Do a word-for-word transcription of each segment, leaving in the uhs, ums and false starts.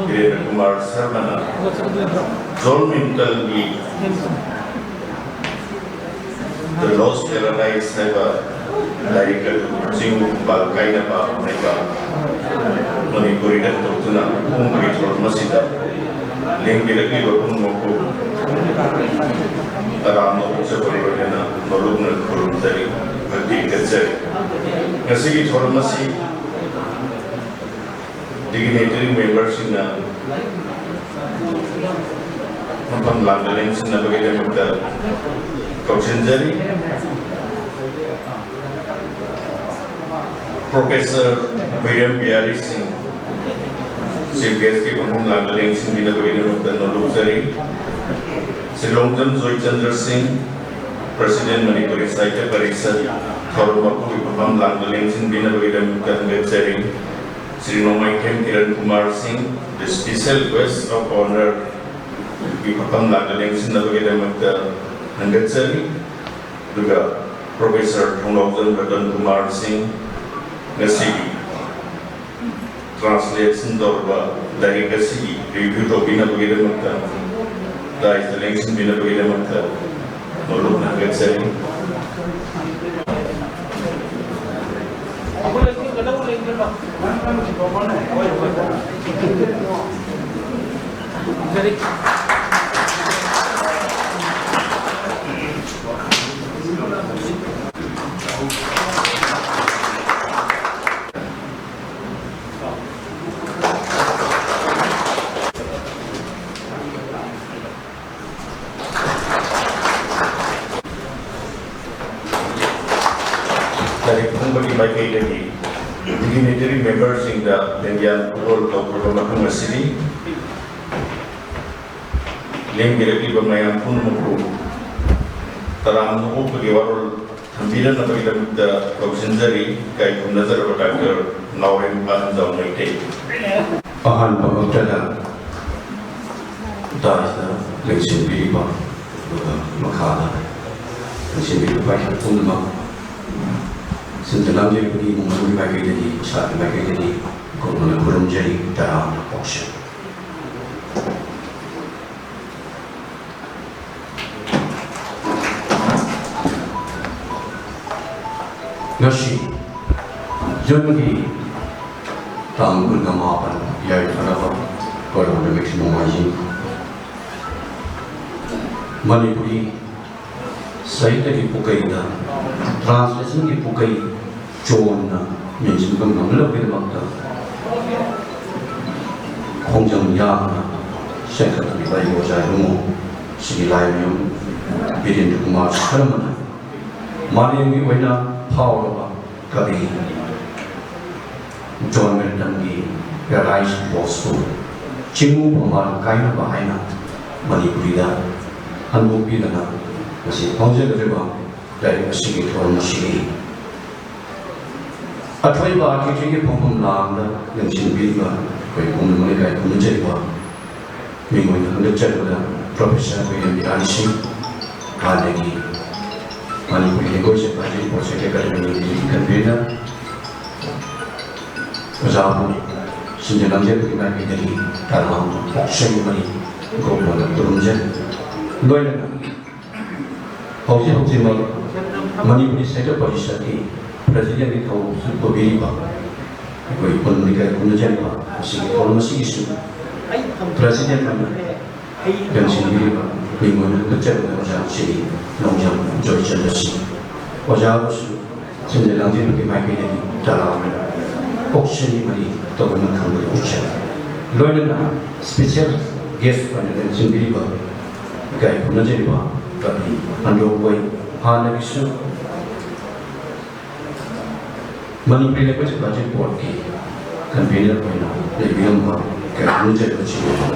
ꯕꯤꯔꯦꯟꯗ꯭ꯔ ꯀꯨꯃꯥꯔ ꯁꯔꯃꯅ ꯖꯣꯟ ꯃꯤꯟꯇꯜꯒꯤ The Lost Paradise ꯍꯥꯏꯕ ꯂꯥꯏꯔꯤꯛ ꯑꯗꯨ ꯆꯤꯡ ꯈꯨꯝꯕꯥꯜ ꯀꯥꯏꯅꯕ ꯍꯥꯏꯕ ꯃꯅꯤꯄꯨꯔꯤꯗ ꯍꯟꯗꯣꯛꯇꯨꯅ ꯐꯣꯡꯕꯒꯤ ꯊꯧꯔꯝ ꯑꯁꯤꯗ ꯂꯦꯡꯕꯤꯔꯛꯂꯤꯕ ꯄꯨꯝꯅꯃꯛꯄꯨ ꯇꯔꯥꯝꯅ ꯑꯣꯛꯆꯕꯒꯤ ꯂꯣꯏꯅꯅ ꯃꯔꯨꯞꯅ ꯈꯨꯔꯨꯝꯖꯔꯤ, ꯚꯛꯇꯤ ꯍꯦꯟꯒꯠꯆꯔꯤ꯫ ꯉꯁꯤꯒꯤ ꯊꯧꯔꯝ ꯑꯁꯤ dignitary memberꯁꯤꯡꯅ ꯃꯐꯝ ꯂꯥꯡꯗ ꯂꯦꯡꯁꯤꯟꯅꯕꯒꯤꯗꯃꯛꯇ ꯀꯧꯁꯤꯟꯖꯔꯤ꯫ Professor ꯕꯤꯔꯦꯝ ꯕꯤꯍꯥꯔꯤ ꯁꯤꯡ, Chief Guestꯀꯤ ꯃꯐꯝ ꯂꯥꯡꯗ ꯂꯦꯡꯁꯤꯟꯕꯤꯅꯕꯒꯤꯗꯃꯛꯇ ꯅꯣꯂꯨꯛꯆꯔꯤ꯫ ꯁ꯭ꯔꯤ ꯂꯣꯡꯖꯝ ꯖꯣꯏꯆꯟꯗ꯭ꯔ ꯁꯤꯡ, President ꯃꯅꯤꯄꯨꯔꯤ ꯁꯥꯍꯤꯇ꯭ꯌ ꯄꯔꯤꯁꯠ, ꯊꯧꯔꯝ ꯃꯄꯨꯒꯤ ꯃꯐꯝ ꯂꯥꯡꯗ ꯂꯦꯡꯁꯤꯟꯕꯤꯅꯕꯒꯤꯗꯃꯛꯇ ꯍꯟꯒꯠꯆꯔꯤ꯫ ꯁ꯭ꯔꯤ ꯅꯣꯡꯃꯩꯊꯦꯝ ꯀꯤꯔꯟ ꯀꯨꯃꯥꯔ ꯁꯤꯡ, the Special Guest of Honourꯒꯤ ꯃꯐꯝ ꯂꯥꯡꯗ ꯂꯦꯡꯁꯤꯟꯅꯕꯒꯤꯗꯃꯛꯇ ꯍꯟꯒꯠꯆꯔꯤ꯫ ꯑꯗꯨꯒ Professor ꯊꯣꯡꯂꯥꯎꯖꯝ ꯔꯇꯟ ꯀꯨꯃꯥꯔ ꯁꯤꯡ, ꯉꯁꯤꯒꯤ translation ꯇꯧꯔꯕ ꯂꯥꯏꯔꯤꯛ ꯑꯁꯤꯒꯤ review ꯇꯧꯕꯤꯅꯕꯒꯤꯗꯃꯛꯇ, daisꯇ ꯂꯦꯡꯁꯤꯟꯕꯤꯅꯕꯒꯤꯗꯃꯛꯇ ꯃꯔꯨꯞꯅ ꯍꯥꯏꯒꯠꯆꯔꯤ꯫ ꯂꯥꯏꯔꯤꯛ ꯐꯣꯡꯕꯒꯤ ꯃꯥꯏꯀꯩꯗꯒꯤ dignitary memberꯁꯤꯡꯗ ꯂꯦꯡꯌꯥꯟ ꯈꯨꯗꯣꯜ ꯇꯧꯈ꯭ꯔꯕ ꯃꯇꯨꯡ ꯑꯁꯤꯗꯤ ꯂꯦꯡꯕꯤꯔꯛꯂꯤꯕ ꯃꯌꯥꯝ ꯄꯨꯝꯅꯃꯛꯄꯨ ꯇꯔꯥꯝꯅ ꯑꯣꯛꯄꯒꯤ ꯋꯥꯔꯣꯜ ꯊꯝꯕꯤꯔꯛꯅꯕꯒꯤꯗꯃꯛꯇ ꯀꯧꯁꯤꯟꯖꯔꯤ꯫ ꯏꯀꯥꯏ ꯈꯨꯝꯅꯖꯔꯕ ꯗꯥꯛꯇꯔ ꯅꯥꯎꯔꯦꯝ ꯄꯥꯟꯖꯥꯎ ꯃꯩꯇꯩ꯫ ꯑꯍꯥꯟꯕꯃꯛꯇꯗ daisꯇ ꯂꯦꯡꯁꯤꯟꯕꯤꯔꯤꯕ ꯑꯗꯨꯒ ꯃꯈꯥꯗ ꯂꯦꯡꯁꯤꯟꯕꯤꯔꯤꯕ ꯄꯥꯏꯈꯠ ꯄꯨꯝꯅꯃꯛ ꯁꯤꯟꯗ ꯂꯥꯡꯖꯔꯤꯕꯒꯤ ꯏꯃꯨꯡ ꯃꯅꯨꯡꯒꯤ ꯃꯥꯏꯀꯩꯗꯒꯤ, ꯏꯁꯥꯒꯤ ꯃꯥꯏꯀꯩꯗꯒꯤ ꯈꯨꯔꯨꯝꯖꯔꯤ, ꯇꯔꯥꯝꯅ ꯑꯣꯛꯆꯔꯤ꯫ ꯉꯁꯤ ꯖꯨꯟꯒꯤ ꯇꯥꯡ ꯀꯨꯟꯒ ꯃꯥꯄꯟ, ꯌꯥꯏꯐꯔꯕ ꯀꯣꯔꯣꯅꯥ ꯅꯨꯃꯤꯠ ꯅꯣꯡꯃꯥꯏꯖꯤꯡ꯫ ꯃꯅꯤꯄꯨꯔꯤ ꯁꯥꯍꯤꯇ꯭ꯌꯒꯤ ꯄꯨꯀꯩꯗ, ꯇ꯭ꯔꯥꯟꯁꯂꯦꯁꯟꯒꯤ ꯄꯨꯀꯩ ꯆꯣꯟꯅ ꯃꯦꯟꯁꯤꯟꯕ ꯉꯝꯅꯕꯒꯤꯗꯃꯛꯇ ꯈꯣꯡꯖꯪ ꯌꯥꯝꯅ ꯆꯦꯟꯈꯠꯂꯛꯂꯤꯕ ꯑꯩꯒꯤ ꯑꯣꯖꯥ ꯏꯕꯨꯡꯉꯣ ꯁꯤꯒꯤ ꯂꯥꯏꯃꯌꯨꯝ ꯕꯤꯔꯦꯟꯗ꯭ꯔ ꯀꯨꯃꯥꯔ ꯁꯔꯃꯅ ꯃꯥꯂꯦꯝꯒꯤ ꯑꯣꯏꯅ ꯐꯥꯎꯔꯕ ꯀꯕꯤ ꯖꯣꯟ ꯃꯤꯜꯇꯟꯒꯤ ꯄꯦꯔꯥꯗꯥꯏꯁ ꯂꯣꯁꯄꯨ ꯆꯤꯡꯃꯨ ꯃꯃꯥꯜ ꯀꯥꯏꯅꯕ ꯍꯥꯏꯅ ꯃꯅꯤꯄꯨꯔꯤꯗ ꯍꯟꯗꯣꯛꯄꯤꯗꯅ ꯉꯁꯤ ꯐꯣꯡꯖꯒꯗꯧꯔꯤꯕ ꯂꯥꯏꯔꯤꯛ ꯑꯁꯤꯒꯤ ꯊꯧꯔꯝ ꯑꯁꯤꯒꯤ ꯑꯊꯣꯏꯕ ꯑꯥꯔꯇꯤꯀꯜꯒꯤ ꯐꯝꯐꯝ ꯂꯥꯡꯗ ꯂꯦꯡꯁꯤꯟꯕꯤꯔꯤꯕ ꯑꯩꯈꯣꯏ ꯄꯨꯝꯅꯃꯛ ꯏꯀꯥꯏ ꯈꯨꯝꯅꯖꯔꯤꯕ ꯃꯤꯡ ꯑꯣꯏꯅ ꯍꯟꯗꯛ ꯆꯠꯄꯗ ꯄ꯭ꯔꯣꯐꯦꯁꯔ ꯕꯤꯔꯦꯟ ꯕꯤꯍꯥꯔꯤ ꯁꯤꯡ, ꯍꯥꯟꯅꯒꯤ ꯃꯅꯤꯄꯨꯔꯤ ꯂꯦꯡꯒ꯭ꯋꯦꯖ ꯑꯦꯗꯚꯥꯏꯖꯔꯤ ꯕꯣꯔꯗ ꯁꯦꯀ꯭ꯔꯦꯇꯔꯤ ꯀꯟꯚꯦꯅꯔ ꯑꯣꯖꯥꯕꯨ ꯁꯤꯟꯖ ꯂꯥꯡꯖꯕꯒꯤ ꯃꯥꯏꯀꯩꯗꯒꯤ ꯇꯔꯥꯝꯅ ꯑꯣꯛꯆꯔꯤ ꯃꯔꯤ ꯒꯣꯄꯣꯟꯅ ꯈꯨꯔꯨꯝꯖꯔꯤ꯫ ꯂꯣꯏꯅꯅ ꯍꯧꯖꯤꯛ ꯍꯧꯖꯤꯛꯃꯛ ꯃꯅꯤꯄꯨꯔꯤ ꯁꯥꯍꯤꯇ꯭ꯌ ꯄꯔꯤꯁꯠꯀꯤ ꯄ꯭ꯔꯦꯁꯤꯗꯦꯟꯒꯤ ꯊꯧꯁꯨ ꯄꯨꯕꯤꯔꯤꯕ ꯑꯩꯈꯣꯏ ꯄꯨꯟꯅ ꯏꯀꯥꯏ ꯈꯨꯝꯅꯖꯔꯤꯕ ꯃꯁꯤꯒꯤ ꯊꯧꯔꯝ ꯑꯁꯤꯒꯤꯁꯨ ꯄ꯭ꯔꯦꯁꯤꯗꯦꯟ ꯑꯃ ꯂꯦꯡꯁꯤꯟꯕꯤꯔꯤꯕ ꯃꯤꯡ ꯑꯣꯏꯅ ꯍꯟꯗꯛ ꯆꯠꯄꯗ ꯑꯣꯖꯥ ꯁ꯭ꯔꯤ ꯂꯣꯡꯖꯝ ꯖꯣꯏꯆꯟꯗ꯭ꯔ ꯁꯤꯡ, ꯑꯣꯖꯥꯕꯨꯁꯨ ꯁꯤꯟꯖ ꯂꯥꯡꯖꯕꯒꯤ ꯃꯥꯏꯀꯩꯗꯒꯤ ꯇꯔꯥꯝꯅ ꯑꯣꯛꯆꯔꯤ ꯃꯔꯤ ꯇꯧꯗꯨꯅ ꯈꯪꯕꯗ ꯎꯠꯆꯔꯤ꯫ ꯂꯣꯏꯅꯅ ꯁ꯭ꯄꯦꯁꯤꯌꯦꯜ ꯒꯦꯁ ꯑꯣꯏꯅ ꯂꯦꯡꯁꯤꯟꯕꯤꯔꯤꯕ ꯏꯀꯥꯏ ꯈꯨꯝꯅꯖꯔꯤꯕ ꯀꯕꯤ ꯑꯟꯗ꯭ꯔꯣꯕꯣꯏ, ꯍꯥꯟꯅꯒꯤꯁꯨ ꯃꯅꯤꯄꯨꯔꯤ ꯂꯦꯡꯒ꯭ꯋꯦꯖ ꯑꯦꯗꯚꯥꯏꯖꯔꯤ ꯕꯣꯔꯗꯀꯤ ꯀꯟꯚꯦꯅꯔ ꯑꯣꯏꯅ ꯂꯩꯕꯤꯔꯝꯕ ꯏꯀꯥꯏ ꯈꯨꯝꯅꯖꯔꯤꯕ ꯆꯤꯡ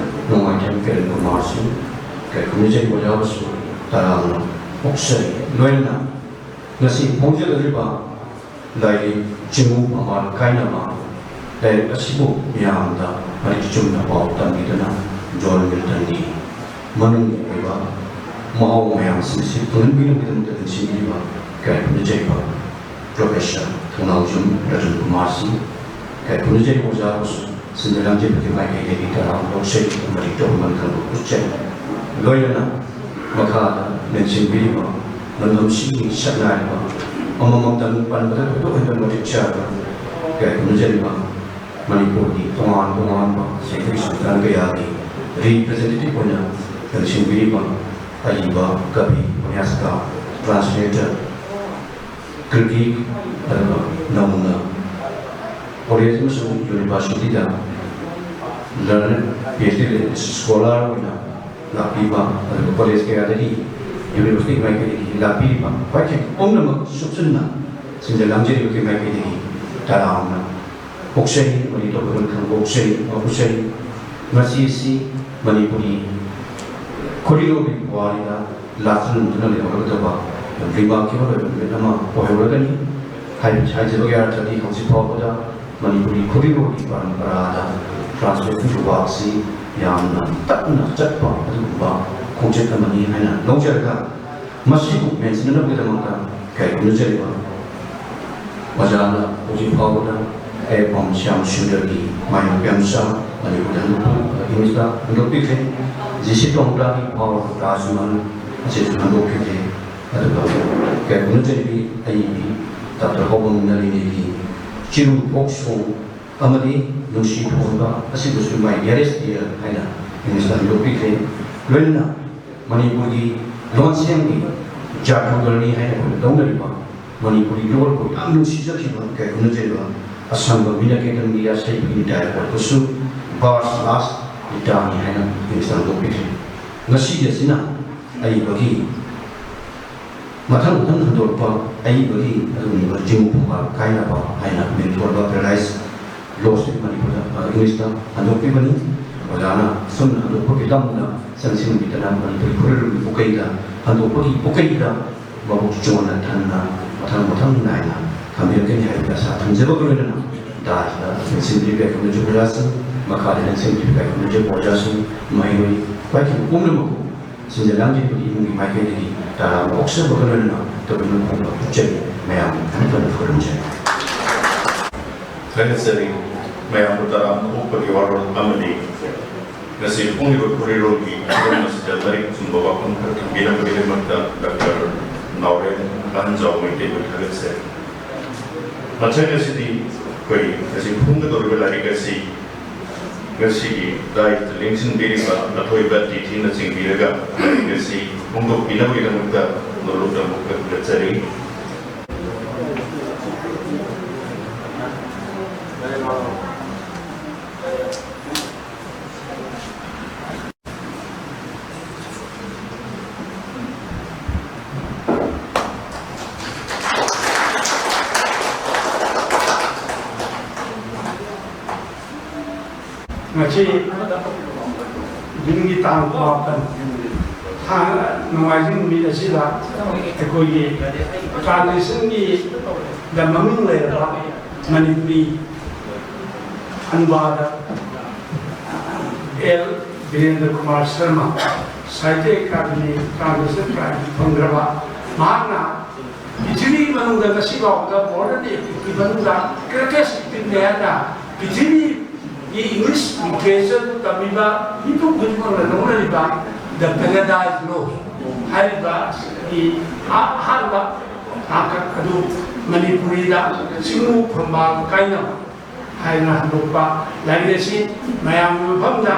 ꯅꯣꯡꯃꯥꯏꯊꯦꯝ ꯀꯤꯔꯟ ꯀꯨꯃꯥꯔ ꯁꯤꯡ, ꯏꯀꯥꯏ ꯈꯨꯝꯅꯖꯔꯤꯕ ꯑꯣꯖꯥꯕꯨꯁꯨ ꯇꯔꯥꯝꯅ ꯑꯣꯛꯆꯔꯤ꯫ ꯂꯣꯏꯅꯅ ꯉꯁꯤ ꯐꯣꯡꯖꯒꯗꯧꯔꯤꯕ ꯂꯥꯏꯔꯤꯛ ꯆꯤꯡꯃꯨ ꯃꯃꯥꯜ ꯀꯥꯏꯅꯕ ꯂꯥꯏꯔꯤꯛ ꯑꯁꯤꯕꯨ ꯃꯤꯌꯥꯝꯗ ꯃꯔꯤꯛ ꯆꯨꯝꯅ ꯄꯥꯎ ꯇꯝꯕꯤꯗꯨꯅ ꯖꯣꯟ ꯃꯤꯜꯇꯟꯒꯤ ꯃꯅꯨꯡꯒꯤ ꯑꯣꯏꯕ ꯃꯍꯥꯎ ꯃꯌꯥꯝꯁꯤꯡ ꯑꯁꯤ ꯐꯪꯍꯟꯕꯤꯅꯕꯒꯤꯗꯃꯛꯇ ꯂꯦꯡꯁꯤꯟꯕꯤꯔꯤꯕ ꯏꯀꯥꯏ ꯈꯨꯝꯅꯖꯔꯤꯕ ꯄ꯭ꯔꯣꯐꯦꯁꯔ ꯊꯧꯅꯥꯎꯖꯝ ꯔꯇꯟ ꯀꯨꯃꯥꯔ ꯁꯤꯡ, ꯏꯀꯥꯏ ꯈꯨꯝꯅꯖꯔꯤꯕ ꯑꯣꯖꯥꯕꯨꯁꯨ ꯁꯤꯟꯖ ꯂꯥꯡꯖꯕꯒꯤ ꯃꯥꯏꯀꯩꯗꯒꯤ ꯇꯔꯥꯝꯅ ꯑꯣꯛꯆꯔꯤ ꯑꯃꯗꯤ ꯇꯧꯕ ꯉꯝꯗꯕ ꯎꯠꯆꯔꯤ꯫ ꯂꯣꯏꯅꯅ ꯃꯈꯥꯗ ꯂꯦꯡꯁꯤꯟꯕꯤꯔꯤꯕ ꯂꯝꯗꯝꯁꯤꯒꯤ ꯁꯛꯅꯥꯏꯔꯕ ꯑꯃꯃꯝꯇꯪ ꯄꯟꯕꯗ ꯊꯣꯏꯗꯣꯛ ꯍꯦꯟꯗꯣꯛꯅ ꯃꯇꯤꯛ ꯆꯥꯕ ꯀꯌꯥ ꯈꯨꯝꯅꯖꯔꯤꯕ ꯃꯅꯤꯄꯨꯔꯒꯤ ꯇꯣꯉꯥꯟ ꯇꯣꯉꯥꯟꯕ ꯁꯥꯍꯤꯇ꯭ꯌꯒꯤ ꯁꯪꯁꯊꯥꯟ ꯀꯌꯥꯒꯤ representative ꯑꯣꯏꯅ ꯂꯟꯁꯤꯟꯕꯤꯔꯤꯕ ꯑꯏꯕ, ꯀꯕꯤ, ꯎꯄꯟꯌꯥꯁꯀꯥꯔ, translator, critic, ꯑꯗꯨꯒ ꯅꯧꯅ ꯀꯣꯂꯦꯖ ꯑꯃꯁꯨꯡ ꯌꯨꯅꯤꯚꯔꯁꯤꯇꯤꯗ learned PhD scholar ꯑꯣꯏꯅ ꯂꯥꯛꯄꯤꯕ, ꯑꯗꯨꯒ ꯀꯣꯂꯦꯖ ꯀꯌꯥꯗꯒꯤ, ꯌꯨꯅꯤꯚꯔꯁꯤꯇꯤ ꯃꯥꯏꯀꯩꯗꯒꯤ ꯂꯥꯛꯄꯤꯔꯤꯕ ꯈ꯭ꯋꯥꯏꯗꯒꯤ ꯄꯨꯝꯅꯃꯛ ꯁꯨꯞꯆꯟꯅ ꯁꯤꯟꯖ ꯂꯥꯡꯖꯔꯤꯕꯒꯤ ꯃꯥꯏꯀꯩꯗꯒꯤ ꯇꯔꯥꯝꯅ ꯑꯣꯛꯆꯔꯤ, ꯃꯅꯤꯄꯨꯔ ꯈꯪꯕ ꯑꯣꯛꯆꯔꯤ, ꯃꯈꯨꯠꯆꯔꯤ꯫ ꯉꯁꯤ ꯑꯁꯤ ꯃꯅꯤꯄꯨꯔꯤ ꯈꯨꯔꯤꯔꯣꯜꯒꯤ ꯄꯨꯋꯥꯔꯤꯗ ꯂꯥꯛꯇꯨꯅ ꯂꯩꯍꯧꯔꯒꯗꯕ ꯌꯥꯝ remarkable ꯑꯣꯏꯕ ꯅꯨꯃꯤꯠ ꯑꯃ ꯑꯣꯏꯍꯧꯔꯒꯅꯤ꯫ ꯍꯥꯏꯕ ꯍꯥꯏꯖꯕꯒꯤ ꯑꯔꯊꯗꯤ ꯍꯧꯖꯤꯛ ꯐꯥꯎꯕꯗ ꯃꯅꯤꯄꯨꯔꯤ ꯈꯨꯔꯤꯔꯣꯜꯒꯤ ꯄꯔꯝꯄꯔꯥꯗ translation ꯒꯤ ꯋꯥꯛꯁꯤ ꯌꯥꯝꯅ ꯇꯞꯅ ꯆꯠꯄ ꯑꯗꯨꯒꯨꯝꯕ ꯈꯣꯡꯆꯠ ꯑꯃꯅꯤ ꯍꯥꯏꯅ ꯂꯧꯖꯔꯒ, ꯃꯁꯤꯕꯨ ꯃꯦꯟꯁꯤꯟꯅꯅꯕꯒꯤꯗꯃꯛꯇ ꯀꯔꯤ ꯈꯨꯝꯅꯖꯔꯤꯕ ꯑꯣꯖꯥꯅ ꯍꯧꯖꯤꯛ ꯐꯥꯎꯕꯗ ꯑꯦ ꯄꯝ ꯁ꯭ꯌꯥꯝ ꯁꯨꯟꯗꯔꯒꯤ ꯃꯥꯏ ꯃꯄꯤꯌꯥꯝꯆꯥ ꯃꯅꯤꯄꯨꯔꯗ ꯍꯟꯗꯣꯛꯄ, ꯏꯪꯂꯤꯁꯇ ꯍꯟꯗꯣꯛꯄꯤꯈ꯭ꯔꯦ꯫ ꯖꯤ ꯁꯤ ꯇꯣꯡꯕ꯭ꯔꯥꯒꯤ ꯐꯥꯎꯔꯕ ꯇꯥꯖ ꯃꯍꯜ ꯑꯁꯤꯁꯨ ꯍꯟꯗꯣꯛꯄꯤꯈ꯭ꯔꯦ꯫ ꯑꯗꯨꯒ ꯀꯔꯤ ꯈꯨꯝꯅꯖꯔꯤꯕꯤ ꯑꯏꯕꯤ ꯗꯥꯛꯇꯔ ꯍꯥꯎꯕꯝ ꯅꯂꯤꯅꯤꯒꯤ ꯆꯤꯔꯨ ꯐꯣꯛ ꯁꯣꯡ ꯑꯃꯗꯤ ꯅꯨꯡꯁꯤ ꯊꯣꯟꯕ ꯑꯁꯤꯕꯨꯁꯨ ꯃꯥꯏ nearest dear ꯍꯥꯏꯅ ꯏꯪꯂꯤꯁꯇ ꯍꯟꯗꯣꯛꯄꯤꯈ꯭ꯔꯦ꯫ ꯂꯣꯏꯅꯅ ꯃꯅꯤꯄꯨꯔꯒꯤ ꯂꯣꯟꯁꯦꯝꯒꯤ ꯖꯥꯗꯨꯒꯔꯅꯤ ꯍꯥꯏꯅ ꯑꯩꯈꯣꯏꯅ ꯂꯧꯅꯔꯤꯕ ꯃꯅꯤꯄꯨꯔꯤ ꯂꯣꯟꯕꯨ ꯌꯥꯝ ꯅꯨꯡꯁꯤꯖꯈꯤꯕ ꯀꯌꯥ ꯈꯨꯝꯅꯖꯔꯤꯕ ꯑꯁꯪꯕ ꯃꯤꯅ ꯀꯦꯇꯟꯒꯤ ꯑꯁꯩꯕꯒꯤ ꯗꯥꯏꯔꯦꯛ ꯑꯣꯏꯔꯕꯁꯨ verse last ꯂꯤꯇꯥꯅꯤ ꯍꯥꯏꯅ ꯏꯪꯂꯤꯁꯇ ꯍꯟꯗꯣꯛꯄꯤꯈ꯭ꯔꯦ꯫ ꯉꯁꯤꯒꯤ ꯑꯁꯤꯅ ꯑꯏꯕꯒꯤ ꯃꯊꯪ ꯃꯊꯪ ꯍꯟꯗꯣꯔꯛꯄ ꯑꯏꯕꯒꯤ ꯑꯗꯨꯒꯨꯝꯂꯕ ꯖꯤꯎ ꯐꯨꯡꯒꯥ ꯀꯥꯏꯅꯕ ꯍꯥꯏꯅ ꯃꯤꯡꯊꯣꯟꯕ Paradise Lost ꯃꯅꯤꯄꯨꯔꯗ, ꯑ, ꯏꯪꯂꯤꯁꯇ ꯍꯟꯗꯣꯛꯄꯤꯕꯅꯤ꯫ ꯑꯣꯖꯥꯅ ꯑꯁꯨꯝꯅ ꯍꯟꯗꯣꯛꯄꯒꯤ ꯂꯝꯗ ꯆꯪꯁꯤꯟꯕꯤꯗꯅ ꯃꯅꯤꯄꯨꯔꯤ ꯈꯨꯔꯤꯂꯣꯟꯒꯤ ꯄꯨꯀꯩꯗ, ꯍꯟꯗꯣꯛꯄꯒꯤ ꯄꯨꯀꯩꯗ ꯃꯕꯨꯛ ꯆꯣꯟꯅ ꯊꯟꯅ ꯃꯊꯪ ꯃꯊꯪ ꯅꯥꯏꯅ ꯊꯝꯕꯤꯔꯛꯀꯅꯤ ꯍꯥꯏꯕꯒꯤ ꯑꯁꯥ ꯊꯝꯖꯕꯒ ꯂꯣꯏꯅꯅ ꯗꯥꯁꯤꯗ ꯂꯦꯡꯁꯤꯟꯕꯤꯔꯤꯕ ꯑꯩꯈꯣꯏꯅꯁꯨ ꯑꯣꯖꯥꯁꯤꯡ, ꯃꯈꯥꯗ ꯂꯦꯡꯁꯤꯟꯕꯤꯔꯤꯕ ꯑꯩꯈꯣꯏꯅꯁꯨ ꯑꯣꯖꯥꯁꯤꯡ, ꯃꯍꯩꯔꯣꯏ ꯄꯥꯏꯈꯤꯕ ꯄꯨꯝꯅꯃꯛꯄꯨ ꯁꯤꯟꯖ ꯂꯥꯡꯖꯔꯤꯕꯒꯤ ꯏꯃꯨꯡꯒꯤ ꯃꯥꯏꯀꯩꯗꯒꯤ ꯇꯔꯥꯝꯅ ꯑꯣꯛꯆꯕꯒ ꯂꯣꯏꯅꯅ ꯇꯧꯕꯤꯃꯜ ꯐꯣꯡꯕ ꯎꯠꯆꯔꯤ꯫ ꯃꯌꯥꯝ ꯊꯥꯒꯠꯆꯔꯤ꯫ ꯊꯥꯒꯠꯆꯔꯤ꯫ ꯃꯌꯥꯝꯕꯨ ꯇꯔꯥꯝꯅ ꯑꯣꯛꯄꯒꯤ ꯋꯥꯔꯣꯜ ꯑꯃꯗꯤ ꯉꯁꯤ ꯐꯣꯡꯂꯤꯕ ꯈꯨꯔꯤꯔꯣꯜꯒꯤ ꯍꯤꯔꯝ ꯑꯁꯤꯗ ꯃꯔꯤꯛ ꯆꯨꯝꯕ ꯋꯥꯐꯝ ꯈꯔ ꯊꯝꯕꯤꯔꯝꯕꯒꯤꯗꯃꯛꯇ ꯗꯥꯛꯇꯔ ꯅꯥꯎꯔꯦꯝ ꯑꯍꯟ ꯖꯥꯎ ꯃꯩꯇꯩꯕꯨ ꯊꯥꯒꯠꯆꯔꯤ꯫ ꯃꯊꯪ ꯑꯁꯤꯗꯤ ꯑꯩꯈꯣꯏ ꯉꯁꯤ ꯐꯣꯡꯒꯗꯧꯔꯤꯕ ꯂꯥꯏꯔꯤꯛ ꯑꯁꯤ ꯉꯁꯤꯒꯤ ꯗꯥꯏꯠꯇ ꯂꯦꯡꯁꯤꯟꯕꯤꯔꯤꯕ ꯑꯊꯣꯏꯕ ꯇꯤꯊꯤꯅ ꯆꯤꯡꯕꯤꯔꯒ ꯂꯥꯏꯔꯤꯛ ꯑꯁꯤ ꯐꯣꯡꯗꯣꯛꯄꯤꯅꯕꯒꯤꯗꯃꯛꯇ ꯅꯣꯂꯨꯛ ꯅꯣꯂꯨꯛꯅ ꯈꯨꯔꯨꯝꯖꯔꯤ꯫ ꯉꯁꯤ ꯖꯨꯟꯒꯤ ꯇꯥꯡ ꯀꯨꯟꯃꯥꯄꯟ, ꯊꯥꯡ ꯅꯣꯡꯃꯥꯏꯖꯤꯡ ꯅꯨꯃꯤꯠ ꯑꯁꯤꯗ ꯑꯩꯈꯣꯏꯒꯤ ꯇ꯭ꯔꯥꯟꯁꯂꯦꯁꯟꯒꯤ ꯗ ꯃꯃꯤꯡ ꯂꯩꯔꯕ ꯃꯅꯤꯄꯨꯔꯤ ꯑꯅꯨꯕꯥꯗ L Birendra Kumar Sharma, Sahitya academy translation prize ꯐꯪꯈ꯭ꯔꯕ, ꯃꯍꯥꯛꯅ ꯄ꯭ꯔꯤꯊꯤꯕꯤꯒꯤ ꯃꯅꯨꯡꯗ ꯉꯁꯤ ꯐꯥꯎꯕꯗ ꯃꯣꯗꯔꯟ ꯑꯦꯄꯤꯛꯀꯤ ꯃꯅꯨꯡꯗ ꯒ꯭ꯔꯦꯇꯦꯁ ꯏꯄꯤꯛꯅꯦ ꯍꯥꯏꯅ ꯄ꯭ꯔꯤꯊꯤꯕꯤꯒꯤ ꯏꯪꯂꯤꯁ ꯂꯤꯇꯔꯦꯆꯔꯗ ꯇꯝꯃꯤꯕ ꯃꯤꯄꯨꯝ ꯈꯨꯗꯤꯡꯃꯛꯅ ꯂꯧꯅꯔꯤꯕ ꯗ ꯄꯦꯔꯥꯗꯥꯏꯁ ꯂꯣꯁ ꯍꯥꯏꯔꯤꯕ ꯑꯁꯤꯒꯤ ꯑꯍꯥꯟꯕ ꯇꯥꯡꯀꯛ ꯑꯗꯨ ꯃꯅꯤꯄꯨꯔꯤꯗ ꯆꯤꯡꯉꯨ ꯐꯝꯕꯥꯜ ꯀꯥꯏꯅꯕ ꯍꯥꯏꯅ ꯍꯟꯗꯣꯛꯄ ꯂꯥꯏꯔꯤꯛ ꯑꯁꯤ ꯃꯌꯥꯝꯒꯤ ꯃꯐꯝꯗ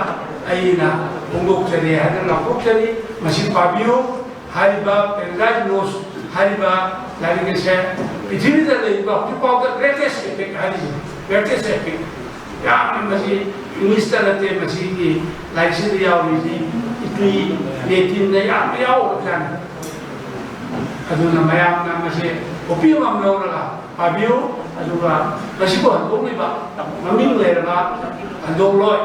ꯑꯩꯅ ꯐꯣꯡꯗꯣꯛꯆꯔꯤ ꯍꯥꯏꯅ ꯂꯥꯎꯊꯣꯛꯆꯔꯤ꯫ ꯃꯁꯤ ꯄꯥꯕꯤꯌꯨ꯫ ꯍꯥꯏꯔꯤꯕ ꯄꯦꯔꯥꯗꯥꯏꯁ ꯂꯣꯁ ꯍꯥꯏꯔꯤꯕ ꯂꯥꯏꯔꯤꯛ ꯑꯁꯦ ꯄ꯭ꯔꯤꯊꯤꯕꯤꯗ ꯂꯩꯔꯤꯕ ꯍꯧꯖꯤꯛ ꯐꯥꯎꯗ ꯒ꯭ꯔꯦꯇꯦꯁ ꯑꯦꯄꯤꯛ ꯍꯥꯏꯔꯤꯁꯤ, ꯒ꯭ꯔꯦꯇꯦꯁ ꯑꯦꯄꯤꯛ꯫ ꯌꯥꯝꯅ ꯃꯁꯤ ꯏꯪꯂꯤꯁꯇ ꯅꯠꯇꯦ, ꯃꯁꯤꯒꯤ ꯂꯥꯏꯔꯤꯛꯁꯤꯗ ꯌꯥꯎꯔꯤꯁꯤ ꯏꯇ꯭ꯔꯤ, ꯂꯦꯇꯤꯟꯗ ꯌꯥꯝꯅ ꯌꯥꯎꯔꯕꯖꯥꯠꯅꯤ꯫ ꯑꯗꯨꯅ ꯃꯌꯥꯝꯅ ꯃꯁꯤ ꯀꯣꯄꯤ ꯑꯃꯃꯝ ꯂꯧꯔꯒ ꯄꯥꯕꯤꯌꯨ, ꯑꯗꯨꯒ ꯃꯁꯤꯕꯨ ꯍꯟꯗꯣꯛꯂꯤꯕ ꯃꯃꯤꯡ ꯂꯩꯔꯕ ꯍꯟꯗꯣꯛꯂꯣꯏ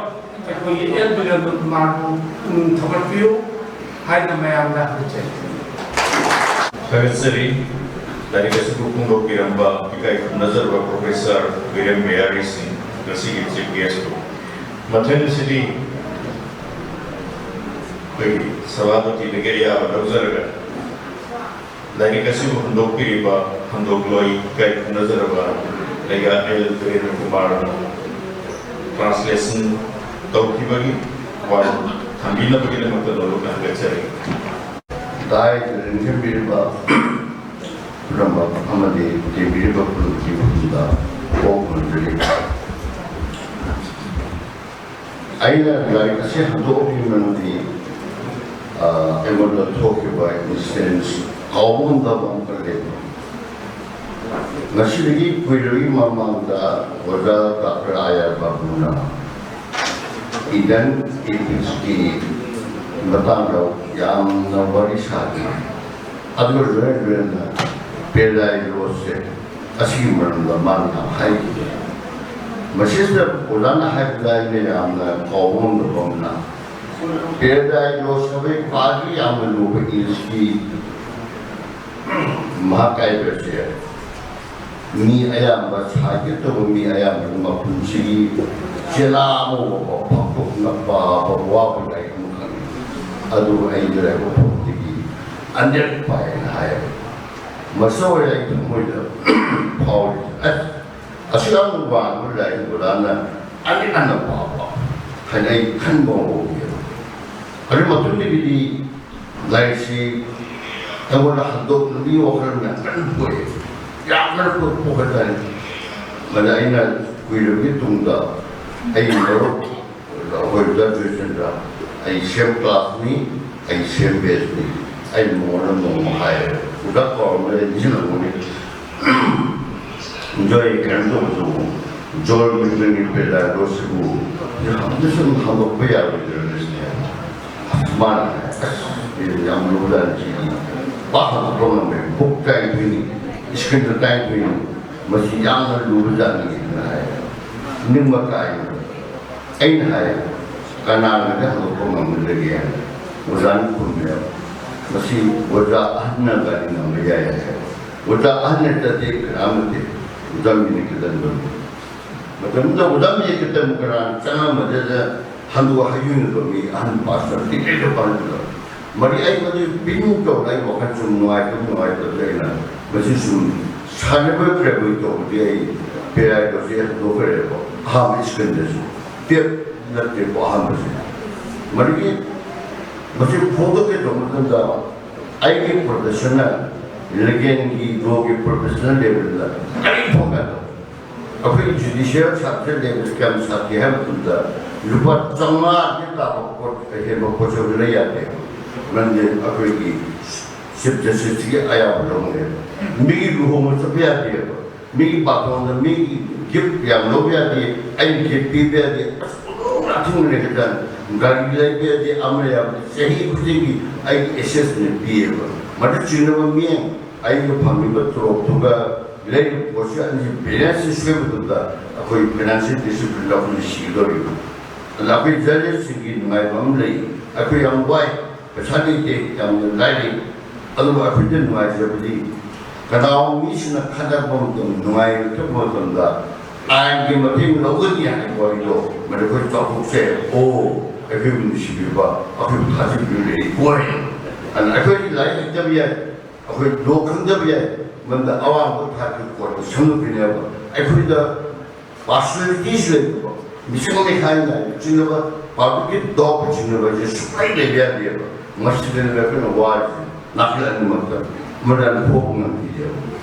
ꯑꯩꯈꯣꯏꯒꯤ ꯑꯦꯜ ꯕꯤꯔꯦꯟꯗ꯭ꯔ ꯀꯨꯃꯥꯔꯕꯨ ꯄꯨꯛꯅꯤꯡ ꯊꯧꯒꯠꯄꯤꯌꯨ ꯍꯥꯏꯅ ꯃꯌꯥꯝꯗ ꯍꯪꯖꯔꯤ꯫ ꯊꯥꯒꯠꯆꯔꯤ꯫ ꯂꯥꯏꯔꯤꯛ ꯑꯁꯤꯕꯨ ꯐꯣꯡꯗꯣꯛꯄꯤꯔꯝꯕ ꯏꯀꯥꯏ ꯈꯨꯝꯅꯖꯔꯕ ꯄ꯭ꯔꯣꯐꯦꯁꯔ ꯕꯤꯔꯦꯝ ꯕꯌꯥꯔꯤ ꯁꯤꯡ, ꯉꯁꯤꯒꯤ ꯆꯤꯐ ꯒꯦꯁꯄꯨ꯫ ꯃꯊꯪ ꯑꯁꯤꯗꯤ ꯑꯩꯈꯣꯏꯒꯤ ꯁꯚꯥꯄꯇꯤꯗꯒꯤ ꯑꯌꯥꯕ ꯂꯧꯖꯔꯒ ꯂꯥꯏꯔꯤꯛ ꯑꯁꯤꯕꯨ ꯍꯟꯗꯣꯛꯄꯤꯔꯤꯕ ꯍꯟꯗꯣꯛꯂꯣꯏ ꯏꯀꯥꯏ ꯈꯨꯝꯅꯖꯔꯕ ꯂꯩꯉꯥꯛ ꯑꯦꯜ ꯕꯤꯔꯦꯟꯗ꯭ꯔ ꯀꯨꯃꯥꯔꯅ ꯇ꯭ꯔꯥꯟꯁꯂꯦꯁꯟ ꯇꯧꯈꯤꯕꯒꯤ ꯋꯥꯔꯣꯜ ꯊꯝꯕꯤꯅꯕꯒꯤꯗꯃꯛꯇ ꯅꯣꯂꯨꯛꯅ ꯍꯪꯒꯠꯆꯔꯤ꯫ ꯗꯥꯏꯗ ꯂꯦꯡꯁꯤꯟꯕꯤꯔꯤꯕ ꯄꯨꯝꯅꯃꯛ ꯑꯃꯗꯤ ꯇꯦꯝꯕꯤꯔꯤꯕ ꯈꯨꯟꯒꯤ ꯃꯐꯝꯗ ꯄꯣꯛ ꯉꯝꯖꯔꯤ꯫ ꯑꯩꯅ ꯂꯥꯏꯔꯤꯛ ꯑꯁꯤ ꯍꯟꯗꯣꯛꯂꯤꯕ ꯃꯔꯝꯗꯤ, ꯑ, ꯑꯩꯉꯣꯟꯗ ꯊꯣꯛꯈꯤꯕ incidents ꯀꯥꯎꯕ ꯉꯝꯗꯕ ꯑꯃꯈꯛ ꯂꯩ꯫ ꯉꯁꯤꯗꯒꯤ ꯀꯨꯏꯔꯕꯒꯤ ꯃꯃꯥꯡꯗ ꯑꯣꯖꯥ ꯗꯥꯛꯇꯔ ꯑꯥꯔ ꯑꯥꯔ ꯕꯥꯕꯨꯅ Indian ethics ꯀꯤ ꯃꯇꯥꯡꯗ ꯌꯥꯝꯅ ꯋꯥꯔꯤ ꯁꯥꯈꯤ꯫ ꯑꯗꯨꯒ ꯂꯣꯏꯅ ꯂꯣꯏꯅꯅ Paradise Lost ꯁꯦ ꯑꯁꯤꯒꯤ ꯃꯔꯝꯗ ꯃꯥꯅ ꯌꯥꯝ ꯍꯥꯏꯈꯤ꯫ ꯃꯁꯤꯁꯤꯗ ꯑꯣꯖꯥꯅ ꯍꯥꯏꯕꯗ ꯑꯩꯅ ꯌꯥꯝꯅ ꯀꯥꯎꯕ ꯉꯝꯗꯕ ꯑꯃꯅ, Paradise Lost ꯍꯥꯏꯕꯒꯤ ꯈ꯭ꯋꯥꯏꯗꯒꯤ ꯌꯥꯝꯅ ꯂꯨꯕ English ꯀꯤ ꯃꯍꯥꯀꯥꯕ꯭ꯌꯁꯦ ꯃꯤ ꯑꯌꯥꯝꯕ, ꯁꯥꯍꯤꯇ꯭ꯌ ꯇꯧꯕ ꯃꯤ ꯑꯌꯥꯝꯕꯅ ꯃꯄꯨꯟꯁꯤꯒꯤ ꯆꯦꯂꯥ ꯑꯃ ꯐꯥꯎꯕ ꯐꯥꯛꯇꯣꯛꯅ ꯄꯥꯕ ꯋꯥꯕ ꯂꯥꯏꯔꯤꯛ ꯑꯃꯈꯛꯅꯤ꯫ ꯑꯗꯨꯕꯨ ꯑꯩ ꯂꯥꯏꯕꯛ ꯐꯕꯗꯒꯤ ꯑꯅꯤꯔꯛ ꯄꯥꯏꯅ ꯍꯥꯏꯌꯦꯕ꯫ ꯃꯁꯤ ꯑꯣꯏꯔꯦ ꯑꯩ ꯊꯃꯣꯏꯗ ꯐꯥꯎꯔꯤꯁꯦ, "ꯑꯁ, ꯑꯁꯨꯛ ꯌꯥꯝꯅ ꯋꯥꯡꯕ ꯂꯥꯏꯔꯤꯛ ꯑꯣꯖꯥꯅ ꯑꯅꯤ ꯍꯟꯅ ꯄꯥꯕ" ꯍꯥꯏꯅ ꯑꯩ ꯈꯟꯕ ꯍꯧꯈꯤꯕ꯫ ꯑꯗꯨꯒꯤ ꯃꯇꯨꯡꯗꯒꯤꯗꯤ ꯂꯥꯏꯔꯤꯛꯁꯤ ꯑꯩꯉꯣꯟꯗ ꯍꯟꯗꯣꯛꯅꯕꯒꯤ ꯋꯥꯈꯜ ꯃꯌꯥꯝ ꯀꯟꯅ ꯄꯣꯛꯑꯦ, ꯌꯥꯝꯅ ꯄꯣꯛꯄ ꯍꯥꯏꯇꯥꯔꯦ꯫ ꯃꯗ ꯑꯩꯅ ꯀꯨꯏꯔꯕꯒꯤ ꯇꯨꯡꯗ ꯑꯩꯒꯤ ꯃꯔꯨꯞ ꯑꯩꯈꯣꯏ ꯒ꯭ꯔꯦꯖꯨꯑꯦꯁꯟꯗ ꯑꯩ ꯁꯦꯝ ꯀ꯭ꯂꯥꯁꯅꯤ, ꯑꯩ ꯁꯦꯝ ꯕꯦꯁꯅꯤ꯫ ꯑꯩꯅ ꯃꯉꯣꯟꯗ ꯅꯣꯡꯃ ꯍꯥꯏꯔꯦ, "ꯑꯣꯖꯥ ꯀꯧꯔꯝꯕ ꯑꯩ ꯅꯤꯡꯁꯤꯡꯂꯝꯒꯅꯤ꯫ ꯑꯗꯣ ꯑꯩ ꯀꯩꯅꯣ ꯇꯧꯕꯗꯨ, ꯖꯣꯟ ꯃꯤꯜꯇꯟꯒꯤ ꯄꯦꯔꯥꯗꯥꯏꯁ ꯂꯣꯁꯁꯤꯕꯨ ꯑꯝꯇ ꯁꯨꯝ ꯍꯟꯗꯣꯛꯄ ꯌꯥꯔꯣꯏꯗ꯭ꯔꯅꯦ?" ꯃꯥꯅ ꯍꯥꯏ, "ꯑꯁ, ꯌꯥꯝ ꯂꯨꯕꯖꯥꯠꯅꯤ ꯁꯤꯗꯤ꯫ ꯄꯥꯛ ꯍꯟꯗꯣꯛꯄ ꯉꯝꯃꯣꯏ꯫ ꯕꯨꯛ ꯇꯔꯥꯅꯤꯊꯣꯏꯅꯤ, ꯁ꯭ꯀ꯭ꯔꯤꯟꯗ ꯇꯔꯥꯅꯤꯊꯣꯏꯅꯤ꯫ ꯃꯁꯤ ꯌꯥꯝꯅ ꯂꯨꯕꯖꯥꯠꯅꯤ" ꯍꯥꯏꯅ ꯍꯥꯏ꯫ ꯅꯤꯡꯕ ꯀꯥꯏꯅ ꯑꯩꯅ ꯍꯥꯏ, "ꯀꯅꯥꯅꯗꯤ ꯍꯟꯗꯣꯛꯄ ꯉꯝꯒꯗꯒꯦ?" ꯍꯥꯏꯅ꯫ ꯑꯣꯖꯥꯅ ꯈꯨꯝꯃꯦꯕ, "ꯃꯁꯤ ꯑꯣꯖꯥ ꯑꯍꯟꯅꯒꯗꯤ ꯉꯝꯕ ꯌꯥꯏ" ꯍꯥꯏ꯫ ꯑꯣꯖꯥ ꯑꯍꯟ ꯅꯠꯇꯗꯤ ꯀꯅꯥ ꯅꯠꯇꯦ, ꯑꯣꯖꯥ ꯃꯤꯅꯤꯠ ꯈꯛꯇꯪꯗꯨꯅꯤ꯫ ꯃꯇꯝꯗꯨꯗ ꯑꯣꯖꯥ ꯃꯤꯅꯤꯠ ꯈꯛꯇꯪ ꯀꯅꯥ ꯆꯪꯉꯝꯕꯗꯨꯗ ꯍꯟꯗꯣꯛ ꯍꯥꯏꯖꯤꯟꯕ ꯃꯤ ꯑꯍꯟ ꯄꯥꯁꯇꯔ ꯇꯤꯀꯦꯠ ꯄꯥꯟꯕꯗꯣ꯫ ꯃꯔꯤ ꯑꯩ ꯃꯗꯨ ꯄꯤꯅꯤꯡ ꯇꯧꯔ ꯑꯩ ꯋꯥꯈꯜ ꯁꯨꯝ ꯅꯨꯡꯉꯥꯏꯇꯕ ꯅꯨꯡꯉꯥꯏꯇꯕꯗ ꯑꯩꯅ ꯃꯁꯤ ꯁꯨꯝ ꯁꯥꯟꯅꯕ ꯀ꯭ꯔꯦꯕꯣꯏ ꯇꯧꯕꯗꯤ ꯑꯩ ꯄꯦꯔꯥꯏꯗꯣꯁꯦ ꯍꯟꯗꯣꯛꯈ꯭ꯔꯦꯕ꯫ ꯑꯍꯥꯟꯕ ꯁ꯭ꯀ꯭ꯔꯤꯟꯗꯁꯨ ꯇꯦꯞ ꯅꯠꯇꯦꯀꯣ ꯑꯍꯥꯟꯕꯁꯦ꯫ ꯃꯗꯨꯒꯤ ꯃꯁꯤ ꯐꯣꯡꯗꯣꯛꯀꯦ ꯇꯧꯕ ꯃꯇꯝꯗ ꯑꯩꯒꯤ ꯄ꯭ꯔꯣꯐꯦꯁꯟꯅ ꯂꯤꯒꯦꯜꯒꯤ ꯂꯣꯒꯤ ꯄ꯭ꯔꯣꯐꯦꯁꯅꯦꯜ ꯂꯦꯕꯦꯜꯗ ꯀꯔꯤ ꯐꯪꯒꯗꯕ? ꯑꯩꯈꯣꯏ ꯖꯨꯗꯤꯁꯤꯌꯦꯜ ꯁꯥꯔꯚꯤꯁ ꯂꯦꯕꯦꯜꯗ ꯀꯌꯥꯝ ꯁꯥꯊꯤ ꯍꯥꯏꯕ ꯃꯇꯝꯗ ꯂꯨꯄꯥ ꯆꯥꯝꯃꯉꯥꯗꯤ ꯇꯥꯕ ꯄꯣꯠ, ꯑꯍꯦꯟꯕ ꯄꯣꯠꯁꯛ ꯂꯩ ꯌꯥꯗꯦ꯫ ꯃꯔꯝꯗꯤ ꯑꯩꯈꯣꯏꯒꯤ ꯆꯤꯐ ꯖꯁꯇꯤꯁꯀꯤ ꯑꯌꯥꯕ ꯂꯧꯅꯦꯕ꯫ ꯃꯤꯒꯤ ꯂꯨꯍꯣꯡꯕ ꯆꯠꯄ ꯌꯥꯗꯦꯕ꯫ ꯃꯤꯒꯤ ꯕꯥꯇꯣꯟꯗ ꯃꯤꯒꯤ ꯒꯤꯐ ꯌꯥꯝ ꯂꯧꯕ ꯌꯥꯗꯦ, ꯑꯩꯅ ꯒꯤꯐ ꯄꯤꯕ ꯌꯥꯗꯦ꯫ ꯑꯁ, ꯑꯣꯟꯊꯣꯛꯅ ꯑꯊꯤꯡꯕ ꯂꯩꯈ꯭ꯔꯖꯥꯠꯅꯤ꯫ ꯒꯥꯔꯤ ꯂꯩꯕ ꯌꯥꯗꯦ, ꯑꯃ ꯌꯥꯗꯦ, ꯆꯍꯤ ꯈꯨꯗꯤꯡꯒꯤ ꯑꯩꯒꯤ ꯑꯦꯁꯦꯁꯃꯦꯟ ꯄꯤꯌꯦꯕ꯫ ꯃꯗꯨ ꯆꯤꯡꯅꯕ ꯃꯤꯠꯌꯦꯡ, ꯑꯩꯒ ꯐꯪꯉꯤꯕ ꯇꯣꯂꯣꯞꯇꯨꯒ ꯂꯩꯔꯤꯕ ꯄꯣꯠꯁꯤ ꯑꯅꯤꯁꯤ ꯕꯦꯂꯦꯟꯁꯁꯤ ꯁꯣꯏꯕ ꯃꯇꯝꯗ ꯑꯩꯈꯣꯏ ꯐꯥꯏꯅꯥꯟꯁꯤꯌꯦꯜ ꯗꯤꯁꯤꯄ꯭ꯂꯤꯟꯗ ꯑꯩꯈꯣꯏ ꯁꯤꯒꯗꯧꯔꯤꯕ꯫ ꯑꯗ ꯑꯩꯈꯣꯏ ꯖꯔꯅꯦꯜꯁꯤꯡꯒꯤ ꯅꯨꯡꯉꯥꯏꯕ ꯑꯃ ꯂꯩ, ꯑꯩꯈꯣꯏ ꯌꯥꯝ ꯋꯥꯏ, ꯄꯩꯁꯥ ꯂꯩꯇꯦ, ꯌꯥꯝꯅ ꯂꯥꯏꯔꯤ꯫ ꯑꯗꯨꯕꯨ ꯑꯩꯈꯣꯏꯗ ꯅꯨꯡꯉꯥꯏꯖꯕꯗꯤ ꯀꯅꯥꯒꯨꯝꯕ ꯃꯤꯁꯤꯡꯅ ꯈꯠꯅꯔꯛꯄ ꯃꯇꯝꯗ, ꯅꯨꯡꯉꯥꯏꯔꯛꯇꯕ ꯃꯇꯝꯗ ꯑꯥꯏꯟꯒꯤ ꯃꯇꯦꯡ ꯂꯧꯒꯅꯤ ꯍꯥꯏꯕ ꯋꯥꯔꯤꯗꯣ ꯃꯗꯨ ꯑꯩꯈꯣꯏ ꯆꯥꯎꯊꯣꯛꯆꯩ꯫ ꯑꯣ, ꯑꯩꯈꯣꯏꯕꯨ ꯅꯨꯡꯁꯤꯕꯤꯕ, ꯑꯩꯈꯣꯏꯕꯨ ꯊꯥꯖꯕꯤꯕ ꯂꯩꯔꯤ꯫ ꯍꯣꯏ, ꯑꯗꯨꯅ ꯑꯩꯈꯣꯏꯗꯤ ꯂꯥꯏꯔꯤꯛ ꯍꯩꯇꯕ ꯌꯥꯏ, ꯑꯩꯈꯣꯏ ꯂꯣ ꯈꯪꯗꯕ ꯌꯥꯏ, ꯃꯗꯨꯗ ꯑꯋꯥꯡꯕ ꯊꯥꯛꯀꯤ ꯀꯣꯔꯠꯇ ꯁꯝꯅ ꯄꯤꯅꯕ ꯑꯩꯈꯣꯏꯗ ꯄꯥꯔꯁꯣꯅꯦꯂꯤꯇꯤꯁ ꯂꯩꯇꯕ, ꯃꯤꯆꯪ ꯃꯤꯈꯥꯏ ꯅꯥꯏꯕ ꯆꯤꯡꯅꯕ, ꯄꯕ꯭ꯂꯤꯛꯀꯤ ꯗꯣꯞꯇ ꯆꯤꯡꯅꯕꯁꯦ ꯁꯨꯡꯂꯩ ꯂꯩꯕ ꯌꯥꯗꯦꯕ꯫ ꯃꯁꯤꯗꯅꯦꯕ ꯑꯩꯈꯣꯏꯅ ꯋꯥꯔꯤꯁꯦ ꯅꯥꯀꯜ ꯑꯅꯤꯃꯛꯇ꯫ ꯃꯗꯨꯅ ꯊꯣꯛꯄ ꯉꯝꯈꯤꯗꯦꯕ꯫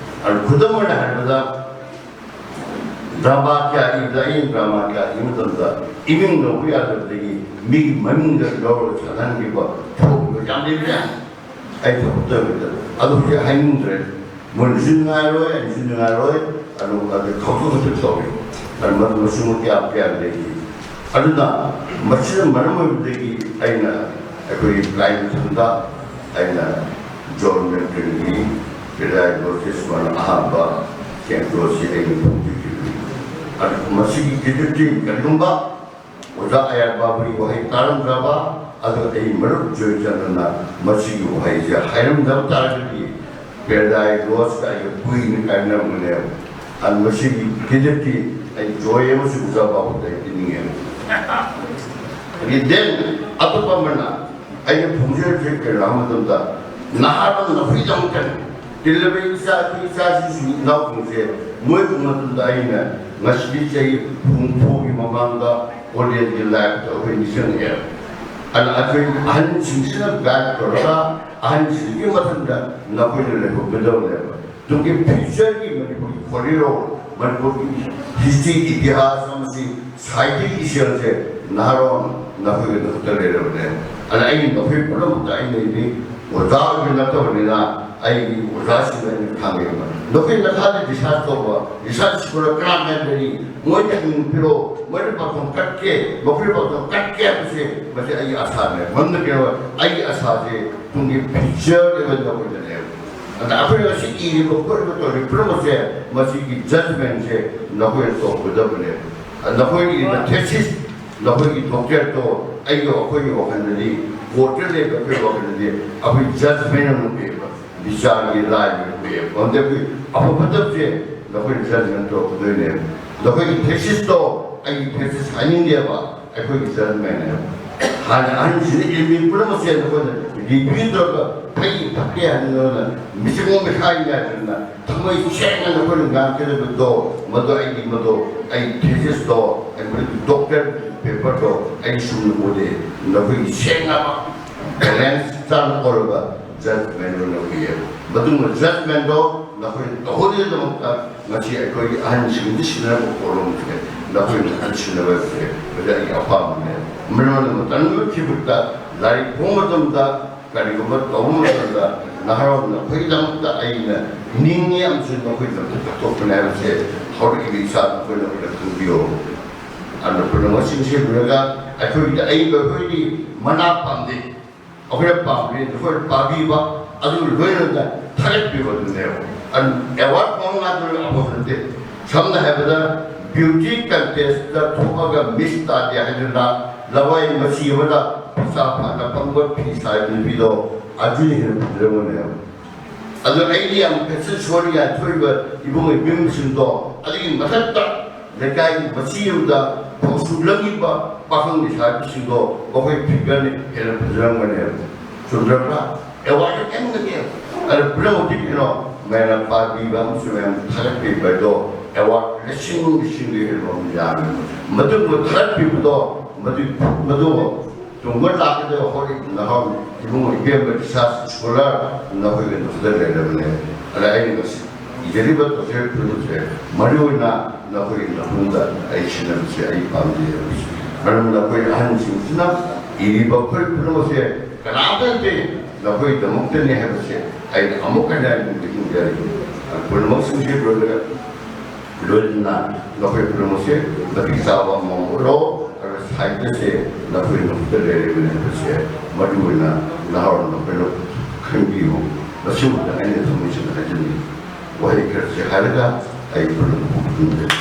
ꯑꯗꯨ ꯈꯨꯗꯝ ꯑꯣꯏꯅ ꯍꯥꯏꯔꯕꯗ, ꯗ꯭ꯔꯃꯥ ꯀꯌꯥ ꯏꯕꯗ, ꯑꯩꯅ ꯗ꯭ꯔꯃꯥ ꯀꯌꯥ ꯏꯕ ꯃꯇꯝꯗ ꯏꯃꯤꯡ ꯂꯧꯕ ꯌꯥꯗꯕꯗꯒꯤ ꯃꯤꯒꯤ ꯃꯃꯤꯡꯗ ꯂꯧꯔꯒ ꯁꯥꯟꯅꯍꯟꯈꯤꯕ ꯊꯣꯛꯈꯤꯕ ꯌꯥꯝ ꯂꯩꯕꯅꯦ꯫ ꯑꯩ ꯊꯕꯛ ꯇꯧꯔꯤꯉꯩꯗ꯫ ꯑꯗꯨ ꯍꯧꯖꯤꯛ ꯍꯥꯏꯅꯤꯡꯗ꯭ꯔꯦ꯫ ꯃꯣꯏꯅꯁꯨ ꯅꯨꯡꯉꯥꯏꯔꯣꯏ, ꯑꯩꯅꯁꯨ ꯅꯨꯡꯉꯥꯏꯔꯣꯏ꯫ ꯑꯗꯨ, ꯑꯗꯨ ꯊꯧꯗꯣꯛ ꯈꯛꯇ ꯇꯧꯏ꯫ ꯑꯗꯨ ꯃꯗꯨ ꯃꯁꯤꯡ ꯀꯌꯥ ꯀꯌꯥ ꯂꯩꯈꯤ꯫ ꯑꯗꯨꯅ ꯃꯁꯤꯅ ꯃꯔꯝ ꯑꯣꯏꯕꯗꯒꯤ ꯑꯩꯅ ꯑꯩꯈꯣꯏꯒꯤ ꯀ꯭ꯂꯥꯏꯟ ꯃꯊꯪꯗ ꯑꯩꯅ ꯖꯣꯟ ꯃꯦꯟꯇꯟꯒꯤ ꯄꯦꯔꯥꯏꯗꯣꯁꯤꯁ ꯃꯥꯅ ꯑꯍꯥꯟꯕ ꯀꯦꯟꯇꯣꯁꯤ ꯑꯩꯅ ꯐꯣꯡꯗꯣꯛꯈꯤꯕꯅꯤ꯫ ꯑꯗꯨ ꯃꯁꯤꯒꯤ ꯀ꯭ꯔꯤꯗꯤꯠꯇꯤ ꯀꯔꯤꯒꯨꯝꯕ ꯑꯣꯖꯥ ꯑꯌꯥ ꯕꯥꯕꯨꯒꯤ ꯋꯥꯍꯩ ꯇꯥꯔꯝꯗ꯭ꯔꯕ, ꯑꯗꯨꯒ ꯑꯩ ꯃꯔꯨꯞ ꯖꯣꯏꯆꯟꯗ꯭ꯔꯅ ꯃꯁꯤꯒꯤ ꯋꯥꯍꯩꯁꯦ ꯍꯥꯏꯔꯝꯗꯕ ꯇꯥꯔꯒꯗꯤ ꯄꯦꯔꯥꯗꯥꯏꯁ ꯂꯣꯁꯀ ꯑꯩꯒ ꯀꯨꯏꯅ ꯀꯥꯏꯅꯔꯝꯒꯅꯦꯕ꯫ ꯑꯗꯨ ꯃꯁꯤꯒꯤ ꯀ꯭ꯔꯤꯗꯤꯠꯇꯤ ꯑꯩ ꯖꯣꯏ ꯑꯃꯁꯨꯡ ꯑꯣꯖꯥ ꯕꯥꯕꯨꯗ ꯑꯩ ꯄꯤꯅꯤꯡꯉꯦꯕ꯫ ꯑꯗꯒꯤ ꯗꯦꯟ ꯑꯇꯣꯞꯄ ꯑꯃꯅ ꯑꯩꯅ ꯐꯣꯡꯖꯔꯤꯁꯦ ꯀꯩꯅꯣ ꯍꯥꯏꯕ ꯃꯇꯝꯗ ꯅꯍꯥꯔꯣꯜ ꯅꯈꯣꯏꯒꯤꯗꯃꯛꯇꯅꯤ꯫ ꯇꯤꯜꯂꯕ ꯏꯆꯥ, ꯏꯆꯥꯁꯤꯡ ꯏꯅꯥꯎꯁꯤꯡꯁꯦ ꯃꯣꯏ ꯎꯕ ꯃꯇꯝꯗ ꯑꯩꯅ ꯉꯁꯤꯗꯤ ꯆꯍꯤ ꯍꯨꯝꯐꯨꯒꯤ ꯃꯃꯥꯡꯗ ꯀꯣꯂꯦꯖꯀꯤ ꯂꯥꯏꯐꯇ ꯑꯩꯈꯣꯏ ꯅꯤꯡꯁꯤꯡꯉꯛꯑꯦ꯫ ꯑꯗꯨꯅ ꯑꯩꯈꯣꯏ ꯑꯍꯟꯁꯤꯡꯁꯤꯅ ꯒꯥꯏꯗ ꯇꯧꯔꯒ ꯑꯍꯟꯁꯤꯡꯒꯤ ꯃꯊꯪꯗ ꯅꯈꯣꯏꯅ ꯂꯩꯍꯧꯒꯗꯕꯅꯦꯕ꯫ ꯇꯨꯡꯒꯤ ꯐ꯭ꯌꯨꯆꯔꯒꯤ ꯃꯅꯤꯄꯨꯔꯒꯤ ꯈꯣꯜꯂꯤꯔꯣꯜ, ꯃꯅꯤꯄꯨꯔꯒꯤ ꯍꯤꯁꯇ꯭ꯔꯤ, ꯏꯇꯤꯍꯥꯁ ꯑꯃꯁꯨꯡ ꯁꯥꯍꯤꯇ꯭ꯌꯒꯤ ꯏꯆꯦꯜꯁꯦ ꯅꯍꯥꯔꯣꯟ ꯅꯈꯣꯏꯒꯤ ꯈꯨꯠꯇ ꯂꯩꯔꯕꯅꯦ꯫ ꯑꯗ ꯑꯩ ꯅꯈꯣꯏ ꯄꯨꯝꯅꯃꯛꯇ ꯑꯩꯅ ꯏꯕꯤ ꯑꯣꯖꯥ ꯑꯣꯏꯕ ꯅꯠꯇꯕꯅꯤꯅ ꯑꯩꯒꯤ ꯑꯣꯖꯥꯁꯤꯡꯗ ꯑꯩꯅ ꯈꯪꯉꯦꯕ꯫ ꯅꯈꯣꯏ ꯅꯈꯥꯗ ꯔꯤꯁꯥꯔꯁ ꯇꯧꯕ, ꯔꯤꯁꯥꯔꯁ ꯁ꯭ꯀꯣꯂꯔ ꯀꯅꯥ ꯀꯅꯥ ꯂꯩꯔꯤ? ꯃꯣꯏꯗ ꯍꯪꯕꯤꯔꯣ, ꯃꯣꯏꯅ ꯄꯥꯎꯈꯨꯝ ꯀꯠꯀꯦ, ꯃꯈꯣꯏꯅ ꯄꯥꯎꯈꯨꯝ ꯀꯠꯀꯦ ꯍꯥꯏꯕꯁꯦ ꯃꯁꯤ ꯑꯩꯒꯤ ꯑꯁꯥꯅꯦ꯫ ꯃꯔꯝꯗꯤ ꯀꯩꯅꯣ, ꯑꯩꯒꯤ ꯑꯁꯥꯁꯦ ꯇꯨꯡꯒꯤ ꯐ꯭ꯌꯨꯆꯔ ꯑꯣꯏꯕ ꯅꯈꯣꯏꯗꯅꯦꯕ꯫ ꯑꯗ ꯑꯩꯈꯣꯏꯅ ꯉꯁꯤ ꯏꯔꯤꯕ ꯈꯣꯠꯂꯤꯕ ꯇꯧꯔꯤꯕ ꯄꯨꯝꯅꯃꯛꯁꯦ ꯃꯁꯤꯒꯤ ꯖꯖꯃꯦꯟꯁꯦ ꯅꯈꯣꯏꯅ ꯇꯧꯒꯗꯕꯅꯦꯕ꯫ ꯅꯈꯣꯏꯒꯤ ꯏꯕ ꯊꯦꯁꯤꯁ, ꯅꯈꯣꯏꯒꯤ ꯗꯣꯛꯇꯔꯦꯠꯇꯣ ꯑꯩꯒꯤ, ꯑꯩꯈꯣꯏꯒꯤ ꯋꯥꯈꯜꯗꯗꯤ, ꯀꯣꯔꯠꯇ ꯂꯩꯕ ꯑꯩꯈꯣꯏꯒꯤ ꯋꯥꯈꯜꯗꯗꯤ ꯑꯩꯈꯣꯏ ꯖꯖꯃꯦꯟ ꯑꯃ ꯄꯤꯌꯦꯕ, ꯕꯤꯆꯥꯔꯒꯤ ꯔꯥꯏ ꯑꯃ ꯄꯤꯌꯦꯕ꯫ ꯃꯔꯝꯗꯤ ꯑꯩꯈꯣꯏ ꯑꯐ ꯐꯠꯇꯕꯁꯦ ꯅꯈꯣꯏꯅ ꯖꯖꯃꯦꯟ ꯇꯧꯔꯛꯀꯗꯣꯏꯅꯦꯕ꯫ ꯅꯈꯣꯏꯒꯤ ꯊꯦꯁꯤꯁꯇꯣ ꯑꯩꯒꯤ ꯊꯦꯁꯤꯁ ꯍꯥꯏꯅꯤꯡꯗꯦꯕ, ꯑꯩꯈꯣꯏꯒꯤ ꯖꯖꯃꯦꯟꯅꯦꯕ꯫ ꯍꯥꯟꯅ ꯑꯍꯟꯁꯤꯡꯅ ꯏꯔꯝꯃꯤ ꯄꯨꯝꯅꯃꯛꯁꯦ ꯅꯈꯣꯏꯅ ꯔꯤꯚ꯭ꯌꯨ ꯇꯧꯔꯒ ꯐꯩ ꯐꯠꯇꯦ ꯍꯥꯏꯅ ꯅꯈꯣꯏꯅ ꯃꯤꯆꯪ ꯃꯤꯈꯥꯏ ꯅꯥꯏꯗꯅ ꯊꯃꯣꯏ ꯁꯦꯡꯅ ꯅꯈꯣꯏꯅ ꯉꯥꯡꯒꯗꯕꯗꯣ, ꯃꯗꯨ ꯑꯩꯒꯤ, ꯃꯗꯨ ꯑꯩ ꯊꯦꯁꯤꯁꯇꯣ, ꯑꯩ ꯃꯗꯨꯒꯤ ꯗꯣꯛꯇꯔ ꯄꯦꯄꯔꯗꯣ ꯑꯩ ꯁꯨꯝꯅ ꯎꯗꯦ꯫ ꯅꯈꯣꯏꯒꯤ ꯁꯦꯡꯅ ꯕꯦꯂꯦꯟꯁ ꯆꯥꯅ ꯑꯣꯏꯔꯕ ꯖꯖꯃꯦꯟ ꯑꯣꯏꯅ ꯎꯏꯌꯦ꯫ ꯃꯗꯨꯒꯨꯝꯕ ꯖꯖꯃꯦꯟꯗꯣ ꯅꯈꯣꯏꯅ ꯇꯧꯍꯟꯅꯕꯒꯤꯗꯃꯛꯇ ꯉꯁꯤ ꯑꯩꯈꯣꯏꯒꯤ ꯑꯍꯟꯁꯤꯡꯗꯤ ꯁꯤꯟꯅꯔꯛꯄ ꯄꯣꯠꯂꯨꯝꯁꯦ ꯅꯈꯣꯏꯅ ꯑꯍꯟ ꯁꯤꯟꯅꯕꯁꯦ ꯃꯁꯤ ꯑꯩꯒꯤ ꯑꯄꯥꯝꯕꯅꯦ꯫ ꯃꯔꯝ ꯑꯗꯨꯅ ꯃꯇꯝꯗꯨꯒꯤ ꯐꯤꯕꯝꯗ ꯂꯥꯏꯔꯤꯛ ꯐꯣꯡꯕ ꯃꯇꯝꯗ, ꯀꯔꯤꯒꯨꯝꯕ ꯇꯧꯕ ꯃꯇꯝꯗ ꯅꯍꯥꯔꯣꯜ ꯅꯈꯣꯏꯒꯤꯗꯃꯛꯇ ꯑꯩꯅ ꯅꯤꯡꯉꯤ ꯑꯃꯁꯨꯡ ꯅꯈꯣꯏꯒꯤꯗꯃꯛꯇ ꯀꯠꯊꯣꯛꯄꯅꯦ ꯍꯥꯏꯕꯁꯦ ꯍꯧꯔꯛꯏꯕ ꯏꯆꯥ ꯅꯈꯣꯏꯅ ꯑꯩꯈꯣꯏꯗ ꯈꯪꯕꯤꯌꯣ꯫ ꯑꯗꯨꯅ ꯄꯨꯝꯅꯃꯛꯁꯤꯡ ꯁꯦꯝꯗꯨꯅꯒ ꯑꯩꯈꯣꯏꯒꯤꯗ ꯑꯏꯕ ꯑꯩꯈꯣꯏꯒꯤ ꯃꯅꯥ ꯄꯥꯝꯗꯦ꯫ ꯑꯩꯈꯣꯏꯅ ꯄꯥꯝꯕꯗꯤ ꯑꯩꯈꯣꯏꯅ ꯄꯥꯕꯤꯕ, ꯑꯗꯨꯒ ꯂꯣꯏꯅꯅ ꯊꯥꯒꯠꯄꯤꯕ ꯑꯗꯨꯅꯦꯕ꯫ ꯑꯗꯨ ꯑꯦꯋꯥꯔꯗ ꯐꯪꯕ ꯉꯥꯛꯇꯅ ꯑꯐꯕ ꯅꯠꯇꯦ꯫ ꯁꯝꯅ ꯍꯥꯏꯔꯕꯗ ꯕ꯭ꯌꯨꯇꯤ ꯀꯟꯇꯦꯁꯇ ꯊꯣꯛꯑꯒ ꯃꯤꯁ ꯇꯥꯗꯦ ꯍꯥꯏꯗꯨꯅ ꯂꯋꯥꯏ ꯃꯆꯤ ꯑꯃꯗ ꯄꯩꯁꯥ ꯐꯅ ꯐꯪꯕ ꯐꯤ ꯁꯥꯕ ꯅꯨꯄꯤꯗꯣ ꯑꯗꯨꯅ ꯍꯦꯟꯅ ꯐꯖꯔꯝꯒꯅꯦꯕ꯫ ꯑꯗꯣ ꯑꯩꯗꯤ ꯌꯥꯝ ꯐꯦꯁꯟ ꯁꯣ ꯌꯥꯟꯊꯣꯛꯏꯕ ꯏꯕꯨꯡ ꯏꯕꯦꯝꯁꯤꯡꯗꯣ ꯑꯗꯨꯒꯤ ꯃꯊꯛꯇ ꯂꯩꯀꯥꯏꯒꯤ ꯃꯆꯤ ꯑꯃꯗ ꯐꯧꯁꯨ ꯂꯪꯉꯤꯕ ꯄꯥꯈꯪ ꯂꯩꯁꯥꯕꯤꯁꯤꯡꯗꯣ ꯃꯈꯣꯏ ꯐꯤꯒꯔꯅ ꯍꯦꯟꯅ ꯐꯖꯔꯝꯒꯅꯦꯕ꯫ ꯆꯨꯝꯗ꯭ꯔꯕ꯭ꯔꯥ? ꯑꯦꯋꯥꯔꯗ ꯀꯔꯤꯝ ꯅꯠꯇꯦ꯫ ꯑꯗꯣ ꯄꯨꯝꯅꯃꯛꯇꯤ ꯀꯩꯅꯣ, ꯃꯌꯥꯝꯅ ꯄꯥꯕꯤꯕ ꯑꯃꯁꯨꯡ ꯃꯌꯥꯝ ꯊꯥꯒꯠꯄꯤꯕ ꯍꯥꯏꯗꯣ ꯑꯦꯋꯥꯔꯗ ꯂꯤꯁꯤꯡ ꯂꯤꯁꯤꯡꯗ ꯍꯦꯟꯕ ꯑꯃ ꯌꯥꯝꯃꯦ꯫ ꯃꯗꯨꯒꯨꯝꯕ ꯊꯥꯒꯠꯄꯤꯕꯗꯣ ꯃꯗꯨ, ꯃꯗꯨ ꯇꯨꯡꯗ ꯂꯥꯛꯀꯗꯕ ꯑꯩꯈꯣꯏ ꯅꯍꯥ ꯏꯕꯨꯡ ꯏꯕꯦꯝꯕ ꯔꯤꯁꯥꯔꯁ ꯁ꯭ꯀꯣꯂꯔ ꯅꯈꯣꯏꯒꯤ ꯅꯨꯡꯁꯤꯗ ꯂꯩꯔꯕꯅꯦ꯫ ꯑꯗ ꯑꯩꯅ ꯉꯁꯤ ꯏꯖꯔꯤꯕ ꯇꯧꯖꯔꯤꯕ ꯐꯤꯕꯝꯁꯦ ꯃꯔꯨ ꯑꯣꯏꯅ ꯅꯈꯣꯏ ꯅꯐꯝꯗ ꯑꯩ ꯁꯤꯟꯅꯕꯁꯦ ꯑꯩ ꯄꯥꯝꯖꯩ ꯍꯥꯏꯕꯁꯤ꯫ ꯃꯔꯝ ꯅꯈꯣꯏ ꯑꯍꯟꯁꯤꯡꯁꯤꯅ ꯏꯔꯤꯕ ꯑꯩꯈꯣꯏ ꯄꯨꯝꯅꯃꯛꯁꯦ ꯀꯅꯥꯝꯇ ꯅꯠꯇꯦ, ꯅꯈꯣꯏꯒꯤꯗꯃꯛꯇꯅꯤ ꯍꯥꯏꯕꯁꯦ ꯑꯩꯅ ꯑꯃꯨꯛ ꯍꯟꯅ ꯍꯥꯏꯅꯤꯡꯖꯔꯤ꯫ ꯄꯨꯝꯅꯃꯛꯁꯤꯡꯁꯦ ꯂꯣꯏꯅ ꯂꯣꯏꯅꯅ ꯅꯈꯣꯏ ꯄꯨꯝꯅꯃꯛꯁꯦ ꯃꯇꯤꯛ ꯆꯥꯕ ꯑꯃ ꯑꯣꯏꯔꯣ꯫ ꯑꯗꯨꯒ ꯁꯥꯍꯤꯇ꯭ꯌꯁꯦ ꯅꯈꯣꯏ ꯅꯈꯨꯠꯇ ꯂꯩꯔꯤꯕꯅꯤ ꯍꯥꯏꯕꯁꯦ ꯃꯔꯨ ꯑꯣꯏꯅ ꯅꯍꯥꯔꯣꯜ ꯅꯈꯣꯏꯅ ꯈꯪꯕꯤꯌꯨ꯫ ꯃꯁꯤꯃꯛꯇ ꯑꯩꯅ ꯊꯝꯃꯣꯏꯁꯤꯗ ꯍꯥꯏꯖꯅꯤꯡꯏ꯫ ꯋꯥꯍꯩ ꯈꯔꯁꯦ ꯍꯥꯏꯔꯒ ꯑꯩ ꯄꯨꯝꯅꯃꯛꯄꯨ ꯈꯨꯔꯨꯝꯖꯔꯤ꯫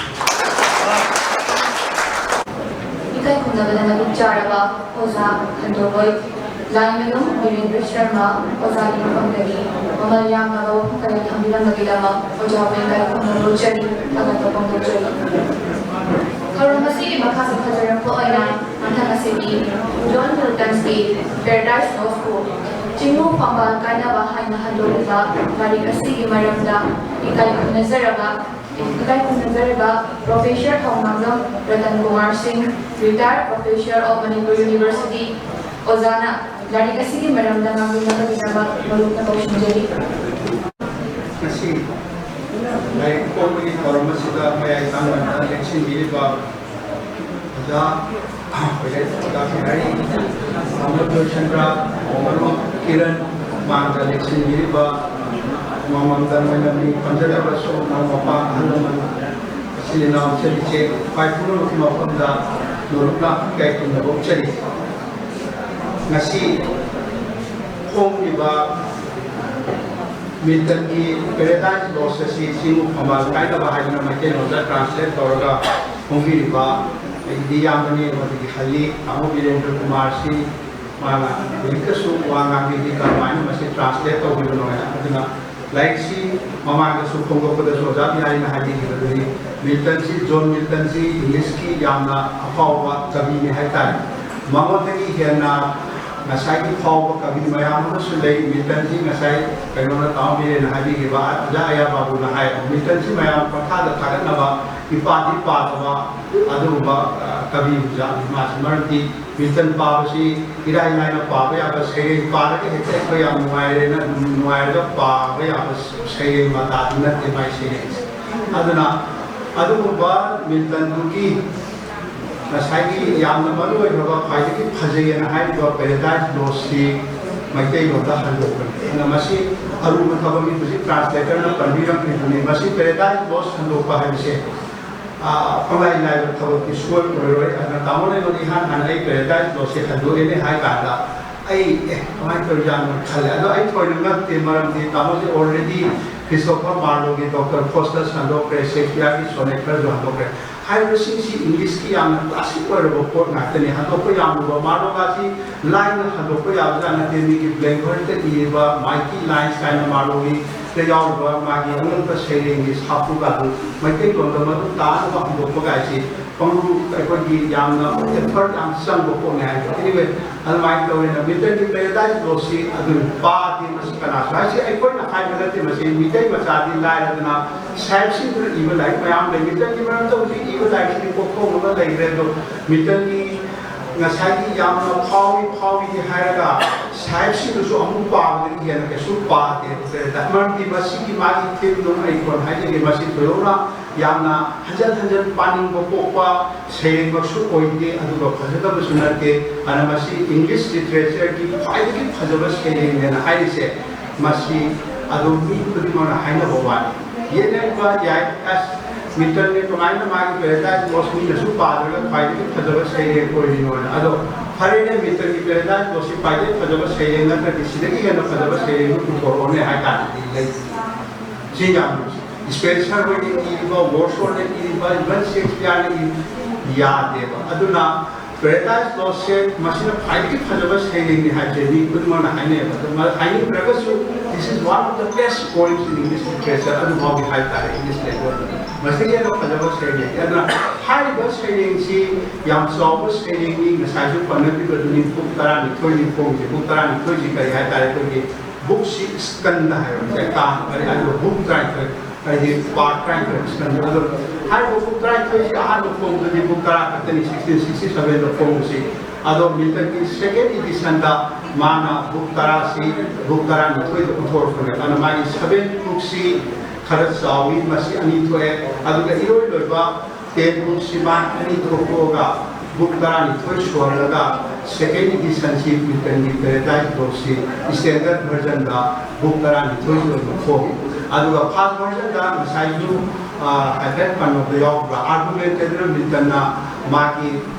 ꯏꯀꯥꯏ ꯈꯨꯝꯅꯕꯗ ꯃꯇꯤꯛ ꯆꯥꯔꯕ ꯑꯣꯖꯥ ꯈꯟꯗꯣꯕꯣꯏ ꯂꯥꯏꯃꯌꯨꯝ ꯕꯤꯔꯦꯟꯗ꯭ꯔ ꯁꯔꯃ ꯑꯣꯖꯥꯒꯤ ꯃꯐꯝꯗꯒꯤ ꯃꯃꯜ ꯌꯥꯝꯂꯕ ꯋꯥꯐꯝ ꯀꯌꯥ ꯊꯝꯕꯤꯔꯝꯕꯒꯤꯗꯃꯛ ꯑꯣꯖꯥꯕꯨ ꯏꯀꯥꯏ ꯈꯨꯝꯅꯕ ꯎꯠꯆꯔꯤ, ꯊꯥꯒꯠꯄ ꯐꯣꯡꯗꯣꯛꯆꯔꯤ꯫ ꯊꯧꯔꯝ ꯑꯁꯤꯒꯤ ꯃꯈꯥ ꯆꯠꯊꯖꯔꯛꯄ ꯑꯣꯏꯅ ꯃꯊꯪ ꯑꯁꯤꯗꯤ ꯖꯣꯟ ꯃꯤꯜꯇꯟꯁꯀꯤ ꯄꯦꯔꯥꯗꯥꯏꯁ ꯂꯣꯁꯄꯨ ꯆꯤꯡꯃꯨ ꯐꯝꯕꯥꯜ ꯀꯥꯏꯅꯕ ꯍꯥꯏꯅ ꯍꯟꯗꯣꯛꯂꯤꯕ ꯂꯥꯏꯔꯤꯛ ꯑꯁꯤꯒꯤ ꯃꯔꯝꯗ ꯏꯀꯥꯏ ꯈꯨꯝꯅꯖꯔꯕ ꯏꯀꯥꯏ ꯈꯨꯝꯅꯖꯔꯤꯕ ꯄ꯭ꯔꯣꯐꯦꯁꯔ ꯊꯧꯅꯥꯝꯖꯝ ꯔꯇꯟ ꯀꯨꯃꯥꯔ ꯁꯤꯡ, retired professor of Manipur University, ꯑꯣꯖꯥꯅ ꯂꯥꯏꯔꯤꯛ ꯑꯁꯤꯒꯤ ꯃꯔꯝꯗ ꯉꯥꯡꯕꯤꯅꯕꯒꯤꯗꯃꯛ ꯃꯔꯨꯞꯅ ꯀꯧꯁꯤꯟꯖꯔꯤ꯫ ꯉꯁꯤ ꯂꯥꯏꯔꯤꯛ ꯐꯣꯡꯕꯒꯤ ꯊꯧꯔꯝ ꯑꯁꯤꯗ ꯃꯌꯥꯏ ꯊꯪꯕꯗ ꯂꯦꯡꯁꯤꯟꯕꯤꯔꯤꯕ ꯑꯣꯖꯥ ꯑꯣꯏꯔꯦ, ꯑꯣꯖꯥ ꯕꯤꯍꯥꯔꯤ, ꯇꯥꯃꯣ ꯖꯣꯏꯁꯟꯗ꯭ꯔ, ꯃꯔꯨꯞ ꯀꯤꯔꯟ, ꯃꯥꯡꯗ ꯂꯦꯡꯁꯤꯟꯕꯤꯔꯤꯕ ꯃꯃꯥꯡꯗ ꯑꯣꯏꯅ ꯃꯤꯡ ꯄꯟꯖꯗ꯭ꯔꯕꯁꯨ ꯃꯔꯨꯞ ꯃꯄꯥꯡ ꯑꯍꯜ ꯂꯃꯟ, ꯏꯆꯤꯜ ꯏꯅꯥꯎ, ꯏꯆꯜ ꯏꯆꯦ, ꯈ꯭ꯋꯥꯏ ꯄꯨꯝꯅꯃꯛꯀꯤ ꯃꯐꯝꯗ ꯅꯣꯂꯨꯛꯅ ꯏꯀꯥꯏ ꯈꯨꯝꯅꯕ ꯎꯠꯆꯔꯤ꯫ ꯉꯁꯤ ꯐꯣꯡꯂꯤꯕ ꯃꯤꯜꯇꯟꯒꯤ ꯄꯦꯔꯥꯗꯥꯏꯁ ꯂꯣꯁ ꯑꯁꯤ ꯆꯤꯡꯃꯨ ꯐꯝꯕꯥꯜ ꯀꯥꯏꯅꯕ ꯍꯥꯏꯗꯨꯅ ꯃꯩꯇꯩꯂꯣꯟꯗ ꯇ꯭ꯔꯥꯟꯁꯂꯦꯠ ꯇꯧꯔꯒ ꯐꯣꯡꯕꯤꯔꯤꯕ ꯑꯩꯒꯤꯗꯤ ꯏꯌꯥꯝꯕꯅꯤ, ꯃꯗꯨꯒꯤ ꯍꯜꯂꯤ ꯇꯥꯃꯣ ꯕꯤꯔꯦꯟꯗ꯭ꯔ ꯀꯨꯃꯥꯔ ꯁꯤꯡ, ꯃꯥꯅ ꯍꯧꯖꯤꯛꯇꯁꯨ ꯋꯥ ꯉꯥꯡꯕꯤꯔꯤ, ꯀꯔꯝꯍꯥꯏꯅ ꯃꯁꯤ ꯇ꯭ꯔꯥꯟꯁꯂꯦꯠ ꯇꯧꯕꯤꯕꯅꯣ ꯍꯥꯏꯅ꯫ ꯑꯗꯨꯅ ꯂꯥꯏꯔꯤꯛꯁꯤ ꯃꯃꯥꯡꯗꯁꯨ ꯐꯣꯡꯗꯣꯛꯄꯗꯁꯨ ꯑꯣꯖꯥ ꯕꯤꯍꯥꯔꯤꯅ ꯍꯥꯏꯕꯤꯈꯤꯕꯗꯨꯅꯤ, ꯃꯤꯜꯇꯟꯁꯤ, ꯖꯣꯟ ꯃꯤꯜꯇꯟꯁꯤ ꯏꯪꯂꯤꯁꯀꯤ ꯌꯥꯝꯅ ꯑꯐꯥꯎꯕ ꯀꯕꯤꯅꯤ ꯍꯥꯏꯇꯥꯔꯦ꯫ ꯃꯉꯣꯟꯗꯒꯤ ꯍꯦꯟꯅ ꯉꯁꯥꯏꯒꯤ ꯐꯥꯎꯕ ꯀꯕꯤ ꯃꯌꯥꯝ ꯑꯃꯁꯨ ꯂꯩ꯫ ꯃꯤꯜꯇꯟꯁꯤ ꯉꯁꯥꯏ ꯀꯩꯅꯣꯅ, ꯇꯥꯃꯣ ꯕꯤꯔꯦꯟꯅ ꯍꯥꯏꯕꯤꯈꯤꯕ, ꯑꯣꯖꯥ ꯑꯌꯥ ꯕꯥꯕꯨꯅ ꯍꯥꯏ, ꯃꯤꯜꯇꯟꯁꯤ ꯃꯌꯥꯝ ꯄꯪꯊꯥꯗ ꯊꯥꯒꯠꯅꯕ, ꯏꯄꯥꯗꯤ ꯄꯥꯗꯕ ꯑꯗꯨꯒꯨꯝꯕ, ꯑ, ꯀꯕꯤ ꯑꯣꯖꯥꯅꯤ ꯃꯥꯁꯤ꯫ ꯃꯔꯝꯗꯤ ꯃꯤꯜꯇꯟ ꯄꯥꯕꯁꯤ ꯏꯔꯥꯏ ꯂꯥꯏꯅ ꯄꯥꯕ ꯌꯥꯕ, ꯁꯩꯔꯦꯡ ꯄꯥꯔꯒ ꯍꯦꯛꯇ ꯑꯩꯈꯣꯏ ꯌꯥꯝ ꯅꯨꯡꯉꯥꯏꯔꯦꯅ, ꯅꯨꯡꯉꯥꯏꯔꯒ ꯄꯥꯕ ꯌꯥꯕ ꯁꯩꯔꯦꯡ ꯃꯇꯥꯗꯨ ꯅꯠꯇꯦ ꯃꯥꯏ ꯁꯩꯔꯦꯡꯁꯦ꯫ ꯑꯗꯨꯅ ꯑꯗꯨꯒꯨꯝꯕ ꯃꯤꯜꯇꯟꯗꯨꯒꯤ ꯉꯁꯥꯏꯒꯤ ꯌꯥꯝꯅ ꯃꯔꯨ ꯑꯣꯏꯈ꯭ꯔꯕ, ꯈ꯭ꯋꯥꯏꯗꯒꯤ ꯐꯖꯩꯑꯅ ꯍꯥꯏꯔꯤꯕ Paradise Lost ꯁꯤ ꯃꯩꯇꯩꯂꯣꯟꯗ ꯍꯟꯗꯣꯛꯄꯅꯤ꯫ ꯑꯗꯨꯅ ꯃꯁꯤ ꯑꯔꯨꯕ ꯊꯕꯛꯅꯤ꯫ ꯍꯧꯖꯤꯛ translator ꯅ ꯄꯟꯕꯤꯔꯝꯈꯤꯕꯅꯤ꯫ ꯃꯁꯤ Paradise Lost ꯍꯟꯗꯣꯛꯄ ꯍꯥꯏꯕꯁꯦ, ꯑ, ꯄꯪꯂꯥꯏ ꯂꯥꯏꯕ ꯊꯕꯛꯇꯤ ꯁꯨꯡꯑꯣꯏ ꯑꯣꯏꯔꯣꯏ꯫ ꯑꯗꯨꯅ ꯇꯥꯃꯣꯅ ꯑꯩꯉꯣꯟꯗ ꯏꯍꯥꯟ ꯍꯥꯟꯅ ꯑꯩ Paradise Lost ꯁꯦ ꯍꯟꯗꯣꯛꯑꯦꯅꯦ ꯍꯥꯏ ꯀꯥꯟꯗ, ꯑꯩ, "ꯑꯦ, ꯀꯃꯥꯏꯅ ꯇꯧꯔꯤꯖꯥꯠꯅꯣ?" ꯈꯜꯂꯦ꯫ ꯑꯗꯣ ꯑꯩ ꯊꯣꯏꯅ ꯉꯛꯇꯦ, ꯃꯔꯝꯗꯤ ꯇꯥꯃꯣꯁꯦ already Christopher Marlowe ꯒꯤ Doctor Faustus ꯍꯟꯗꯣꯛꯈ꯭ꯔꯦ, Shakespeare ꯒꯤ sonnet ꯈꯔꯁꯨ ꯍꯟꯗꯣꯛꯈ꯭ꯔꯦ꯫ ꯍꯥꯏꯔꯤꯕꯁꯤꯡꯁꯤ English ꯀꯤ ꯌꯥꯝꯅ classic ꯑꯣꯏꯔꯕ ꯄꯣꯠ ꯉꯥꯛꯇꯅꯤ꯫ ꯍꯟꯗꯣꯛꯄ ꯌꯥꯝꯂꯨꯕ, Marlowe ꯒꯁꯤ ꯂꯥꯏꯅ ꯍꯟꯗꯣꯛꯄ ꯌꯥꯕꯖꯥꯠ ꯅꯠꯇꯦ꯫ ꯃꯤꯒꯤ Blackbeard ꯇ ꯏꯔꯤꯕ Mighty Lines ꯍꯥꯏꯅ Marlowe ꯒꯤꯗ ꯌꯥꯎꯔꯤꯕ ꯃꯥꯒꯤ ꯑꯉꯛꯄ ꯁꯩꯔꯦꯡꯒꯤ ꯁꯥꯐꯨꯒꯗꯨ ꯃꯩꯇꯩꯂꯣꯟꯗ ꯃꯗꯨ ꯇꯥꯅꯕ ꯍꯟꯗꯣꯛꯄ ꯀꯥꯏꯁꯤ ꯄꯪꯂꯨ ꯑꯩꯈꯣꯏꯒꯤ ꯌꯥꯝꯅ effort ꯌꯥꯝ ꯆꯪꯕ ꯄꯣꯠꯅꯤ ꯍꯥꯏꯕ꯫ Anyway, ꯑꯗꯨꯃꯥꯏꯅ ꯇꯧꯋꯦꯅ ꯃꯤꯜꯇꯟꯒꯤ Paradise Lost ꯁꯤ ꯑꯗꯨ ꯄꯥꯗꯦ꯫ ꯃꯁꯤ ꯀꯅꯥꯁꯨ ꯍꯥꯏꯁꯦ ꯑꯩꯈꯣꯏꯅ ꯍꯥꯏꯕ ꯅꯠꯇꯦ, ꯃꯁꯤ ꯃꯤꯇꯩ ꯃꯆꯥꯗꯤ ꯂꯥꯏꯔꯗꯅ ꯁꯥꯍꯦꯕꯁꯤꯡꯗꯨꯅ ꯏꯕ ꯂꯥꯏꯔꯤꯛ ꯃꯌꯥꯝ ꯂꯩ꯫ ꯃꯤꯜꯇꯟꯒꯤ ꯃꯔꯝꯗ ꯍꯧꯖꯤꯛ ꯏꯕ ꯂꯥꯏꯔꯤꯛꯁꯤꯗꯤ ꯀꯣꯛꯊꯣꯡ ꯑꯃ ꯂꯩꯈ꯭ꯔꯦ꯫ ꯑꯗꯣ ꯃꯤꯜꯇꯟꯒꯤ ꯉꯁꯥꯏꯒꯤ ꯌꯥꯝꯅ ꯐꯥꯎꯏ ꯐꯥꯎꯏꯗꯤ ꯍꯥꯏꯔꯒ ꯁꯥꯍꯦꯕꯁꯤꯡꯗꯨꯁꯨ ꯑꯃꯨꯛ ꯄꯥꯕꯗꯒꯤ ꯍꯦꯟꯅ ꯀꯩꯁꯨ ꯄꯥꯗꯦ꯫ ꯃꯔꯝꯗꯤ ꯃꯁꯤꯒꯤ ꯃꯥꯒꯤ theme ꯗꯨ ꯑꯩ ꯀꯣꯟꯅ ꯍꯥꯏꯖꯒꯦ꯫ ꯃꯁꯤ ꯊꯣꯏꯗꯣꯛꯅ ꯌꯥꯝꯅ ꯍꯟꯖꯟ ꯍꯟꯖꯟ ꯄꯥꯅꯤꯡꯕ ꯄꯣꯛꯄ ꯁꯩꯔꯦꯡꯃꯛꯁꯨ ꯑꯣꯏꯗꯦ, ꯑꯗꯨꯒ ꯐꯖꯗꯕꯁꯨ ꯅꯠꯇꯦ꯫ ꯑꯗꯨꯅ ꯃꯁꯤ English literature ꯒꯤ ꯈ꯭ꯋꯥꯏꯗꯒꯤ ꯐꯖꯕ ꯁꯩꯔꯦꯡꯅꯦꯅ ꯍꯥꯏꯔꯤꯁꯦ, ꯃꯁꯤ ꯑꯗꯨꯝ ꯃꯤ ꯈꯨꯗꯤꯡꯃꯛꯅ ꯍꯥꯏꯅꯕ ꯋꯥꯅꯤ꯫ ꯌꯦꯠꯅꯕ ꯌꯥꯏ, ꯑꯁ, ꯃꯤꯜꯇꯟꯅ ꯀꯃꯥꯏꯅ ꯃꯥꯒꯤ Paradise Lost ꯃꯤꯅꯁꯨ ꯄꯥꯗ꯭ꯔꯒ ꯈ꯭ꯋꯥꯏꯗꯒꯤ ꯐꯖꯕ ꯁꯩꯔꯦꯡ ꯑꯣꯏꯔꯤꯅꯣꯅ꯫ ꯑꯗꯣ ꯐꯔꯦꯅꯦ, ꯃꯤꯜꯇꯟꯒꯤ Paradise Lost ꯁꯤ ꯈ꯭ꯋꯥꯏꯗꯒꯤ ꯐꯖꯕ ꯁꯩꯔꯦꯡ ꯅꯠꯇ꯭ꯔꯗꯤ ꯁꯤꯗꯒꯤ ꯍꯦꯟꯅ ꯐꯖꯕ ꯁꯩꯔꯦꯡꯗꯨ ꯄꯨꯊꯣꯔꯛꯑꯣꯅꯦ ꯍꯥꯏ ꯀꯥꯟꯗꯗꯤ ꯂꯩꯇꯦ꯫ ꯁꯤ ꯌꯥꯝ ꯅꯨꯡꯁꯤ꯫ Spenser ꯍꯣꯏꯅ ꯏꯔꯤꯕ, Wordsworth ꯅ ꯏꯔꯤꯕ, even Shakespeare ꯅ ꯏꯔꯤꯕ ꯌꯥꯗꯦꯕ꯫ ꯑꯗꯨꯅ Paradise Lost ꯁꯦ ꯃꯁꯤꯅ ꯈ꯭ꯋꯥꯏꯗꯒꯤ ꯐꯖꯕ ꯁꯩꯔꯦꯡꯅꯤ ꯍꯥꯏꯕꯁꯦ ꯃꯤ ꯈꯨꯗꯤꯡꯃꯛꯅ ꯍꯥꯏꯅꯩꯕ꯫ ꯑꯗꯨ ꯃ-, ꯍꯥꯏꯅꯤꯡꯗ꯭ꯔꯒꯁꯨ, this is one of the best poems in English literature ꯑꯗꯨꯐꯥꯎꯗꯤ ꯍꯥꯏ ꯇꯥꯔꯦ English language ꯇ꯫ ꯃꯁꯤꯒꯤ ꯍꯦꯟꯅ ꯐꯖꯕ ꯁꯩꯔꯦꯡ ꯑꯗꯨꯅ ꯍꯥꯏꯔꯤꯕ ꯁꯩꯔꯦꯡꯁꯤ ꯌꯥꯝ ꯆꯥꯎꯕ ꯁꯩꯔꯦꯡꯅꯤ꯫ ꯉꯁꯥꯏꯁꯨ ꯄꯟꯅꯈꯤꯕꯗꯨꯅꯤ, ꯄꯨꯡ ꯇꯔꯥꯅꯤꯊꯣꯏꯅꯤ ꯐꯣꯡꯁꯦ꯫ ꯄꯨꯡ ꯇꯔꯥꯅꯤꯊꯣꯏꯁꯤ ꯀꯔꯤ ꯍꯥꯏꯇꯥꯔꯦ? ꯑꯩꯈꯣꯏꯒꯤ ꯕꯨꯛꯁꯤ ꯁ꯭ꯀꯟꯗ ꯍꯥꯏꯕꯁꯦ ꯀꯥꯡ ꯀꯔꯤ ꯑꯗꯨꯒ ꯕꯨꯛ ꯇꯔꯥꯅꯤꯊꯣꯏ ꯍꯥꯏꯗꯤ ꯄꯥꯔꯠ ꯇꯔꯥꯅꯤꯊꯣꯏ ꯁ꯭ꯀꯟꯗ꯫ ꯑꯗꯣ ꯍꯥꯏꯔꯤꯕ ꯕꯨꯛ ꯇꯔꯥꯅꯤꯊꯣꯏꯁꯤ ꯑꯍꯥꯟꯕ ꯐꯣꯡꯕꯗꯤ ꯕꯨꯛ ꯇꯔꯥ ꯈꯛꯇꯅꯤ, ꯁꯤꯛꯁꯇꯤꯟ ꯁꯤꯛꯁꯇꯤ ꯁꯚꯦꯟꯗ ꯐꯣꯡꯕꯁꯤ꯫ ꯑꯗꯣ ꯃꯤꯜꯇꯟꯒꯤ ꯁꯦꯀꯦꯟ ꯏꯗꯤꯁꯟꯗ ꯃꯥꯅ ꯕꯨꯛ ꯇꯔꯥꯁꯤ ꯕꯨꯛ ꯇꯔꯥꯅꯤꯊꯣꯏꯗ ꯑꯣꯟꯊꯣꯔꯛꯄꯅꯦ꯫ ꯑꯗꯨꯅ ꯃꯥꯒꯤ ꯁꯚꯦꯟ ꯕꯨꯛꯁꯤ ꯈꯔ ꯆꯥꯎꯏ, ꯃꯁꯤ ꯑꯅꯤ ꯊꯣꯛꯑꯦ꯫ ꯑꯗꯨꯒ ꯏꯔꯣꯏ ꯂꯣꯏꯕ ꯇꯦꯟ ꯕꯨꯛꯁꯤ ꯃꯥ ꯑꯅꯤ ꯊꯣꯛꯇꯣꯛꯑꯒ ꯕꯨꯛ ꯇꯔꯥꯅꯤꯊꯣꯏ ꯁꯨꯍꯜꯂꯒ ꯁꯦꯀꯦꯟ ꯏꯗꯤꯁꯟꯁꯤ ꯃꯤꯜꯇꯟꯒꯤ ꯄꯦꯔꯦꯗꯥꯏꯁ ꯕꯨꯛꯁꯤ ꯁ꯭ꯇꯦꯟꯗꯔꯠ ꯚꯔꯖꯟꯗ ꯕꯨꯛ ꯇꯔꯥꯅꯤꯊꯣꯏꯁꯤ ꯑꯣꯏꯅ ꯐꯣꯡꯉꯤ꯫ ꯑꯗꯨꯒ ꯐꯥꯔꯁ ꯚꯔꯖꯟꯗ ꯉꯁꯥꯏꯁꯨ ꯍꯥꯏꯐꯦꯠ ꯄꯟꯕꯗ ꯌꯥꯎꯈꯤꯕ ꯑꯥꯔꯒꯨꯃꯦꯟꯇꯦꯗꯅ ꯃꯤꯜꯇꯟꯅ ꯃꯥꯒꯤ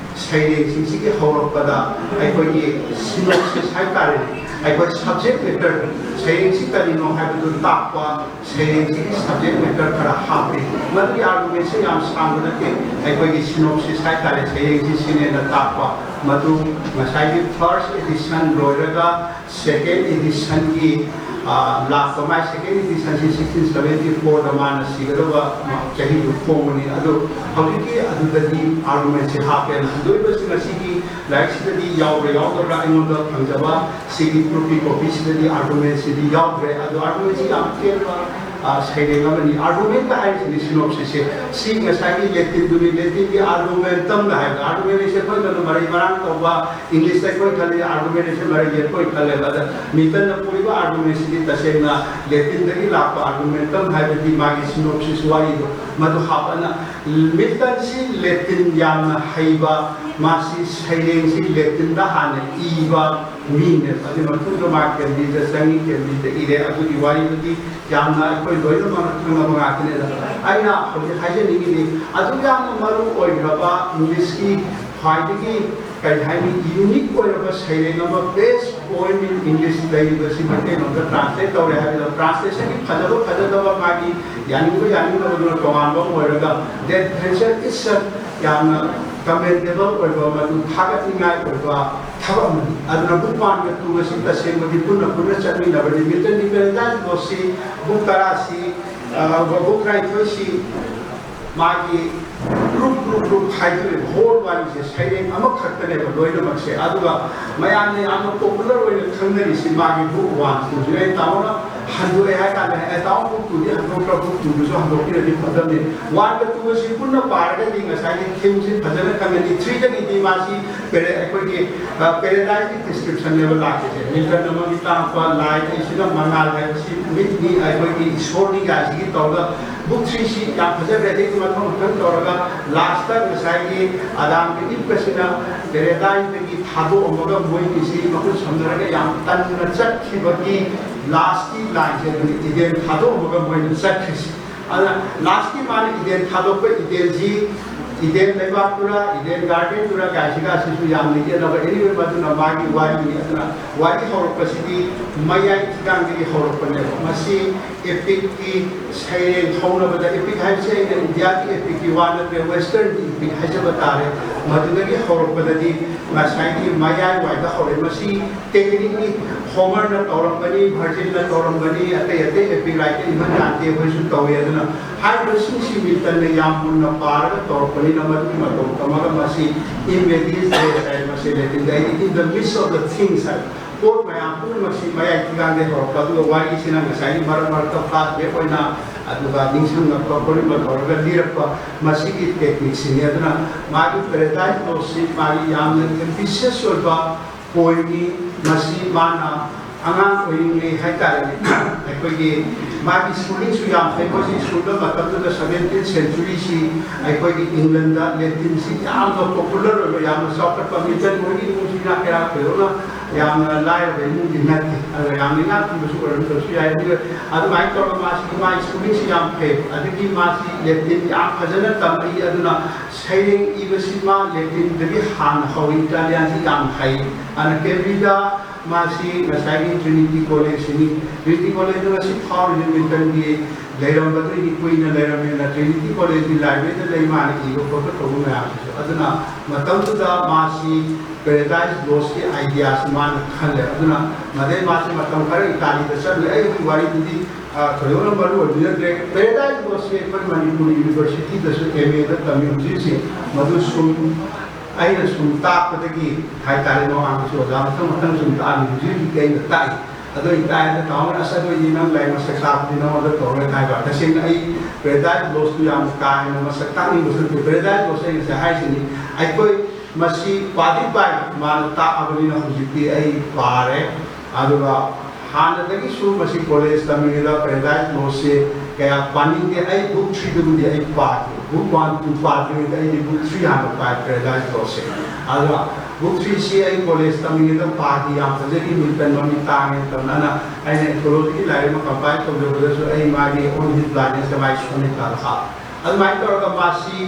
ꯁꯩꯔꯦꯡꯁꯤꯡꯁꯤꯒꯤ ꯍꯧꯔꯛꯄꯗ ꯑꯩꯈꯣꯏꯒꯤ ꯁꯤꯅꯣꯞꯁꯤꯁ ꯍꯥꯏꯇꯥꯔꯦꯅꯦ, ꯑꯩꯈꯣꯏ ꯁꯕꯖꯦꯛ ꯃꯦꯇꯔ, ꯁꯩꯔꯦꯡꯁꯤ ꯀꯔꯤꯅꯣ ꯍꯥꯏꯕꯗꯨ ꯇꯥꯛꯄ ꯁꯩꯔꯦꯡꯁꯤꯒꯤ ꯁꯕꯖꯦꯛ ꯃꯦꯇꯔ ꯈꯔ ꯍꯥꯞꯄꯤ꯫ ꯃꯗꯨꯒꯤ ꯑꯥꯔꯒꯨꯃꯦꯟꯁꯦ ꯌꯥꯝ ꯁꯥꯡꯕ ꯅꯠꯇꯦ, ꯑꯩꯈꯣꯏꯒꯤ ꯁꯤꯅꯣꯞꯁꯤꯁ ꯍꯥꯏꯇꯥꯔꯦ, ꯁꯩꯔꯦꯡꯁꯤ ꯁꯤꯅꯦꯅ ꯇꯥꯛꯄ꯫ ꯃꯗꯨ ꯉꯁꯥꯏꯒꯤ ꯐꯥꯔꯁ ꯏꯗꯤꯁꯟ ꯂꯣꯏꯔꯒ ꯁꯦꯀꯦꯟ ꯏꯗꯤꯁꯟꯒꯤ ꯂꯥꯛꯄ ꯃꯥꯏ ꯁꯦꯀꯦꯟ ꯏꯗꯤꯁꯟꯁꯤ ꯁꯤꯛꯁꯇꯤꯟ ꯁꯚꯦꯟꯇꯤ ꯐꯣꯔꯗ ꯃꯥꯅ ꯁꯤꯒꯗꯕ ꯆꯍꯤꯗꯨ ꯐꯣꯡꯕꯅꯤ꯫ ꯑꯗꯨ ꯍꯧꯖꯤꯛꯀꯤ ꯑꯗꯨꯗꯗꯤ ꯑꯥꯔꯒꯨꯃꯦꯟꯁꯤ ꯍꯥꯞꯄꯦꯅ ꯍꯟꯗꯣꯛꯏꯕꯁꯤ ꯉꯁꯤꯒꯤ ꯂꯥꯏꯔꯤꯛꯁꯤꯗꯗꯤ ꯌꯥꯎꯕ꯭ꯔꯥ ꯌꯥꯎꯗꯕ꯭ꯔꯥ ꯑꯩꯉꯣꯟꯗ ꯐꯪꯖꯕ ꯁꯤꯒꯤ ꯄ꯭ꯔꯨꯐꯀꯤ ꯀꯣꯄꯤꯁꯤꯗꯗꯤ ꯑꯥꯔꯒꯨꯃꯦꯟꯁꯤꯗꯤ ꯌꯥꯎꯗ꯭ꯔꯦ꯫ ꯑꯗꯣ ꯑꯥꯔꯒꯨꯃꯦꯟꯁꯤ ꯌꯥꯝ ꯇꯦꯟꯕ ꯁꯩꯔꯦꯡ ꯑꯃꯅꯤ꯫ ꯑꯥꯔꯒꯨꯃꯦꯟꯒ ꯍꯥꯏꯔꯤꯁꯤꯗꯤ ꯁꯤꯅꯣꯞꯁꯤꯁꯁꯦ ꯁꯤ ꯉꯁꯥꯏꯒꯤ ꯂꯦꯇꯤꯟꯗꯨꯅꯤ꯫ ꯂꯦꯇꯤꯟꯒꯤ ꯑꯥꯔꯒꯨꯃꯦꯟꯇꯝꯒ ꯍꯥꯏꯕ ꯑꯥꯔꯒꯨꯃꯦꯟꯁꯦ ꯑꯩꯈꯣꯏꯅ ꯃꯔꯩ ꯃꯔꯥꯡ ꯇꯧꯕ, ꯏꯪꯂꯤꯁꯇ ꯑꯩꯈꯣꯏ ꯈꯜꯂꯤ ꯑꯥꯔꯒꯨꯃꯦꯟꯁꯦ ꯃꯔꯩ ꯌꯦꯠꯄ ꯑꯣꯏ ꯈꯜꯂꯦꯕ꯫ ꯑꯗ ꯃꯤꯜꯇꯟꯅ ꯄꯨꯔꯤꯕ ꯑꯥꯔꯒꯨꯃꯦꯟꯁꯤꯗꯤ ꯇꯁꯦꯡꯅ ꯂꯦꯇꯤꯟꯗꯒꯤ ꯂꯥꯛꯄ ꯑꯥꯔꯒꯨꯃꯦꯟꯇꯝ ꯍꯥꯏꯕꯗꯤ ꯃꯥꯒꯤ ꯁꯤꯅꯣꯞꯁꯤꯁ ꯋꯥꯔꯤꯗꯣ ꯃꯗꯨ ꯍꯥꯞꯄꯅ ꯃꯤꯜꯇꯟꯁꯤ ꯂꯦꯇꯤꯟ ꯌꯥꯝꯅ ꯍꯩꯕ, ꯃꯥꯁꯤ ꯁꯩꯔꯦꯡꯁꯤ ꯂꯦꯇꯤꯟꯗ ꯍꯥꯟꯅ ꯏꯕ ꯃꯤꯅꯦꯕ꯫ ꯑꯗꯨꯒꯤ ꯃꯇꯨꯡꯗ ꯃꯥ ꯀꯦꯝꯕ꯭ꯔꯤꯖꯇ ꯆꯪꯉꯤ, ꯀꯦꯝꯕ꯭ꯔꯤꯖꯇ ꯏꯔꯦ꯫ ꯑꯗꯨꯒꯤ ꯋꯥꯔꯤꯗꯨꯗꯤ ꯌꯥꯝꯅ ꯑꯩꯈꯣꯏ ꯂꯣꯏꯅꯃꯛꯅ ꯈꯪꯅꯕ ꯉꯥꯛꯇꯅꯦ꯫ ꯑꯗ ꯑꯩꯅ ꯍꯧꯖꯤꯛ ꯍꯥꯏꯖꯅꯤꯡꯉꯤꯗꯤ ꯑꯗꯨꯛ ꯌꯥꯝꯅ ꯃꯔꯨ ꯑꯣꯏꯈ꯭ꯔꯕ ꯏꯪꯂꯤꯁꯀꯤ ꯈ꯭ꯋꯥꯏꯗꯒꯤ ꯀꯔꯤ ꯍꯥꯏꯅꯤ ꯌꯨꯅꯤꯛ ꯑꯣꯏꯔꯕ ꯁꯩꯔꯦꯡ ꯑꯃ, best poem in English ꯂꯩꯔꯤꯕꯁꯤ ꯃꯩꯇꯩꯂꯣꯟꯗ ꯇ꯭ꯔꯥꯟꯁꯂꯦꯠ ꯇꯧꯔꯦ ꯍꯥꯏꯕꯗ ꯇ꯭ꯔꯥꯟꯁꯂꯦꯁꯟꯒꯤ ꯐꯖꯕ ꯐꯖꯗꯕ ꯃꯥꯒꯤ ꯌꯥꯅꯤꯡꯕ ꯌꯥꯅꯤꯡꯗꯕꯗꯨꯅ ꯇꯣꯉꯥꯟꯕ ꯑꯃ ꯑꯣꯏꯔꯒ that venture itself ꯌꯥꯝꯅ ꯀꯃꯦꯟꯗꯦꯕꯜ ꯑꯣꯏꯕ, ꯃꯗꯨ ꯊꯥꯒꯠꯅꯤꯡꯉꯥꯏ ꯑꯣꯏꯕ ꯊꯕꯛ ꯑꯃꯅꯤ꯫ ꯑꯗꯨꯅ ꯕꯨꯛ ꯋꯥꯟꯒ ꯇꯨꯒꯁꯤ ꯇꯁꯦꯡꯕꯗꯤ ꯄꯨꯟꯅ ꯄꯨꯟꯅ ꯆꯠꯃꯤꯟꯅꯕꯅꯤ꯫ ꯃꯤꯜꯇꯟꯒꯤ ꯄꯦꯔꯦꯗꯥꯏꯁ ꯂꯣꯁꯁꯤ ꯕꯨꯛ ꯇꯔꯥꯁꯤ, ꯑ, ꯕꯨꯛ ꯇꯔꯥꯅꯤꯊꯣꯏꯁꯤ ꯃꯥꯒꯤ ꯒ꯭ꯔꯨꯞ ꯒ꯭ꯔꯨꯞ ꯒ꯭ꯔꯨꯞ ꯈꯥꯏꯗꯣꯛꯑꯦꯕ꯫ ꯍꯣꯜ ꯋꯥꯔꯤꯁꯦ ꯁꯩꯔꯦꯡ ꯑꯃꯈꯛꯇꯅꯦꯕ ꯂꯣꯏꯅꯃꯛꯁꯦ꯫ ꯑꯗꯨꯒ ꯃꯌꯥꯝꯅ ꯌꯥꯝꯅ ꯄꯣꯄꯨꯂꯔ ꯑꯣꯏꯅ ꯈꯪꯅꯔꯤꯁꯤ ꯃꯥꯒꯤ ꯕꯨꯛ ꯋꯥꯟ ꯇꯨꯁꯤꯅ꯫ ꯑꯩ ꯇꯥꯃꯣꯅ ꯍꯟꯗꯣꯛꯑꯦ ꯍꯥꯏ ꯀꯥꯟꯗ, ꯑꯦ, ꯇꯥꯃꯣ ꯕꯨꯛ ꯇꯨꯗꯤ ꯍꯟꯗꯣꯛꯈ꯭ꯔ, ꯕꯨꯛ ꯇꯨꯗꯨꯁꯨ ꯍꯟꯗꯣꯛꯄꯤꯔꯗꯤ ꯐꯒꯗꯕꯅꯤ꯫ ꯋꯥꯟꯒ ꯇꯨꯒꯁꯤ ꯄꯨꯟꯅ ꯄꯥꯔꯒꯗꯤ ꯉꯁꯥꯏꯒꯤ ꯊꯤꯝꯁꯤ ꯐꯖꯅ ꯈꯪꯒꯅꯤ꯫ ꯊ꯭ꯔꯤꯗꯒꯤꯗꯤ ꯃꯥꯁꯤ ꯄꯦꯔꯦ-, ꯑꯩꯈꯣꯏꯒꯤ, ꯑ, ꯄꯦꯔꯦꯗꯥꯏꯁꯀꯤ ꯗꯤꯁꯀ꯭ꯔꯤꯞꯁꯟꯅꯦꯕ ꯂꯥꯛꯄꯁꯦ꯫ ꯃꯤꯜꯇꯟ ꯑꯃꯒꯤ ꯇꯥꯛꯄ, ꯂꯥꯏ ꯍꯥꯏꯁꯤꯅ ꯃꯉꯥꯜ ꯍꯥꯏꯕꯁꯤ ꯃꯤꯠꯅꯤ, ꯑꯩꯈꯣꯏꯒꯤ ꯏꯁꯣꯔꯅꯤ ꯀꯥꯏꯁꯤꯒꯤ ꯇꯧꯔꯒ ꯕꯨꯛ ꯊ꯭ꯔꯤꯁꯤ ꯌꯥꯝ ꯐꯖꯈ꯭ꯔꯦ꯫ ꯑꯗꯒꯤ ꯃꯊꯪ ꯃꯊꯪ ꯇꯧꯔꯒ ꯂꯥꯁꯇ ꯉꯁꯥꯏꯒꯤ ꯑꯗꯥꯝꯒ ꯏꯞꯀꯁꯤꯅ ꯄꯦꯔꯦꯗꯥꯏꯁꯇꯒꯤ ꯊꯥꯗꯣꯛꯑꯝꯃꯒ ꯃꯣꯏꯒꯤꯁꯤ ꯃꯈꯨꯠ ꯁꯝꯅꯔꯒ ꯌꯥꯝ ꯇꯟꯅ ꯆꯠꯈꯤꯕꯒꯤ ꯂꯥꯁꯀꯤ ꯂꯥꯏꯟꯁꯦ ꯑꯗꯨꯅꯤ, ꯏꯗꯦꯟ ꯊꯥꯗꯣꯛꯑꯝꯃꯒ ꯃꯣꯏꯅ ꯆꯠꯈ꯭ꯔꯤꯁꯤ꯫ ꯑꯗꯨꯅ ꯂꯥꯁꯀꯤ ꯃꯥꯅ ꯏꯗꯦꯟ ꯊꯥꯗꯣꯛꯄ, ꯏꯗꯦꯟꯁꯤ, ꯏꯗꯦꯟ ꯂꯩꯕꯥꯛꯇꯨꯔ, ꯏꯗꯦꯟ ꯒꯥꯔꯗꯦꯟꯗꯨꯔ ꯀꯥꯏꯁꯤꯒ ꯑꯁꯤꯁꯨ ꯌꯥꯝꯅ ꯌꯦꯠꯅꯕ꯫ Anyway, ꯃꯗꯨꯅ ꯃꯥꯒꯤ ꯋꯥꯔꯤꯅꯤ꯫ ꯑꯗꯨꯅ ꯋꯥꯔꯤ ꯍꯧꯔꯛꯄꯁꯤꯗꯤ ꯃꯌꯥꯏ ꯊꯤꯒꯥꯡꯗꯒꯤ ꯍꯧꯔꯛꯄꯅꯦꯕ꯫ ꯃꯁꯤ ꯑꯦꯄꯤꯛꯀꯤ ꯁꯩꯔꯦꯡ ꯍꯧꯅꯕꯗ, ꯑꯦꯄꯤꯛ ꯍꯥꯏꯕꯁꯤ ꯑꯩꯅ ꯏꯟꯗꯤꯌꯥꯒꯤ ꯑꯦꯄꯤꯛꯀꯤ ꯋꯥ ꯅꯠꯇ꯭ꯔꯦ, ꯋꯦꯁꯇꯔꯟꯒꯤ ꯑꯦꯄꯤꯛ ꯍꯥꯏꯖꯕ ꯇꯥꯔꯦ꯫ ꯃꯗꯨꯗꯒꯤ ꯍꯧꯔꯛꯄꯗꯗꯤ ꯉꯁꯥꯏꯒꯤ ꯃꯌꯥꯏꯋꯥꯏꯗ ꯍꯧꯔꯦ꯫ ꯃꯁꯤ ꯇꯦꯛꯅꯤꯛꯅꯤ꯫ ꯍꯣꯃꯔꯅ ꯇꯧꯔꯝꯒꯅꯤ, ꯚꯔꯖꯤꯜꯅ ꯇꯧꯔꯝꯒꯅꯤ, ꯑꯇꯩ ꯑꯇꯩ ꯑꯦꯄꯤꯛ ꯔꯥꯏꯇꯔ ꯏꯚꯟ ꯗꯥꯟꯇꯦ ꯍꯣꯏꯁꯨ ꯇꯧꯏ꯫ ꯑꯗꯨꯅ ꯍꯥꯏꯔꯤꯕꯁꯤꯡꯁꯤ ꯃꯤꯜꯇꯟꯅ ꯌꯥꯝ ꯃꯨꯟꯅ ꯄꯥꯔꯒ ꯇꯧꯔꯛꯄꯅꯤꯅ ꯃꯗꯨꯒꯤ ꯃꯇꯧ ꯇꯝꯃꯒ ꯃꯁꯤ in medias res ꯍꯥꯏ, ꯃꯁꯤ ꯂꯦꯇꯤꯟꯗ ꯑꯩꯗꯤ in the midst of the things ꯍꯥꯏ꯫ ꯄꯣꯠ ꯃꯌꯥꯝ ꯄꯨꯝꯅꯃꯛꯁꯤ ꯃꯌꯥꯏ ꯊꯤꯒꯥꯡꯗꯒꯤ ꯍꯧꯔꯛꯄ, ꯑꯗꯨꯒ ꯋꯥꯔꯤꯁꯤꯅ ꯉꯁꯥꯏꯒꯤ ꯃꯔꯛ ꯃꯔꯛꯇ ꯐ꯭ꯂꯥꯁ ꯕꯦꯛ ꯑꯣꯏꯅ, ꯑꯗꯨꯒ ꯅꯤꯡꯁꯤꯡꯂꯛꯄ ꯈꯣꯠꯂꯛꯄ ꯇꯧꯔꯒ ꯂꯤꯔꯛꯄ, ꯃꯁꯤꯒꯤ ꯇꯦꯛꯅꯤꯛꯁꯤꯅꯤ꯫ ꯑꯗꯨꯅ ꯃꯥꯒꯤ ꯄꯦꯔꯦꯗꯥꯏꯁ ꯂꯣꯁꯁꯤ ꯃꯥꯒꯤ ꯌꯥꯝꯅ ꯑꯦꯝꯕꯤꯁꯤꯌꯁ ꯑꯣꯏꯕ ꯄꯣꯏꯝꯅꯤ꯫ ꯃꯁꯤ ꯃꯥꯅ ꯑꯉꯥꯡ ꯑꯣꯏꯔꯤꯉꯩ ꯍꯥꯏꯇꯥꯔꯦꯅꯦ, ꯑꯩꯈꯣꯏꯒꯤ ꯃꯥꯒꯤ ꯁ꯭ꯀꯨꯂꯤꯡꯁꯨ ꯌꯥꯝ ꯐꯩ꯫ ꯃꯣꯏꯒꯤ ꯁ꯭ꯀꯨꯜꯗ ꯃꯇꯝꯗꯨꯗ ꯁꯚꯦꯟꯇꯤꯟ ꯁꯦꯟꯆꯨꯔꯤꯁꯤ ꯑꯩꯈꯣꯏꯒꯤ ꯏꯪꯂꯟꯗ ꯂꯦꯇꯤꯟꯁꯤ ꯌꯥꯝꯅ ꯄꯣꯄꯨꯂꯔ ꯑꯣꯏꯕ, ꯌꯥꯝꯅ ꯆꯥꯎꯈꯠꯄ꯫ ꯃꯤꯜꯇꯟ ꯃꯣꯏꯒꯤ ꯏꯃꯨꯡꯁꯤꯅ ꯀꯌꯥ ꯊꯣꯏꯗꯣꯛꯅ ꯌꯥꯝꯅ ꯂꯥꯏꯔꯕ ꯏꯃꯨꯡꯗꯤ ꯅꯠꯇꯦ꯫ ꯑꯗꯨꯒ ꯌꯥꯝꯅ ꯏꯅꯥꯛ ꯈꯨꯟꯕꯁꯨ ꯑꯣꯏꯔꯝꯗꯕꯁꯨ ꯌꯥꯏ꯫ ꯑꯗꯨꯒ ꯑꯗꯨꯃꯥꯏꯅ ꯇꯧꯔꯒ ꯃꯥꯁꯤ, ꯃꯥꯒꯤ ꯁ꯭ꯀꯨꯂꯤꯡꯁꯤ ꯌꯥꯝ ꯐꯩ꯫ ꯑꯗꯒꯤ ꯃꯥꯁꯤ ꯂꯦꯇꯤꯟ ꯌꯥꯝ ꯐꯖꯅ ꯇꯝꯃꯛꯏ꯫ ꯑꯗꯨꯅ ꯁꯩꯔꯦꯡ ꯏꯕꯁꯤ ꯃꯥ ꯂꯦꯇꯤꯟꯗꯒꯤ ꯍꯥꯟꯅ ꯍꯧꯏ, ꯏꯇꯥꯂꯤꯌꯥꯟꯁꯤ ꯌꯥꯝ ꯍꯩ꯫ ꯑꯗꯨꯅ ꯀꯦꯕ꯭ꯔꯤꯗ ꯃꯥꯁꯤ ꯉꯁꯥꯏꯒꯤ ꯇ꯭ꯔꯤꯅꯤꯇꯤ ꯀꯣꯂꯦꯖꯁꯤꯅꯤ꯫ ꯇ꯭ꯔꯤꯅꯤꯇꯤ ꯀꯣꯂꯦꯖꯇ ꯉꯁꯤ ꯐꯥꯎꯔꯤꯕ ꯃꯤꯜꯇꯟꯒꯤ ꯂꯩꯔꯝꯕꯗꯒꯤ ꯀꯨꯏꯅ ꯂꯩꯔꯝꯃꯦꯅ ꯇ꯭ꯔꯤꯅꯤꯇꯤ ꯀꯣꯂꯦꯖꯀꯤ ꯂꯥꯏꯕ꯭ꯔꯦꯔꯤꯗ ꯂꯩ ꯃꯥꯅ ꯏꯕ ꯈꯣꯠꯄ ꯇꯧꯕ ꯃꯌꯥꯝꯁꯤꯁꯨ꯫ ꯑꯗꯨꯅ ꯃꯇꯝꯗꯨꯗ ꯃꯥꯁꯤ ꯄꯦꯔꯦꯗꯥꯏꯁ ꯂꯣꯁꯀꯤ ꯑꯥꯏꯗꯤꯌꯥꯁꯤ ꯃꯥꯅ ꯈꯜꯂꯦ꯫ ꯑꯗꯨꯅ ꯃꯗꯩ ꯃꯥꯁꯤ ꯃꯇꯝ ꯈꯔ ꯏꯇꯥꯂꯤꯗ ꯆꯠꯂꯨꯏ꯫ ꯑꯩ ꯍꯧꯖꯤꯛ ꯋꯥꯔꯤꯗꯨꯗꯤ ꯊꯣꯏꯗꯣꯛꯅ ꯃꯔꯨ ꯑꯣꯏꯕ ꯅꯠꯇ꯭ꯔꯦ꯫ ꯄꯦꯔꯦꯗꯥꯏꯁ ꯂꯣꯁꯁꯦ ꯑꯩꯈꯣꯏ ꯃꯅꯤꯄꯨꯔ ꯌꯨꯅꯤꯚꯔꯁꯤꯇꯤꯗꯁꯨ ꯑꯦꯝ ꯑꯦꯗ ꯇꯝꯃꯤ ꯍꯧꯖꯤꯛ ꯍꯧꯖꯤꯛ꯫ ꯃꯗꯨ ꯁꯨꯝ ꯑꯩꯅ ꯁꯨꯝ ꯇꯥꯛꯄꯗꯒꯤ ꯍꯥꯏꯇꯥꯔꯦ, ꯃꯃꯥꯡꯗꯁꯨ ꯑꯣꯖꯥ ꯃꯊꯪ ꯃꯊꯪ ꯁꯨꯝ ꯇꯥꯛꯑꯝꯃꯤ꯫ ꯍꯧꯖꯤꯛ ꯍꯧꯖꯤꯛꯇꯤ ꯑꯩꯅ ꯇꯥꯛꯏ꯫ ꯑꯗꯣ ꯑꯩ ꯇꯥꯛꯑꯦꯗ ꯇꯥꯃꯣꯅ, "ꯑꯁ, ꯑꯗꯨ ꯑꯣꯏꯗꯤ ꯅꯪ ꯂꯥꯏꯔꯤꯛ ꯃꯁꯛ ꯇꯥꯛꯄꯗꯤ ꯅꯉꯣꯟꯗ ꯇꯧꯔꯣꯏ" ꯍꯥꯏꯕ꯫ ꯇꯁꯦꯡꯅ ꯑꯩ ꯄꯦꯔꯦꯗꯥꯏꯁ ꯂꯣꯁꯇꯨ ꯌꯥꯝ ꯀꯥ ꯍꯦꯟꯅ ꯃꯁꯛ ꯇꯥꯛꯅꯤꯡꯕꯁꯨ ꯅꯠꯇꯦ꯫ ꯄꯦꯔꯦꯗꯥꯏꯁ ꯂꯣꯁꯁꯦ ꯑꯩ ꯉꯁꯥꯏ ꯍꯥꯏꯁꯤꯅꯤ, ꯑꯩꯈꯣꯏ ꯃꯁꯤ ꯄꯥꯗꯤ ꯄꯥꯏ, ꯃꯥꯅ ꯇꯥꯛꯑꯕꯅꯤꯅ ꯍꯧꯖꯤꯛꯇꯤ ꯑꯩ ꯄꯥꯔꯦ꯫ ꯑꯗꯨꯒ ꯍꯥꯟꯅꯗꯒꯤꯁꯨ ꯃꯁꯤ ꯀꯣꯂꯦꯖ ꯇꯝꯃꯤꯉꯩꯗ ꯄꯦꯔꯦꯗꯥꯏꯁ ꯂꯣꯁꯁꯦ ꯀꯌꯥ ꯄꯥꯅꯤꯡꯗꯦ꯫ ꯑꯩ ꯕꯨꯛ ꯊ꯭ꯔꯤꯗꯨꯕꯨꯗꯤ ꯑꯩ ꯄꯥꯗꯦ꯫ ꯕꯨꯛ ꯋꯥꯟ, ꯇꯨ ꯄꯥꯗ꯭ꯔꯤꯉꯩꯗ ꯑꯩꯗꯤ ꯕꯨꯛ ꯊ꯭ꯔꯤ ꯍꯥꯟꯅ ꯄꯥꯏ, ꯄꯦꯔꯦꯗꯥꯏꯁ ꯂꯣꯁꯁꯦ꯫ ꯑꯗꯨꯒ ꯕꯨꯛ ꯊ꯭ꯔꯤꯁꯤ ꯑꯩ ꯀꯣꯂꯦꯖ ꯇꯝꯃꯤꯉꯩꯗ ꯄꯥꯈꯤ꯫ ꯌꯥꯝ ꯐꯖꯈꯤ꯫ ꯃꯤꯜꯇꯟ ꯃꯃꯤꯠ ꯇꯥꯡꯉꯦ ꯃꯇꯝꯗ꯫ ꯑꯩꯅ ꯑꯦꯟꯊꯣꯂꯣꯖꯤꯒꯤ ꯂꯥꯏꯔꯤꯛ ꯑꯃ ꯀꯝꯄꯥꯏꯜ ꯇꯧꯖꯕꯗꯁꯨ ꯑꯩ ꯃꯥꯒꯤ On His Blindness ꯗ ꯃꯥꯒꯤ ꯁꯣꯅꯦꯠ ꯀꯥꯗ ꯍꯥꯞꯄꯦ꯫ ꯑꯗꯨꯃꯥꯏꯅ ꯇꯧꯔꯒ ꯃꯥꯁꯤ,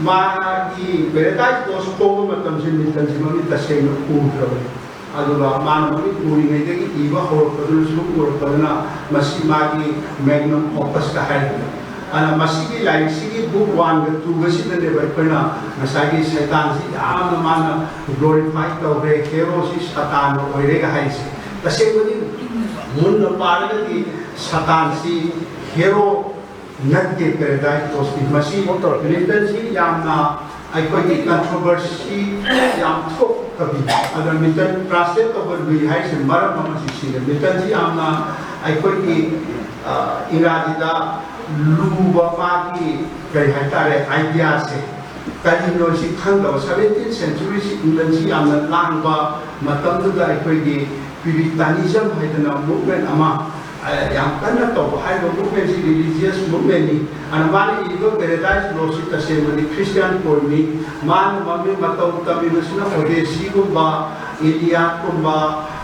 ꯃꯥꯒꯤ ꯄꯦꯔꯦꯗꯥꯏꯁ ꯂꯣꯁ ꯐꯣꯡꯕ ꯃꯇꯝꯁꯤ ꯃꯤꯜꯇꯟꯁꯤ ꯃꯃꯤꯠ ꯇꯁꯦꯡꯅ ꯎꯗ꯭ꯔꯕꯅꯤ꯫ ꯑꯗꯨꯒ ꯃꯥꯅ ꯃꯃꯤꯠ ꯎꯔꯤꯉꯩꯗꯒꯤ ꯏꯕ ꯍꯧꯔꯛꯄꯗꯨꯅ, ꯁꯨꯝ ꯎꯔꯛꯄꯗꯨꯅ ꯃꯁꯤ ꯃꯥꯒꯤ magnum opus ꯀ ꯍꯥꯏꯔꯤꯕꯅꯤ꯫ ꯑꯗꯨꯅ ꯃꯁꯤꯒꯤ ꯂꯥꯏꯔꯤꯛꯁꯤꯒꯤ ꯕꯨꯛ ꯋꯥꯟꯒ ꯇꯨꯒꯁꯤꯗꯅꯦꯕ ꯑꯩꯈꯣꯏꯅ ꯉꯁꯥꯏꯒꯤ ꯁꯩꯇꯥꯟꯁꯤ ꯌꯥꯝꯅ ꯃꯥꯅ ꯒ꯭ꯂꯣꯔꯤꯐꯥꯏ ꯇꯧꯈ꯭ꯔꯦ, ꯍꯦꯔꯣꯁꯤ ꯁꯇꯥꯟꯅ ꯑꯣꯏꯔꯦꯒ ꯍꯥꯏꯔꯤꯁꯦ꯫ ꯇꯁꯦꯡꯕꯗꯤ ꯃꯨꯟꯅ ꯄꯥꯔꯒꯗꯤ ꯁꯇꯥꯟꯁꯤ ꯍꯦꯔꯣ ꯅꯠꯇꯦ꯫ ꯄꯦꯔꯦꯗꯥꯏꯁ ꯂꯣꯁꯀꯤ ꯃꯁꯤ ꯃꯤꯜꯇꯟꯁꯤ ꯌꯥꯝꯅ ꯑꯩꯈꯣꯏꯒꯤ ꯀꯟꯇ꯭ꯔꯣꯚꯔꯁꯤ ꯌꯥꯝ ꯊꯣꯛꯇꯕꯤ, ꯑꯗꯨꯅ ꯃꯤꯜꯇꯟ ꯇ꯭ꯔꯥꯟꯁꯂꯦꯠ ꯇꯧꯕ ꯂꯨꯏ ꯍꯥꯏꯔꯤꯁꯦ ꯃꯔꯝ ꯑꯃꯁꯤ ꯁꯤꯅꯤ꯫ ꯃꯤꯜꯇꯟꯁꯤ ꯌꯥꯝꯅ ꯑꯩꯈꯣꯏꯒꯤ, ꯑ, ꯏꯪꯒ꯭ꯔꯥꯖꯤꯗ ꯂꯨꯕ ꯃꯥꯒꯤ ꯀꯔꯤ ꯍꯥꯏꯇꯥꯔꯦ, ꯑꯥꯏꯗꯤꯌꯥꯁꯦ ꯀꯔꯤꯅꯣ ꯁꯤ ꯈꯪꯗꯕ꯫ ꯁꯚꯦꯟꯇꯤꯟ ꯁꯦꯟꯆꯨꯔꯤꯁꯤ ꯏꯪꯂꯟꯁꯤ ꯌꯥꯝꯅ ꯂꯥꯡꯕ ꯃꯇꯝꯗꯨꯗ ꯑꯩꯈꯣꯏꯒꯤ ꯄ꯭ꯌꯨꯔꯤꯇꯥꯅꯤꯖꯝ ꯍꯥꯏꯗꯅ ꯃꯨꯞꯃꯦꯟ ꯑꯃ, ꯑ, ꯌꯥꯝ ꯀꯟꯅ ꯇꯧꯕ꯫ ꯍꯥꯏꯔꯤꯕ ꯃꯨꯞꯃꯦꯟꯁꯤ ꯔꯤꯂꯤꯖꯤꯌꯁ ꯃꯨꯞꯃꯦꯟꯅꯤ꯫ ꯑꯗꯨꯅ ꯃꯥꯅ ꯏꯔꯤꯕ ꯄꯦꯔꯦꯗꯥꯏꯁ ꯂꯣꯁꯁꯤ ꯇꯁꯦꯡꯕꯗꯤ ꯈ꯭ꯔꯤꯁꯇꯤꯌꯥꯟ ꯄꯣꯏꯝꯅꯤ꯫ ꯃꯥꯅ ꯃꯃꯤꯡ ꯃꯇꯧ ꯇꯝꯃꯤꯕꯁꯤꯅ ꯑꯣꯗꯦꯁꯤꯒꯨꯝꯕ, ꯏꯂꯤꯌꯥꯗꯀꯨꯝꯕ,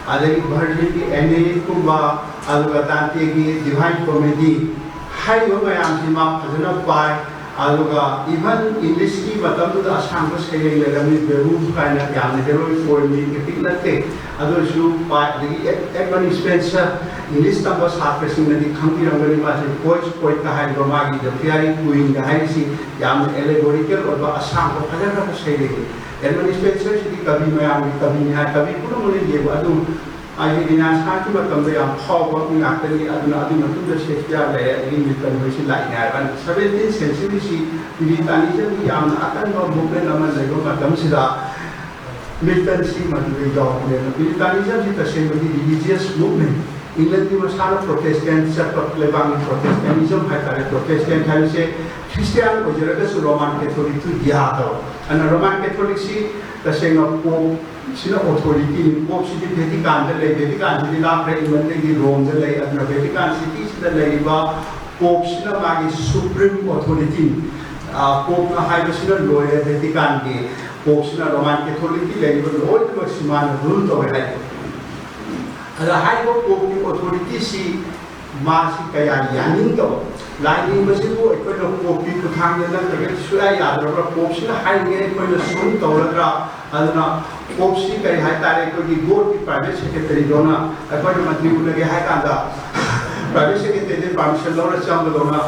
ꯑꯗꯒꯤ ꯚꯔꯖꯤꯜꯒꯤ ꯑꯦꯅꯦꯏꯗꯀꯨꯝꯕ, ꯑꯗꯨꯒ ꯗꯥꯟꯇꯦꯒꯤ ꯗꯤꯚꯥꯏꯟ ꯀꯣꯃꯦꯗꯤ ꯍꯥꯏꯔꯤꯕ ꯃꯌꯥꯝꯁꯤ ꯃꯥ ꯐꯖꯅ ꯄꯥꯏ꯫ ꯑꯗꯨꯒ even English ꯀꯤ ꯃꯇꯝꯗꯨꯗ ꯑꯁꯥꯡꯕ ꯁꯩꯔꯦꯡ ꯂꯩꯔꯝꯃꯤ, Beowulf ꯀꯥꯏꯅ, ꯌꯥꯝꯅ heroic poem ꯗꯤ epic ꯅꯠꯇꯦ, ꯑꯗꯨ ꯑꯣꯏꯔꯁꯨ ꯄꯥꯏ꯫ ꯑꯗꯒꯤ Ed-, Edmund Spenser, English ꯇꯝꯕ ꯁꯥꯇ꯭ꯔꯁꯤꯡꯅꯗꯤ ꯈꯪꯕꯤꯔꯝꯒꯅꯤ, ꯃꯥꯁꯦ Poet's Poet ꯀ ꯍꯥꯏꯔꯤꯕ, ꯃꯥꯒꯤ The Faerie Queene ꯒ ꯍꯥꯏꯔꯤꯁꯤ ꯌꯥꯝꯅ allegorical ꯑꯣꯏꯕ ꯑꯁꯥꯡꯕ ꯐꯖꯈ꯭ꯔꯕ ꯁꯩꯔꯦꯡꯅꯤ꯫ Edmund Spenser ꯁꯤꯗꯤ ꯀꯕꯤ ꯃꯌꯥꯝꯒꯤ ꯀꯕꯤꯅꯤ ꯍꯥꯏ, ꯀꯕꯤ ꯄꯨꯝꯅꯃꯛꯅ ꯌꯦꯡꯕ ꯑꯗꯨꯝ ꯍꯥꯏꯗꯤ Renaissance ꯀꯤ ꯃꯇꯝꯗ ꯌꯥꯝ ꯐꯥꯎꯕ ꯃꯤ ꯉꯥꯛꯇꯅꯤ꯫ ꯑꯗꯨꯅ ꯑꯗꯨꯒꯤ ꯃꯇꯨꯡꯗ Shakespeare ꯂꯩꯔꯦ, ꯑꯗꯒꯤ Milton ꯍꯣꯏꯁꯤ ꯂꯥꯛꯏꯅꯦ ꯍꯥꯏꯕ꯫ Seventeenth century ꯁꯤ Puritanism ꯒꯤ ꯌꯥꯝꯅ ꯑꯀꯟꯕ movement ꯑꯃ ꯂꯩꯕ ꯃꯇꯝꯁꯤꯗ Milton ꯁꯤ ꯃꯗꯨꯗ ꯌꯥꯎꯕꯅꯦꯕ꯫ Puritanism ꯁꯤ ꯇꯁꯦꯡꯕꯗꯤ religious movement, England ꯀꯤ ꯃꯁꯥꯅ Protestant ꯆꯠꯄ ꯂꯩꯕꯥꯛꯅꯤ꯫ Protestantism ꯍꯥꯏꯇꯥꯔꯦ, Protestant ꯍꯥꯏꯕꯁꯦ Christian ꯑꯣꯏꯖꯔꯒꯁꯨ Roman Catholic ꯇꯨ ꯌꯥꯗꯕ꯫ ꯑꯗꯨꯅ Roman Catholic ꯁꯤ ꯇꯁꯦꯡꯅ Pope ꯁꯤꯅ authority ꯅꯤ꯫ Pope ꯁꯤꯗꯤ Vatican ꯗ ꯂꯩ, Vatican ꯁꯤꯗꯤ ꯂꯥꯞꯈ꯭ꯔꯦ, England ꯗꯒꯤ Rome ꯗ ꯂꯩ꯫ ꯑꯗꯨꯅ Vatican City ꯁꯤꯗ ꯂꯩꯔꯤꯕ Pope ꯁꯤꯅ ꯃꯥꯒꯤ supreme authority ꯅꯤ꯫ ꯑ, Pope ꯅ ꯍꯥꯏꯕꯁꯤꯅ ꯂꯣꯏꯔꯦ Vatican ꯒꯤ꯫ Pope ꯁꯤꯅ Roman Catholic ꯀꯤ ꯂꯩꯔꯤꯕ ꯂꯣꯏꯅꯃꯛꯁꯤ ꯃꯥꯅ rule ꯇꯧꯔꯦ ꯍꯥꯏ꯫ ꯑꯗ ꯍꯥꯏꯔꯤꯕ Pope ꯀꯤ authority ꯁꯤ ꯃꯥꯁꯤ ꯀꯌꯥ ꯌꯥꯅꯤꯡꯗꯕ꯫ ꯂꯥꯏ ꯅꯤꯡꯕꯁꯤꯕꯨ ꯑꯩꯈꯣꯏꯅ Pope ꯀꯤ ꯈꯨꯠꯊꯥꯡꯗ ꯅꯠꯇ꯭ꯔꯒꯗꯤ ꯁꯨꯡꯌꯥ ꯌꯥꯗ꯭ꯔꯕ꯭ꯔꯥ? Pope ꯁꯤꯅ ꯍꯥꯏꯔꯤꯉꯩ ꯑꯩꯈꯣꯏꯅ ꯁꯨꯝ ꯇꯧꯔꯗ꯭ꯔꯥ? ꯑꯗꯨꯅ Pope ꯁꯤ ꯀꯔꯤ ꯍꯥꯏꯇꯥꯔꯦ, ꯑꯩꯈꯣꯏꯒꯤ God ꯀꯤ private secretary ꯗꯧꯅ, ꯑꯩꯈꯣꯏꯅ ꯃꯟꯇ꯭ꯔꯤ ꯎꯅꯒꯦ ꯍꯥꯏ ꯀꯥꯟꯗ private secretary ꯗꯒꯤ permission ꯂꯧꯔ ꯆꯪꯕꯗꯧꯅ,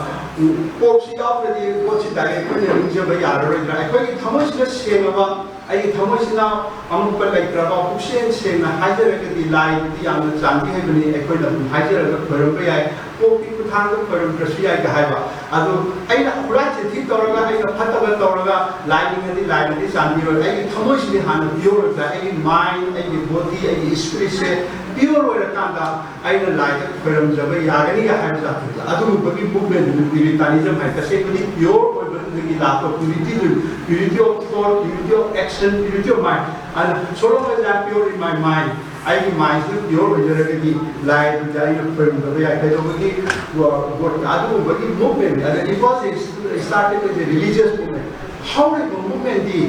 Pope ꯁꯤ ꯌꯥꯎꯗ꯭ꯔꯗꯤ God ꯁꯤ direct ꯑꯩꯈꯣꯏꯅ ꯅꯤꯡꯖꯕ ꯌꯥꯔꯔꯣꯏꯗ꯭ꯔꯥ? ꯑꯩꯈꯣꯏꯒꯤ ꯊꯃꯣꯏꯁꯤꯅ ꯁꯦꯡꯉꯕ, ꯑꯩꯒꯤ ꯊꯃꯣꯏꯁꯤꯅ ꯑꯃꯨꯛꯄ ꯂꯩꯇ꯭ꯔꯕ, ꯄꯨꯛꯁꯦꯡ ꯁꯦꯡꯅ ꯍꯥꯏꯖꯔꯒꯗꯤ, ꯂꯥꯏꯗꯤ ꯌꯥꯝꯅ ꯆꯥꯟꯕꯤ ꯍꯩꯕꯅꯤ꯫ ꯑꯩꯈꯣꯏꯅ ꯑꯗꯨꯝ ꯍꯥꯏꯖꯔꯒ ꯈꯣꯏꯔꯝꯕ ꯌꯥꯏ, Pope ꯀꯤ ꯈꯨꯠꯊꯥꯡꯗ ꯈꯣꯏꯔꯝꯗ꯭ꯔꯁꯨ ꯌꯥꯏꯒ ꯍꯥꯏꯕ꯫ ꯑꯗꯨ ꯑꯩꯅ ꯍꯨꯔꯥꯟ ꯆꯤꯟꯊꯤ ꯇꯧꯔꯒ, ꯑꯩꯅ ꯐꯠꯇꯕ ꯇꯧꯔꯒ, ꯂꯥꯏ ꯅꯤꯡꯉꯗꯤ ꯂꯥꯏꯅꯗꯤ ꯆꯥꯟꯕꯤꯔꯣꯏ꯫ ꯑꯩꯒꯤ ꯊꯃꯣꯏꯁꯤꯗꯤ ꯍꯥꯟꯅ pure ꯑꯣꯏꯕ, ꯑꯩꯒꯤ mind, ꯑꯩꯒꯤ body, ꯑꯩꯒꯤ spirit ꯁꯦ pure ꯑꯣꯏꯔꯀꯥꯟꯗ ꯑꯩꯅ ꯂꯥꯏꯗ ꯈꯣꯏꯔꯝꯖꯕ ꯌꯥꯒꯅꯤꯒ ꯍꯥꯏꯕ ꯖꯥꯇꯤꯗ ꯑꯗꯨꯒꯨꯝꯕꯒꯤ movement ꯗꯨ Puritanism ꯍꯥꯏ꯫ ꯇꯁꯦꯡꯕꯗꯤ pure ꯑꯣꯏꯕꯗꯨꯗꯒꯤ ꯂꯥꯛꯄ purity do, purity of thought, purity of action, purity of mind꯫ ꯑꯗꯨꯅ, "So long as I am pure in my mind", ꯑꯩꯒꯤ mind ꯁꯤꯗ pure ꯑꯣꯏꯖꯔꯒꯗꯤ ꯂꯥꯏꯗꯨꯗ ꯑꯩꯅ ꯈꯣꯏꯔꯝꯗꯕ ꯌꯥꯏ꯫ ꯀꯩꯗꯧꯕꯒꯤ? ꯒꯣ-, ꯒꯣ-, ꯑꯗꯨꯒꯨꯝꯕꯒꯤ movement, ꯑꯗ it was a started as a religious movement꯫ ꯍꯧꯔꯤꯕ movement ꯗꯤ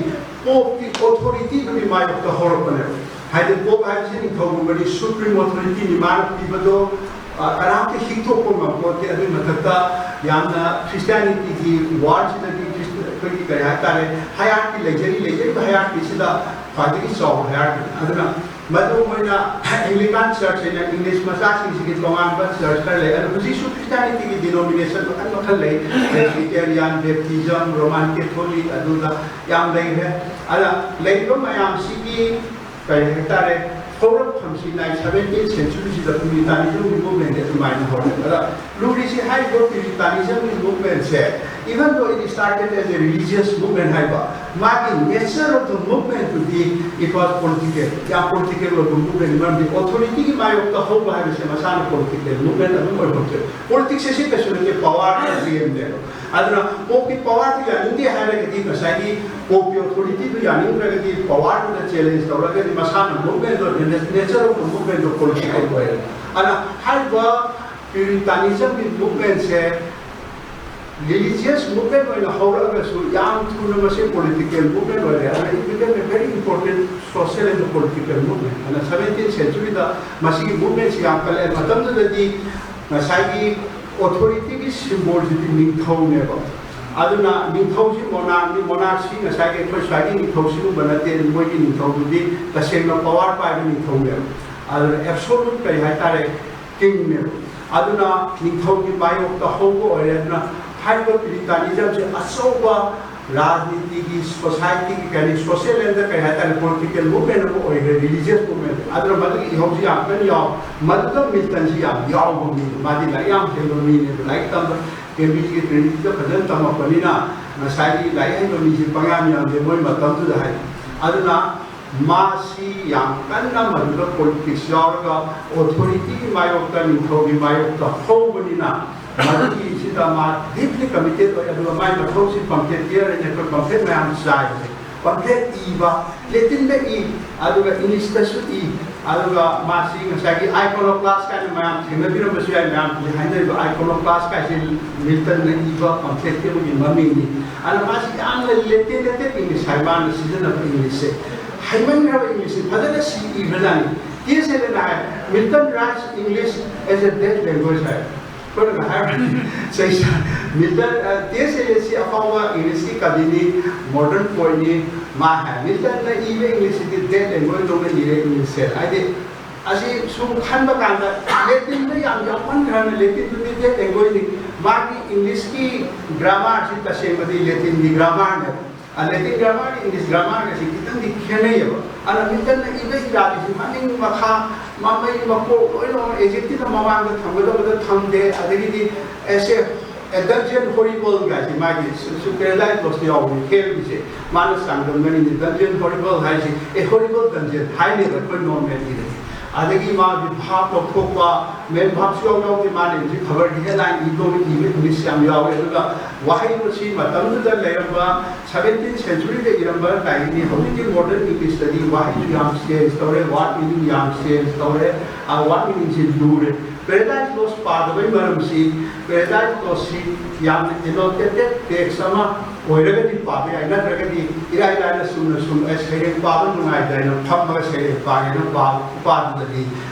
Pope ꯀꯤ authority ꯗꯨꯒꯤ ꯃꯥꯌꯣꯛꯇ ꯍꯧꯔꯛꯄꯅꯦꯕ꯫ ꯍꯥꯏꯗꯤ Pope ꯍꯥꯏꯕꯁꯤ ꯅꯤꯡꯊꯧꯒꯨꯝꯕꯅꯤ, supreme authority ꯅꯤ꯫ ꯃꯥꯅ ꯄꯤꯕꯗꯣ ꯀꯅꯥꯝꯇ ꯍꯤꯛꯊꯣꯛꯄ ꯉꯝꯄꯣꯠꯇꯦ꯫ ꯑꯗꯨꯒꯤ ꯃꯊꯛꯇ ꯌꯥꯝꯅ ꯈ꯭ꯔꯤꯁꯇꯤꯌꯥꯅꯤꯇꯤꯒꯤ ꯋꯥꯔꯜꯁꯤꯗꯗꯤ ꯑꯩꯈꯣꯏꯒꯤ ꯀꯔꯤ ꯍꯥꯏꯇꯥꯔꯦ, ꯍꯥꯏꯌꯥꯔꯀꯤ ꯂꯩꯖꯔꯤ꯫ ꯂꯩꯖꯔꯤꯕ ꯍꯥꯏꯌꯥꯔꯀꯤꯁꯤꯗ ꯈ꯭ꯋꯥꯏꯗꯒꯤ ꯆꯥꯎꯕ ꯍꯥꯏꯌꯥꯔꯀꯤ꯫ ꯑꯗꯨꯅ ꯃꯗꯨ ꯃꯣꯏꯅ ꯑꯦꯡꯒ꯭ꯂꯤꯀꯥꯟ ꯆꯔꯆ ꯍꯥꯏꯅ ꯏꯪꯂꯤꯁ ꯃꯆꯥꯁꯤꯡꯁꯤꯒꯤ ꯇꯣꯉꯥꯟꯕ ꯆꯔꯆ ꯈꯔ ꯂꯩ꯫ ꯑꯗꯨ ꯍꯧꯖꯤꯛꯁꯨ ꯈ꯭ꯔꯤꯁꯇꯤꯌꯥꯅꯤꯇꯤꯒꯤ ꯗꯤꯅꯣꯃꯤꯅꯦꯁꯟ ꯃꯈꯜ ꯃꯈꯜ ꯂꯩ꯫ ꯄ꯭ꯔꯦꯁꯕꯤꯇꯦꯔꯤꯌꯥꯟ, ꯕꯦꯞꯇꯤꯖꯝ, ꯔꯣꯃꯥꯟ ꯀꯦꯊꯣꯂꯤꯛ, ꯑꯗꯨꯗ ꯌꯥꯝ ꯂꯩꯈ꯭ꯔꯦ꯫ ꯑꯗ ꯂꯩꯔꯤꯕ ꯃꯌꯥꯝꯁꯤꯒꯤ ꯀꯔꯤ ꯍꯥꯏꯇꯥꯔꯦ, ꯍꯧꯔꯛꯐꯝꯁꯤ ꯅꯥꯏꯟ ꯁꯚꯦꯟꯇꯤꯟ ꯁꯦꯟꯆꯨꯔꯤꯁꯤꯗ ꯄ꯭ꯌꯨꯔꯤꯇꯥꯅꯤꯖꯝꯒꯤ ꯃꯨꯚꯃꯦꯟꯁꯦ ꯑꯗꯨꯃꯥꯏꯅ ꯍꯧꯔꯛꯑꯦ꯫ ꯑꯗ ꯂꯨꯔꯤꯁꯤ ꯍꯥꯏꯔꯤꯕ ꯄ꯭ꯌꯨꯔꯤꯇꯥꯅꯤꯖꯝꯒꯤ ꯃꯨꯚꯃꯦꯟꯁꯦ, even though it started as a religious movement ꯍꯥꯏꯕ, ꯃꯥꯒꯤ ꯅꯦꯆꯔ ꯑꯣꯐ ꯗ ꯃꯨꯚꯃꯦꯟꯗꯨꯗꯤ it was political, ꯌꯥꯝ ꯄꯣꯂꯤꯇꯤꯀꯦꯜ ꯑꯣꯏꯕ ꯃꯨꯚꯃꯦꯟ꯫ ꯃꯔꯝꯗꯤ ꯑꯣꯊꯣꯔꯤꯇꯤꯒꯤ ꯃꯥꯌꯣꯛꯇ ꯍꯧꯕ ꯍꯥꯏꯕꯁꯦ ꯃꯁꯥꯅ ꯄꯣꯂꯤꯇꯤꯀꯦꯜ ꯃꯨꯚꯃꯦꯟ ꯑꯗꯨꯝ ꯑꯣꯏꯐꯝ ꯊꯣꯛꯑꯦ꯫ ꯄꯣꯂꯤꯇꯤꯛꯁꯁꯦ ꯁꯤ ꯀꯩꯁꯨ ꯅꯠꯇꯦ, ꯄꯋꯥꯔꯒꯤ ꯒꯦꯝꯅꯦꯕ꯫ ꯑꯗꯨꯅ ꯄꯣꯞꯀꯤ ꯄꯋꯥꯔꯗꯨ ꯌꯥꯅꯤꯡꯗꯦ ꯍꯥꯏꯔꯒꯗꯤ, ꯉꯁꯥꯏꯒꯤ ꯄꯣꯞꯀꯤ ꯑꯣꯊꯣꯔꯤꯇꯤꯗꯨ ꯌꯥꯅꯤꯡꯗ꯭ꯔꯒꯗꯤ, ꯄꯋꯥꯔꯗꯨꯗ ꯆꯦꯂꯦꯟꯖ ꯇꯧꯔꯒꯗꯤ ꯃꯁꯥꯅ ꯃꯨꯚꯃꯦꯟꯗꯣ, ꯅꯦꯆꯔ ꯑꯣꯐ ꯃꯨꯚꯃꯦꯟꯗꯣ ꯄꯣꯂꯤꯇꯤꯀꯦꯜ ꯑꯣꯏꯔꯦ꯫ ꯑꯗꯨꯅ ꯍꯥꯏꯔꯤꯕ ꯄ꯭ꯌꯨꯔꯤꯇꯥꯅꯤꯖꯝꯒꯤ ꯃꯨꯚꯃꯦꯟꯁꯦ ꯔꯤꯂꯤꯖꯤꯌꯁ ꯃꯨꯚꯃꯦꯟ ꯑꯣꯏꯅ ꯍꯧꯔꯛꯑꯒꯁꯨ ꯌꯥꯝ ꯊꯨꯅ ꯃꯁꯤ ꯄꯣꯂꯤꯇꯤꯀꯦꯜ ꯃꯨꯚꯃꯦꯟ ꯑꯣꯏꯔꯦ꯫ ꯑꯗꯨꯅ it became a very important social and political movement꯫ ꯑꯗꯨꯅ ꯁꯚꯦꯟꯇꯤꯟ ꯁꯦꯟꯆꯨꯔꯤꯗ ꯃꯁꯤꯒꯤ ꯃꯨꯚꯃꯦꯟꯁꯤ ꯌꯥꯝ ꯀꯜꯂꯛꯑꯦ꯫ ꯃꯇꯝꯗꯨꯗꯗꯤ ꯉꯁꯥꯏꯒꯤ ꯑꯣꯊꯣꯔꯤꯇꯤꯒꯤ ꯁꯤꯝꯕꯣꯜꯁꯤꯗꯤ ꯅꯤꯡꯊꯧꯅꯦꯕ꯫ ꯑꯗꯨꯅ ꯅꯤꯡꯊꯧꯁꯤ ꯃꯣꯅꯥꯔꯛꯅꯤ꯫ ꯃꯣꯅꯥꯔꯛꯁꯤ ꯉꯁꯥꯏꯒꯤ ꯑꯩꯈꯣꯏ ꯁ꯭ꯋꯥꯏꯒꯤ ꯅꯤꯡꯊꯧ ꯁꯤꯒꯨꯝꯕ ꯅꯠꯇꯦ꯫ ꯃꯣꯏꯒꯤ ꯅꯤꯡꯊꯧꯗꯨꯗꯤ ꯇꯁꯦꯡꯅ ꯄꯋꯥꯔ ꯄꯥꯏꯕ ꯅꯤꯡꯊꯧꯅꯦꯕ꯫ ꯑꯗꯨꯅ ꯑꯦꯕꯁꯣꯂꯨꯠ ꯀꯔꯤ ꯍꯥꯏꯇꯥꯔꯦ, ꯀꯤꯡꯅꯦꯕ꯫ ꯑꯗꯨꯅ ꯅꯤꯡꯊꯧꯒꯤ ꯃꯥꯌꯣꯛꯇ ꯍꯧꯕ ꯑꯣꯏꯔꯦ꯫ ꯑꯗꯨꯅ ꯍꯥꯏꯔꯤꯕ ꯄ꯭ꯌꯨꯔꯤꯇꯥꯅꯤꯖꯝꯁꯦ ꯑꯆꯧꯕ ꯔꯥꯖꯅꯤꯇꯤꯒꯤ, ꯁꯣꯁꯥꯏꯇꯤꯒꯤ, ꯀꯔꯤ, ꯁꯣꯁꯤꯌꯦꯜ ꯑꯦꯟꯗ ꯀꯔꯤ ꯍꯥꯏꯇꯥꯔꯦ, ꯄꯣꯂꯤꯇꯤꯀꯦꯜ ꯃꯨꯚꯃꯦꯟ ꯑꯃ ꯑꯣꯏꯈ꯭ꯔꯦ, ꯔꯤꯂꯤꯖꯤꯌꯁ ꯃꯨꯚꯃꯦꯟ꯫ ꯑꯗꯨꯅ ꯃꯗꯨꯒꯤ ꯏꯍꯧꯁꯤ ꯌꯥꯝ ꯀꯟꯅ ꯌꯥꯎ꯫ ꯃꯗꯨꯗ ꯃꯤꯜꯇꯟꯁꯤ ꯌꯥꯝ ꯌꯥꯎꯕ ꯃꯤꯅꯤ꯫ ꯃꯥꯗꯤ ꯂꯥꯏꯔꯤꯛ ꯌꯥꯝ ꯍꯩꯕ ꯃꯤꯅꯦꯕ꯫ ꯂꯥꯏꯔꯤꯛ ꯇꯝꯕ, ꯀꯦꯝꯕ꯭ꯔꯤꯖꯀꯤ ꯇ꯭ꯔꯤꯅꯤꯇꯤꯗ ꯐꯖꯅ ꯇꯝꯃꯛꯄꯅꯤꯅ ꯉꯁꯥꯏꯒꯤ ꯂꯥꯏꯔꯤꯛ ꯍꯩꯕ ꯃꯤꯁꯤ ꯄꯪꯌꯥꯝ ꯌꯥꯝꯗꯦ ꯃꯣꯏ ꯃꯇꯝꯗꯨꯗ ꯍꯥꯏ꯫ ꯑꯗꯨꯅ ꯃꯥꯁꯤ ꯌꯥꯝ ꯀꯟꯅ ꯃꯗꯨꯗ ꯄꯣꯂꯤꯇꯤꯛꯁ ꯌꯥꯎꯔꯒ ꯑꯣꯊꯣꯔꯤꯇꯤꯒꯤ ꯃꯥꯌꯣꯛꯇ, ꯅꯤꯡꯊꯧꯒꯤ ꯃꯥꯌꯣꯛꯇ ꯍꯧꯕꯅꯤꯅ ꯃꯗꯨꯒꯤꯁꯤꯗ ꯃꯥ ꯗꯤꯞꯂꯤ ꯀꯃꯤꯇꯦꯠ ꯑꯣꯏ꯫ ꯑꯗꯨꯒ ꯃꯥꯏ ꯃꯊꯧꯁꯤ ꯄꯝꯐ꯭ꯂꯦꯠꯇꯤꯌꯔ ꯍꯥꯏꯅ ꯑꯩꯈꯣꯏ ꯄꯝꯐ꯭ꯂꯦꯠ ꯃꯌꯥꯝ ꯆꯥꯏꯕꯁꯦ, ꯄꯝꯐ꯭ꯂꯦꯠ ꯏꯕ, ꯂꯦꯇꯤꯟꯗ ꯏ, ꯑꯗꯨꯒ ꯏꯪꯂꯤꯁꯇꯁꯨ ꯏ꯫ ꯑꯗꯨꯒ ꯃꯥꯁꯤ ꯉꯁꯥꯏꯒꯤ ꯑꯥꯏꯀꯣꯅꯣꯀ꯭ꯂꯥꯁ ꯀꯥꯏꯅ ꯃꯌꯥꯝ ꯊꯦꯡꯅꯕꯤꯔꯝꯕꯁꯨ ꯌꯥꯏ꯫ ꯃꯌꯥꯝ ꯍꯧꯖꯤꯛ ꯍꯥꯏꯅꯔꯤꯕ ꯑꯥꯏꯀꯣꯅꯣꯀ꯭ꯂꯥꯁ ꯀꯥꯏꯁꯦ ꯃꯤꯜꯇꯟꯅ ꯏꯕ ꯄꯝꯐ꯭ꯂꯦꯠꯀꯤ ꯑꯃꯒꯤ ꯃꯃꯤꯡꯅꯤ꯫ ꯑꯗꯨꯅ ꯃꯥꯁꯤ ꯌꯥꯝꯅ ꯂꯦꯇꯦ ꯂꯦꯇꯦ ꯏꯪꯂꯤꯁ ꯍꯥꯏ, ꯃꯥꯅ ꯁꯤꯖꯤꯟꯅꯕ ꯏꯪꯂꯤꯁꯁꯦ, ꯍꯩꯃꯟꯈ꯭ꯔꯕ ꯏꯪꯂꯤꯁꯁꯦ ꯐꯖꯅ ꯁꯤ ꯏꯈ꯭ꯔꯖꯥꯠꯅꯤ꯫ ꯇꯤ ꯑꯦꯁ ꯑꯦꯂ ꯑꯦꯟꯅ ꯍꯥꯏ, "Milton writes English as a dead language" ꯍꯥꯏ꯫ ꯑꯩꯈꯣꯏꯅ ꯍꯥꯏꯔꯕꯗꯤ ꯆꯩ ꯆꯥ-, Milton, T S L N ꯁꯤ ꯑꯐꯥꯎꯕ ꯏꯪꯂꯤꯁꯀꯤ ꯀꯕꯤꯅꯤ, ꯃꯣꯗꯔꯟ ꯄꯣꯏꯠꯅꯤ꯫ ꯃꯥ ꯍꯥꯏ, "ꯃꯤꯜꯇꯟꯅ ꯏꯕ ꯏꯪꯂꯤꯁꯁꯤꯗꯤ ꯗꯦꯠ ꯂꯦꯡꯒ꯭ꯋꯦꯖ ꯗꯧꯅ ꯏꯔꯦ ꯏꯪꯂꯤꯁꯁꯦ"꯫ ꯍꯥꯏꯗꯤ ꯑꯁꯤ ꯁꯨꯝ ꯈꯟꯕ ꯀꯥꯟꯗ ꯂꯦꯇꯤꯟꯗ ꯌꯥꯝ ꯌꯥꯎꯃꯟꯈ꯭ꯔꯕꯅꯤ, ꯂꯦꯇꯤꯟꯗꯨꯗꯤ ꯗꯦꯠ ꯂꯦꯡꯒ꯭ꯋꯦꯖꯅꯤ꯫ ꯃꯥꯒꯤ ꯏꯪꯂꯤꯁꯀꯤ ꯒ꯭ꯔꯥꯃꯥꯔꯁꯤ ꯇꯁꯦꯡꯕꯗꯤ ꯂꯦꯇꯤꯟꯒꯤ ꯒ꯭ꯔꯥꯃꯥꯔꯅꯦꯕ꯫ ꯂꯦꯇꯤꯟ ꯒ꯭ꯔꯥꯃꯥꯔꯒ ꯏꯪꯂꯤꯁ ꯒ꯭ꯔꯥꯃꯥꯔꯒꯁꯤ ꯈꯤꯇꯪꯗꯤ ꯈꯦꯠꯅꯩꯌꯦꯕ꯫ ꯑꯗꯨꯅ ꯃꯤꯜꯇꯟꯅ ꯏꯕ ꯏꯔꯥꯗꯤꯁꯤ ꯃꯅꯤꯡ ꯃꯈꯥ, ꯃꯃꯩ ꯃꯀꯣꯛ ꯂꯣꯏꯅꯃꯛ ꯑꯦꯖꯦꯛꯇꯤꯚꯅ ꯃꯃꯥꯡꯗ ꯊꯝꯒꯗꯕꯗ ꯊꯝꯗꯦ꯫ ꯑꯗꯒꯤꯗꯤ ꯑꯦꯁ ꯑꯦ ꯑꯦ ꯗꯟꯖꯤꯌꯟ ꯍꯣꯔꯤꯕꯜ ꯀꯥꯏꯁꯦ ꯃꯥꯒꯤ ꯁꯨ-, ꯁꯨ-, ꯄꯦꯔꯥꯗꯥꯏꯁ ꯂꯣꯁꯇ ꯌꯥꯎꯕꯅꯤ ꯈꯦꯜꯂꯤꯁꯦ꯫ ꯃꯥꯅ ꯆꯥꯡꯗꯝꯅꯔꯤꯅꯤ ꯗꯟꯖꯤꯌꯟ ꯍꯣꯔꯤꯕꯜ ꯍꯥꯏꯁꯦ, ꯑꯦ ꯍꯣꯔꯤꯕꯜ ꯗꯟꯖꯤꯌꯟ ꯍꯥꯏꯅꯦꯕ ꯑꯩꯈꯣꯏ ꯅꯣꯔꯃꯦꯜꯒꯤꯗꯗꯤ꯫ ꯑꯗꯒꯤ ꯃꯥꯒꯤ ꯚꯥꯞ ꯂꯧꯊꯣꯛꯄ, ꯃꯦꯟ ꯚꯥꯞꯁꯨ ꯌꯥꯎ ꯌꯥꯎꯗꯦ꯫ ꯃꯥꯅ ꯍꯧꯖꯤꯛ ꯈꯕꯔꯒꯤ ꯍꯦꯗꯂꯥꯏꯟ ꯏꯕ ꯏꯕ ꯏꯪꯂꯤꯁ ꯌꯥꯝ ꯌꯥꯎꯋꯦ꯫ ꯑꯗꯨꯒ ꯋꯥꯍꯩ ꯃꯁꯤ ꯃꯇꯝꯗꯨꯗ ꯂꯩꯔꯝꯕ ꯁꯚꯦꯟꯇꯤꯟ ꯁꯦꯟꯆꯨꯔꯤꯗ ꯏꯔꯝꯕ ꯂꯥꯏꯔꯤꯛꯅꯤ꯫ ꯍꯧꯖꯤꯛꯇꯤ ꯃꯣꯗꯔꯟ ꯏꯪꯂꯤꯁꯇꯗꯤ ꯋꯥꯍꯩꯁꯨ ꯌꯥꯝ ꯆꯦꯟꯖ ꯇꯧꯔꯦ, ꯋꯥꯔꯗ ꯃꯤꯅꯤꯡ ꯌꯥꯝ ꯆꯦꯟꯖ ꯇꯧꯔꯦ꯫ ꯑ, ꯋꯥꯔꯗ ꯃꯤꯅꯤꯡꯁꯤ ꯂꯨꯔꯦ꯫ ꯄꯦꯔꯥꯗꯥꯏꯁ ꯂꯣꯁ ꯄꯥꯗꯕꯩ ꯃꯔꯝꯁꯤ, ꯄꯦꯔꯥꯗꯥꯏꯁ ꯂꯣꯁꯁꯤ ꯌꯥꯝꯅ ꯑꯦꯅꯣꯇꯦꯇꯦꯠ ꯇꯦꯛꯁ ꯑꯃ ꯑꯣꯏꯔꯒꯗꯤ ꯄꯥꯕ ꯌꯥꯏ, ꯅꯠꯇ꯭ꯔꯒꯗꯤ ꯏꯔꯥꯏ ꯂꯥꯏꯅ ꯆꯨꯝꯅ ꯁꯨꯝ, "ꯑꯦ, ꯁꯩꯔꯦꯡ ꯄꯥꯕ ꯅꯨꯡꯉꯥꯏꯇꯦ" ꯍꯥꯏꯅ ꯐꯝꯃꯒ ꯁꯩꯔꯦꯡ ꯄꯥꯒꯦꯅ ꯄꯥꯕ ꯈꯨꯄꯥꯗꯨꯗꯗꯤ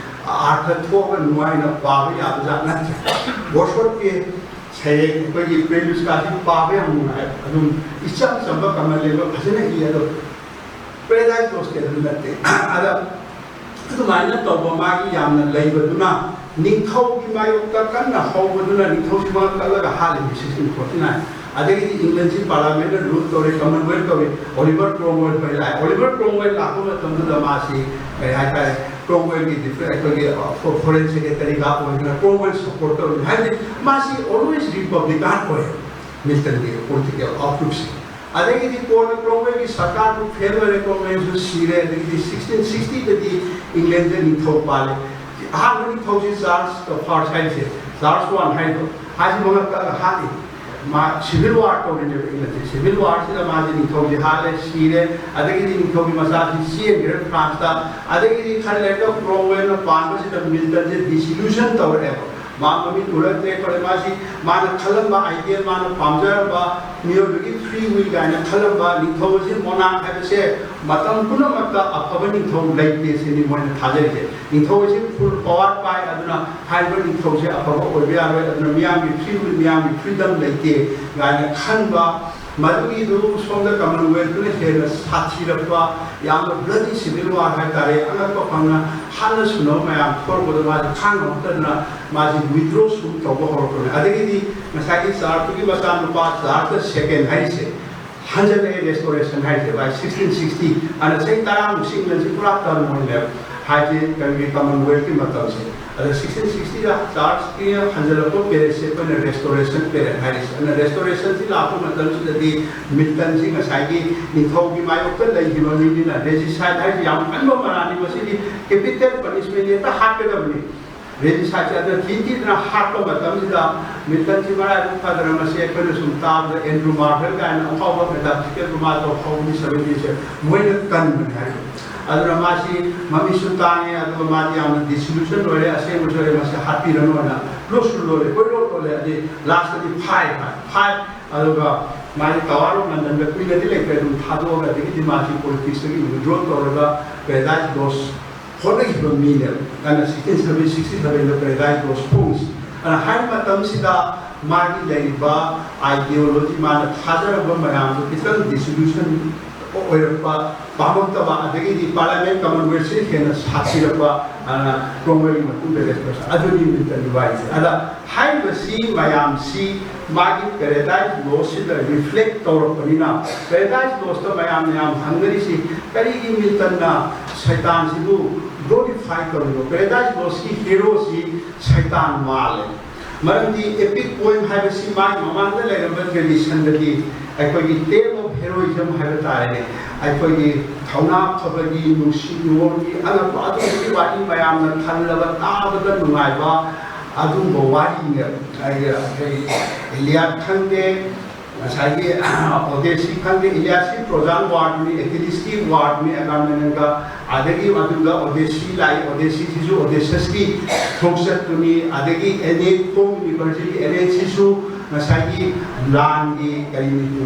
ꯑꯥꯔꯊ ꯊꯣꯛꯑꯒ ꯅꯨꯡꯉꯥꯏꯅ ꯄꯥꯕ ꯌꯥꯕ ꯖꯥꯠ ꯅꯠꯇꯦ꯫ ꯕꯣꯁꯣꯠꯀꯤ ꯁꯩꯔꯦꯡ ꯑꯩꯈꯣꯏꯒꯤ ꯄ꯭ꯔꯦꯂꯨꯁꯀꯥꯁꯤ ꯄꯥꯕ ꯌꯥꯝ ꯅꯨꯡꯉꯥꯏ꯫ ꯑꯗꯨꯝ ꯏꯆꯝ ꯆꯝꯕ ꯀꯃꯟ ꯂꯦꯡꯒ꯭ꯋꯦꯖ ꯐꯖꯅ ꯏ꯫ ꯑꯗꯣ ꯄꯦꯔꯥꯗꯥꯏꯁ ꯂꯣꯁꯇꯤ ꯑꯗꯨ ꯅꯠꯇꯦ꯫ ꯑꯗ ꯑꯗꯨꯃꯥꯏꯅ ꯇꯧꯕ ꯃꯥꯒꯤ ꯌꯥꯝꯅ ꯂꯩꯕꯗꯨꯅ ꯅꯤꯡꯊꯧꯒꯤ ꯃꯥꯌꯣꯛꯇ ꯀꯟꯅ ꯍꯧꯕꯗꯨꯅ ꯅꯤꯡꯊꯧꯁꯤ ꯃꯉꯛ ꯀꯜꯂꯒ ꯍꯥꯠꯂꯤꯅꯤ ꯁꯤꯛꯁꯇꯤꯟ ꯐꯣꯔꯇꯤ ꯅꯥꯏꯟ꯫ ꯑꯗꯒꯤꯗꯤ ꯏꯪꯂꯦꯟꯁꯤ ꯄꯥꯔꯂꯥꯃꯦꯟꯅ ꯔꯨꯜ ꯇꯧꯔꯦ, ꯀꯃꯟꯋꯦꯜ ꯇꯧꯔꯦ꯫ ꯑꯣꯂꯤꯚꯔ ꯀ꯭ꯔꯣꯝꯋꯦꯜ ꯍꯣꯏ ꯂꯥꯛꯑꯦ꯫ ꯑꯣꯂꯤꯚꯔ ꯀ꯭ꯔꯣꯝꯋꯦꯜ ꯂꯥꯛꯄ ꯃꯇꯝꯗꯨꯗ ꯃꯥꯁꯤ ꯀꯔꯤ ꯍꯥꯏꯇꯥꯔꯦ, ꯀ꯭ꯔꯣꯝꯋꯦꯜꯒꯤ ꯗꯤꯐꯦ-, ꯑꯩꯈꯣꯏꯒꯤ, ꯑ, ꯐꯣ-, ꯐꯣꯔꯦꯟ ꯁꯦꯀ꯭ꯔꯦꯇꯔꯤꯒ ꯑꯣꯏꯗꯅ ꯀ꯭ꯔꯣꯝꯋꯦꯜ ꯁꯄꯣꯔꯠ ꯇꯧꯔꯤꯅꯤ꯫ ꯍꯥꯏꯕꯗꯤ ꯃꯥꯁꯤ ꯑꯣꯜꯋꯦꯁ ꯔꯤꯄꯕ꯭ꯂꯤꯀꯥꯟ ꯑꯣꯏ, ꯃꯤꯜꯇꯟꯒꯤ ꯄꯣꯂꯤꯇꯤꯀꯦꯜ ꯑꯥꯎꯠꯂꯨꯛꯁꯦ꯫ ꯑꯗꯒꯤꯗꯤ ꯀꯣꯟꯅ ꯀ꯭ꯔꯣꯝꯋꯦꯜꯒꯤ ꯁꯔꯀꯥꯔꯗꯨ ꯐꯦꯜ ꯑꯣꯏꯔꯦ, ꯀ꯭ꯔꯣꯝꯋꯦꯜꯁꯨ ꯁꯤꯔꯦ꯫ ꯑꯗꯒꯤꯗꯤ ꯁꯤꯛꯁꯇꯤꯟ ꯁꯤꯛꯁꯇꯤꯗꯗꯤ ꯏꯪꯂꯦꯟꯗ ꯅꯤꯡꯊꯧ ꯄꯥꯜꯂꯦ꯫ ꯑꯍꯥꯟꯕ ꯅꯤꯡꯊꯧꯁꯤ ꯆꯥꯔꯜꯁ ꯗ ꯐꯥꯔꯁ ꯍꯥꯏꯁꯦ, ꯆꯥꯔꯜꯁ ꯋꯥꯟ ꯍꯥꯏꯗꯣ, ꯃꯥꯁꯤ ꯃꯉꯛ ꯀꯛꯑꯒ ꯍꯥꯠꯂꯤ꯫ ꯃꯥ ꯁꯤꯚꯤꯜ ꯋꯥꯔ ꯇꯧꯔꯤꯅꯦꯕ ꯏꯪꯂꯦꯟꯁꯦ꯫ ꯁꯤꯚꯤꯜ ꯋꯥꯔꯁꯤꯗ ꯃꯥꯁꯦ ꯅꯤꯡꯊꯧꯁꯦ ꯍꯥꯠꯂꯦ, ꯁꯤꯔꯦ꯫ ꯑꯗꯒꯤꯗꯤ ꯅꯤꯡꯊꯧꯒꯤ ꯃꯆꯥꯁꯤ ꯆꯦꯟꯈ꯭ꯔꯦ ꯐ꯭ꯔꯥꯟꯁꯇ꯫ ꯑꯗꯒꯤꯗꯤ ꯈꯔ ꯂꯩꯔꯒ ꯀ꯭ꯔꯣꯝꯋꯦꯜꯅ ꯄꯥꯟꯕꯁꯤꯗ ꯃꯤꯜꯇꯟꯁꯦ ꯗꯤꯁꯤꯂꯨꯁꯟ ꯇꯧꯔꯛꯑꯦꯕ꯫ ꯃꯥ ꯃꯃꯤꯠ ꯎꯔꯛꯇ꯭ꯔꯦ ꯈꯣꯠꯂꯦ꯫ ꯃꯥꯁꯤ ꯃꯥꯅ ꯈꯜꯂꯝꯕ ideal, ꯃꯥꯅ ꯄꯥꯝꯖꯔꯝꯕ ꯃꯤꯑꯣꯏꯕꯒꯤ free will ꯀꯥꯏꯅ ꯈꯜꯂꯝꯕ ꯅꯤꯡꯊꯧ ꯑꯁꯤ, monarch ꯍꯥꯏꯕꯁꯦ ꯃꯇꯝ ꯄꯨꯝꯅꯃꯛꯇ ꯑꯐꯕ ꯅꯤꯡꯊꯧ ꯂꯩꯇꯦ ꯁꯤꯅꯤ ꯃꯣꯏꯅ ꯊꯥꯖꯔꯤꯁꯦ꯫ ꯅꯤꯡꯊꯧ ꯑꯁꯤ full power ꯄꯥꯏ, ꯑꯗꯨꯅ ꯍꯥꯏꯔꯤꯕ ꯅꯤꯡꯊꯧꯁꯦ ꯑꯐꯕ ꯑꯣꯏꯕ ꯌꯥꯔꯣꯏ, ꯑꯗꯨꯅ ꯃꯤꯌꯥꯝꯒꯤ free will, ꯃꯤꯌꯥꯝꯒꯤ freedom ꯂꯩꯇꯦ ꯀꯥꯏꯅ ꯈꯟꯕ꯫ ꯃꯗꯨꯒꯤꯗꯨ ꯁꯣꯝꯗ Commonwealth ꯇꯨꯅ ꯍꯦꯟꯅ ꯁꯥꯊꯤꯔꯛꯄ, ꯌꯥꯝꯅ bloody civil war ꯍꯥꯏꯇꯥꯔꯦ, ꯑꯉꯛꯄ ꯐꯪꯅ ꯍꯥꯠꯅ ꯁꯨꯅꯕ ꯃꯌꯥꯝ ꯊꯣꯛꯂꯛꯄꯗ ꯃꯥꯁꯤ ꯈꯥꯡ ꯉꯝꯃꯛꯇꯗꯅ ꯃꯥꯁꯤ withdraw ꯁꯨ ꯇꯧꯕ ꯍꯧꯔꯛꯄꯅꯤ꯫ ꯑꯗꯒꯤꯗꯤ ꯉꯁꯥꯏꯒꯤ Charles ꯇꯨꯒꯤ ꯃꯆꯥꯅꯨꯄꯥ Charles the second ꯍꯥꯏꯔꯤꯁꯦ ꯍꯟꯖꯜꯂꯛꯑꯦ, restoration ꯍꯥꯏꯁꯦ by sixteen sixty, ꯑꯗꯨꯅ ꯆꯍꯤ ꯇꯔꯥꯃꯨꯛꯁꯤ England ꯁꯤ ꯄꯨꯔꯥ turmoil ꯅꯦꯕ꯫ ꯍꯥꯏꯗꯤ ꯀꯔꯤꯒꯤ Commonwealth ꯀꯤ ꯃꯇꯝꯁꯦ꯫ ꯑꯗ sixteen sixty ꯗ Charles ꯀꯤ ꯍꯟꯖꯜꯂꯛꯄ period ꯁꯦ ꯑꯩꯈꯣꯏꯅ restoration period ꯍꯥꯏꯔꯤꯁꯦ꯫ ꯑꯗꯨꯅ restoration ꯁꯤ ꯂꯥꯛꯄ ꯃꯇꯝꯁꯤꯗꯗꯤ Milton ꯁꯤ ꯉꯁꯥꯏꯒꯤ ꯅꯤꯡꯊꯧꯒꯤ ꯃꯥꯌꯣꯛꯇ ꯂꯩꯈꯤꯕ ꯃꯤꯅꯤꯅ, regicide ꯍꯥꯏꯁꯦ ꯌꯥꯝ ꯀꯟꯕ ꯃꯔꯥꯜꯅꯤ, ꯃꯁꯤꯗꯤ capital punishment ꯅꯤ, ꯍꯦꯛꯇ ꯍꯥꯠꯀꯗꯕꯅꯤ꯫ Regicide ꯁꯦ ꯑꯗꯨꯅ ꯊꯤ ꯊꯤꯗꯅ ꯍꯥꯠꯄ ꯃꯇꯝꯁꯤꯗ Milton ꯁꯤ ꯃꯔꯥꯏꯕꯛ ꯐꯗꯅ, ꯃꯁꯤ ꯑꯩꯈꯣꯏꯅ ꯁꯨꯝ ꯇꯥꯕꯗ Andrew Marvell ꯀꯥꯏꯅ ꯑꯐꯥꯎꯕ metaphysical drama ꯇꯧ ꯍꯧꯕꯅꯤ seventeen ꯁꯦ, ꯃꯣꯏꯅ ꯀꯟꯕꯅꯤ ꯍꯥꯏꯕ꯫ ꯑꯗꯨꯅ ꯃꯥꯁꯤ ꯃꯃꯤꯠꯁꯨ ꯇꯥꯡꯉꯦ, ꯑꯗꯨꯒ ꯃꯥꯗꯤ ꯌꯥꯝꯅ disillusion ꯑꯣꯏꯔꯦ, ꯑꯁꯦꯡꯕꯁꯨ ꯑꯣꯏꯔꯦ, ꯃꯁꯤ ꯍꯥꯠꯄꯤꯔꯅꯨ ꯍꯥꯏꯅ ꯂꯣꯠꯁꯨ ꯂꯣꯜꯂꯦ, ꯀꯣꯏꯂꯣꯠ ꯂꯣꯜꯂꯦ, ꯑꯗꯩ last ꯇꯗꯤ ꯐꯥꯏ ꯍꯥꯏ, ꯐꯥꯏ꯫ ꯑꯗꯨꯒ ꯃꯥꯒꯤ Tower of London ꯗ ꯀꯨꯏꯅꯗꯤ ꯂꯩꯇ꯭ꯔꯦ, ꯑꯗꯨꯝ ꯊꯥꯗꯣꯛꯑꯒ ꯑꯗꯒꯤꯗꯤ ꯃꯥꯁꯤ politics ꯇꯒꯤ withdraw ꯇꯧꯔꯒ Paradise Lost ꯍꯣꯠꯅꯈꯤꯕ ꯃꯤꯅꯦꯕ꯫ ꯑꯗꯨꯅ sixteen seventy, sixty seven ꯗ Paradise Lost ꯐꯣꯡꯉꯤ꯫ ꯑꯗꯨꯅ ꯍꯥꯏꯔꯤꯕ ꯃꯇꯝꯁꯤꯗ ꯃꯥꯒꯤ ꯂꯩꯔꯤꯕ ideology, ꯃꯥꯅ ꯊꯥꯖꯔꯝꯕ ꯃꯌꯥꯝꯗꯨ ꯈꯤꯇꯪ disillusion ꯑꯣꯏꯔꯛꯄ, ꯄꯥꯝꯃꯛꯇꯕ, ꯑꯗꯒꯤꯗꯤ Parliament, Commonwealth ꯁꯤ ꯍꯦꯟꯅ ꯁꯥꯊꯤꯔꯛꯄ, ꯑꯗꯨꯅ Cromwell ꯒꯤ ꯃꯇꯨꯡꯗ restoration, ꯑꯗꯨꯅꯤ Milton ꯒꯤ ꯋꯥꯔꯤꯁꯦ꯫ ꯑꯗ ꯍꯥꯏꯔꯤꯕꯁꯤ ꯃꯌꯥꯝꯁꯤ ꯃꯥꯒꯤ Paradise Lost ꯁꯤꯗ reflect ꯇꯧꯔꯛꯄꯅꯤꯅ, Paradise Lost ꯇ ꯃꯌꯥꯝꯅ ꯌꯥꯝ ꯍꯪꯅꯔꯤꯁꯤ, ꯀꯔꯤꯒꯤ Milton ꯅ ꯁꯩꯇꯥꯟꯁꯤꯕꯨ glorify ꯇꯧꯔꯤꯅꯣ? Paradise Lost ꯀꯤ hero ꯁꯤ ꯁꯩꯇꯥꯟ ꯃꯥꯜꯂꯦ꯫ ꯃꯔꯝꯗꯤ epic poem ꯍꯥꯏꯕꯁꯤ ꯃꯥꯒꯤ ꯃꯃꯥꯡꯗ ꯂꯩꯔꯝꯕ tradition ꯗꯗꯤ ꯑꯩꯈꯣꯏꯒꯤ tale of heroism ꯍꯥꯏꯕ ꯇꯥꯔꯦꯅꯦ, ꯑꯩꯈꯣꯏꯒꯤ ꯊꯧꯅꯥ ꯐꯕꯒꯤ, ꯅꯨꯡꯁꯤ ꯅꯨꯡꯉꯣꯟꯒꯤ, ꯑꯉꯛꯄ ꯑꯗꯨꯒꯨꯝꯕꯒꯤ ꯋꯥꯔꯤ ꯃꯌꯥꯝꯅ ꯊꯜꯂꯕ, ꯇꯥꯕꯗ ꯅꯨꯡꯉꯥꯏꯕ ꯑꯗꯨꯒꯨꯝꯕ ꯋꯥꯔꯤꯅꯦꯕ꯫ ꯑꯩ, ꯑꯩꯈꯣꯏ Iliad ꯈꯪꯗꯦ, ꯉꯁꯥꯏꯒꯤ ꯑꯣꯗꯦꯁꯤ ꯈꯪꯗꯦ, ꯏꯂꯤꯌꯥꯁꯀꯤ ꯇ꯭ꯔꯣꯖꯥꯟ ꯋꯥꯔꯗꯨꯅꯤ, ꯑꯦꯀꯤꯂꯤꯁꯀꯤ ꯋꯥꯔꯗꯨꯅꯤ, ꯑꯦꯒꯥꯃꯦꯃꯅꯟꯒ, ꯑꯗꯒꯤ ꯑꯗꯨꯒ ꯑꯣꯗꯦꯁꯤ ꯂꯥꯛꯏ, ꯑꯣꯗꯦꯁꯤꯁꯤꯁꯨ ꯑꯣꯗꯦꯁꯁꯀꯤ ꯈꯣꯡꯆꯠꯇꯨꯅꯤ, ꯑꯗꯒꯤ ꯑꯦꯅꯦꯠ ꯊꯣꯡꯉꯤꯕ ꯚꯔꯖꯤꯟꯒꯤ ꯑꯦꯅꯦꯠꯁꯤꯁꯨ ꯉꯁꯥꯏꯒꯤ ꯂꯥꯟꯒꯤ ꯀꯔꯤꯅꯤ,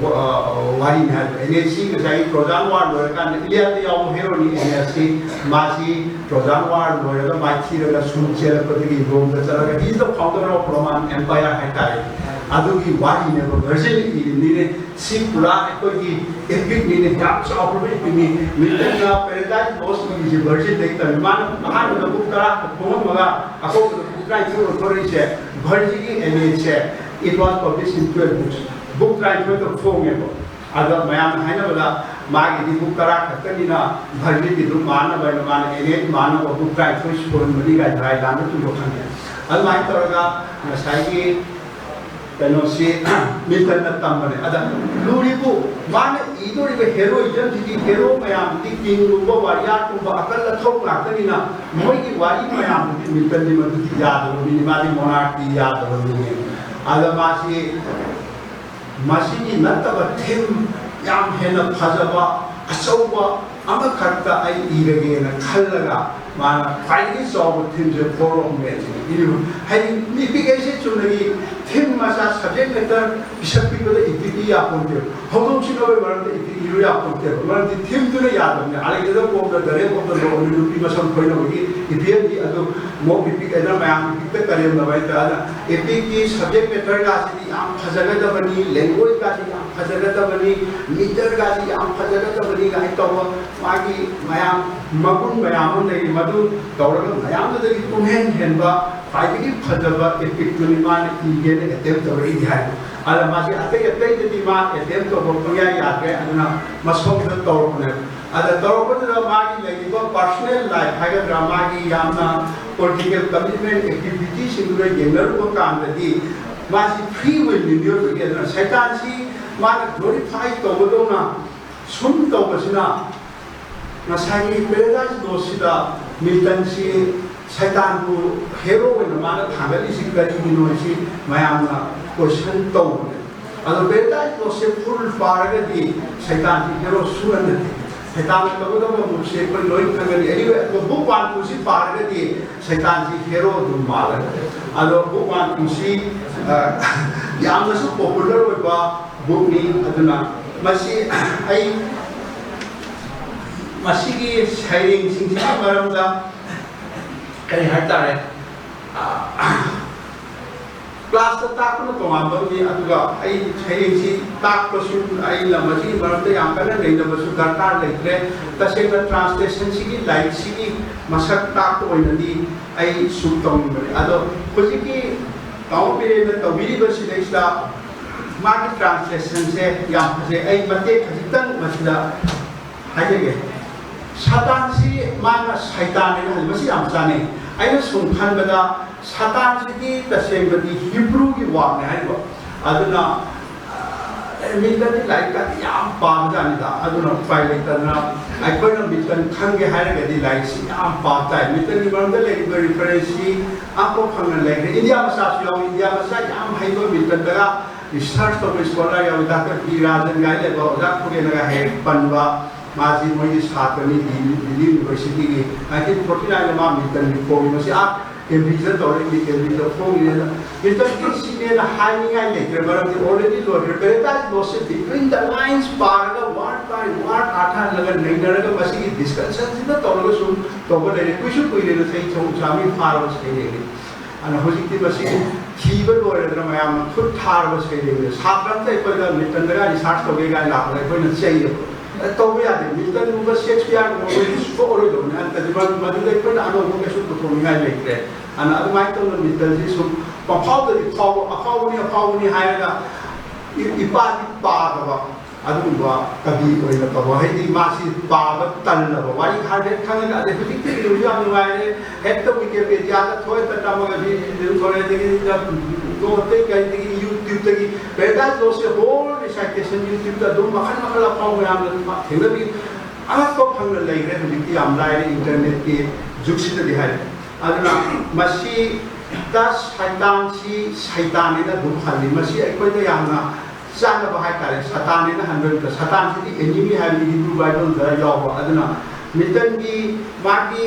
ꯋꯥꯔꯤꯅꯤ ꯍꯥꯏꯕ꯫ ꯑꯦꯅꯦꯠꯁꯤ ꯉꯁꯥꯏꯒꯤ ꯇ꯭ꯔꯣꯖꯥꯟ ꯋꯥꯔ ꯂꯣꯏꯔꯀꯥꯟꯗ ꯏꯂꯤꯌꯥꯗ ꯌꯥꯎꯕ ꯍꯦꯔꯣꯅꯤ ꯑꯦꯅꯦꯠꯁꯤ꯫ ꯃꯥꯁꯤ ꯇ꯭ꯔꯣꯖꯥꯟ ꯋꯥꯔ ꯂꯣꯏꯔꯒ ꯃꯥꯏꯊꯤꯔꯒ ꯁꯨꯝ ꯆꯦꯜꯂꯛꯄꯗꯒꯤ ꯔꯣꯝꯗ ꯆꯠꯂꯒ, he is the founder of Roman Empire ꯍꯥꯏꯇꯥꯔꯦ꯫ ꯑꯗꯨꯒꯤ ꯋꯥꯔꯤꯅꯦꯕ ꯚꯔꯖꯤꯟ ꯏꯔꯤꯅꯤꯅꯦ꯫ ꯁꯤ ꯄꯨꯔꯥ ꯑꯩꯈꯣꯏꯒꯤ ꯏꯄꯤꯛꯅꯤꯅꯦ, ꯌꯥꯝ ꯆꯥꯎꯈ꯭ꯔꯕ ꯏꯄꯤꯛꯅꯤ꯫ ꯃꯤꯜꯇꯟꯅ ꯄꯦꯔꯦꯗꯥꯏꯁ ꯂꯣꯁ ꯏꯔꯤꯁꯦ ꯚꯔꯖꯤꯟꯗꯒꯤ ꯇꯝꯃꯤ꯫ ꯃꯥꯅ ꯑꯍꯥꯟꯕꯗ ꯕꯨꯛ ꯇꯔꯥ ꯈꯛ ꯐꯣꯡꯉꯝꯃꯒ ꯑꯀꯣꯟꯕꯗ ꯕꯨꯛ ꯇꯔꯥꯅꯤꯊꯣꯏ ꯑꯣꯟꯊꯣꯔꯛꯏꯁꯦ ꯚꯔꯖꯤꯟꯒꯤ ꯑꯦꯅꯦꯠꯁꯦ, it was published in twelve books꯫ Book ꯇꯔꯥꯅꯤꯊꯣꯏ ꯈꯛ ꯐꯣꯡꯉꯦꯕ꯫ ꯑꯗ ꯃꯌꯥꯝꯅ ꯍꯥꯏꯅꯕꯗ ꯃꯥꯒꯤꯗꯤ ꯕꯨꯛ ꯇꯔꯥ ꯈꯛꯇꯅꯤꯅ ꯚꯔꯖꯤꯟꯒꯤꯗꯨ ꯃꯥꯟꯅꯕ ꯍꯥꯏꯅ ꯃꯥꯅ ꯑꯦꯅꯦꯠ ꯃꯥꯟꯅꯕ ꯕꯨꯛ ꯇꯔꯥꯅꯤꯊꯣꯏ ꯁꯣꯟꯕꯅꯤ ꯀꯥꯏꯅ ꯍꯥꯏ, ꯂꯥꯟꯕ ꯆꯨꯝꯕ ꯈꯪꯗꯦ꯫ ꯑꯗꯨꯃꯥꯏꯅ ꯇꯧꯔꯒ ꯉꯁꯥꯏꯒꯤ ꯀꯩꯅꯣꯁꯤ ꯃꯤꯜꯇꯟꯅ ꯇꯝꯕꯅꯦ꯫ ꯑꯗ ꯂꯨꯔꯤꯕꯨ ꯃꯥꯅ ꯏꯗꯣꯔꯤꯕ ꯍꯦꯔꯣꯏꯖꯝꯁꯤꯗꯤ ꯍꯦꯔꯣ ꯃꯌꯥꯝꯗꯤ ꯀꯤꯡꯒꯨꯝꯕ ꯋꯥꯔꯤꯌꯥꯔꯒꯨꯝꯕ ꯑꯀꯜ ꯑꯊꯧ ꯉꯥꯛꯇꯅꯤꯅ ꯃꯣꯏꯒꯤ ꯋꯥꯔꯤ ꯃꯌꯥꯝꯗꯨꯗꯤ ꯃꯤꯜꯇꯟꯗꯤ ꯃꯗꯨꯗꯤ ꯌꯥꯗꯕ ꯃꯤꯅꯤ, ꯃꯥꯗꯤ ꯃꯣꯅꯥꯔꯀꯤ ꯌꯥꯗꯕ ꯃꯤꯅꯤ꯫ ꯑꯗ ꯃꯥꯁꯤ ꯃꯁꯤꯒꯤ ꯅꯠꯇꯕ ꯊꯤꯝ ꯌꯥꯝ ꯍꯦꯟꯅ ꯐꯖꯕ ꯑꯆꯧꯕ ꯑꯃꯈꯛꯇ ꯑꯩ ꯏꯔꯒꯦꯅ ꯈꯜꯂꯒ ꯃꯥꯅ ꯈ꯭ꯋꯥꯏꯗꯒꯤ ꯆꯥꯎꯕ ꯊꯤꯝꯁꯦ ꯐꯣꯔ ꯑꯣꯐ ꯃꯦꯟꯁꯤꯅꯤ ꯏꯔꯤꯕ꯫ ꯍꯥꯏꯗꯤ ꯏꯄꯤꯛ ꯍꯥꯏꯁꯦ ꯆꯨꯝꯅꯒꯤ ꯊꯤꯝ ꯃꯆꯥ, ꯁꯕꯖꯦꯛ ꯃꯦꯇꯔ ꯄꯤꯁꯛ ꯄꯤꯛꯄꯗ ꯏꯄꯤꯛ ꯏ ꯌꯥꯄꯣꯟꯇꯦꯕ꯫ ꯍꯧꯗꯣꯡ ꯁꯤꯅꯕꯒꯤ ꯃꯔꯝꯗ ꯏꯄꯤꯛ ꯏꯔꯨ ꯌꯥꯄꯣꯟꯇꯦꯕ꯫ ꯃꯔꯝꯗꯤ ꯊꯤꯝꯗꯨꯅ ꯌꯥꯗꯕꯅꯤ꯫ ꯑꯂꯦꯛꯖꯦꯟꯗꯔ ꯄꯣꯞꯅ the rape of the lock of ꯅꯨꯄꯤ ꯃꯁꯝ ꯈꯣꯏꯅꯕꯒꯤ ꯏꯄꯤꯛ ꯑꯗꯨ ꯃꯣꯞ ꯏꯄꯤꯛ ꯍꯥꯏꯅ ꯃꯌꯥꯝ ꯏꯄꯤꯛꯇ ꯀꯔꯦꯝꯅꯕ ꯍꯥꯏꯇꯥꯔꯦ꯫ ꯏꯄꯤꯛꯀꯤ ꯁꯕꯖꯦꯛ ꯃꯦꯇꯔꯒꯁꯤꯗꯤ ꯌꯥꯝ ꯐꯖꯒꯗꯕꯅꯤ, ꯂꯦꯡꯒ꯭ꯋꯦꯖꯀꯁꯤ ꯌꯥꯝ ꯐꯖꯒꯗꯕꯅꯤ, ꯃꯤꯇꯔꯒꯁꯤ ꯌꯥꯝ ꯐꯖꯒꯗꯕꯅꯤ ꯀꯥꯏꯅ ꯇꯧꯕ ꯃꯥꯒꯤ ꯃꯌꯥꯝ ꯃꯒꯨꯟ ꯃꯌꯥꯝ ꯑꯃ ꯂꯩꯔꯤ꯫ ꯃꯗꯨ ꯇꯧꯔꯒ ꯃꯌꯥꯝꯗꯨꯗꯒꯤ ꯄꯨꯡꯍꯦꯟ ꯍꯦꯟꯕ ꯈ꯭ꯋꯥꯏꯗꯒꯤ ꯐꯖꯕ ꯏꯄꯤꯛꯇꯨꯅꯤ ꯃꯥꯅ ꯏꯒꯦꯅ ꯑꯦꯇꯦꯝ ꯇꯧꯔꯛꯏꯗꯤ ꯍꯥꯏ꯫ ꯑꯗ ꯃꯥꯁꯤ ꯑꯇꯩ ꯑꯇꯩꯗꯗꯤ ꯃꯥ ꯑꯦꯇꯦꯝ ꯇꯧꯕ ꯄꯪꯌꯥ ꯌꯥꯗ꯭ꯔꯦ, ꯑꯗꯨꯅ ꯃꯁꯣꯝꯗ ꯇꯧꯔꯛꯄꯅꯦꯕ꯫ ꯑꯗ ꯇꯧꯔꯛꯄꯗꯨꯗ ꯃꯥꯒꯤ ꯂꯩꯔꯤꯕ ꯄꯥꯔꯁꯣꯅꯦꯜ ꯂꯥꯏꯐ ꯍꯥꯏꯒꯗ꯭ꯔꯥ, ꯃꯥꯒꯤ ꯌꯥꯝꯅ ꯄꯣꯂꯤꯇꯤꯀꯦꯜ ꯀꯃꯤꯠꯃꯦꯟ ꯑꯦꯛꯇꯤꯚꯤꯇꯤꯁꯤꯡꯗꯨꯒ ꯌꯦꯡꯅꯔꯨꯕ ꯀꯥꯟꯗꯗꯤ ꯃꯥꯁꯤ ꯐ꯭ꯔꯤ ꯋꯤꯜꯅꯤ ꯃꯤꯑꯣꯏꯕꯒꯤ꯫ ꯑꯗꯨꯅ ꯁꯩꯇꯥꯟꯁꯤ ꯃꯥꯅ ꯒ꯭ꯂꯣꯔꯤꯐꯥꯏ ꯇꯧꯕꯗꯧꯅ ꯁꯨꯝ ꯇꯧꯕꯁꯤꯅ ꯉꯁꯥꯏꯒꯤ ꯄꯦꯔꯦꯗꯥꯏꯁ ꯂꯣꯁꯁꯤꯗ ꯃꯤꯜꯇꯟꯁꯤ ꯁꯩꯇꯥꯟꯕꯨ ꯍꯦꯔꯣ ꯑꯣꯏꯅ ꯃꯥꯅ ꯊꯥꯡꯒꯠꯂꯤꯁꯤ ꯀꯔꯤꯒꯤꯅꯣ ꯍꯥꯏꯁꯤ ꯃꯌꯥꯝꯅ ꯀꯣꯏꯁꯟ ꯇꯧꯕꯅꯦ꯫ ꯑꯗꯣ Paradise Lost ꯁꯦ full ꯄꯥꯔꯒꯗꯤ ꯁꯩꯇꯥꯟꯁꯤ hero ꯁꯨꯡꯅ ꯅꯠꯇꯦ꯫ ꯁꯩꯇꯥꯟꯅ ꯇꯧꯒꯗꯕ move ꯁꯦ ꯑꯩꯈꯣꯏ ꯂꯣꯏ ꯈꯪꯒꯅꯤ꯫ Anyway, ꯑꯗꯣ book one, two ꯁꯤ ꯄꯥꯔꯒꯗꯤ ꯁꯩꯇꯥꯟꯁꯤ hero ꯑꯗꯨꯝ ꯃꯥꯜꯂꯒ꯫ ꯑꯗꯣ book one, two ꯁꯤ, ꯑ, ꯌꯥꯝꯅꯁꯨ popular ꯑꯣꯏꯕ book ꯅꯤ꯫ ꯑꯗꯨꯅ ꯃꯁꯤ ꯑꯩ ꯃꯁꯤꯒꯤ ꯁꯩꯔꯦꯡꯁꯤꯡꯁꯤꯒꯤ ꯃꯔꯝꯗ ꯀꯔꯤ ꯍꯥꯏꯇꯥꯔꯦ, ꯑ, class ꯇ ꯇꯥꯛꯄꯅ ꯇꯣꯉꯥꯟꯕ ꯑꯃꯅꯤ, ꯑꯗꯨꯒ ꯑꯩ ꯁꯩꯔꯦꯡꯁꯤ ꯇꯥꯛꯄꯁꯨ ꯑꯩꯅ ꯃꯁꯤꯒꯤ ꯃꯔꯝꯗ ꯌꯥꯝ ꯀꯟꯅ ꯅꯩꯅꯕꯁꯨ ꯗꯔꯀꯥꯔ ꯂꯩꯇ꯭ꯔꯦ꯫ ꯇꯁꯦꯡꯅ translation ꯁꯤꯒꯤ ꯂꯥꯏꯔꯤꯛꯁꯤꯒꯤ ꯃꯁꯛ ꯇꯥꯛꯄ ꯑꯣꯏꯅꯗꯤ ꯑꯩ ꯁꯨꯝ ꯇꯧꯅꯤꯡꯕꯅꯤ꯫ ꯑꯗꯣ ꯍꯧꯖꯤꯛꯀꯤ ꯇꯥꯃꯣ ꯕꯤꯔꯦꯟꯅ ꯇꯧꯕꯤꯔꯤꯕꯁꯤꯗꯩꯁꯤꯗ ꯃꯥꯒꯤ translation ꯁꯦ ꯌꯥꯝ ꯐꯖꯩ꯫ ꯑꯩ ꯃꯇꯦꯛ ꯈꯖꯤꯛꯇꯪ ꯃꯁꯤꯗ ꯍꯥꯏꯖꯒꯦ꯫ ꯁꯥꯇꯥꯟꯁꯤ ꯃꯥꯅ ꯁꯩꯇꯥꯟ ꯍꯥꯏꯅ ꯍꯥꯏ, ꯃꯁꯤ ꯌꯥꯝ ꯆꯥꯅꯩ꯫ ꯑꯩꯅ ꯁꯨꯝ ꯈꯟꯕꯗ ꯁꯥꯇꯥꯟꯁꯤꯗꯤ ꯇꯁꯦꯡꯕꯗꯤ Hebrew ꯒꯤ word ꯅꯤ ꯍꯥꯏꯔꯤꯕ꯫ ꯑꯗꯨꯅ, ꯑ, ꯃꯤꯜꯇꯟꯗꯤ ꯂꯥꯏꯔꯤꯛ ꯀꯗꯤ ꯌꯥꯝ ꯄꯥꯕꯖꯥꯠꯅꯤꯗ꯫ ꯑꯗꯨꯅ ꯎꯄꯥꯏ ꯂꯩꯇꯗꯅ ꯑꯩꯈꯣꯏꯅ ꯃꯤꯜꯇꯟ ꯈꯪꯒꯦ ꯍꯥꯏꯔꯒꯗꯤ ꯂꯥꯏꯔꯤꯛꯁꯤ ꯌꯥꯝ ꯄꯥꯕ ꯇꯥꯏ꯫ ꯃꯤꯜꯇꯟꯒꯤ ꯃꯔꯝꯗ ꯂꯩꯔꯤꯕ reference ꯁꯤ ꯑꯝꯐꯥꯎ ꯐꯪꯅ ꯂꯩꯈ꯭ꯔꯦ꯫ ꯏꯟꯗꯤꯌꯥ ꯃꯆꯥꯁꯨ ꯌꯥꯎꯏ꯫ ꯏꯟꯗꯤꯌꯥ ꯃꯆꯥ ꯌꯥꯝ ꯍꯩꯕ ꯃꯤꯜꯇꯟꯗꯒ research ꯇꯧꯕ scholar ꯌꯥꯎꯏ꯫ Doctor ꯕꯤ ꯔꯥꯖꯟ ꯀꯥꯏꯅ ꯂꯩꯕ ꯑꯣꯖꯥ ꯈꯨꯔꯦꯟꯅꯒ ꯍꯦꯛ ꯄꯟꯕ, ꯃꯥꯁꯤ ꯃꯣꯏꯒꯤ ꯁꯥꯇ꯭ꯔꯅꯤ, ꯗꯤꯜꯂꯤ, ꯗꯤꯜꯂꯤ University ꯒꯤ꯫ Nineteen forty nine ꯗ ꯃꯥ ꯃꯤꯜꯇꯟꯒꯤ ꯐꯣꯡꯉꯤ꯫ ꯃꯁꯤ ꯑꯥ ꯀꯦꯝꯕ꯭ꯔꯤꯖꯇ ꯇꯧꯔꯛꯏꯅꯤ, ꯀꯦꯝꯕ꯭ꯔꯤꯖꯇ ꯐꯣꯡꯉꯤꯅꯦꯅ꯫ ꯃꯤꯜꯇꯟꯒꯤ ꯁꯤꯅꯦꯅ ꯍꯥꯏꯅꯤꯡꯉꯥꯏ ꯂꯩꯇ꯭ꯔꯦ, ꯃꯔꯝꯗꯤ already ꯂꯣꯏꯈ꯭ꯔꯦ꯫ Paradise Lost ꯁꯤ between the lines ꯄꯥꯔꯒ word by word ꯑꯥꯔꯊ ꯍꯜꯂꯒ ꯅꯩꯅꯔꯒ ꯃꯁꯤꯒꯤ discussion ꯁꯤꯗ ꯇꯧꯔꯒ ꯁꯨꯝ ꯇꯧꯕ ꯂꯩꯔꯦ꯫ ꯀꯨꯏꯁꯨ ꯀꯨꯏꯔꯦꯅ, ꯆꯍꯤ ꯆꯍꯨꯝ ꯆꯥꯝꯃꯔꯤ ꯐꯥꯔꯕ ꯁꯩꯔꯦꯡꯅꯤ꯫ ꯑꯗꯨꯅ ꯍꯧꯖꯤꯛꯇꯤ ꯃꯁꯤ ꯊꯤꯕ ꯂꯣꯏꯔꯗꯅ ꯃꯌꯥꯝꯅ ꯈꯨꯠ ꯊꯥꯔꯕ ꯁꯩꯔꯦꯡꯅꯤ꯫ ꯁꯥꯇ꯭ꯔ ꯑꯝꯇ ꯑꯩꯈꯣꯏꯗ ꯃꯤꯜꯇꯟꯗꯒ research ꯇꯧꯒꯦ ꯀꯥꯏꯅ ꯂꯥꯛꯄꯗ ꯑꯩꯈꯣꯏꯅ ꯆꯩꯌꯦꯕ꯫ ꯑꯦ, ꯇꯧꯕ ꯌꯥꯗꯦ꯫ ꯃꯤꯜꯇꯟꯒꯨꯝꯕ ꯁꯦꯛꯁꯄꯤꯌꯔꯒꯨꯝꯕ ꯃꯣꯏꯗꯤ ꯁꯨꯛꯑꯣꯏꯔꯣꯏꯗꯕꯅꯤ꯫ ꯑꯗꯨꯗꯤ ꯃ-, ꯃꯗꯨꯗ ꯑꯩꯈꯣꯏꯅ ꯑꯅꯧꯕ ꯀꯩꯁꯨ ꯄꯨꯊꯣꯛꯅꯤꯡꯉꯥꯏ ꯂꯩꯇ꯭ꯔꯦ꯫ ꯑꯗꯨꯅ ꯑꯗꯨꯃꯥꯏꯅ ꯇꯧꯅ ꯃꯤꯜꯇꯟꯁꯤ ꯁꯨꯝ ꯄꯪꯐꯥꯎꯗꯗꯤ ꯐꯥꯎꯕ, ꯑꯐꯥꯎꯕꯅꯤ, ꯑꯐꯥꯎꯕꯅꯤ ꯍꯥꯏꯔꯒ ꯏ-, ꯏꯄꯥꯗꯤ ꯄꯥꯗꯕ ꯑꯗꯨꯒꯨꯝꯕ ꯀꯕꯤ ꯑꯣꯏꯅ ꯇꯧꯕ꯫ ꯍꯥꯏꯗꯤ ꯃꯥꯁꯤ ꯄꯥꯕ ꯇꯜꯂꯕ, ꯋꯥꯔꯤ ꯍꯥꯏꯐꯦꯠ ꯈꯪꯉꯒ꯫ ꯑꯗꯩ ꯍꯧꯖꯤꯛꯇꯤ ꯅ꯭ꯌꯨꯁ ꯌꯥꯝ ꯅꯨꯡꯉꯥꯏꯔꯦ, ꯍꯦꯛꯇ ꯋꯤꯀꯤꯄꯦꯗꯤꯌꯥꯗ ꯊꯣꯛꯑꯦ, ꯇꯝꯃꯒ ꯚꯤ-, ꯚꯤ-, ꯊꯣꯛꯑꯦ, ꯑꯗꯒꯤ ꯅꯣꯠꯇꯒꯤ ꯀꯩꯗꯒꯤ YouTubeꯇꯒꯤ Paradise Lost ꯁꯦ whole recitation YouTubeꯇ ꯑꯗꯨꯝ ꯃꯈꯜ ꯃꯈꯜ ꯑꯐꯥꯎꯕ ꯃꯌꯥꯝꯅ ꯑꯗꯨꯝ ꯊꯦꯡꯅꯕꯤ꯫ ꯑꯉꯛꯄ ꯐꯪꯅ ꯂꯩꯈ꯭ꯔꯦ꯫ ꯍꯧꯖꯤꯛꯇꯤ ꯌꯥꯝ ꯂꯥꯏꯔꯦ internetꯀꯤ ꯖꯨꯒꯁꯤꯗꯗꯤ ꯍꯥꯏꯔꯦ꯫ ꯑꯗꯨꯅ ꯃꯁꯤꯗ ꯁꯩꯇꯥꯟꯁꯤ ꯁꯩꯇꯥꯟ ꯍꯥꯏꯅ ꯑꯗꯨꯝ ꯈꯜꯂꯤ꯫ ꯃꯁꯤ ꯑꯩꯈꯣꯏꯗ ꯌꯥꯝꯅ ꯆꯥꯅꯕ ꯍꯥꯏꯇꯥꯔꯦ, ꯁꯥꯇꯥꯟꯅꯦꯅ ꯍꯟꯕ ꯅꯠꯇ꯭ꯔꯥ, ꯁꯥꯇꯥꯟꯁꯤꯗꯤ enemy ꯍꯥꯏꯕꯅꯤ ꯍꯤꯕ꯭ꯔꯨ ꯕꯥꯏꯕꯜꯗ ꯌꯥꯎꯕ꯫ ꯑꯗꯨꯅ ꯃꯤꯜꯇꯟꯒꯤ ꯃꯥꯒꯤ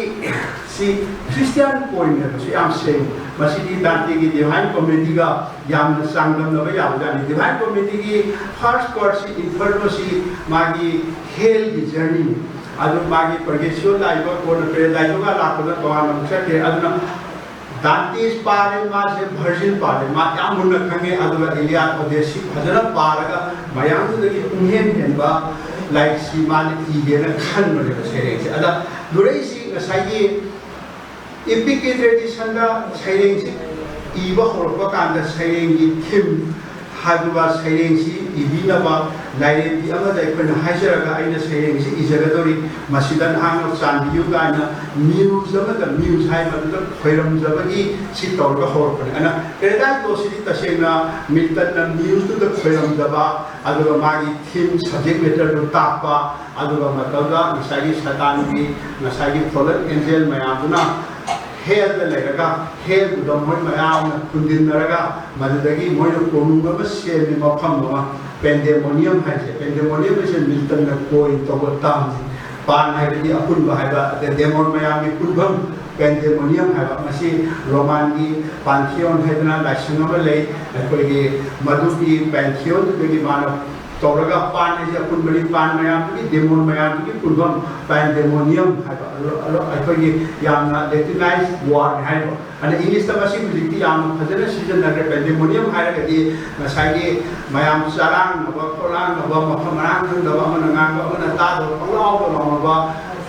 ꯁꯤ ꯈ꯭ꯔꯤꯁꯇꯤꯌꯥꯟ ꯄꯣꯏꯟꯅꯦꯕꯁꯨ ꯌꯥꯝ ꯁꯦꯡꯉꯤ꯫ ꯃꯁꯤꯗꯤ ꯗꯥꯟꯇꯦꯒꯤ ꯗꯤꯚꯥꯏꯟ ꯀꯣꯃꯦꯗꯤꯒ ꯌꯥꯝꯅ ꯆꯥꯡꯗꯝꯅꯕ ꯌꯥꯕꯖꯥꯠꯅꯤ꯫ ꯗꯤꯚꯥꯏꯟ ꯀꯣꯃꯦꯗꯤꯒꯤ ꯐꯥꯔꯁ ꯄꯥꯔꯠꯁꯤ, ꯏꯟꯐꯔꯅꯣꯁꯤ, ꯃꯥꯒꯤ ꯍꯦꯜꯒꯤ ꯖꯔꯅꯤꯅꯤ꯫ ꯑꯗꯨ ꯃꯥꯒꯤ ꯄꯔꯒꯦꯁꯤꯌꯣꯟ ꯂꯥꯛꯏꯕ, ꯀꯣꯟꯅ ꯄꯦꯔꯦꯗꯥꯏꯁꯣꯒ ꯂꯥꯛꯄꯗ ꯇꯣꯉꯥꯟꯅ ꯑꯃꯨꯛ ꯆꯠꯈ꯭ꯔꯦ꯫ ꯑꯗꯨꯅ ꯗꯥꯟꯇꯦꯁ ꯄꯥꯔꯦ, ꯃꯥꯁꯦ ꯚꯔꯖꯤꯜ ꯄꯥꯔꯦ, ꯃꯥ ꯌꯥꯝ ꯃꯨꯟꯅ ꯈꯪꯉꯦ꯫ ꯑꯗꯨꯒ ꯏꯂꯤꯌꯥꯗ, ꯑꯣꯗꯦꯁꯤ ꯐꯖꯅ ꯄꯥꯔꯒ ꯃꯌꯥꯝꯗꯨꯗꯒꯤ ꯄꯨꯡꯍꯦꯟ ꯍꯦꯟꯕ ꯂꯥꯏꯔꯤꯛꯁꯤ ꯃꯥꯅ ꯏꯒꯦꯅ ꯈꯟꯕꯅꯦꯕ ꯁꯩꯔꯦꯡꯁꯦ꯫ ꯑꯗ ꯂꯨꯔꯛꯏꯁꯤ ꯉꯁꯥꯏꯒꯤ ꯏꯄꯤꯛꯀꯤ ꯇ꯭ꯔꯦꯗꯤꯁꯟꯗ ꯁꯩꯔꯦꯡꯁꯤ ꯏꯕ ꯍꯧꯔꯛꯄ ꯀꯥꯟꯗ ꯁꯩꯔꯦꯡꯒꯤ ꯊꯤꯝ ꯍꯥꯏꯕ ꯁꯩꯔꯦꯡꯁꯤ ꯏꯕꯤꯅꯕ ꯂꯥꯏꯔꯦꯝꯕꯤ ꯑꯃꯗ ꯑꯩꯈꯣꯏꯅ ꯍꯥꯏꯖꯔꯒ ꯑꯩꯅ ꯁꯩꯔꯦꯡꯁꯤ ꯏꯖꯒꯗꯧꯔꯤ꯫ ꯃꯁꯤꯗ ꯅꯍꯥꯛꯅ ꯆꯥꯟꯕꯤꯌꯨ ꯀꯥꯏꯅ ꯃ꯭ꯌꯨꯁ ꯑꯃꯗ, ꯃ꯭ꯌꯨꯁ ꯍꯥꯏ ꯃꯗꯨꯗ ꯈꯣꯏꯔꯝꯖꯕꯒꯤ ꯁꯤ ꯇꯧꯔꯒ ꯍꯧꯔꯛꯄꯅꯤ꯫ ꯑꯗꯨꯅ ꯄꯦꯔꯦꯗꯥꯏꯁ ꯂꯣꯁꯁꯤꯗꯤ ꯇꯁꯦꯡꯅ ꯃꯤꯜꯇꯟꯅ ꯃ꯭ꯌꯨꯁꯇꯨꯗ ꯈꯣꯏꯔꯝꯖꯕ, ꯑꯗꯨꯒ ꯃꯥꯒꯤ ꯊꯤꯝ, ꯁꯕꯖꯦꯛ ꯃꯦꯇꯔꯗꯨ ꯇꯥꯛꯄ, ꯑꯗꯨꯒ ꯃꯇꯧꯗ ꯉꯁꯥꯏꯒꯤ ꯁꯩꯇꯥꯟꯒꯤ, ꯉꯁꯥꯏꯒꯤ ꯐꯣꯂꯟ ꯑꯦꯟꯖꯦꯜ ꯃꯌꯥꯝꯗꯨꯅ ꯍꯦꯜꯗ ꯂꯩꯔꯒ, ꯍꯦꯜꯗꯨꯗ ꯃꯣꯏ ꯃꯌꯥꯝꯅ ꯈꯨꯟꯗꯤꯟꯅꯔꯒ ꯃꯗꯨꯗꯒꯤ ꯃꯣꯏꯅ ꯀꯣꯅꯨꯡ ꯑꯃ ꯁꯦꯝꯃꯤ, ꯃꯐꯝ ꯑꯃ, ꯄꯦꯟꯗꯦꯃꯣꯅꯤꯌꯝ ꯍꯥꯏꯁꯦ꯫ ꯄꯦꯟꯗꯦꯃꯣꯅꯤꯌꯝ ꯍꯥꯏꯁꯦ ꯃꯤꯜꯇꯟꯅ ꯀꯣꯏꯟ ꯇꯧꯕ ꯇꯥꯝꯅꯤ꯫ ꯄꯥꯟ ꯍꯥꯏꯕꯗꯤ ꯑꯄꯨꯟꯕ ꯍꯥꯏꯕ, ꯑꯗꯩ ꯗꯦꯃꯣꯟ ꯃꯌꯥꯝꯒꯤ ꯄꯨꯟꯐꯝ, ꯄꯦꯟꯗꯦꯃꯣꯅꯤꯌꯝ ꯍꯥꯏꯕ꯫ ꯃꯁꯤ ꯔꯣꯃꯥꯟꯒꯤ ꯄꯥꯟꯊꯤꯌꯣꯟ ꯍꯥꯏꯗꯅ ꯂꯥꯏꯁꯪ ꯑꯃ ꯂꯩ꯫ ꯑꯩꯈꯣꯏꯒꯤ ꯃꯗꯨꯒꯤ ꯄꯦꯟꯊꯤꯌꯣꯟꯗꯨꯗꯒꯤ ꯃꯥꯅ ꯇꯧꯔꯒ, ꯄꯥꯟ ꯍꯥꯏꯁꯦ ꯑꯄꯨꯟꯕꯅꯤ, ꯄꯥꯟ ꯃꯌꯥꯝꯗꯨꯒꯤ, ꯗꯦꯃꯣꯟ ꯃꯌꯥꯝꯗꯨꯒꯤ ꯄꯨꯟꯐꯝ ꯄꯦꯟꯗꯦꯃꯣꯅꯤꯌꯝ ꯍꯥꯏꯕ, ꯑꯗꯣ, ꯑꯗꯣ ꯑꯩꯈꯣꯏꯒꯤ ꯌꯥꯝꯅ ꯂꯦꯇꯤꯅꯥꯏꯖ ꯋꯥꯔꯗ ꯍꯥꯏꯕ꯫ ꯑꯗ ꯏꯪꯂꯤꯁꯇ ꯃꯁꯤ ꯍꯧꯖꯤꯛꯇꯤ ꯌꯥꯝꯅ ꯐꯖꯅ ꯁꯤꯖꯤꯟꯅꯈ꯭ꯔꯦ꯫ ꯄꯦꯟꯗꯦꯃꯣꯅꯤꯌꯝ ꯍꯥꯏꯔꯒꯗꯤ ꯉꯁꯥꯏꯒꯤ ꯃꯌꯥꯝ ꯆꯔꯥꯡꯅꯕ, ꯈꯣꯠꯂꯥꯡꯅꯕ, ꯃꯐꯝ ꯃꯔꯥꯡ ꯈꯪꯗꯕ, ꯑꯃꯅ ꯉꯥꯡꯕ ꯑꯃꯅ ꯇꯥꯗꯕ, ꯄꯪꯂꯥꯎꯗ ꯂꯥꯎꯅꯕ,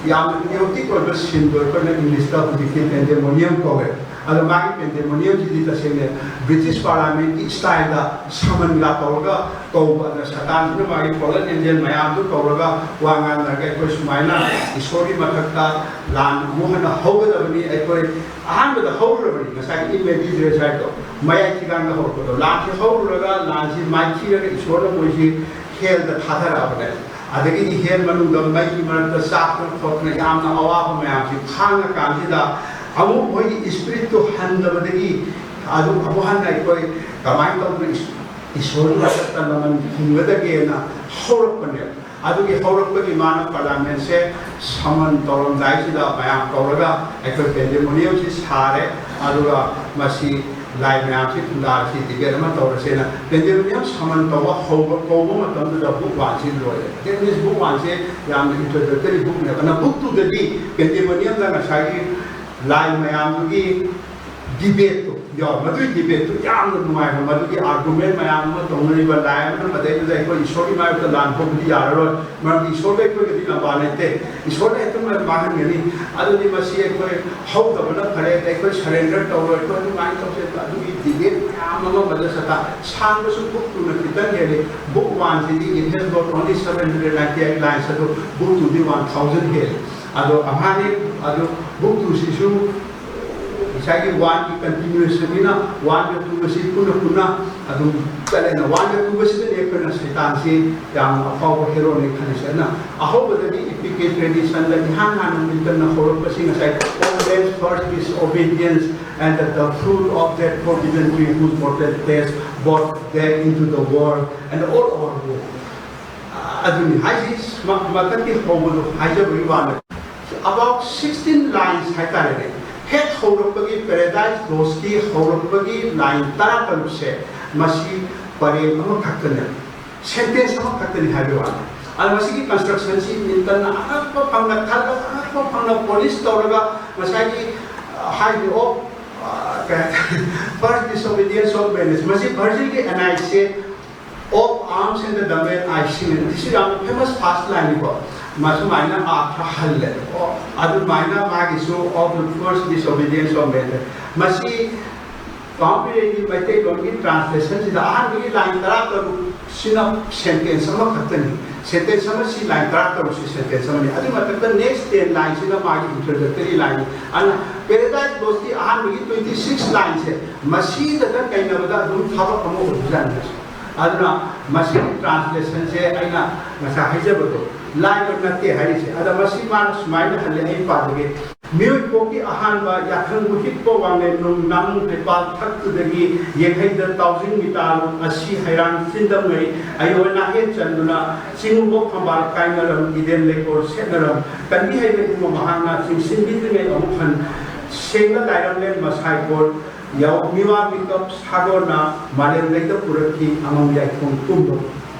ꯌꯥꯝꯅ ꯀꯦꯑꯣꯇꯤꯛ ꯑꯣꯏꯕ ꯁꯤꯟꯗꯣ ꯑꯩꯈꯣꯏꯅ ꯏꯪꯂꯤꯁꯇ ꯍꯧꯖꯤꯛꯇꯤ ꯄꯦꯟꯗꯦꯃꯣꯅꯤꯌꯝ ꯀꯧꯋꯦ꯫ ꯑꯗꯣ ꯃꯥꯒꯤ ꯄꯦꯟꯗꯦꯃꯣꯅꯤꯌꯝꯁꯤꯗꯤ ꯇꯁꯦꯡꯅ ꯕ꯭ꯔꯤꯇꯤꯁ ꯄꯥꯔꯂꯥꯃꯦꯟꯒꯤ ꯁ꯭ꯇꯥꯏꯜꯗ ꯁꯃꯟꯒ ꯇꯧꯔꯒ ꯀꯧꯕ, ꯑꯗ ꯁꯩꯇꯥꯟꯁꯤꯅ ꯃꯥꯒꯤ ꯐꯣꯂꯟ ꯑꯦꯟꯖꯦꯜ ꯃꯌꯥꯝꯗꯨ ꯀꯧꯔꯒ ꯋꯥ ꯉꯥꯡꯅꯔꯒ ꯑꯩꯈꯣꯏ ꯁꯨꯃꯥꯏꯅ ꯏꯁꯣꯔꯒꯤ ꯃꯊꯛꯇ ꯂꯥꯟ ꯑꯃꯨꯛ ꯍꯟꯅ ꯍꯧꯒꯗꯕꯅꯤ, ꯑꯩꯈꯣꯏ ꯑꯍꯥꯟꯕꯗ ꯍꯧꯔꯨꯔꯕꯅꯤ꯫ ꯉꯁꯥꯏꯒꯤ ꯏꯃꯦꯗꯤꯗ꯭ꯔꯦꯁ ꯍꯥꯏꯗꯣ ꯃꯌꯥꯏ ꯊꯤꯒꯥꯡꯗ ꯍꯧꯔꯛꯄꯗꯣ, ꯂꯥꯟꯁꯤ ꯍꯧꯔꯨꯔꯒ ꯂꯥꯟꯁꯤ ꯃꯥꯏꯊꯤꯔꯒ ꯏꯁꯣꯔꯅ ꯃꯣꯏꯁꯤ ꯍꯦꯜꯗ ꯊꯥꯊꯔꯛꯑꯕꯅꯦ꯫ ꯑꯗꯒꯤꯗꯤ ꯍꯦꯜ ꯃꯅꯨꯡꯗ ꯃꯩꯒꯤ ꯃꯔꯛꯇ ꯆꯥꯛꯇꯅ ꯈꯣꯠꯇꯅ ꯌꯥꯝꯅ ꯑꯋꯥꯕ ꯃꯌꯥꯝꯁꯤ ꯈꯥꯡꯉꯀꯥꯟꯁꯤꯗ ꯑꯃꯨꯛ ꯃꯣꯏꯒꯤ ꯏꯁꯄꯤꯔꯤꯠꯇꯨ ꯍꯟꯗꯕꯗꯒꯤ ꯑꯗꯨ ꯑꯃꯨꯛ ꯍꯟꯅ ꯑꯩꯈꯣꯏ ꯀꯃꯥꯏꯅ ꯇꯧꯗꯅ ꯏꯁ-, ꯏꯁꯣꯔꯒꯤ ꯃꯊꯛꯇ ꯂꯃꯟ ꯈꯨꯝꯒꯗꯒꯦꯅ ꯍꯧꯔꯛꯄꯅꯦꯕ꯫ ꯑꯗꯨꯒꯤ ꯍꯧꯔꯛꯄꯒꯤ ꯃꯥꯅ ꯄꯥꯔꯂꯤꯌꯥꯃꯦꯟꯁꯦ ꯁꯃꯟ ꯇꯧꯔꯝꯗꯥꯏꯁꯤꯗ ꯃꯌꯥꯝ ꯀꯧꯔꯒ ꯑꯩꯈꯣꯏ ꯄꯦꯟꯗꯦꯃꯣꯅꯤꯌꯝꯁꯤ ꯁꯥꯔꯦ꯫ ꯑꯗꯨꯒ ꯃꯁꯤ ꯂꯥꯏ ꯃꯌꯥꯝꯁꯤ ꯈꯨꯟꯗꯥꯔꯁꯤ, ꯗꯤꯕꯦꯠ ꯑꯃ ꯇꯧꯔꯁꯦꯅ ꯄꯦꯟꯗꯦꯃꯣꯅꯤꯌꯝ ꯁꯃꯟ ꯇꯧꯕ ꯍꯧꯕ ꯀꯧꯕ ꯃꯇꯝꯗꯨꯗ ꯕꯨꯛ ꯋꯥꯟꯁꯤ ꯂꯣꯏꯔꯦ꯫ ꯗꯦꯠ ꯃꯤꯟꯁ ꯕꯨꯛ ꯋꯥꯟꯁꯦ ꯌꯥꯝꯅ ꯏꯟꯇ꯭ꯔꯣꯗꯛꯇꯔꯤ ꯕꯨꯛꯅꯦꯕ꯫ ꯑꯗꯨꯅ ꯕꯨꯛ ꯇꯨꯗꯗꯤ ꯄꯦꯟꯗꯦꯃꯣꯅꯤꯌꯝꯗ ꯉꯁꯥꯏꯒꯤ ꯂꯥꯏ ꯃꯌꯥꯝꯗꯨꯒꯤ ꯗꯤꯕꯦꯠꯇꯨ ꯌꯥꯎꯔꯦ꯫ ꯃꯗꯨꯒꯤ ꯗꯤꯕꯦꯠꯇꯨ ꯌꯥꯝꯅ ꯅꯨꯡꯉꯥꯏꯕ, ꯃꯗꯨꯒꯤ ꯑꯥꯔꯒꯨꯃꯦꯟ ꯃꯌꯥꯝ ꯑꯃ ꯇꯧꯅꯔꯤꯕ, ꯂꯥꯏ ꯑꯃꯅ ꯃꯗꯩꯗꯨꯗ ꯑꯩꯈꯣꯏ ꯏꯁꯣꯔꯒꯤ ꯃꯥꯌꯣꯛꯇ ꯂꯥꯟ ꯍꯧꯕꯗꯤ ꯌꯥꯔꯔꯣꯏ, ꯃꯔꯝꯗꯤ ꯏꯁꯣꯔꯒ ꯑꯩꯈꯣꯏꯒꯗꯤ ꯂꯝꯕꯥ ꯂꯩꯇꯦ, ꯏꯁꯣꯔꯅ ꯍꯦꯛꯇ ꯃꯥꯡꯍꯟꯒꯅꯤ꯫ ꯑꯗꯨꯗꯤ ꯃꯁꯤ ꯑꯩꯈꯣꯏ ꯍꯧꯗꯕꯅ ꯐꯔꯦ, ꯑꯩꯈꯣꯏ ꯁꯔꯦꯟꯗꯔ ꯇꯧꯔꯣꯏ, ꯑꯩꯈꯣꯏ ꯑꯗꯨꯃꯥꯏꯅ ꯇꯧꯁꯦ꯫ ꯑꯗꯨꯒꯤ ꯗꯤꯕꯦꯠ ꯃꯌꯥꯝ ꯑꯃ ꯃꯗꯨ ꯁꯇꯥ ꯁꯥꯡꯕꯁꯨ ꯕꯨꯛ ꯇꯨꯅ ꯈꯤꯇꯪ ꯍꯦꯜꯂꯤ꯫ ꯕꯨꯛ ꯋꯥꯟꯁꯤꯗꯤ it has got only seven hundred ninety eight lines, ꯑꯗꯣ ꯕꯨꯛ ꯇꯨꯗꯤ ꯋꯥꯟ ꯊꯥꯎꯖꯟ ꯍꯦꯜꯂꯤ꯫ ꯑꯗꯣ ꯑꯃꯍꯥꯅꯤ, ꯑꯗꯣ ꯕꯨꯛ ꯇꯨꯁꯤꯁꯨ ꯉꯁꯥꯏꯒꯤ ꯋꯥꯟꯒꯤ ꯀꯟꯇꯤꯅ꯭ꯌꯨꯑꯦꯁꯟꯅꯤꯅ ꯋꯥꯟꯒ ꯇꯨꯒꯁꯤ ꯄꯨꯟꯅ ꯄꯨꯟꯅ ꯑꯗꯨꯝ ꯆꯠꯂꯦꯅ꯫ ꯋꯥꯟꯒ ꯇꯨꯒꯁꯤꯗꯅꯤ ꯑꯩꯈꯣꯏꯅ ꯁꯩꯇꯥꯟꯁꯤ ꯌꯥꯝꯅ ꯑꯐꯥꯎꯕ ꯍꯦꯔꯣꯅꯤ ꯈꯜꯂꯤꯁꯦ꯫ ꯑꯗꯨꯅ ꯑꯍꯧꯕꯗꯒꯤ ꯏꯄꯤꯛꯀꯤ ꯇ꯭ꯔꯦꯗꯤꯁꯟꯗ ꯏꯍꯥꯟ ꯍꯥꯟꯅ ꯃꯤꯜꯇꯟꯅ ꯍꯧꯔꯛꯄꯁꯤ ꯉꯁꯥꯏ "All men's first disobedience and the fruit of that forbidden tree whose mortal taste brought death into the world and all our woe." ꯑꯗꯨꯅꯤ ꯍꯥꯏꯁꯤ꯫ ꯃ- ꯃꯊꯛꯀꯤ ꯍꯧꯕꯗꯣ ꯍꯥꯏꯖꯕꯒꯤ ꯋꯥꯅꯤ꯫ About sixteen lines ꯍꯥꯏꯇꯥꯔꯦꯅꯦ꯫ ꯍꯦꯛ ꯍꯧꯔꯛꯄꯒꯤ, ꯄꯦꯔꯥꯗꯥꯏꯁ ꯂꯣꯁꯀꯤ ꯍꯧꯔꯛꯄꯒꯤ ꯂꯥꯏꯟ ꯇꯔꯥ ꯇꯔꯨꯛꯁꯦ, ꯃꯁꯤ ꯄꯔꯦꯡ ꯑꯃꯈꯛꯇꯅꯦ, ꯁꯦꯟꯇꯦꯟꯁ ꯑꯃꯈꯛꯇꯅꯤ ꯍꯥꯏꯕꯒꯤ ꯋꯥꯅꯤ꯫ ꯑꯗ ꯃꯁꯤꯒꯤ ꯀꯟꯁꯇ꯭ꯔꯛꯁꯟꯁꯤ ꯃꯤꯜꯇꯟꯅ ꯑꯉꯛꯄ ꯐꯪꯅ ꯈꯜꯂꯒ, ꯑꯉꯛꯄ ꯐꯪꯅ ꯄꯣꯂꯤꯁ ꯇꯧꯔꯒ ꯉꯁꯥꯏꯒꯤ, ꯑ, ꯍꯥꯏꯗꯤ ꯑꯣꯐ, ꯑ, ꯀꯩ ꯍꯥꯏꯇꯥꯔꯦ, first disobedience of manners, ꯃꯁꯤ ꯚꯔꯖꯤꯜꯒꯤ ꯑꯦꯅꯥꯏꯁꯦ "Of arms and the domain I sing" ꯍꯥꯏꯅ꯫ ꯁꯤꯁꯨ ꯌꯥꯝꯅ ꯐꯦꯃꯁ ꯐꯥꯔꯁ ꯂꯥꯏꯟꯅꯤꯀꯣ꯫ ꯃꯁꯨꯃꯥꯏꯅ ꯑꯥꯔꯊ ꯍꯜꯂꯦ꯫ ꯑꯣ, ꯑꯗꯨꯃꯥꯏꯅ ꯃꯥꯒꯤꯁꯨ "Of the first disobedience of manners" ꯃꯁꯤ ꯄꯥꯎꯃꯤꯔꯩꯒꯤ ꯃꯩꯇꯩꯂꯣꯟꯒꯤ ꯇ꯭ꯔꯥꯟꯁꯂꯦꯁꯟꯁꯤꯗ ꯑꯍꯥꯟꯕꯒꯤ ꯂꯥꯏꯟ ꯇꯔꯥ ꯇꯔꯨꯛꯁꯤꯅ ꯁꯦꯟꯇꯦꯟꯁ ꯑꯃꯈꯛꯇꯅꯤ꯫ ꯁꯦꯟꯇꯦꯟꯁ ꯑꯃꯁꯤ ꯂꯥꯏꯟ ꯇꯔꯥ ꯇꯔꯨꯛꯁꯤ ꯁꯦꯟꯇꯦꯟꯁ ꯑꯃꯅꯤ꯫ ꯑꯗꯨꯒꯤ ꯃꯊꯛꯇ ꯅꯦꯛꯁ ꯇꯦꯟ ꯂꯥꯏꯟꯁꯤꯅ ꯃꯥꯒꯤ ꯏꯟꯇ꯭ꯔꯣꯗꯛꯇꯔꯤ ꯂꯥꯏꯟꯅꯤ꯫ ꯑꯗꯨꯅ ꯄꯦꯔꯥꯗꯥꯏꯁ ꯂꯣꯁꯀꯤ ꯑꯍꯥꯟꯕꯒꯤ ꯇ꯭ꯋꯦꯟꯇꯤ ꯁꯤꯛꯁ ꯂꯥꯏꯟꯁꯦ ꯃꯁꯤꯗꯇ ꯅꯩꯅꯕꯗ ꯑꯗꯨꯝ ꯊꯕꯛ ꯑꯃ ꯑꯣꯏꯕꯖꯥꯠꯅꯤ꯫ ꯑꯗꯨꯅ ꯃꯁꯤꯒꯤ ꯇ꯭ꯔꯥꯟꯁꯂꯦꯁꯟꯁꯦ ꯑꯩꯅ ꯉꯁꯥꯏ ꯍꯥꯏꯖꯕꯗꯣ ꯂꯥꯏꯕ ꯅꯠꯇꯦ ꯍꯥꯏꯔꯤꯁꯦ꯫ ꯑꯗ ꯃꯁꯤ ꯃꯥꯅ ꯁꯨꯃꯥꯏꯅ ꯍꯜꯂꯦ, ꯑꯩ ꯄꯥꯖꯒꯦ꯫ ꯃꯤꯑꯣꯏꯄꯣꯛꯀꯤ ꯑꯍꯥꯟꯕ ꯌꯥꯊꯪꯕꯨ ꯍꯤꯛꯄ ꯋꯥꯡꯂꯦꯟ ꯅꯨꯡ ꯅꯥꯃꯨ ꯍꯩꯄꯥꯜ ꯊꯛꯇꯨꯗꯒꯤ ꯌꯦꯡꯍꯩꯗ ꯇꯥꯎꯖꯤꯡ ꯃꯤꯇꯥꯜ ꯑꯁꯤ ꯍꯩꯔꯥꯡ ꯆꯤꯟꯗꯝꯉꯩ ꯑꯌꯣꯟ ꯅꯥꯍꯦꯟ ꯆꯟꯗꯨꯅ ꯆꯤꯡꯉꯨꯕ ꯐꯝꯕꯥꯜ ꯀꯥꯏꯅꯔꯝ ꯏꯗꯦꯟ ꯂꯩꯀꯣꯜ ꯁꯦꯠꯅꯔꯝ ꯀꯟꯕꯤ ꯍꯩꯕ ꯏꯕꯨꯡꯉꯣ ꯃꯍꯥꯛꯅ ꯆꯤꯡꯁꯤꯟꯕꯤꯗ꯭ꯔꯤꯉꯩ ꯑꯃꯨꯛ ꯍꯟ ꯁꯦꯡꯕ ꯇꯥꯏꯔꯝꯂꯦꯟ ꯃꯁꯥꯏꯀꯣꯜ ꯌꯥꯎ ꯃꯤꯋꯥ ꯃꯤꯀꯞ ꯁꯥꯒꯣꯟꯅ ꯃꯥꯂꯦꯝ ꯂꯩꯗ ꯄꯨꯔꯛꯈꯤ ꯑꯃꯝ ꯌꯥꯏꯐꯨꯡ ꯄꯨꯝꯕ꯫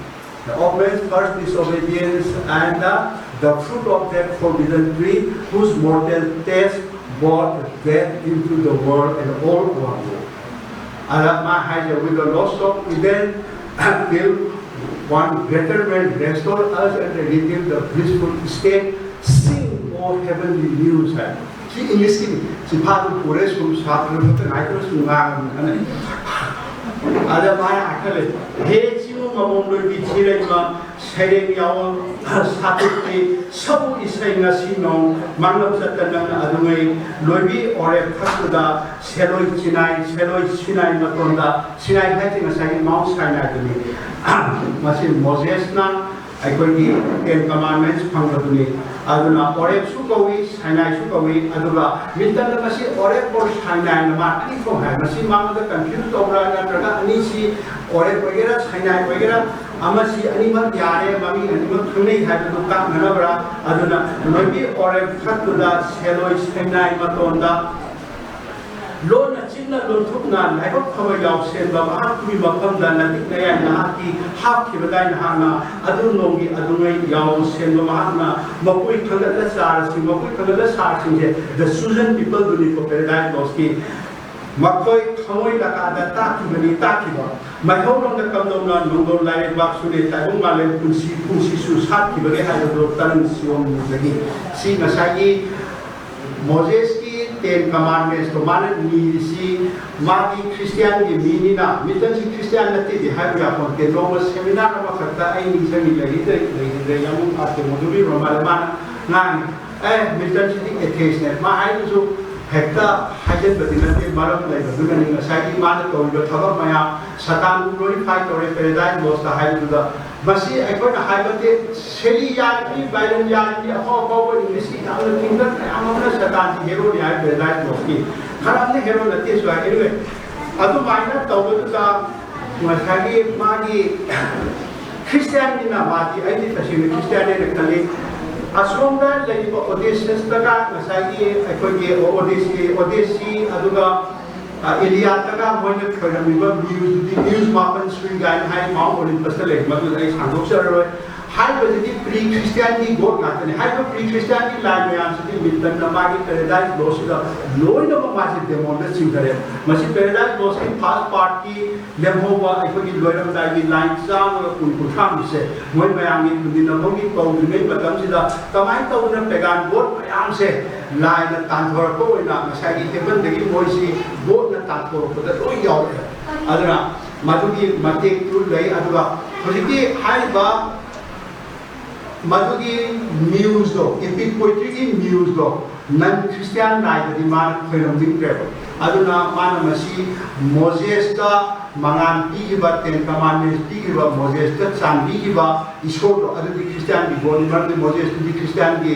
The obvious first disobedience and the, the fruit of that forbidden tree whose mortal taste brought death into the world and all our world. ꯑꯗ ꯃꯥ ꯍꯥꯏꯁꯦ, with the loss of Eden, till one greater man restore us and redeem the blissful state, sing, O heavenly muse ꯍꯥꯏ꯫ ꯁꯤ ꯏꯪꯂꯤꯁꯀꯤꯅꯤ꯫ ꯁꯤ ꯐꯥꯗꯨ ꯄꯨꯔꯦ ꯁꯨꯝ ꯁꯥꯇ꯭ꯔ ꯈꯛꯇ ꯉꯥꯏꯗꯅ ꯁꯨꯝ ꯉꯥꯡꯉꯕꯅꯤ꯫ ꯑꯗ ꯃꯥꯅ ꯍꯥꯏꯈꯠꯂꯦ, ꯍꯦ ꯆꯤꯡꯉꯨ ꯃꯃꯣꯟ ꯂꯣꯏꯕꯤ ꯊꯤꯔꯩꯃ ꯁꯩꯔꯦꯡ ꯌꯥꯎ ꯁꯥꯇꯨꯛꯀꯤ ꯁꯛꯎ ꯏꯁꯩ ꯉꯁꯤ ꯅꯣꯡ ꯃꯥꯡꯂꯞ ꯆꯠꯇ ꯅꯪꯅ ꯑꯗꯨꯉꯩ ꯂꯣꯏꯕꯤ ꯑꯣꯔꯦꯞ ꯊꯛꯇꯨꯗ ꯁꯦꯂꯣꯏ ꯆꯤꯅꯥꯏ ꯁꯦꯂꯣꯏ ꯁꯤꯅꯥꯏ ꯃꯇꯣꯟꯗ ꯁꯤꯅꯥꯏ ꯍꯥꯏꯁꯦ ꯉꯁꯥꯏꯒꯤ ꯃꯥꯎꯟ ꯁꯥꯏꯅꯥꯏꯗꯨꯅꯤ꯫ ꯃꯁꯤ ꯃꯣꯖꯦꯁꯅ ꯑꯩꯈꯣꯏꯒꯤ ꯇꯦꯟ ꯀꯃꯥꯟꯃꯦꯟꯁ ꯐꯪꯕꯗꯨꯅꯤ꯫ ꯑꯗꯨꯅ ꯑꯣꯔꯦꯞꯁꯨ ꯀꯧꯏ, ꯁꯥꯏꯅꯥꯏꯁꯨ ꯀꯧꯏ꯫ ꯑꯗꯨꯒ ꯃꯤꯇꯟꯗ ꯃꯁꯤ ꯑꯣꯔꯦꯞ ꯑꯣꯔ ꯁꯥꯏꯅꯥꯏꯅ ꯃꯥ ꯑꯅꯤ ꯊꯣꯛ ꯍꯥꯏ꯫ ꯃꯁꯤ ꯃꯉꯣꯟꯗ ꯀꯟꯐ꯭ꯌꯨꯁ ꯇꯧꯕ꯭ꯔꯥ, ꯅꯠꯇ꯭ꯔꯒ ꯑꯅꯤꯁꯤ ꯑꯣꯔꯦꯞ ꯑꯣꯏꯒꯦꯔꯥ ꯁꯥꯏꯅꯥꯏ ꯑꯣꯏꯒꯦꯔꯥ ꯑꯃꯁꯤ ꯑꯅꯤꯃꯛ ꯌꯥꯔꯦ, ꯃꯃꯤꯡ ꯑꯅꯤꯃꯛ ꯈꯪꯅꯩ ꯍꯥꯏꯕꯗꯨ ꯇꯥꯛꯅꯅꯕ꯭ꯔꯥ? ꯑꯗꯨꯅ ꯂꯣꯏꯕꯤ ꯑꯣꯔꯦꯞ ꯈꯛꯇꯨꯗ ꯁꯦꯂꯣꯏ ꯁꯥꯏꯅꯥꯏ ꯃꯇꯣꯟꯗ ꯂꯣꯟꯅ ꯆꯤꯟꯅ ꯂꯣꯟꯊꯣꯛꯅ ꯂꯥꯏꯕꯛ ꯐꯕ ꯌꯥꯎꯁꯦꯟꯕ ꯃꯍꯥꯛꯀꯤ ꯃꯐꯝꯗ ꯅꯇꯤꯛ ꯅꯌꯥꯏ ꯅꯍꯥꯛꯀꯤ ꯍꯥꯞꯈꯤꯕꯗꯥꯏ ꯅꯍꯥꯛꯅ ꯑꯗꯨ ꯅꯣꯡꯒꯤ ꯑꯗꯨꯉꯩ ꯌꯥꯎꯁꯦꯟꯕ ꯃꯍꯥꯛꯅ ꯃꯈꯣꯏ ꯈꯪꯒꯠꯂ ꯆꯥꯔꯁꯤ꯫ ꯃꯈꯣꯏ ꯈꯪꯒꯠꯂ ꯆꯥꯔꯁꯤꯡꯁꯦ the chosen people ꯗꯨꯅꯤꯀꯣ ꯄꯦꯔꯦꯗꯥꯏꯁ ꯂꯣꯁꯀꯤ꯫ ꯃꯈꯣꯏ ꯊꯃꯣꯏ ꯂꯀꯥꯗ ꯇꯥꯛꯈꯤꯕꯅꯤ, ꯇꯥꯛꯈꯤꯕ ꯃꯩꯍꯧꯔꯣꯝꯗ ꯀꯝꯗꯧꯅ ꯅꯣꯡꯗꯣꯜ ꯂꯥꯏꯔꯩꯕꯥꯛꯁꯨꯅꯦ ꯇꯥꯏꯕꯪ ꯃꯥꯂꯦꯝ ꯄꯨꯟꯁꯤ ꯄꯨꯟꯁꯤꯁꯨ ꯁꯥꯠꯈꯤꯕꯒꯦ ꯍꯥꯏꯕꯗꯨ ꯇꯔꯨꯡ ꯁꯤꯌꯣꯝꯗꯒꯤ꯫ ꯁꯤ ꯉꯁꯥꯏꯒꯤ ꯃꯣꯖꯦꯁꯀꯤ ꯇꯦꯟ ꯀꯃꯥꯟꯃꯦꯟꯁꯇꯣ ꯃꯥꯅ ꯅꯤꯔꯤꯁꯤ ꯃꯥꯗꯤ ꯈ꯭ꯔꯤꯁꯇꯤꯌꯥꯟꯒꯤ ꯃꯤꯅꯤꯅ, ꯃꯤꯇꯟꯁꯤ ꯈ꯭ꯔꯤꯁꯇꯤꯌꯥꯟ ꯅꯠꯇꯦꯗꯤ ꯍꯥꯏꯕ ꯌꯥꯄꯣꯟꯇꯦ꯫ ꯅꯣꯡꯃ ꯁꯦꯃꯤꯅꯥꯔ ꯑꯃꯈꯛꯇ ꯑꯩ ꯅꯤꯡꯁꯤꯡꯉꯤ, ꯂꯩꯔꯤꯗ꯭ꯔꯦ ꯂꯩꯔꯤꯗ꯭ꯔꯦ ꯌꯥꯝ ꯑꯥꯔꯇꯦ ꯃꯣꯗꯨꯕꯤ ꯔꯣꯃꯥꯂꯦ ꯃꯥꯅ ꯉꯥꯡꯉꯤ, ꯑꯦ ꯃꯤꯇꯟꯁꯤꯗꯤ ꯑꯦꯊꯦꯏꯁꯅꯦ꯫ ꯃꯥ ꯍꯥꯏꯗꯨꯁꯨ ꯍꯦꯛꯇ ꯍꯥꯏꯖꯤꯟꯕꯗꯤ ꯅꯠꯇꯦ, ꯃꯔꯝ ꯂꯩꯕꯗꯨꯅꯅꯤ꯫ ꯉꯁꯥꯏꯒꯤ ꯃꯥꯅ ꯇꯧꯔꯤꯕ ꯊꯕꯛ ꯃꯌꯥꯝ, ꯁꯇꯥꯟꯕꯨ glorify ꯇꯧꯔꯦ Paradise Lost ꯍꯥꯏꯕꯗꯨꯗ, ꯃꯁꯤ ꯑꯩꯈꯣꯏꯅ ꯍꯥꯏꯕꯗꯤ ꯁꯦꯂꯤ ꯌꯥꯔꯤꯕꯤ, ꯕꯥꯏꯔꯟ ꯌꯥꯔꯤꯕꯤ, ꯑꯐꯥꯎ ꯑꯐꯥꯎꯕ ꯏꯪꯂꯤꯁꯀꯤ ꯌꯥꯝꯅ ꯊꯤꯡꯒꯠ ꯃꯌꯥꯝ ꯑꯃꯅ ꯁꯇꯥꯟꯁꯤ ꯍꯦꯔꯣꯅꯤ ꯍꯥꯏ Paradise Lost ꯀꯤ꯫ ꯈꯔ ꯑꯃꯅ ꯍꯦꯔꯣ ꯅꯠꯇꯦꯁꯨ ꯍꯥꯏ꯫ Anyway, ꯑꯗꯨꯃꯥꯏꯅ ꯇꯧꯕꯗꯨꯗ ꯉꯁꯥꯏꯒꯤ ꯃꯥꯒꯤ ꯈ꯭ꯔꯤꯁꯇꯤꯌꯥꯟꯅꯤꯅ ꯃꯥꯗꯤ, ꯑꯩꯗꯤ ꯇꯁꯦꯡꯅ ꯈ꯭ꯔꯤꯁꯇꯤꯌꯥꯟꯅꯦꯅ ꯈꯜꯂꯤ꯫ ꯑꯁꯣꯝꯗ ꯂꯩꯔꯤꯕ ꯑꯣꯗꯦꯁꯤꯌꯁꯇꯒ ꯉꯁꯥꯏꯒꯤ ꯑꯩꯈꯣꯏꯒꯤ ꯑꯣꯗꯦꯁꯤ, ꯑꯣꯗꯦꯁꯤ, ꯑꯗꯨꯒ, ꯑ, ꯏꯂꯤꯌꯥꯗꯒ ꯃꯣꯏꯅ ꯈꯣꯏꯔꯝꯃꯤꯕ ꯃ꯭ꯌꯨꯁꯇꯨꯗꯤ ꯃ꯭ꯌꯨꯁ ꯃꯥꯄꯟ ꯁꯨꯏ ꯀꯥꯏꯅ ꯍꯥꯏ, ꯃꯥꯎꯟ ꯑꯣꯂꯤꯝꯄꯁꯇ ꯂꯩ, ꯃꯗꯨꯗ ꯑꯩ ꯁꯥꯡꯗꯣꯛꯆꯔꯔꯣꯏ꯫ ꯍꯥꯏꯔꯤꯕꯁꯤꯗꯤ ꯄ꯭ꯔꯤ ꯈ꯭ꯔꯤꯁꯇꯤꯌꯥꯟꯒꯤ ꯒꯣꯗ ꯉꯥꯛꯇꯅꯤ꯫ ꯍꯥꯏꯔꯤꯕ ꯄ꯭ꯔꯤ ꯈ꯭ꯔꯤꯁꯇꯤꯌꯥꯟꯒꯤ ꯂꯥꯏ ꯃꯌꯥꯝꯁꯤꯗꯤ ꯃꯤꯜꯇꯟꯅ ꯃꯥꯒꯤ Paradise Lost ꯁꯤꯗ ꯂꯣꯏꯅꯃꯛ ꯃꯥꯁꯦ ꯗꯦꯃꯣꯟꯗ ꯆꯤꯡꯊꯔꯦ꯫ ꯃꯁꯤ Paradise Lost ꯀꯤ ꯐꯥꯔꯁ ꯄꯥꯔꯠꯀꯤ ꯂꯦꯝꯍꯧꯕ ꯑꯩꯈꯣꯏꯒꯤ ꯂꯣꯏꯔꯝꯗꯥꯏꯒꯤ ꯂꯥꯏꯟ ꯆꯥꯝꯃꯒ ꯀꯨꯟ ꯀꯨꯟꯊ꯭ꯔꯥꯃꯨꯛꯁꯦ ꯃꯣꯏ ꯃꯌꯥꯝꯒꯤ ꯈꯨꯟꯗꯤꯟꯅꯐꯝꯒꯤ ꯀꯧꯗ꯭ꯔꯤꯉꯩ ꯃꯇꯝꯁꯤꯗ ꯀꯃꯥꯏꯅ ꯇꯧꯗꯅ pagan god ꯃꯌꯥꯝꯁꯦ ꯂꯥꯏꯅ ꯇꯥꯟꯊꯣꯔꯛꯄ ꯑꯣꯏꯅ ꯉꯁꯥꯏꯒꯤ ꯍꯦꯕꯟꯗꯒꯤ ꯃꯣꯏꯁꯤ ꯒꯣꯗꯅ ꯇꯥꯟꯊꯣꯔꯛꯄꯗ ꯂꯣꯏ ꯌꯥꯎꯔꯛꯑꯦ꯫ ꯑꯗꯨꯅ ꯃꯗꯨꯒꯤ ꯃꯇꯦꯛꯇꯨ ꯂꯩ꯫ ꯑꯗꯨꯒ ꯍꯧꯖꯤꯛꯀꯤ ꯍꯥꯏꯔꯤꯕ ꯃꯗꯨꯒꯤ ꯃ꯭ꯌꯨꯁꯇꯣ, ꯏꯄꯤꯛ ꯄꯣꯏꯇ꯭ꯔꯤꯒꯤ ꯃ꯭ꯌꯨꯁꯇꯣ ꯅꯟ ꯈ꯭ꯔꯤꯁꯇꯤꯌꯥꯟ ꯂꯥꯏꯗꯗꯤ ꯃꯥꯅ ꯈꯣꯏꯔꯝꯅꯤꯡꯗ꯭ꯔꯦꯕ꯫ ꯑꯗꯨꯅ ꯃꯥꯅ ꯃꯁꯤ ꯃꯣꯖꯦꯁꯇ ꯃꯉꯥꯜ ꯄꯤꯈꯤꯕ, ꯇꯦꯟ ꯀꯃꯥꯟꯃꯦꯟꯁ ꯄꯤꯈꯤꯕ, ꯃꯣꯖꯦꯁꯇ ꯆꯥꯟꯕꯤꯈꯤꯕ ꯏꯁꯣꯔꯗꯣ, ꯑꯗꯨꯗꯤ ꯈ꯭ꯔꯤꯁꯇꯤꯌꯥꯟꯒꯤ ꯒꯣꯗꯅꯤ, ꯃꯔꯝꯗꯤ ꯃꯣꯖꯦꯁꯇꯨꯗꯤ ꯈ꯭ꯔꯤꯁꯇꯤꯌꯥꯟꯒꯤ,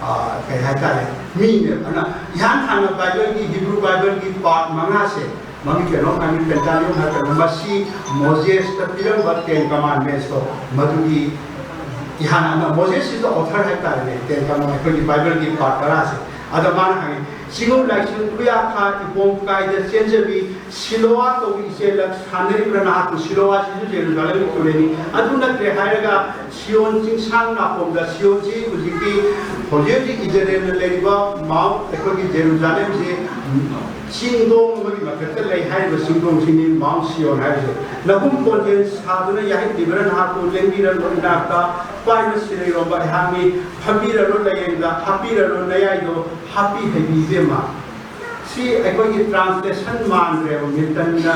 ꯑ, ꯀꯩ ꯍꯥꯏꯇꯥꯔꯦ, ꯃꯤꯅꯦꯕ꯫ ꯑꯗꯨꯅ ꯏꯍꯥꯟ ꯍꯥꯟꯅ ꯕꯥꯏꯕꯜꯒꯤ, ꯍꯤꯕ꯭ꯔꯨ ꯕꯥꯏꯕꯜꯒꯤ ꯄꯥꯔꯠ ꯃꯉꯥꯁꯦ, ꯃꯃꯤꯡ ꯀꯩꯅꯣꯝ ꯍꯥꯏꯕꯅꯤ, ꯄꯦꯟꯇꯥꯂꯤꯌꯣꯟ ꯍꯥꯏꯕ ꯀꯩꯅꯣ, ꯃꯁꯤ ꯃꯣꯖꯦꯁꯇ ꯄꯤꯔꯝꯕ ꯇꯦꯟ ꯀꯃꯥꯟꯃꯦꯟꯁꯇꯣ, ꯃꯗꯨꯒꯤ ꯏꯍꯥꯟ ꯍꯥꯟꯅ, Moses is the author ꯍꯥꯏꯇꯥꯔꯦꯅꯦ, ꯇꯦꯟ ꯀꯃꯥꯟ, ꯑꯩꯈꯣꯏꯒꯤ ꯕꯥꯏꯕꯜꯒꯤ ꯄꯥꯔꯠ ꯇꯔꯥꯁꯦ꯫ ꯑꯗ ꯃꯥꯅ ꯍꯥꯏ, ꯆꯤꯡꯉꯧ ꯂꯥꯏꯁꯪ ꯈꯨꯌꯥ ꯈꯥ ꯏꯄꯣꯝ ꯀꯥꯏꯗ ꯆꯦꯟꯖꯕꯤ, ꯁꯤꯂꯣꯋꯥ ꯀꯧꯕ ꯏꯆꯦꯜꯂꯛ ꯁꯥꯟꯅꯔꯤꯕ꯭ꯔꯥ ꯅꯍꯥꯛꯄꯨ? ꯁꯤꯂꯣꯋꯥꯁꯤꯁꯨ ꯖꯦꯔꯨꯖꯥꯂꯦꯝꯒꯤ ꯇꯨꯔꯦꯜꯅꯤ꯫ ꯑꯗꯨ ꯅꯠꯇ꯭ꯔꯦ ꯍꯥꯏꯔꯒ ꯁꯤꯌꯣꯟ ꯆꯤꯡꯁꯥꯡ ꯅꯥꯄꯣꯝꯗ, ꯁꯤꯌꯣꯟꯁꯤ ꯍꯧꯖꯤꯛꯀꯤ, ꯍꯧꯖꯤꯛ ꯍꯧꯖꯤꯛ ꯏꯖꯔꯦꯜꯅ ꯂꯩꯔꯤꯕ ꯃꯥꯎꯟ, ꯑꯩꯈꯣꯏꯒꯤ ꯖꯦꯔꯨꯖꯥꯂꯦꯝꯁꯤ ꯆꯤꯡꯗꯣꯡ ꯑꯃꯒꯤ ꯃꯊꯛꯇ ꯂꯩ ꯍꯥꯏꯔꯤꯕ ꯆꯤꯡꯗꯣꯡꯁꯤꯅꯤ ꯃꯥꯎꯟ ꯁꯤꯌꯣꯟ ꯍꯥꯏꯔꯤꯁꯦ꯫ ꯅꯍꯨꯝ ꯀꯣꯟꯖꯦꯜ ꯁꯥꯗꯨꯅ ꯌꯥꯍꯤꯞꯂꯤꯕ꯭ꯔꯥ ꯅꯍꯥꯛꯄꯨ? ꯂꯦꯡꯕꯤꯔꯅꯨ ꯏꯅꯥꯛꯇ ꯄꯥꯏꯕ ꯁꯤꯔꯩꯔꯣꯝꯕ ꯑꯩꯍꯥꯛꯅꯤ, ꯐꯝꯕꯤꯔꯅꯨ ꯂꯥꯏꯌꯦꯡꯗ, ꯍꯥꯞꯄꯤꯔꯅꯨ ꯅꯌꯥꯏꯗꯣ, ꯍꯥꯞꯄꯤ ꯍꯩꯕꯤ ꯏꯕꯦꯝꯃ꯫ ꯁꯤ ꯑꯩꯈꯣꯏꯒꯤ ꯇ꯭ꯔꯥꯟꯁꯂꯦꯁꯟ ꯃꯥꯟꯈ꯭ꯔꯦꯕ꯫ ꯃꯤꯜꯇꯟꯅ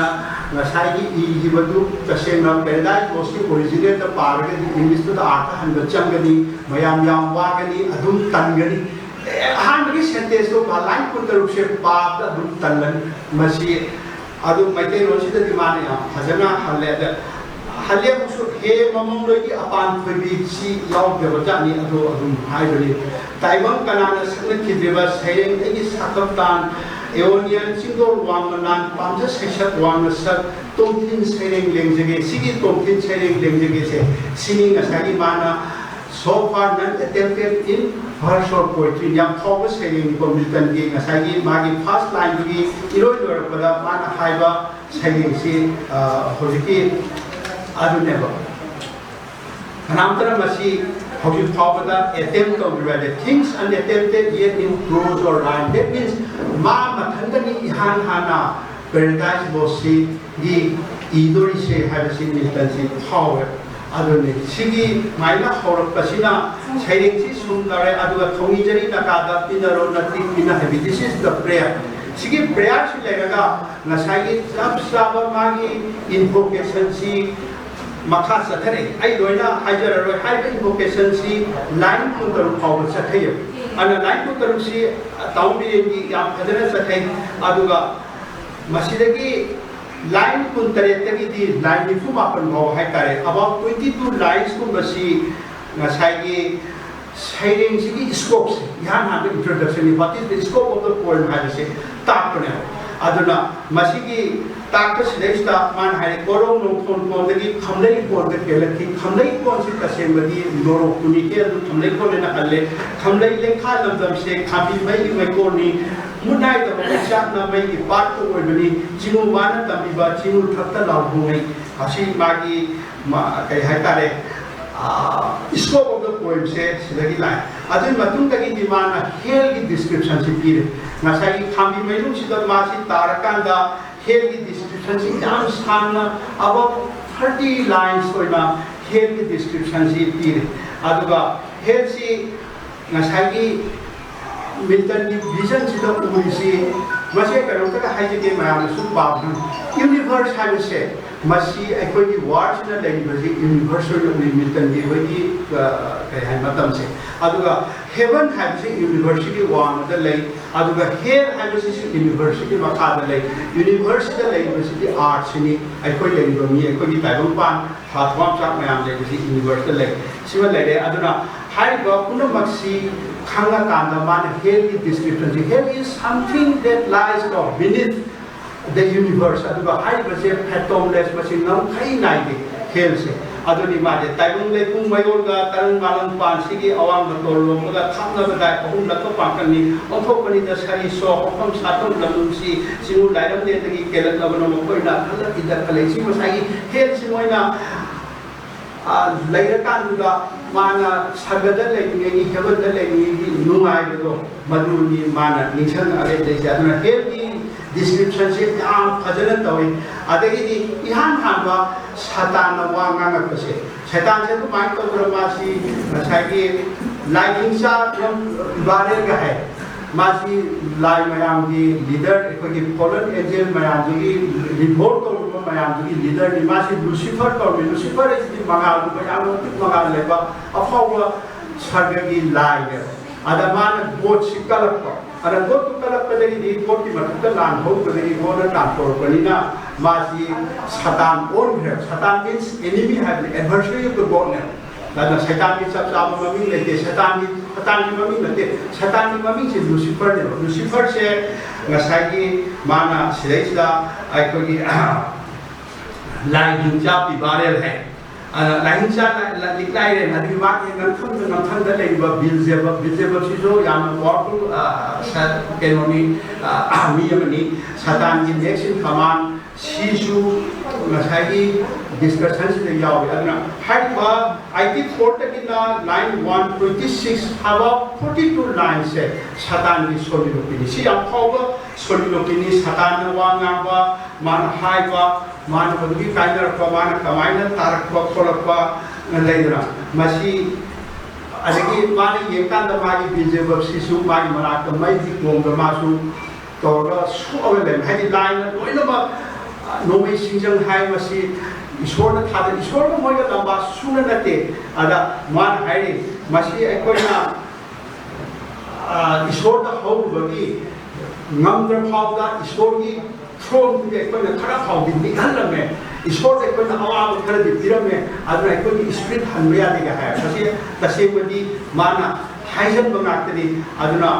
ꯉꯁꯥꯏꯒꯤ ꯏꯈꯤꯕꯗꯨ ꯇꯁꯦꯡꯅ Paradise Lost ꯀꯤ ꯑꯣꯔꯤꯖꯤꯅꯦꯜꯗ ꯄꯥꯔꯒꯗꯤ ꯏꯪꯂꯤꯁꯇꯨꯗ ꯑꯥꯔꯊ ꯍꯟꯕ ꯆꯪꯒꯅꯤ, ꯃꯌꯥꯝ ꯌꯥꯝ ꯋꯥꯒꯅꯤ, ꯑꯗꯨꯝ ꯇꯟꯒꯅꯤ꯫ ꯑꯍꯥꯟꯕꯒꯤ ꯁꯦꯟꯇꯦꯟꯁꯇꯣ ꯂꯥꯏꯟ ꯀꯨꯟꯇꯔꯨꯛꯁꯦ ꯄꯥꯕꯗ ꯑꯗꯨꯝ ꯇꯜꯂꯅꯤ꯫ ꯃꯁꯤ ꯑꯗꯨ ꯃꯩꯇꯩꯂꯣꯟꯁꯤꯗꯗꯤ ꯃꯥꯅ ꯌꯥꯝ ꯐꯖꯅ ꯍꯜꯂꯦ꯫ ꯑꯗ ꯍꯜꯂꯦꯕꯨꯁꯨ ꯍꯦ ꯃꯃꯣꯡꯂꯣꯏꯒꯤ ꯑꯄꯥꯟ ꯊꯣꯏꯕꯤ ꯁꯤ ꯌꯥꯎꯗꯕ ꯖꯥꯠꯅꯤ, ꯑꯗꯣ ꯑꯗꯨꯝ ꯍꯥꯏꯕꯅꯤ꯫ ꯇꯥꯏꯕꯪ ꯀꯅꯥꯅ ꯁꯛꯅꯈꯤꯗ꯭ꯔꯤꯕ ꯁꯩꯔꯦꯡ ꯑꯩꯒꯤ ꯁꯥꯈꯛ ꯇꯥꯟ, ꯑꯦꯑꯣꯅꯤꯌꯟ ꯆꯤꯡꯗꯣꯜ ꯋꯥꯡꯃ ꯅꯥꯟ ꯄꯥꯝꯖ ꯁꯩꯁꯛ ꯋꯥꯡꯅ ꯁꯛ, ꯇꯣꯝꯊꯤꯟ ꯁꯩꯔꯦꯡ ꯂꯦꯡꯖꯒꯦ꯫ ꯁꯤꯒꯤ ꯇꯣꯝꯊꯤꯟ ꯁꯩꯔꯦꯡ ꯂꯦꯡꯖꯒꯦꯁꯦ ꯁꯤꯅꯤ ꯉꯁꯥꯏꯒꯤ ꯃꯥꯅ so far none attempted in verse or poetry꯫ ꯌꯥꯝ ꯐꯥꯎꯕ ꯁꯩꯔꯦꯡꯅꯤꯀꯣ꯫ ꯃꯤꯜꯇꯟꯒꯤ ꯉꯁꯥꯏꯒꯤ ꯃꯥꯒꯤ ꯐꯥꯔꯁ ꯂꯥꯏꯟꯗꯨꯒꯤ ꯏꯔꯣꯏ ꯂꯣꯏꯔꯛꯄꯗ ꯃꯥꯅ ꯍꯥꯏꯕ ꯁꯩꯔꯦꯡꯁꯤ, ꯑ, ꯍꯧꯖꯤꯛꯀꯤ ꯑꯗꯨꯅꯦꯕ꯫ ꯀꯅꯥꯝꯇꯅ ꯃꯁꯤ ꯍꯧꯖꯤꯛ ꯐꯥꯎꯕꯗ ꯑꯦꯇꯦꯝ ꯇꯧꯗ꯭ꯔꯤꯕ ꯍꯥꯏꯗꯤ things unattempted yet in prose or rhyme꯫ That means ꯃꯥ ꯃꯊꯟꯇꯅꯤ ꯏꯍꯥꯟ ꯍꯥꯟꯅ Paradise Lost ꯁꯤꯒꯤ ꯏꯗꯣꯔꯤꯁꯦ ꯍꯥꯏꯕꯁꯤ ꯃꯤꯜꯇꯟꯁꯤ ꯐꯥꯎꯋꯦ꯫ ꯑꯗꯨꯅꯤ ꯁꯤꯒꯤ ꯁꯨꯃꯥꯏꯅ ꯍꯧꯔꯛꯄꯁꯤꯅ ꯁꯩꯔꯦꯡꯁꯤ ꯁꯨꯝ ꯇꯧꯔꯦ꯫ ꯑꯗꯨꯒ ꯊꯧꯅꯤ ꯖꯔꯤ ꯅꯀꯥꯗ ꯄꯤꯅꯔꯣ ꯅꯇꯤꯛ ꯄꯤꯅ ꯍꯥꯏꯕꯤ, this is the prayer꯫ ꯁꯤꯒꯤ ꯄ꯭ꯔꯦꯌꯔꯁꯤ ꯂꯩꯔꯒ ꯉꯁꯥꯏꯒꯤ ꯆꯞ ꯆꯥꯕ ꯃꯥꯒꯤ ꯏꯟꯚꯣꯀꯦꯁꯟꯁꯤ ꯃꯈꯥ ꯆꯠꯊꯔꯛꯏ꯫ ꯑꯩ ꯂꯣꯏꯅ ꯍꯥꯏꯖꯔꯔꯣꯏ꯫ ꯍꯥꯏꯔꯤꯕ ꯏꯟꯚꯣꯀꯦꯁꯟꯁꯤ ꯂꯥꯏꯟ ꯀꯨꯟꯇꯔꯨꯛ ꯐꯥꯎꯕ ꯆꯠꯊꯩꯌꯦꯕ꯫ ꯑꯗꯨꯅ ꯂꯥꯏꯟ ꯀꯨꯟꯇꯔꯨꯛꯁꯤ ꯇꯥꯎꯟ ꯕꯤꯔꯦꯟꯒꯤ ꯌꯥꯝ ꯐꯖꯅ ꯆꯠꯊꯩ꯫ ꯑꯗꯨꯒ ꯃꯁꯤꯗꯒꯤ ꯂꯥꯏꯟ ꯀꯨꯟꯇꯔꯦꯠꯇꯒꯤꯗꯤ ꯂꯥꯏꯟ ꯅꯤꯐꯨ ꯃꯥꯄꯟ ꯐꯥꯎꯕ ꯍꯥꯏꯇꯥꯔꯦ, about twenty two ꯂꯥꯏꯟꯁꯀꯨꯝꯕꯁꯤ ꯉꯁꯥꯏꯒꯤ ꯁꯩꯔꯦꯡꯁꯤꯒꯤ ꯁ꯭ꯀꯣꯞꯁꯦ ꯏꯍꯥꯟ ꯍꯥꯟꯕ ꯏꯟꯇ꯭ꯔꯣꯗꯛꯁꯟꯅꯤ꯫ What is the scope of the poem ꯍꯥꯏꯕꯁꯦ ꯇꯥꯛꯄꯅꯦꯕ꯫ ꯑꯗꯨꯅ ꯃꯁꯤꯒꯤ ꯇꯥꯛꯄꯁꯤꯗꯩꯁꯤꯗ ꯃꯥꯅ ꯍꯥꯏꯔꯦ, ꯀꯣꯔꯧ ꯅꯣꯡꯊꯣꯟ ꯀꯣꯟꯗꯒꯤ ꯈꯝꯂꯩ ꯀꯣꯟꯗ ꯀꯦꯜꯂꯛꯈꯤ꯫ ꯈꯝꯂꯩ ꯀꯣꯟꯁꯤ ꯇꯁꯦꯡꯕꯗꯤ ꯅꯣꯔꯣꯛꯇꯨꯅꯤ, ꯍꯦꯜꯗꯨ ꯈꯝꯂꯩ ꯀꯣꯟ ꯍꯥꯏꯅ ꯀꯜꯂꯦ꯫ ꯈꯝꯂꯩ ꯂꯩꯈꯥ ꯂꯝꯗꯝꯁꯦ ꯈꯥꯝꯕꯤ ꯃꯩꯒꯤ ꯃꯩꯀꯣꯜꯅꯤ꯫ ꯃꯨꯠ ꯅꯥꯏꯗꯕ ꯃꯩꯆꯥꯛꯅ ꯃꯩꯒꯤ ꯄꯥꯠꯄꯨ ꯑꯣꯏꯕꯅꯤ꯫ ꯆꯤꯉꯨ ꯃꯥꯅ ꯇꯝꯕꯤꯕ ꯆꯤꯉꯨ ꯊꯛꯇ ꯂꯥꯎꯕ ꯃꯩ꯫ ꯑꯁꯤ ꯃꯥꯒꯤ ꯃꯥ-, ꯀꯩ ꯍꯥꯏꯇꯥꯔꯦ, scope of the poemꯁꯦ ꯁꯤꯗꯒꯤ ꯂꯥꯛꯑꯦ꯫ ꯑꯗꯨꯒꯤ ꯃꯇꯨꯡꯗꯒꯤꯗꯤ ꯃꯥꯅ ꯍꯦꯜꯒꯤ ꯗꯤꯁꯀ꯭ꯔꯤꯞꯁꯟꯁꯤ ꯄꯤꯔꯦ꯫ ꯉꯁꯥꯏꯒꯤ ꯈꯥꯝꯕꯤ ꯃꯩꯅꯨꯡꯁꯤꯗ ꯃꯥꯁꯤ ꯇꯥꯔꯀꯥꯟꯗ ꯍꯦꯜꯒꯤ ꯗꯤꯁꯀ꯭ꯔꯤꯞꯁꯟꯁꯤ ꯌꯥꯝ ꯁꯥꯡꯅ, about thirty lines ꯑꯣꯏꯅ ꯍꯦꯜꯒꯤ ꯗꯤꯁꯀ꯭ꯔꯤꯞꯁꯟꯁꯤ ꯄꯤꯔꯦ꯫ ꯑꯗꯨꯒ ꯍꯦꯜꯁꯤ ꯉꯁꯥꯏꯒꯤ ꯃꯤꯜꯇꯟꯒꯤ ꯚꯤꯖꯟꯁꯤꯗ ꯎꯔꯤꯁꯤ, ꯃꯁꯤ ꯀꯩꯅꯣꯝꯇꯒ ꯍꯥꯏꯖꯒꯦ, ꯃꯌꯥꯝꯅꯁꯨ ꯄꯥꯕ ꯈꯪ-, ꯌꯨꯅꯤꯚꯔꯁ ꯍꯥꯏꯕꯁꯦ ꯃꯁꯤ ꯑꯩꯈꯣꯏꯒꯤ ꯋꯥꯔꯜꯁꯤꯅ ꯂꯩꯔꯤꯕꯁꯤ ꯌꯨꯅꯤꯚꯔꯁ ꯑꯣꯏꯅ ꯎꯏ, ꯃꯤꯇꯟꯒꯤ ꯑꯩꯈꯣꯏꯒꯤ, ꯑ, ꯀꯩ ꯍꯥꯏ, ꯃꯇꯝꯁꯦ꯫ ꯑꯗꯨꯒ ꯍꯦꯕꯟ ꯍꯥꯏꯕꯁꯤ ꯌꯨꯅꯤꯚꯔꯁꯀꯤ ꯋꯥꯡꯃꯗ ꯂꯩ, ꯑꯗꯨꯒ ꯍꯦꯜ ꯍꯥꯏꯕꯁꯤꯁꯨ ꯌꯨꯅꯤꯚꯔꯁꯀꯤ ꯃꯈꯥꯗ ꯂꯩ꯫ ꯌꯨꯅꯤꯚꯔꯁꯁꯤꯗ ꯂꯩꯔꯤꯕꯁꯤꯗꯤ ꯑꯥꯔꯠꯁꯤꯅꯤ, ꯑꯩꯈꯣꯏ ꯂꯩꯔꯤꯕ ꯃꯤ, ꯑꯩꯈꯣꯏꯒꯤ ꯇꯥꯏꯕꯪꯄꯥꯟ, ꯊꯋꯥꯟꯃꯤꯆꯥꯛ ꯃꯌꯥꯝ ꯂꯩꯕꯁꯤ ꯌꯨꯅꯤꯚꯔꯁꯇ ꯂꯩ꯫ ꯁꯤꯃ ꯂꯩꯔꯦ꯫ ꯑꯗꯨꯅ ꯍꯥꯏꯔꯤꯕ ꯄꯨꯝꯅꯃꯛꯁꯤ ꯈꯪꯉꯀꯥꯟꯗ ꯃꯥꯅ ꯍꯦꯜꯒꯤ ꯗꯤꯁꯀ꯭ꯔꯤꯞꯁꯟꯁꯤ, "Hell is something that lies beneath the universe", ꯑꯗꯨꯒ ꯍꯥꯏꯔꯤꯕꯁꯦ ꯐꯦꯇꯣꯝꯂꯦꯁ, ꯃꯁꯤ ꯉꯝꯈꯩ ꯅꯥꯏꯗꯦ ꯍꯦꯜꯁꯦ꯫ ꯑꯗꯨꯅꯤ ꯃꯥꯁꯦ ꯇꯥꯏꯕꯪ ꯂꯩꯄꯨꯡ ꯃꯌꯣꯜꯒ ꯇꯔꯪ ꯃꯥꯂꯪ ꯄꯥꯟꯁꯤꯒꯤ ꯑꯋꯥꯡꯕ ꯇꯣꯜ ꯂꯣꯝꯕꯒ ꯊꯥꯞꯅꯕꯗꯥꯏ ꯑꯍꯨꯝꯂꯛꯀ ꯄꯥꯡꯀꯛꯅꯤ꯫ ꯑꯣꯟꯊꯣꯛꯄꯅꯤꯗ ꯁꯔꯤ ꯁꯣ ꯍꯧꯐꯝ ꯁꯥꯐꯝ ꯂꯝꯗꯝꯁꯤ ꯆꯤꯡꯉꯨ ꯂꯥꯏꯔꯝꯂꯦꯟꯗꯒꯤ ꯀꯦꯜꯂꯛꯂꯕꯅ ꯃꯈꯣꯏꯅ ꯈꯜꯂꯛꯏꯗ ꯈꯜꯂꯛꯏ꯫ ꯁꯤ ꯉꯁꯥꯏꯒꯤ ꯍꯦꯜꯁꯤ ꯃꯣꯏꯅ, ꯑ, ꯂꯩꯔꯀꯥꯟꯗꯨꯗ ꯃꯥꯅ ꯁꯔꯒꯗ ꯂꯩꯔꯤꯉꯩꯒꯤ, ꯍꯦꯕꯟꯗ ꯂꯩꯔꯤꯉꯩꯒꯤ ꯅꯨꯡꯉꯥꯏꯕꯗꯣ, ꯃꯗꯨꯅꯤ ꯃꯥꯅ ꯅꯤꯡꯁꯤꯡꯉꯛꯑꯒ ꯂꯩꯁꯦ꯫ ꯑꯗꯨꯅ ꯍꯦꯜꯒꯤ ꯗꯤꯁꯀ꯭ꯔꯤꯞꯁꯟꯁꯤ ꯌꯥꯝ ꯐꯖꯅ ꯇꯧꯏ꯫ ꯑꯗꯒꯤꯗꯤ ꯏꯍꯥꯟ ꯍꯥꯟꯕ ꯁꯇꯥꯟꯅ ꯋꯥ ꯉꯥꯡꯉꯛꯄꯁꯦ, ꯁꯩꯇꯥꯟꯁꯦ ꯑꯗꯨꯃꯥꯏꯅ ꯇꯧꯗꯅ ꯃꯥꯁꯤ ꯉꯁꯥꯏꯒꯤ ꯂꯥꯏꯅꯤꯡꯆꯥ ꯕꯥꯔꯦꯜꯒ ꯍꯥꯏ꯫ ꯃꯥꯁꯤ ꯂꯥꯏ ꯃꯌꯥꯝꯒꯤ ꯂꯤꯗꯔ, ꯑꯩꯈꯣꯏꯒꯤ ꯐꯣꯂꯟ ꯑꯦꯟꯖꯦꯜ ꯃꯌꯥꯝꯗꯨꯒꯤ, ꯔꯤꯚꯣꯜ ꯇꯧꯔꯤꯕ ꯃꯌꯥꯝꯗꯨꯒꯤ ꯂꯤꯗꯔꯅꯤ꯫ ꯃꯥꯁꯤ ꯂꯨꯁꯤꯐꯔ ꯀꯧꯔꯤ꯫ ꯂꯨꯁꯤꯐꯔ ꯍꯥꯏꯁꯤꯗꯤ ꯃꯉꯥꯜꯒꯨꯝꯕ, ꯌꯥꯝꯅ ꯃꯇꯤꯛ ꯃꯉꯥꯜ ꯂꯩꯕ ꯑꯐꯥꯎꯕ ꯁꯔꯒꯒꯤ ꯂꯥꯏꯅꯦꯕ꯫ ꯑꯗ ꯃꯥꯅ ꯒꯣꯠꯁꯤ ꯀꯜꯂꯛꯄ꯫ ꯑꯗ ꯒꯣꯠꯇꯨ ꯀꯜꯂꯛꯄꯗꯒꯤꯗꯤ ꯒꯣꯠꯀꯤ ꯃꯊꯛꯇ ꯂꯥꯟ ꯍꯧꯕꯗꯒꯤ ꯒꯣꯠꯅ ꯇꯥꯟꯊꯣꯔꯛꯄꯅꯤꯅ ꯃꯥꯁꯤ ꯁꯇꯥꯟ ꯑꯣꯟꯈ꯭ꯔꯦꯕ꯫ ꯁꯇꯥꯟ means enemy ꯍꯥꯏꯕꯅꯤ, adversary of the Godꯅꯦꯕ꯫ ꯑꯗꯨꯅ ꯁꯩꯇꯥꯟꯒꯤ ꯆꯞ ꯆꯥꯕ ꯃꯃꯤꯡ ꯂꯩꯇꯦ꯫ ꯁꯩꯇꯥꯟꯒꯤ, ꯁꯩꯇꯥꯟꯒꯤ ꯃꯃꯤꯡ ꯅꯠꯇꯦ, ꯁꯩꯇꯥꯟꯒꯤ ꯃꯃꯤꯡꯁꯦ ꯂꯨꯁꯤꯐꯔꯅꯦꯕ꯫ ꯂꯨꯁꯤꯐꯔꯁꯦ ꯉꯁꯥꯏꯒꯤ ꯃꯥꯅ ꯁꯤꯗꯩꯁꯤꯗ ꯑꯩꯈꯣꯏꯒꯤ ꯂꯥꯏ ꯍꯤꯡꯆꯥ ꯄꯤꯕꯥꯔꯦꯜ ꯍꯥꯏ꯫ ꯑꯗ ꯂꯥꯏꯍꯤꯡꯆꯥ ꯂꯥꯏ-, ꯂꯥꯏ-, ꯂꯤꯛꯂꯥꯏꯔꯦꯟ, ꯑꯗꯨꯒꯤ ꯃꯥꯒꯤ ꯉꯝꯊꯪꯗ, ꯉꯝꯊꯪꯗ ꯂꯩꯔꯤꯕ ꯕꯤꯜꯖꯦꯕꯕ, ꯕꯤꯜꯖꯦꯕꯕꯁꯤꯁꯨ ꯌꯥꯝꯅ powerful, ꯑ, ꯁ-, ꯀꯩꯅꯣꯅꯤ, ꯑ, ꯃꯤ ꯑꯃꯅꯤ꯫ ꯁꯇꯥꯟꯒꯤ next in command ꯁꯤꯁꯨ ꯉꯁꯥꯏꯒꯤ ꯗꯤꯁꯀꯁꯟꯁꯤꯗ ꯌꯥꯎꯏ꯫ ꯑꯗꯨꯅ ꯍꯥꯏꯔꯤꯕ ꯑꯥꯏꯇꯤ ꯐꯣꯔꯗꯒꯤꯅ ꯂꯥꯏꯟ ꯋꯥꯟ ꯇ꯭ꯋꯦꯟꯇꯤ ꯁꯤꯛꯁ ꯐꯥꯎꯕ ꯐꯣꯔꯇꯤ ꯇꯨ ꯂꯥꯏꯟꯁꯦ ꯁꯇꯥꯟꯒꯤ ꯁꯣꯂꯤꯂꯣꯀꯤꯅꯤ꯫ ꯁꯤ ꯌꯥꯝ ꯐꯥꯎꯕ ꯁꯣꯂꯤꯂꯣꯀꯤꯅꯤ꯫ ꯁꯇꯥꯟꯅ ꯋꯥ ꯉꯥꯡꯕ, ꯃꯥꯅ ꯍꯥꯏꯕ, ꯃꯥꯅ ꯃꯗꯨꯒꯤ ꯀꯥꯏꯅꯔꯛꯄ, ꯃꯥꯅ ꯀꯃꯥꯏꯅ ꯇꯥꯔꯛꯄ ꯈꯣꯠꯂꯛꯄ ꯂꯩꯗꯅ, ꯃꯁꯤ꯫ ꯑꯗꯒꯤ ꯃꯥꯅ ꯌꯦꯡꯀꯥꯟꯗ ꯃꯥꯒꯤ ꯕꯤꯜꯖꯦꯕꯕꯁꯤꯁꯨ ꯃꯥꯒꯤ ꯃꯅꯥꯛꯇ ꯃꯩꯒꯤ ꯀꯣꯝꯗ ꯃꯥꯁꯨ ꯇꯧꯔꯒ ꯁꯣꯛꯑꯒ ꯂꯩꯔꯝꯃꯤ꯫ ꯍꯥꯏꯗꯤ ꯂꯥꯏꯅ ꯂꯣꯏꯅꯃꯛ ꯅꯣꯡꯃꯩ ꯁꯤꯡꯖꯪ ꯍꯥꯏ, ꯃꯁꯤ ꯏꯁꯣꯔꯅ ꯊꯥꯗ, ꯏꯁꯣꯔꯒ ꯃꯣꯏꯒ ꯂꯝꯕꯥ ꯁꯨꯅ ꯅꯠꯇꯦ꯫ ꯑꯗ ꯃꯥꯅ ꯍꯥꯏꯔꯤ, ꯃꯁꯤ ꯑꯩꯈꯣꯏꯅ, ꯑ, ꯏꯁꯣꯔꯗ ꯍꯧꯔꯨꯕꯒꯤ ꯉꯝꯗ꯭ꯔ ꯐꯥꯎꯕꯗ ꯏꯁꯣꯔꯒꯤ ꯊ꯭ꯔꯣꯟꯗꯨꯗꯤ ꯑꯩꯈꯣꯏꯅ ꯈꯔ ꯐꯥꯎꯗꯤ ꯅꯤꯛꯍꯜꯂꯝꯃꯦ꯫ ꯏꯁꯣꯔꯗ ꯑꯩꯈꯣꯏꯅ ꯑꯋꯥꯕ ꯈꯔꯗꯤ ꯄꯤꯔꯝꯃꯦ꯫ ꯑꯗꯨꯅ ꯑꯩꯈꯣꯏꯒꯤ ꯏꯁꯄꯤꯔꯤꯠ ꯍꯟꯕ ꯌꯥꯗꯦꯒ ꯍꯥꯏ꯫ ꯃꯁꯤ ꯇꯁꯦꯡꯕꯗꯤ ꯃꯥꯅ ꯍꯥꯏꯖꯟꯕ ꯉꯥꯛꯇꯅꯤ꯫ ꯑꯗꯨꯅ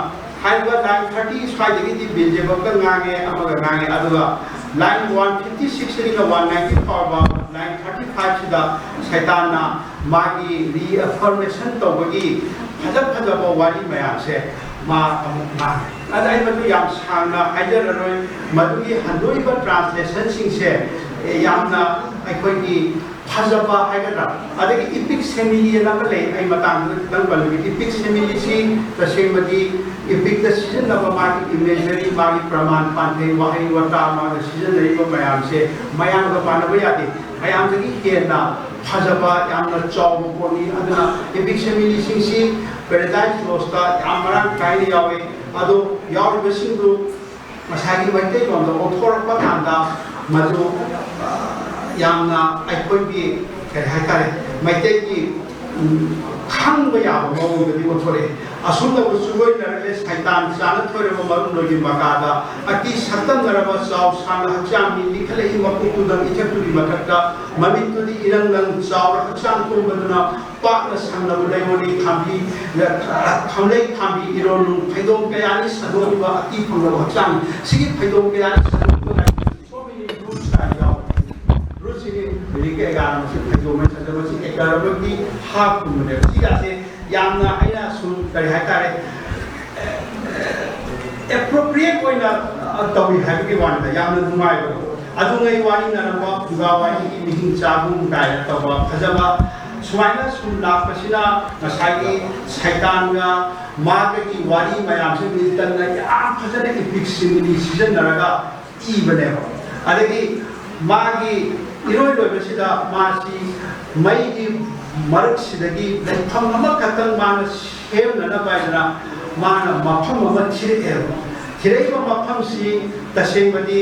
ꯍꯥꯏꯔꯤꯕ ꯂꯥꯏꯟ ꯊꯥꯔꯇꯤ ꯁ꯭ꯋꯥꯏꯗꯒꯤꯗꯤ ꯕꯦꯜꯖꯦꯕꯝꯒ ꯉꯥꯡꯉꯦ, ꯑꯃꯒ ꯉꯥꯡꯉꯦ, ꯑꯗꯨꯒ ꯂꯥꯏꯟ ꯋꯥꯟ ꯐꯤꯐꯇꯤ ꯁꯤꯛꯁꯇꯒꯤꯅ ꯋꯥꯟ ꯅꯥꯏꯟꯇꯤ ꯐꯥꯎꯕ, ꯂꯥꯏꯟ ꯊꯥꯔꯇꯤ ꯐꯥꯏꯚꯁꯤꯗ ꯁꯩꯇꯥꯟꯅ ꯃꯥꯒꯤ ꯔꯤꯑꯦꯐꯔꯃꯦꯁꯟ ꯇꯧꯕꯒꯤ ꯐꯖ ꯐꯖꯕ ꯋꯥꯔꯤ ꯃꯌꯥꯝꯁꯦ ꯃꯥ ꯑꯃꯨꯛ ꯉꯥꯡꯉꯦ꯫ ꯑꯗ ꯑꯩ ꯃꯗꯨ ꯌꯥꯝ ꯁꯥꯡꯅ ꯍꯥꯏꯖꯔꯔꯣꯏ꯫ ꯃꯗꯨꯒꯤ ꯍꯟꯗꯣꯛꯏꯕ ꯇ꯭ꯔꯥꯟꯁꯂꯦꯁꯟꯁꯤꯡꯁꯦ ꯌꯥꯝꯅ ꯑꯩꯈꯣꯏꯒꯤ ꯐꯖꯕ ꯍꯥꯏꯒꯗ꯭ꯔꯥ, ꯑꯗꯒꯤ ꯏꯄꯤꯛ ꯁꯦꯃꯤꯂꯤ ꯑꯃ ꯂꯩ, ꯑꯩ ꯃꯇꯥꯡꯗꯨꯗ ꯈꯤꯇꯪ ꯄꯜꯂꯨꯒꯦ꯫ ꯏꯄꯤꯛ ꯁꯦꯃꯤꯂꯤꯁꯤ ꯇꯁꯦꯡꯕꯗꯤ ꯏꯄꯤꯛꯇ ꯁꯤꯖꯤꯟꯅꯕ ꯃꯥꯒꯤ ꯏꯃꯦꯖꯔꯤ, ꯃꯥꯒꯤ ꯄ꯭ꯔꯃꯥꯟ ꯄꯥꯟꯊꯩ, ꯋꯥꯍꯩ ꯋꯥꯇꯥ, ꯃꯥꯅ ꯁꯤꯖꯤꯟꯅꯔꯤꯕ ꯃꯌꯥꯝꯁꯦ ꯃꯌꯥꯝꯒ ꯃꯥꯟꯅꯕ ꯌꯥꯗꯦ, ꯃꯌꯥꯝꯗꯒꯤ ꯍꯦꯟꯅ ꯐꯖꯕ ꯌꯥꯝꯅ ꯆꯥꯎꯕ ꯄꯣꯠꯅꯤ꯫ ꯑꯗꯨꯅ ꯏꯄꯤꯛ ꯁꯦꯃꯤꯂꯤꯁꯤꯡꯁꯤ ꯄꯦꯔꯥꯗꯥꯏꯁ ꯂꯣꯁꯇ ꯌꯥꯝ ꯃꯔꯥꯡ ꯀꯥꯏꯅ ꯌꯥꯎꯋꯤ꯫ ꯑꯗꯣ ꯌꯥꯎꯔꯤꯕꯁꯤꯡꯗꯨ ꯉꯁꯥꯏꯒꯤ ꯃꯩꯇꯩꯂꯣꯟꯗ ꯑꯣꯟꯊꯣꯔꯛꯄ ꯀꯥꯟꯗ ꯃꯗꯨ, ꯑ, ꯌꯥꯝꯅ ꯑꯩꯈꯣꯏꯒꯤ, ꯀꯔꯤ ꯍꯥꯏꯇꯥꯔꯦ, ꯃꯩꯇꯩꯒꯤ, ꯎꯝ, ꯈꯪꯕ ꯌꯥꯕ ꯃꯑꯣꯡꯗꯗꯤ ꯑꯣꯟꯊꯣꯔꯛꯑꯦ꯫ ꯑꯁꯨꯝꯅꯕꯨ ꯆꯨꯔꯣꯏꯅꯔꯛꯂꯦ ꯁꯩꯇꯥꯟ ꯆꯥꯅ ꯊꯣꯏꯔꯕ ꯃꯔꯨꯞ ꯅꯣꯏꯒꯤ ꯃꯀꯥꯗ꯫ ꯑꯇꯤ ꯁꯛꯇꯝꯅꯔꯕ ꯆꯥꯎ ꯁꯥꯡꯅ ꯍꯛꯆꯥꯡꯅꯤ ꯂꯤꯈꯠꯂꯛꯏ ꯃꯀꯣꯛꯇꯨꯗ ꯏꯊꯛꯇꯨꯒꯤ ꯃꯊꯛꯇ꯫ ꯃꯃꯤꯠꯇꯨꯗꯤ ꯏꯔꯪ ꯂꯪ ꯆꯥꯎꯔ ꯍꯛꯆꯥꯡ ꯄꯨꯝꯕꯗꯨꯅ ꯄꯥꯛꯅ ꯁꯪꯂꯕ ꯂꯩꯉꯣꯏꯒꯤ ꯈꯥꯝꯕꯤ, ꯈꯝꯂꯩ ꯈꯥꯝꯕꯤ ꯏꯔꯣꯟꯅꯨꯡ ꯐꯩꯗꯣꯝ ꯀꯌꯥꯅꯤ ꯁꯟꯗꯣꯛꯂꯤꯕ ꯑꯇꯤ ꯐꯪꯂꯕ ꯍꯛꯆꯥꯡ꯫ ꯁꯤꯒꯤ ꯐꯩꯗꯣꯝ ꯀꯌꯥꯅꯤ ꯁꯟꯗꯣꯛꯂꯤꯕ ꯍꯥꯏꯁꯤ so many roots ꯀꯥꯏꯅ ꯌꯥꯎꯕ꯫ Root ꯁꯤꯒꯤ ꯍꯧꯖꯤꯛ ꯀꯩꯀꯥ ꯑꯃꯁꯨ ꯐꯩꯗꯣꯝ ꯍꯥꯏ ꯁꯟꯗꯣꯛ ꯑꯁꯤ acre ꯑꯃꯒꯤ half ꯀꯨꯝꯕꯅꯦꯕ꯫ ꯁꯤꯒꯥꯁꯦ ꯌꯥꯝꯅ ꯑꯩꯅ ꯁꯨꯝ ꯀꯔꯤ ꯍꯥꯏꯇꯥꯔꯦ, appropriate ꯑꯣꯏꯅ ꯇꯧꯏ ꯍꯥꯏꯕꯒꯤ ꯋꯥꯅꯤꯗ, ꯌꯥꯝꯅ ꯅꯨꯡꯉꯥꯏꯕꯗꯣ꯫ ꯑꯗꯨꯉꯩ ꯋꯥꯔꯤ ꯅꯔꯝꯕ, ꯐꯨꯡꯒꯥ ꯋꯥꯔꯤꯒꯤ ꯃꯤꯍꯤꯡ ꯆꯥꯒꯨꯝ ꯀꯥꯏꯅ ꯇꯧꯕ ꯐꯖꯕ ꯁꯨꯃꯥꯏꯅ ꯁꯨꯝ ꯂꯥꯛꯄꯁꯤꯅ ꯉꯁꯥꯏꯒꯤ ꯁꯩꯇꯥꯟꯒ ꯃꯥꯒꯒꯤ ꯋꯥꯔꯤ ꯃꯌꯥꯝꯁꯦ ꯃꯤꯜꯇꯟꯅ ꯌꯥꯝ ꯐꯖꯅ epic simile ꯁꯤꯖꯤꯟꯅꯔꯒ ꯏꯕꯅꯦꯕ꯫ ꯑꯗꯒꯤ ꯃꯥꯒꯤ ꯏꯔꯣꯏ ꯂꯣꯏꯕꯁꯤꯗ ꯃꯥꯁꯤ ꯃꯩꯒꯤ ꯃꯔꯛꯁꯤꯗꯒꯤ ꯂꯩꯐꯝ ꯑꯃꯈꯛꯇꯪ ꯃꯥꯅ ꯁꯦꯝꯅꯅꯕ ꯍꯥꯏꯗꯅ ꯃꯥꯅ ꯃꯐꯝ ꯑꯃ ꯊꯤꯔꯛꯑꯦꯕ꯫ ꯊꯤꯔꯛꯏꯕ ꯃꯐꯝꯁꯤ ꯇꯁꯦꯡꯕꯗꯤ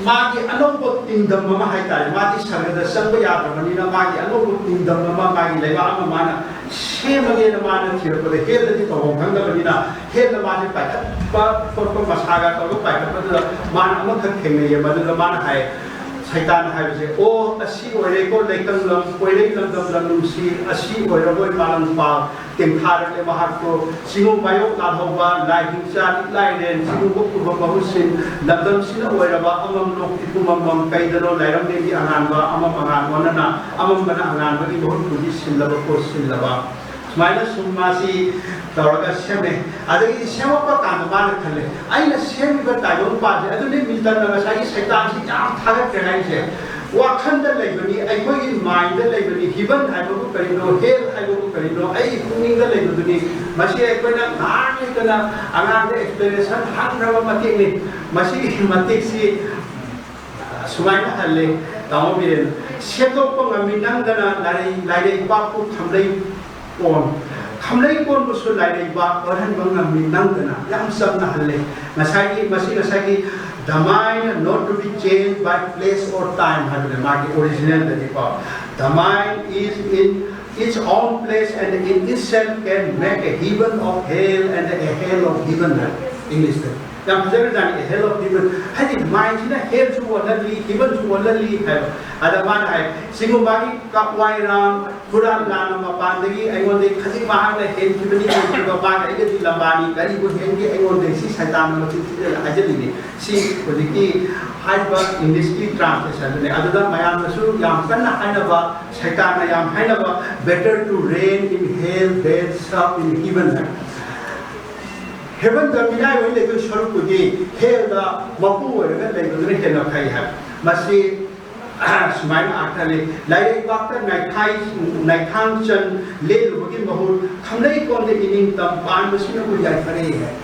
ꯃꯥꯒꯤ ꯑꯅꯧꯕ ꯀꯤꯡꯗꯝ ꯑꯃ ꯍꯥꯏꯇꯥꯔꯦ, ꯃꯥꯗꯤ ꯁꯔꯒꯗ ꯆꯪꯕ ꯌꯥꯗ꯭ꯔꯕꯅꯤꯅ ꯃꯥꯒꯤ ꯑꯅꯧꯕ ꯀꯤꯡꯗꯝ ꯑꯃ, ꯃꯥꯒꯤ ꯂꯩꯕꯥꯛ ꯑꯃ ꯃꯥꯅ ꯁꯦꯝꯃꯒꯦꯅ ꯃꯥꯅ ꯊꯤꯔꯛꯄꯗ, ꯍꯦꯜꯗꯗꯤ ꯇꯧꯐꯝ ꯈꯪꯗꯕꯅꯤꯅ ꯍꯦꯜꯗ ꯃꯥꯁꯦ ꯄꯥꯏꯈꯠꯄ ꯈꯣꯠꯄ ꯃꯁꯥꯒ ꯇꯧꯔꯒ ꯄꯥꯏꯈꯠꯄꯗꯨꯗ ꯃꯥꯅ ꯑꯃꯈꯛ ꯊꯦꯡꯅꯩꯌꯦ꯫ ꯃꯗꯨꯗ ꯃꯥꯅ ꯍꯥꯏ, ꯁꯩꯇꯥꯟꯅ ꯍꯥꯏꯕꯁꯦ, "ꯑꯣ, ꯑꯁꯤ ꯑꯣꯏꯔꯦꯀꯣ ꯂꯩꯀꯪꯂꯝ, ꯀꯣꯏꯔꯩ ꯂꯝꯗꯝ ꯂꯝ ꯅꯨꯡꯁꯤ, ꯑꯁꯤ ꯑꯣꯏꯔꯕꯣꯏ ꯃꯥꯂꯪꯄꯥꯛ ꯇꯦꯡꯊꯥꯔꯛꯂꯦ ꯃꯍꯥꯛꯇꯣ꯫ ꯆꯤꯡꯉꯨ ꯃꯥꯌꯣꯛ ꯂꯥꯜꯍꯧꯕ, ꯂꯥꯏ ꯍꯤꯡꯆꯥ ꯂꯤꯛꯂꯥꯏꯔꯦꯟ, ꯆꯤꯡꯉꯨꯕ ꯈꯨꯕꯝ ꯃꯍꯨꯠ ꯁꯤꯟ, ꯂꯝꯗꯝꯁꯤꯅ ꯑꯣꯏꯔꯕ ꯑꯃꯝꯂꯣꯛ ꯏꯄꯨꯝ ꯑꯃꯝ, ꯀꯩꯗꯅꯣ ꯂꯥꯏꯔꯝꯂꯦꯟꯒꯤ ꯑꯉꯥꯟꯕ, ꯑꯃꯝ ꯑꯉꯥꯟ ꯑꯣꯟꯅꯅ ꯑꯃꯝꯕꯅ ꯑꯉꯥꯟꯕꯒꯤ ꯃꯍꯨꯠ ꯄꯨꯗꯤ ꯁꯤꯜꯂꯕ ꯀꯣ ꯁꯤꯜꯂꯕ"꯫ ꯁꯨꯃꯥꯏꯅ ꯁꯨꯝ ꯃꯥꯁꯤ ꯇꯧꯔꯒ ꯁꯦꯝꯃꯦ꯫ ꯑꯗꯒꯤ ꯁꯦꯝꯃꯛꯄ ꯀꯥꯟꯗ ꯃꯥꯅ ꯈꯜꯂꯦ, "ꯑꯩꯅ ꯁꯦꯝꯃꯤꯕ ꯇꯥꯏꯕꯪꯄꯥꯟꯁꯦ", ꯑꯗꯨꯅꯤ ꯃꯤꯜꯇꯟꯅ ꯉꯁꯥꯏꯒꯤ ꯁꯩꯇꯥꯟꯁꯤ ꯌꯥꯝ ꯊꯥꯒꯠꯈ꯭ꯔꯦ ꯍꯥꯏꯁꯦ, "ꯋꯥꯈꯜꯗ ꯂꯩꯕꯅꯤ, ꯑꯩꯈꯣꯏꯒꯤ ꯃꯥꯏꯟꯗ ꯂꯩꯕꯅꯤ, ꯍꯤꯕꯟ ꯍꯥꯏꯕꯕꯨ ꯀꯔꯤꯅꯣ, ꯍꯦꯜ ꯍꯥꯏꯕꯕꯨ ꯀꯔꯤꯅꯣ, ꯑꯩꯒꯤ ꯄꯨꯛꯅꯤꯡꯗ ꯂꯩꯕꯗꯨꯅꯤ"꯫ ꯃꯁꯤ ꯑꯩꯈꯣꯏꯅ ꯉꯥꯡꯂꯤꯗꯅ ꯑꯉꯥꯡꯗ ꯑꯦꯛꯁꯄ꯭ꯂꯦꯅꯦꯁꯟ ꯍꯪꯈ꯭ꯔꯕ ꯃꯇꯦꯛꯅꯤ꯫ ꯃꯁꯤꯒꯤ ꯃꯇꯦꯛꯁꯤ ꯁꯨꯃꯥꯏꯅ ꯍꯜꯂꯦ, ꯇꯥꯃꯣ ꯕꯤꯔꯦꯟ, "ꯁꯦꯝꯗꯣꯛꯄ ꯉꯝꯃꯤ ꯅꯪꯗꯅ ꯂꯥꯏꯔꯩ-, ꯂꯥꯏꯔꯩꯕꯥꯛꯄꯨ ꯈꯝꯂꯩ ꯀꯣꯟ, ꯈꯝꯂꯩ ꯀꯣꯟꯕꯨꯁꯨ ꯂꯥꯏꯔꯩꯕꯥꯛ ꯑꯣꯜꯍꯟꯕ ꯉꯝꯃꯤ ꯅꯪꯗꯅ"꯫ ꯌꯥꯝ ꯆꯝꯅ ꯍꯜꯂꯦ꯫ ꯉꯁꯥꯏꯒꯤ, ꯃꯁꯤ ꯉꯁꯥꯏꯒꯤ "The mind not to be changed by place or time" ꯍꯥꯏꯕꯅꯦ ꯃꯥꯒꯤ ꯑꯣꯔꯤꯖꯤꯅꯦꯜꯗꯗꯤꯀꯣ꯫ "The mind is in its own place and in itself can make a heaven of hell and a hell of heaven" ꯍꯥꯏ ꯏꯪꯂꯤꯁꯇ꯫ ꯌꯥꯝ ꯐꯖꯈ꯭ꯔꯖꯥꯠꯅꯤ, "A hell of heaven"꯫ ꯍꯥꯏꯗꯤ ꯃꯥꯏꯟꯁꯤꯅ ꯍꯦꯜꯁꯨ ꯑꯣꯜꯍꯜꯂꯤ, ꯍꯤꯕꯟꯁꯨ ꯑꯣꯜꯍꯜꯂꯤ ꯍꯥꯏꯕ꯫ ꯑꯗ ꯃꯥꯅ ꯍꯥꯏ, "ꯁꯤꯒꯨꯝꯕꯒꯤ ꯀꯛꯋꯥꯏꯔꯥꯡ ꯍꯨꯔꯥꯟ ꯂꯥꯟꯅ ꯃꯄꯥꯟꯗꯒꯤ ꯑꯩꯉꯣꯟꯗꯒꯤ ꯈꯖꯤꯛ ꯃꯍꯥꯛꯅ ꯍꯦꯟꯈꯤꯕꯅꯤ, ꯍꯦꯟꯈꯤꯕ ꯃꯥꯒ ꯑꯩꯒꯗꯤ ꯂꯝꯕꯥꯅꯤ, ꯀꯔꯤꯕꯨ ꯍꯦꯟꯒꯦ ꯑꯩꯉꯣꯟꯗꯒꯤ?" ꯁꯤ ꯁꯩꯇꯥꯟꯅ ꯃꯆꯤꯟ ꯊꯤꯖꯤꯜꯂ ꯍꯥꯏꯖꯜꯂꯤꯅꯤ꯫ ꯁꯤ ꯍꯧꯖꯤꯛꯀꯤ ꯍꯥꯏꯔꯤꯕ ꯏꯪꯂꯤꯁꯀꯤ ꯇ꯭ꯔꯥꯟꯁꯂꯦꯁꯟꯗꯨꯅꯦ꯫ ꯑꯗꯨꯗ ꯃꯌꯥꯝꯅꯁꯨ ꯌꯥꯝ ꯀꯟꯅ ꯍꯥꯏꯅꯕ, ꯁꯩꯇꯥꯟꯅ ꯌꯥꯝ ꯍꯥꯏꯅꯕ, "Better to reign in hell than serve in heaven" ꯍꯥꯏ꯫ ꯍꯦꯕꯟꯗ ꯃꯤꯅꯥꯏ ꯑꯣꯏꯅ ꯂꯩꯗꯣꯏ ꯁꯔꯨꯛꯄꯨꯗꯤ ꯍꯦꯜꯗ ꯃꯄꯨ ꯑꯣꯏꯔꯒ ꯂꯩꯕꯗꯨꯅ ꯍꯦꯟꯅ ꯐꯩ ꯍꯥꯏꯕ꯫ ꯃꯁꯤ ꯁꯨꯃꯥꯏꯅ ꯑꯥꯔꯊ ꯂꯩ꯫ "ꯂꯥꯏꯔꯩꯕꯥꯛꯇ ꯅꯥꯏꯈꯥꯏ-, ꯅꯥꯏꯈꯥꯡꯆꯟ ꯂꯦꯜꯂꯨꯕꯒꯤ ꯃꯍꯨꯠ ꯈꯝꯂꯩꯀꯣꯟꯗ ꯏꯅꯤꯡꯇꯝ ꯄꯥꯟꯕꯁꯤꯅꯕꯨ ꯌꯥꯏꯐꯔꯦ" ꯍꯥꯏ꯫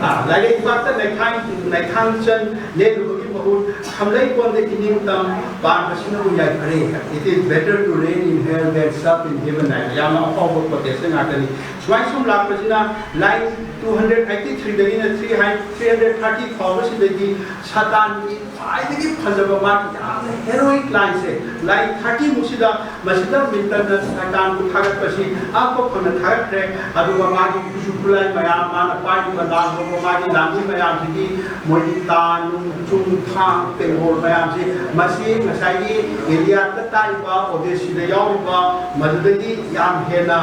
ꯑꯥ, "ꯂꯥꯏꯔꯩꯕꯥꯛꯇ ꯅꯥꯏꯈꯥꯡ-, ꯅꯥꯏꯈꯥꯡꯆꯟ ꯂꯦꯜꯂꯨꯕꯒꯤ ꯈꯝꯂꯩꯀꯣꯟꯗ ꯏꯅꯤꯡꯇꯝ ꯄꯥꯟꯕꯁꯤꯅꯕꯨ ꯌꯥꯏꯐꯔꯦ꯫ It is better to reign in hell than serve in heaven ꯍꯥꯏꯕ ꯌꯥꯝꯅ ꯑꯐꯥꯎꯕ quotation ꯉꯥꯛꯇꯅꯤ꯫ ꯁꯨꯃꯥꯏꯅ ꯁꯨꯝ ꯂꯥꯛꯄꯁꯤꯅ line two hundred eighty three ꯗꯒꯤꯅ three hundred thirty ꯐꯥꯎꯕꯁꯤꯗꯒꯤ ꯁꯇꯥꯟꯒꯤ ꯈ꯭ꯋꯥꯏꯗꯒꯤ ꯐꯖꯕ ꯃꯥꯒꯤ ꯌꯥꯝꯅ heroic line ꯁꯦ, line thirty ꯃꯨꯛꯁꯤꯗ ꯃꯁꯤꯗ ꯃꯤꯜꯇꯟꯅ ꯁꯩꯇꯥꯟꯕꯨ ꯊꯥꯒꯠꯄꯁꯤ ꯑꯀꯣ ꯐꯅ ꯊꯥꯒꯠꯈ꯭ꯔꯦ꯫ ꯑꯗꯨꯒ ꯃꯥꯒꯤ ꯈꯨꯠꯁꯨ ꯈꯨꯠꯂꯥꯏ ꯃꯌꯥꯝ, ꯃꯥꯅ ꯄꯥꯏꯔꯤꯕ ꯂꯥꯟ ꯍꯧꯕ ꯃꯥꯒꯤ ꯂꯥꯟꯃꯤ ꯃꯌꯥꯝꯁꯤꯒꯤ ꯃꯣꯏꯒꯤ ꯇꯥ ꯅꯨꯡ ꯆꯨꯡ ꯊꯥꯡ ꯇꯦꯡꯒꯣꯜ ꯃꯌꯥꯝꯁꯤ, ꯃꯁꯤ ꯉꯁꯥꯏꯒꯤ ꯏꯂꯤꯌꯥꯗꯇ ꯇꯥꯛꯏꯕ ꯑꯣꯗꯦꯁꯤꯗ ꯌꯥꯎꯔꯤꯕ ꯃꯗꯨꯗꯒꯤ ꯌꯥꯝ ꯍꯦꯟꯅ,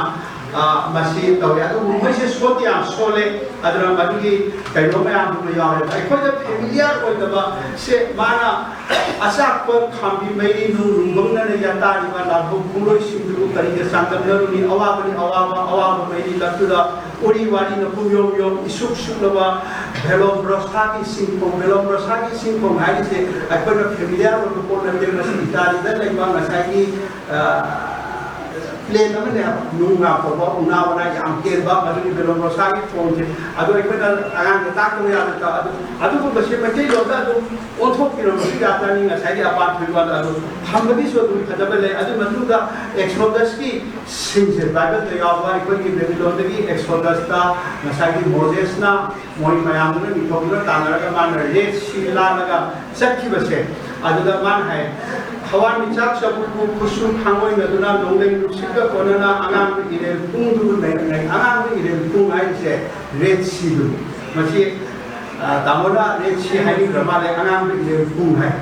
ꯑ, ꯃꯁꯤ ꯇꯧꯏ꯫ ꯑꯗꯨꯕꯨ ꯃꯈꯣꯏꯁꯦ ꯁꯣꯠꯇꯤ ꯌꯥꯝ ꯁꯣꯜꯂꯦ꯫ ꯑꯗꯨꯅ ꯃꯗꯨꯒꯤ ꯀꯩꯅꯣ ꯃꯌꯥꯝꯗꯨꯃ ꯌꯥꯎꯔꯦ꯫ ꯑꯩꯈꯣꯏꯗ familiar ꯑꯣꯏꯗꯕ ꯁꯦ ꯃꯥꯅ ꯑꯆꯥꯛꯄ ꯈꯥꯝꯕꯤ ꯃꯩꯔꯤ ꯅꯨꯡ ꯅꯨꯡꯕꯪꯅꯅ ꯌꯥꯇꯥꯔꯤꯕ ꯂꯥꯜꯍꯧ ꯈꯣꯡꯂꯣꯏꯁꯤꯡꯗꯨꯕꯨ ꯀꯔꯤꯒ ꯆꯥꯡꯗꯝꯅꯔꯨꯅꯤ? ꯑꯋꯥꯕꯅꯤ ꯑꯋꯥꯕ, ꯑꯋꯥꯕ ꯃꯩꯔꯤ ꯂꯛꯇꯨꯗ ꯎꯔꯤ ꯋꯥꯔꯤꯅ ꯄꯨꯝꯌꯣꯝ ꯌꯣꯝ ꯏꯁꯨꯛ ꯁꯨꯛꯂꯕ ꯚꯦꯂꯣꯝ ꯕ꯭ꯔꯣꯁꯥꯒꯤ ꯁꯤꯟꯐꯝ, ꯚꯦꯂꯣꯝ ꯕ꯭ꯔꯣꯁꯥꯒꯤ ꯁꯤꯟꯐꯝ ꯍꯥꯏꯔꯤꯁꯦ ꯑꯩꯈꯣꯏꯅ familiar ꯑꯣꯏꯕ ꯄꯣꯠ ꯅꯠꯇꯦ꯫ ꯃꯁꯤ ꯏꯇꯥꯂꯤꯗ ꯂꯩꯕ ꯉꯁꯥꯏꯒꯤ, ꯑ, plain ꯑꯃꯅꯦ, ꯅꯨꯡ ꯉꯥꯛꯄꯕ, ꯎꯅꯥ ꯋꯥꯅꯥ ꯌꯥꯝ ꯍꯦꯟꯕ, ꯃꯗꯨꯒꯤ ꯚꯦꯂꯣꯝ ꯕ꯭ꯔꯣꯁꯥꯒꯤ ꯐꯣꯝꯁꯦ꯫ ꯑꯗꯣ ꯑꯩꯈꯣꯏꯅ ꯑꯉꯥꯡꯗ ꯇꯥꯛꯇꯕ ꯌꯥꯗꯕ, ꯑꯗꯨ, ꯑꯗꯨꯒꯨꯝꯕꯁꯦ ꯃꯩꯇꯩꯂꯣꯟꯗ ꯑꯗꯨꯝ ꯑꯣꯟꯊꯣꯛꯄꯤꯔꯝꯕꯁꯨ ꯌꯥꯖꯅꯤ꯫ ꯉꯁꯥꯏꯒꯤ ꯑꯄꯥꯟ ꯊꯣꯏꯕꯗ ꯑꯗꯨ ꯊꯝꯕꯒꯤꯁꯨ ꯑꯗꯨꯝ ꯐꯖꯕ ꯂꯩ꯫ ꯑꯗꯨꯒꯤ ꯃꯇꯨꯡꯗ Exodus ꯀꯤ ꯁꯤꯟꯁꯦ, ꯕꯥꯏꯕꯜꯗ ꯌꯥꯎꯕ ꯑꯩꯈꯣꯏꯒꯤ ꯕꯦꯕꯤꯂꯣꯟꯗꯒꯤ Exodus ꯇ ꯉꯁꯥꯏꯒꯤ ꯃꯣꯖꯦꯁꯅ ꯃꯣꯏ ꯃꯌꯥꯝꯗꯨꯅ ꯅꯤꯡꯊꯧꯗꯨꯅ ꯇꯥꯟꯅꯔꯒ ꯃꯥꯅ Red Sea ꯂꯥꯜꯂꯒ ꯆꯠꯈꯤꯕꯁꯦ, ꯑꯗꯨꯗ ꯃꯥꯅ ꯍꯥꯏ, "ꯊꯋꯥꯟꯃꯤꯆꯥꯛ ꯆꯕꯨꯜꯕꯨ ꯈꯨꯠꯁꯨ ꯈꯥꯡꯑꯣꯏꯅꯗꯨꯅ ꯅꯣꯡꯂꯩ ꯅꯨꯡꯁꯤꯠꯀ ꯀꯣꯟꯅꯅ ꯑꯉꯥꯡꯕ ꯏꯔꯦꯜ ꯄꯨꯡꯗꯨꯕꯨ ꯅꯩꯔꯛꯅꯩ꯫" ꯑꯉꯥꯡꯕ ꯏꯔꯦꯜ ꯄꯨꯡ ꯍꯥꯏꯔꯤꯁꯦ Red Sea ꯗꯨꯅꯤ꯫ ꯃꯁꯤ, ꯑ, ꯇꯥꯃꯣꯅ Red Sea ꯍꯥꯏꯅꯤꯡꯗ꯭ꯔ ꯃꯥꯜꯂꯦ, ꯑꯉꯥꯡꯕ ꯏꯔꯦꯜ ꯄꯨꯡ ꯍꯥꯏ꯫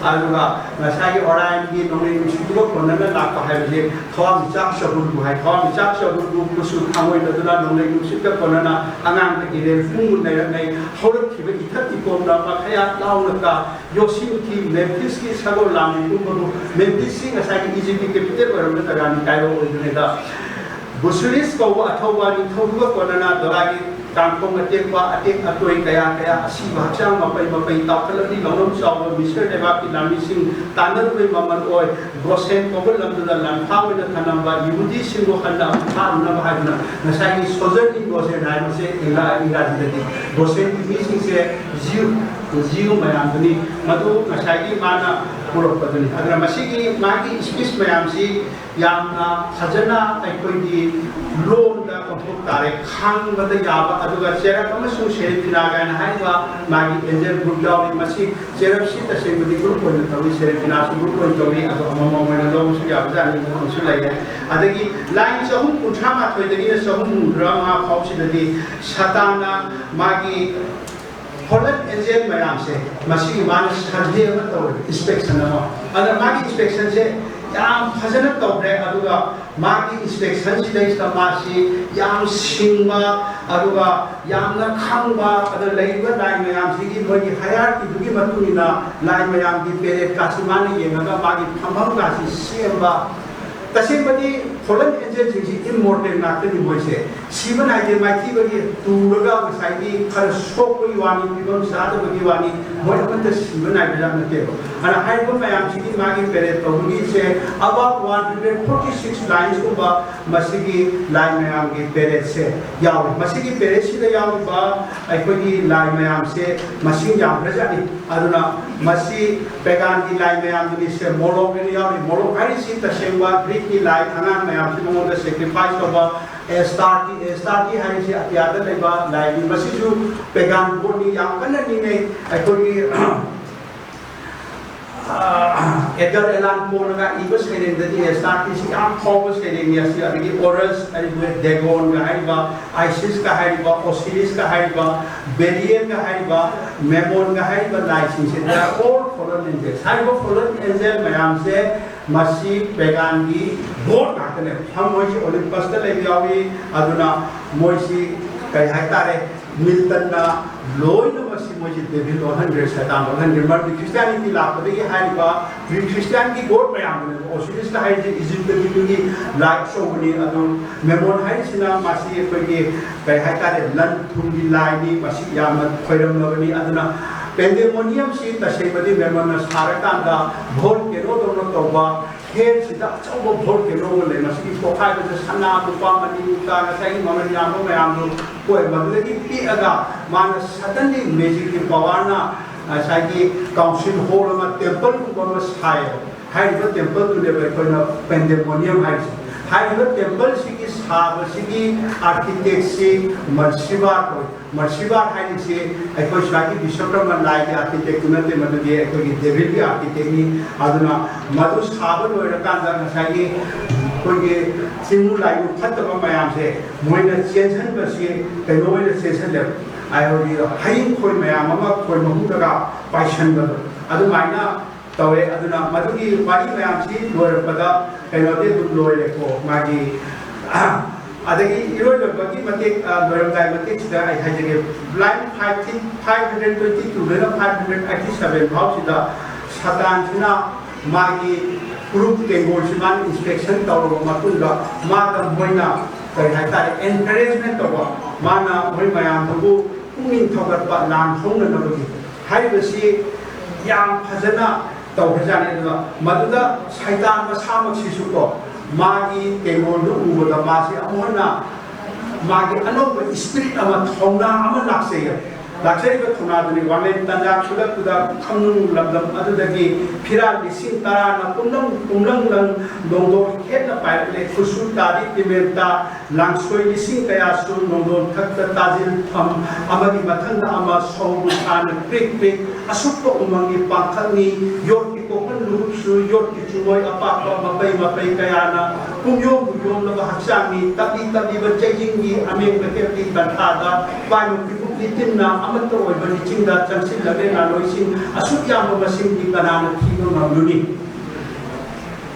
ꯑꯗꯨꯒ ꯉꯁꯥꯏꯒꯤ ꯑꯣꯔꯥꯏꯟꯒꯤ ꯅꯣꯡꯂꯩ ꯅꯨꯡꯁꯤꯠꯇꯨꯒ ꯀꯣꯟꯅꯅ ꯂꯥꯛꯄ ꯍꯥꯏꯕꯁꯦ ꯊꯋꯥꯟꯃꯤꯆꯥꯛ ꯆꯕꯨꯜꯕꯨ ꯍꯥꯏ꯫ ꯊꯋꯥꯟꯃꯤꯆꯥꯛ ꯆꯕꯨꯜꯕꯨ ꯈꯨꯠꯁꯨ ꯈꯥꯡꯑꯣꯏꯅꯗꯨꯅ ꯅꯣꯡꯂꯩ ꯅꯨꯡꯁꯤꯠꯀ ꯀꯣꯟꯅꯅ ꯑꯉꯥꯡꯕ ꯏꯔꯦꯜ ꯄꯨꯡꯕꯨ ꯅꯩꯔꯛꯅꯩ꯫ ꯍꯧꯔꯛꯈꯤꯕ ꯏꯊꯛ ꯏꯄꯣꯝꯅ ꯃꯈꯌꯥꯠ ꯂꯥꯎꯅ ꯀꯥ ꯌꯣꯁꯤꯃꯨꯊꯤ ꯃꯦꯝꯐꯤꯁꯀꯤ ꯁꯒꯣꯜ ꯂꯥꯡꯕꯤ ꯄꯨꯝꯕꯕꯨ, ꯃꯦꯝꯐꯤꯁꯁꯤ ꯉꯁꯥꯏꯒꯤ ꯏꯖꯤꯞꯀꯤ capital ꯑꯣꯏꯔꯝꯕ ꯖꯒꯥꯅꯤ, ꯀꯥꯏꯔꯣ ꯑꯣꯏꯗ꯭ꯔꯤꯉꯩꯗ꯫ ꯕꯨꯁꯨꯔꯤꯁ ꯀꯧꯕ ꯑꯊꯧꯕ ꯅꯤꯡꯊꯧꯗꯨꯒ ꯀꯣꯟꯅꯅ ꯗꯣꯂꯥꯒꯤ ꯀꯥꯡꯈꯣꯡ ꯑꯇꯦꯛꯄ, ꯑꯇꯦꯛ ꯑꯇꯣꯏ ꯀꯌꯥ ꯀꯌꯥ, ꯑꯁꯤꯕ ꯍꯛꯆꯥꯡ ꯃꯄꯩ ꯃꯄꯩ ꯇꯥꯎꯈꯠꯂꯛꯂꯤ꯫ ꯂꯧꯅꯝ ꯆꯥꯎꯕ ꯃꯤꯁꯔ ꯂꯩꯕꯥꯛꯀꯤ ꯂꯥꯟꯃꯤꯁꯤꯡ ꯇꯥꯟꯅꯔꯨꯕꯩ ꯃꯃꯜ ꯑꯣꯏ꯫ ꯒꯣꯁꯦꯟ ꯀꯧꯕ ꯂꯝꯗꯨꯗ ꯂꯥꯟꯐꯥ ꯑꯣꯏꯅ ꯊꯅꯝꯕ ꯌꯤꯍꯨꯗꯤꯁꯤꯡꯕꯨ ꯍꯟꯅ ꯑꯃꯨꯛ ꯐꯥꯔꯨꯅꯕ ꯍꯥꯏꯗꯨꯅ ꯉꯁꯥꯏꯒꯤ ꯁꯣꯜꯖꯔꯅꯤꯡ ꯒꯣꯁꯦꯟ ꯍꯥꯏꯕꯁꯦ ꯏꯔꯥ-, ꯏꯔꯥꯟꯗꯗꯤ ꯒꯣꯁꯦꯟꯒꯤ ꯃꯤꯁꯤꯡꯁꯦ ꯖꯤꯌꯨ, ꯖꯤꯌꯨ ꯃꯌꯥꯝꯗꯨꯅꯤ꯫ ꯃꯗꯨ ꯉꯁꯥꯏꯒꯤ ꯃꯥꯅ ꯄꯨꯔꯛꯄꯗꯨꯅꯤ꯫ ꯑꯗꯨꯅ ꯃꯁꯤꯒꯤ ꯃꯥꯒꯤ ꯏꯁꯄꯤꯁ ꯃꯌꯥꯝꯁꯤ ꯌꯥꯝꯅ ꯐꯖꯅ ꯑꯩꯈꯣꯏꯒꯤ ꯂꯣꯟꯗ ꯑꯣꯟꯊꯣꯛ ꯇꯥꯔꯦ꯫ ꯈꯪꯕꯗ ꯌꯥꯕ, ꯑꯗꯨꯒ ꯆꯦꯔꯞ ꯑꯃꯁꯨꯡ ꯁꯦꯔꯦꯐꯤꯅꯥ ꯀꯥꯏꯅ ꯍꯥꯏꯔꯤꯕ ꯃꯥꯒꯤ ꯑꯦꯟꯖꯦꯜ ꯒ꯭ꯔꯨꯞ ꯌꯥꯎꯔꯤ꯫ ꯃꯁꯤ ꯆꯦꯔꯞꯁꯤ ꯇꯁꯦꯡꯕꯗꯤ ꯒ꯭ꯔꯨꯞ ꯑꯣꯏꯅ ꯇꯧꯏ, ꯁꯦꯔꯦꯐꯤꯅꯥꯁꯨ ꯒ꯭ꯔꯨꯞ ꯑꯣꯏꯅ ꯇꯧꯏ꯫ ꯑꯗꯣ ꯑꯃꯃꯝ ꯑꯣꯏꯅ ꯂꯧꯕꯁꯨ ꯌꯥꯕꯖꯥꯠꯅꯤ, ꯑꯗꯨꯒꯨꯝꯕꯁꯨ ꯂꯩꯔꯦ꯫ ꯑꯗꯒꯤ ꯂꯥꯏꯟ ꯆꯍꯨꯝ ꯀꯨꯟꯊ꯭ꯔꯥ ꯃꯥꯊꯣꯏꯗꯒꯤꯅ ꯆꯍꯨꯝ ꯍꯨꯝꯗ꯭ꯔꯥ ꯃꯉꯥ ꯐꯥꯎꯁꯤꯗꯗꯤ ꯁꯥꯇꯥꯟꯅ ꯃꯥꯒꯤ ꯐꯣꯂꯟ ꯑꯦꯟꯖꯦꯜ ꯃꯌꯥꯝꯁꯦ, ꯃꯁꯤꯒꯤ ꯃꯥꯅ ꯁꯟꯗꯦ ꯑꯃ ꯇꯧꯔꯦ, ꯏꯟꯁꯄꯦꯛꯁꯟ ꯑꯃ꯫ ꯑꯗ ꯃꯥꯒꯤ ꯏꯟꯁꯄꯦꯛꯁꯟꯁꯦ ꯌꯥꯝ ꯐꯖꯅ ꯇꯧꯈ꯭ꯔꯦ꯫ ꯑꯗꯨꯒ ꯃꯥꯒꯤ ꯏꯟꯁꯄꯦꯛꯁꯟꯁꯤꯗꯩꯁꯤꯗ ꯃꯥꯁꯤ ꯌꯥꯝ ꯁꯤꯡꯕ, ꯑꯗꯨꯒ ꯌꯥꯝꯅ ꯈꯪꯕ, ꯑꯗ ꯂꯩꯔꯤꯕ ꯂꯥꯏ ꯃꯌꯥꯝꯁꯤꯒꯤ ꯃꯣꯏꯒꯤ ꯍꯥꯏꯌꯥꯔꯀꯤꯗꯨꯒꯤ ꯃꯇꯨꯡ ꯏꯟꯅ ꯂꯥꯏ ꯃꯌꯥꯝꯒꯤ ꯄꯦꯔꯦꯠꯀꯥꯁꯤ ꯃꯥꯅ ꯌꯦꯡꯉꯒ ꯃꯥꯒꯤ ꯐꯝꯐꯝꯒꯥꯁꯤ ꯁꯦꯝꯕ꯫ ꯇꯁꯦꯡꯕꯗꯤ ꯐꯣꯂꯟ ꯑꯦꯟꯖꯦꯜꯁꯤꯡꯁꯤ ꯏꯝꯃꯣꯔꯇꯦꯜ ꯉꯥꯛꯇꯅꯤ꯫ ꯃꯣꯏꯁꯦ ꯁꯤꯕ ꯅꯥꯏꯗꯦ꯫ ꯃꯥꯏꯊꯤꯕꯒꯤ ꯇꯨꯔꯒ ꯉꯁꯥꯏꯒꯤ ꯈꯔ ꯁꯣꯛꯄꯒꯤ ꯋꯥꯅꯤ, ꯐꯤꯕꯝ ꯆꯥꯗꯕꯒꯤ ꯋꯥꯅꯤ, ꯃꯣꯏ ꯑꯃꯠꯇ ꯁꯤꯕ ꯅꯥꯏꯕ ꯖꯥꯠ ꯅꯠꯇꯦꯕ꯫ ꯑꯗꯨꯅ ꯍꯥꯏꯔꯤꯕ ꯃꯌꯥꯝꯁꯤꯒꯤ ꯃꯥꯒꯤ ꯄꯦꯔꯦꯠ ꯇꯧꯕꯒꯤꯁꯦ about one hundred forty six ꯂꯥꯏꯟꯁꯀꯨꯝꯕ ꯃꯁꯤꯒꯤ ꯂꯥꯏ ꯃꯌꯥꯝꯒꯤ ꯄꯦꯔꯦꯠꯁꯦ ꯌꯥꯎꯔꯤ꯫ ꯃꯁꯤꯒꯤ ꯄꯦꯔꯦꯠꯁꯤꯗ ꯌꯥꯎꯔꯤꯕ ꯑꯩꯈꯣꯏꯒꯤ ꯂꯥꯏ ꯃꯌꯥꯝꯁꯦ ꯃꯁꯤꯡ ꯌꯥꯝꯈ꯭ꯔꯖꯥꯠꯅꯤ꯫ ꯑꯗꯨꯅ ꯃꯁꯤ ꯄꯦꯒꯥꯟꯒꯤ ꯂꯥꯏ ꯃꯌꯥꯝꯗꯨꯅꯤ꯫ ꯁꯦ ꯃꯣꯂꯣꯛ ꯑꯅ ꯌꯥꯎꯔꯤ꯫ ꯃꯣꯂꯣꯛ ꯍꯥꯏꯔꯤꯁꯤ ꯇꯁꯦꯡꯕ ꯒ꯭ꯔꯤꯛꯀꯤ ꯂꯥꯏ, ꯑꯉꯥꯡ ꯃꯌꯥꯝꯁꯤ ꯃꯉꯣꯟꯗ ꯁꯦꯀ꯭ꯔꯤꯐꯥꯏꯁ ꯇꯧꯕ ꯑꯦꯁꯇꯥꯔꯇꯤ, ꯑꯦꯁꯇꯥꯔꯇꯤ ꯍꯥꯏꯔꯤꯁꯤ ꯑꯇꯤꯌꯥꯗ ꯂꯩꯕ ꯂꯥꯏꯅꯤ꯫ ꯃꯁꯤꯁꯨ ꯄꯦꯒꯥꯟ ꯒꯣꯗꯅꯤ, ꯌꯥꯝ ꯀꯟꯅ ꯅꯤꯡꯅꯩ꯫ ꯑꯩꯈꯣꯏꯒꯤ ꯑꯦꯗꯒꯔ ꯑꯦꯂꯥꯟ ꯄꯣꯅꯒ ꯏꯕ ꯁꯩꯔꯦꯡꯗꯗꯤ ꯑꯦꯁꯇꯥꯔꯇꯤꯁꯤ ꯌꯥꯝ ꯐꯥꯎꯕ ꯁꯩꯔꯦꯡꯅꯤ꯫ ꯑꯁꯤ ꯑꯗꯒꯤ ꯑꯣꯔꯁ ꯍꯥꯏꯔꯤꯕ, ꯗꯦꯒꯣꯟꯒ ꯍꯥꯏꯔꯤꯕ, ꯑꯥꯏꯁꯤꯁꯀ ꯍꯥꯏꯔꯤꯕ, ꯑꯣꯁꯤꯔꯤꯁꯀ ꯍꯥꯏꯔꯤꯕ, ꯕꯦꯔꯤꯌꯦꯜꯒ ꯍꯥꯏꯔꯤꯕ, ꯃꯦꯃꯣꯟꯒ ꯍꯥꯏꯔꯤꯕ ꯂꯥꯏꯁꯤꯡꯁꯦ, they are all fallen angels꯫ ꯍꯥꯏꯔꯤꯕ ꯐꯣꯂꯟ ꯑꯦꯟꯖꯦꯜ ꯃꯌꯥꯝꯁꯦ ꯃꯁꯤ ꯄꯦꯒꯥꯟꯒꯤ ꯒꯣꯗ ꯉꯥꯛꯇꯅꯦ꯫ ꯁꯝ ꯃꯣꯏꯁꯤ ꯑꯣꯂꯤꯝꯄꯁꯇ ꯂꯩꯕ ꯌꯥꯎꯏ꯫ ꯑꯗꯨꯅ ꯃꯣꯏꯁꯤ ꯀꯔꯤ ꯍꯥꯏꯇꯥꯔꯦ, ꯃꯤꯜꯇꯟꯅ ꯂꯣꯏꯅꯃꯛꯁꯤ ꯃꯣꯏꯁꯤ ꯗꯦꯚꯤꯜ ꯑꯣꯜꯍꯟꯈ꯭ꯔꯦ, ꯁꯩꯇꯥꯟ ꯑꯣꯜꯍꯟꯈ꯭ꯔꯦ꯫ ꯃꯔꯝꯗꯤ ꯈ꯭ꯔꯤꯁꯇꯤꯌꯥꯅꯤꯇꯤ ꯂꯥꯛꯄꯗꯒꯤ ꯍꯥꯏꯔꯤꯕ ꯄ꯭ꯔꯤ ꯈ꯭ꯔꯤꯁꯇꯤꯌꯥꯟꯒꯤ ꯒꯣꯗ ꯃꯌꯥꯝꯗꯨꯅꯦꯕ꯫ ꯑꯣꯁꯤꯔꯤꯁꯀ ꯍꯥꯏꯔꯤꯁꯦ ꯏꯖꯤꯞꯇꯒꯤ ꯃꯤꯒꯤ ꯂꯥꯏ ꯑꯆꯧꯕꯅꯤ꯫ ꯑꯗꯨ ꯃꯦꯃꯣꯟ ꯍꯥꯏꯔꯤꯁꯤꯅ ꯃꯁꯤ ꯑꯩꯈꯣꯏꯒꯤ ꯀꯩ ꯍꯥꯏꯇꯥꯔꯦ, ꯂꯟ ꯊꯨꯝꯒꯤ ꯂꯥꯏꯅꯤ꯫ ꯃꯁꯤ ꯌꯥꯝꯅ ꯈꯣꯏꯔꯝꯂꯕꯅꯤ꯫ ꯑꯗꯨꯅ ꯄꯦꯟꯗꯦꯃꯣꯅꯤꯌꯝꯁꯤ ꯇꯁꯦꯡꯕꯗꯤ ꯃꯦꯃꯣꯟꯅ ꯁꯥꯔꯀꯥꯟꯗ ꯚꯣꯜꯀꯦꯅꯣꯗꯧꯅ ꯇꯧꯕ ꯍꯦꯜꯁꯤꯗ ꯑꯆꯧꯕ ꯚꯣꯜꯀꯦꯅꯣ ꯑꯃ ꯂꯩ꯫ ꯃꯁꯤꯒꯤ ꯄꯣꯈꯥꯏꯕꯗ ꯁꯅꯥ, ꯂꯨꯄꯥ, ꯃꯅꯤ, ꯃꯨꯛꯇꯥ, ꯉꯁꯥꯏꯒꯤ ꯃꯃꯜ ꯌꯥꯝꯕ ꯃꯌꯥꯝꯗꯨ ꯑꯣꯏ꯫ ꯃꯗꯨꯗꯒꯤ ꯄꯤꯛꯑꯒ ꯃꯥꯅ suddenly magic ꯀꯤ power ꯅ ꯉꯁꯥꯏꯒꯤ council hall ꯑꯃ, temple ꯒꯨꯝꯕ ꯑꯃ ꯁꯥꯏꯌꯦꯕ꯫ ꯍꯥꯏꯔꯤꯕ temple ꯗꯨꯅꯦꯕ ꯑꯩꯈꯣꯏꯅ ꯄꯦꯟꯗꯦꯃꯣꯅꯤꯌꯝ ꯍꯥꯏꯔꯤꯁꯦ꯫ ꯍꯥꯏꯔꯤꯕ temple ꯁꯤꯒꯤ ꯁꯥꯕꯁꯤꯒꯤ architect ꯁꯤ ꯃꯔꯁꯤꯕꯥ ꯀꯧꯏ꯫ ꯃꯔꯁꯤꯕꯥ ꯍꯥꯏꯔꯤꯁꯤ ꯑꯩꯈꯣꯏ ꯁ꯭ꯋꯥꯏꯒꯤ ꯕꯤꯁ꯭ꯋꯀꯔꯃ ꯂꯥꯏꯒꯤ architect ꯇꯨ ꯅꯠꯇꯦ, ꯃꯗꯨꯗꯤ ꯑꯩꯈꯣꯏꯒꯤ ꯗꯦꯚꯤꯜꯒꯤ architect ꯅꯤ꯫ ꯑꯗꯨꯅ ꯃꯗꯨ ꯁꯥꯕ ꯂꯣꯏꯔꯀꯥꯟꯗ ꯉꯁꯥꯏꯒꯤ ꯑꯩꯈꯣꯏꯒꯤ ꯆꯤꯡꯅꯨꯡ ꯂꯥꯏꯅꯨꯡ ꯐꯠꯇꯕ ꯃꯌꯥꯝꯁꯦ ꯃꯣꯏꯅ ꯆꯦꯟꯁꯤꯟꯕꯁꯤ ꯀꯩꯅꯣ ꯑꯣꯏꯅ ꯆꯦꯟꯁꯤꯜꯂꯦꯕ꯫ ꯑꯩꯈꯣꯏꯒꯤ ꯍꯌꯤꯡ ꯈꯣꯏ ꯃꯌꯥꯝ ꯑꯃ ꯈꯣꯏ ꯃꯍꯨꯝꯗꯒ ꯄꯥꯏꯁꯟꯕꯗꯣ ꯑꯗꯨꯃꯥꯏꯅ ꯇꯧꯋꯦ꯫ ꯑꯗꯨꯅ ꯃꯗꯨꯒꯤ ꯋꯥꯔꯤ ꯃꯌꯥꯝꯁꯤ ꯂꯣꯏꯔꯛꯄꯗ ꯀꯩꯅꯣꯗꯤ ꯑꯗꯨꯝ ꯂꯣꯏꯔꯦꯀꯣ꯫ ꯃꯥꯒꯤ ꯑꯗꯒꯤ ꯏꯔꯣꯏ ꯂꯣꯏꯕꯒꯤ ꯃꯇꯦꯛ, ꯑ, ꯂꯣꯏꯔꯝꯗꯥꯏ ꯃꯇꯦꯛꯁꯤꯗ ꯑꯩ ꯍꯥꯏꯖꯒꯦ, line five hundred twenty two ꯗꯩꯅ five hundred eighty seven ꯐꯥꯎꯁꯤꯗ ꯁꯥꯇꯥꯟꯁꯤꯅ ꯃꯥꯒꯤ ꯐꯨꯔꯨꯞ ꯇꯦꯡꯒꯣꯜꯁꯤ ꯃꯥꯅ inspection ꯇꯧꯔꯕ ꯃꯇꯨꯡꯗ ꯃꯥꯗ ꯃꯣꯏꯅ ꯀꯔꯤ ꯍꯥꯏꯇꯥꯔꯦ, encouragement ꯇꯧꯕ, ꯃꯥꯅ ꯃꯣꯏ ꯃꯌꯥꯝꯗꯨꯕꯨ ꯄꯨꯛꯅꯤꯡ ꯊꯧꯒꯠꯄ, ꯂꯥꯟ ꯍꯧꯅꯅꯕꯒꯤ ꯍꯥꯏꯔꯤꯕꯁꯤ ꯌꯥꯝ ꯐꯖꯅ ꯇꯧꯈ꯭ꯔꯖꯥꯠꯅꯤ꯫ ꯑꯗꯨꯒ ꯃꯗꯨꯗ ꯁꯩꯇꯥꯟ ꯃꯁꯥꯃꯛꯁꯤꯁꯨꯀꯣ, ꯃꯥꯒꯤ ꯇꯦꯡꯒꯣꯜꯗꯨ ꯎꯕꯗ ꯃꯥꯁꯤ ꯑꯃꯨꯛ ꯍꯟꯅ ꯃꯥꯒꯤ ꯑꯅꯧꯕ spirit ꯑꯃ, ꯊꯧꯅꯥ ꯑꯃ ꯂꯥꯛꯆꯩꯌꯦ꯫ ꯂꯥꯛꯆꯔꯤꯕ ꯊꯧꯅꯥꯗꯨꯅꯤ ꯋꯥꯡꯂꯦꯟ ꯇꯟꯖꯥ ꯈꯨꯗꯛꯇꯨꯗ ꯈꯝꯅꯨꯡ ꯂꯝꯗꯝ ꯑꯗꯨꯗꯒꯤ ꯐꯤꯔꯥꯜ ꯂꯤꯁꯤꯡ ꯇꯔꯥꯅ ꯄꯨꯝꯅꯝ ꯄꯨꯝꯅꯝ ꯅꯣꯡꯗꯣꯜ ꯍꯦꯠꯅ ꯄꯥꯏꯔꯛꯂꯦ꯫ ꯈꯨꯠꯁꯨ ꯇꯥꯔꯤ ꯄꯤꯃꯦꯟꯇꯥ, ꯂꯥꯡꯁꯣꯏ ꯂꯤꯁꯤꯡ ꯀꯌꯥꯁꯨ ꯅꯣꯡꯗꯣꯟ ꯊꯛꯇ ꯇꯥꯁꯤꯟꯐꯝ ꯑꯃꯒꯤ ꯃꯊꯪꯗ ꯑꯃ ꯁꯧꯗꯨ ꯁꯥꯅ ꯀ꯭ꯔꯤꯛ ꯀ꯭ꯔꯤꯛ ꯑꯁꯨꯛꯄ ꯎꯃꯪꯒꯤ ꯄꯥꯡꯈꯛꯅꯤ꯫ ꯌꯣꯠꯀꯤ ꯀꯣꯛꯐꯝ ꯂꯨꯔꯨꯞꯁꯨ ꯌꯣꯠꯀꯤ ꯆꯨꯂꯣꯏ ꯑꯄꯥꯛꯄ ꯃꯄꯩ ꯃꯄꯩ ꯀꯌꯥꯅ ꯄꯨꯝꯌꯣꯝꯕꯨ ꯌꯣꯝꯂꯕ ꯍꯛꯆꯥꯡꯅꯤ꯫ ꯇꯞꯂꯤ ꯇꯞꯂꯤꯕ ꯆꯩꯖꯤꯡꯒꯤ ꯑꯃꯦꯡꯕ ꯍꯦꯞꯀꯤ ꯀꯟꯊꯥꯗ ꯄꯥꯏꯕ ꯐꯤꯕꯨꯛ ꯂꯤꯇꯤꯟꯅ ꯑꯃꯠꯇ ꯑꯣꯏꯕ ꯂꯤꯆꯤꯡꯗ ꯆꯪꯁꯤꯜꯂꯕꯦ ꯅꯥꯂꯣꯏꯁꯤꯡ ꯑꯁꯨꯛ ꯌꯥꯝꯕ ꯃꯁꯤꯡꯗꯤ ꯀꯅꯥꯅ ꯊꯤꯕ ꯉꯝꯂꯨꯅꯤ?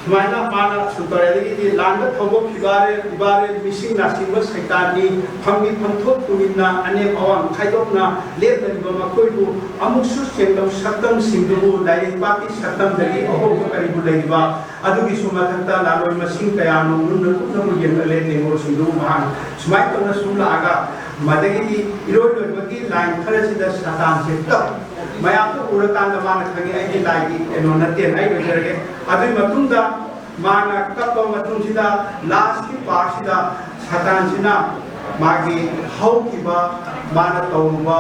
ꯁꯨꯃꯥꯏꯅ ꯃꯥꯅ ꯁꯨꯝ ꯇꯧꯔꯦ꯫ ꯑꯗꯒꯤꯗꯤ ꯂꯥꯟꯗ ꯊꯧꯕ ꯐꯤꯕꯥꯔꯦ, ꯐꯤꯕꯥꯔꯦ, ꯃꯤꯁꯤꯡ ꯅꯥꯁꯤꯡꯕ ꯁꯩꯇꯥꯟꯅꯤ, ꯐꯝꯒꯤ ꯐꯝꯊꯣꯛ ꯇꯨꯃꯤꯟꯅ ꯑꯅꯦꯝ ꯑꯋꯥꯡ ꯈꯥꯏꯗꯣꯛꯅ ꯂꯦꯞꯂꯤꯕ ꯃꯈꯣꯏꯕꯨ ꯑꯃꯨꯛꯁꯨ ꯆꯦꯡꯂꯧ ꯁꯛꯇꯝꯁꯤꯡꯗꯨꯕꯨ ꯂꯥꯏꯔꯩꯄꯥꯛꯀꯤ ꯁꯛꯇꯝꯗꯒꯤ ꯑꯍꯣꯡꯕ ꯀꯔꯤꯕꯨ ꯂꯩꯔꯤꯕ? ꯑꯗꯨꯒꯤꯁꯨ ꯃꯊꯛꯇ ꯂꯥꯂꯣꯏ ꯃꯁꯤꯡ ꯀꯌꯥꯅꯣ ꯃꯨꯟꯅ ꯀꯨꯞꯅꯕꯨ ꯌꯦꯡꯂꯦ꯫ ꯇꯦꯡꯒꯣꯜꯁꯤꯡꯗꯨꯕꯨ ꯃꯍꯥꯛꯅ ꯁꯨꯃꯥꯏꯅ ꯇꯧꯅ ꯁꯨꯝ ꯂꯥꯛꯑꯒ ꯃꯗꯒꯤꯗꯤ ꯏꯔꯣꯏ ꯂꯣꯏꯕꯒꯤ ꯂꯥꯏꯟ ꯈꯔꯁꯤꯗ ꯁꯥꯇꯥꯟꯁꯦ ꯄꯨꯂꯞ ꯃꯌꯥꯝꯗꯣ ꯎꯔꯀꯥꯟꯗ ꯃꯥꯅ ꯈꯪꯉꯤ, "ꯑꯩꯒꯤ ꯂꯥꯏꯒꯤ ꯀꯩꯅꯣ ꯅꯠꯇꯦ, ꯑꯩ ꯑꯣꯏꯖꯔꯒꯦ"꯫ ꯑꯗꯨꯒꯤ ꯃꯇꯨꯡꯗ ꯃꯥꯅ ꯀꯞꯄ ꯃꯇꯨꯡꯁꯤꯗ ꯂꯥꯁꯀꯤ ꯄꯥꯔꯠꯁꯤꯗ ꯁꯥꯇꯥꯟꯁꯤꯅ ꯃꯥꯒꯤ ꯍꯧꯈꯤꯕ ꯃꯥꯅ ꯇꯧꯔꯨꯕ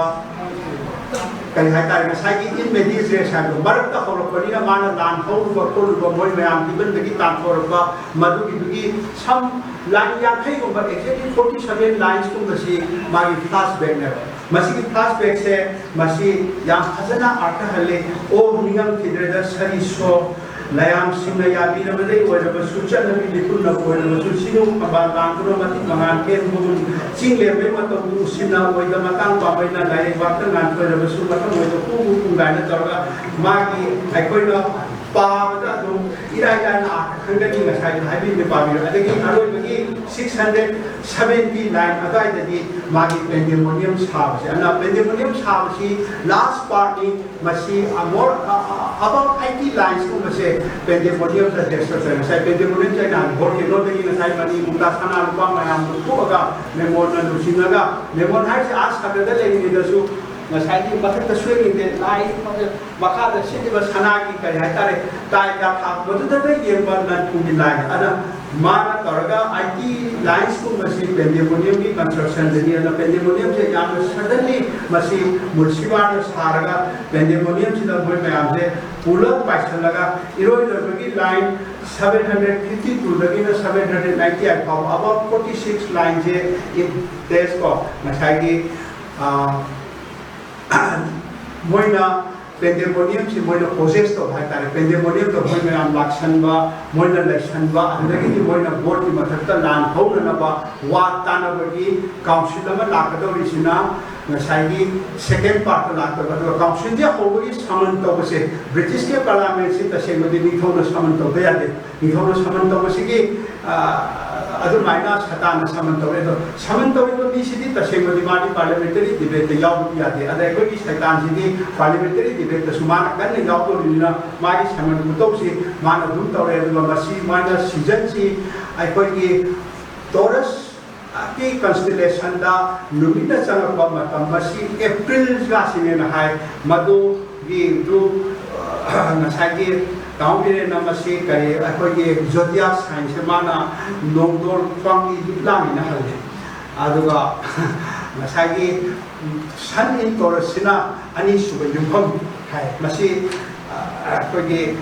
ꯀꯩ ꯍꯥꯏꯇꯥꯔꯦ, ꯉꯁꯥꯏꯒꯤ ꯏꯟ ꯃꯦꯗꯤꯁ ꯔꯦꯁ ꯍꯥꯏꯕꯗꯣ ꯃꯔꯛꯇ ꯍꯧꯔꯛꯄꯅꯤꯅ ꯃꯥꯅ ꯂꯥꯟ ꯍꯧꯔꯨꯕ ꯈꯣꯠꯂꯨꯕ ꯃꯣꯏ ꯃꯌꯥꯝ ꯏꯃꯟꯗꯒꯤ ꯇꯥꯟꯊꯣꯔꯛꯄ ꯃꯗꯨꯒꯤꯗꯨꯒꯤ ꯁꯝ ꯂꯥꯏꯟ ꯌꯥꯡꯈꯩꯒꯨꯝꯕ, exactly forty seven ꯂꯥꯏꯟꯁꯀꯨꯝꯕꯁꯤ ꯃꯥꯒꯤ ꯐ꯭ꯂꯥꯁꯕꯦꯛꯅꯦꯕ꯫ ꯃꯁꯤꯒꯤ ꯐ꯭ꯂꯥꯁꯕꯦꯛꯁꯦ ꯃꯁꯤ ꯌꯥꯝ ꯐꯖꯅ ꯑꯥꯔꯊꯍꯜꯂꯤ꯫ "ꯑꯣ ꯅꯤꯡꯉꯝꯈꯤꯗ꯭ꯔꯦꯗ ꯁꯔꯤ ꯁꯣ, ꯂꯌꯥꯝꯁꯤꯡꯅ ꯌꯥꯕꯤꯔꯕꯗꯩ ꯑꯣꯏꯔꯕꯁꯨ, ꯆꯠꯅꯕꯤ ꯂꯤꯄꯨꯟꯅ ꯑꯣꯏꯔꯕꯁꯨ, ꯁꯤꯅꯨ ꯊꯝꯕꯥꯜ ꯂꯥꯡꯗꯨꯅ ꯃꯇꯤꯛ ꯃꯉꯥꯜ ꯍꯦꯟꯕꯒꯨꯝ, ꯆꯤꯡ ꯂꯦꯝꯕꯩ ꯃꯇꯧꯗꯨ ꯎꯁꯤꯟꯅ ꯑꯣꯏꯗ ꯃꯇꯥꯡ ꯄꯥꯝꯕꯩꯅ ꯂꯥꯏꯔꯩꯕꯥꯛꯇ ꯉꯥꯟꯊꯣꯏꯔꯕꯁꯨ, ꯃꯊꯪ ꯑꯣꯏꯗ ꯄꯨꯡ ꯄꯨꯡ ꯀꯥꯏꯅ ꯇꯧꯔꯒ ꯃꯥꯒꯤ ꯑꯩꯈꯣꯏꯅ ꯄꯥꯕꯗ ꯑꯗꯨꯝ ꯏꯔꯥꯏ ꯂꯥꯏꯅ ꯑꯥꯔꯊ ꯈꯪꯒꯅꯤ꯫ ꯉꯁꯥꯏꯒꯤ ꯍꯥꯏꯕꯤꯕ ꯄꯥꯕꯤꯔꯣ꯫ ꯑꯗꯒꯤ ꯑꯔꯣꯏꯕꯒꯤ six hundred seventy line ꯑꯗꯨꯋꯥꯏꯗꯗꯤ ꯃꯥꯒꯤ ꯄꯦꯟꯗꯦꯃꯣꯅꯤꯌꯝ ꯁꯥꯕꯁꯦ, ꯑꯗꯨꯅ ꯄꯦꯟꯗꯦꯃꯣꯅꯤꯌꯝ ꯁꯥꯕꯁꯤ ꯂꯥꯁ ꯄꯥꯔꯠꯅꯤ꯫ ꯃꯁꯤ ꯑꯃꯣꯔ ꯑꯕꯥꯎꯠ ꯑꯩꯠꯇꯤ ꯂꯥꯏꯟꯁꯀꯨꯝꯕꯁꯦ ꯄꯦꯟꯗꯦꯃꯣꯅꯤꯌꯝꯗ ꯗꯦꯁꯇ꯭ꯔꯛꯆꯔ꯫ ꯉꯁꯥꯏ ꯄꯦꯟꯗꯦꯃꯣꯅꯤꯌꯝꯁꯦ ꯑꯩꯅ ꯍꯧꯖꯤꯛ ꯍꯣꯔ ꯀꯩꯅꯣꯗꯒꯤ ꯉꯁꯥꯏ ꯃꯅꯤ ꯃꯨꯛꯇꯥ ꯁꯅꯥ ꯂꯨꯄꯥ ꯃꯌꯥꯝꯗꯨ ꯊꯣꯛꯑꯒ ꯃꯦꯃꯣꯟꯅ ꯂꯨꯆꯤꯡꯉꯒ, ꯃꯦꯃꯣꯟ ꯍꯥꯏꯁꯦ ꯑꯥ ꯁꯥꯒꯗ ꯂꯩꯔꯤꯉꯩꯗꯁꯨ ꯉꯁꯥꯏꯒꯤ ꯃꯊꯛꯇ ꯁꯣꯏꯔꯤꯉꯩꯗ ꯂꯥꯏ ꯃꯈꯥꯗ ꯁꯤꯠꯂꯤꯕ ꯁꯅꯥꯒꯤ ꯀꯔꯤ ꯍꯥꯏꯇꯥꯔꯦ, ꯇꯥꯏ ꯀꯥꯊꯥ ꯃꯗꯨꯗꯒ ꯌꯦꯡꯕ ꯂꯟ ꯊꯨꯝꯒꯤ ꯂꯥꯏ꯫ ꯑꯗ ꯃꯥꯅ ꯇꯧꯔꯒ ꯑꯩꯠꯇꯤ ꯂꯥꯏꯟꯁꯀꯨꯝꯕꯁꯤ ꯄꯦꯟꯗꯦꯃꯣꯅꯤꯌꯝꯒꯤ ꯀꯟꯁꯇ꯭ꯔꯛꯁꯟꯗꯅꯤ꯫ ꯑꯗꯨꯅ ꯄꯦꯟꯗꯦꯃꯣꯅꯤꯌꯝꯁꯦ ꯌꯥꯝꯅ ꯁꯗꯟꯂꯤ ꯃꯁꯤ ꯃꯨꯔꯁꯤꯕꯥꯅ ꯁꯥꯔꯒ ꯄꯦꯟꯗꯦꯃꯣꯅꯤꯌꯝꯁꯤꯗ ꯃꯣꯏ ꯃꯌꯥꯝꯁꯦ ꯄꯨꯂꯞ ꯄꯥꯏꯁꯜꯂꯒ ꯏꯔꯣꯏ ꯂꯣꯏꯕꯒꯤ line seven hundred fifty two ꯗꯒꯤꯅ seven hundred ninety eight ꯐꯥꯎꯕ ꯑꯕꯥꯎꯠ forty six ꯂꯥꯏꯟꯁꯦ ꯏꯟ ꯗꯦꯁ ꯀꯣ ꯉꯁꯥꯏꯒꯤ, ꯑ, ꯃꯣꯏꯅ ꯄꯦꯟꯗꯦꯃꯣꯅꯤꯌꯝꯁꯤ ꯃꯣꯏꯅ ꯄꯣꯖꯦꯁ ꯇꯧꯕ ꯍꯥꯏꯇꯥꯔꯦ꯫ ꯄꯦꯟꯗꯦꯃꯣꯅꯤꯌꯝꯗ ꯃꯣꯏ ꯃꯌꯥꯝ ꯂꯥꯛꯁꯟꯕ, ꯃꯣꯏꯅ ꯂꯩꯁꯟꯕ, ꯑꯗꯨꯗꯒꯤꯗꯤ ꯃꯣꯏꯅ ꯒꯣꯠꯀꯤ ꯃꯊꯛꯇ ꯂꯥꯟ ꯍꯧꯅꯅꯕ ꯋꯥ ꯇꯥꯅꯕꯒꯤ ꯀꯥꯎꯟꯁꯤꯜ ꯑꯃ ꯂꯥꯛꯀꯗꯧꯔꯤꯁꯤꯅ ꯉꯁꯥꯏꯒꯤ second part ꯇ ꯂꯥꯛꯇꯕ꯫ ꯑꯗꯨꯒ council ꯁꯦ ꯍꯧꯕꯒꯤ summon ꯇꯧꯕꯁꯦ, British ꯀꯤ parliament ꯁꯤ ꯇꯁꯦꯡꯕꯗꯤ ꯅꯤꯡꯊꯧꯅ summon ꯇꯧꯕ ꯌꯥꯗꯦ꯫ ꯅꯤꯡꯊꯧꯅ summon ꯇꯧꯕꯁꯤꯒꯤ, ꯑ, ꯑꯗꯨꯃꯥꯏꯅ ꯁꯩꯇꯥꯟꯅ summon ꯇꯧꯔꯦ꯫ ꯑꯗꯣ summon ꯇꯧꯔꯤꯕ ꯃꯤꯁꯤꯗꯤ ꯇꯁꯦꯡꯕꯗꯤ ꯃꯥꯗꯤ parliamentary debate ꯇ ꯌꯥꯎꯕꯗꯤ ꯌꯥꯗꯦ꯫ ꯑꯗ ꯑꯩꯈꯣꯏꯒꯤ ꯁꯩꯇꯥꯟꯁꯤꯗꯤ parliamentary debate ꯇꯁꯨ ꯃꯥꯅ ꯀꯟꯅ ꯌꯥꯎꯗꯣꯔꯤꯕꯅꯤꯅ ꯃꯥꯒꯤ summon ꯈꯨꯇꯧꯁꯤ ꯃꯥꯅ ꯑꯗꯨꯝ ꯇꯧꯔꯦ꯫ ꯑꯗꯨꯒ ꯃꯁꯤ ꯃꯥꯅ season ꯁꯤ ꯑꯩꯈꯣꯏꯒꯤ Taurus ꯀꯤ constellation ꯗ ꯅꯨꯃꯤꯠꯅ ꯆꯪꯉꯛꯄ ꯃꯇꯝ, ꯃꯁꯤ April ꯒꯁꯤꯅꯦꯅ ꯍꯥꯏ꯫ ꯃꯗꯨꯒꯤ ꯗꯨ, ꯑ, ꯉꯁꯥꯏꯒꯤ ꯇꯥꯃꯣ ꯕꯤꯔꯦꯟꯅ ꯃꯁꯤ ꯀꯔꯤ, ꯑꯩꯈꯣꯏꯒꯤ zodiac sign ꯁꯦ ꯃꯥꯅ ꯅꯣꯡꯗꯣꯜ ꯈ꯭ꯋꯥꯡꯒꯤ ꯂꯤꯛꯂꯥꯡꯅꯤꯅ ꯍꯜꯂꯦ꯫ ꯑꯗꯨꯒ ꯉꯁꯥꯏꯒꯤ Sun in Taurus ꯁꯤꯅ ꯑꯅꯤꯁꯨꯕ ꯌꯨꯝꯐꯝ ꯍꯥꯏ꯫ ꯃꯁꯤ, ꯑ, ꯑꯩꯈꯣꯏꯒꯤ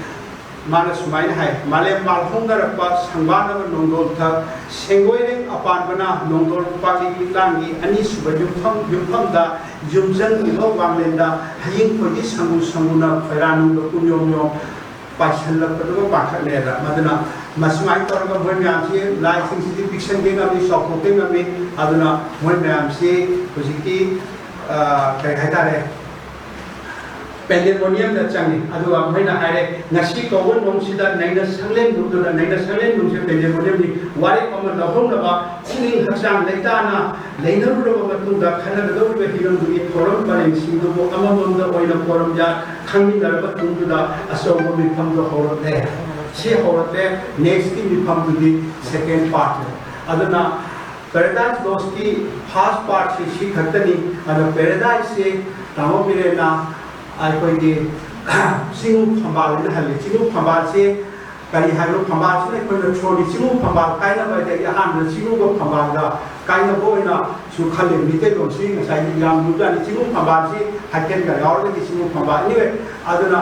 ꯃꯥꯅ ꯁꯨꯃꯥꯏꯅ ꯍꯥꯏ, "ꯃꯥꯂꯦꯝ ꯃꯥꯜꯍꯧꯅꯔꯛꯄ ꯁꯪꯕꯥꯅꯕ ꯅꯣꯡꯗꯣꯜꯊꯛ ꯁꯦꯡꯒꯣꯏꯔꯦꯡ ꯑꯄꯥꯟꯕꯅ ꯅꯣꯡꯗꯣꯜ ꯄꯥꯛꯂꯤ ꯂꯤꯛꯂꯥꯡꯒꯤ ꯑꯅꯤꯁꯨꯕ ꯌꯨꯝꯐꯝ, ꯌꯨꯝꯐꯝꯗ ꯌꯨꯝꯖꯪꯉꯤꯕ ꯋꯥꯡꯂꯦꯟꯗ ꯍꯌꯤꯡ ꯈꯣꯏꯒꯤ ꯁꯪꯒꯨ ꯁꯪꯒꯨꯅ ꯈꯣꯏꯔꯥꯅꯨꯡꯗ ꯄꯨꯡꯌꯣꯝ ꯌꯣꯝ ꯄꯥꯏꯁꯤꯜꯂꯛꯄꯗꯨꯒ ꯄꯥꯡꯈꯛꯅꯦꯗ"꯫ ꯃꯗꯨꯅ ꯃꯁꯨꯃꯥꯏꯅ ꯇꯧꯔꯒ ꯃꯣꯏ ꯃꯌꯥꯝꯁꯤ ꯂꯥꯏꯁꯤꯡꯁꯤꯗꯤ ꯄꯤꯛꯁꯟꯒꯦ ꯉꯝꯃꯤ, ꯆꯥꯎꯊꯣꯛꯀꯦ ꯉꯝꯃꯤ꯫ ꯑꯗꯨꯅ ꯃꯣꯏ ꯃꯌꯥꯝꯁꯤ ꯍꯧꯖꯤꯛꯀꯤ, ꯑ, ꯀꯔꯤ ꯍꯥꯏꯇꯥꯔꯦ, pandemonium ꯗ ꯆꯪꯉꯤ꯫ ꯑꯗꯨꯒ ꯃꯣꯏꯅ ꯍꯥꯏꯔꯦ, "ꯉꯁꯤ ꯀꯧꯕ ꯅꯣꯡꯁꯤꯗ ꯅꯩꯅ ꯁꯪꯂꯦꯟ ꯅꯨꯡꯗꯨꯗ", ꯅꯩꯅ ꯁꯪꯂꯦꯟ ꯅꯨꯡꯁꯦ pandemonium ꯅꯤ, "ꯋꯥꯔꯦꯞ ꯑꯃ ꯂꯧꯍꯧꯅꯕ ꯄꯨꯛꯅꯤꯡ ꯍꯛꯆꯥꯡ ꯂꯩꯇꯥꯅ ꯂꯩꯅꯔꯨꯔꯕ ꯃꯇꯨꯡꯗ ꯈꯟꯅꯒꯗꯧꯔꯤꯕ ꯍꯤꯔꯝꯗꯨꯒꯤ ꯊꯧꯔꯝ ꯄꯔꯦꯡꯁꯤꯡꯗꯨꯕꯨ ꯑꯃꯃꯝꯗ ꯑꯣꯏꯅ ꯄꯣꯔꯝ ꯌꯥ ꯈꯪꯃꯤꯟꯅꯔꯕ ꯇꯨꯡꯗꯨꯗ ꯑꯆꯧꯕ ꯃꯤꯐꯝꯗꯨ ꯍꯧꯔꯛꯂꯦ"꯫ ꯁꯤ ꯍꯧꯔꯛꯂꯦ꯫ Next ꯀꯤ ꯃꯤꯐꯝꯗꯨꯗꯤ second part ꯅꯤ꯫ ꯑꯗꯨꯅ Paradise Lost ꯀꯤ first part ꯁꯤ ꯁꯤ ꯈꯛꯇꯅꯤ꯫ ꯑꯗꯣ Paradise ꯁꯦ ꯇꯥꯃꯣ ꯕꯤꯔꯦꯟꯅ ꯑꯩꯈꯣꯏꯒꯤ ꯆꯤꯡꯉꯨ ꯐꯝꯕꯥꯜ ꯍꯥꯏꯅ ꯍꯜꯂꯤ꯫ ꯆꯤꯡꯉꯨ ꯐꯝꯕꯥꯜꯁꯦ ꯀꯔꯤ ꯍꯥꯏꯕꯅꯣ? ꯐꯝꯕꯥꯜꯁꯤꯅ ꯑꯩꯈꯣꯏꯅ ꯊ꯭ꯔꯣꯟꯒꯤ ꯆꯤꯡꯉꯨ ꯐꯝꯕꯥꯜ ꯀꯥꯏꯅꯕ ꯍꯥꯏꯗꯤ ꯑꯩ ꯑꯍꯥꯟꯕꯗ ꯆꯤꯡꯉꯨꯒ ꯐꯝꯕꯥꯜꯒ ꯀꯥꯏꯅꯕ ꯑꯣꯏꯅꯁꯨ ꯈꯜꯂꯤ꯫ ꯃꯤꯇꯩꯂꯣꯟꯁꯤ ꯉꯁꯥꯏꯒꯤ ꯌꯥꯝ ꯂꯨꯖꯥꯠꯅꯤ꯫ ꯆꯤꯡꯉꯨ ꯐꯝꯕꯥꯜꯁꯤ ꯍꯥꯏꯐꯦꯠꯀ ꯌꯥꯎꯔꯒꯗꯤ ꯆꯤꯡꯉꯨ ꯐꯝꯕꯥꯜ꯫ Anyway, ꯑꯗꯨꯅ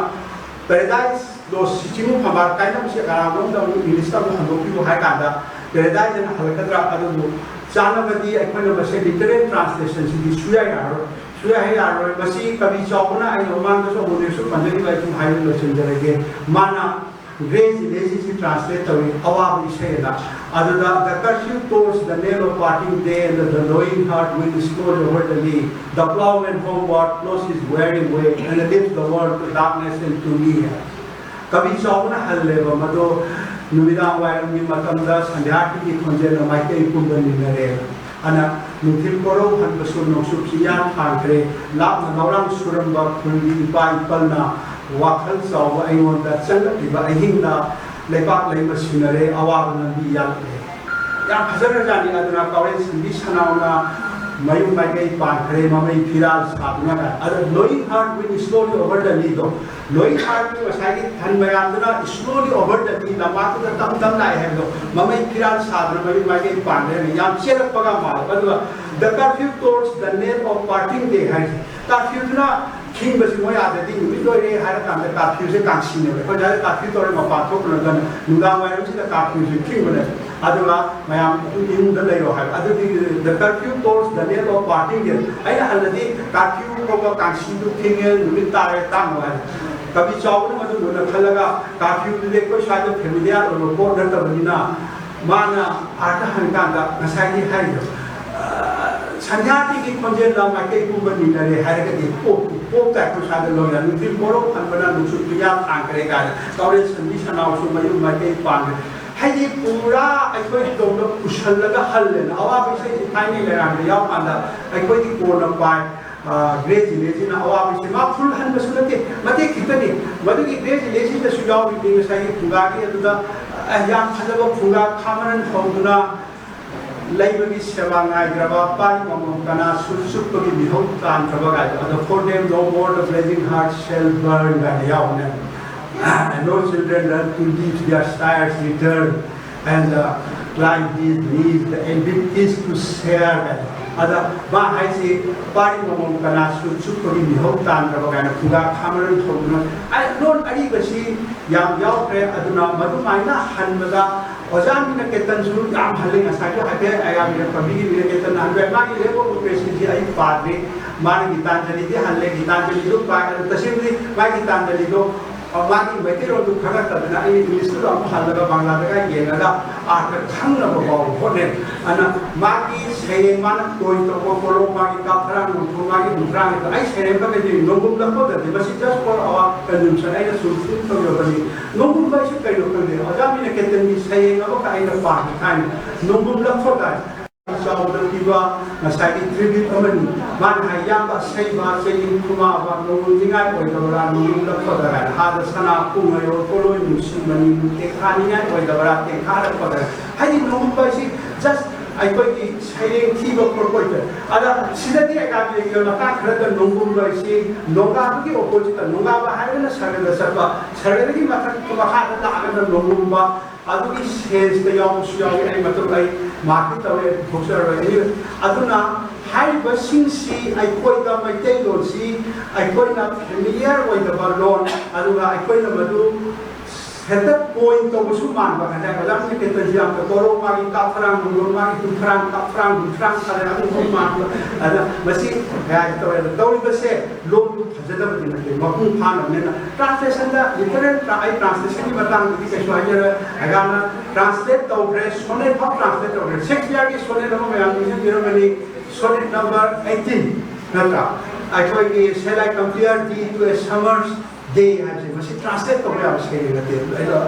Paradise Lost ꯁꯤ ꯆꯤꯡꯉꯨ ꯐꯝꯕꯥꯜ ꯀꯥꯏꯅꯕꯁꯤ ꯀꯅꯥꯒꯨꯝꯕ ꯑꯃꯗ ꯑꯃꯨꯛ English ꯇ ꯑꯃꯨꯛ ꯍꯟꯗꯣꯛꯄꯤꯌꯨ ꯍꯥꯏ ꯀꯥꯟꯗ, Paradise ꯍꯥꯏꯅ ꯍꯜꯂꯛꯀꯗ꯭ꯔꯥ? ꯑꯗꯨꯕꯨ ꯆꯥꯅꯕꯗꯤ ꯑꯩꯈꯣꯏꯅ ꯃꯁꯤ literal translation ꯁꯤꯗꯤ ꯁꯨꯌꯥ ꯌꯥꯔꯔꯣꯏ꯫ ꯁꯨꯌꯥ ꯍꯦꯛ ꯌꯥꯔꯔꯣꯏ꯫ ꯃꯁꯤ ꯀꯕꯤ ꯆꯥꯎꯕꯅ ꯑꯩꯅ ꯃꯃꯥꯡꯗꯁꯨ ꯑꯃꯨꯛ ꯅꯦꯛꯁꯨ ꯄꯟꯖꯈꯤꯕ ꯑꯩ ꯁꯨꯝ ꯍꯥꯏꯔꯒ ꯂꯣꯏꯁꯤꯟꯖꯔꯒꯦ꯫ ꯃꯥꯅ Grey Elegy ꯁꯤ translate ꯇꯧꯏ, ꯑꯋꯥꯕ ꯏꯁꯩ ꯑꯅ꯫ ꯑꯗꯨꯗ, "The curfew tolls the knell of parting day, and the lowing heart will slowly overthe knee. The ploughman homeward plows his weary way, and leaves the world to darkness and to me." ꯀꯕꯤ ꯆꯥꯎꯕꯅ ꯍꯜꯂꯦꯕ ꯃꯗꯣ, ꯅꯨꯃꯤꯗꯥꯡ ꯋꯥꯏꯔꯝꯒꯤ ꯃꯇꯝꯗ ꯁꯟꯙ꯭ꯌꯥꯒꯤ ꯈꯣꯟꯖꯦꯜꯅ ꯃꯥꯏꯀꯩ ꯄꯨꯝꯕ ꯅꯤꯅꯔꯦ꯫ ꯑꯅ, ꯅꯨꯡꯊꯤꯜ ꯀꯣꯔꯧ ꯍꯟꯕꯁꯨ ꯅꯣꯡꯆꯨꯞ ꯆꯤꯡꯌꯥ ꯊꯥꯡꯈ꯭ꯔꯦ꯫ ꯂꯥꯞꯅ ꯂꯧꯔꯥꯡ ꯁꯨꯔꯝꯕ ꯈꯨꯜꯒꯤ ꯏꯄꯥ ꯏꯄꯜꯅ ꯋꯥꯈꯜ ꯆꯥꯎꯕ ꯑꯩꯉꯣꯟꯗ ꯆꯪꯂꯛꯂꯤꯕ ꯑꯍꯤꯡꯗ ꯂꯩꯕꯥꯛ ꯂꯩꯃ ꯁꯤꯟꯅꯔꯦ, ꯑꯋꯥꯕ ꯂꯝꯕꯤ ꯌꯥꯠꯂꯦ꯫ ꯌꯥꯝ ꯐꯖꯈ꯭ꯔꯖꯥꯠꯅꯤ꯫ ꯑꯗꯨꯅ ꯀꯥꯎꯔꯦꯟ ꯁꯟꯕꯤ ꯁꯅꯥꯎꯅ ꯃꯌꯨꯝ ꯃꯥꯏꯀꯩ ꯄꯥꯟꯈ꯭ꯔꯦ, ꯃꯃꯩ ꯐꯤꯔꯥꯜ ꯁꯥꯗꯨꯅ ꯀꯥꯏ꯫ ꯑꯗ "Lowing heart will slowly overthe knee" ꯗꯣ, "Lowing heart" ꯀꯤ ꯉꯁꯥꯏꯒꯤ ꯊꯟ ꯃꯌꯥꯝꯗꯨꯅ "slowly overthe knee", ꯂꯝꯄꯥꯛꯇꯨꯗ ꯇꯞ ꯇꯞ ꯂꯥꯛꯑꯦ ꯍꯥꯏꯕꯗꯣ, ꯃꯃꯩ ꯐꯤꯔꯥꯜ ꯁꯥꯗꯨꯅ ꯃꯌꯨꯝ ꯃꯥꯏꯀꯩ ꯄꯥꯟꯈ꯭ꯔꯦ, ꯌꯥꯝ ꯆꯦꯜꯂꯛꯄꯒ ꯃꯥꯜꯂꯦ꯫ ꯑꯗꯨꯒ "The curfew tolls the knell of parting day" ꯍꯥꯏꯁꯦ, ꯀꯥꯔꯐ꯭ꯌꯨꯗꯨꯅ ꯈꯤꯡꯕꯁꯤ ꯃꯣꯏ ꯑꯥꯗꯗꯤ ꯅꯨꯃꯤꯠ ꯂꯣꯏꯔꯦ ꯍꯥꯏꯔꯀꯥꯟꯗ ꯀꯥꯔꯐ꯭ꯌꯨꯁꯦ ꯀꯥꯡꯁꯤꯅꯦꯕ꯫ ꯑꯩꯈꯣꯏ ꯁ꯭ꯋꯥꯏꯗ ꯀꯥꯔꯐ꯭ꯌꯨ ꯇꯧꯔꯦ, ꯃꯄꯥꯟ ꯊꯣꯛꯀꯅꯨ ꯍꯥꯏꯅ ꯅꯨꯡꯗꯥꯡ ꯋꯥꯏꯔꯝꯁꯤꯗ ꯀꯥꯔꯐ꯭ꯌꯨꯁꯦ ꯈꯤꯡꯕꯅꯦꯕ꯫ ꯑꯗꯨꯒ ꯃꯌꯥꯝ ꯏꯃꯨꯡꯗ ꯂꯩꯔꯣ ꯍꯥꯏꯕ꯫ ꯑꯗꯨꯗꯤ "The curfew tolls the knell of parting day" ꯑꯩꯅ ꯍꯜꯂꯗꯤ ꯀꯥꯔꯐ꯭ꯌꯨ ꯐꯥꯎꯕ ꯀꯥꯡꯁꯤꯗꯨ ꯈꯤꯡꯉꯦ, ꯅꯨꯃꯤꯠ ꯇꯥꯔꯦ, ꯇꯥꯡꯉꯣ ꯍꯥꯏ꯫ ꯀꯕꯤ ꯆꯥꯎꯕꯅ ꯃꯗꯨ ꯃꯨꯟꯅ ꯈꯜꯂꯒ, ꯀꯥꯔꯐ꯭ꯌꯨꯗꯨꯗꯤ ꯑꯩꯈꯣꯏ ꯁ꯭ꯋꯥꯏꯗ ꯐꯦꯃꯤꯂꯤꯌꯥꯔ ꯑꯣꯏꯕ ꯄꯣꯠ ꯅꯠꯇꯕꯅꯤꯅ, ꯃꯥꯅ ꯑꯥꯔꯊ ꯍꯟꯀꯥꯟꯗ ꯉꯁꯥꯏꯒꯤ ꯍꯥꯏꯔꯤꯗꯣ, ꯑ, "ꯁꯟꯙ꯭ꯌꯥꯇꯤꯒꯤ ꯈꯣꯟꯖꯦꯜꯅ ꯃꯥꯏꯀꯩ ꯄꯨꯝꯕ ꯅꯤꯅꯔꯦ" ꯍꯥꯏꯔꯒꯗꯤ ꯄꯣꯞ, ꯄꯣꯞ ꯇꯥꯏ꯫ ꯑꯩꯈꯣꯏ ꯁ꯭ꯋꯥꯏꯗ ꯂꯣꯏꯅ "ꯅꯨꯡꯊꯤꯜ ꯀꯣꯔꯧ ꯍꯟꯕꯅ ꯅꯨꯡꯁꯨꯠ ꯃꯤꯌꯥ ꯊꯥꯡꯈ꯭ꯔꯦ" ꯀꯥꯏꯅ ꯀꯥꯎꯔꯦꯟ ꯁꯟꯕꯤ ꯁꯅꯥꯎꯁꯨ ꯃꯌꯨꯝ ꯃꯥꯏꯀꯩ ꯄꯥꯡꯈ꯭ꯔꯦ꯫ ꯍꯥꯏꯗꯤ ꯄꯨꯔꯥ ꯑꯩꯈꯣꯏ ꯇꯧꯅ ꯄꯨꯁꯜꯂꯒ ꯍꯜꯂꯦꯅ꯫ ꯑꯋꯥꯕ ꯏꯁꯩꯁꯤ ꯊꯥꯏꯅꯩ ꯂꯩꯔꯥꯡꯗ ꯌꯥꯎꯀꯥꯟꯗ ꯑꯩꯈꯣꯏꯗꯤ ꯀꯣꯟꯅ ꯄꯥꯏ꯫ ꯑ, ꯒ꯭ꯔꯦ ꯖꯤꯂꯦꯁꯤꯅ ꯑꯋꯥꯕꯁꯤ ꯃꯥ ꯐꯨꯜ ꯍꯟꯕꯁꯨ ꯅꯠꯇꯦ, ꯃꯇꯦꯛ ꯈꯤꯇꯅꯤ꯫ ꯃꯗꯨꯒꯤ ꯒ꯭ꯔꯦ ꯖꯤꯂꯦꯁꯤꯗꯁꯨ ꯌꯥꯎꯔꯤꯕꯅꯤ ꯉꯁꯥꯏꯒꯤ ꯐꯨꯡꯒꯥꯒꯤ ꯑꯗꯨꯗ, ꯑ, ꯌꯥꯝ ꯐꯖꯕ ꯐꯨꯡꯒꯥ ꯈꯥꯃꯔꯟ ꯍꯧꯗꯨꯅ ꯂꯩꯕꯒꯤ ꯁꯦꯕꯥ ꯉꯥꯏꯗ꯭ꯔꯕ ꯄꯥꯔꯤ ꯃꯃꯝ ꯀꯅꯥꯁꯨ ꯆꯨꯞꯄꯒꯤ ꯃꯤꯍꯧ ꯇꯥꯟꯈ꯭ꯔꯕ ꯀꯥꯏꯗꯣ꯫ ꯑꯗꯣ "For them no more the blazing heart shall burn" ꯀꯥꯏꯅ ꯌꯥꯎꯕꯅꯦ꯫ "And no children run to leave their sires return, and the climb his knees, the ambit is to share" ꯀꯥꯏꯅ꯫ ꯑꯗ ꯃꯥ ꯍꯥꯏꯁꯤ ꯄꯥꯔꯤ ꯃꯃꯝ ꯀꯅꯥꯁꯨ ꯆꯨꯞꯄꯒꯤ ꯃꯤꯍꯧ ꯇꯥꯟꯈ꯭ꯔꯕ ꯀꯥꯏꯅ ꯐꯨꯡꯒꯥ ꯈꯥꯃꯔꯟ ꯍꯧꯗꯨꯅ꯫ ꯑꯩ ꯂꯣꯟ ꯑꯔꯤꯕꯁꯤ ꯌꯥꯝ ꯌꯥꯎꯈ꯭ꯔꯦ꯫ ꯑꯗꯨꯅ ꯃꯗꯨꯃꯥꯏꯅ ꯍꯟꯕꯗ ꯑꯣꯖꯥ ꯃꯤꯅꯀꯦꯇꯟꯁꯨ ꯌꯥꯝ ꯍꯜꯂꯤ꯫ ꯉꯁꯥꯏꯁꯨ ꯍꯥꯏꯐꯦꯠ ꯑꯌꯥꯝꯕ ꯄꯥꯝꯕꯤꯒꯤ ꯃꯤꯅꯀꯦꯇꯟꯅ ꯍꯟꯕ ꯌꯥꯏ꯫ ꯃꯥꯒꯤ "Love of Poetry" ꯁꯤ ꯑꯩ ꯄꯥꯗ꯭ꯔꯤ꯫ ꯃꯥꯅ ꯒꯤꯇꯥꯟꯖꯂꯤꯗꯤ ꯍꯜꯂꯦ, ꯒꯤꯇꯥꯟꯖꯂꯤꯗꯨ ꯄꯥꯏ꯫ ꯑꯗꯨ ꯇꯁꯦꯡꯕꯗꯤ ꯃꯥꯒꯤ ꯒꯤꯇꯥꯟꯖꯂꯤꯗꯣ ꯃꯥꯒꯤ ꯃꯩꯇꯩꯂꯣꯟꯗꯨ ꯈꯪꯉꯛꯇꯗꯅ ꯑꯩꯅ ꯏꯪꯂꯤꯁꯇꯨꯗ ꯑꯃꯨꯛ ꯍꯜꯂꯒ ꯕꯪꯒ꯭ꯂꯥꯗꯒ ꯌꯦꯡꯉꯒ ꯑꯥꯔꯊ ꯈꯪꯅꯕ ꯐꯥꯎꯕ ꯍꯣꯠꯅꯩ꯫ ꯑꯗꯨꯅ ꯃꯥꯒꯤ ꯁꯩꯔꯦꯡ, ꯃꯥꯅ ꯀꯣꯏꯟ ꯇꯧꯕ ꯀꯣꯂꯣꯝ, ꯃꯥꯒꯤ ꯀꯥꯞꯊꯔꯥꯡ ꯅꯣꯡꯊꯣꯡ, ꯃꯥꯒꯤ ꯍꯨꯝꯗ꯭ꯔꯥꯡ ꯑꯗꯣ ꯑꯩ ꯁꯩꯔꯦꯡ ꯈꯛꯇꯗꯤ ꯅꯣꯡꯒꯨꯝ ꯂꯐꯣꯏꯗꯗꯤ ꯃꯁꯤ just for our consumption ꯑꯩꯅ ꯁꯨꯝ ꯁꯨꯝ ꯇꯧꯖꯕꯅꯤ꯫ ꯅꯣꯡꯒꯨꯝꯕ ꯍꯥꯏꯁꯤ ꯀꯩꯅꯣ ꯈꯪꯗꯦ꯫ ꯑꯣꯖꯥ ꯃꯤꯅ ꯀꯦꯇꯟꯒꯤ ꯁꯩꯔꯦꯡ ꯑꯃꯈꯛ ꯑꯩꯅ ꯄꯥꯈꯤ ꯊꯥꯏꯅ, ꯅꯣꯡꯒꯨꯝ ꯂꯐꯣꯏꯗ ꯆꯥꯎꯕꯗ ꯄꯤꯕ ꯉꯁꯥꯏꯒꯤ tribute ꯑꯃꯅꯤ꯫ ꯃꯥꯅ ꯍꯥꯏ, "ꯏꯌꯥꯝꯕ ꯑꯁꯩꯕ, ꯆꯩꯅꯤꯡ ꯈꯨꯃꯥꯕ, ꯅꯣꯡꯖꯨꯅꯤꯡꯉꯥꯏ ꯑꯣꯏꯗꯕ꯭ꯔꯥ, ꯅꯣꯡꯖꯨ ꯂꯐꯣꯏꯗ?" ꯍꯥꯏꯅ꯫ "ꯍꯥꯗ ꯁꯅꯥ ꯄꯨꯡꯉꯩ ꯑꯣꯏ ꯄꯣꯠꯂꯣꯏ ꯅꯨꯡꯁꯤꯕꯅꯤ, ꯇꯦꯡꯊꯥꯅꯤꯡꯉꯥꯏ ꯑꯣꯏꯗꯕ꯭ꯔꯥ, ꯇꯦꯡꯊꯥꯔꯛꯄꯗ?" ꯍꯥꯏꯗꯤ ꯅꯣꯡꯒꯨꯝꯕ ꯍꯥꯏꯁꯤ just ꯑꯩꯈꯣꯏꯒꯤ ꯁꯩꯔꯦꯡ ꯊꯤꯕ ꯈꯣꯠꯄ ꯑꯣꯏꯗ꯭ꯔꯦ꯫ ꯑꯗ ꯁꯤꯗꯗꯤ ꯑꯦꯀꯥꯗꯃꯤꯒꯤ ꯃꯇꯥꯡ ꯈꯔꯗ ꯅꯣꯡꯒꯨꯝꯕ ꯍꯥꯏꯁꯤ ꯅꯣꯡꯒꯥꯕꯒꯤ opposite, ꯅꯣꯡꯒꯥꯕ ꯍꯥꯏꯔꯒꯅ ꯁꯔꯒꯗ ꯆꯠꯄ, ꯁꯔꯒꯗꯒꯤ ꯃꯊꯛ ꯃꯈꯥꯗ ꯂꯥꯛꯑꯒꯅ ꯅꯣꯡꯒꯨꯝꯕ, ꯑꯗꯨꯒꯤ sense ꯇ ꯌꯥꯎꯕꯁꯨ ꯌꯥꯎꯏ꯫ ꯑꯩ ꯃꯇꯨꯡ ꯑꯩ ꯃꯥꯔꯛꯇꯤ ꯇꯧꯔꯦ, ꯄꯨꯊꯣꯛꯆꯔꯔꯣꯏ꯫ Anyway, ꯑꯗꯨꯅ ꯍꯥꯏꯔꯤꯕꯁꯤꯡꯁꯤ ꯑꯩꯈꯣꯏꯗ ꯃꯩꯇꯩꯂꯣꯟꯁꯤ ꯑꯩꯈꯣꯏꯅ familiar ꯑꯣꯏꯗꯕ ꯂꯣꯟ, ꯑꯗꯨꯒ ꯑꯩꯈꯣꯏꯅ ꯃꯗꯨ ꯍꯦꯛꯇ ꯀꯣꯏꯟ ꯇꯧꯕꯁꯨ ꯃꯥꯟꯕ ꯍꯥꯏꯇꯥꯔꯦ꯫ ꯑꯣꯖꯥ ꯃꯤꯀꯦꯇꯟꯁꯤ ꯌꯥꯝꯅ ꯀꯣꯔꯣ ꯃꯥꯒꯤ ꯀꯥꯞꯊꯔꯥꯡ, ꯅꯣꯡꯗꯣꯟ ꯃꯥꯒꯤ ꯇꯨꯝꯊꯔꯥꯡ, ꯀꯥꯞꯊꯔꯥꯡ, ꯇꯨꯝꯊꯔꯥꯡ ꯈꯜꯂꯦ ꯑꯗꯨꯒꯨꯝꯕ ꯃꯥꯟꯕ꯫ ꯑꯗ ꯃꯁꯤ ꯀꯌꯥ ꯇꯧꯋꯦ꯫ ꯑꯗ ꯇꯧꯔꯤꯕꯁꯦ ꯂꯣꯟꯗꯨ ꯐꯖꯗꯕꯗꯤ ꯅꯠꯇꯦ, ꯃꯄꯨꯡ ꯐꯥꯅꯕꯅꯤꯅ꯫ Translation ꯗ literal tra-, ꯑꯩ translation ꯒꯤ ꯃꯇꯥꯡꯗꯗꯤ ꯀꯩꯁꯨ ꯍꯥꯏꯖꯔꯣꯏ꯫ ꯑꯩꯒꯥꯅ translate ꯇꯧꯈ꯭ꯔꯦ, sonnet ꯐꯥꯎ translate ꯇꯧꯈ꯭ꯔꯦ꯫ ꯁꯦꯛꯁꯄꯤꯌꯔꯒꯤ sonnet ꯑꯃ ꯃꯌꯥꯝ ꯅꯤꯡꯁꯤꯡꯕꯤꯔꯝꯒꯅꯤ, sonnet number eighteen, ꯅꯠꯇ꯭ꯔꯥ? ꯑꯩꯈꯣꯏꯒꯤ "Shall I compare thee to a summer's day" ꯍꯥꯏꯕꯁꯦ, ꯃꯁꯤ translate ꯇꯧꯕ ꯌꯥꯕ ꯁꯩꯔꯦꯡ ꯅꯠꯇꯦ꯫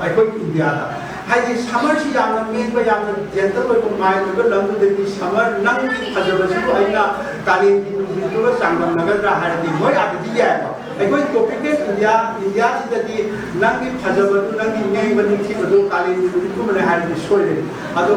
ꯑꯩꯈꯣꯏ ꯏꯟꯗꯤꯌꯥꯗ ꯍꯥꯏꯗꯤ summer ꯁꯤ ꯌꯥꯝꯅ ꯃꯦꯟꯕ, ꯌꯥꯝꯅ gentle ꯑꯣꯏꯕ, mild ꯑꯣꯏꯕ ꯂꯝꯗꯨꯗꯗꯤ summer, ꯅꯪꯒꯤ ꯐꯖꯕꯁꯤꯕꯨ ꯑꯩꯅ ꯀꯥꯂꯦꯟꯒꯤ ꯅꯨꯡꯊꯤꯜꯗꯨꯒ ꯆꯥꯡꯗꯝꯅꯒꯗ꯭ꯔꯥ ꯍꯥꯏꯔꯗꯤ ꯃꯣꯏ ꯑꯥꯗꯗꯤ ꯌꯥꯏꯀꯣ꯫ ꯑꯩꯈꯣꯏ tropical ꯏꯟꯗꯤꯌꯥ, ꯏꯟꯗꯤꯌꯥꯁꯤꯗꯗꯤ ꯅꯪꯒꯤ ꯐꯖꯕꯗꯨ, ꯅꯪꯒꯤ ꯃꯦꯡꯕ ꯅꯤꯡꯊꯤꯕꯗꯨ ꯀꯥꯂꯦꯟꯒꯤ ꯅꯨꯃꯤꯠꯀꯨꯝꯕꯅꯦ ꯍꯥꯏꯔꯗꯤ ꯁꯣꯏꯔꯦ꯫ ꯑꯗꯣ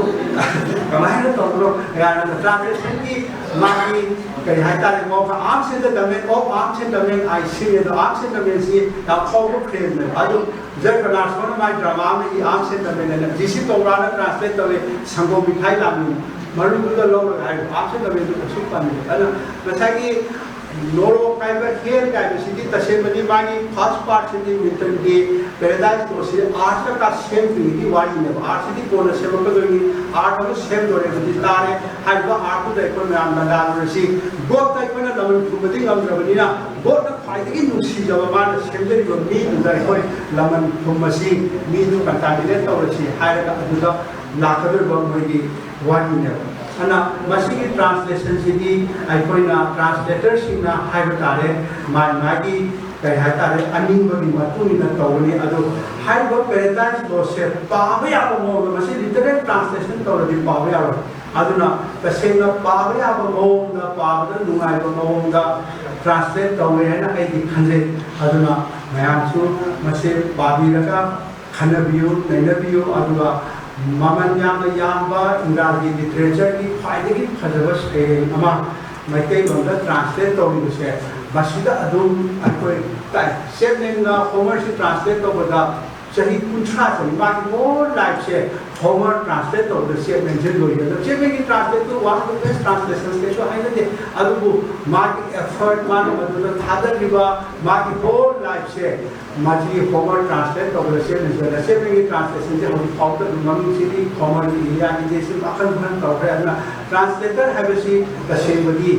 ꯀꯃꯥꯏꯅ ꯇꯧꯕꯅꯣ? ꯌꯥꯔꯅ translation ꯒꯤ ꯃꯥꯒꯤ ꯀꯔꯤ ꯍꯥꯏꯇꯥꯔꯦ, ꯃꯑꯣꯡ "Arms and the men of arms and the men I sing" ꯑꯗꯣ, "Arms and the men" ꯁꯤ ꯌꯥꯝ ꯐꯥꯎꯕ phrase ꯅꯦꯕ꯫ ꯑꯗꯨ ꯖꯔ ꯀꯅꯥꯁꯣꯅ ꯃꯥꯏ drama ꯑꯃ E, "Arms and the men" ꯑꯅ, ꯖꯤ ꯁꯤ ꯇꯣꯡꯕ꯭ꯔꯥꯅ translate ꯇꯧꯋꯦ, "ꯁꯪꯒꯣꯝ ꯃꯤꯊꯥꯏ ꯂꯥꯝꯃꯤ"꯫ ꯃꯔꯨꯗꯨꯗ ꯂꯧꯔꯒ ꯍꯥꯏꯕ "Arms and the men" ꯗꯨ ꯀꯩꯁꯨ ꯄꯟꯗꯦ꯫ ꯑꯗꯨꯅ ꯉꯁꯥꯏꯒꯤ ꯅꯣꯔꯣꯛ ꯍꯥꯏꯕ ꯍꯦꯜ ꯍꯥꯏꯕꯁꯤꯗꯤ ꯇꯁꯦꯡꯕꯗꯤ ꯃꯥꯒꯤ ꯐꯥꯔꯁ ꯄꯥꯔꯠꯁꯤꯗꯤ ꯃꯤꯜꯇꯟꯒꯤ ꯄꯦꯔꯦꯗꯥꯏꯁ ꯂꯣꯁꯁꯤ ꯑꯥꯔꯠꯁꯀ ꯁꯦꯝꯗ꯭ꯔꯤꯉꯩꯒꯤ ꯋꯥꯔꯤꯅꯦꯕ꯫ ꯑꯥꯔꯠꯁꯤꯗꯤ ꯀꯣꯟꯅ ꯁꯦꯝꯃꯛꯀꯗꯣꯏꯅꯤ꯫ ꯑꯥꯔꯠ ꯑꯃ ꯁꯦꯝꯗꯣꯔꯦꯕꯗꯤ ꯇꯥꯔꯦ꯫ ꯍꯥꯏꯔꯤꯕ ꯑꯥꯔꯠꯇꯨꯗ ꯑꯩꯈꯣꯏ ꯃꯌꯥꯝ ꯅꯥꯒꯥꯔꯨꯔꯁꯤ꯫ ꯒꯣꯠꯇ ꯑꯩꯈꯣꯏꯅ ꯂꯃꯟ ꯈꯨꯝꯕꯗꯤ ꯉꯝꯗ꯭ꯔꯕꯅꯤꯅ, ꯒꯣꯠꯅ ꯈ꯭ꯋꯥꯏꯗꯒꯤ ꯅꯨꯡꯁꯤꯖꯕ ꯃꯥꯅ ꯁꯦꯝꯖꯔꯤꯕ ꯃꯤꯗꯨꯗ ꯑꯩꯈꯣꯏ ꯂꯃꯟ ꯈꯨꯝꯃꯁꯤ, ꯃꯤꯗꯨ ꯀꯟꯇꯥꯃꯤꯅꯦꯠ ꯇꯧꯔꯁꯤ ꯍꯥꯏꯔꯒ ꯑꯗꯨꯗ ꯂꯥꯛꯀꯗꯧꯔꯤꯕ ꯃꯣꯏꯒꯤ ꯋꯥꯔꯤꯅꯦꯕ꯫ ꯑꯗꯨꯅ ꯃꯁꯤꯒꯤ ꯇ꯭ꯔꯥꯟꯁꯂꯦꯁꯟꯁꯤꯗꯤ ꯑꯩꯈꯣꯏꯅ ꯇ꯭ꯔꯥꯟꯁꯂꯦꯇꯔꯁꯤꯡꯅ ꯍꯥꯏꯕ ꯇꯥꯔꯦ, ꯃꯥꯒꯤ ꯃꯥꯒꯤ ꯀꯩ ꯍꯥꯏꯇꯥꯔꯦ, ꯑꯅꯤꯡꯕꯒꯤ ꯃꯇꯨꯡ ꯏꯟꯅ ꯇꯧꯒꯅꯤ꯫ ꯑꯗꯨ ꯍꯥꯏꯔꯤꯕ ꯄꯦꯔꯦꯗꯥꯏꯁ ꯂꯣꯁꯁꯦ ꯄꯥꯕ ꯌꯥꯕ ꯃꯑꯣꯡꯗ, ꯃꯁꯤ ꯂꯤꯇꯔꯦꯜ ꯇ꯭ꯔꯥꯟꯁꯂꯦꯁꯟ ꯇꯧꯔꯗꯤ ꯄꯥꯕ ꯌꯥꯔꯣꯏ꯫ ꯑꯗꯨꯅ ꯇꯁꯦꯡꯅ ꯄꯥꯕ ꯌꯥꯕ ꯃꯑꯣꯡꯗ, ꯄꯥꯕꯗ ꯅꯨꯡꯉꯥꯏꯕ ꯃꯑꯣꯡꯗ ꯇ꯭ꯔꯥꯟꯁꯂꯦꯠ ꯇꯧꯔꯦ ꯍꯥꯏꯅ ꯑꯩꯗꯤ ꯈꯟꯖꯩ꯫ ꯑꯗꯨꯅ ꯃꯌꯥꯝꯁꯨ ꯃꯁꯤ ꯄꯥꯕꯤꯔꯒ ꯈꯟꯅꯕꯤꯌꯨ, ꯅꯩꯅꯕꯤꯌꯨ꯫ ꯑꯗꯨꯒ ꯃꯃꯜ ꯌꯥꯝꯅ ꯌꯥꯝꯕ ꯏꯪꯒ꯭ꯔꯥꯖꯤ ꯂꯤꯇꯔꯦꯆꯔꯒꯤ ꯈ꯭ꯋꯥꯏꯗꯒꯤ ꯐꯖꯕ ꯁꯩꯔꯦꯡ ꯑꯃ ꯃꯩꯇꯩꯂꯣꯟꯗ ꯇ꯭ꯔꯥꯟꯁꯂꯦꯠ ꯇꯧꯔꯤꯕꯁꯦ, ꯃꯁꯤꯗ ꯑꯗꯨꯝ ꯑꯩꯈꯣꯏ ꯇꯥꯏ꯫ ꯆꯦꯞꯃꯦꯟꯅ ꯍꯣꯃꯔꯁꯤ ꯇ꯭ꯔꯥꯟꯁꯂꯦꯠ ꯇꯧꯕꯗ ꯆꯍꯤ ꯀꯨꯟꯊ꯭ꯔꯥ ꯆꯪꯉꯤ꯫ ꯃꯥꯒꯤ ꯍꯣꯜ ꯂꯥꯏꯐꯁꯦ ꯍꯣꯃꯔ ꯇ꯭ꯔꯥꯟꯁꯂꯦꯠ ꯇꯧꯕꯗ ꯆꯦꯞꯃꯦꯟꯁꯦ ꯂꯣꯏꯔꯦ꯫ ꯑꯗꯣ ꯆꯦꯞꯃꯦꯟꯒꯤ ꯇ꯭ꯔꯥꯟꯁꯂꯦꯠꯇꯨ one of the best translation ꯀꯩꯁꯨ ꯍꯥꯏꯅꯗꯦ, ꯑꯗꯨꯕꯨ ꯃꯥꯒꯤ ꯑꯦꯐꯔꯠ, ꯃꯥꯅ ꯃꯗꯨꯗ ꯊꯥꯗꯈꯤꯕ ꯃꯥꯒꯤ ꯍꯣꯜ ꯂꯥꯏꯐꯁꯦ ꯃꯁꯤꯒꯤ ꯍꯣꯃꯔ ꯇ꯭ꯔꯥꯟꯁꯂꯦꯠ ꯇꯧꯕꯗ ꯆꯦꯞꯃꯦꯟꯁꯦ, ꯆꯦꯞꯃꯦꯟꯒꯤ ꯇ꯭ꯔꯥꯟꯁꯂꯦꯁꯟꯁꯦ ꯍꯧꯖꯤꯛ ꯐꯥꯎꯕꯗ ꯑꯗꯨꯝ ꯃꯃꯤꯡꯁꯤꯗꯤ ꯍꯣꯃꯔꯒꯤ ꯏꯂꯤꯌꯥꯗ ꯁꯤ ꯃꯈꯜ ꯃꯈꯜ ꯇꯧꯈ꯭ꯔꯦ꯫ ꯑꯗꯨꯅ ꯇ꯭ꯔꯥꯟꯁꯂꯦꯇꯔ ꯍꯥꯏꯕꯁꯤ ꯇꯁꯦꯡꯕꯗꯤ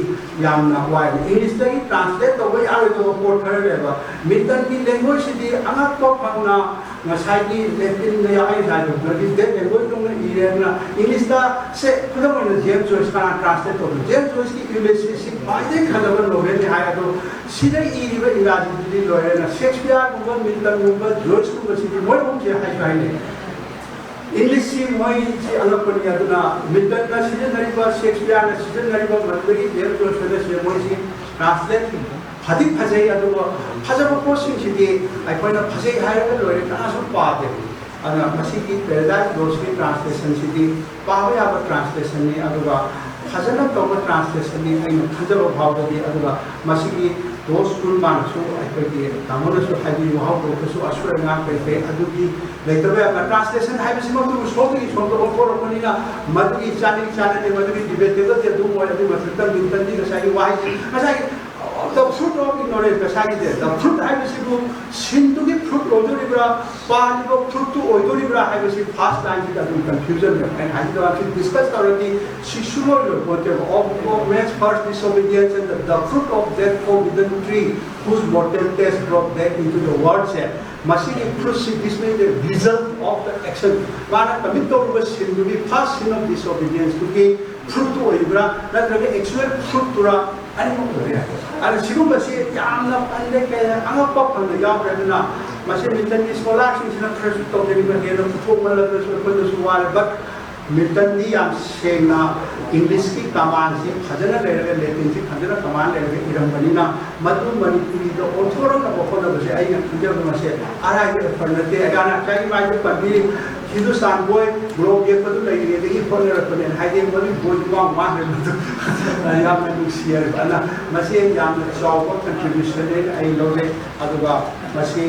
ꯌꯥꯝꯅ ꯋꯥꯏ꯫ ꯏꯪꯂꯤꯁꯇꯒꯤ ꯇ꯭ꯔꯥꯟꯁꯂꯦꯠ ꯇꯧꯕ ꯌꯥꯔꯣꯏꯗꯕ ꯄꯣꯠ ꯈꯔ ꯂꯩꯕ꯫ ꯃꯤꯜꯇꯟꯒꯤ ꯂꯦꯡꯒ꯭ꯋꯦꯖꯁꯤꯗꯤ ꯑꯉꯛꯄ ꯐꯪꯅ ꯉꯁꯥꯏꯒꯤ ꯂꯦꯇꯤꯟꯗ ꯌꯥꯎ-, ꯑꯩ ꯉꯁꯥꯏ ꯗꯣꯛꯇꯔꯒꯤ ꯗꯦꯠ ꯂꯦꯡꯒ꯭ꯋꯦꯖꯇꯧꯅ ꯏꯔꯦ꯫ ꯑꯗꯨꯅ ꯏꯪꯂꯤꯁꯇ ꯁꯦ ꯈꯨꯗꯝ ꯑꯣꯏꯅ ꯖꯦꯝꯁ ꯖꯣꯏꯁ ꯀꯅꯥ ꯇ꯭ꯔꯥꯟꯁꯂꯦꯠ ꯇꯧꯕ? ꯖꯦꯝꯁ ꯖꯣꯏꯁꯀꯤ ꯌꯨꯂꯤꯁꯤꯁꯁꯤ ꯈ꯭ꯋꯥꯏꯗꯒꯤ ꯐꯖꯕ ꯅꯣꯚꯦꯜꯅꯤ ꯍꯥꯏ꯫ ꯑꯗꯣ ꯁꯤꯗ ꯏꯔꯤꯕ ꯏꯪꯒ꯭ꯔꯥꯖꯤꯗꯨꯗꯤ ꯂꯣꯏꯔꯦꯅ ꯁꯦꯛꯁꯄꯤꯌꯔꯒꯨꯝꯕ, ꯃꯤꯜꯇꯟꯒꯨꯝꯕ, ꯖꯣꯏꯁꯀꯨꯝꯕꯁꯤꯗꯤ ꯃꯣꯏ ꯑꯍꯨꯝꯁꯦ ꯍꯥꯏꯁꯨ ꯍꯥꯏꯅꯩ꯫ ꯏꯪꯂꯤꯁꯁꯤ ꯃꯣꯏꯁꯤ ꯑꯉꯛꯄꯅꯤ꯫ ꯑꯗꯨꯅ ꯃꯤꯜꯇꯟꯅ ꯁꯤꯖꯤꯟꯅꯔꯤꯕ, ꯁꯦꯛꯁꯄꯤꯌꯔꯅ ꯁꯤꯖꯤꯟꯅꯔꯤꯕ, ꯃꯗꯨꯗꯒꯤ ꯖꯦꯝꯁ ꯖꯣꯏꯁꯅ ꯁꯤꯖꯤꯟꯅ-, ꯃꯣꯏꯁꯤ ꯇ꯭ꯔꯥꯟꯁꯂꯦꯠ ꯐꯗꯤ ꯐꯖꯩ, ꯑꯗꯨꯒ ꯐꯖꯕ ꯄꯣꯠꯁꯤꯡꯁꯤꯗꯤ ꯑꯩꯈꯣꯏꯅ ꯐꯖꯩ ꯍꯥꯏꯔꯒ ꯂꯣꯏꯔꯦ, ꯀꯅꯥꯁꯨ ꯄꯥꯗꯦ꯫ ꯑꯗꯨꯅ ꯃꯁꯤꯒꯤ ꯄꯦꯔꯦꯗꯥꯏꯁ ꯂꯣꯁꯀꯤ ꯇ꯭ꯔꯥꯟꯁꯂꯦꯁꯟꯁꯤꯗꯤ ꯄꯥꯕ ꯌꯥꯕ ꯇ꯭ꯔꯥꯟꯁꯂꯦꯁꯟꯅꯤ, ꯑꯗꯨꯒ ꯐꯖꯅ ꯇꯧꯕ ꯇ꯭ꯔꯥꯟꯁꯂꯦꯁꯟꯅꯤ ꯑꯩꯅ ꯈꯟꯖꯕ ꯐꯥꯎꯕꯗꯤ꯫ ꯑꯗꯨꯒ ꯃꯁꯤꯒꯤ ꯗꯣꯁ ꯁ꯭ꯀꯨꯜ ꯃꯥꯅꯁꯨ, ꯑꯩꯈꯣꯏꯒꯤ ꯇꯥꯃꯣꯅꯁꯨ ꯍꯥꯏꯕꯤꯌꯨ, ꯍꯧꯗꯣꯛꯄꯁꯨ ꯑꯁꯣꯏ ꯑꯉꯥꯡ ꯀꯩ ꯀꯩ ꯑꯗꯨꯒꯤ ꯂꯩꯇꯕ ꯌꯥꯕ꯫ ꯇ꯭ꯔꯥꯟꯁꯂꯦꯁꯟ ꯍꯥꯏꯕꯁꯤꯃꯛꯇꯕꯨ ꯁꯣꯝꯗꯒꯤ ꯁꯣꯝꯗ ꯑꯣꯟꯊꯣꯔꯛꯄꯅꯤꯅ ꯃꯗꯨꯒꯤ ꯆꯥꯅꯤꯡ ꯆꯥꯅꯗꯦ, ꯃꯗꯨꯒꯤ ꯗꯤꯕꯦꯇꯦꯕꯜꯗꯤ ꯑꯗꯨꯝ ꯑꯣꯏ꯫ ꯑꯗꯨꯒꯤ ꯃꯊꯛꯇ ꯃꯤꯜꯇꯟꯒꯤ ꯉꯁꯥꯏꯒꯤ ꯋꯥꯍꯩꯁꯤ, ꯉꯁꯥꯏꯒꯤ The fruit of ignorance, ꯉꯁꯥꯏꯒꯤꯁꯦ, the fruit ꯍꯥꯏꯕꯁꯤꯕꯨ ꯁꯤꯟꯗꯨꯒꯤ fruit ꯑꯣꯏꯗꯣꯔꯤꯕ꯭ꯔꯥ, ꯄꯥꯜꯂꯤꯕ fruitꯇꯨ ꯑꯣꯏꯗꯣꯔꯤꯕ꯭ꯔꯥ ꯍꯥꯏꯕꯁꯤ first lineꯁꯤꯗ ꯑꯗꯨꯝ confusion ꯂꯩ꯫ ꯑꯩꯅ ꯍꯥꯏꯒꯗꯕ ꯑꯁꯤ discuss ꯇꯧꯔꯗꯤ ꯁꯤ ꯁꯨꯡꯂꯣꯏ ꯂꯣꯏꯄꯣꯠꯇꯦꯕ꯫ Of man's first disobedience and the, the fruit of that forbidden tree whose mortal taste brought death into the world ꯁꯦ, ꯃꯁꯤꯒꯤ fruitꯁꯤ, this means the result of the action, ꯃꯥꯅ commit ꯇꯧꯔꯨꯕ sinꯗꯨꯒꯤ, first sin of disobedienceꯗꯨꯒꯤ fruitꯇꯨ ꯑꯣꯏꯔꯤꯕ꯭ꯔꯥ, ꯅꯠꯇ꯭ꯔꯒ actual fruitꯇꯨꯔꯥ? ꯑꯅꯤꯃꯛ ꯑꯣꯏꯕ ꯌꯥꯏ꯫ ꯑꯗꯨꯅ ꯁꯤꯒꯨꯝꯕꯁꯤ ꯌꯥꯝꯅ ꯄꯟꯗꯦ, ꯀꯩ ꯑꯉꯛꯄ ꯐꯪꯅ ꯌꯥꯎꯈ꯭ꯔꯦ꯫ ꯑꯗꯨꯅ ꯃꯁꯤ Miltonꯒꯤ scholarꯁꯤꯡꯁꯤꯅ ꯈꯔꯁꯨ ꯇꯧꯖꯅꯤꯡꯕ, ꯍꯦꯟꯅ ꯄꯨꯊꯣꯛꯃꯜꯂꯒꯁꯨ ꯑꯩꯈꯣꯏꯗꯁꯨ ꯋꯥꯔꯦ꯫ But Miltonꯗꯤ ꯌꯥꯝ ꯁꯦꯡꯅ Englishꯀꯤ commandꯁꯤ ꯐꯖꯅ ꯂꯩꯔꯒ, Latinꯁꯤ ꯐꯖꯅ command ꯂꯩꯔꯒ ꯏꯔꯝꯕꯅꯤꯅ, ꯃꯗꯨ ꯃꯅꯤꯄꯨꯔꯤꯗ ꯑꯣꯟꯊꯣꯔꯛꯅꯕ ꯍꯣꯠꯅꯕꯁꯦ ꯑꯩꯅ ꯈꯟꯖꯕ ꯃꯁꯦ ꯑꯔꯥꯏꯕ effort ꯅꯠꯇꯦ꯫ ꯑꯩꯅ ꯉꯁꯥꯏ ꯏꯃꯥꯏꯗ ꯄꯟꯕꯤꯔꯤ, ꯍꯤꯟꯗꯨꯁꯇꯥꯟ ꯕꯣꯏ, ꯒ꯭ꯂꯣꯕ ꯌꯦꯛꯄꯗꯨ ꯂꯩꯔꯤꯉꯩꯗꯒꯤ ꯍꯣꯠꯅꯔꯛꯄꯅꯦꯅ ꯍꯥꯏꯗꯤ, ꯃꯗꯨꯒꯤ ꯕꯣꯏꯗꯨ ꯃꯥꯡ ꯃꯥꯡꯈ꯭ꯔꯦ꯫ ꯃꯗꯨ ꯌꯥꯝꯅ ꯅꯨꯡꯁꯤ ꯍꯥꯏꯕ꯫ ꯑꯗꯨꯅ ꯃꯁꯤ ꯌꯥꯝꯅ ꯆꯥꯎꯕ contributionꯅꯦꯅ ꯑꯩ ꯂꯧꯔꯦ꯫ ꯑꯗꯨꯒ ꯃꯁꯤ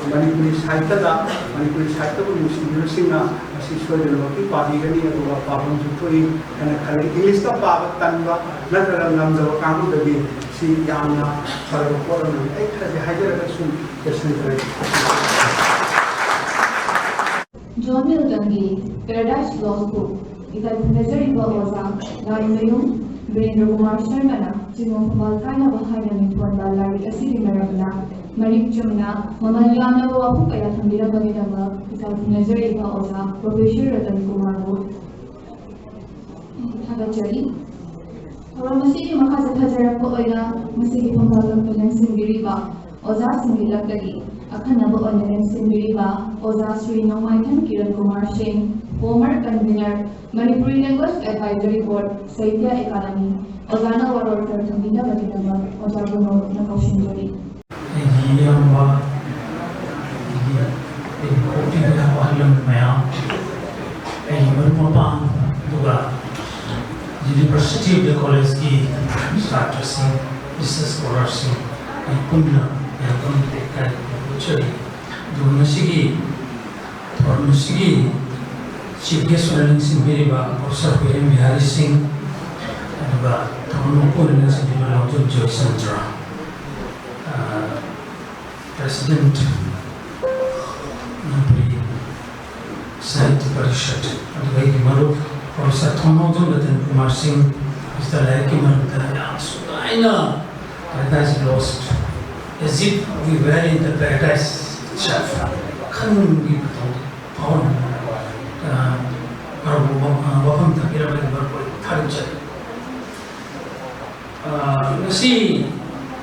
ꯃꯅꯤꯄꯨꯔꯤ ꯁꯥꯍꯤꯇ꯭ꯌꯗ, ꯃꯅꯤꯄꯨꯔꯤ ꯁꯥꯍꯤꯇ꯭ꯌꯕꯨ ꯅꯨꯡꯁꯤꯕꯤꯕꯁꯤꯡꯅ ꯃꯁꯤ ꯁꯣꯏꯗꯅꯃꯛꯀꯤ ꯄꯥꯕꯤꯒꯅꯤ꯫ ꯑꯗꯨꯒ ꯄꯥꯐꯝꯁꯨ ꯊꯣꯛꯏ ꯍꯥꯏꯅ ꯈꯜꯂꯤ꯫ Englishꯇ ꯄꯥꯕ ꯇꯟꯕ ꯅꯠꯇ꯭ꯔꯒ ꯉꯝꯗꯕ ꯀꯥꯡꯕꯨꯗꯗꯤ ꯁꯤ ꯌꯥꯝꯅ ꯐꯔꯕ ꯄꯣꯠ ꯑꯃꯅꯤ꯫ ꯑꯩ ꯈꯔꯗꯤ ꯍꯥꯏꯖꯔꯒ ꯁꯨꯝ ꯂꯣꯏꯁꯤꯟꯖꯔꯒꯦ꯫ ꯖꯣꯟ ꯃꯤꯜꯇꯟꯒꯤ Paradise Lost ꯕꯨꯛ ꯏꯀꯥꯏ ꯈꯨꯝꯅꯖꯔꯤꯕ ꯑꯣꯖꯥ ꯂꯥꯏꯃꯌꯨꯝ ꯕꯤꯔꯦꯟꯗ꯭ꯔ ꯀꯨꯃꯥꯔ ꯁꯔꯃꯅ ꯆꯤꯡꯉꯣ ꯐꯝꯕꯥꯜ ꯊꯥꯏꯅꯕ ꯍꯥꯏꯅ ꯃꯤꯡꯊꯣꯟꯕ ꯂꯥꯏꯔꯤꯛ ꯑꯁꯤꯒꯤ ꯃꯔꯝꯗ ꯃꯔꯤꯛ ꯆꯨꯝꯅ ꯃꯃꯜ ꯌꯥꯝꯂꯕ ꯋꯥꯐꯝ ꯀꯌꯥ ꯊꯝꯕꯤꯔꯝꯕꯒꯤꯗꯃꯛ ꯏꯀꯥꯏ ꯈꯨꯝꯅꯖꯔꯤꯕ ꯑꯣꯖꯥ ꯄ꯭ꯔꯣꯐꯦꯁꯔ ꯔꯇꯟ ꯀꯨꯃꯥꯔꯕꯨ ꯊꯥꯒꯠꯆꯔꯤ꯫ ꯊꯧꯔꯝ ꯑꯁꯤꯒꯤ ꯃꯈꯥ ꯆꯠꯊꯖꯔꯛꯄ ꯑꯣꯏꯅ ꯃꯁꯤꯒꯤ ꯐꯝꯕꯥꯛ ꯂꯦꯡꯁꯤꯟꯕꯤꯔꯤꯕ ꯑꯣꯖꯥꯁꯤꯡꯒꯤ ꯂꯛꯇꯒꯤ ꯑꯈꯟꯅꯕ ꯑꯣꯏꯅ ꯂꯦꯡꯁꯤꯟꯕꯤꯔꯤꯕ ꯑꯣꯖꯥ ꯁ꯭ꯔꯤ ꯅꯣꯡꯃꯥꯏꯊꯦꯝ ꯀꯤꯔꯟ ꯀꯨꯃꯥꯔ ꯁꯤꯡ, former convener, Manipuri Language Advisory Board, Sahitya Academy, ꯑꯣꯖꯥꯅ ꯋꯥꯔꯣꯜ ꯈꯔ ꯊꯝꯕꯤꯅꯕꯒꯤꯗꯃꯛ ꯑꯣꯖꯥ ꯒꯨꯅꯣꯠꯅ ꯀꯧꯁꯤꯟꯖꯔꯤ꯫ ꯑꯩꯒꯤ ꯏꯌꯥꯝꯕ, ꯑꯩꯒꯤ, ꯑꯩꯒꯤ ꯄꯣꯛꯄꯤꯕ ꯏꯌꯥꯝꯕ ꯑꯍꯜ ꯂꯃꯟ ꯃꯌꯥꯝ, ꯑꯩꯒꯤ ꯃꯔꯨꯞ ꯃꯄꯥꯡ, ꯑꯗꯨꯒ University of the Collegeꯀꯤ ꯁꯥꯇ꯭ꯔꯁꯤꯡ, research scholarꯁꯤꯡ, ꯑꯩ ꯄꯨꯟꯅ ꯃꯌꯥꯝ ꯄꯨꯝꯅꯃꯛꯇ ꯏꯀꯥꯏ ꯈꯨꯝꯅꯕ ꯎꯠꯆꯔꯤ꯫ ꯑꯗꯨꯒ ꯉꯁꯤꯒꯤ ꯊꯧꯔꯝ ꯑꯁꯤꯒꯤ chief guest ꯑꯣꯏꯅ ꯂꯦꯡꯁꯤꯟꯕꯤꯔꯤꯕ Professor ꯍꯨꯏꯔꯦꯝ ꯕꯤꯍꯥꯔꯤ ꯁꯤꯡ, ꯑꯗꯨꯒ ꯊꯧꯔꯝ ꯃꯄꯨ ꯑꯣꯏꯅ ꯂꯦꯡꯁꯤꯟꯕꯤꯔꯤꯕ ꯂꯥꯎꯖꯝ ꯖꯣꯏꯆꯟꯗ꯭ꯔ꯫ President, ꯃꯅꯤꯄꯨꯔꯤ ꯁꯥꯍꯤꯇ꯭ꯌ ꯄꯔꯤꯁꯠ, ꯑꯗꯨꯒ ꯑꯩꯒꯤ ꯃꯔꯨꯞ Professor ꯊꯣꯡꯅꯥꯎꯖꯝ ꯔꯇꯟ ꯀꯨꯃꯥꯔ ꯁꯤꯡ, ꯍꯧꯖꯤꯛꯇ ꯂꯥꯏꯔꯤꯛꯀꯤ ꯃꯔꯝꯗ ꯌꯥꯝ ꯁꯨꯒꯥꯏꯅ Paradise Lost, as if we were in the paradise itself, ꯈꯟꯕꯒꯤ ꯃꯇꯧ ꯐꯥꯎꯍꯟꯕ, ꯑ, ꯃꯔꯨꯞ ꯋꯥ-, ꯑ, ꯋꯥꯐꯝ ꯊꯝꯕꯤꯔꯝꯕꯒꯤ ꯃꯔꯨꯞ ꯑꯩ ꯊꯥꯒꯠꯆꯔꯤ꯫ ꯑ, ꯉꯁꯤ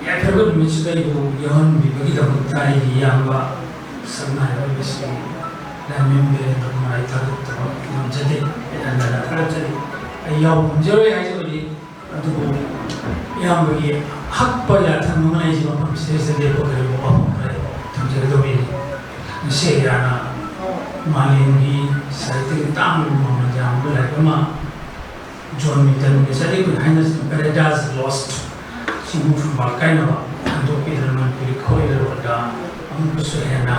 ꯌꯥꯏꯐꯔꯕ ꯅꯨꯃꯤꯠꯁꯤꯗ ꯑꯩꯕꯨ ꯌꯥꯎꯍꯟꯕꯤꯕꯒꯤꯗꯃꯛꯇ ꯑꯩꯒꯤ ꯏꯌꯥꯝꯕ ꯁꯛꯅꯥꯏꯔ ꯑꯣꯏꯕꯁꯤ ꯂꯥꯏꯃꯌꯨꯝ ꯕꯤꯔꯦꯟꯗ꯭ꯔ ꯀꯨꯃꯥꯔ ꯑꯩ ꯊꯥꯒꯠꯇꯕ ꯉꯝꯖꯗꯦ꯫ ꯑꯩ ꯍꯟꯅ ꯍꯟꯅ ꯊꯥꯒꯠꯆꯔꯤ꯫ ꯑꯩ ꯌꯥꯎꯕ ꯉꯝꯖꯔꯣꯏ ꯍꯥꯏꯖꯕꯅꯤ, ꯑꯗꯨꯕꯨ ꯏꯌꯥꯝꯕꯒꯤ ꯍꯛꯄ ꯌꯥꯊꯪ ꯑꯃꯅ ꯑꯩꯁꯦ ꯃꯐꯝꯁꯤꯗꯩꯁꯤꯗ ꯂꯦꯞꯄꯒ ꯋꯥꯐꯝ ꯈꯔ ꯊꯝꯖꯒꯗꯧꯔꯤꯅꯤ꯫ ꯉꯁꯤ ꯑꯩꯍꯥꯛꯅ ꯃꯥꯂꯦꯝꯒꯤ ꯁꯥꯍꯤꯇ꯭ꯌꯒꯤ ꯇꯥꯡꯂꯕ ꯃꯃꯜ ꯌꯥꯝꯂꯕ ꯂꯥꯏꯔꯤꯛ ꯑꯃ ꯖꯣꯟ ꯃꯤꯜꯇꯟꯒꯤ ꯆꯍꯤ ꯀꯨꯟ ꯍꯥꯏꯅ Paradise Lost, ꯁꯤꯕꯨ ꯐꯨꯡꯕꯥꯛ ꯀꯥꯏꯅꯕ ꯍꯟꯗꯣꯛꯄꯤꯗꯅ ꯃꯅꯤꯄꯨꯔꯤ ꯈꯣꯏꯔ ꯂꯣꯟꯗ ꯑꯃꯨꯛꯀꯁꯨ ꯍꯦꯟꯅ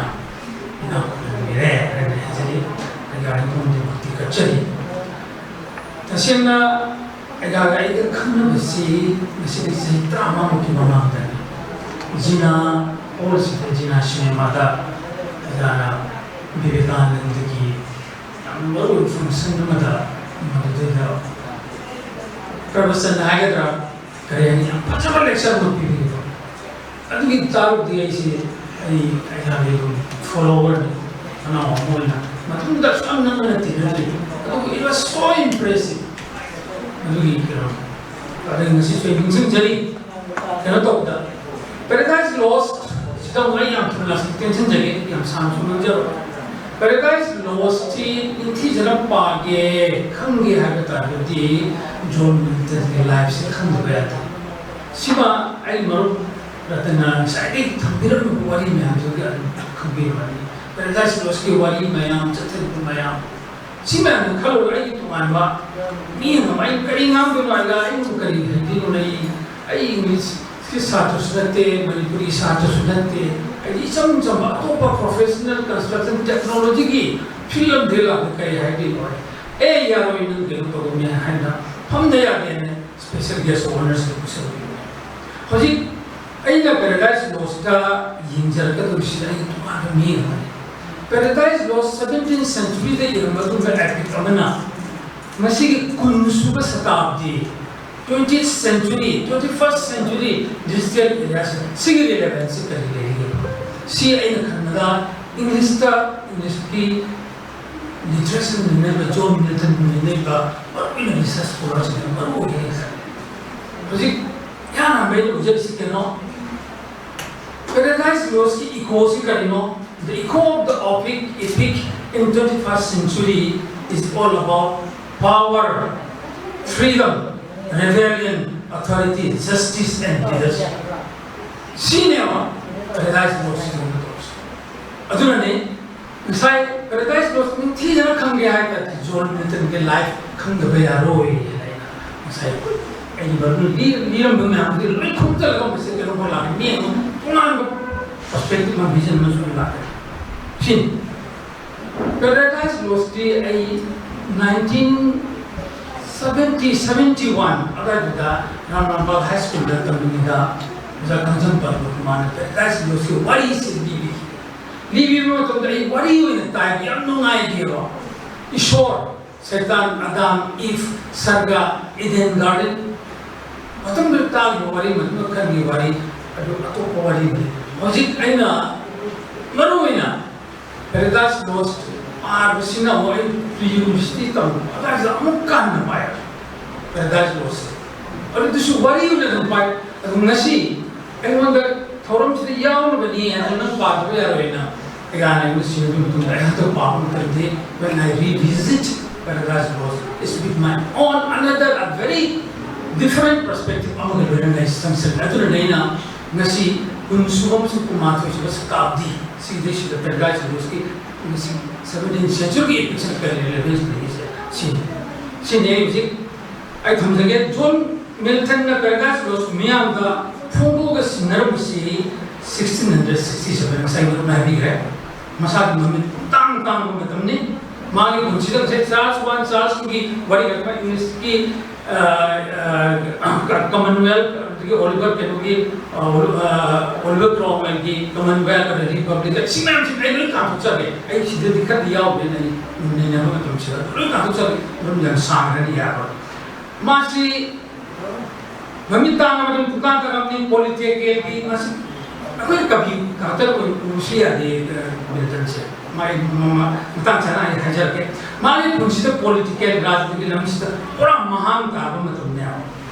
ꯏꯅꯥꯛ ꯈꯨꯜꯍꯟꯕꯤꯔꯦ ꯍꯥꯏꯅ ꯍꯥꯏꯖꯔꯤ꯫ ꯑꯩꯒꯤ ꯃꯐꯝꯗ ꯃꯇꯤꯛ ꯀꯠꯆꯔꯤ꯫ ꯇꯁꯦꯡꯅ ꯑꯩꯒ ꯑꯩꯒ ꯈꯪꯅꯕꯁꯤ ꯉꯁꯤꯗꯒꯤ ꯆꯍꯤ ꯇꯔꯥꯃꯉꯥꯃꯨꯛꯀꯤ ꯃꯃꯥꯡꯗꯅꯤ꯫ ꯖꯤꯅꯥ ꯍꯣꯜꯁꯤꯗ, ꯖꯤꯅꯥ ꯁꯤꯅꯦꯃꯥꯗ ꯑꯩꯒ ꯕꯤꯕꯦꯀꯥꯅꯟꯗꯒꯤ ꯌꯥꯝꯅ ꯃꯔꯨ ꯑꯣꯏꯕ function ꯑꯃꯗ, ꯃꯗꯨꯗꯩꯗ ꯄ꯭ꯔꯕꯆꯟ ꯍꯥꯏꯒꯗ꯭ꯔꯥ, ꯀꯔꯤ ꯍꯥꯏꯅꯤ, ꯌꯥꯝ ꯐꯖꯕ lecture ꯑꯃ ꯄꯤꯕꯤꯕ꯫ ꯑꯗꯨꯒꯤ ꯇꯥꯔꯨꯛꯇꯤ ꯑꯩꯁꯦ, ꯑꯩ, ꯑꯩꯍꯥꯛꯀꯤ ꯑꯗꯨꯝ followerꯅꯤ, ꯃꯅꯥꯎ ꯑꯃ ꯑꯣꯏꯅ꯫ ꯃꯇꯨꯡꯗ ꯁꯨꯡꯅꯝ ꯅꯝꯗꯅ ꯇꯤꯟꯅꯗ꯭ꯔꯤ꯫ ꯑꯗꯨꯕꯨ it was so impressive꯫ ꯑꯗꯨꯒꯤ ꯀꯩꯅꯣ, ꯑꯗꯩ ꯉꯁꯤꯁꯨ ꯑꯩ ꯅꯤꯡꯁꯤꯡꯖꯔꯤ꯫ ꯀꯩꯅꯣ ꯇꯧꯕꯗ, Paradise Lost ꯁꯤꯗ ꯑꯃꯨꯛ ꯑꯩ ꯌꯥꯝ ꯊꯨꯅ ꯂꯥꯁꯤꯡ ꯇꯦꯟꯁꯤꯟꯖꯒꯦ, ꯌꯥꯝ ꯁꯥꯡꯅꯁꯨ ꯉꯥꯡꯖꯔꯣꯏ꯫ Paradise Lostꯁꯤ ꯅꯤꯡꯊꯤꯖꯅ ꯄꯥꯒꯦ, ꯈꯪꯒꯦ ꯍꯥꯏꯕ ꯇꯥꯔꯒꯗꯤ ꯖꯣꯟ ꯃꯤꯜꯇꯟꯒꯤ lifeꯁꯦ ꯈꯪꯗꯕ ꯌꯥꯗꯦ꯫ ꯁꯤꯃ ꯑꯩ ꯃꯔꯨꯞ ꯔꯇꯟꯅ ꯉꯁꯥꯏꯗꯒꯤ ꯊꯝꯕꯤꯔꯝꯃꯤꯕ ꯋꯥꯔꯤ ꯃꯌꯥꯝꯗꯨꯒꯤ ꯑꯗꯨꯝ ꯈꯪꯕꯤꯔꯝꯃꯅꯤ꯫ Paradise Lostꯀꯤ ꯋꯥꯔꯤ ꯃꯌꯥꯝ, ꯆꯠꯊꯔꯤꯕ ꯃꯌꯥꯝ, ꯁꯤ ꯃꯌꯥꯝꯗꯣ ꯈꯜꯂꯨꯔꯒ ꯑꯩꯒꯤ ꯇꯣꯉꯥꯟꯕ ꯃꯤ ꯑꯃ, ꯑꯩ ꯀꯔꯤ ꯉꯥꯡꯗꯣꯏꯅꯣ ꯍꯥꯏꯔꯒ, ꯑꯩꯕꯨ ꯀꯔꯤ ꯍꯩꯗꯣꯏꯅꯣ? ꯑꯩ, ꯑꯩ Englishꯀꯤ ꯁꯥꯇ꯭ꯔꯁꯨ ꯅꯠꯇꯦ, ꯃꯅꯤꯄꯨꯔꯤ ꯁꯥꯇ꯭ꯔꯁꯨ ꯅꯠꯇꯦ, ꯑꯩꯗꯤ ꯏꯆꯝ ꯆꯝꯕ ꯑꯇꯣꯞꯄ professional construction technologyꯒꯤ field ꯑꯃꯗꯒꯤ ꯂꯥꯛꯄ ꯀꯔꯤ ꯍꯥꯏꯗꯣꯏꯅꯣ ꯍꯥꯏ꯫ "ꯑꯦ, ꯌꯥꯔꯣꯏ, ꯅꯪ ꯀꯩꯅꯣ ꯇꯧꯗꯧꯅꯦ" ꯍꯥꯏꯅ ꯐꯝꯗ ꯌꯥꯗꯦꯅ special guest of honourꯁꯤꯡ ꯄꯨꯁꯜꯂꯛꯏ꯫ ꯍꯧꯖꯤꯛ ꯑꯩꯅ Paradise Lostꯇ ꯌꯦꯡꯖꯔꯛꯀꯗꯧꯔꯤꯁꯤꯗ ꯑꯩꯒꯤ ꯇꯣꯉꯥꯟꯕ ꯃꯤꯠꯌꯦꯡ ꯑꯃꯅꯤ꯫ Paradise Lost seventeen century ꯗ ꯏꯔꯝꯕ ꯑꯗꯨꯒꯨꯝꯕ epic ꯑꯃꯅ ꯉꯁꯤꯒꯤ ꯀꯨꯟ ꯁꯨꯕ ꯁꯇꯥꯕꯗꯤ, twentieth century, twenty first century digital era ꯁꯤꯒꯤ relevance ꯁꯤ ꯀꯔꯤ ꯂꯩꯔꯤꯒꯦ? ꯁꯤ ꯑꯩꯅ ꯈꯟꯕꯗ English ꯇ, English ꯀꯤ literature ꯅꯩꯅꯕ, John Milton ꯅꯩꯅꯕ ꯃꯔꯨꯑꯣꯏꯅ research scholar ꯁꯤꯡꯅ ꯃꯔꯨ ꯑꯣꯏꯅ ꯈꯜꯂꯤ꯫ ꯍꯧꯖꯤꯛ ꯏꯍꯥꯟ ꯍꯥꯟꯕ ꯑꯩꯅ ꯎꯖꯔꯤꯁꯤ ꯀꯩꯅꯣ? Paradise Lost ꯀꯤ echo ꯁꯤ ꯀꯔꯤꯅꯣ? The echo of the epic, epic in twenty first century is all about power, freedom, rebellion, authority, justice and leadership. ꯁꯤꯅꯦꯕ Paradise Lost ꯀꯤ ꯃꯇꯧꯁꯦ꯫ ꯑꯗꯨꯅꯅꯦ ꯉꯁꯥꯏ Paradise Lost ꯅꯤꯡꯊꯤꯖꯅ ꯈꯪꯒꯦ ꯍꯥꯏ ꯇꯥꯔꯗꯤ John Milton ꯒꯤ life ꯈꯪꯗꯕ ꯌꯥꯔꯣꯏ ꯍꯥꯏꯅ ꯑꯩꯅ ꯉꯁꯥꯏ ꯑꯩꯒꯤ ꯃꯔꯨꯞꯅ ꯂꯤ-, ꯂꯤꯔꯝꯕ ꯃꯌꯥꯝꯗꯨ ꯂꯣꯏ ꯈꯣꯝꯖꯤꯜꯂꯒ ꯃꯁꯤ ꯀꯩꯅꯣ ꯂꯥꯛꯀꯅꯤ꯫ ꯃꯤ ꯑꯃ ꯇꯣꯉꯥꯟꯕ perspective ꯑꯃ, vision ꯑꯃꯁꯨ ꯂꯥꯛꯀꯅꯤ꯫ ꯁꯤꯅꯤ꯫ Paradise Lost ꯇꯤ ꯑꯩ nineteen seventy, seventy one ꯑꯗꯨꯋꯥꯏꯗꯨꯗ ꯔꯥꯝꯔꯝꯄꯥꯜ High School ꯗ ꯇꯝꯂꯤꯉꯩꯗ ꯑꯣꯖꯥ ꯀꯥꯡꯖꯝ ꯄꯟꯊꯧ ꯃꯥꯅ Paradise Lost ꯀꯤ ꯋꯥꯔꯤꯁꯤ ꯂꯤꯕꯤꯈꯤ꯫ ꯂꯤꯕꯤꯕ ꯃꯇꯝꯗ ꯑꯩ ꯋꯥꯔꯤ ꯑꯣꯏꯅ ꯇꯥꯏꯕ ꯌꯥꯝ ꯅꯨꯡꯉꯥꯏꯈꯤꯕ꯫ ꯏꯁꯣꯔ, ꯁꯩꯇꯥꯟ, ꯑꯗꯥꯝ, ꯏꯚ, ꯁꯔꯒ, Eden Garden, ꯃꯇꯝꯗꯨꯗ ꯇꯥꯈꯤꯕ ꯋꯥꯔꯤ, ꯃꯇꯝꯗꯨꯗ ꯈꯟꯈꯤꯕ ꯋꯥꯔꯤ, ꯑꯗꯨ ꯑꯇꯣꯞꯄ ꯋꯥꯔꯤꯅꯤ꯫ ꯍꯧꯖꯤꯛ ꯑꯩꯅ ꯃꯔꯨ ꯑꯣꯏꯅ Paradise Lost ꯄꯥꯕꯁꯤꯅ ꯑꯃꯨꯛ ꯑꯩ pre university ꯇꯝꯕ ꯑꯗꯨꯋꯥꯏꯗ ꯑꯃꯨꯛ ꯀꯟꯅ ꯄꯥꯏ Paradise Lost꯫ ꯑꯗꯨꯗꯨꯁꯨ ꯋꯥꯔꯤ ꯑꯣꯏꯅ ꯑꯗꯨꯝ ꯄꯥꯏ꯫ ꯑꯗꯨ ꯉꯁꯤ ꯑꯩꯉꯣꯟꯗ ꯊꯧꯔꯝꯁꯤꯗ ꯌꯥꯎꯅꯕꯅꯤ ꯍꯥꯏꯅ ꯅꯪ ꯄꯥꯗꯕ ꯌꯥꯔꯣꯏꯅ ꯑꯩꯒꯥꯅ ꯑꯩꯉꯣꯟꯗ ꯁꯤꯟꯅꯕ ꯃꯇꯨꯡꯗ ꯑꯩ ꯍꯟꯗꯛ ꯄꯥꯕ ꯃꯇꯝꯗꯤ, when I revisit Paradise Lost, it's with my own another, a very different perspective ꯑꯃꯒ ꯂꯣꯏꯅꯅ ꯑꯩ ꯆꯪꯁꯤꯜꯂꯦ꯫ ꯑꯗꯨꯅꯅꯦ ꯑꯩꯅ ꯉꯁꯤ ꯀꯨꯟ ꯁꯨꯕ ꯑꯃꯁꯨꯡ ꯀꯨꯟꯃꯥꯊꯣꯏ ꯁꯨꯕ ꯁꯇꯥꯕꯗꯤ ꯁꯤꯗꯩꯁꯤꯗ Paradise Lost ꯀꯤ ꯉꯁꯤ seventeenth century ꯒꯤ epic ꯁꯤꯅ ꯀꯔꯤ relevance ꯂꯩꯔꯤꯁꯦ ꯁꯤꯅꯤ꯫ ꯁꯤꯅꯤ ꯑꯩ ꯍꯧꯖꯤꯛ ꯑꯩ ꯊꯝꯖꯒꯦ꯫ John Milton ꯅ Paradise Lost ꯀꯤ ꯃꯤꯌꯥꯝꯗ ꯐꯣꯡꯗꯣꯛꯑꯒ ꯁꯤꯟꯅꯔꯝꯕꯁꯤ sixteen hundred sixty seven, ꯉꯁꯥꯏ ꯃꯔꯨꯞꯅ ꯍꯥꯏꯕꯤꯈ꯭ꯔꯦ꯫ ꯃꯁꯥꯒꯤ ꯃꯃꯤꯠ ꯄꯨꯡꯇꯥꯡ ꯇꯥꯡꯕ ꯃꯇꯝꯅꯤ꯫ ꯃꯥꯒꯤ ꯄꯨꯟꯁꯤꯗ ꯉꯁꯥꯏ Charles one, Charles two ꯒꯤ ꯋꯥꯔꯤ ꯈꯛꯇ, English ꯀꯤ, ꯑ, ꯑ, Commonwealth ꯑꯣꯂꯤꯚꯔ ꯀꯩꯅꯣꯒꯤ, ꯑ, ꯑꯣꯂꯤꯚꯔ ꯀ꯭ꯔꯣꯝꯋꯦꯜꯒꯤ ꯀꯃꯟꯋꯦꯜꯊ ꯑꯗꯩ ꯔꯤꯄꯕ꯭ꯂꯤꯛ, ꯁꯤ ꯃꯌꯥꯝꯁꯤ ꯑꯩ ꯂꯣꯏ ꯀꯥꯎꯊꯣꯛꯆꯒꯦ꯫ ꯑꯩ ꯁꯤꯗꯗꯤ ꯈꯔꯗꯤ ꯌꯥꯎꯗꯦꯅ ꯑꯩ ꯅꯩꯅꯕ ꯃꯇꯝꯁꯤꯗ ꯂꯣꯏ ꯀꯥꯎꯊꯣꯛꯆꯒꯦ꯫ ꯑꯗꯨꯝ ꯌꯥꯝ ꯁꯥꯡꯈ꯭ꯔꯗꯤ ꯌꯥꯔꯣꯏ꯫ ꯃꯥꯁꯤ ꯃꯃꯤꯠ ꯇꯥꯡꯉꯕ ꯑꯗꯨꯝ ꯄꯨꯡꯀꯥꯟ ꯇꯥꯔꯝꯅꯤ꯫ ꯄꯣꯂꯤꯇꯤꯀꯦꯜꯒꯤ ꯃꯥꯁꯤ ꯑꯩꯈꯣꯏ ꯀꯕꯤ ꯈꯛꯇ ꯑꯣꯏ ꯎꯕꯁꯨ ꯌꯥꯗꯦ꯫ ꯑ, ꯃꯤꯜꯇꯟꯁꯦ꯫ ꯃꯥꯒꯤ ꯃ-, ꯃ-, ꯃꯇꯥꯡ ꯆꯥꯅ ꯑꯩ ꯍꯥꯏꯖꯔꯛꯀꯦ꯫ ꯃꯥꯒꯤ ꯄꯨꯟꯁꯤꯗ ꯄꯣꯂꯤꯇꯤꯀꯦꯜ ꯔꯥꯖꯅꯤꯇꯤꯒꯤ ꯂꯝꯁꯤꯗ ꯄꯨꯔꯥ ꯃꯍꯥꯡ ꯇꯥꯕ ꯃꯇꯝꯅꯦꯕ꯫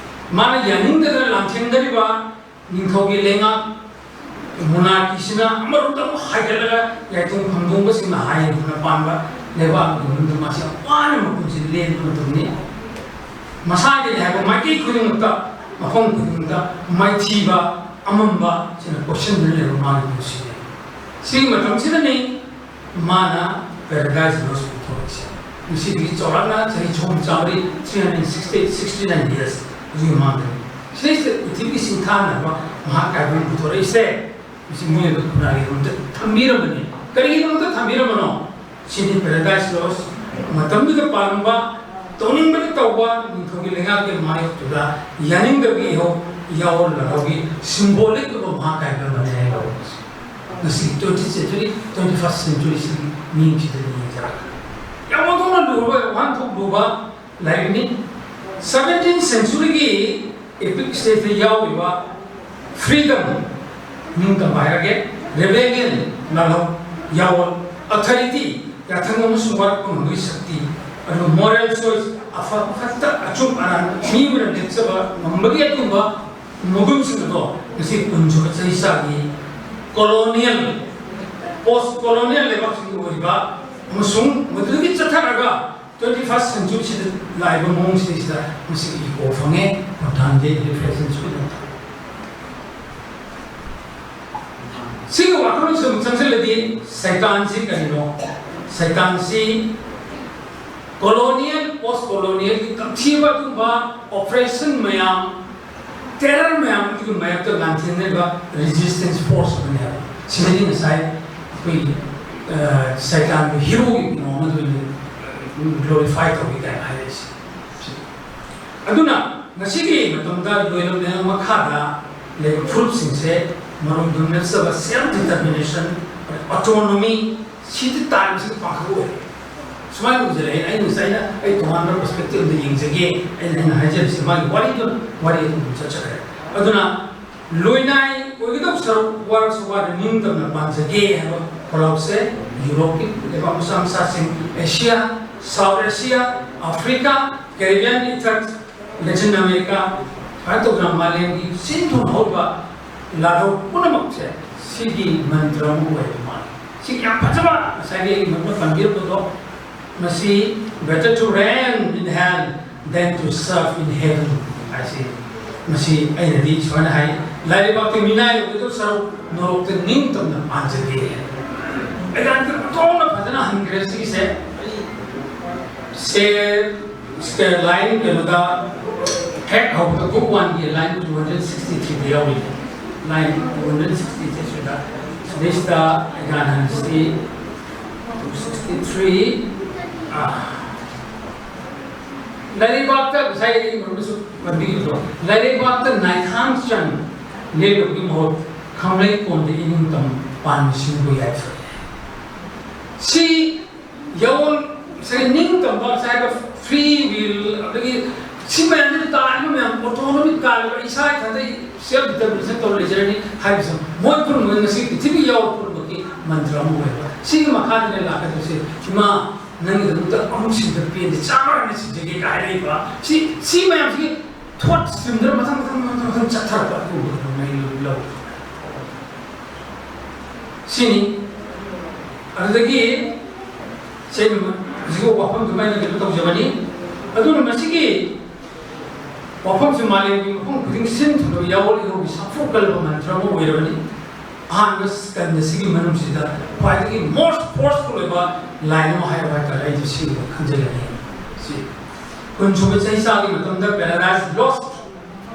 ꯃꯥꯅ ꯌꯥꯅꯤꯡꯗꯗꯅ ꯂꯥꯟꯊꯦꯡꯅꯔꯤꯕ ꯅꯤꯡꯊꯧꯒꯤ ꯂꯩꯉꯥꯛ, ꯃꯣꯅꯥꯔꯀꯤꯁꯤꯅ ꯑꯃꯔꯣꯝꯗ ꯑꯃꯨꯛ ꯍꯥꯏꯒꯠꯂꯒ ꯌꯥꯏꯇꯣꯡ ꯈꯝꯗꯣꯡꯕꯁꯤꯡꯅ ꯍꯥꯏ ꯍꯦꯟꯅ ꯄꯥꯟꯕ ꯂꯩꯕꯥꯛ ꯑꯃꯒꯤ ꯃꯅꯨꯡꯗ ꯃꯥꯁꯤ ꯌꯥꯝ ꯋꯥꯅ ꯃꯄꯨꯟꯁꯤ ꯂꯦꯟꯕ ꯃꯇꯝꯅꯤ꯫ ꯃꯁꯥꯒꯤꯅꯤ ꯍꯥꯏꯕ ꯃꯥꯏꯀꯩ ꯈꯨꯗꯤꯡꯃꯛꯇ, ꯃꯐꯝ ꯈꯨꯗꯤꯡꯃꯛꯇ ꯃꯥꯏꯊꯤꯕ, ꯑꯃꯝꯕ ꯁꯤꯅ ꯀꯣꯏꯁꯤꯟꯗꯨꯅ ꯂꯩꯕ ꯃꯥꯒꯤ ꯄꯨꯟꯁꯤꯅꯤ꯫ ꯁꯤꯒꯤ ꯃꯇꯝꯁꯤꯗꯅꯤ ꯃꯥꯅ Paradise Lost ꯄꯨꯊꯣꯔꯛꯏꯁꯦ꯫ ꯉꯁꯤꯗꯒꯤ ꯆꯥꯎꯔꯥꯛꯅ ꯆꯍꯤ ꯆꯍꯨꯝ ꯆꯥꯃꯔꯤ, three hundred sixty, sixty nine years ꯑꯗꯨꯒꯤ ꯃꯃꯥꯡꯗꯅꯤ꯫ ꯁꯤꯗꯩꯁꯤꯗ ꯄ꯭ꯔꯤꯊꯤꯕꯤ ꯁꯤꯡꯊꯥꯅꯕ ꯃꯍꯥꯛ ꯀꯥꯏꯕꯝ ꯄꯨꯊꯣꯔꯛꯏꯁꯦ꯫ ꯃꯁꯤ ꯃꯣꯏꯅ ꯈꯨꯟꯅꯥꯏꯒꯤꯗꯃꯛꯇ ꯊꯝꯕꯤꯔꯝꯕꯅꯤ꯫ ꯀꯔꯤꯒꯤꯗꯃꯛꯇ ꯊꯝꯕꯤꯔꯝꯕꯅꯣ? ꯁꯤꯗꯤ Paradise Lost ꯃꯇꯝꯗꯨꯗ ꯄꯥꯜꯂꯝꯕ, ꯇꯧꯅꯤꯡꯕꯗ ꯇꯧꯕ ꯅꯤꯡꯊꯧꯒꯤ ꯂꯩꯉꯥꯛꯀꯤ ꯃꯥꯌꯣꯛꯇꯨꯗ ꯌꯥꯅꯤꯡꯗꯕꯒꯤ ꯏꯍꯧ ꯌꯥꯑꯣꯟ ꯂꯥꯡꯍꯧꯒꯤ symbolic ꯑꯣꯏꯕ ꯃꯍꯥꯛ ꯀꯥꯏꯕꯝ ꯑꯃꯅꯤ ꯍꯥꯏꯕ ꯉꯁꯤ twentieth century, twenty first century ꯁꯤꯒꯤ ꯃꯤꯠꯌꯦꯡꯁꯤꯗ ꯌꯦꯡꯖꯔꯛꯄꯗ ꯌꯥꯝ ꯑꯣꯟꯊꯣꯛꯅ ꯂꯨꯔꯕ, ꯋꯥꯍꯟꯊꯣꯛ ꯂꯨꯕ ꯂꯥꯏꯔꯤꯛꯅꯤ꯫ Seventeenth century ꯒꯤ epic stage ꯇ ꯌꯥꯎꯔꯤꯕ freedom, ꯅꯤꯡꯇꯝꯕ ꯍꯥꯏꯔꯒꯦ, rebellion, ꯂꯥꯜꯍꯧ, ꯌꯥꯑꯣꯟ, authority, ꯌꯥꯊꯪ ꯑꯃꯁꯨꯡ ꯋꯥꯔꯛꯄ ꯉꯝꯕꯒꯤ ꯁꯛꯇꯤ, ꯑꯗꯨꯒ moral choice, ꯑꯐ ꯐꯠꯇ, ꯑꯆꯨꯝ ꯑꯔꯥꯟ, ꯃꯤ ꯑꯃꯅ ꯂꯦꯞꯆꯕ ꯉꯝꯕꯒꯤ ꯑꯗꯨꯒꯨꯝꯕ ꯃꯒꯨꯟꯁꯤꯡ ꯑꯗꯣ ꯉꯁꯤ ꯀꯨꯟꯁꯨꯕ ꯆꯍꯤꯆꯥꯒꯤ colonial, post colonial ꯂꯩꯕꯥꯛꯁꯤꯡꯒꯤ ꯑꯣꯏꯔꯤꯕ ꯑꯃꯁꯨꯡ ꯃꯗꯨꯗꯒꯤ ꯆꯠꯊꯔꯒ twenty first century ꯁꯤꯗ ꯂꯥꯛꯏꯕ ꯃꯑꯣꯡꯁꯤꯗꯩꯁꯤꯗ ꯃꯁꯤꯒꯤ echo ꯐꯪꯉꯦ꯫ ꯃꯇꯥꯡꯗꯤ reflection ꯁꯣꯏꯗꯅ ꯇꯧ꯫ ꯁꯤꯒꯤ ꯋꯥꯈꯜꯂꯣꯟꯁꯤꯗ ꯑꯃꯨꯛ ꯆꯪꯁꯤꯜꯂꯗꯤ ꯁꯩꯇꯥꯟꯁꯤ ꯀꯔꯤꯅꯣ? ꯁꯩꯇꯥꯟꯁꯤ colonial, post colonial ꯒꯤ ꯇꯝꯊꯤꯕ ꯑꯗꯨꯒꯨꯝꯕ oppression ꯃꯌꯥꯝ, terror ꯃꯌꯥꯝ ꯑꯗꯨꯒꯤ ꯃꯥꯌꯣꯛꯇ ꯂꯥꯟꯊꯦꯡꯅꯔꯤꯕ resistance force ꯑꯃꯅꯤ ꯍꯥꯏꯕ꯫ ꯁꯤꯗꯗꯤ ꯉꯁꯥꯏ ꯑꯩꯈꯣꯏꯒꯤ, ꯑ, ꯁꯩꯇꯥꯟꯒꯤ hero ꯒꯤ ꯀꯩꯅꯣ ꯑꯃꯗꯨꯅꯤ glorify ꯇꯧꯏ ꯀꯥꯏꯅ ꯍꯥꯏꯔꯛꯏꯁꯦ꯫ ꯑꯗꯨꯅ ꯉꯁꯤꯒꯤ ꯃꯇꯝꯗ ꯂꯣꯏꯂꯝꯂꯦꯟ ꯃꯈꯥꯗ ꯂꯩꯕ ꯐꯨꯔꯨꯞꯁꯤꯡꯁꯦ ꯃꯔꯣꯝꯗꯣꯝ ꯅꯠꯆꯕ self determination, autonomy, ꯁꯤꯗꯤ ꯇꯥꯟꯕꯁꯤꯒꯤ ꯄꯥꯡꯈꯛ ꯑꯣꯏꯔꯦ꯫ ꯁꯨꯃꯥꯏꯅ ꯎꯖꯔꯛꯑꯦ꯫ ꯑꯩꯅ ꯉꯁꯥꯏꯅ ꯑꯩ ꯇꯣꯉꯥꯟꯕ perspective ꯑꯃꯗ ꯌꯦꯡꯖꯒꯦ꯫ ꯑꯩꯅ ꯑꯩꯅ ꯍꯥꯏꯖꯔꯤꯁꯦ ꯃꯥꯒꯤ ꯋꯥꯔꯤꯗꯨ ꯋꯥꯔꯤ ꯑꯗꯨꯝ ꯆꯠꯆꯈ꯭ꯔꯦ꯫ ꯑꯗꯨꯅ ꯂꯣꯏꯅꯥꯏ ꯑꯣꯏꯒꯗꯧ ꯁꯔꯨꯛ ꯋꯥꯔꯁꯨ ꯋꯥꯅ ꯅꯤꯡꯇꯝꯅ ꯄꯥꯟꯖꯒꯦ ꯍꯥꯏꯕ ꯈꯣꯜꯂꯥꯎꯁꯦ ꯌꯨꯔꯣꯞꯀꯤ ꯂꯩꯕꯥꯛ ꯃꯆꯥ ꯃꯆꯥꯁꯤꯡ, Asia, South Asia, Africa, Caribbean ꯏꯊꯠ, Latin America, ꯁꯨꯃꯥꯏꯅ ꯇꯧꯗꯅ ꯃꯥꯂꯦꯝꯒꯤ ꯁꯤꯟ ꯊꯨꯡꯅ ꯍꯧꯔꯤꯕ ꯂꯥꯜꯍꯧ ꯄꯨꯝꯅꯃꯛꯁꯦ ꯁꯤꯒꯤ ꯃꯟꯇ꯭ꯔ ꯑꯃ ꯑꯣꯏꯕ ꯃꯥꯜꯂꯤ꯫ ꯁꯤꯒꯤ ꯌꯥꯝ ꯐꯖꯕ ꯉꯁꯥꯏꯒꯤ ꯑꯩꯒꯤ ꯃꯔꯨꯞꯅ ꯄꯟꯕꯤꯔꯝꯕꯗꯣ, ꯃꯁꯤ "Better to reign in hell than to serve in heaven" ꯍꯥꯏꯁꯤ꯫ ꯃꯁꯤ ꯑꯩꯅꯗꯤ ꯁꯨꯃꯥꯏꯅ ꯍꯥꯏ, ꯂꯥꯏꯔꯩꯕꯥꯛꯀꯤ ꯃꯤꯅꯥꯏ ꯑꯣꯏꯒꯗꯧ ꯁꯔꯨꯛ ꯅꯣꯔꯣꯛꯇ ꯅꯤꯡꯇꯝꯅ ꯄꯥꯟꯖꯒꯦ꯫ ꯑꯩ ꯌꯥꯝ ꯊꯣꯡꯅ ꯐꯖꯅ ꯍꯟꯈ꯭ꯔꯦ ꯁꯤꯒꯤꯁꯦ꯫ ꯁꯦ ꯁꯤꯗ line ꯀꯩꯅꯣꯗ ꯍꯦꯛ ꯍꯧꯕꯗ book one ꯒꯤ line two hundred sixty three ꯗ ꯌꯥꯎꯔꯤ꯫ Line two hundred sixty three ꯁꯤꯗ, ꯁꯤꯗꯩꯁꯤꯗ ꯑꯩ ꯍꯥꯟꯅ ꯍꯟꯁꯤ꯫ Two sixty three, ꯑꯥ, ꯂꯥꯏꯔꯩꯕꯥꯛꯇ ꯉꯁꯥꯏ ꯑꯩ ꯃꯔꯨꯞꯅꯁꯨ ꯄꯟꯕꯤꯈꯤꯕꯗꯣ, ꯂꯥꯏꯔꯩꯕꯥꯛꯇ ꯅꯥꯏꯊꯥꯡ ꯆꯟ ꯂꯦꯞꯂꯕꯒꯤ ꯃꯍꯨꯠ ꯈꯪꯂꯩ ꯀꯣꯟꯗ ꯏꯅꯤꯡꯇꯝ ꯄꯥꯟꯕꯁꯤꯡꯕꯨ ꯌꯥꯏꯐꯔꯦ꯫ ꯁꯤ ꯌꯥꯑꯣꯟ, ꯉꯁꯥꯏ ꯅꯤꯡꯇꯝꯕ, ꯉꯁꯥꯏ ꯍꯥꯏꯕ free will, ꯑꯗꯒꯤ ꯁꯤ ꯃꯌꯥꯝꯁꯤꯗ ꯇꯥꯔꯤꯕ ꯃꯌꯥꯝ autonomy ꯇꯥꯔꯤꯕ, ꯏꯁꯥ ꯏꯊꯟꯇ self determination ꯇꯧꯔ ꯂꯩꯖꯔꯅꯤ ꯍꯥꯏꯕꯁꯤ ꯃꯣꯏ ꯄꯨꯝꯅꯃꯛ ꯉꯁꯤ ꯄ꯭ꯔꯤꯊꯤꯕꯤ ꯌꯥꯎꯔ ꯄꯨꯝꯅꯃꯛꯀꯤ ꯃꯟꯇ꯭ꯔ ꯑꯃ ꯑꯣꯏꯕ꯫ ꯁꯤꯒꯤ ꯃꯈꯥꯗꯅꯦ ꯂꯥꯛꯀꯗꯣꯏꯁꯦ, "ꯏꯃꯥ, ꯅꯪꯒꯤꯗꯃꯛꯇ ꯑꯍꯨꯝ ꯁꯤꯟꯗ ꯄꯦꯟꯗꯦ, ꯆꯥꯝꯃ ꯍꯥꯟꯅ ꯁꯤꯟꯖꯒꯦ" ꯀꯥꯏ ꯍꯥꯏꯔꯛꯏꯕ꯫ ꯁꯤ, ꯁꯤ ꯃꯌꯥꯝꯁꯤ thought stream ꯗꯨꯅ ꯃꯊꯪ, ꯃꯊꯪ, ꯃꯊꯪ, ꯃꯊꯪ ꯆꯠꯊꯔꯛꯄ ꯑꯗꯨꯒꯨꯝꯕꯗꯣ ꯃꯩ ꯂꯧ-, ꯂꯧ-, ꯁꯤꯅꯤ꯫ ꯑꯗꯨꯗꯒꯤ ꯁꯦ ꯍꯧꯖꯤꯛ ꯋꯥꯐꯝꯗꯨꯃ ꯑꯩꯅ ꯀꯩꯅꯣ ꯇꯧꯖꯕꯅꯤ꯫ ꯑꯗꯨꯅ ꯃꯁꯤꯒꯤ ꯋꯥꯐꯝꯁꯤ ꯃꯥꯂꯦꯝꯒꯤ ꯃꯐꯝ ꯈꯨꯗꯤꯡ ꯁꯤꯟ ꯊꯨꯡꯂꯕ ꯌꯥꯑꯣꯟ ꯏꯍꯧꯒꯤ ꯁꯥꯐꯨ ꯀꯜꯂꯕ ꯃꯟꯇ꯭ꯔ ꯑꯃ ꯑꯣꯏꯔꯕꯅꯤ꯫ ꯑꯍꯥꯟꯕ ꯁ꯭ꯀꯟꯗ ꯁꯤꯒꯤ ꯃꯅꯨꯡꯁꯤꯗ ꯈ꯭ꯋꯥꯏꯗꯒꯤ most forceful ꯑꯣꯏꯕ line ꯑꯃ ꯍꯥꯏꯌꯨ ꯍꯥꯏꯇꯥꯔꯦ, ꯑꯩꯁꯨ ꯁꯤꯒꯨꯝꯕ ꯈꯟꯖꯒꯅꯤ꯫ ꯁꯤ ꯀꯨꯟꯁꯨꯕ ꯆꯍꯤ ꯆꯥꯒꯤ ꯃꯇꯝꯗ Paradise Lost,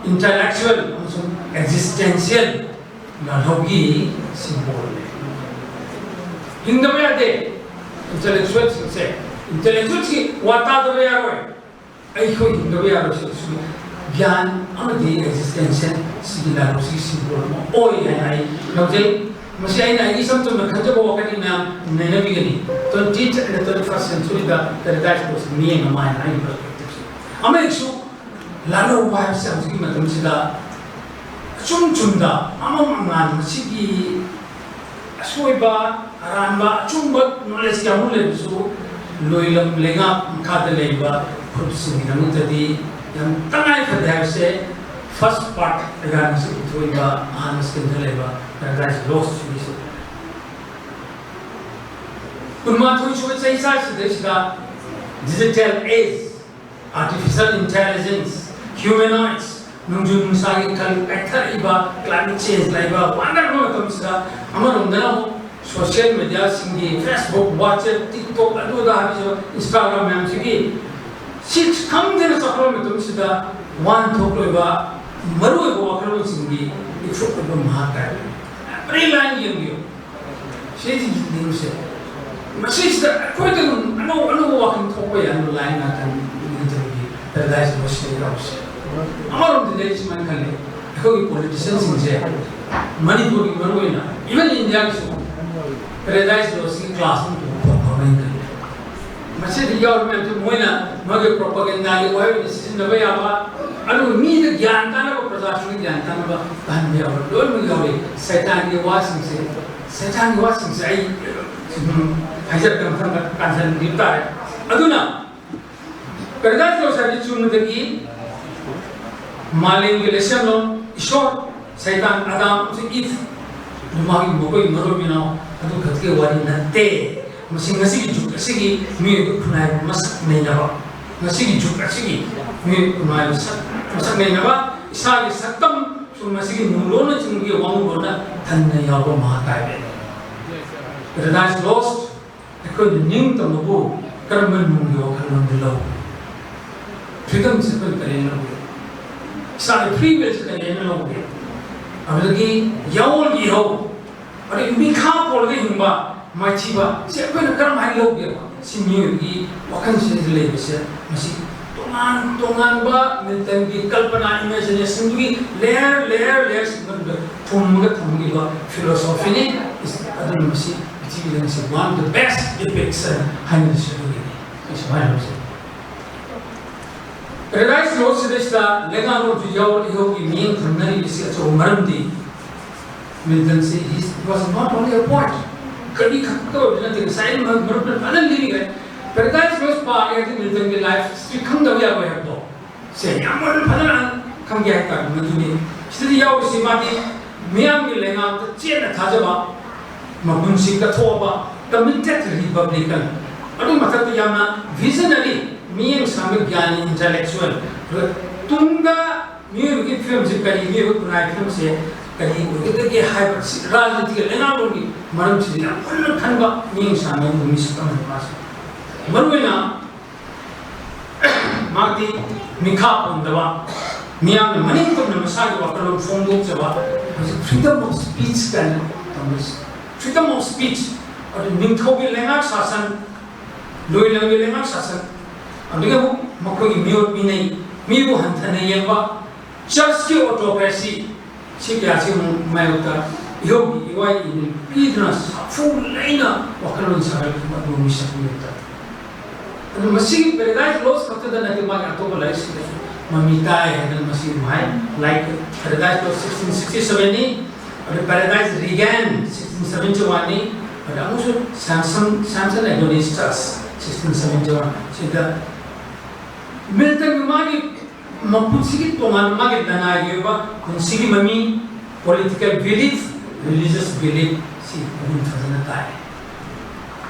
intellectual ꯑꯃꯁꯨꯡ existential ꯂꯥꯜꯍꯧꯒꯤ symbol ꯅꯤ꯫ ꯍꯤꯡꯗꯕ ꯌꯥꯗꯦ intellectual ꯁꯤꯡꯁꯦ꯫ Intellectual ꯁꯤ ꯋꯥ ꯇꯥꯗꯕ ꯌꯥꯔꯣꯏ꯫ ꯑꯩꯈꯣꯏ ꯍꯤꯡꯗꯕ ꯌꯥꯔꯣꯏ ꯁꯤ, ꯁꯤ ꯒ꯭ꯌꯥꯟ ꯑꯃꯗꯤ ꯑꯦꯛꯖꯤꯁꯇꯦꯟꯁꯤꯌꯦꯜ ꯁꯤꯒꯤ ꯂꯥꯏꯔꯤꯛꯁꯤꯒꯤ ꯁꯤꯝꯕꯣꯜ ꯑꯃ ꯑꯣꯏ ꯍꯥꯏꯅ ꯑꯩ ꯂꯧꯖꯩ꯫ ꯃꯁꯤ ꯑꯩꯅ ꯑꯩꯒꯤ ꯏꯆꯝ ꯆꯝꯅ ꯈꯟꯖꯕ ꯋꯥꯈꯜꯗꯤ ꯃꯌꯥꯝ ꯅꯩꯅꯕꯤꯒꯅꯤ꯫ Twentieth and twenty first centuryꯗ Paradise Lost ꯃꯤꯠꯌꯦꯡ ꯑꯃ ꯍꯥꯏꯅ ꯑꯩꯒꯤ perspectiveꯁꯦ꯫ ꯑꯃ ꯍꯦꯛꯁꯨ ꯂꯥꯜꯍꯧꯕ ꯍꯥꯏꯕꯁꯦ ꯍꯧꯖꯤꯛꯀꯤ ꯃꯇꯝꯁꯤꯗ ꯑꯆꯨꯝ ꯆꯨꯝꯗ ꯑꯃꯝ ꯑꯉꯥꯟ ꯃꯁꯤꯒꯤ ꯑꯁꯣꯏꯕ ꯑꯔꯥꯟꯕ ꯑꯆꯨꯝꯕ ꯅꯣꯂꯦꯖ ꯀꯌꯥꯃꯨꯛ ꯂꯩꯕꯁꯨ ꯂꯣꯏꯂꯝ ꯂꯩꯉꯥꯛ ꯃꯈꯥꯗ ꯂꯩꯕ ꯐꯨꯔꯨꯞꯁꯤꯡꯒꯤꯗꯃꯛꯇꯗꯤ ꯌꯥꯝ ꯇꯉꯥꯏ ꯐꯗꯦ ꯍꯥꯏꯕꯁꯦ꯫ First part ꯑꯩꯒꯥꯅꯁꯨ ꯄꯨꯊꯣꯛꯏꯕ ꯑꯍꯥꯟꯕ ꯁ꯭ꯀꯦꯟꯗꯜ ꯂꯩꯕ Paradise Lost ꯁꯤꯒꯤꯁꯨ ꯀꯨꯟꯃꯥꯊꯣꯏ ꯁꯨꯕ ꯆꯍꯤꯆꯥꯁꯤꯗꯩꯁꯤꯗ digital age, artificial intelligence, humanoids, ꯅꯣꯡꯖꯨ ꯅꯨꯡꯁꯥꯒꯤ ꯈꯜ ꯀꯥꯏꯊꯔꯛꯏꯕ, climate change ꯂꯩꯕ, ꯋꯥꯅꯔꯕ ꯃꯇꯝꯁꯤꯗ ꯑꯃꯔꯣꯝꯗꯅ ꯑꯃꯨꯛ social mediaꯁꯤꯡꯒꯤ Facebook, WhatsApp, TikTok ꯑꯗꯨ ꯑꯗꯥ ꯍꯥꯏꯕꯁꯨ Instagram ꯃꯌꯥꯝꯁꯤꯒꯤ ꯁꯤ ꯈꯪꯗꯅ ꯆꯠꯈ꯭ꯔꯕ ꯃꯇꯝꯁꯤꯗ ꯋꯥꯍꯟꯊꯣꯛꯂꯣꯏꯕ ꯃꯔꯨꯑꯣꯏꯕ ꯋꯥꯈꯜꯂꯣꯟꯁꯤꯡꯒꯤ ꯏꯐꯨꯠ ꯑꯣꯏꯕ ꯃꯍꯥꯛ ꯀꯥꯏꯕ꯫ Every line ꯌꯦꯡꯕꯤꯌꯨ꯫ ꯁꯤꯁꯦ ꯃꯁꯤꯁꯤꯗ ꯑꯩꯈꯣꯏꯗ ꯑꯗꯨꯝ ꯑꯅꯧ ꯑꯅꯧꯕ ꯋꯥꯈꯜ ꯊꯣꯛꯄ ꯌꯥꯅꯕ ꯂꯥꯏꯟ ꯉꯥꯛꯇꯅꯤ ꯏꯟꯇꯔꯚꯤꯌꯨꯒꯤ Paradise Lost ꯌꯥꯎꯔꯤꯁꯦ꯫ ꯑꯃꯔꯣꯝꯗꯗꯤ ꯑꯩ ꯁꯨꯃꯥꯏꯅ ꯈꯜꯂꯤ, ꯑꯩꯈꯣꯏꯒꯤ ꯄꯣꯂꯤꯇꯤꯁꯤꯌꯟꯁꯤꯡꯁꯦ ꯃꯅꯤꯄꯨꯔꯒꯤ ꯃꯔꯨꯑꯣꯏꯅ even ꯏꯟꯗꯤꯌꯥꯒꯤꯁꯨ Paradise Lostꯀꯤ ꯀ꯭ꯂꯥꯁ ꯑꯃ ꯇꯧꯕ ꯐꯕ ꯍꯥꯏꯅ ꯈꯜꯂꯤ꯫ ꯃꯁꯤꯗ ꯌꯥꯎꯔꯤꯕ ꯃꯌꯥꯝꯁꯦ ꯃꯣꯏꯅ ꯃꯣꯏꯒꯤ ꯄ꯭ꯔꯣꯄꯥꯒꯦꯟꯗꯥꯒꯤ ꯋꯥꯍꯩ ꯑꯣꯏꯅ ꯁꯤꯖꯤꯟꯅꯕ ꯌꯥꯕ, ꯑꯗꯨꯒ ꯃꯤꯗ ꯒ꯭ꯌꯥꯟ ꯇꯥꯅꯕ, ꯄ꯭ꯔꯖꯥꯁꯤꯡꯗ ꯒ꯭ꯌꯥꯟ ꯇꯥꯅꯕ ꯇꯥꯍꯟꯕ ꯌꯥꯕ ꯂꯣꯏꯅꯃꯛ ꯌꯥꯎꯔꯤ꯫ ꯁꯩꯇꯥꯟꯒꯤ ꯋꯥꯁꯤꯡꯁꯦ, ꯁꯩꯇꯥꯟꯒꯤ ꯋꯥꯁꯤꯡꯁꯦ ꯑꯩ ꯁꯨꯝ ꯍꯥꯏꯖꯔꯛꯀꯦ, ꯃꯊꯪꯗ ꯀꯥꯟꯁꯟꯕꯤꯕ ꯇꯥꯔꯦ꯫ ꯑꯗꯨꯅ Paradise Lost ꯍꯥꯏꯕꯁꯤ ꯆꯨꯝꯅꯗꯒꯤ ꯃꯥꯂꯦꯝꯒꯤ ꯂꯩꯁꯦꯝꯂꯣꯟ, ꯏꯁꯣꯔ, ꯁꯩꯇꯥꯟ, ꯑꯗꯥꯝ ꯑꯃꯁꯨꯡ ꯏꯚ, ꯃꯥꯒꯤ ꯃꯈꯣꯏ ꯃꯔꯣꯏ ꯃꯤꯅꯥꯎ ꯑꯗꯨ ꯈꯛꯇꯒꯤ ꯋꯥꯔꯤ ꯅꯠꯇꯦ꯫ ꯃꯁꯤ ꯉꯁꯤꯒꯤ ꯖꯨꯒ ꯑꯁꯤꯒꯤ ꯃꯤꯑꯣꯏꯕ ꯈꯨꯟꯅꯥꯏꯕꯨ ꯃꯁꯛ ꯅꯩꯅꯕ, ꯉꯁꯤꯒꯤ ꯖꯨꯒ ꯑꯁꯤꯒꯤ ꯃꯤꯑꯣꯏꯕ ꯈꯨꯟꯅꯥꯏꯕꯨ ꯁꯛ, ꯃꯁꯛ ꯅꯩꯅꯕ, ꯏꯁꯥꯒꯤ ꯁꯛꯇꯝ ꯁꯨꯝ ꯃꯁꯤꯒꯤ ꯅꯨꯡꯂꯣꯟꯅꯆꯤꯡꯕꯒꯤ ꯋꯥꯉꯨ ꯂꯣꯟꯅ ꯊꯟꯅ ꯌꯥꯎꯕ ꯃꯍꯥꯛ ꯍꯥꯏꯕꯅꯤ꯫ Paradise Lost ꯑꯩꯈꯣꯏꯅ ꯅꯤꯡꯇꯝꯕꯕꯨ ꯀꯔꯝꯕ ꯅꯨꯡꯒꯤ ꯋꯥꯈꯜꯂꯣꯟꯗ ꯂꯧꯒꯦ? ꯐ꯭ꯔꯤꯗꯝꯁꯦ ꯑꯩꯈꯣꯏꯅ ꯀꯔꯤ ꯍꯥꯏꯅ ꯂꯧꯒꯦ? ꯏꯁꯥꯒꯤ ꯐ꯭ꯔꯤ ꯋꯤꯜꯁꯦ ꯀꯔꯤ ꯍꯥꯏꯅ ꯂꯧꯒꯦ? ꯑꯗꯨꯗꯒꯤ ꯌꯥꯑꯣꯜꯒꯤ ꯏꯍꯧ, ꯑꯗꯒꯤ ꯃꯤꯈꯥ ꯄꯣꯜꯂꯒ ꯍꯤꯡꯕ, ꯃꯥꯏꯊꯤꯕ, ꯁꯤ ꯑꯩꯈꯣꯏꯅ ꯀꯔꯝ ꯍꯥꯏꯅ ꯂꯧꯒꯦꯕ? ꯁꯤ ꯃꯤꯑꯣꯏꯕꯒꯤ ꯋꯥꯈꯜꯁꯤꯗ ꯂꯩꯕꯁꯦ, ꯃꯁꯤ ꯇꯣꯉꯥꯟ ꯇꯣꯉꯥꯟ ꯇꯣꯉꯥꯟꯕ ꯃꯤꯜꯇꯟꯒꯤ ꯀꯜꯄꯅꯥ, ꯏꯃꯦꯖꯤꯅꯦꯁꯟꯗꯨꯒꯤ ꯂꯦꯌꯔ ꯂꯦꯌꯔ ꯂꯦꯌꯔꯁꯤꯡ ꯃꯅꯨꯡꯗ ꯊꯨꯝꯃꯒ ꯊꯝꯈꯤꯕ ꯐꯤꯂꯣꯁꯣꯐꯤꯅꯤ꯫ ꯑꯗꯨꯅ ꯃꯁꯤ ꯄ꯭ꯔꯤꯊꯤꯕꯤꯗ ꯉꯁꯤ one of the best epics ꯍꯥꯏꯅ ꯍꯥꯏꯅꯔꯤꯁꯤ ꯑꯗꯨꯒꯤꯅꯤ꯫ ꯑꯩ ꯁꯨꯃꯥꯏꯅ ꯍꯥꯏꯖꯩ꯫ ꯄꯦꯔꯥꯗꯥꯏꯁ ꯂꯣꯁ ꯁꯤꯗꯩꯁꯤꯗ ꯂꯩꯉꯥꯛꯂꯣꯟꯁꯨ ꯌꯥꯎꯔ ꯏꯍꯧꯒꯤ ꯃꯤꯠꯌꯦꯡ ꯊꯝꯅꯔꯤꯕꯁꯤ ꯑꯆꯧꯕ ꯃꯔꯝꯗꯤ ꯃꯤꯜꯇꯟꯁꯤ he was not only a poet, ꯀꯔꯤ ꯈꯛꯇ ꯑꯣꯏꯕ ꯅꯠꯇꯦ꯫ ꯉꯁꯥꯏ ꯑꯩꯅ ꯃꯔꯨꯞꯅ ꯐꯖꯅ ꯂꯤꯔꯤꯉꯩ ꯄꯦꯔꯥꯗꯥꯏꯁ ꯂꯣꯁ ꯄꯥꯔꯦ ꯍꯥꯏꯗꯤ ꯃꯤꯜꯇꯟꯒꯤ ꯂꯥꯏꯐ ꯍꯤꯁꯇ꯭ꯔꯤ ꯈꯪꯗꯕ ꯌꯥꯔꯣꯏ ꯍꯥꯏꯕꯗꯣ ꯁꯦ ꯌꯥꯝ ꯃꯔꯨ ꯐꯖꯅ ꯈꯪꯒꯦ ꯍꯥꯏꯇꯥꯔꯦ꯫ ꯃꯗꯨꯅꯤ ꯁꯤꯗꯗꯤ ꯌꯥꯎꯔꯤꯁꯤ ꯃꯥꯗꯤ ꯃꯤꯌꯥꯝꯒꯤ ꯂꯩꯉꯥꯛꯇ ꯆꯦꯠꯅ ꯊꯥꯖꯕ, ꯃꯄꯨꯟꯁꯤ ꯀꯠꯊꯣꯛꯑꯕ, committed republican, ꯑꯗꯨ ꯃꯊꯛꯇ ꯌꯥꯝꯅ visionary, ꯃꯤꯠꯌꯦꯡ ꯁꯥꯡꯕ ꯒ꯭ꯌꯥꯅꯤ, intellectual, ꯇꯨꯡꯗ ꯃꯤꯑꯣꯏꯕꯒꯤ ꯐꯤꯕꯝꯁꯦ ꯀꯔꯤ, ꯃꯤꯑꯣꯏꯕ ꯈꯨꯟꯅꯥꯏ ꯐꯤꯕꯝꯁꯦ ꯀꯔꯤ ꯑꯣꯏꯒꯗꯒꯦ ꯍꯥꯏꯕ ꯁꯤ ꯔꯥꯖꯅꯤꯇꯤꯒꯤ ꯂꯩꯉꯥꯛꯂꯣꯟꯒꯤ ꯃꯔꯝꯁꯤꯗ ꯌꯥꯝ ꯃꯨꯟꯅ ꯈꯟꯕ ꯃꯤꯠꯌꯦꯡ ꯁꯥꯡꯕ ꯃꯤꯁꯛ ꯑꯃꯅꯤ ꯃꯥꯁꯦ꯫ ꯃꯔꯨꯑꯣꯏꯅ ꯃꯍꯥꯛꯇꯤ ꯃꯤꯈꯥ ꯄꯣꯟꯗꯕ, ꯃꯤꯌꯥꯝꯅ ꯃꯅꯤꯡ ꯇꯝꯅ ꯃꯁꯥꯒꯤ ꯋꯥꯈꯜꯂꯣꯟ ꯐꯣꯡꯗꯣꯛꯆꯕ, ꯍꯧꯖꯤꯛ freedom of speech ꯀꯥꯏꯅ ꯇꯧꯅꯔꯤꯁꯦ꯫ Freedom of speech, ꯑꯗꯨ ꯅꯤꯡꯊꯧꯒꯤ ꯂꯩꯉꯥꯛ ꯁꯥꯁꯟ, ꯂꯣꯏꯂꯝꯒꯤ ꯂꯩꯉꯥꯛ ꯁꯥꯁꯟ, ꯑꯗꯨꯒ ꯑꯃꯨꯛ ꯃꯈꯣꯏꯒꯤ ꯃꯤꯑꯣꯠ ꯃꯤꯅꯩ, ꯃꯤꯕꯨ ꯍꯟꯊꯅ ꯌꯦꯡꯕ, church ꯀꯤ autocracy, ꯁꯤ ꯀꯌꯥꯁꯤ ꯑꯃꯨꯛ ꯃꯥꯌꯣꯛꯇ ꯏꯍꯧꯒꯤ ꯏꯋꯥꯏ ꯏꯅꯤꯜ ꯄꯤꯗꯨꯅ ꯁꯥꯐꯨ ꯂꯩꯅ ꯋꯥꯈꯜꯂꯣꯟ ꯁꯥꯒꯠꯈꯤꯕ ꯑꯗꯨꯒꯨꯝꯕ ꯃꯤꯁꯛ ꯑꯃ ꯑꯣꯏꯕ ꯇꯥꯏ꯫ ꯑꯗꯨ ꯃꯁꯤꯒꯤ ꯄꯦꯔꯥꯗꯥꯏꯁ ꯂꯣꯁ ꯈꯛꯇꯗ ꯅꯠꯇꯦ, ꯃꯥꯒꯤ ꯑꯇꯣꯞꯄ ꯂꯥꯏꯔꯤꯛꯁꯤꯡꯗꯁꯨ ꯃꯃꯤ ꯇꯥꯏ ꯍꯥꯏꯗꯅ ꯃꯁꯤ ꯑꯗꯨꯝ ꯍꯥꯏ꯫ Like Paradise Lost sixteen sixty seven ꯅꯤ, ꯑꯗꯨ Paradise Regained sixteen seventy one ꯅꯤ, ꯑꯗ ꯑꯃꯨꯛꯁꯨ Samson, Samson Agonistes sixteen seventy one ꯁꯤꯗ ꯃꯤꯜꯇꯟꯒꯤ ꯃꯥꯒꯤ ꯃꯄꯨꯟꯁꯤꯒꯤ ꯇꯣꯉꯥꯟꯕ ꯃꯥꯒꯤ ꯂꯅꯥꯏꯒꯤ ꯑꯣꯏꯕ ꯄꯨꯟꯁꯤꯒꯤ ꯃꯃꯤ, political belief, religious belief ꯁꯤ ꯃꯒꯨꯟ ꯐꯖꯅ ꯇꯥꯏ꯫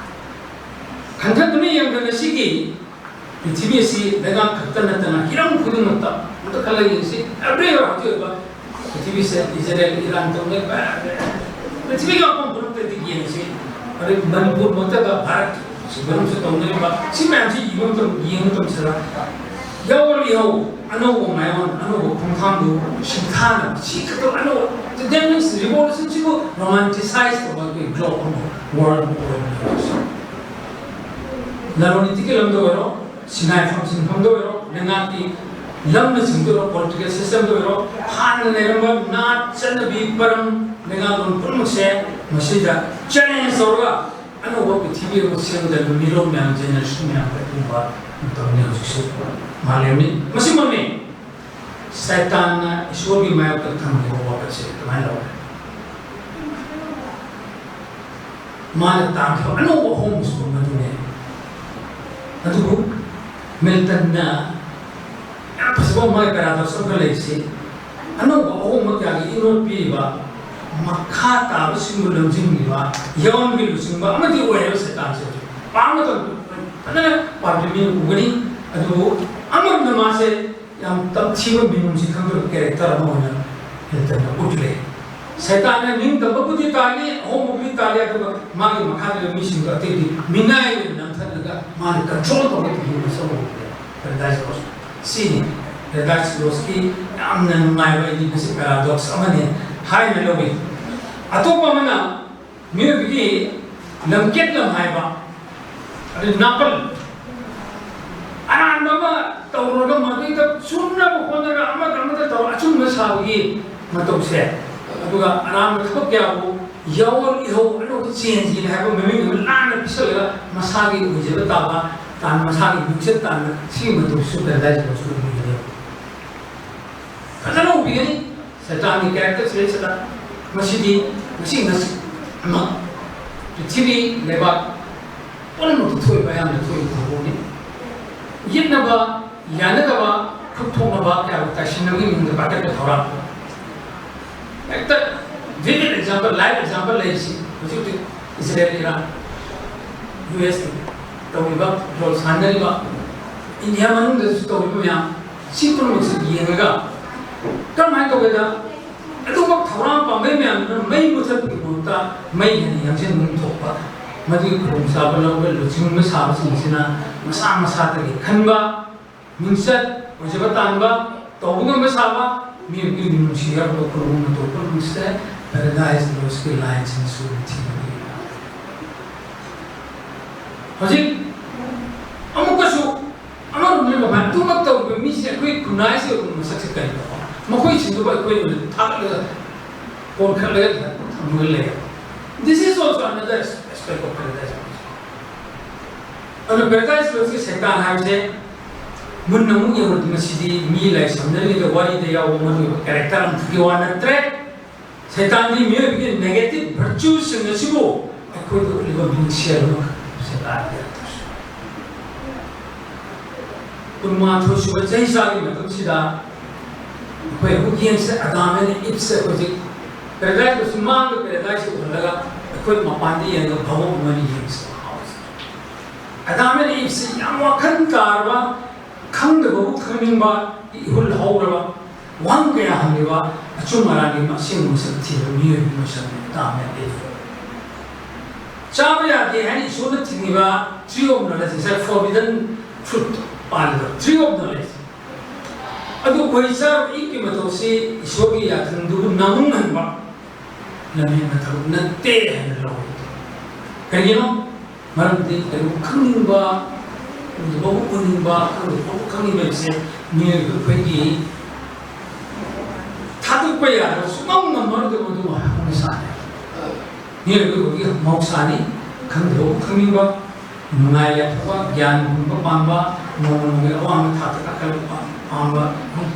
ꯈꯟꯊꯗꯨꯅ ꯌꯦꯡꯕꯗ ꯉꯁꯤꯒꯤ ꯄ꯭ꯔꯤꯊꯤꯕꯤ ꯑꯁꯤ ꯂꯩꯉꯥꯛ ꯈꯛꯇ ꯅꯠꯇꯅ ꯍꯤꯔꯝ ꯈꯨꯗꯤꯡꯃꯛꯇ ꯑꯝꯇ ꯈꯜꯂꯒ ꯌꯦꯡꯁꯤ꯫ Everywhere ꯍꯧꯖꯤꯛ ꯑꯣꯏꯕ ꯄ꯭ꯔꯤꯊꯤꯕꯤꯁꯦ ꯏꯖꯔꯦꯜ, ꯏꯔꯥꯟ ꯇꯧꯅꯩ, ꯄ꯭ꯔꯤꯊꯤꯕꯤꯒꯤ ꯃꯐꯝ ꯄꯨꯝꯅꯃꯛꯇꯗꯤ ꯌꯦꯡꯁꯤ꯫ ꯑꯗꯩ ꯃꯅꯤꯄꯨꯔ ꯃꯛꯇꯗ ꯚꯥꯔꯠꯀꯤ ꯃꯅꯨꯡꯁꯨ ꯇꯧꯅꯔꯤꯕ ꯁꯤ ꯃꯌꯥꯝꯁꯤ ꯌꯦꯡꯕ ꯃꯇꯝ, ꯌꯦꯡꯕ ꯃꯇꯝꯁꯤꯗ ꯌꯥꯎꯔ ꯂꯩꯍꯧ ꯑꯅꯧꯕ ꯃꯌꯣꯟ, ꯑꯅꯧꯕ ꯈꯣꯡꯊꯥꯡꯗꯨ ꯁꯤꯡꯊꯥꯅꯕ ꯁꯤ ꯈꯛꯇ ꯑꯅꯧꯕ ꯗꯦꯃꯤꯛꯁ ꯔꯤꯚꯣꯂꯨꯁꯟꯁꯤꯕꯨ ꯔꯣꯃꯥꯟꯇꯤꯁꯥꯏꯁ ꯇꯧꯕ ꯑꯩꯈꯣꯏ ꯒ꯭ꯂꯣꯕ ꯑꯃ ꯋꯥꯔꯜ ꯑꯃ ꯑꯣꯏꯔꯕꯅꯤ꯫ ꯂꯂꯣꯟ ꯏꯇꯤꯛꯀꯤ ꯂꯝꯗ ꯑꯣꯏꯔꯣ, ꯁꯤꯟꯅꯥꯏ ꯐꯝ ꯁꯤꯟꯐꯝꯗ ꯑꯣꯏꯔꯣ, ꯂꯩꯉꯥꯛꯀꯤ ꯂꯝꯅꯆꯤꯡꯕ ꯑꯣꯏꯔꯣ, political systemꯗ ꯑꯣꯏꯔꯣ, ꯍꯥꯟꯅ ꯂꯩꯔꯝꯕ ꯅꯥꯠ, ꯆꯠꯅꯕꯤ, ꯄꯔꯝ, ꯂꯩꯉꯥꯛꯂꯣꯟ ꯄꯨꯝꯅꯃꯛꯁꯦ ꯃꯁꯤꯗ challenge ꯇꯧꯔꯒ ꯑꯅꯧꯕ ꯄ꯭ꯔꯤꯊꯤꯕꯤ ꯑꯃ ꯁꯦꯝꯒꯗꯕ ꯃꯤꯔꯣꯜ ꯃꯌꯥꯝ, generation ꯃꯌꯥꯝ ꯑꯗꯨꯒꯨꯝꯕ ꯃꯇꯝꯅꯤ ꯍꯧꯖꯤꯛꯁꯨ ꯃꯥꯂꯦꯝꯅꯤ꯫ ꯃꯁꯤꯃꯛꯅꯤ ꯁꯩꯇꯥꯟꯅ ꯏꯁꯣꯔꯒꯤ ꯃꯥꯌꯣꯛꯇ ꯊꯝꯈꯤꯕ ꯋꯥꯐꯝꯁꯦ ꯑꯗꯨꯃꯥꯏꯅ ꯂꯧꯔꯦ꯫ ꯃꯥꯅ ꯇꯥꯡꯈꯤꯕ ꯑꯅꯧꯕ ꯑꯍꯣꯡꯕꯁꯨ ꯃꯗꯨꯅꯦ꯫ ꯑꯗꯨꯕꯨ ꯃꯤꯜꯇꯟꯅ ꯌꯥꯝ ꯐꯖꯕ ꯃꯥꯒꯤ paradox ꯑꯃ ꯂꯩꯔꯤꯁꯤ, ꯑꯅꯧꯕ ꯑꯍꯣꯡꯕ ꯀꯌꯥꯒꯤ ꯏꯅꯣꯠ ꯄꯤꯔꯤꯕ, ꯃꯈꯥ ꯇꯥꯕꯁꯤꯡꯕꯨ ꯂꯝꯖꯤꯡꯂꯤꯕ, ꯌꯥꯑꯣꯟꯒꯤ ꯂꯨꯆꯤꯡꯕ ꯑꯃꯗꯤ ꯑꯣꯏ ꯍꯥꯏꯕ ꯁꯩꯇꯥꯟꯁꯦ ꯍꯧꯖꯤꯛ ꯄꯥꯕ ꯃꯇꯝꯗ ꯐꯖꯅ ꯄꯥꯕꯗ ꯃꯤꯅ ꯎꯒꯅꯤ꯫ ꯑꯗꯨꯕꯨ ꯑꯃꯔꯣꯝꯗ ꯃꯥꯁꯦ ꯌꯥꯝ ꯇꯝꯊꯤꯕ, ꯃꯤꯅꯨꯡꯁꯤ ꯈꯪꯗꯕ character ꯑꯃ ꯑꯣꯏꯅ ꯃꯤꯜꯇꯟꯅ ꯎꯠꯂꯦ꯫ ꯁꯩꯇꯥꯟꯅ ꯅꯤꯡꯇꯝꯕꯕꯨꯗꯤ ꯇꯥꯜꯂꯤ, ꯑꯍꯣꯡꯕꯕꯨꯗꯤ ꯇꯥꯜꯂꯤ, ꯑꯗꯨꯒ ꯃꯥꯒꯤ ꯃꯈꯥꯗ ꯂꯩꯕ ꯃꯤꯁꯤꯡꯗꯣ ꯑꯇꯩꯗꯤ ꯃꯤꯅꯥꯏ ꯑꯣꯏꯅ ꯅꯝꯊꯠꯂꯒ ꯃꯥꯅ control ꯇꯧꯕ ꯊꯤꯕ ꯃꯁꯛ ꯎꯕꯗ Paradise Lost꯫ ꯁꯤꯅꯤ Paradise Lostꯀꯤ ꯌꯥꯝꯅ ꯅꯨꯡꯉꯥꯏꯕ, ꯑꯩꯗꯤ ꯃꯁꯤ paradox ꯑꯃꯅꯤ ꯍꯥꯏꯅ ꯂꯧꯏ꯫ ꯑꯇꯣꯞꯄ ꯑꯃꯅ ꯃꯤꯑꯣꯏꯕꯒꯤ ꯂꯝꯀꯦꯠ ꯂꯝ ꯍꯥꯏꯕ, ꯑꯗꯨ ꯅꯥꯄꯜ ꯑꯔꯥꯟꯕ ꯑꯃ ꯇꯧꯔꯨꯔꯒ ꯃꯗꯨꯗ ꯆꯨꯝꯅꯕ ꯍꯣꯠꯅꯔꯒ ꯑꯃꯗ ꯑꯃꯗ ꯇꯧꯔ ꯑꯆꯨꯝꯕ ꯁꯥꯕꯒꯤ ꯃꯇꯧꯁꯦ, ꯑꯗꯨꯒ ꯑꯔꯥꯟꯕ ꯊꯕꯛ ꯀꯌꯥꯕꯨ ꯌꯥꯑꯣꯟ ꯏꯍꯧ ꯑꯅꯧꯕ changeꯒꯤ ꯍꯥꯏꯕ ꯃꯃꯤꯡ ꯑꯃ ꯂꯥꯟꯅ ꯄꯤꯁꯜꯂꯒ ꯃꯁꯥꯒꯤ ꯑꯣꯏꯖꯕ ꯇꯥꯕ ꯇꯥꯟ, ꯃꯁꯥꯒꯤ ꯃꯤꯡꯆꯠ ꯇꯥꯟꯕ, ꯁꯤꯒꯤ ꯃꯇꯧꯁꯨ Paradise Lostꯅ ꯎꯕꯤꯒꯅꯤ꯫ ꯐꯖꯅ ꯎꯕꯤꯒꯅꯤ꯫ ꯁꯩꯇꯥꯟꯒꯤ character ꯁꯤꯗꯩꯁꯤꯗ ꯃꯁꯤꯗꯤ ꯉꯁꯤ ꯉꯁꯤ ꯑꯃ ꯄ꯭ꯔꯤꯊꯤꯕꯤ ꯂꯩꯕꯥꯛ ꯄꯨꯝꯅꯃꯛꯇ ꯊꯣꯛꯏꯕ, ꯑꯌꯥꯝꯕ ꯊꯣꯛꯏꯕ ꯊꯧꯗꯣꯛꯅꯤ꯫ ꯌꯦꯠꯅꯕ, ꯌꯥꯅꯗꯕ, ꯈꯨꯠ ꯊꯣꯛꯅꯕ ꯀꯌꯥꯕꯨ ꯇꯥꯏꯁꯤꯟꯅꯕꯒꯤ ꯃꯤꯡꯗ ꯄꯥꯏꯈꯠꯄ ꯊꯧꯔꯥꯡ꯫ ꯍꯦꯛꯇ vivid example, live example ꯂꯩꯔꯤꯁꯤ ꯍꯧꯖꯤꯛ ꯍꯧꯖꯤꯛ ꯏꯖꯔꯦꯜ, ꯏꯔꯥꯟ, ꯌꯨ ꯑꯦꯁ ꯇꯧꯔꯤꯕ, ꯗ꯭ꯔꯣꯟ ꯁꯥꯟꯅꯔꯤꯕ, ꯏꯟꯗꯤꯌꯥ ꯃꯅꯨꯡꯗꯁꯨ ꯇꯧꯔꯤꯕ ꯃꯌꯥꯝ, ꯁꯤ ꯄꯨꯝꯅꯃꯛꯁꯤ ꯌꯦꯡꯉꯒ ꯀꯔꯝꯍꯥꯏꯅ ꯇꯧꯒꯦꯗ, ꯑꯗꯨꯃꯛ ꯊꯧꯔꯥꯡ ꯄꯥꯝꯕꯩ ꯃꯌꯥꯝꯗꯨꯅ ꯃꯩ ꯃꯨꯊꯠꯄꯒꯤ ꯃꯍꯨꯠꯇ ꯃꯩ ꯍꯦꯟꯅ ꯌꯥꯡꯁꯤꯟꯕ ꯊꯣꯛꯄ, ꯃꯗꯨꯒꯤ ꯈꯨꯗꯣꯡꯆꯥꯕ ꯂꯧꯕ ꯂꯨꯆꯤꯡꯕ ꯁꯥꯕꯁꯤꯡꯁꯤꯅ ꯃꯁꯥ ꯃꯁꯥꯗꯒꯤ ꯈꯟꯕ, ꯃꯤꯡꯆꯠ ꯑꯣꯏꯖꯕ ꯇꯥꯟꯕ, ꯇꯧꯕ ꯉꯝꯕ ꯁꯥꯕ, ꯃꯤꯑꯣꯏꯕꯒꯤ ꯃꯤꯅꯨꯡꯁꯤ ꯌꯥꯎꯔꯕ ꯈꯨꯔꯨꯝ ꯑꯃ ꯇꯧꯕ ꯅꯨꯡꯁꯤꯗꯦ꯫ Paradise Lostꯀꯤ lineꯁꯤꯡꯁꯨ ꯊꯤꯕ ꯍꯧꯖꯤꯛ ꯑꯃꯨꯛꯀꯁꯨ ꯑꯃꯔꯣꯝꯗ ꯃꯄꯥꯟ ꯑꯗꯨꯃꯛ ꯑꯩꯈꯣꯏ ꯈꯨꯟꯅꯥꯏꯁꯤꯒꯤ ꯃꯁꯛꯁꯦ ꯀꯔꯤꯅꯣ? ꯃꯈꯣꯏꯁꯤꯡꯗꯨꯕꯨ ꯑꯩꯈꯣꯏꯅ ꯊꯥꯒꯠꯂꯒ, ꯀꯣꯟꯈꯠꯂꯒ ꯊꯝꯃꯒ ꯂꯩ꯫ This is also another aspect of paradise. ꯑꯗꯨ Paradise Lost ꯀꯤ ꯁꯩꯇꯥꯟ ꯍꯥꯏꯕꯁꯦ ꯃꯨꯟꯅ ꯑꯃꯨꯛ ꯌꯦꯡꯉꯨꯔꯗꯤ, ꯃꯁꯤꯗꯤ ꯃꯤ ꯂꯥꯏꯁꯝꯅꯔꯤꯉꯩꯗ ꯋꯥꯔꯤꯗ ꯌꯥꯎꯕ ꯃꯔꯨꯑꯣꯏꯕ character ꯑꯃꯈꯛꯀꯤ ꯋꯥ ꯅꯠꯇ꯭ꯔꯦ꯫ ꯁꯩꯇꯥꯟꯗꯤ ꯃꯤꯑꯣꯏꯕꯒꯤ negative virtue ꯁꯤꯡ ꯑꯁꯤꯕꯨ ꯑꯩꯈꯣꯏꯗ ꯎꯠꯂꯤꯕ ꯃꯤꯡꯁꯦꯜ ꯑꯃꯈꯛ ꯁꯩꯇꯥꯟꯒꯤ character ꯁꯤ꯫ ꯀꯨꯟꯃꯥꯊꯣꯏ ꯁꯨꯕ ꯆꯍꯤ ꯆꯥꯒꯤ ꯃꯇꯝꯁꯤꯗ ꯑꯩꯈꯣꯏ ꯑꯃꯨꯛ ꯌꯦꯡꯁꯦ, ꯑꯗꯥꯝ ꯑꯃꯗꯤ ꯏꯞꯁꯦ ꯍꯧꯖꯤꯛ Paradise ꯀꯁꯨ ꯃꯥꯡꯗ Paradise ꯎꯍꯜꯂꯒ ꯑꯩꯈꯣꯏ ꯃꯄꯥꯟꯗ ꯌꯦꯡꯉꯒ ꯚꯥꯕꯣꯛ ꯑꯃꯅ ꯌꯦꯡꯁꯦ꯫ ꯑꯗꯥꯝ ꯑꯃꯗꯤ ꯏꯞꯁꯦ ꯌꯥꯝ ꯋꯥꯈꯜ ꯇꯥꯔꯕ, ꯈꯪꯗꯕꯕꯨ ꯈꯪꯅꯤꯡꯕ, ꯏꯍꯨꯜ ꯍꯧꯔꯕ, ꯋꯥꯍꯪ ꯀꯌꯥ ꯍꯪꯂꯤꯕ, ꯑꯆꯨꯝ ꯑꯔꯥꯟꯒꯤ ꯑꯁꯦꯡꯕ ꯃꯁꯛ ꯊꯤꯕ ꯃꯤꯑꯣꯏꯕ ꯃꯁꯛꯅꯤ ꯑꯗꯥꯝ ꯑꯃꯗꯤ ꯏꯞ꯫ ꯆꯥꯕ ꯌꯥꯗꯦ ꯍꯥꯏꯅ ꯏꯁꯣꯔꯅ ꯊꯤꯡꯉꯤꯕ tree of knowledge, ꯉꯁꯥꯏ forbidden fruit ꯄꯥꯜꯂꯤꯕ tree of knowledge, ꯑꯗꯨ ꯈꯣꯏ ꯆꯥꯔꯨ ꯏꯛꯀꯤ ꯃꯇꯧꯁꯤ ꯏꯁꯣꯔꯒꯤ ꯌꯥꯊꯪꯗꯨꯕꯨ ꯅꯪꯍꯟꯕ ꯂꯝꯍꯦꯟꯕ ꯊꯕꯛ ꯅꯠꯇꯦ ꯍꯥꯏꯅ ꯂꯧꯏ꯫ ꯀꯔꯤꯒꯤꯅꯣ? ꯃꯔꯝꯗꯤ ꯀꯔꯤꯒꯨꯝꯕ ꯈꯪꯅꯤꯡꯕ, ꯎꯗꯕꯕꯨ ꯎꯅꯤꯡꯕ, ꯈꯪꯗꯕꯕꯨ ꯈꯪꯅꯤꯡꯕ ꯍꯥꯏꯕꯁꯦ ꯃꯤꯑꯣꯏꯕ ꯑꯩꯈꯣꯏꯒꯤ ꯊꯥꯗꯣꯛꯄ ꯌꯥꯗꯕ, ꯁꯨꯡꯉꯝ ꯉꯝꯃꯔꯣꯏꯗꯕ ꯑꯗꯨꯒꯨꯝꯕ ꯍꯧꯅꯁꯥꯅꯤ꯫ ꯃꯤꯑꯣꯏꯕ ꯑꯩꯈꯣꯏꯒꯤ ꯃꯍꯧꯁꯥꯅꯤ꯫ ꯈꯪꯗꯕꯕꯨ ꯈꯪꯅꯤꯡꯕ, ꯅꯨꯡꯉꯥꯏ ꯌꯥꯏꯐꯕ, ꯒ꯭ꯌꯥꯟ ꯍꯨꯟꯕ ꯄꯥꯝꯕ, ꯅꯣꯡꯃ ꯅꯣꯡꯃꯒꯤ ꯑꯋꯥꯡꯕ ꯊꯥꯛꯇ ꯀꯥꯈꯠꯂꯛꯄ ꯄꯥꯝꯕ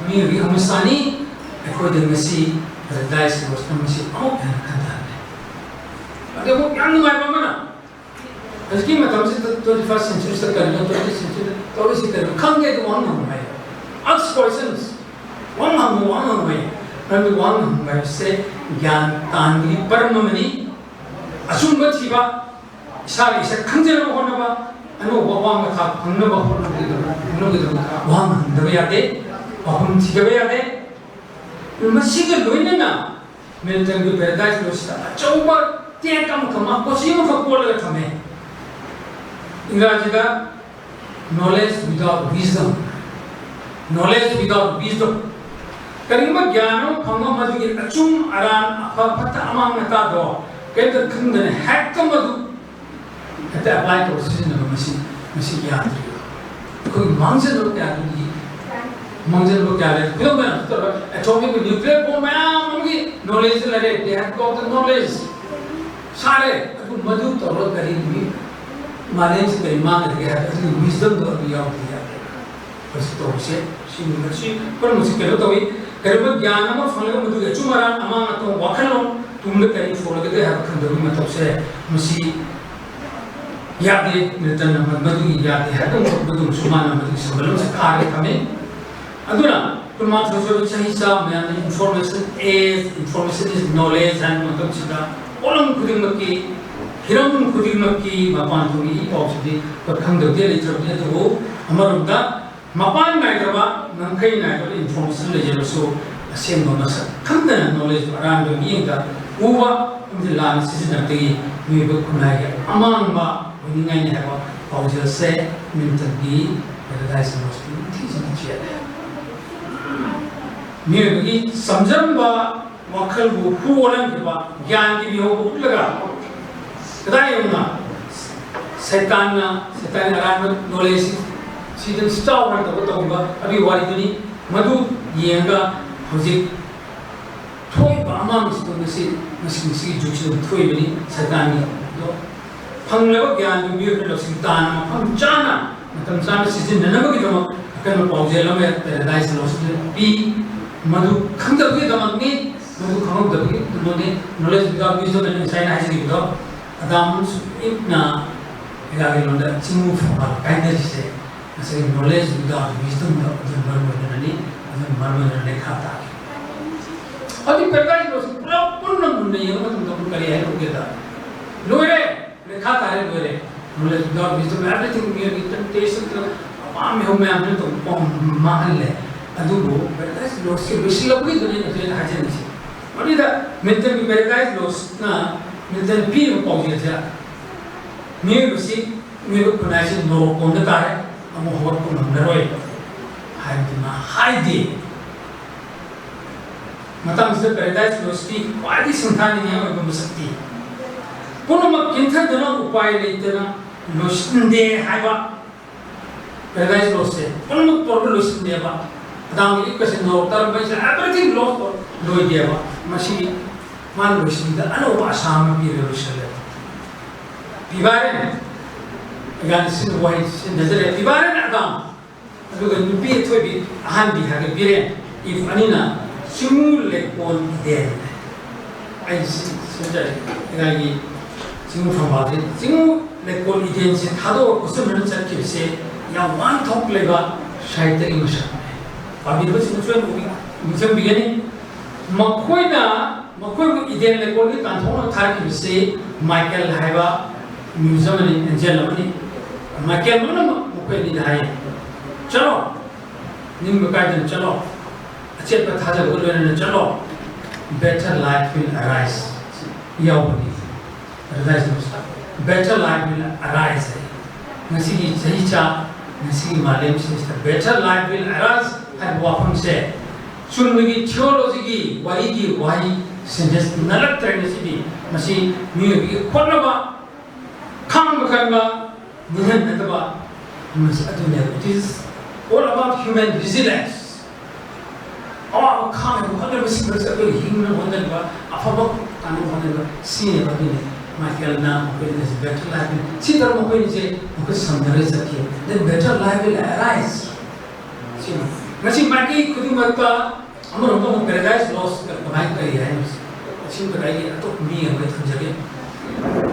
ꯃꯤꯑꯣꯏꯕꯒꯤ ꯍꯧꯅꯁꯥꯅꯤ꯫ ꯑꯩꯈꯣꯏꯗ ꯉꯁꯤ Paradise Lost ꯅ ꯃꯁꯤ ꯑꯃꯨꯛ ꯍꯦꯟꯅ ꯈꯟꯊꯍꯜꯂꯦ꯫ ꯑꯗꯨ ꯑꯃꯨꯛ ꯌꯥꯝ ꯅꯨꯡꯉꯥꯏꯕ ꯑꯃꯅ, ꯍꯧꯖꯤꯛꯀꯤ ꯃꯇꯝꯁꯤꯗ twenty first century ꯗ ꯀꯔꯤꯅꯣ, twentieth century ꯗ ꯇꯧꯔꯤꯁꯤ ꯀꯔꯤꯅꯣ ꯈꯪꯗꯦ, ꯑꯗꯨ ꯋꯥꯍꯪ ꯍꯪꯕ ꯍꯥꯏ꯫ Ask questions꯫ ꯋꯥꯍꯪ ꯍꯪꯕ, ꯋꯥꯍꯪ ꯍꯪꯕ ꯍꯥꯏ꯫ ꯃꯔꯝꯗꯤ ꯋꯥꯍꯪ ꯍꯪꯕ ꯍꯥꯏꯕꯁꯦ ꯒ꯭ꯌꯥꯟ ꯇꯥꯟꯕꯒꯤ ꯄꯔꯝ ꯑꯃꯅꯤ꯫ ꯑꯆꯨꯝꯕ ꯊꯤꯕ, ꯏꯁꯥꯒꯤ ꯏꯁꯛ ꯈꯪꯖꯅꯕ ꯍꯣꯠꯅꯕ, ꯑꯅꯧꯕ ꯑꯋꯥꯡꯕ ꯊꯥꯛ ꯐꯪꯅꯕ ꯍꯣꯠꯅꯕꯒꯤꯗꯃꯛ, ꯍꯣꯠꯅꯕꯒꯤꯗꯃꯛ ꯋꯥꯍꯪ ꯍꯪꯗꯕ ꯌꯥꯗꯦ, ꯄꯥꯎꯈꯨꯝ ꯊꯤꯗꯕ ꯌꯥꯗꯦ꯫ ꯃꯁꯤꯒ ꯂꯣꯏꯅꯅ ꯃꯤꯜꯇꯟꯒꯤ Paradise Lost ꯇ ꯑꯆꯧꯕ ꯇꯦꯛ ꯑꯃꯈꯛ, ꯃꯥ ꯀꯣꯆꯤ ꯑꯃꯈꯛ ꯀꯣꯜꯂꯒ ꯊꯝꯃꯦ꯫ ꯏꯪꯒ꯭ꯔꯥꯖꯤꯗ "Knowledge without wisdom", "Knowledge without wisdom"꯫ ꯀꯔꯤꯒꯨꯝꯕ ꯒ꯭ꯌꯥꯟ ꯑꯃ ꯐꯪꯕ, ꯃꯗꯨꯒꯤ ꯑꯆꯨꯝ ꯑꯔꯥꯟ, ꯑꯐ ꯐꯠꯇ, ꯑꯃꯥꯡ ꯑꯇꯥꯗꯣ ꯀꯔꯤꯝꯇ ꯈꯪꯗꯅ ꯍꯦꯛꯇ ꯃꯗꯨ ꯍꯦꯛꯇ apply ꯇꯧꯔ ꯁꯤꯖꯤꯟꯅꯕ, ꯃꯁꯤ, ꯃꯁꯤ ꯌꯥꯗ꯭ꯔꯤꯕ꯫ ꯑꯩꯈꯣꯏꯒꯤ ꯃꯥꯡꯖꯕ ꯀꯌꯥꯗꯨꯒꯤ ꯃꯥꯡꯖꯕ ꯀꯌꯥ ꯂꯩ꯫ ꯈꯨꯗꯝ ꯑꯣꯏꯅ ꯍꯧꯖꯤꯛ ꯇꯧꯔꯒ atomic nuclear bomb ꯃꯌꯥꯝ ꯑꯃꯒꯤ knowledge ꯂꯩꯔꯦ, they have got the knowledge꯫ ꯁꯥꯔꯦ, ꯑꯗꯨ ꯃꯗꯨ ꯇꯧꯔꯒ ꯀꯔꯤꯒꯤ ꯃꯥꯂꯦꯝꯁꯤ ꯀꯔꯤ ꯃꯥꯡꯒꯗꯒꯦ ꯍꯥꯏꯕ ꯑꯗꯨꯒꯤ wisdomꯗꯣ ꯑꯗꯨ ꯌꯥꯎꯗꯦ ꯌꯥꯗꯦ꯫ ꯍꯧꯖꯤꯛ ꯇꯧꯔꯤꯁꯦ ꯁꯤ, ꯃꯁꯤ ꯄꯨꯝꯅꯃꯛꯁꯤ ꯀꯩꯅꯣ ꯇꯧꯏ꯫ ꯀꯔꯤꯒꯨꯝꯕ ꯒ꯭ꯌꯥꯟ ꯑꯃ ꯐꯪꯂꯒ ꯃꯗꯨꯒꯤ ꯑꯆꯨꯝ ꯑꯔꯥꯟ, ꯑꯃꯥꯡ ꯑꯇꯣꯡ, ꯋꯥꯈꯜꯂꯣꯟ ꯇꯨꯡꯗ ꯀꯔꯤ ꯊꯣꯛꯂꯒꯗꯒꯦ ꯍꯥꯏꯕ ꯈꯪꯗꯕꯒꯤ ꯃꯇꯧꯁꯦ ꯃꯁꯤ ꯌꯥꯗꯦ꯫ ꯃꯤꯜꯇꯟꯅ ꯃꯗꯨꯒꯤ ꯌꯥꯗꯦ ꯍꯥꯏꯕ ꯃꯇꯝꯗꯁꯨ ꯃꯥꯅ ꯃꯗꯨꯒꯤ ꯁꯝꯕꯜ ꯑꯃꯁꯨ ꯈꯥꯔꯒ ꯊꯝꯃꯤ꯫ ꯑꯗꯨꯅ ꯀꯨꯟꯃꯥꯊꯣꯏ ꯁꯨꯔꯕ ꯆꯍꯤ ꯆꯥꯝꯃ ꯃꯌꯥꯝꯅ information is, information is knowledge ꯍꯥꯏꯕ ꯃꯇꯝꯁꯤꯗ ꯄꯣꯠꯂꯝ ꯈꯨꯗꯤꯡꯃꯛꯀꯤ, ꯍꯤꯔꯝ ꯈꯨꯗꯤꯡꯃꯛꯀꯤ ꯃꯄꯥꯟ ꯊꯣꯡꯒꯤ ꯏ ꯄꯥꯎꯁꯤꯗꯤ ꯑꯩꯈꯣꯏ ꯈꯪꯗꯕꯗꯤ ꯂꯩꯇ꯭ꯔꯕꯅꯤ꯫ ꯑꯗꯨꯕꯨ ꯑꯃꯔꯣꯝꯗ ꯃꯄꯥꯟ ꯅꯥꯏꯗꯕ, ꯉꯝꯈꯩ ꯅꯥꯏꯗꯕ information ꯂꯩꯖꯔꯁꯨ ꯑꯁꯦꯡꯕ ꯃꯁꯛ ꯈꯪꯗꯅ knowledge ꯑꯔꯥꯟꯕ ꯃꯤꯠꯌꯦꯡꯗ ꯎꯕ ꯑꯃꯗꯤ ꯂꯥꯟꯅ ꯁꯤꯖꯤꯟꯅꯕꯗꯒꯤ ꯃꯤꯑꯣꯏꯕ ꯈꯨꯟꯅꯥꯏꯒꯤ ꯑꯃꯥꯡꯕ ꯑꯣꯏꯅꯤꯡꯉꯥꯏꯅꯤ ꯍꯥꯏꯕ ꯄꯥꯎꯖꯦꯜꯁꯦ ꯃꯤꯜꯇꯟꯒꯤ Paradise Lostꯀꯤ ꯅꯤꯡꯊꯤꯖꯅ ꯆꯦꯜꯂꯦ꯫ ꯃꯤꯑꯣꯏꯕꯒꯤ ꯆꯝꯖꯔꯝꯕ ꯋꯥꯈꯜꯕꯨ ꯍꯨ ꯑꯣꯜꯍꯟꯈꯤꯕ ꯒ꯭ꯌꯥꯟꯒꯤ ꯃꯤꯍꯧ ꯎꯠꯂꯒ ꯀꯗꯥꯏ ꯌꯧꯅ ꯁꯩꯇꯥꯟꯅ, ꯁꯩꯇꯥꯟꯒꯤ ꯑꯔꯥꯟꯕ knowledge ꯁꯤꯗ ꯆꯥꯎꯅ ꯇꯧꯕ ꯇꯧꯔꯤꯕ ꯑꯗꯨꯒꯤ ꯋꯥꯔꯤꯗꯨꯅꯤ꯫ ꯃꯗꯨ ꯌꯦꯡꯉꯒ ꯍꯧꯖꯤꯛ ꯊꯣꯛꯏꯕ ꯑꯃꯥꯡꯕꯁꯤꯗ ꯉꯁꯤ, ꯉꯁꯤ, ꯉꯁꯤꯒꯤ ꯖꯨꯒꯁꯤꯗ ꯊꯣꯛꯏꯕꯅꯤ꯫ ꯁꯩꯇꯥꯟꯒꯤ ꯑꯗꯣ ꯐꯪꯂꯕ ꯒ꯭ꯌꯥꯟꯗꯨ ꯃꯤꯑꯣꯏꯕ ꯂꯧꯁꯤꯡ ꯇꯥꯅ ꯃꯐꯝ ꯆꯥꯅ, ꯃꯇꯝ ꯆꯥꯅ ꯁꯤꯖꯤꯟꯅꯅꯕꯒꯤꯗꯃꯛ ꯑꯀꯟꯕ ꯄꯥꯎꯖꯦꯜ ꯑꯃ Paradise Lostꯇ ꯄꯤ꯫ ꯃꯗꯨ ꯈꯪꯗꯕꯒꯤꯗꯃꯛꯅꯤ, ꯃꯗꯨ ꯈꯪꯍꯧꯗꯕꯒꯤ ꯀꯩꯅꯣꯅꯤ꯫ Knowledge without wisdom ꯍꯥꯏꯅ ꯉꯁꯥꯏ ꯑꯩꯅ ꯍꯥꯏꯖꯈꯤꯕꯗꯣ, ꯑꯗꯥꯝ ꯏꯞꯅ ꯑꯦꯒꯥꯒꯤ ꯂꯣꯟꯗ ꯆꯤꯡꯃꯨ ꯐꯝꯕꯥꯜ ꯀꯥꯏꯅꯔꯤꯁꯦ ꯉꯁꯥꯏꯒꯤ knowledge without wisdomꯗꯣ ꯑꯗꯨꯅ ꯃꯔꯝ ꯑꯣꯏꯗꯅꯅꯤ꯫ ꯑꯗꯨꯅ ꯃꯔꯝ ꯑꯣꯏꯗꯅ ꯂꯩꯈꯥ ꯇꯥꯈꯤ꯫ ꯑꯗꯨ Paradise Lostꯁꯤ ꯄꯨꯂꯞ ꯄꯨꯟꯅ ꯃꯨꯟꯅ ꯌꯦꯡꯕ ꯃꯇꯝꯗ ꯑꯃꯨꯛ ꯀꯔꯤ ꯍꯥꯏꯅ ꯎꯒꯦꯗ? ꯂꯣꯏꯔꯦ! ꯂꯩꯈꯥ ꯇꯥꯔꯦ, ꯂꯣꯏꯔꯦ꯫ Knowledge without wisdom, everything, ꯃꯤꯑꯣꯏꯒꯤ temptation, ꯑꯄꯥꯝꯕ ꯃꯌꯥꯝꯗꯨꯅ ꯇꯧꯕ ꯄꯥꯎ ꯃꯥꯡꯍꯜꯂꯦ꯫ ꯑꯗꯨꯕꯨ Paradise Lostꯁꯤ ꯂꯣꯏꯁꯤꯜꯂꯛꯄꯒꯤꯗꯨꯅꯤ ꯍꯧꯖꯤꯛ ꯑꯩꯅ ꯍꯥꯏꯖꯅꯤꯡꯉꯤꯁꯦ꯫ ꯃꯗꯨꯗ ꯃꯤꯜꯇꯟꯒꯤ Paradise Lostꯅ ꯃꯤꯜꯇꯟ ꯄꯤꯔꯤꯕ ꯄꯥꯎꯖꯦꯜꯁꯦ ꯃꯤꯑꯣꯏꯕꯁꯤ, ꯃꯤꯑꯣꯏꯕ ꯈꯨꯟꯅꯥꯏꯁꯤ ꯅꯣꯔꯣꯛ ꯀꯣꯝꯗ ꯇꯥꯔꯦ, ꯑꯃꯨꯛ ꯍꯧꯒꯠꯄ ꯉꯝꯂꯔꯣꯏ ꯍꯥꯏꯕꯗꯨ ꯃꯥ ꯍꯥꯏꯗꯦ꯫ ꯃꯇꯝꯁꯤꯗ Paradise Lostꯀꯤ ꯈ꯭ꯋꯥꯏꯗꯒꯤ ꯁꯤꯡꯊꯥꯅꯤꯡꯉꯥꯏ ꯑꯣꯏꯕ ꯃꯁꯛꯇꯤ ꯄꯨꯝꯅꯃꯛ ꯀꯤꯟꯊꯗꯨꯅ ꯎꯄꯥꯏ ꯂꯩꯇꯅ ꯂꯣꯏꯁꯤꯟꯗꯦ ꯍꯥꯏꯕ꯫ Paradise Lostꯁꯦ ꯄꯨꯝꯅꯃꯛ ꯇꯧꯔꯒ ꯂꯣꯏꯁꯤꯟꯗꯦꯕ꯫ ꯑꯗꯥꯝꯒꯤ ꯏꯛꯀꯁꯦ ꯅꯣꯔꯣꯛꯇ ꯃꯩꯁꯦ everything lost, ꯂꯣꯏꯗꯦꯕ꯫ ꯃꯁꯤ ꯃꯥꯅ ꯂꯣꯏꯁꯤꯟꯕꯗ ꯑꯅꯧꯕ ꯑꯁꯥ ꯑꯃ ꯄꯤꯔꯒ ꯂꯣꯏꯁꯤꯜꯂꯦꯕ꯫ ꯄꯤꯕꯥꯔꯦꯟ ꯏꯕꯥꯅꯤ ꯁꯤꯟꯕ ꯋꯥꯍꯩ ꯁꯤꯖꯤꯟꯅꯖꯔꯦ꯫ ꯄꯤꯕꯥꯔꯦꯟ ꯑꯗꯥꯝ, ꯑꯗꯨꯒ ꯅꯨꯄꯤ ꯑꯊꯣꯏꯕꯤ ꯑꯍꯥꯟꯕꯤ ꯍꯥꯏꯒ ꯕꯤꯔꯦꯟ, ꯏꯐ ꯑꯅꯤꯅ ꯆꯤꯡꯉꯨ ꯂꯩꯀꯣꯜ ꯏꯗꯦꯟ꯫ ꯑꯩ ꯁꯤ-, ꯁꯤꯟꯖꯔꯦ꯫ ꯏꯔꯥꯏꯒꯤ ꯆꯤꯡꯉꯨ ꯐꯝꯕꯥꯜꯁꯦ, ꯆꯤꯡꯉꯨ ꯂꯩꯀꯣꯜ ꯏꯗꯦꯟꯁꯦ ꯊꯥꯗꯣꯛꯑ ꯈꯣꯠꯆꯟꯅꯅ ꯆꯠꯈꯤꯕꯁꯦ ꯌꯥꯝ ꯋꯥꯟꯊꯣꯛ ꯂꯩꯕ ꯁꯥꯍꯤꯇ꯭ꯌꯒꯤ ꯃꯁꯛꯅꯦ꯫ ꯄꯥꯕꯤꯔꯤꯕꯁꯤꯡꯅꯁꯨ ꯌꯥꯝ ꯅꯤꯡꯁꯤꯡꯕꯤꯒꯅꯤ꯫ ꯃꯈꯣꯏꯅ, ꯃꯈꯣꯏꯕꯨ ꯏꯗꯦꯟ ꯂꯩꯀꯣꯜꯒꯤ ꯇꯥꯟꯊꯣꯛꯅꯕ ꯊꯥꯔꯛꯈꯤꯕꯁꯤ ꯃꯥꯏꯀꯦꯜ ꯍꯥꯏꯕ ꯃ꯭ꯌꯨꯖꯝ ꯑꯃꯅꯤ, ꯑꯦꯟꯖꯦꯜ ꯑꯃꯅꯤ꯫ ꯃꯥꯏꯀꯦꯜ ꯂꯣꯏꯅꯃꯛ ꯃꯈꯣꯏ ꯑꯅꯤꯗ ꯍꯥꯏꯌꯦ, "ꯆꯠꯂꯣ, ꯅꯤꯡꯕ ꯀꯥꯏꯗꯅ ꯆꯠꯂꯣ, ꯑꯆꯦꯠꯄ ꯊꯥꯖꯕꯒ ꯂꯣꯏꯅꯅ ꯆꯠꯂꯣ, better life will arise" ꯌꯥꯎꯕꯅꯤ꯫ Paradise Lost, better life will arise ꯍꯥꯏ꯫ ꯉꯁꯤꯒꯤ ꯆꯍꯤ ꯆꯥ, ꯉꯁꯤꯒꯤ ꯃꯥꯂꯦꯝꯁꯤꯗ better life will arise ꯍꯥꯏꯕ ꯋꯥꯐꯝꯁꯦ ꯆꯨꯝꯅꯒꯤ theology ꯒꯤ ꯋꯥꯔꯤꯒꯤ ꯋꯥꯍꯩ sentence ꯅꯠꯂꯛꯇ꯭ꯔꯦ꯫ ꯉꯁꯤꯗꯤ ꯃꯁꯤ ꯃꯤꯑꯣꯏꯕꯒꯤ ꯍꯣꯠꯅꯕ, ꯈꯥꯡꯕ ꯀꯟꯕ, ꯅꯤꯡꯍꯟꯅꯗꯕ, ꯃꯁꯤ ꯑꯗꯨꯅꯦꯕ꯫ It is all about human resilience. ꯑꯋꯥꯕ ꯈꯥꯡꯅꯕ ꯍꯣꯠꯅꯕ, ꯁꯤꯡꯕꯁꯦ ꯑꯩꯈꯣꯏ ꯍꯤꯡꯅꯕ ꯍꯣꯠꯅꯕ, ꯑꯐꯕ ꯇꯥꯅꯕ ꯍꯣꯠꯅꯕ, ꯁꯤꯅꯦꯕ꯫ ꯑꯗꯨꯅꯦ ꯃꯥꯏꯀꯦꯜꯅ ꯃꯈꯣꯏꯅ better life ꯁꯤ ꯇꯧꯔ ꯃꯈꯣꯏꯅꯤꯁꯦ ꯃꯈꯣꯏ ꯁꯝꯅꯔ ꯆꯠꯈꯤ꯫ Then better life will arise. ꯁꯤꯅꯤ꯫ ꯉꯁꯤ ꯃꯥꯏꯀꯩ ꯈꯨꯗꯤꯡꯃꯛꯇ ꯑꯃꯔꯣꯝꯗ ꯑꯃꯨꯛ Paradise Lost ꯀꯃꯥꯏꯅ ꯀꯔꯤ ꯍꯥꯏꯅꯣ? ꯑꯁꯤꯒꯨꯝꯕꯗ ꯑꯩꯒꯤ ꯑꯇꯣꯞꯄ ꯃꯤ ꯑꯃ ꯊꯝꯖꯒꯦ꯫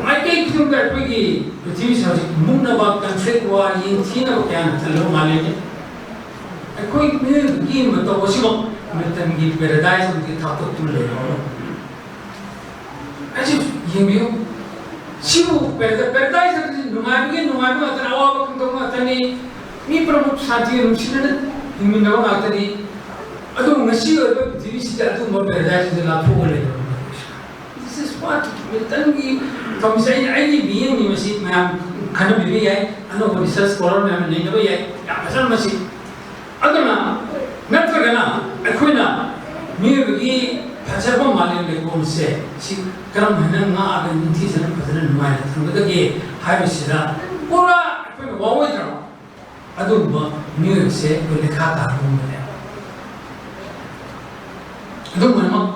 ꯃꯥꯏꯀꯩ ꯈꯨꯗꯤꯡꯃꯛꯇ ꯑꯩꯈꯣꯏꯒꯤ ꯄ꯭ꯔꯤꯊꯤꯕꯤꯁꯦ ꯍꯧꯖꯤꯛ ꯃꯨꯛꯅꯕ, conflict, war, ꯌꯦꯡꯊꯤꯅꯕ ꯀꯌꯥꯅ ꯊꯜꯂꯕ ꯃꯥꯂꯦꯝꯅꯤ꯫ ꯑꯩꯈꯣꯏ ꯃꯤꯑꯣꯏꯕꯒꯤ ꯃꯇꯧ ꯑꯁꯤꯃꯛ ꯃꯇꯝꯒꯤ paradise ꯑꯃꯒꯤ ꯊꯥꯛꯇ ꯇꯨꯜ ꯂꯩꯕ ꯑꯃ꯫ ꯑꯩꯁꯨ ꯌꯦꯡꯕꯤꯌꯨ꯫ ꯁꯤꯕꯨ ꯄꯦꯔꯥꯗꯥꯏꯁ ꯍꯥꯏꯕꯁꯤ ꯅꯨꯡꯉꯥꯏꯕꯒꯤ ꯅꯨꯡꯉꯥꯏꯕ ꯉꯥꯛꯇꯅꯤ, ꯑꯋꯥꯕ ꯈꯪꯗꯕ ꯉꯥꯛꯇꯅꯤ꯫ ꯃꯤ ꯄꯨꯝꯅꯃꯛ ꯁꯥꯟꯇꯤꯒ ꯅꯨꯡꯁꯤꯅꯅ ꯍꯤꯡꯃꯤꯟꯅꯕ ꯉꯥꯛꯇꯅꯤ꯫ ꯑꯗꯨꯕꯨ ꯉꯁꯤ ꯑꯣꯏꯔꯤꯕ ꯄ꯭ꯔꯤꯊꯤꯕꯤꯁꯤꯗ ꯑꯗꯨꯒꯨꯝꯕ ꯄꯦꯔꯥꯗꯥꯏꯁꯇꯨꯗ ꯂꯥꯞꯊꯣꯛꯑꯒ ꯂꯩꯔꯕ꯫ This is what ꯃꯤꯇꯟꯒꯤ ꯀꯝꯁꯦ ꯑꯩꯅ, ꯑꯩꯒꯤ ꯃꯤꯠꯌꯦꯡꯅꯤ, ꯃꯁꯤ ꯃꯌꯥꯝ ꯈꯟꯅꯕꯤꯕ ꯌꯥꯏ, ꯑꯅꯧꯕ research scholar ꯃꯌꯥꯝꯅ ꯅꯩꯅꯕ ꯌꯥꯏ, ꯌꯥꯝ ꯐꯖꯅ ꯃꯁꯤ꯫ ꯑꯗꯨꯅ ꯅꯠꯇ꯭ꯔꯒꯅ ꯑꯩꯈꯣꯏꯅ ꯃꯤꯑꯣꯏꯕꯒꯤ ꯐꯖꯕ ꯃꯥꯂꯦꯝ ꯂꯩꯀꯣꯜꯁꯦ ꯁꯤ ꯀꯔꯝ ꯍꯥꯏꯅ ꯉꯥꯛꯑꯒ ꯅꯤꯡꯊꯤꯖꯅ ꯐꯖꯅ ꯅꯨꯡꯉꯥꯏꯅ ꯊꯝꯒꯗꯒꯦ ꯍꯥꯏꯕꯁꯤꯗ ꯄꯨꯔꯥ ꯑꯩꯈꯣꯏꯅ ꯋꯥꯑꯣꯏꯗ꯭ꯔꯕ ꯑꯗꯨꯒꯨꯝꯕ ꯃꯤꯑꯣꯏꯕꯁꯦ ꯑꯩꯈꯣꯏ ꯂꯩꯈꯥ ꯇꯥꯕꯒꯨꯝꯕꯅꯦꯕ꯫ ꯑꯗꯨꯝ ꯑꯣꯏꯅꯃꯛ,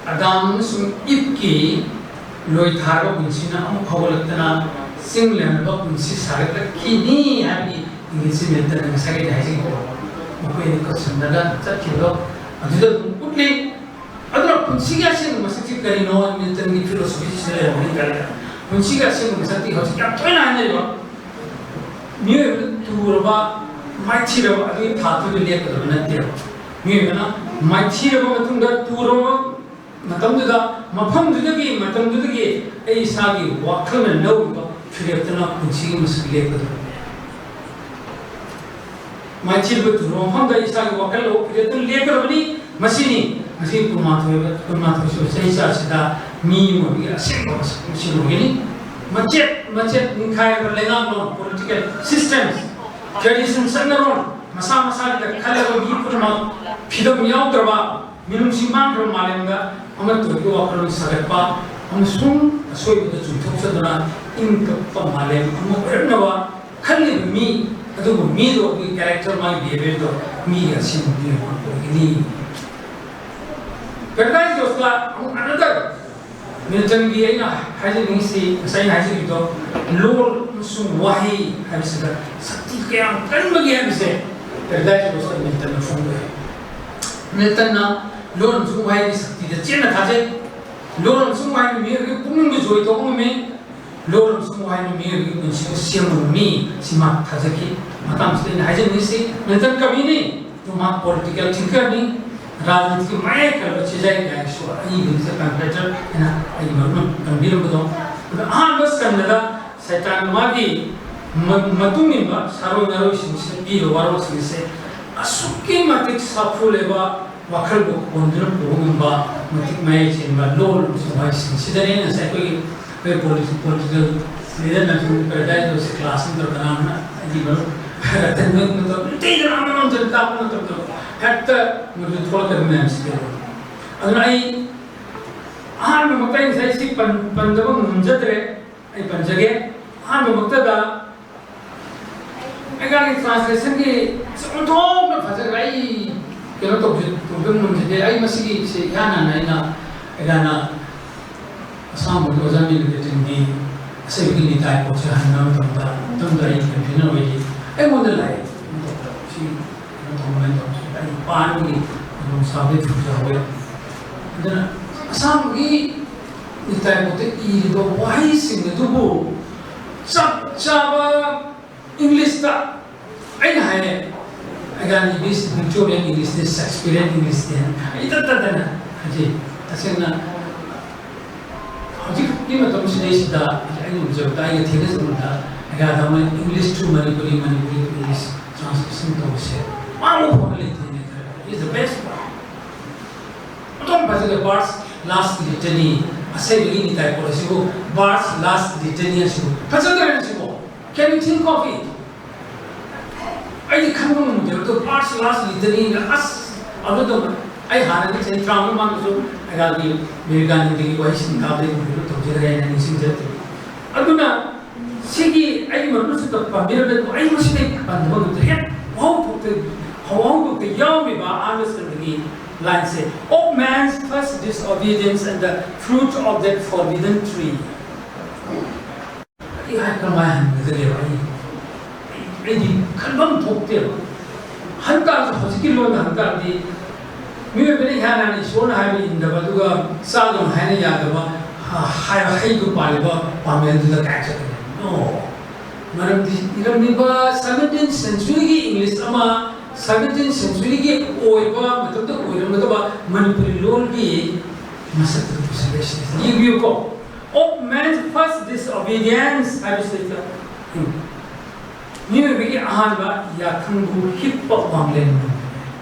ꯑꯗꯥꯝ ꯑꯃꯁꯨꯡ ꯏꯞꯀꯤ ꯂꯣꯏꯊꯥꯔꯕ ꯄꯨꯟꯁꯤꯅ ꯑꯃꯨꯛ ꯍꯧꯒꯠꯂꯛꯇꯅ ꯆꯤꯡ ꯂꯦꯝꯂꯕ ꯄꯨꯟꯁꯤ ꯁꯥꯒꯠꯂꯛꯈꯤꯅꯤ ꯍꯥꯏꯕꯒꯤ ꯏꯪꯒꯤꯠꯁꯤ ꯃꯤꯜꯇꯟꯅ ꯉꯁꯥꯏꯒꯤ ꯍꯥꯏꯖꯈꯤꯕ, ꯃꯈꯣꯏ ꯑꯅꯤ ꯀꯧꯁꯟꯅꯔꯒ ꯆꯠꯈꯤꯕꯗꯣ, ꯑꯗꯨꯗ ꯑꯗꯨꯝ ꯎꯠꯂꯤ꯫ ꯑꯗꯨꯅ ꯄꯨꯟꯁꯤꯒꯤ ꯑꯁꯦꯡꯕ ꯃꯁꯛꯁꯤ ꯀꯔꯤꯅꯣ? ꯃꯤꯜꯇꯟꯒꯤ ꯐꯤꯂꯣꯁꯣꯐꯤꯁꯤꯗ ꯂꯩꯔꯝꯒꯅꯤ ꯀꯔꯤꯗ꯫ ꯄꯨꯟꯁꯤꯒꯤ ꯑꯁꯦꯡꯕ ꯃꯁꯛꯇꯤ ꯍꯧꯖꯤꯛ ꯌꯥꯝ ꯇꯣꯏꯅ ꯍꯥꯏꯅꯔꯤꯕ, ꯃꯤꯑꯣꯏꯕꯅ ꯇꯨꯔꯕ, ꯃꯥꯏꯊꯤꯔꯕ ꯑꯗꯨꯒꯤ ꯊꯥꯛꯇꯨꯗ ꯂꯦꯞꯀꯗꯕ ꯅꯠꯇꯦꯕ꯫ ꯃꯤꯑꯣꯏꯕꯅ ꯃꯥꯏꯊꯤꯔꯕ ꯃꯇꯨꯡꯗ, ꯇꯨꯔꯕ ꯃꯇꯝꯗꯨꯗ, ꯃꯐꯝꯗꯨꯗꯒꯤ, ꯃꯇꯝꯗꯨꯗꯒꯤ ꯑꯩ ꯏꯁꯥꯒꯤ ꯋꯥꯈꯜꯅ ꯂꯧꯔꯤꯕ ꯐꯤꯔꯦꯞꯇꯨꯅ ꯄꯨꯟꯁꯤꯒꯤ ꯃꯁꯛ ꯂꯦꯞꯀꯗꯕꯅꯤ꯫ ꯃꯥꯏꯊꯤꯕ ꯇꯨꯔꯕ ꯃꯐꯝꯗ ꯏꯁꯥꯒꯤ ꯋꯥꯈꯜ ꯂꯧꯕ ꯐꯤꯔꯦꯞꯇꯨꯅ ꯂꯦꯞꯀꯗꯕꯅꯤ꯫ ꯃꯁꯤꯅꯤ ꯉꯁꯤ ꯀꯨꯟꯃꯥꯊꯣꯏ, ꯀꯨꯟꯃꯥꯊꯣꯏꯁꯨꯕ ꯆꯍꯤꯆꯥꯁꯤꯗ ꯃꯤ ꯑꯃ ꯑꯣꯏꯕꯒꯤ ꯑꯁꯦꯡꯕ ꯃꯁꯛ ꯃꯁꯤ ꯑꯣꯏꯒꯅꯤ꯫ ꯃꯆꯦꯠ ꯃꯆꯦꯠ ꯅꯤꯡꯈꯥꯏꯔꯕ ꯂꯩꯉꯥꯛꯂꯣꯟ, political systems, tradition, ꯆꯠꯅꯔꯣꯟ, ꯃꯁꯥ ꯃꯁꯥꯒꯤꯗ ꯈꯜꯂꯕ ꯃꯤ ꯄꯨꯝꯅꯃꯛ ꯐꯤꯗꯝ ꯌꯥꯎꯗ꯭ꯔꯕ, ꯃꯤꯅꯨꯡꯁꯤ ꯃꯥꯡꯈ꯭ꯔꯕ ꯃꯥꯂꯦꯝꯗ ꯑꯃꯠꯇ ꯑꯣꯏꯕꯒꯤ ꯋꯥꯈꯜꯂꯣꯟ ꯁꯥꯒꯠꯄ ꯑꯃꯁꯨꯡ ꯑꯁꯣꯏꯕꯗ ꯆꯨꯝꯊꯣꯛꯆꯗꯨꯅ ꯏꯪ ꯇꯞꯄ ꯃꯥꯂꯦꯝ ꯑꯃ ꯑꯣꯏꯔꯛꯅꯕ ꯈꯜꯂꯤꯕ ꯃꯤ ꯑꯗꯨꯕꯨ ꯃꯤꯗꯣ, ꯑꯗꯨꯒꯤ character, ꯃꯥꯒꯤ behaviourꯗꯣ ꯃꯤꯒꯤ ꯑꯁꯦꯡꯕ ꯃꯤꯑꯣꯏ ꯑꯃ ꯑꯣꯏꯒꯅꯤ꯫ Paradise Lostꯇ ꯑꯃꯨꯛ another ꯃꯤꯜꯇꯟꯒꯤ ꯑꯩꯅ ꯍꯥꯏꯖꯅꯤꯡꯉꯤꯁꯤ, ꯉꯁꯥꯏ ꯑꯩꯅ ꯍꯥꯏꯖꯈꯤꯕꯗꯣ, ꯂꯣꯜ ꯑꯃꯁꯨꯡ ꯋꯥꯍꯩ ꯍꯥꯏꯕꯁꯤꯗ ꯁꯛꯇꯤ ꯀꯌꯥꯝ ꯀꯟꯕꯒꯦ ꯍꯥꯏꯕꯁꯦ Paradise Lostꯇ ꯃꯤꯜꯇꯟꯅ ꯐꯣꯡꯗꯣꯛꯑꯦ꯫ ꯃꯤꯜꯇꯟꯅ ꯂꯣꯜ ꯑꯃꯁꯨꯡ ꯋꯥꯍꯩꯒꯤ ꯁꯛꯇꯤꯗ ꯆꯦꯠꯅ ꯊꯥꯖꯩ꯫ ꯂꯣꯜ ꯑꯃꯁꯨꯡ ꯋꯥꯍꯩꯅ ꯃꯤꯑꯣꯏꯕꯒꯤ ꯄꯨꯛꯅꯤꯡꯕꯨ ꯖꯣꯏ ꯇꯧꯕ ꯉꯝꯃꯤ꯫ ꯂꯣꯜ ꯑꯃꯁꯨꯡ ꯋꯥꯍꯩꯅ ꯃꯤꯑꯣꯏꯕꯒꯤ ꯄꯨꯟꯁꯤꯕꯨ ꯁꯦꯝꯕ ꯉꯝꯃꯤ꯫ ꯁꯤ ꯃꯥ ꯊꯥꯖꯈꯤ꯫ ꯃꯇꯥꯡꯁꯤꯗ ꯑꯩꯅ ꯍꯥꯏꯖꯅꯤꯡꯉꯤꯁꯤ, ꯃꯤꯜꯇꯟ ꯀꯕꯤꯅꯤ, ꯑꯗꯨ ꯃꯥ political thinkerꯅꯤ, ꯔꯥꯖꯅꯤꯇꯤꯒꯤ ꯃꯌꯥꯏ ꯀꯜꯂꯕ ꯆꯤꯖꯥꯏ ꯀꯥꯏꯁꯨ ꯑꯏꯕꯗꯨꯗ ꯄꯟꯈ꯭ꯔꯦ, ꯑꯩꯅ ꯑꯩꯒꯤ ꯃꯔꯨꯞꯅ ꯄꯟꯕꯤꯔꯝꯕꯗꯣ꯫ ꯑꯗꯣ ꯑꯍꯥꯟꯕ ꯁ꯭ꯀꯟꯗꯗ ꯁꯩꯇꯥꯟ ꯃꯥꯒꯤ ꯃ-, ꯃꯇꯨꯡ ꯏꯟꯕ ꯁꯥꯔꯣꯏ ꯅꯥꯔꯣꯏꯁꯤꯡꯁꯤꯗ ꯄꯤꯔꯤꯕ ꯋꯥꯔꯣꯜꯁꯤꯡꯁꯦ ꯑꯁꯨꯛꯀꯤ ꯃꯇꯤꯛ ꯁꯥꯐꯨ ꯂꯩꯕ, ꯋꯥꯈꯜꯕꯨ ꯀꯣꯟꯗꯨꯅ ꯄꯨꯕ ꯉꯝꯕ, ꯃꯇꯤꯛ ꯃꯌꯥꯏ ꯆꯦꯟꯕ ꯂꯣꯜ ꯑꯃꯁꯨꯡ ꯋꯥꯍꯩꯁꯤꯡꯁꯤꯗꯅꯦ ꯉꯁꯥꯏ ꯑꯩꯈꯣꯏꯒꯤ, ꯑꯩꯈꯣꯏ ꯄꯣꯂꯤꯇꯤ-, political leaderꯅꯁꯨ Paradise Lostꯁꯦ class ꯑꯃꯗ ꯀꯅꯥꯅ ꯑꯩꯒꯤ ꯃꯔꯨꯞ ꯔꯇꯟ ꯍꯣꯏ ꯃꯇꯝ ꯅꯨꯡꯇꯤꯗ ꯑꯃꯃꯝꯗ ꯇꯥꯛꯄ ꯃꯇꯝꯗ ꯍꯦꯛꯇ ꯃꯗꯨ ꯊꯣꯛꯂꯛꯀꯗꯕ ꯃꯌꯥꯝꯁꯤ ꯀꯩꯅꯣ꯫ ꯑꯗꯨꯅ ꯑꯩ ꯑꯍꯥꯟꯕꯃꯛꯇ ꯑꯩ ꯉꯁꯥꯏ ꯁꯤ ꯄꯟ-, ꯄꯟꯗꯕ ꯉꯝꯖꯗ꯭ꯔꯦ꯫ ꯑꯩ ꯄꯟꯖꯒꯦ꯫ ꯑꯍꯥꯟꯕꯃꯛꯇꯗ ꯑꯩꯒꯤ translationꯒꯤ ꯑꯣꯟꯊꯣꯛꯅ ꯐꯖꯈ꯭ꯔꯦ꯫ ꯑꯩ ꯀꯩꯅꯣ ꯇꯧꯖ-, ꯑꯗꯨꯝ ꯉꯝꯖꯗꯦ꯫ ꯑꯩ ꯃꯁꯤꯒꯤꯁꯦ ꯏꯍꯥꯟ ꯍꯥꯟꯅ ꯑꯩꯅ, ꯑꯩꯅ ꯑꯁꯥꯝꯒꯤ ꯑꯣꯖꯥ ꯃꯤꯂꯨꯀꯦꯇꯤꯟꯒꯤ ꯑꯁꯦꯡꯕꯒꯤ ꯅꯤꯇꯥꯏ ꯄꯣꯠꯁꯦ ꯍꯪꯅꯕ ꯃꯇꯝꯗ, ꯃꯇꯝꯗ ꯑꯩ ꯀꯟꯐ꯭ꯌꯨꯖꯟ ꯑꯣꯏꯔꯤ꯫ ꯑꯩꯉꯣꯟꯗ ꯂꯥꯛꯑꯦ, ꯀꯩꯅꯣ ꯇꯧꯕꯗ, ꯁꯤ ꯀꯩꯅꯣ ꯇꯧꯕ ꯀꯃꯥꯏꯅ ꯇꯧꯕꯁꯦ ꯑꯩ ꯄꯥꯟꯕꯒꯤ ꯈꯨꯗꯣꯡꯆꯥꯕꯗꯤ ꯐꯪꯖꯍꯧꯋꯦ꯫ ꯑꯗꯨꯅ ꯑꯁꯥꯝꯒꯤ ꯅꯤꯇꯥꯏ ꯄꯣꯠꯇ ꯏꯔꯤꯕ ꯋꯥꯍꯩꯁꯤꯡ ꯑꯗꯨꯕꯨ ꯆꯞ ꯆꯥꯕ ꯏꯪꯂꯤꯁꯇ ꯑꯩꯅ ꯍꯥꯏꯌꯦ, ꯑꯩꯒꯥꯅꯤ ꯕꯤꯁ ꯚꯤꯛꯇꯣꯔꯤꯌꯥꯟ ꯏꯪꯂꯤꯁꯅꯦ, ꯁꯦꯛꯁꯄꯤꯌꯔꯤꯌꯟ ꯏꯪꯂꯤꯁꯅꯦ ꯍꯥꯏꯅ ꯏꯇꯠ ꯇꯠꯇꯅ ꯍꯥꯏꯖꯩ꯫ ꯇꯁꯦꯡꯅ ꯍꯧꯖꯤꯛꯀꯤ ꯃꯇꯝꯁꯤꯗꯩꯁꯤꯗ ꯑꯩꯅ ꯎꯖꯕꯗ, ꯑꯩꯅ ꯊꯦꯡꯅꯖꯕꯗ, ꯑꯩꯒꯥꯗ ꯑꯃ English to Manipuri, Manipuri to English translation ꯇꯧꯕꯁꯦ ꯃꯥꯃꯨꯛ ꯐꯕ ꯂꯩꯇꯦꯅꯦ꯫ Is the best one. ꯑꯗꯨꯝ ꯐꯖꯅ ꯕꯥꯔꯁ ꯂꯥꯁ ꯂꯤꯇꯅꯤ, ꯑꯁꯦꯡꯕꯒꯤ ꯅꯤꯇꯥꯏ ꯄꯣꯠ ꯑꯁꯤꯕꯨ ꯕꯥꯔꯁ ꯂꯥꯁ ꯂꯤꯇꯅꯤ ꯑꯁꯤꯕꯨ ꯐꯖꯗ꯭ꯔꯦꯅꯦ ꯁꯤꯕꯨ꯫ Can you think of it? ꯑꯩꯗꯤ ꯈꯟꯕ ꯉꯝꯗꯦꯕ꯫ ꯑꯗꯣ ꯕꯥꯔꯁ ꯂꯥꯁ ꯂꯤꯇꯅꯤꯅ ꯑꯁ ꯑꯗꯨꯗꯣ ꯑꯩ ꯍꯥꯟꯅꯗꯤ ꯆꯍꯤ ꯇꯔꯥꯃꯉꯥ ꯃꯃꯥꯡꯗꯁꯨ ꯑꯩꯒꯤ ꯕꯤꯔꯒꯥꯅꯤꯟꯗꯒꯤ ꯋꯥꯍꯩꯁꯤꯡ ꯇꯥꯕꯗ ꯑꯩ ꯀꯩꯅꯣ ꯇꯧꯖꯔꯦ ꯍꯥꯏꯅ ꯅꯤꯡꯁꯤꯡꯖꯔꯛꯇꯦ꯫ ꯑꯗꯨꯅ ꯁꯤꯒꯤ ꯑꯩꯒꯤ ꯃꯔꯨꯞꯁꯤꯗ ꯄꯥꯝꯕꯤꯔꯝꯕꯗꯨ ꯑꯩ ꯃꯁꯤꯗꯩ ꯄꯟꯗꯕ ꯉꯝꯗ꯭ꯔꯦ꯫ ꯍꯦꯛ ꯋꯥꯍꯧꯗꯣꯛꯇ ꯋꯥꯍꯧꯗꯣꯛꯇ ꯌꯥꯎꯔꯤꯕ ꯑꯍꯥꯟꯕ ꯁꯔꯨꯛꯇꯒꯤ ꯂꯥꯏꯟꯁꯦ, "Of man's first disobedience and the fruit of that forbidden tree." ꯑꯩ ꯍꯥꯏ ꯀꯃꯥꯏꯅ ꯍꯟꯒꯗꯒꯦꯕ? ꯑꯩ ꯑꯩꯗꯤ ꯈꯟꯐꯝ ꯊꯣꯛꯇꯦꯕ꯫ ꯍꯟꯇꯥꯔꯁꯨ ꯍꯧꯖꯤꯛꯀꯤ ꯂꯣꯟꯗ ꯍꯟꯇꯥꯔꯗꯤ ꯃꯤꯑꯣꯏꯕꯅ ꯏꯍꯥꯟ ꯍꯥꯟꯅ ꯏꯁꯣꯔꯅ ꯍꯥꯏꯕ ꯏꯟꯗꯕ, ꯑꯗꯨꯒ ꯆꯥꯒꯅꯨ ꯍꯥꯏꯅ ꯌꯥꯗꯕ, ꯍꯥꯏꯕ ꯍꯩꯗꯨ ꯄꯥꯜꯂꯤꯕ ꯄꯥꯝꯕꯦꯜꯗꯨꯗ ꯀꯥꯏ ꯆꯠꯀꯅꯤ? No. ꯃꯔꯝꯗꯤ ꯏꯔꯝꯂꯤꯕ seventeenth centuryꯒꯤ English ꯑꯃ, seventeenth centuryꯒꯤ ꯑꯣꯏꯕ ꯃꯇꯝꯗ ꯑꯣꯏꯔꯝꯒꯗꯕ ꯃꯅꯤꯄꯨꯔꯤ ꯂꯣꯟꯒꯤ ꯃꯁꯛꯇꯨ ꯄꯨꯁꯤꯜꯂꯦ ꯁꯤꯗ꯫ ꯌꯦꯡꯕꯤꯌꯨꯀꯣ, "Of man's first disobedience" ꯍꯥꯏꯕꯁꯤꯗ, ꯎꯝ, ꯃꯤꯑꯣꯏꯕꯒꯤ ꯑꯍꯥꯟꯕ ꯌꯥꯊꯪꯕꯨ ꯍꯤꯞꯄ ꯋꯥꯡꯂꯦꯟ꯫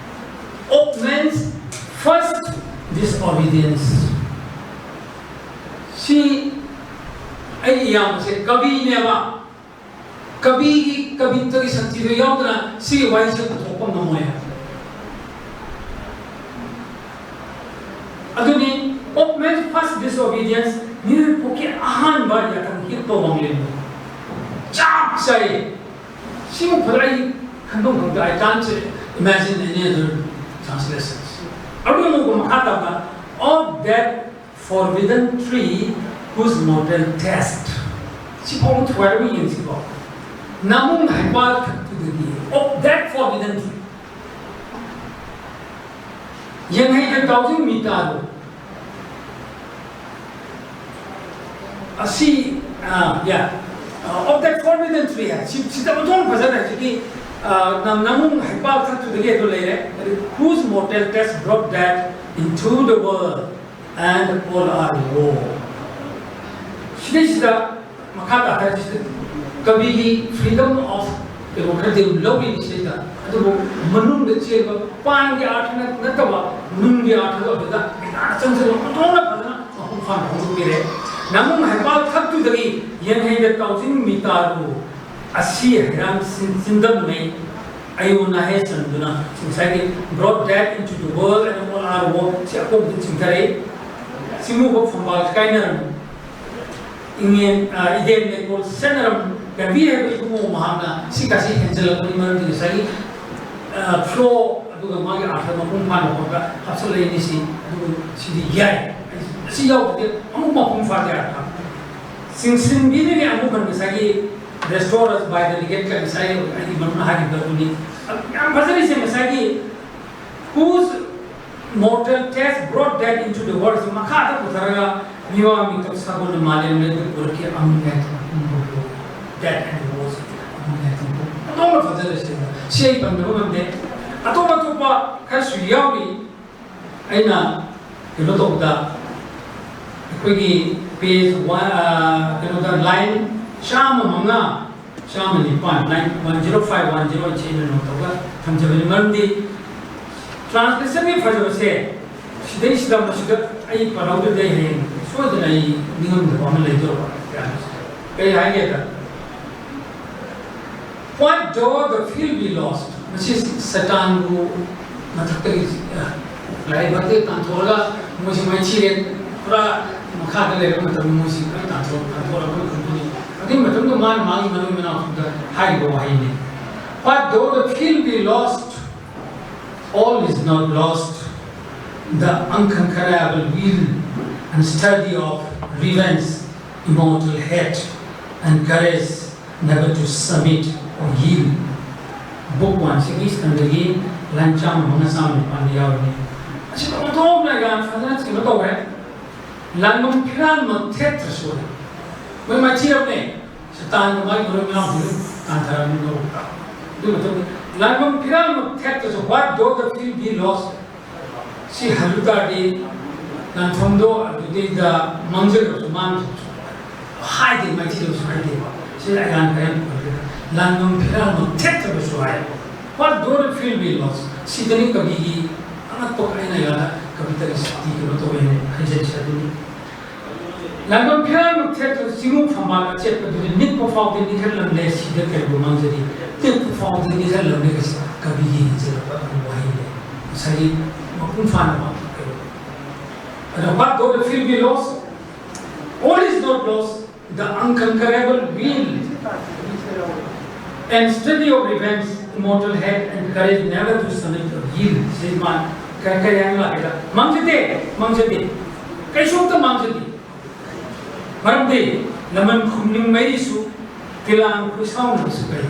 "Of man's first disobedience." ꯁꯤ ꯑꯩꯒꯤ ꯏꯌꯥꯝꯕꯁꯦ ꯀꯕꯤꯅꯦꯕ꯫ ꯀꯕꯤꯒꯤ, ꯀꯕꯤꯇꯒꯤ ꯁꯛꯇꯤꯗꯣ ꯌꯥꯎꯗꯅ ꯁꯤꯒꯤ ꯋꯥꯍꯩꯁꯦ ꯄꯨꯊꯣꯛꯄ ꯉꯝꯃꯣꯏ ꯍꯥꯏꯕ꯫ ꯑꯗꯨꯅꯤ, "Of man's first disobedience", ꯃꯤꯑꯣꯏ ꯄꯣꯛꯀꯤ ꯑꯍꯥꯟꯕ ꯌꯥꯊꯪ ꯍꯤꯞꯄ ꯋꯥꯡꯂꯦꯟꯗꯣ꯫ ꯆꯞ ꯆꯥꯏ꯫ ꯁꯤꯃꯨꯛ ꯐꯖꯅ ꯑꯩ ꯈꯟꯐꯝ ꯈꯪꯗꯦ꯫ I can't imagine any other translation. ꯑꯗꯨꯒ ꯃꯈꯥ ꯇꯥꯕ, "Of that forbidden tree whose mortal taste." ꯁꯤ ꯐꯥꯎꯕ ꯊꯨꯒꯥꯏꯔꯒ ꯌꯦꯡꯁꯤꯀꯣ꯫ "ꯅꯥꯃꯨꯡ ꯍꯩꯄꯥꯜ ꯊꯛꯇꯨꯗꯒꯤ." "Of that forbidden tree." ꯌꯦꯡꯍꯩꯗ ꯇꯥꯎꯖꯤꯡ ꯃꯤꯇꯥꯗꯣ꯫ ꯑꯁꯤ, ꯑꯥ, yeah. "Of that forbidden tree" ꯍꯥꯏ꯫ ꯁꯤ, ꯁꯤꯗ ꯑꯣꯟꯊꯣꯛꯅ ꯐꯖꯅ ꯍꯧꯖꯤꯛꯀꯤ, ꯑꯥ, ꯅꯝ-, ꯅꯥꯃꯨꯡ ꯍꯩꯄꯥꯜ ꯊꯛꯇꯨꯗꯒꯤ ꯑꯗꯨ ꯂꯩꯔꯦ꯫ "Whose mortal taste brought death into the world and all our woe." ꯁꯤꯗꯩꯁꯤꯗ ꯃꯈꯥ ꯇꯥꯊꯔꯤꯁꯤꯗ ꯀꯕꯤꯒꯤ freedom of ꯀꯩꯅꯣ ꯈꯔꯗꯤ ꯑꯗꯨꯝ ꯂꯧꯔꯤꯅꯤ ꯁꯤꯗꯩꯗ, ꯑꯗꯨꯕꯨ ꯃꯅꯨꯡꯗ ꯆꯦꯟꯕ ꯄꯥꯟꯒꯤ ꯑꯥꯔꯊ ꯅꯠ-, ꯅꯠꯇꯕ ꯅꯨꯡꯒꯤ ꯑꯥꯔꯊꯗꯣ ꯑꯗꯨꯗ ꯃꯌꯥꯝ ꯆꯪꯁꯤꯜꯂꯒ ꯑꯣꯟꯊꯣꯛꯅ ꯐꯖꯅ ꯃꯄꯨꯡ ꯐꯥꯅ ꯐꯣꯡꯗꯣꯛꯄꯤꯔꯦ꯫ "ꯅꯥꯃꯨꯡ ꯍꯩꯄꯥꯜ ꯊꯛꯇꯨꯗꯒꯤ ꯌꯦꯡꯍꯩꯗ ꯇꯥꯎꯖꯤꯡ ꯃꯤꯇꯥꯔꯨ, ꯑꯁꯤ ꯍꯩꯔꯥꯡ ꯆꯤꯟ-, ꯆꯤꯟꯗꯝꯅꯩ ꯑꯌꯨ ꯅꯥꯍꯦ ꯆꯟꯗꯨꯅ", ꯉꯁꯥꯏꯒꯤ "brought death into the world and all our woe" ꯁꯤ ꯑꯀꯣꯟꯕꯗ ꯆꯤꯡꯊꯔꯛꯏ꯫ "ꯆꯤꯡꯃꯨꯕ ꯐꯝꯕꯥꯜ ꯀꯥꯏꯅꯔꯝ, ꯏꯉꯦꯟ, ꯑ, ꯏꯗꯦꯟ ꯂꯩꯀꯣꯜ ꯁꯦꯟꯅꯔꯝ ꯀꯟꯕꯤ" ꯍꯥꯏꯕ ꯏꯕꯨꯡꯉꯣ ꯃꯍꯥꯛꯅ ꯁꯤꯒꯁꯤ ꯍꯦꯟꯖꯜꯂꯛꯄꯅꯤ, ꯃꯔꯝꯗꯤ ꯉꯁꯥꯏꯒꯤ, ꯑ, ꯐ꯭ꯂꯣ ꯑꯗꯨꯒ ꯃꯥꯒꯤ ꯑꯥꯔꯊ ꯃꯄꯨꯡ ꯐꯥꯅ ꯍꯣꯠꯄ ꯍꯥꯞꯆꯜꯂꯛꯏꯅꯤ꯫ ꯁꯤ ꯑꯗꯨꯒ ꯁꯤꯗꯤ ꯌꯥꯏ, ꯑꯁꯤ ꯌꯥꯎꯗ꯭ꯔꯗꯤ ꯑꯃꯨꯛ ꯃꯄꯨꯡ ꯐꯥꯗꯦ ꯑꯥꯔꯊ꯫ "ꯆꯤꯡꯁꯤꯟꯕꯤꯗꯨꯅꯤ ꯑꯃꯨꯛ ꯍꯟꯅ" ꯉꯁꯥꯏꯒꯤ "restore us by the regret" ꯀ ꯉꯁꯥꯏꯒꯤ ꯑꯩꯒꯤ ꯃꯔꯨꯞꯅ ꯍꯥꯏꯈꯤꯕ ꯑꯗꯨꯅꯤ꯫ ꯑꯗꯨ ꯌꯥꯝ ꯐꯖꯔꯤꯁꯦ ꯉꯁꯥꯏꯒꯤ "whose mortal taste brought death into the world" ꯁꯤ ꯃꯈꯥꯗ ꯄꯨꯊꯔꯒ "ꯃꯤꯋꯥ ꯃꯤꯀꯞ ꯁꯥꯒꯣꯜꯅ ꯃꯥꯂꯦꯝ ꯂꯩꯕ ꯄꯨꯔꯛꯈꯤ ꯑꯃꯨꯛ ꯌꯥꯏꯊꯣꯛ ꯄꯨꯝꯕꯕꯨ", death and woe ꯁꯤ ꯑꯃꯨꯛ ꯌꯥꯏꯊꯣꯛ ꯄꯨꯝꯕ꯫ ꯑꯗꯨꯝꯅ ꯐꯖꯔꯤꯁꯦ꯫ ꯁꯤ ꯑꯩ ꯄꯟꯗꯕ ꯉꯝꯗꯦ꯫ ꯑꯇꯣꯞ ꯑꯇꯣꯞꯄ ꯈꯔꯁꯨ ꯌꯥꯎꯔꯤ꯫ ꯑꯩꯅ ꯀꯩꯅꯣ ꯇꯧꯕꯗ ꯑꯩꯈꯣꯏꯒꯤ page one, ꯑ, ꯀꯩꯅꯣꯗ line ꯆꯥꯝꯃ ꯃꯉꯥ, ꯆꯥꯝꯃ ꯅꯤꯄꯥꯟ, line one zero five, one zero eight ꯁꯤ ꯑꯩꯅ ꯅꯣꯠ ꯇꯧꯔꯒ ꯊꯝꯖꯕꯅꯤ꯫ ꯃꯔꯝꯗꯤ translation ꯒꯤ ꯐꯖꯕꯁꯦ ꯁꯤꯗꯩꯁꯤꯗ ꯃꯁꯤꯗ ꯑꯩ ꯄꯜꯍꯧꯗ꯭ꯔꯗꯤ ꯑꯩ ꯍꯌꯦꯡ ꯁꯣꯏꯗꯅ ꯑꯩ ꯅꯤꯡꯉꯝꯗꯕ ꯑꯃ ꯂꯩꯗꯧꯕ꯫ ꯀꯩ ꯍꯥꯏꯒꯦꯗ, "What though the field be lost?" ꯃꯁꯤ ꯁꯩꯇꯥꯟꯕꯨ ꯃꯊꯛꯇꯒꯤ, ꯑ, ꯂꯥꯏꯕꯛꯇꯒꯤ ꯇꯥꯟꯊꯣꯛꯑꯒ ꯃꯣꯏꯁꯤ ꯃꯥꯏꯊꯤꯔꯦ, ꯄꯨꯔꯥ ꯃꯈꯥꯗ ꯂꯩꯔꯕ ꯃꯇꯝꯗ ꯃꯣꯏꯁꯤ ꯂꯣꯏ ꯇꯥꯟꯊꯣꯛ-, ꯇꯥꯟꯊꯣꯛꯑꯒ ꯂꯣꯏ ꯈꯨꯝꯗꯣꯏꯅꯤ꯫ ꯑꯗꯨꯒꯤ ꯃꯇꯝꯗ ꯃꯥꯅ ꯃꯥꯒꯤ ꯃꯔꯣꯏ ꯃꯅꯥꯎꯁꯤꯡꯗ ꯍꯥꯏꯔꯤꯕ ꯋꯥꯍꯩꯅꯤ, "What though the field be lost, all is not lost, The unconquerable will and study of revenge, immortal hate, and courage never to submit or yield. Book one ꯁꯤꯒꯤ ꯁꯤꯗꯒꯤ ꯂꯥꯏꯟ ꯆꯥꯝꯃ ꯃꯉꯥ ꯆꯥꯝꯃ ꯅꯤꯄꯥꯟꯗ ꯌꯥꯎꯔꯤꯅꯤ꯫ ꯑꯁꯤꯗ ꯑꯣꯟꯊꯣꯛꯅ ꯌꯥꯝ ꯐꯖꯅ ꯀꯩꯅꯣ ꯇꯧꯔꯦ꯫ ꯂꯥꯟꯕꯝ ꯐꯤꯔꯥꯜꯃꯛ ꯊꯦꯠꯇ꯭ꯔꯁꯨ ꯃꯣꯏ ꯃꯥꯏꯊꯤꯔꯕꯅꯦ꯫ ꯁꯇꯥꯟꯒ ꯃꯥꯒꯤ ꯃꯔꯨꯞ ꯃꯌꯥꯝꯁꯤꯡꯗꯨ ꯇꯥꯟꯊꯔꯕꯅꯤ ꯂꯧꯕ꯫ ꯑꯗꯨ ꯃꯇꯨꯡꯗ ꯂꯥꯟꯕꯝ ꯐꯤꯔꯥꯜꯃꯛ ꯊꯦꯠꯇ꯭ꯔꯁꯨ, what though the field be lost, ꯁꯤ ꯍꯜꯂꯨ ꯇꯥꯔꯗꯤ ꯂꯥꯟꯐꯝꯗꯣ ꯑꯗꯨꯗꯩꯗ ꯃꯥꯡꯖꯔꯕꯁꯨ ꯃꯥꯡꯈ꯭ꯔꯕꯁꯨ ꯍꯥꯏꯗꯦ, ꯃꯥꯏꯊꯤꯔꯕꯁꯨ ꯍꯥꯏꯗꯦꯕ꯫ ꯁꯤ ꯑꯌꯥꯟ ꯈꯔ ꯂꯥꯟꯕꯝ ꯐꯤꯔꯥꯜꯃꯛ ꯊꯦꯠꯇ꯭ꯔꯕꯁꯨ ꯍꯥꯏ꯫ What though the field be lost, ꯁꯤꯗꯅꯤ ꯀꯕꯤꯒꯤ ꯑꯉꯛꯄ ꯑꯩꯅ ꯌꯥꯗ ꯀꯕꯤꯇꯒꯤ ꯁꯛꯇꯤ ꯀꯩꯅꯣ ꯇꯧꯋꯦ ꯍꯥꯏꯅ ꯍꯥꯏꯖꯔꯤꯁꯦ꯫ ꯑꯗꯨꯅꯤ ꯂꯥꯟꯕꯝ ꯐꯤꯔꯥꯜꯃꯛ ꯊꯦꯠꯇ꯭ꯔꯁꯨ ꯆꯤꯡꯉꯨ ꯐꯝꯕꯥꯜ ꯑꯆꯦꯠꯄꯗꯨꯗꯤ ꯅꯤꯛꯄ ꯐꯥꯎꯗꯤ ꯅꯤꯛꯍꯜꯂꯝꯂꯦ, ꯁꯤꯗ ꯀꯔꯤꯕꯨ ꯃꯥꯡꯖꯔꯤ, ꯇꯦꯛꯄ ꯐꯥꯎꯗꯤ ꯅꯤꯛꯍꯜꯂꯝꯂꯦ꯫ ꯑꯁꯤ ꯀꯕꯤꯒꯤ ꯍꯦꯟꯖꯤꯜꯂꯛꯄ ꯑꯗꯨꯒꯨꯝꯕ ꯋꯥꯍꯩꯅꯦ꯫ ꯉꯁꯥꯏꯒꯤ ꯃꯄꯨꯡ ꯐꯥꯅ ꯃꯥꯡꯊꯣꯛꯈ꯭ꯔꯦ꯫ ꯑꯗꯣ what though the field be lost, all is not lost, the unconquerable will and study of revenge, immortal hate and courage never to submit or yield. ꯁꯤ ꯃꯥ ꯀ-, ꯀꯔꯤ ꯍꯥꯏꯅ ꯂꯥꯛꯀꯦꯗ? ꯃꯥꯡꯖꯗꯦ, ꯃꯥꯡꯖꯗꯦ, ꯀꯩꯁꯨꯝꯇ ꯃꯥꯡꯖꯗꯦ꯫ ꯃꯔꯝꯗꯤ ꯂꯃꯟ ꯈꯨꯝꯅꯤꯡ ꯃꯩꯔꯤꯁꯨ, ꯐꯤꯂꯥꯡ ꯈꯨꯏꯁꯥꯎꯅꯕꯁꯨ ꯀꯔꯤ?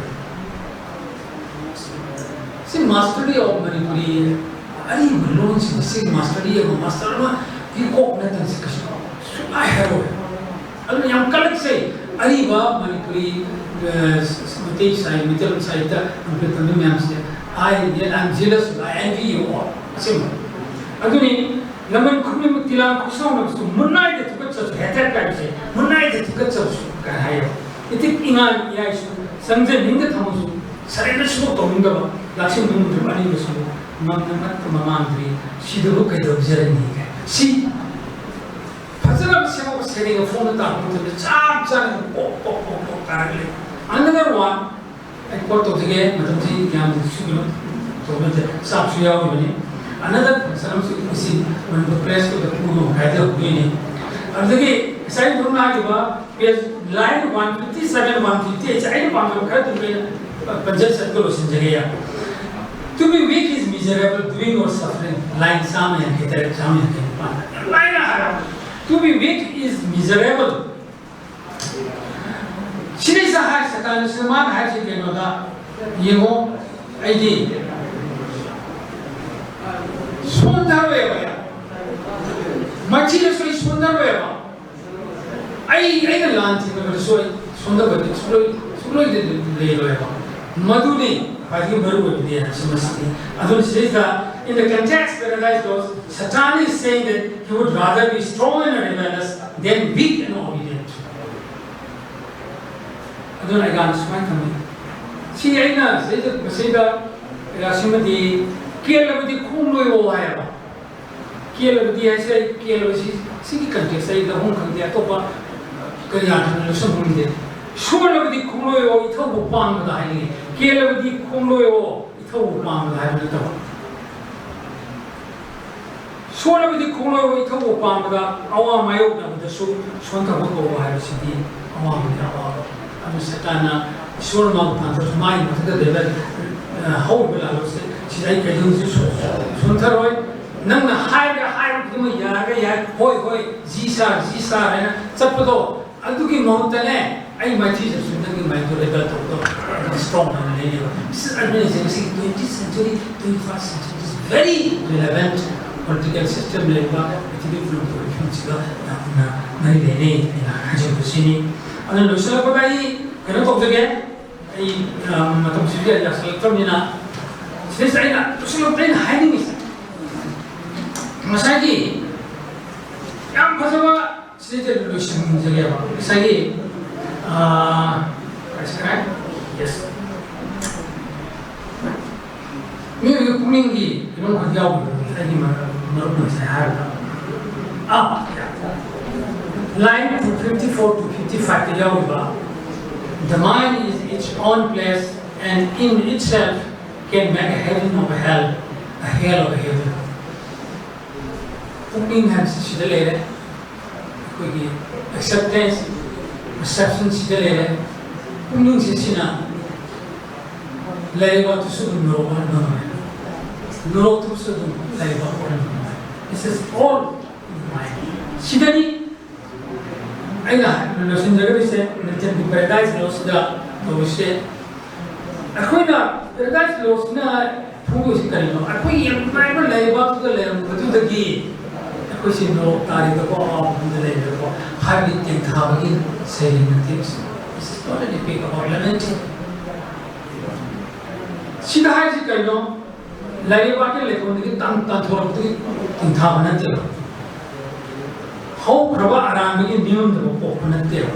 ꯁꯤ mastery of Manipuri, ꯑꯔꯤꯕ ꯂꯣꯟꯁꯤꯡ ꯑꯁꯤ mastery ꯑꯃ, master ꯑꯃ ꯄꯤꯀꯣꯛ ꯅꯠꯇꯅ ꯁꯤ ꯀꯩꯁꯨ ꯁꯨꯡꯍꯥꯏ ꯍꯥꯏꯔꯣꯏ꯫ ꯑꯗꯨꯅ ꯌꯥꯝ ꯀꯜꯂꯛꯆꯩ꯫ ꯑꯔꯤꯕ ꯃꯅꯤꯄꯨꯔꯤ, ꯑ, ꯃꯩꯇꯩ ꯁꯥꯍꯤ-, ꯃꯩꯇꯩꯂꯣꯟ ꯁꯥꯍꯤꯇ꯭ꯌ ꯍꯟꯗꯛ ꯇꯝꯕ ꯃꯌꯥꯝꯁꯦ, I, I am jealous, I envy you all. ꯑꯁꯦꯡꯕ꯫ ꯑꯗꯨꯅꯤ ꯂꯃꯟ ꯈꯨꯝꯅꯤꯡ ꯐꯤꯂꯥꯡ ꯈꯨꯏꯁꯥꯎꯅꯕꯁꯨ, ꯃꯨꯟꯅꯥꯏꯗ ꯊꯨꯀꯠꯆꯁꯨ, hatred ꯀꯥꯏꯕꯁꯦ, ꯃꯨꯟꯅꯥꯏꯗ ꯊꯨꯀꯠꯆꯕꯁꯨ ꯀꯥꯏ ꯍꯥꯏꯌꯦꯕ꯫ ꯏꯊꯤꯛ ꯏꯉꯥꯏ ꯏꯌꯥꯏꯁꯨ ꯆꯪꯖꯅꯤꯡꯗ ꯊꯝꯃꯁꯨ, surrender ꯁꯨꯡꯇꯧ ꯇꯧꯅꯤꯡꯗꯕ, ꯂꯥꯛꯁꯤꯟꯕ ꯉꯝꯗ꯭ꯔꯕ ꯑꯅꯤꯡꯕꯁꯨ ꯉꯝꯅ ꯅꯠꯇ ꯃꯃꯥꯡꯗ꯭ꯔꯤ, ꯁꯤꯗꯕꯨ ꯀꯩꯗꯧꯖꯔꯅꯤ ꯀꯥꯏ꯫ ꯁꯤ ꯐꯖꯅ ꯁꯦꯝꯃꯛꯄ ꯁꯩꯔꯦꯡ ꯐꯣꯡꯗ ꯇꯥꯔꯛꯄ ꯃꯇꯝꯗ ꯆꯞ ꯆꯥꯅ ꯄꯣꯛ ꯄꯣꯛ ꯄꯣꯛ ꯄꯣꯛ ꯇꯥꯔꯒ ꯂꯩ꯫ Another one, ꯑꯩ ꯀꯣꯠ ꯇꯧꯖꯒꯦ, ꯃꯇꯝꯁꯤ ꯌꯥꯝꯅꯁꯨ ꯀꯩꯅꯣ ꯇꯧꯕ ꯅꯠꯇꯦ, ꯆꯥꯛꯁꯨ ꯌꯥꯎꯔꯤꯕꯅꯤ꯫ Another ꯁꯅꯝꯁꯨ ꯉꯁꯤ ꯃꯅꯤꯄꯨꯔ ꯄ꯭ꯔꯦꯁ ꯀ꯭ꯂꯕꯇ ꯄꯨꯡ ꯑꯃ ꯃꯈꯥꯏꯗ ꯍꯧꯗꯣꯏꯅꯤ꯫ ꯑꯗꯨꯗꯒꯤ ꯉꯁꯥꯏ ꯃꯔꯨꯞꯅ ꯍꯥꯏꯈꯤꯕ page line one fifty seven, one fifty ꯑꯩꯠꯁꯦ ꯑꯩꯅ ꯄꯥꯝꯖꯕ ꯈꯔ ꯑꯗꯨꯝ ꯑꯩꯅ ꯄꯟꯖ ꯆꯠꯄ ꯂꯣꯏꯁꯤꯟꯖꯒꯦ꯫ To be weak is miserable, doing or suffering. Line ꯆꯥꯝꯃ ꯌꯥꯡꯈꯩ ꯇꯔꯦꯠ, ꯆꯥꯝꯃ ꯌꯥꯡꯈꯩ ꯅꯤꯄꯥꯟ꯫ ꯂꯥꯏꯅ ꯍꯥꯏꯔꯕ, "To be weak is miserable." ꯁꯤꯗꯩꯁꯤꯗ ꯍꯥꯏ ꯁꯇꯥꯅꯁꯤꯅ ꯃꯥꯅ ꯍꯥꯏꯁꯦ ꯀꯩꯅꯣꯗ ꯌꯦꯡꯉꯣ, ꯑꯩꯗꯤ ꯁꯣꯟꯊꯔꯣꯏꯕ, ꯃꯆꯤꯗꯁꯨ ꯑꯩ ꯁꯣꯟꯊꯔꯣꯏꯕ꯫ ꯑꯩ, ꯑꯩꯅ ꯂꯥꯟ ꯊꯦꯡꯅꯕꯗꯁꯨ ꯑꯩ ꯁꯣꯟꯊꯕꯗꯤ ꯁꯨꯡꯂꯣꯏ, ꯁꯨꯡꯂꯣꯏ ꯂꯩꯔꯣꯏꯕ꯫ ꯃꯗꯨꯅꯤ ꯈ꯭ꯋꯥꯏꯗꯒꯤ ꯃꯔꯨ ꯑꯣꯏꯕꯗꯤ ꯍꯥꯏꯕꯁꯤ ꯃꯁꯤꯅꯤ꯫ ꯑꯗꯨꯅ ꯁꯤꯗꯩꯁꯤꯗ, in the context paradise goes, Satan is saying that he would rather be strong and rebellious than weak and obedient. ꯑꯗꯨꯅ ꯑꯩꯒꯥꯟꯗ ꯁꯨꯃꯥꯏꯅ ꯊꯝꯃꯤ꯫ ꯁꯤ ꯑꯩꯅ ꯁꯤꯗꯩꯗ, ꯃꯁꯤꯗ ꯑꯩꯒꯥ ꯁꯤꯃꯗꯤ ꯀꯦꯜꯂꯕꯗꯤ ꯈꯣꯡ ꯂꯣꯏꯌꯣ ꯍꯥꯏꯌꯦꯕ꯫ ꯀꯦꯜꯂꯕꯗꯤ ꯍꯥꯏꯁꯦ, ꯀꯦꯜꯂꯕꯁꯤ, ꯁꯤꯒꯤ context ꯑꯩ ꯂꯧꯐꯝ ꯈꯪꯗꯦ, ꯑꯇꯣꯞꯄ ꯀꯔꯤ ꯑꯥꯔꯊꯅ ꯂꯧꯁꯤꯟꯐꯝ ꯈꯪꯗꯦ꯫ ꯁꯣꯜꯂꯕꯗꯤ ꯈꯣꯡꯂꯣꯏꯌꯣ ꯏꯊꯧꯕꯨ ꯄꯥꯡꯕꯗ ꯍꯥꯏꯅꯤꯡꯉꯤ꯫ ꯀꯦꯜꯂꯕꯗꯤ ꯈꯣꯡꯂꯣꯏꯌꯣ ꯏꯊꯧꯕꯨ ꯄꯥꯡꯕꯗ ꯍꯥꯏꯕ ꯅꯠꯇꯕ꯫ ꯁꯣꯜꯂꯕꯗꯤ ꯈꯣꯡꯂꯣꯏꯌꯣ ꯏꯊꯧꯕꯨ ꯄꯥꯡꯕꯗ ꯑꯋꯥ ꯃꯥꯌꯣꯛꯅꯕꯗꯁꯨ ꯁꯣꯟꯊꯕ ꯀꯧꯕ ꯍꯥꯏꯕꯁꯤꯗꯤ ꯑꯋꯥꯕꯅꯤ, ꯑꯋꯥꯕ꯫ ꯑꯗꯨ ꯁꯩꯇꯥꯟꯅ ꯏꯁꯣꯔ ꯃꯥꯕꯨ ꯄꯥꯟꯊꯣꯛ ꯃꯥꯒꯤ ꯃꯊꯛꯇ ꯂꯩꯕ, ꯑ, ꯍꯧꯔꯤꯕ ꯂꯥꯜꯂꯣꯡꯁꯦ ꯁꯤꯗ ꯑꯩ ꯀꯩꯗꯧꯅꯨꯡꯗ ꯁꯣ-, ꯁꯣꯟꯊꯔꯣꯏ꯫ ꯅꯪꯅ ꯍꯥꯏꯔꯒ ꯍꯥꯏꯕ ꯈꯨꯗꯤꯡꯃꯛ ꯌꯥꯔꯒ ꯌꯥꯏ, ꯍꯣꯏ, ꯍꯣꯏ, ꯖꯤ ꯁꯥꯔ, ꯖꯤ ꯁꯥꯔ ꯍꯥꯏꯅ ꯆꯠꯄꯗꯣ, ꯑꯗꯨꯒꯤ ꯃꯍꯨꯠꯇꯅꯦ, ꯑꯩ ꯃꯥꯏꯊꯤꯖꯔꯁꯨ ꯅꯪꯒꯤ ꯃꯥꯏꯗꯣ ꯔꯦꯕꯦꯜ ꯇꯧꯕꯗꯣ ꯑꯗꯨ ꯁ꯭ꯇ꯭ꯔꯣꯡ ꯑꯣꯏꯅ ꯂꯩꯅꯦꯕ꯫ ꯁꯤ ꯑꯗꯨꯅ ꯍꯧꯖꯤꯛ ꯃꯁꯤꯒꯤ twentieth century, twenty-first century is very relevant political system ꯂꯩꯔꯤꯕ ꯄ꯭ꯔꯤꯊꯤꯕꯤ ꯄꯨꯝꯅꯃꯛꯀꯤ ꯐꯤꯕꯝꯁꯤꯒ ꯌꯥꯝꯅ ꯃꯔꯤ ꯂꯩꯅꯩ ꯍꯥꯏꯅ ꯍꯥꯏꯖꯕꯁꯤꯅꯤ꯫ ꯑꯗꯨꯅ ꯂꯣꯏꯁꯤꯜꯂꯛꯄꯗ ꯑꯩ ꯀꯩꯅꯣ ꯇꯧꯖꯒꯦ, ꯑꯩ, ꯑ, ꯃꯇꯝꯁꯤꯁꯨ ꯌꯥꯁꯤꯜꯂꯛꯇ꯭ꯔꯕꯅꯤꯅ, ꯁꯤꯗꯩꯁꯤꯗ ꯑꯩꯅ ꯂꯣꯏꯁꯤꯜꯂꯛꯄꯗ ꯑꯩꯅ ꯍꯥꯏꯅꯤꯡꯉꯤꯁꯦ, ꯉꯁꯥꯏꯒꯤ ꯌꯥꯝ ꯐꯖꯕ ꯁꯤꯗꯩꯗ ꯂꯣꯏꯁꯤꯟꯖꯒꯦꯕ꯫ ꯉꯁꯥꯏꯒꯤ, ꯑ, ꯀꯔꯤ ꯍꯥꯏ? Yes. ꯃꯤꯑꯣꯏꯕꯒꯤ ꯄꯨꯛꯅꯤꯡꯒꯤ ꯀꯩꯅꯣꯝꯈꯛ ꯌꯥꯎꯕꯗꯣ ꯉꯁꯥꯏꯒꯤ ꯃꯔꯨꯞꯅ ꯉꯁꯥꯏ ꯍꯥꯏꯕꯗꯣ꯫ ꯑꯥ, line fifty-four to fifty-five ꯇ ꯌꯥꯎꯔꯤꯕ, "The mind is its own place and in itself can make a heaven of a hell, a hell of a heaven." ꯄꯨꯛꯅꯤꯡ ꯍꯥꯏꯕꯁꯤ ꯁꯤꯗ ꯂꯩꯔꯦ꯫ ꯑꯩꯈꯣꯏꯒꯤ acceptance, perception ꯁꯤꯗ ꯂꯩꯔꯦ꯫ ꯄꯨꯛꯅꯤꯡꯁꯤ ꯁꯤꯅ ꯂꯩꯔꯤꯕ ꯑꯗꯨꯁꯨ ꯑꯗꯨꯝ ꯅꯣꯔꯣꯛ ꯑꯣꯏꯍꯟꯕ ꯉꯝꯃꯦ꯫ ꯅꯣꯔꯣꯛꯇꯁꯨ ꯑꯗꯨꯝ ꯂꯩꯕ ꯑꯣꯏꯔꯝꯕ ꯌꯥꯏ꯫ This is all in the mind. ꯁꯤꯗꯅꯤ ꯑꯩꯅ ꯂꯣꯏꯁꯤꯟꯖꯒꯗꯣꯏꯁꯦ, ꯃꯤꯜꯇꯟꯒꯤ Paradise Lost-ꯇ ꯇꯧꯔꯤꯁꯦ꯫ ꯑꯩꯈꯣꯏꯅ Paradise Lost-ꯅ ꯐꯣꯡꯗꯣꯛꯏꯁꯤ ꯀꯔꯤꯅꯣ? ꯑꯩꯈꯣꯏꯒꯤ ꯌꯥꯝ ꯅꯨꯡꯉꯥꯏꯕ ꯂꯩꯕꯥꯛꯇꯨꯗ ꯂꯩꯔꯝꯕꯗꯨꯗꯒꯤ ꯑꯩꯈꯣꯏꯁꯦ ꯅꯣꯔꯣꯛ ꯇꯥꯔꯤꯕꯀꯣ, ꯑꯋꯥꯕ ꯃꯐꯝꯗ ꯂꯩꯔꯤꯕꯀꯣ ꯍꯥꯏꯕꯗꯤ ꯇꯦꯟꯊꯥꯕꯒꯤ ꯁꯩꯔꯦꯡ ꯅꯠꯇꯦ꯫ It's not an epic about lamenting. ꯁꯤꯗ ꯍꯥꯏꯁꯤ ꯀꯩꯅꯣ? ꯂꯥꯏꯔꯩꯕꯥꯛꯀꯤ ꯂꯩꯐꯝꯗꯒꯤ ꯇꯥꯟ-, ꯇꯥꯟꯊꯣꯔꯛꯄꯗꯒꯤ ꯇꯦꯟꯊꯥꯕ ꯅꯠꯇꯦꯕ꯫ ꯍꯧꯈ꯭ꯔꯕ ꯑꯔꯥꯟꯕꯒꯤ ꯅꯤꯡꯉꯝꯗꯕ ꯄꯣꯛꯄ ꯅꯠꯇꯦꯕ꯫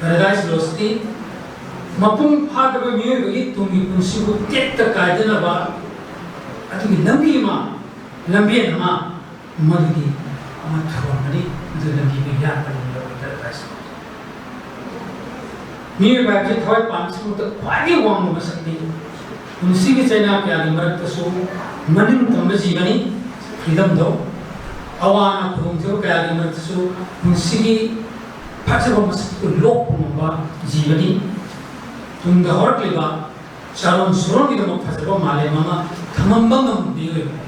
Paradise Lost-ꯇꯤ ꯃꯄꯨꯡ ꯐꯥꯗꯕ ꯃꯤꯑꯣꯏꯕꯒꯤ ꯇꯨꯡꯒꯤ ꯄꯨꯟꯁꯤꯕꯨ ꯇꯦꯛꯇ ꯀꯥꯏꯗꯅꯕ ꯑꯗꯨꯒꯤ ꯂꯝꯕꯤ ꯑꯃ, ꯂꯝꯕꯦꯟ ꯑꯃ, ꯃꯗꯨꯒꯤ ꯑꯃ ꯊꯣꯟꯕꯅꯤ꯫ ꯑꯗꯨ ꯂꯝꯕꯤꯗꯨ ꯌꯥꯠꯄꯅꯤ꯫ Paradise Lost꯫ ꯃꯤꯑꯣꯏꯕ ꯍꯥꯏꯕꯁꯤ ꯊꯋꯥꯏ ꯄꯥꯟꯕꯁꯤꯡꯗ ꯈ꯭ꯋꯥꯏꯗꯒꯤ ꯋꯥꯡꯕ ꯃꯁꯛꯅꯤ꯫ ꯄꯨꯟꯁꯤꯒꯤ ꯆꯩꯅꯥ ꯀꯌꯥꯒꯤ ꯃꯔꯛꯇꯁꯨ ꯃꯅꯤꯡ ꯇꯝꯕ ꯖꯤꯕꯅꯤ꯫ Freedom-ꯗꯣ, ꯑꯋꯥ ꯑꯅꯥ ꯈꯨꯗꯣꯡꯊꯤꯕ ꯀꯌꯥꯒꯤ ꯃꯔꯛꯇꯁꯨ ꯄꯨꯟꯁꯤꯒꯤ ꯐꯖꯕ ꯃꯁꯛꯇꯨ ꯂꯣꯛꯄ ꯉꯝꯕ ꯖꯤꯕꯅꯤ꯫ ꯇꯨꯡꯗ ꯍꯧꯔꯛꯂꯤꯕ ꯆꯥꯔꯣꯟ ꯁꯨꯔꯣꯟꯒꯤꯗꯃꯛ ꯐꯖꯕ ꯃꯥꯂꯦꯝ ꯑꯃ ꯊꯝꯃꯝꯕ ꯉꯝꯕ ꯃꯤꯑꯣꯏꯕꯅꯤ꯫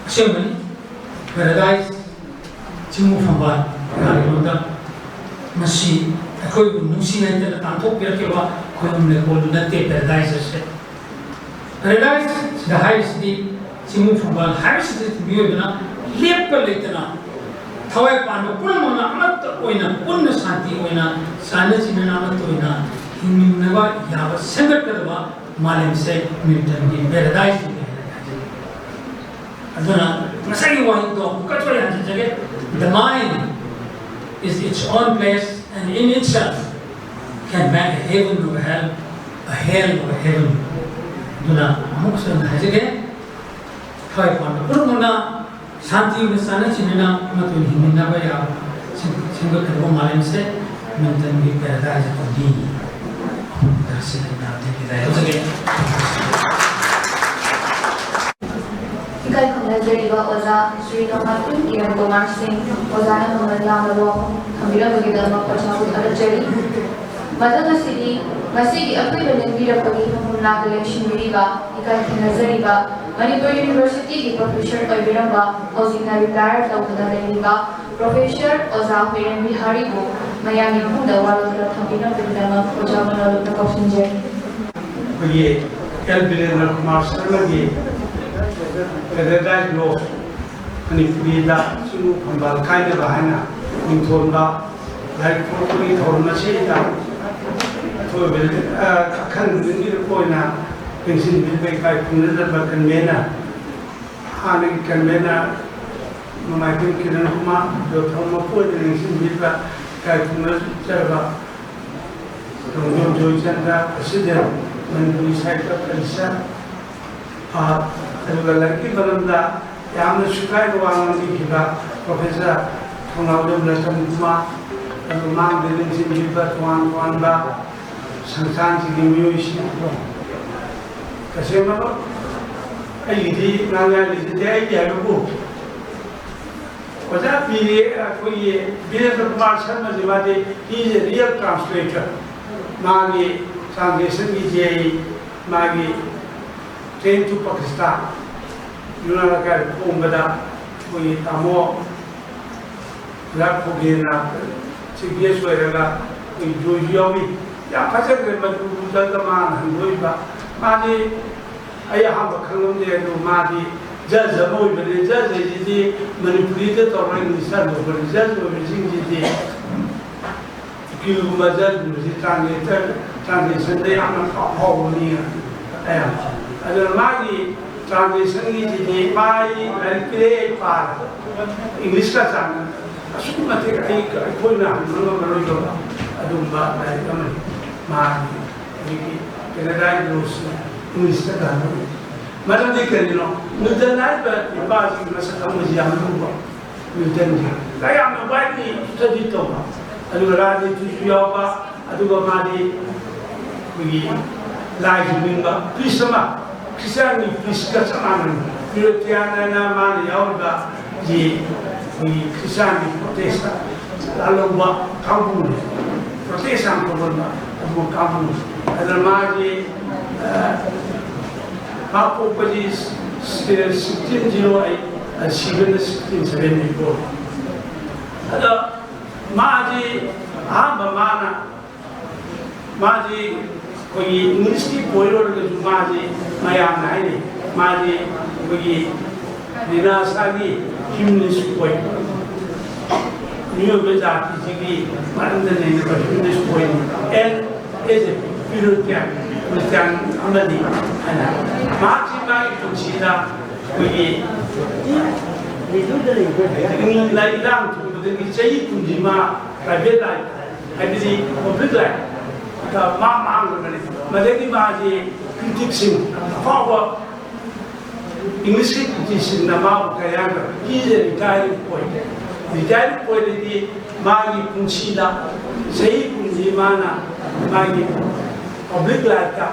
ꯑꯁꯦꯡꯕꯅꯤ, Paradise ꯆꯤꯡꯃꯨ ꯐꯝꯕꯥꯜ ꯀꯅꯥꯒꯤꯅꯣꯗ ꯃꯁꯤ ꯑꯩꯈꯣꯏꯕꯨ ꯅꯨꯡꯁꯤ ꯍꯥꯏꯗꯅ ꯇꯥꯟꯊꯣꯛꯄꯤꯔꯛꯈꯤꯕ ꯈꯣꯏꯅꯨꯡ ꯂꯩꯀꯣꯜꯗꯨ ꯅꯠꯇꯦ꯫ Paradise ꯑꯁꯦ, Paradise ꯁꯤꯗ ꯍꯥꯏꯔꯤꯁꯤꯗꯤ ꯆꯤꯡꯃꯨ ꯐꯝꯕꯥꯜ ꯍꯥꯏꯕꯁꯤꯗ ꯃꯤꯑꯣꯏꯕꯅ ꯂꯦꯞꯄ ꯂꯩꯇꯅ ꯊꯋꯥꯏ ꯄꯥꯟꯕ ꯄꯨꯝꯅꯃꯛꯅ ꯑꯃꯠꯇ ꯑꯣꯏꯅ ꯄꯨꯟꯅ ꯁꯥꯟꯇꯤ ꯑꯣꯏꯅ ꯆꯥꯟꯅ ꯆꯤꯟꯅꯅ ꯑꯃꯠꯇ ꯑꯣꯏꯅ ꯍꯤꯡꯃꯤꯟꯅꯕ ꯌꯥꯕ ꯁꯦꯝꯒꯠꯀꯗꯕ ꯃꯥꯂꯦꯝꯁꯦ ꯃꯤꯜꯇꯟꯒꯤ Paradise-ꯅꯤ ꯍꯥꯏꯅ ꯍꯥꯏꯖꯅꯤꯡꯏ꯫ ꯑꯗꯨꯅ ꯉꯁꯥꯏꯒꯤ ꯋꯥꯍꯩꯗꯣ ꯑꯃꯨꯛꯀ ꯊꯣꯏ ꯍꯟꯖꯤꯟꯖꯒꯦ: "The mind is its own place and in itself can make a heaven of a hell, a hell of a heaven." ꯑꯗꯨꯅ ꯑꯃꯨꯛ ꯍꯟꯅ ꯍꯥꯏꯖꯒꯦ, ꯊꯋꯥꯏ ꯄꯥꯟꯕ ꯄꯨꯝꯅꯃꯛꯅ ꯁꯥꯟꯇꯤ ꯑꯣꯏꯅ ꯆꯥꯟꯅ ꯆꯤꯟꯅꯅ ꯑꯃꯠꯇ ꯑꯣꯏꯅ ꯍꯤꯡꯃꯤꯟꯅꯕ ꯌꯥꯕ ꯁꯦꯝ-, ꯁꯦꯝꯒꯠꯀꯗꯕ ꯃꯥꯂꯦꯝꯁꯦ ꯃꯤꯜꯇꯟꯒꯤ Paradise ꯑꯗꯨꯅꯤ꯫ ꯑꯍꯨꯝꯗ ꯁꯤꯗ ꯑꯩꯅ ꯍꯧꯖꯤꯛ ꯕꯤꯗꯥꯏ ꯂꯧꯖꯒꯦ꯫ ꯏꯀꯥꯏ ꯈꯨꯝꯅꯖꯔꯤꯕ ꯑꯣꯖꯥ ꯁ꯭ꯔꯤ ꯅꯣꯡꯃꯥꯏꯊꯦꯝ ꯀꯤꯔꯟ ꯀꯨꯃꯥꯔ ꯁꯤꯡ, ꯑꯣꯖꯥꯅ ꯃꯃꯜ ꯌꯥꯝꯂꯕ ꯋꯥꯐꯝ ꯊꯝꯕꯤꯔꯝꯕꯒꯤꯗꯃꯛ ꯑꯣꯖꯥꯕꯨ ꯊꯥꯒꯠꯆꯔꯤ꯫ ꯃꯊꯪ ꯑꯁꯤꯗꯤ ꯉꯁꯤꯒꯤ ꯑꯀꯣꯏꯕ ꯂꯦꯡꯕꯤꯔꯛꯄꯒꯤ ꯏꯍꯨꯝ ꯍꯨꯝꯂꯥꯒ ꯂꯦꯡꯁꯤꯟꯕꯤꯔꯤꯕ, ꯏꯀꯥꯏ ꯈꯨꯝꯅꯖꯔꯤꯕ ꯃꯅꯤꯄꯨꯔ ꯌꯨꯅꯤꯚꯔꯁꯤꯇꯤꯒꯤ ꯄ꯭ꯔꯣꯐꯦꯁꯔ ꯑꯣꯏꯕꯤꯔꯝꯕ, ꯍꯧꯖꯤꯛꯅ ꯔꯤꯇꯥꯌꯔ ꯇꯧꯗꯨꯅ ꯂꯩꯔꯤꯕ ꯄ꯭ꯔꯣꯐꯦꯁꯔ ꯑꯣꯖꯥ ꯍꯨꯏꯔꯦꯟ ꯕꯤꯍꯥꯔꯤꯕꯨ ꯃꯌꯥꯝꯒꯤ ꯃꯐꯝꯗ ꯋꯥ ꯂꯧꯗꯨꯅ ꯊꯝꯕꯤꯅꯕꯒꯤꯗꯃꯛ ꯑꯣꯖꯥ ꯃꯅꯣꯔꯣꯝꯅ ꯀꯧꯁꯤꯟꯖꯔꯤ꯫ ꯑꯩꯈꯣꯏꯒꯤ L Birendra Kumar ꯁꯔꯃꯒꯤ paradise loss, ꯃꯅꯤꯄꯨꯔꯤꯗ ꯆꯤꯡꯉꯨ ꯐꯝꯕꯥꯜ ꯀꯥꯏꯅꯕ ꯍꯥꯏꯅ ꯃꯤꯡꯊꯣꯟꯕ ꯂꯥꯏꯔꯤꯛ ꯐꯣꯡꯗꯣꯛꯄꯒꯤ ꯊꯧꯔꯝ ꯑꯁꯤꯗ ꯑꯊꯣꯏꯕ, ꯑ, ꯑꯈꯟꯅ ꯂꯦꯡꯕꯤꯔꯛꯄ ꯑꯣꯏꯅ ꯂꯦꯡꯁꯤꯟꯕꯤꯔꯤꯕ ꯏꯀꯥꯏ ꯈꯨꯝꯅꯖꯕ ꯀꯟꯚꯦꯅꯔ, ꯍꯥꯟꯅꯒꯤ ꯀꯟꯚꯦꯅꯔ ꯅꯣꯡꯃꯥꯏꯊꯦꯝ ꯀꯤꯔꯟ ꯀꯨꯃꯥꯔ, ꯌꯣꯊꯣꯡ ꯃꯄꯨ ꯑꯣꯏꯅ ꯂꯦꯡꯁꯤꯟꯕꯤꯔꯤꯕ ꯏꯀꯥꯏ ꯈꯨꯝꯅꯖꯔꯕ ꯇꯣꯡꯖꯣꯝ ꯖꯣꯏꯆꯟꯗ꯭ꯔ, ꯄ꯭ꯔꯁꯤꯗꯦꯟ, ꯃꯅꯤꯄꯨꯔꯤ ꯁꯥꯍꯤꯇ꯭ꯌ ꯄꯔꯤꯁꯠ, ꯑ, ꯑꯗꯨꯒ ꯂꯥꯏꯔꯤꯛꯀꯤ ꯃꯔꯝꯗ ꯌꯥꯝꯅ ꯁꯨꯒꯥꯏꯕ ꯋꯥ ꯉꯥꯡꯕꯤꯈꯤꯕ ꯄ꯭ꯔꯣꯐꯦꯁꯔ ꯊꯧꯅꯥꯎꯖꯝ ꯔꯇꯟ ꯀꯨꯃꯥꯔ, ꯑꯗꯨ ꯃꯥꯡꯗ ꯂꯦꯡꯁꯤꯟꯕꯤꯕ ꯇꯣꯉꯥꯟ ꯇꯣꯉꯥꯟꯕ ꯁꯪꯁꯊꯥꯟꯁꯤꯡꯒꯤ ꯃꯤꯑꯣꯏꯁꯤꯡ, ꯇꯁꯦꯡꯅꯃꯛ ꯑꯩꯒꯤꯗꯤ ꯉꯥꯡꯅꯤꯡꯉꯥꯏ ꯂꯩꯖꯗꯦ꯫ ꯑꯩꯒꯤ ꯍꯥꯏꯕꯕꯨ ꯑꯣꯖꯥ ꯄꯤꯔꯦ, ꯑꯩꯈꯣꯏꯒꯤ ꯕꯤꯔꯦꯟꯗ꯭ꯔ ꯀꯨꯃꯥꯔ ꯁꯔꯃꯁꯤ, ꯃꯥꯗꯤ he is a real translator꯫ ꯃꯥꯒꯤ ꯇ꯭ꯔꯥꯟꯁꯂꯦꯁꯟꯒꯤꯁꯦ ꯑꯩ ꯃꯥꯒꯤ Train to Pakistan ꯌꯨꯅꯥ ꯂꯩꯀꯥꯏꯗ ꯐꯣꯡꯕꯗ ꯑꯩꯈꯣꯏꯒꯤ ꯇꯥꯃꯣ ꯑꯣꯖꯥ ꯈꯣꯒꯦꯅ ꯆꯤꯐ ꯒꯦꯁ ꯑꯣꯏꯔꯒ ꯑꯩꯈꯣꯏ ꯖꯣꯏꯁꯨ ꯌꯥꯎꯏ꯫ ꯌꯥꯝ ꯐꯖꯈ꯭ꯔꯦ ꯃꯗꯨꯗ ꯃꯥꯅ ꯍꯟꯗꯣꯛꯏꯕ꯫ ꯃꯥꯗꯤ ꯑꯩ ꯑꯍꯥꯟꯕ ꯈꯪꯂꯝꯗꯦ, ꯑꯗꯨ ꯃꯥꯗꯤ ꯖꯖ ꯑꯃ ꯑꯣꯏꯕꯅꯤ꯫ ꯖꯖ ꯍꯥꯏꯁꯤꯗꯤ ꯃꯅꯤꯄꯨꯔꯤꯗ ꯇꯧꯔꯒ ꯏꯪꯂꯤꯁꯇ ꯍꯟꯗꯣꯛꯄꯅꯤ꯫ ꯖꯖ ꯑꯣꯏꯕꯁꯤꯡꯁꯤꯗꯤ ꯎꯀꯤꯜꯒꯨꯝꯕ, ꯖꯖꯒꯨꯝꯕꯁꯤ ꯇ꯭ꯔꯥꯟꯁꯂꯦꯇꯔ, ꯇ꯭ꯔꯥꯟꯁꯂꯦꯁꯟꯗ ꯌꯥꯝꯅ ꯐꯥꯎꯕꯅꯤ꯫ ꯑꯌꯥꯝꯕ ꯑꯗꯨꯅ ꯃꯥꯒꯤ ꯇ꯭ꯔꯥꯟꯁꯂꯦꯁꯟꯒꯤꯁꯤꯗꯤ ꯃꯥꯒꯤ ꯂꯥꯏꯔꯤꯛ ꯄꯤꯔꯛꯑꯦ, ꯑꯩ ꯄꯥꯔꯦ꯫ ꯏꯪꯂꯤꯁꯀ ꯆꯥꯟꯅ ꯑꯁꯨꯛꯀꯤ ꯃꯇꯤꯛ ꯑꯩ, ꯑꯩꯈꯣꯏꯅ ꯍꯪꯕ ꯉꯝꯃꯔꯣꯏꯗꯕ ꯑꯗꯨꯒꯨꯝꯕ ꯂꯥꯏꯔꯤꯛ ꯑꯃꯅꯤ꯫ ꯃꯥꯒꯤ ꯑꯩꯈꯣꯏꯒꯤ ꯄꯦꯔꯥꯗꯥꯏꯁ ꯂꯣꯁꯁꯦ ꯏꯪꯂꯤꯁꯇ ꯀꯥꯟꯅꯕ꯫ ꯃꯔꯝꯗꯤ ꯀꯔꯤꯅꯣ? ꯅ꯭ꯌꯨꯇꯟ ꯍꯥꯏꯔꯤꯕ ꯅꯨꯄꯥꯁꯤꯒꯤ ꯃꯁꯛ ꯈꯪꯕꯁꯤ ꯌꯥꯝ ꯂꯨꯕ꯫ ꯅ꯭ꯌꯨꯇꯟꯁꯦ ꯌꯥꯝꯅ ꯋꯥꯏꯗꯤ ꯁ꯭ꯇꯗꯤ ꯇꯧꯕ, ꯑꯗꯨꯒ ꯔꯥꯖꯅꯤꯇꯤꯁꯨ ꯌꯥꯎꯕ, ꯑꯗꯨꯒ ꯃꯥꯗꯤ ꯑꯩꯈꯣꯏꯒꯤ ꯂꯥꯏꯁꯨ ꯅꯤꯡꯕ, ꯄ꯭ꯔꯤꯁ ꯑꯃ, ꯈ꯭ꯔꯤꯁꯇꯤꯌꯥꯟꯒꯤ ꯄ꯭ꯔꯤꯁꯀ ꯆꯞ ꯃꯥꯟꯅꯩ꯫ ꯄ꯭ꯔꯤꯁꯇꯤꯌꯥꯟ ꯍꯥꯏꯅ ꯃꯥꯅ ꯌꯥꯎꯔꯤꯕ ꯁꯤ ꯑꯩꯈꯣꯏꯒꯤ ꯈ꯭ꯔꯤꯁꯇꯤꯌꯥꯟꯒꯤ ꯄ꯭ꯔꯣꯇꯦꯁꯇ ꯂꯥꯜꯍꯧꯕ ꯀꯥꯡꯕꯨꯅꯤ꯫ ꯄ꯭ꯔꯣꯇꯦꯁ ꯌꯥꯝ ꯇꯧꯒꯟꯕ꯫ ꯀꯥꯡꯕꯨ꯫ ꯑꯗꯨꯅ ꯃꯥꯒꯤ, ꯑ, ꯃꯥ ꯄꯣꯛꯄꯁꯤ ꯁꯤꯛꯁꯇꯤꯟ ꯖꯤꯔꯣ ꯑꯩꯠ, ꯑ, ꯁꯤꯕꯅ ꯁꯤꯛꯁꯇꯤꯟ ꯁꯕꯦꯟꯇꯤ ꯐꯣꯔ꯫ ꯑꯗ ꯃꯥꯁꯤ ꯑꯍꯥꯟꯕ ꯃꯥꯅ, ꯃꯥꯁꯤ ꯑꯩꯈꯣꯏꯒꯤ ꯏꯪꯂꯤꯁꯀꯤ ꯄꯣꯏꯠ ꯑꯣꯏꯔꯒꯁꯨ ꯃꯥꯁꯤ ꯃꯌꯥꯝꯅ ꯍꯥꯏꯅꯩ, ꯃꯥꯁꯤ ꯑꯩꯈꯣꯏꯒꯤ ꯔꯤꯅꯥꯁꯥꯒꯤ ꯍ꯭ꯌꯨꯃꯦꯅꯤꯁ ꯄꯣꯏꯠ, ꯃꯤꯑꯣꯏꯕ ꯖꯥꯇꯤꯁꯤꯒꯤ ꯃꯔꯝꯗ ꯅꯩꯅꯕ humanist poet, and as a Puritan, Christian ꯑꯃꯅꯤ ꯍꯥꯏꯅ꯫ ꯃꯍꯥꯛꯁꯤ ꯃꯥꯒꯤ ꯄꯨꯟꯁꯤꯗ ꯑꯩꯈꯣꯏꯒꯤ ꯏꯪꯂꯦꯟꯗ ꯏꯔꯥꯡ ꯊꯣꯛꯄꯗꯒꯤ ꯆꯍꯤ ꯀꯨꯟꯁꯤ ꯃꯥ ꯄ꯭ꯔꯥꯏꯚꯦꯠ ꯂꯥꯏꯐ, ꯍꯥꯏꯕꯗꯤ ꯄꯕ꯭ꯂꯤꯛ ꯂꯥꯏꯐꯇ ꯃꯥ ꯃꯥꯡꯂꯕꯅꯤ꯫ ꯃꯗꯒꯤ ꯃꯥꯁꯤ ꯀ꯭ꯔꯤꯇꯤꯛꯁꯤꯡ, ꯑꯐꯥꯎꯕ ꯏꯪꯂꯤꯁꯀꯤ ꯀ꯭ꯔꯤꯇꯤꯛꯁꯤꯡꯅ ꯃꯥꯕꯨ ꯀꯔꯤ ꯍꯥꯏꯕ, "He is a retiring poet." Retiring poet ꯍꯥꯏꯗꯤ ꯃꯥꯒꯤ ꯄꯨꯟꯁꯤꯗ ꯆꯍꯤ ꯀꯨꯟꯁꯤ ꯃꯥꯅ ꯃꯥꯒꯤ ꯄꯕ꯭ꯂꯤꯛ ꯂꯥꯏꯐꯇ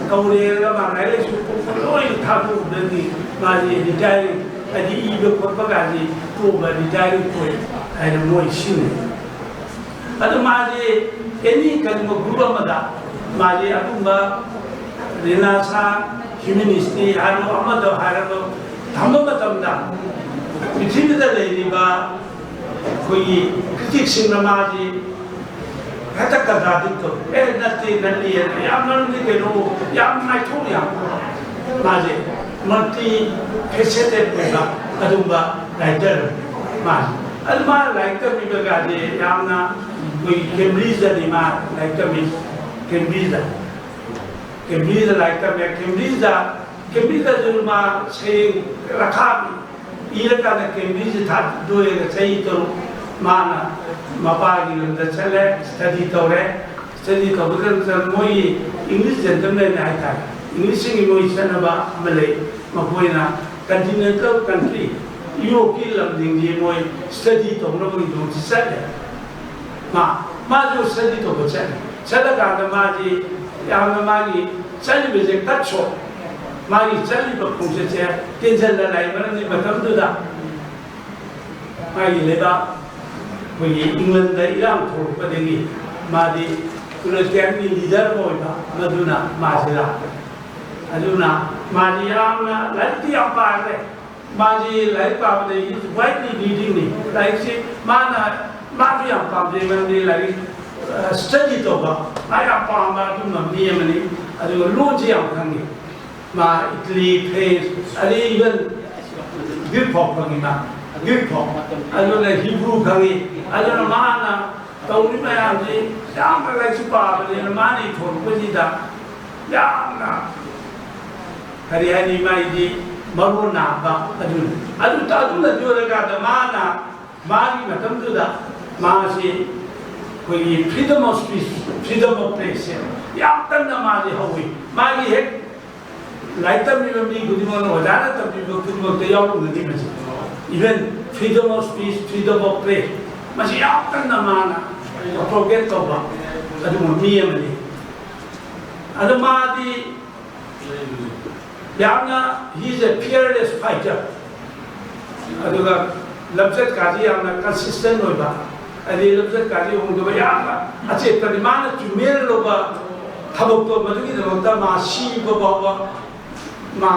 ꯇꯧꯔꯦꯔꯒ ꯃꯥ ꯂꯥꯏꯔꯤꯛ ꯂꯥꯏꯁꯨ ꯄꯣꯛꯄ ꯂꯣꯏꯅ ꯊꯥꯗꯣꯛꯎꯕꯗꯒꯤ ꯃꯥꯁꯤ ꯔꯤꯇꯥꯌꯔꯤꯡ, ꯍꯥꯏꯗꯤ ꯏꯕ ꯈꯣꯠꯄ ꯀꯥꯁꯤ ꯇꯣꯛꯑꯕ ꯔꯤꯇꯥꯌꯔꯤꯡ ꯄꯣꯏꯠ ꯍꯥꯏꯅ ꯃꯣꯏ ꯁꯤꯖꯤꯟꯅꯩ꯫ ꯑꯗꯨ ꯃꯥꯁꯤ ꯑꯦꯅꯤ ꯀꯔꯤꯒꯨꯝꯕ ꯒ꯭ꯔꯨꯞ ꯑꯃꯗ ꯃꯥꯁꯤ ꯑꯗꯨꯝꯕ ꯔꯤꯅꯥꯁꯥ ꯍ꯭ꯌꯨꯃꯦꯅꯤꯁꯇꯤ ꯍꯥꯏꯔꯣ, ꯑꯃꯗ ꯍꯥꯏꯔꯣ, ꯊꯝꯕ ꯃꯇꯝꯗ ꯄ꯭ꯔꯤꯊꯤꯕꯤꯗ ꯂꯩꯔꯤꯕ ꯑꯩꯈꯣꯏꯒꯤ ꯀ꯭ꯔꯤꯇꯤꯛꯁꯤꯡꯅ ꯃꯥꯁꯤ ꯍꯦꯛꯇ ꯀꯟꯇ꯭ꯔꯥꯗꯤꯛ ꯇꯧ, "ꯑꯦ, ꯅꯠꯇꯦ, ꯅꯠꯇꯦ" ꯍꯥꯏꯅ ꯌꯥꯝ ꯃꯔꯝꯗꯤ ꯀꯩꯅꯣ, ꯌꯥꯝ ꯉꯥꯏꯊꯣꯛ ꯌꯥꯝ, ꯃꯥꯁꯦ ꯃꯜꯇꯤ ꯐꯦꯁꯦꯇꯦꯠ ꯑꯣꯏꯕ ꯑꯗꯨꯝꯕ ꯔꯥꯏꯇꯔ ꯃꯥꯁꯦ꯫ ꯑꯗꯨ ꯃꯥꯅ ꯂꯥꯏꯔꯤꯛ ꯇꯝꯃꯤꯕ ꯀꯥꯁꯦ ꯌꯥꯝꯅ ꯑꯩꯈꯣꯏ ꯀꯦꯝꯕ꯭ꯔꯤꯖꯇꯅꯤ ꯃꯥ ꯂꯥꯏꯔꯤꯛ ꯇꯝꯃꯤ, ꯀꯦꯝꯕ꯭ꯔꯤꯖꯇ꯫ ꯀꯦꯝꯕ꯭ꯔꯤꯖꯇ ꯂꯥꯏꯔꯤꯛ ꯇꯝꯃꯦ꯫ ꯀꯦꯝꯕ꯭ꯔꯤꯖꯇ, ꯀꯦꯝꯕ꯭ꯔꯤꯖꯇꯁꯨ ꯃꯥ ꯁꯩꯔꯦꯡ ꯔꯈꯥ ꯏꯔꯀꯥꯟꯗ ꯀꯦꯝꯕ꯭ꯔꯤꯖꯇ ꯊꯥꯗꯣꯛꯑꯒ ꯆꯍꯤ ꯇꯔꯨꯛ ꯃꯥꯅ ꯃꯄꯥꯒꯤ ꯂꯝꯗ ꯆꯠꯂꯦ, ꯁ꯭ꯇꯗꯤ ꯇꯧꯔꯦ꯫ ꯁ꯭ꯇꯗꯤ ꯇꯧꯕꯗ ꯃꯣꯏꯒꯤ ꯏꯪꯂꯤꯁ ꯖꯦꯟꯇꯜꯃꯦꯟ ꯍꯥꯏꯇꯥꯔꯦ, ꯏꯪꯂꯤꯁꯁꯤꯡꯒꯤ ꯃꯣꯏ ꯆꯠꯅꯕ ꯑꯃ ꯂꯩ꯫ ꯃꯈꯣꯏꯅ ꯀꯟꯇꯤꯅꯦꯟꯇꯦꯜ ꯀꯟꯇ꯭ꯔꯤ, ꯌꯨꯔꯣꯞꯀꯤ ꯂꯝꯁꯤꯡꯁꯤ ꯃꯣꯏ ꯁ꯭ꯇꯗꯤ ꯇꯧꯅꯕꯒꯤꯗꯃꯛꯇ ꯆꯠꯂꯦ꯫ ꯃꯥ, ꯃꯥꯁꯨ ꯁ꯭ꯇꯗꯤ ꯇꯧꯕ ꯆꯠꯂꯦ꯫ ꯆꯠꯂꯀꯥꯟꯗ ꯃꯥꯁꯤ ꯌꯥꯝꯅ ꯃꯥꯒꯤ ꯆꯠꯂꯤꯕꯁꯦ ꯀꯠ ꯁꯣꯠ, ꯃꯥꯒꯤ ꯆꯠꯂꯤꯕ ꯈꯣꯡꯆꯠꯁꯦ ꯇꯦꯟꯁꯤꯜꯂ ꯂꯥꯛꯏ꯫ ꯃꯔꯝꯗꯤ ꯃꯇꯝꯗꯨꯗ ꯃꯥꯒꯤ ꯂꯩꯕꯥꯛ ꯑꯩꯈꯣꯏꯒꯤ ꯏꯪꯂꯟꯗ ꯏꯔꯥꯡ ꯊꯣꯛꯂꯛꯄꯗꯒꯤ ꯃꯥꯗꯤ ꯄꯨꯂꯤꯁ ꯀꯦꯝꯒꯤ ꯂꯤꯗꯔ ꯑꯃ ꯑꯣꯏꯕ, ꯃꯗꯨꯅ ꯃꯥꯁꯤ ꯂꯥꯛꯄꯅꯤ꯫ ꯑꯗꯨꯅ ꯃꯥꯁꯤ ꯌꯥꯝꯅ ꯂꯥꯏꯔꯤꯛꯇꯤ ꯌꯥꯝ ꯄꯥꯈ꯭ꯔꯦ꯫ ꯃꯥꯁꯤ ꯂꯥꯏꯔꯤꯛ ꯄꯥꯕꯗ is widely reading ꯅꯤ꯫ ꯂꯥꯏꯔꯤꯛꯁꯤ ꯃꯥꯅ, ꯃꯥꯁꯨ ꯌꯥꯝ ꯄꯥꯝꯖꯩ, ꯃꯔꯝꯗꯤ ꯂꯥꯏꯔꯤꯛ ꯁ꯭ꯇꯗꯤ ꯇꯧꯕ ꯃꯥ ꯌꯥꯝ ꯄꯥꯝꯕ ꯑꯗꯨꯝꯕ ꯃꯤ ꯑꯃꯅꯤ꯫ ꯑꯗꯨꯒ ꯂꯣꯟꯁꯤ ꯌꯥꯝ ꯈꯪꯉꯤ꯫ ꯃꯥ ꯏꯇꯂꯤ, ꯐ꯭ꯔꯦꯟꯁ, ꯑꯗꯩ even ꯒ꯭ꯔꯤꯛ ꯐꯥꯎ ꯈꯪꯉꯤ꯫ ꯃꯥ ꯒ꯭ꯔꯤꯛ ꯐꯥꯎ, ꯑꯗꯨꯅ ꯍꯤꯕ꯭ꯔꯨ ꯈꯪꯉꯤ꯫ ꯑꯗꯨꯅ ꯃꯥꯅ ꯇꯧꯔꯤ ꯃꯌꯥꯝꯁꯤ ꯌꯥꯝꯅ ꯂꯥꯏꯔꯤꯛꯁꯨ ꯄꯥꯕꯅꯤꯅ ꯃꯥꯅ ꯏꯊꯣꯔꯛꯄꯁꯤꯗ ꯌꯥꯝꯅ, ꯀꯔꯤ ꯍꯥꯏꯅꯤ, ꯃꯥꯏꯗꯤ ꯃꯔꯣꯟ ꯅꯥꯕ ꯑꯗꯨꯅꯤ꯫ ꯑꯗꯨ, ꯑꯗꯨꯅ ꯑꯣꯏꯔꯀꯥꯟꯗ ꯃꯥꯅ ꯃꯥꯒꯤ ꯃꯇꯝꯗꯨꯗ ꯃꯥꯁꯤ ꯑꯩꯈꯣꯏꯒꯤ freedom of speech, freedom of press ꯁꯦ ꯌꯥꯝ ꯀꯟꯅ ꯃꯥꯁꯤ ꯍꯧꯋꯤ꯫ ꯃꯥꯒꯤ ꯍꯦꯛ ꯂꯥꯏꯔꯤꯛ ꯇꯝꯕꯤꯕ ꯃꯤ ꯈꯨꯗꯤꯡꯃꯛꯅ, ꯑꯣꯖꯥꯅ ꯇꯝꯕꯤꯕ ꯈꯨꯗꯤꯡꯃꯛꯇ ꯌꯥꯎꯔꯝꯒꯅꯤ ꯃꯁꯤ꯫ Even freedom of speech, freedom of press, ꯃꯁꯤ ꯌꯥꯝ ꯀꯟꯅ ꯃꯥꯅ propagate ꯇꯧꯕ ꯑꯗꯨꯒꯨꯝꯕ ꯃꯤ ꯑꯃꯅꯤ꯫ ꯑꯗꯨ ꯃꯥꯗꯤ ꯌꯥꯝꯅ, he is a fearless fighter꯫ ꯑꯗꯨꯒ ꯂꯝꯆꯠꯀꯥꯁꯤ ꯌꯥꯝꯅ consistent ꯑꯣꯏꯕ, ꯍꯥꯏꯗꯤ ꯂꯝꯆꯠꯀꯥꯁꯤ ꯍꯣꯡꯗꯕ, ꯌꯥꯝꯅ ꯑꯆꯦꯠꯄꯅꯤ꯫ ꯃꯥꯅ ꯆꯨꯝꯃꯦꯜꯂꯨꯕ ꯊꯕꯛꯇꯣ, ꯃꯗꯨꯒꯤꯗꯃꯛꯇ ꯃꯥ ꯁꯤꯕ ꯐꯥꯎꯕ ꯃꯥ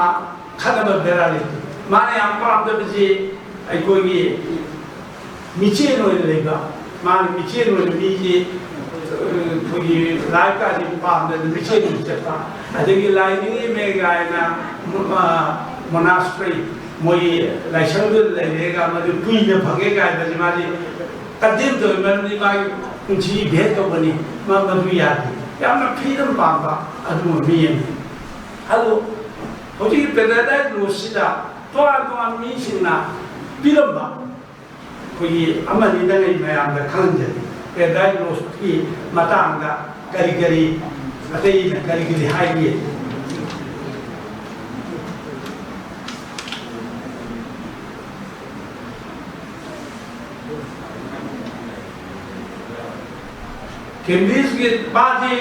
ꯈꯠꯅꯕ ꯕꯦꯔꯥ ꯂꯩꯇꯦ꯫ ꯃꯥꯅ ꯌꯥꯝ ꯄꯥꯝꯗꯕꯁꯤ ꯑꯩꯈꯣꯏꯒꯤ ꯃꯤꯆꯦꯜ ꯑꯣꯏꯅ ꯂꯩꯕ꯫ ꯃꯥꯅ ꯃꯤꯆꯦꯜ ꯑꯣꯏꯅ ꯃꯤꯁꯤ, ꯑꯩꯈꯣꯏꯒꯤ ꯂꯥꯏꯔꯤꯛꯀꯥꯁꯤ ꯄꯥꯝꯗꯅ ꯃꯤꯆꯦꯜ ꯑꯣꯏꯅ ꯆꯠꯄ, ꯑꯗꯒꯤ ꯂꯥꯏ ꯅꯤꯡꯉꯤꯃꯦ ꯀꯥꯏꯅ, ꯃꯣꯅꯥꯁꯇ꯭ꯔꯤ, ꯃꯣꯏ ꯂꯥꯏꯁꯪꯗꯨꯗ ꯂꯩꯔꯦꯒ ꯃꯗꯨ ꯀꯨꯏꯅ ꯐꯪꯉꯦ ꯀꯥꯏꯕꯁꯤ ꯃꯥꯗꯤ ꯀꯟꯗꯦꯝ ꯇꯧꯋꯤ꯫ ꯃꯔꯝꯗꯤ ꯃꯥꯒꯤ ꯄꯨꯟꯁꯤ ꯚꯦꯠ ꯇꯧꯕꯅꯤ꯫ ꯃꯥ ꯃꯗꯨ ꯌꯥꯗꯦ꯫ ꯌꯥꯝꯅ ꯐ꯭ꯔꯤꯗꯝ ꯄꯥꯝꯕ ꯑꯗꯨꯒꯨꯝꯕ ꯃꯤ ꯑꯃꯅꯤ꯫ ꯑꯗꯨ ꯍꯧꯖꯤꯛꯀꯤ ꯄꯦꯔꯥꯗꯥꯏꯁ ꯂꯣꯁꯁꯤꯗ ꯇꯣꯉꯥꯟ ꯇꯣꯉꯥꯟꯕ ꯃꯤꯁꯤꯡꯅ ꯄꯤꯔꯝꯕ ꯑꯩꯈꯣꯏꯒꯤ ꯑꯃꯅꯤꯗꯪ ꯑꯩ ꯃꯌꯥꯝꯗ ꯈꯪꯍꯟꯖꯔꯤ꯫ ꯄꯦꯔꯥꯗꯥꯏꯁ ꯂꯣꯁꯀꯤ ꯃꯇꯥꯡꯗ ꯀꯔꯤ ꯀꯔꯤ, ꯑꯇꯩꯅ ꯀꯔꯤ ꯀꯔꯤ ꯍꯥꯏꯒꯦ? ꯀꯦꯝꯕ꯭ꯔꯤꯖꯀꯤ ꯃꯥꯗꯤ,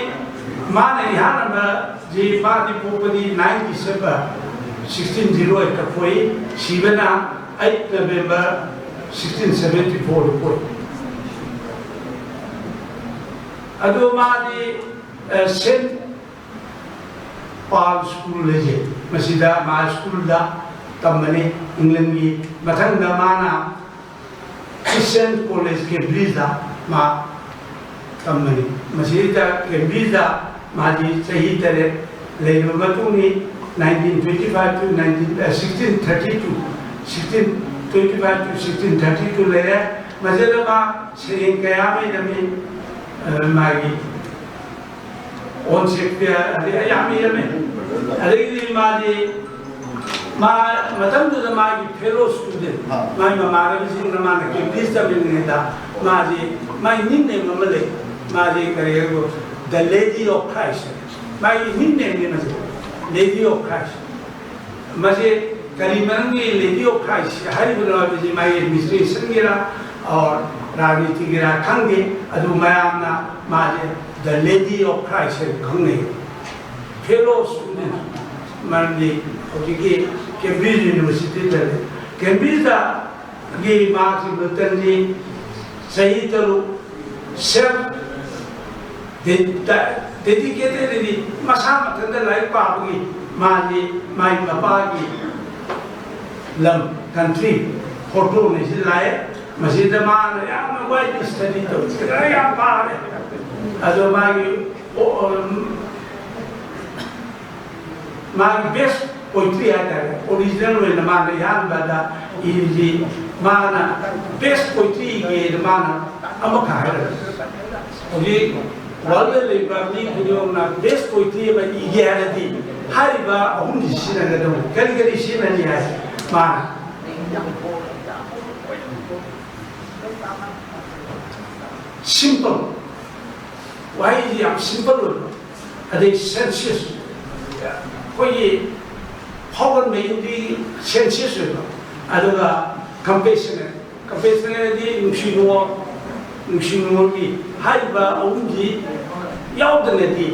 ꯃꯥꯅ ꯏꯍꯥꯟ ꯍꯥꯟꯕꯁꯤ, ꯃꯥꯗꯤ ꯄꯣꯛꯄꯗꯤ nine December sixteen zero eight ꯇ ꯄꯣꯛꯏ, ꯁꯤꯕꯅ eight November sixteen seventy four ꯗ ꯄꯣꯛꯏ꯫ ꯑꯗꯨ ꯃꯥꯗꯤ ꯁꯦꯟꯠ ꯄꯥꯜ ꯁ꯭ꯀꯨꯜ ꯍꯥꯏꯁꯦ, ꯃꯁꯤꯗ ꯃꯥ ꯁ꯭ꯀꯨꯜꯗ ꯇꯝꯕꯅꯤ꯫ ꯏꯪꯂꯦꯟꯒꯤ ꯃꯊꯪꯗ ꯃꯥꯅ ꯈ꯭ꯔꯤꯁꯇꯤꯌꯟ ꯀꯣꯂꯦꯖ ꯀꯦꯝꯕ꯭ꯔꯤꯖꯇ ꯃꯥ ꯇꯝꯕꯅꯤ꯫ ꯃꯁꯤꯗ ꯀꯦꯝꯕ꯭ꯔꯤꯖꯇ ꯃꯥꯗꯤ ꯆꯍꯤ ꯇꯔꯦꯠ ꯂꯩꯔꯕ ꯃꯇꯨꯡꯅꯤ꯫ Nineteen twenty five to nineteen, sixteen thirty two, sixteen twenty five to sixteen thirty two ꯂꯩꯔꯦ꯫ ꯃꯁꯤꯗ ꯃꯥ ꯁꯩꯔꯦꯡ ꯀꯌꯥ ꯑꯃ ꯏꯔꯝꯃꯤ꯫ ꯃꯥꯒꯤ ꯑꯣꯟ ꯁꯦꯛꯁꯄꯤꯌꯔ ꯑꯗꯩ ꯌꯥꯝ ꯏꯔꯝꯃꯦ꯫ ꯑꯗꯒꯤꯗꯤ ꯃꯥꯗꯤ ꯃꯥ ꯃꯇꯝꯗꯨꯗ ꯃꯥꯒꯤ ꯐꯦꯂꯣ ꯁ꯭ꯇꯨꯗꯦꯟꯠ, ꯃꯥꯒꯤ ꯃꯃꯥꯟꯅꯕꯁꯤꯡꯅ ꯃꯥꯅ ꯀꯦꯝꯕ꯭ꯔꯤꯖ ꯇꯝꯃꯤꯉꯩꯗ ꯃꯥꯁꯤ, ꯃꯥꯒꯤ ꯅꯤꯛꯅꯦꯝ ꯑꯃ ꯂꯩ꯫ ꯃꯥꯁꯤ ꯀꯔꯤ ꯍꯥꯏꯕ, ꯗ ꯂꯦꯗꯤ ꯑꯣꯐ ꯈ꯭ꯔꯥꯏꯁ꯫ ꯃꯥꯒꯤ ꯅꯤꯛꯅꯦꯝꯅꯤ ꯃꯁꯤ, ꯂꯦꯗꯤ ꯑꯣꯐ ꯈ꯭ꯔꯥꯏꯁ꯫ ꯃꯁꯤ ꯀꯔꯤ ꯃꯔꯝꯒꯤ ꯂꯦꯗꯤ ꯑꯣꯐ ꯈ꯭ꯔꯥꯏꯁ ꯍꯥꯏꯔꯤꯕꯅꯣ ꯍꯥꯏꯕꯁꯤ ꯃꯥꯒꯤ ꯑꯦꯗꯃꯤꯅꯤꯁꯇ꯭ꯔꯦꯁꯟꯒꯤꯔ ꯑꯣꯔ ꯔꯥꯖꯅꯤꯇꯤꯒꯤꯔ ꯈꯪꯗꯦ꯫ ꯑꯗꯨ ꯃꯌꯥꯝꯅ ꯃꯥꯁꯦ ꯗ ꯂꯦꯗꯤ ꯑꯣꯐ ꯈ꯭ꯔꯥꯏꯁ ꯍꯥꯏꯅ ꯈꯪꯅꯩ꯫ ꯐꯦꯂꯣ ꯁ꯭ꯇꯨꯗꯦꯟꯠ, ꯃꯔꯝꯗꯤ ꯍꯧꯖꯤꯛꯀꯤ ꯀꯦꯝꯕ꯭ꯔꯤꯖ ꯌꯨꯅꯤꯚꯔꯁꯤꯇꯤꯗ ꯂꯩ꯫ ꯀꯦꯝꯕ꯭ꯔꯤꯖꯇꯒꯤ ꯃꯍꯥꯛꯁꯤ ꯕ꯭ꯔꯤꯇꯟꯒꯤ ꯆꯍꯤ ꯇꯔꯨꯛ ꯁꯦꯜꯐ ꯗꯦꯗꯤꯀꯦꯇꯦꯗꯂꯤ ꯃꯁꯥ ꯃꯊꯟꯇ ꯂꯥꯏꯔꯤꯛ ꯄꯥꯕꯒꯤ ꯃꯥꯒꯤ, ꯃꯥꯒꯤ ꯃꯄꯥꯒꯤ ꯂꯝ, ꯀꯟꯇ꯭ꯔꯤ, ꯐꯣꯇꯣꯅꯤ ꯁꯤ ꯂꯥꯛꯑꯦ꯫ ꯃꯁꯤꯗ ꯃꯥꯅ ꯌꯥꯝꯅ ꯋꯥꯏꯗꯤ ꯁ꯭ꯇꯗꯤ ꯇꯧꯔꯦ, ꯂꯥꯏꯔꯤꯛ ꯌꯥꯝ ꯄꯥꯔꯦ꯫ ꯑꯗꯣ ꯃꯥꯒꯤ, ꯑꯣ, ꯎꯝ, ꯃꯥꯒꯤ ꯕꯦꯁ ꯄꯣꯏꯇ꯭ꯔꯤ ꯍꯥꯏꯇꯥꯔꯦ, ꯑꯣꯔꯤꯖꯤꯅꯦꯜ ꯑꯣꯏꯅ ꯃꯥꯅ ꯑꯍꯥꯟꯕꯗ ꯏꯔꯤꯁꯤ, ꯃꯥꯅ ꯕꯦꯁ ꯄꯣꯏꯇ꯭ꯔꯤ ꯏꯒꯦꯅ ꯃꯥꯅ ꯑꯃꯈꯛ ꯍꯥꯏꯔꯛꯑꯦ꯫ ꯍꯧꯖꯤꯛ ꯋꯥꯔꯜꯗ ꯂꯩꯕ ꯃꯤ ꯈꯨꯗꯤꯡꯃꯛꯅ ꯕꯦꯁ ꯄꯣꯏꯇ꯭ꯔꯤ ꯑꯃ ꯏꯒꯦ ꯍꯥꯏꯔꯗꯤ ꯍꯥꯏꯔꯤꯕ ꯑꯍꯨꯝꯁꯤ ꯁꯤꯖꯤꯟꯅꯒꯗꯧꯕꯅꯤ꯫ ꯀꯔꯤ ꯀꯔꯤ ꯁꯤꯖꯤꯟꯅꯅꯤ ꯍꯥꯏ? ꯃꯥꯅ ꯁꯤꯝꯄꯜ, ꯋꯥꯍꯩꯁꯤ ꯌꯥꯝ ꯁꯤꯝꯄꯜ ꯑꯣꯏꯕ, ꯑꯗꯩ ꯁꯦꯟꯁꯤꯌꯁ, ꯑꯩꯈꯣꯏꯒꯤ ꯐꯥꯎꯒꯟꯕ ꯏꯟꯗ꯭ꯔꯤꯒꯤ ꯁꯦꯟꯁꯤꯌꯁ ꯑꯣꯏꯕ, ꯑꯗꯨꯒ ꯀꯝꯄꯦꯁꯅꯦꯠ, ꯀꯝꯄꯦꯁꯅꯦꯠ ꯍꯥꯏꯗꯤ ꯅꯨꯡꯁꯤ ꯅꯨꯡꯉꯣꯜ, ꯅꯨꯡꯁꯤ ꯅꯨꯡꯉꯣꯜꯒꯤ ꯍꯥꯏꯔꯤꯕ ꯑꯍꯨꯝꯁꯤ ꯌꯥꯎꯗꯅꯗꯤ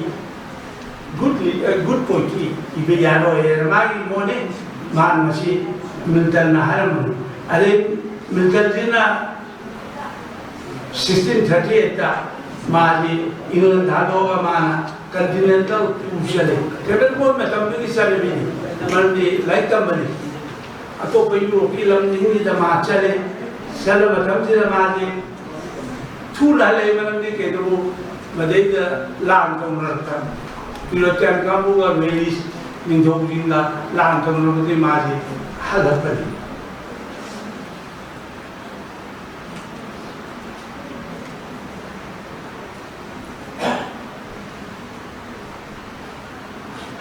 ꯒꯨꯗ, ꯒꯨꯗ ꯄꯣꯏꯇ꯭ꯔꯤ ꯏꯕ ꯌꯥꯔꯣꯏ ꯍꯥꯏꯅ ꯃꯥꯒꯤ ꯃꯣꯠꯅꯤ꯫ ꯃꯍꯥꯛ ꯃꯁꯤ ꯃꯤꯜꯇꯟꯅ ꯍꯥꯏꯔꯝꯕꯅꯤ꯫ ꯑꯗꯩ ꯃꯤꯜꯇꯟꯁꯤꯅ ꯁꯤꯛꯁꯇꯤꯟ ꯊꯥꯔꯇꯤ ꯑꯩꯠꯇ ꯃꯥꯗꯤ ꯏꯪꯂꯦꯟ ꯊꯥꯗꯣꯛꯑꯒ ꯃꯥꯅ ꯀꯟꯇꯤꯅꯦꯟꯇꯦꯜ ꯇꯨꯔ ꯆꯠꯂꯤ꯫ ꯀꯦꯕꯜ ꯕꯣꯠ ꯃꯇꯝꯗꯨꯒꯤ ꯆꯠꯂꯤꯕꯅꯤ, ꯃꯔꯝꯗꯤ ꯂꯥꯏꯔꯤꯛ ꯇꯝꯕꯅꯤ꯫ ꯑꯇꯣꯞꯄ ꯌꯨꯔꯣꯞꯀꯤ ꯂꯝꯁꯤꯡꯁꯤꯗ ꯃꯥ ꯆꯠꯂꯤ꯫ ꯆꯠꯂ ꯃꯇꯝꯁꯤꯗ ꯃꯥꯗꯤ ꯊꯨꯅ ꯍꯜꯂꯛꯏ, ꯃꯔꯝꯗꯤ ꯀꯩꯗꯧꯕ, ꯃꯗꯩꯗ ꯂꯥꯟ ꯇꯧꯅꯔꯛꯇꯅ ꯌꯨꯔꯣꯄꯤꯌꯥꯟ ꯀꯥꯡꯕꯨꯒ ꯃꯦꯂꯤꯁ ꯅꯤꯡꯊꯧꯁꯤꯡꯒ ꯂꯥꯟ ꯇꯧꯅꯔꯛꯄꯗꯒꯤ ꯃꯥꯁꯤ ꯍꯜꯂꯛꯄꯅꯤ꯫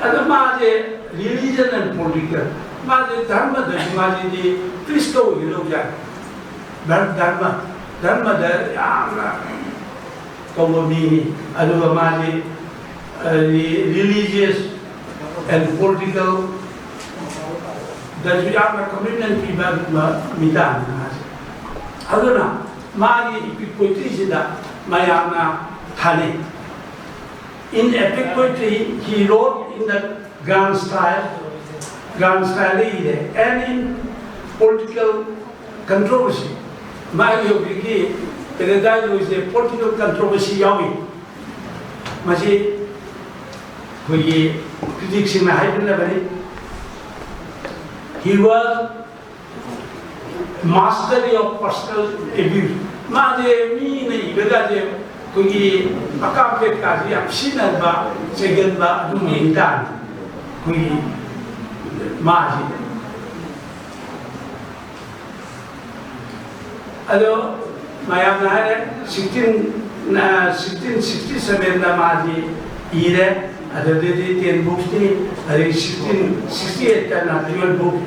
ꯑꯗꯣ ꯃꯥꯁꯦ religion and political, ꯃꯥꯁꯦ ꯙꯔꯃꯗꯁꯨ ꯃꯥꯁꯤꯗꯤ ꯈ꯭ꯔꯤꯁꯇ ꯑꯣꯏꯒꯗꯧꯕ ꯖꯥꯠꯅꯤ꯫ ꯙꯔ-, ꯙꯔꯃ, ꯙꯔꯃꯗ ꯌꯥꯝꯅ ꯇꯧꯕ ꯃꯤꯅꯤ꯫ ꯑꯗꯨꯒ ꯃꯥꯁꯤ, ꯑ, religious and political ꯗꯁꯨ ꯌꯥꯝꯅ commitment ꯄꯤꯕ ꯑꯗꯨꯒꯨꯝꯕ ꯃꯤꯇꯥꯅꯤ ꯃꯥꯁꯦ꯫ ꯑꯗꯨꯅ ꯃꯥꯒꯤ epic poetryꯁꯤꯗ ꯃꯌꯥꯝꯅ ꯊꯥꯅꯩ꯫ In epic poetry, he wrote in the grand style, grand style ꯏꯔꯦ, and in political controversy, ꯃꯥꯒꯤ ꯍꯧꯖꯤꯛꯀꯤ ꯄꯦꯔꯦꯗꯥꯏꯁ ꯂꯣꯏꯁꯦ political controversy ꯌꯥꯎꯏ꯫ ꯃꯁꯤ ꯑꯩꯈꯣꯏꯒꯤ criticꯁꯤꯡꯅ ꯍꯥꯏꯕꯤꯅꯕꯅꯤ, he was mastery of personal abuse. ꯃꯥꯁꯦ ꯃꯤꯅ ꯏꯕꯗꯁꯦ ꯑꯩꯈꯣꯏꯒꯤ ꯑꯀꯥꯝ ꯄꯦꯠꯀꯥꯁꯦ ꯌꯥꯝ ꯁꯤꯖꯤꯟꯅꯕ, ꯆꯩꯒꯟꯕ ꯑꯗꯨꯝꯕ ꯃꯤꯇꯥꯅꯤ ꯑꯩꯈꯣꯏꯒꯤ ꯃꯥꯁꯤ꯫ ꯑꯗꯣ ꯃꯌꯥꯝꯅ ꯍꯥꯏꯔꯦ, sixteen, sixteen sixty sevenꯗ ꯃꯥꯁꯤ ꯏꯔꯦ꯫ ꯑꯗꯨꯗꯩꯗꯤ ten booksꯅꯤ, ꯑꯗꯩ sixteen sixty eightꯇꯅ twelve book꯫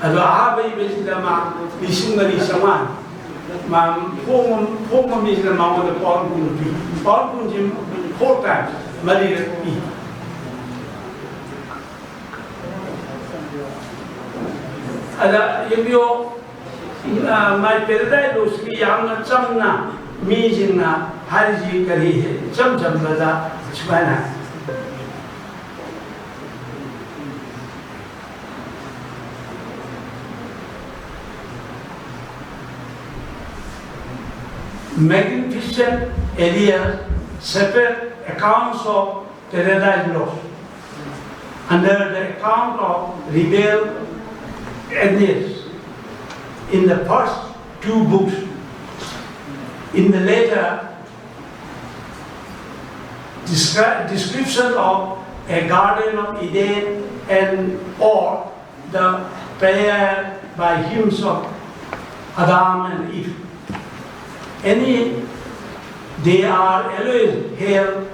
ꯑꯗꯣ ꯑꯍꯥꯟꯕ ꯏꯕꯁꯤꯗ ꯃꯥ ꯂꯤꯁꯤꯡ ꯃꯔꯤ ꯆꯥꯝꯃꯉꯥ꯫ ꯃꯥ ꯐꯣꯡꯕ, ꯐꯣꯡꯕ ꯃꯤꯁꯤꯅ ꯃꯉꯣꯟꯗ ꯄꯥꯎꯟ ꯀꯨꯟ ꯄꯤ꯫ ꯄꯥꯎꯟ ꯀꯨꯟꯁꯤ four times, ꯃꯔꯤꯔꯛ ꯄꯤ꯫ ꯑꯗ ꯌꯦꯡꯕꯤꯌꯣ, ꯃꯥꯏ ꯄꯦꯔꯦꯗꯥꯏꯁ ꯂꯣꯁꯀꯤ ꯌꯥꯝꯅ ꯆꯝꯅ ꯃꯤꯁꯤꯡꯅ ꯍꯥꯏꯔꯤꯁꯤ ꯀꯔꯤ? ꯏꯆꯝ ꯆꯝꯕꯗ ꯁꯨꯃꯥꯏꯅ ꯍꯥꯏ꯫ Magnificent Elias separate accounts of Paradise Lost under the account of rebel Aeneas in the first two books. In the later descri- description of a Garden of Eden and or the prayer by hymns of Adam and Eve. Any, they are always held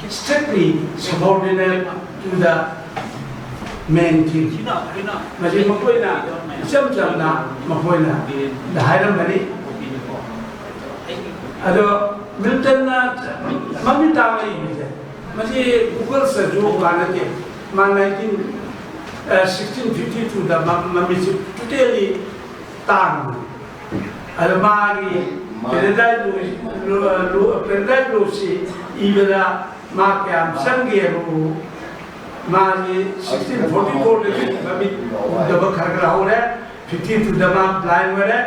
strictly subordinate to the main thing. ꯃꯁꯤ ꯃꯈꯣꯏꯅ ꯏꯆꯝ ꯆꯝꯅ ꯃꯈꯣꯏꯅ ꯍꯥꯏꯔꯝꯕꯅꯤ꯫ ꯑꯗꯣ ꯃꯤꯜꯇꯟꯅ ꯃꯃꯤꯠ ꯇꯥꯡꯅ ꯏꯕꯁꯦ, ꯃꯁꯤ ꯒꯨꯒꯜꯁꯇꯁꯨ ꯃꯥꯟꯅꯗꯦ꯫ ꯃꯥ ꯅꯥꯏꯟꯇꯤꯟ ꯁꯤꯛꯁꯇꯤꯟ ꯐꯤꯐꯇꯤ ꯇꯨꯗ ꯃꯃꯤꯠꯁꯤ ꯇꯣꯇꯦꯜꯂꯤ ꯇꯥꯡꯕꯅꯤ꯫ ꯑꯗꯣ ꯃꯥꯒꯤ ꯄꯦꯔꯦꯗꯥꯏꯁ ꯂꯣꯁ, ꯄꯦꯔꯦꯗꯥꯏꯁ ꯂꯣꯁꯁꯤ ꯏꯕꯗ ꯃꯥ ꯀꯌꯥꯝ ꯆꯪꯒꯦ ꯍꯥꯏꯕꯕꯨ, ꯃꯥꯁꯤ ꯁꯤꯛꯁꯇꯤꯟ ꯐꯣꯔꯇꯤ ꯐꯣꯔꯗꯒꯤ ꯃꯃꯤꯠ ꯎꯗꯕ ꯈꯔ ꯈꯔ ꯍꯧꯔꯦ, ꯐꯤꯐꯇꯤ ꯇꯨꯗ ꯃꯥ ꯕ꯭ꯂꯥꯏꯟ ꯑꯣꯏꯔꯦ꯫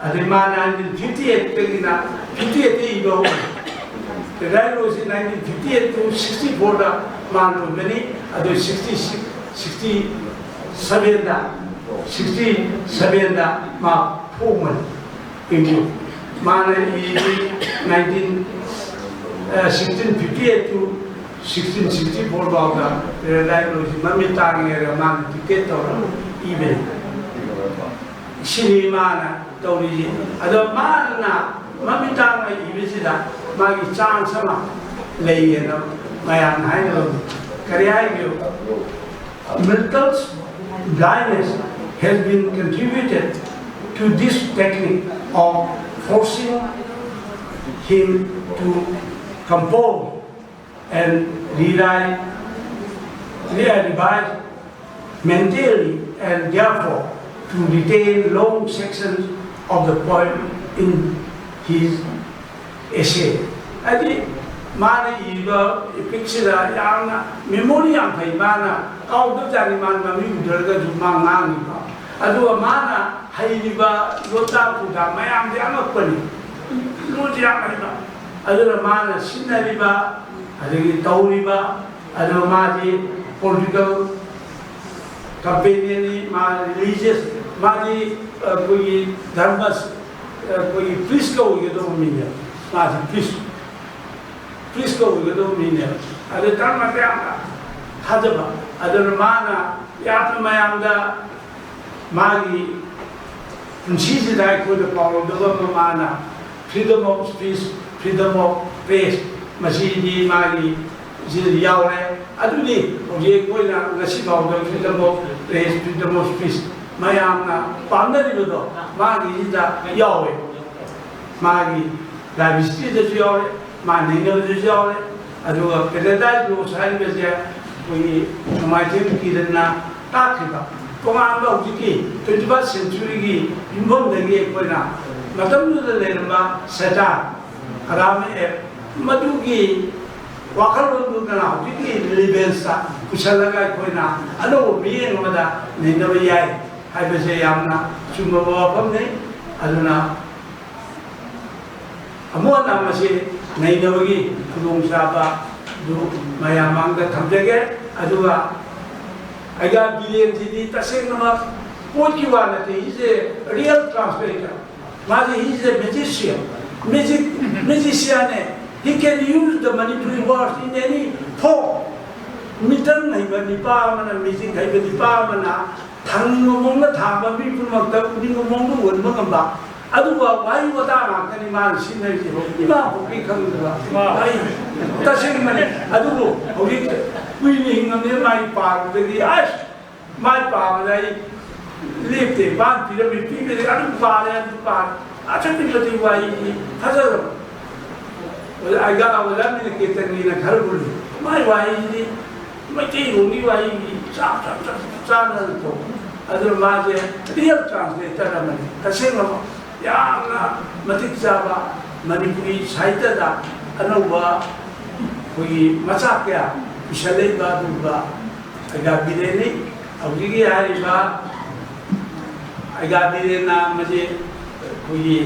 ꯑꯗꯩ ꯃꯥ ꯅꯥꯏꯟꯇꯤꯟ ꯐꯤꯐꯇꯤ ꯑꯩꯠꯇꯒꯤꯅ ꯐꯤꯐꯇꯤ ꯑꯩꯠꯇ ꯏꯕ ꯍꯧꯔꯦ꯫ ꯄꯦꯔꯦꯗꯥꯏꯁ ꯂꯣꯁꯁꯤ nineteen fifty eight to sixty ꯐꯣꯔꯗ ꯃꯥ ꯂꯣꯏꯕꯅꯤ꯫ ꯑꯗꯨ ꯁꯤꯛꯁꯇꯤ ꯁꯤꯛꯁ, ꯁꯤꯛꯁꯇꯤ ꯁꯚꯦꯟꯗ, ꯁꯤꯛꯁꯇꯤ ꯁꯚꯦꯟꯗ ꯃꯥ ꯐꯣꯡꯕꯅꯤ꯫ ꯏꯪꯂꯤꯁ꯫ ꯃꯥꯅ ꯏꯔꯤ nineteen, sixteen fifty eight to sixteen sixty four ꯐꯥꯎꯗ ꯄꯦꯔꯦꯗꯥꯏꯁ ꯂꯣꯁꯁꯤ ꯃꯃꯤꯠ ꯇꯥꯡꯉꯦ ꯍꯥꯏꯔꯒ ꯃꯥꯅ ꯗꯤꯛꯇꯦꯠ ꯇꯧꯔꯒ ꯏꯕꯅꯤ꯫ ꯁꯤꯅꯤ ꯃꯥꯅ ꯇꯧꯔꯤꯁꯤ꯫ ꯑꯗꯣ ꯃꯥꯅ ꯃꯃꯤꯠ ꯇꯥꯡꯅ ꯏꯕꯁꯤꯗ ꯃꯥꯒꯤ ꯆꯥꯟꯁ ꯑꯃ ꯂꯩꯌꯦꯅ ꯃꯌꯥꯝꯅ ꯍꯥꯏꯅꯕ꯫ ꯀꯔꯤ ꯍꯥꯏꯒꯦ? Milton's blindness has been contributed to this technique of forcing him to compose and rewrite, re-, revise mentally, and therefore to retain long sections of the poem in his essay. ꯍꯥꯏꯗꯤ ꯃꯥꯅ ꯏꯕ ꯏꯄꯤꯛꯁꯤꯗ ꯌꯥꯝꯅ ꯃꯦꯃꯣꯔꯤ ꯌꯥꯝ ꯐꯩ꯫ ꯃꯥꯅ ꯀꯥꯎꯗꯕꯖꯥꯠꯅꯤ, ꯃꯥꯅ ꯃꯃꯤꯡ ꯎꯗ꯭ꯔꯒꯁꯨ ꯃꯥ ꯉꯥꯡꯉꯤꯕ꯫ ꯑꯗꯨꯒ ꯃꯥꯅ ꯍꯩꯔꯤꯕ ꯂꯣꯟꯗꯥ ꯄꯨꯗꯥ ꯃꯌꯥꯝꯗꯤ ꯑꯉꯛꯄꯅꯤ꯫ ꯂꯣꯟꯁꯤ ꯌꯥꯝ ꯍꯩꯕ꯫ ꯑꯗꯨꯅ ꯃꯥꯅ ꯁꯤꯖꯤꯟꯅꯔꯤꯕ, ꯑꯗꯒꯤ ꯇꯧꯔꯤꯕ, ꯑꯗꯨꯒ ꯃꯥꯗꯤ ꯄꯣꯂꯤꯇꯤꯀꯦꯜ ꯀꯝꯄꯦꯅꯤꯌꯟꯅꯤ, ꯃꯥ ꯔꯤꯂꯤꯖꯤꯌꯁ, ꯃꯥꯗꯤ ꯑꯩꯈꯣꯏꯒꯤ ꯙꯔꯃ, ꯑꯩꯈꯣꯏꯒꯤ ꯄ꯭ꯔꯤꯁꯀ ꯑꯣꯏꯒꯗꯧꯕ ꯃꯤꯅꯦꯕ꯫ ꯃꯥꯗꯤ ꯄ꯭ꯔꯤꯁ, ꯄ꯭ꯔꯤꯁꯀ ꯑꯣꯏꯒꯗꯧꯕ ꯃꯤꯅꯦꯕ꯫ ꯑꯗꯨ ꯙꯔꯃꯗ ꯌꯥꯝꯅ ꯊꯥꯖꯕ꯫ ꯑꯗꯨꯅ ꯃꯥꯅ ꯌꯥꯝꯅ ꯃꯌꯥꯝꯗ ꯃꯥꯒꯤ ꯄꯨꯟꯁꯤꯁꯤꯗ ꯑꯩꯈꯣꯏꯗ ꯄꯥꯎꯔꯧꯗꯕ ꯑꯃ ꯃꯥꯅ freedom of speech, freedom of press, ꯃꯁꯤꯗꯤ ꯃꯥꯒꯤ ꯁꯤꯗ ꯌꯥꯎꯔꯦ꯫ ꯑꯗꯨꯗꯤ ꯍꯧꯖꯤꯛ ꯑꯩꯈꯣꯏꯅ ꯉꯁꯤ ꯐꯥꯎꯗ freedom of press, freedom of speech ꯃꯌꯥꯝꯅ ꯄꯥꯝꯅꯔꯤꯕꯗꯣ ꯃꯥꯒꯤꯁꯤꯗ ꯌꯥꯎꯋꯦ꯫ ꯃꯥꯒꯤ ꯂꯥꯏꯐ ꯍꯤꯁꯇ꯭ꯔꯤꯗꯁꯨ ꯌꯥꯎꯔꯦ, ꯃꯥ ꯅꯩꯅꯕꯗꯁꯨ ꯌꯥꯎꯔꯦ꯫ ꯑꯗꯨꯒ ꯄꯦꯔꯥꯗꯥꯏꯁ ꯂꯣꯁ ꯍꯥꯏꯔꯤꯕꯁꯦ ꯑꯩꯈꯣꯏꯒꯤ ꯅꯣꯡꯃꯥꯏꯊꯦꯝ ꯀꯤꯔꯟꯅ ꯇꯥꯛꯈꯤꯕ ꯇꯣꯉꯥꯟꯕ ꯍꯧꯖꯤꯛꯀꯤ twenty first centuryꯒꯤ ꯌꯨꯝꯐꯝꯗꯒꯤ ꯑꯩꯈꯣꯏꯅ ꯃꯇꯝꯗꯨꯗ ꯂꯩꯔꯝꯕ ꯁꯦꯇꯥꯟ, ꯍꯔꯥꯝ ꯑꯦꯞ, ꯃꯗꯨꯒꯤ ꯋꯥꯈꯜꯂꯣꯟꯗꯨꯗꯅ ꯍꯧꯖꯤꯛꯀꯤ ꯔꯤꯂꯤꯚꯦꯟꯁꯇ ꯄꯨꯁꯜꯂꯒ ꯑꯩꯈꯣꯏꯅ ꯑꯅꯧꯕ ꯃꯤꯠꯌꯦꯡ ꯑꯃꯗ ꯅꯩꯅꯕ ꯌꯥꯏ ꯍꯥꯏꯕꯁꯦ ꯌꯥꯝꯅ ꯆꯨꯝꯕ ꯋꯥꯐꯝꯅꯤ꯫ ꯑꯗꯨꯅ ꯑꯃꯨꯛ ꯍꯟꯅ ꯃꯁꯤ ꯅꯩꯅꯕꯒꯤ ꯈꯨꯗꯣꯡꯆꯥꯕ ꯑꯗꯨ ꯃꯌꯥꯝ ꯃꯥꯡꯗ ꯊꯝꯖꯒꯦ꯫ ꯑꯗꯨꯒ ꯑꯩꯒ ꯕꯤꯔꯦꯟꯁꯤꯗꯤ ꯇꯁꯦꯡꯅꯃꯛ ꯄꯣꯠꯀꯤ ꯋꯥ ꯅꯠꯇꯦ, he's a real translator. ꯃꯥꯁꯦ, he's a magician, magic, magician ꯅꯦ꯫ He can use the Manipuri words in any form. ꯃꯤꯇꯪ ꯍꯩꯕ ꯅꯤꯄꯥ ꯑꯃꯅ, ꯃꯦꯖꯤꯛ ꯍꯩꯕ ꯅꯤꯄꯥ ꯑꯃꯅ ꯊꯥꯅꯤꯡꯕ ꯃꯑꯣꯡꯗ ꯊꯥꯕ, ꯃꯤ ꯄꯨꯝꯅꯃꯛꯇ ꯎꯅꯤꯡꯕ ꯃꯑꯣꯡꯗ ꯎꯍꯟꯕ ꯉꯝꯕ꯫ ꯑꯗꯨꯒ ꯋꯥꯍꯩ ꯋꯥꯇꯥ ꯉꯥꯛꯇꯅꯤ ꯃꯥꯅ ꯁꯤꯖꯤꯟꯅꯔꯤꯁꯦ꯫ ꯏꯃꯥ ꯄꯣꯛꯄꯤ ꯈꯪꯗꯕ ꯋꯥꯍꯩ꯫ ꯇꯁꯦꯡꯕꯅꯤ꯫ ꯑꯗꯨꯕꯨ ꯍꯧꯖꯤꯛ ꯀꯨꯏꯅ ꯍꯤꯡꯉꯝꯅꯤꯅ ꯃꯥꯒꯤ ꯄꯥꯕꯗꯒꯤ ꯑꯁ ꯃꯥꯏ ꯄꯥꯕꯗ ꯑꯩ ꯂꯦꯞꯇꯦ꯫ ꯃꯥꯅ ꯄꯤꯔꯝꯃꯤ ꯄꯤꯕꯗꯤ ꯑꯗꯨꯝ ꯄꯥꯔꯦ, ꯑꯗꯨꯝ ꯄꯥꯔꯦ꯫ ꯑꯁꯨꯛꯀꯤ ꯃꯇꯤꯛ ꯋꯥꯍꯩꯗꯤ ꯐꯖꯈ꯭ꯔꯕ꯫ ꯑꯣꯖꯥ, ꯑꯩꯒ ꯑꯣꯖꯥ ꯃꯤꯅ ꯀꯦꯇꯟꯒꯤꯅ ꯈꯔ ꯍꯨꯜꯂꯤ꯫ ꯃꯥꯏ ꯋꯥꯍꯩꯁꯤꯗꯤ ꯃꯩꯇꯩꯂꯣꯟꯒꯤ ꯋꯥꯍꯩꯒꯤ ꯆꯞ ꯆꯞ ꯆꯞ ꯆꯥꯅ ꯊꯣꯛꯄ꯫ ꯑꯗꯨꯅ ꯃꯥꯁꯦ real translator ꯑꯃꯅꯤ꯫ ꯇꯁꯦꯡꯅꯃꯛ ꯌꯥꯝꯅ ꯃꯇꯤꯛ ꯆꯥꯕ ꯃꯅꯤꯄꯨꯔꯤ ꯁꯥꯍꯤꯇ꯭ꯌꯗ ꯑꯅꯧꯕ ꯑꯩꯈꯣꯏꯒꯤ ꯃꯆꯥꯛ ꯀꯌꯥ ꯄꯨꯁꯜꯂꯛꯏꯕ ꯑꯗꯨꯒꯨꯝꯕ ꯑꯩꯒꯥ ꯕꯤꯔꯦꯟꯅꯤ꯫ ꯍꯧꯖꯤꯛꯀꯤ ꯍꯥꯏꯔꯤꯕ ꯑꯩꯒꯥ ꯕꯤꯔꯦꯟꯅ ꯃꯁꯤ ꯑꯩꯈꯣꯏꯒꯤ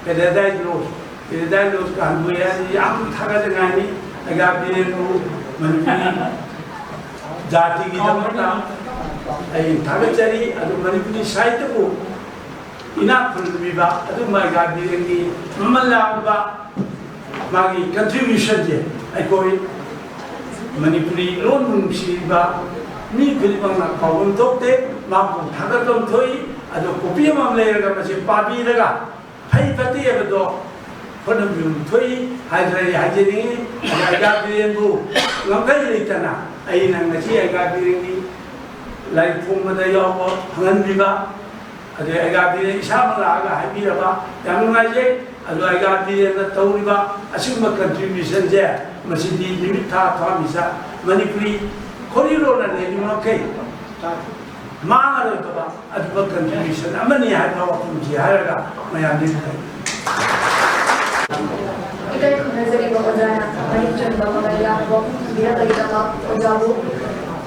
ꯄꯦꯔꯥꯗꯥꯏꯁ ꯂꯣꯁ, ꯄꯦꯔꯥꯗꯥꯏꯁ ꯂꯣꯁ ꯀꯥꯡꯕꯨ ꯑꯁꯤ ꯌꯥꯝ ꯊꯥꯒꯠꯅꯤꯡꯉꯥꯏꯅꯤ꯫ ꯑꯩꯒꯥ ꯕꯤꯔꯦꯟꯕꯨ ꯃꯅꯤꯄꯨꯔꯤ ꯖꯥꯇꯤꯒꯤꯗꯃꯛꯇ ꯑꯩ ꯊꯥꯒꯠꯆꯔꯤ꯫ ꯑꯗꯨ ꯃꯅꯤꯄꯨꯔꯤ ꯁꯥꯍꯤꯇ꯭ꯌꯕꯨ ꯏꯅꯥꯛ ꯈꯨꯜꯍꯟꯕꯤꯕ ꯑꯗꯨꯒꯨꯝꯕ ꯑꯩꯒꯥ ꯕꯤꯔꯦꯟꯒꯤ ꯃꯃꯜ ꯂꯥꯡꯕ ꯃꯥꯒꯤ ꯀꯟꯇ꯭ꯔꯤꯕ꯭ꯌꯨꯁꯟꯁꯦ ꯑꯩꯈꯣꯏ ꯃꯅꯤꯄꯨꯔꯤ ꯂꯣꯟꯕꯨ ꯅꯨꯡꯁꯤꯕ ꯃꯤ ꯈꯨꯗꯤꯡꯃꯛꯅ ꯀꯥꯎꯐꯝ ꯊꯣꯛꯇꯦ, ꯃꯍꯥꯛꯄꯨ ꯊꯥꯒꯠꯐꯝ ꯊꯣꯛꯏ꯫ ꯑꯗꯣ ꯀꯣꯄꯤ ꯑꯃꯃꯝ ꯂꯩꯔꯒ ꯃꯁꯤ ꯄꯥꯕꯤꯔꯒ ꯐꯩ ꯐꯠꯇꯦ ꯍꯥꯏꯕꯗꯣ ꯍꯣꯠꯅꯕꯤꯌꯨ ꯊꯣꯛꯏ ꯍꯥꯏꯗꯅ ꯑꯩ ꯍꯥꯏꯖꯅꯤꯡꯉꯤ꯫ ꯑꯗ ꯑꯩꯒꯥ ꯕꯤꯔꯦꯟꯕꯨ ꯉꯝꯈꯩ ꯂꯩꯇꯅ ꯑꯩꯅ ꯉꯁꯤ ꯑꯩꯒꯥ ꯕꯤꯔꯦꯟꯒꯤ ꯂꯥꯏꯔꯤꯛ ꯐꯣꯡꯕꯗ ꯌꯥꯎꯕ ꯐꯪꯍꯟꯕꯤꯕ, ꯑꯗꯩ ꯑꯩꯒꯥ ꯕꯤꯔꯦꯟ ꯏꯁꯥꯃꯛ ꯂꯥꯛꯑꯒ ꯍꯥꯏꯕꯤꯔꯕ ꯌꯥꯝ ꯅꯨꯡꯉꯥꯏꯖꯩ꯫ ꯑꯗꯣ ꯑꯩꯒꯥ ꯕꯤꯔꯦꯟꯅ ꯇꯧꯔꯤꯕ ꯑꯁꯤꯒꯨꯝꯕ ꯀꯟꯇ꯭ꯔꯤꯕ꯭ꯌꯨꯁꯟꯁꯦ ꯃꯁꯤꯗꯤ ꯅꯨꯃꯤꯠ ꯊꯥ ꯊꯋꯥꯟꯃꯤꯆꯥꯛ ꯃꯅꯤꯄꯨꯔꯤ ꯈꯣꯔꯤꯂꯣꯟꯅ ꯂꯩꯔꯤꯕ ꯃꯈꯩ ꯃꯥꯡꯉꯔꯣꯏꯗꯕ ꯑꯗꯨꯒ ꯀꯟꯇ꯭ꯔꯤꯕ꯭ꯌꯨꯁꯟ ꯑꯃꯅꯤ ꯍꯥꯏꯕ ꯋꯥꯐꯝꯁꯤ ꯍꯥꯏꯔꯒ ꯃꯌꯥꯝꯗꯤ ꯐꯩ꯫ ꯏꯀꯥꯏ ꯈꯨꯝꯅꯖꯔꯤꯕ ꯑꯣꯖꯥꯅ ꯃꯔꯤꯛ ꯆꯨꯝꯕ ꯃꯃꯜ ꯌꯥꯝꯕ ꯋꯥꯐꯝ ꯊꯝꯕꯤꯔꯛꯄꯒꯤꯗꯃꯛ ꯑꯣꯖꯥꯕꯨ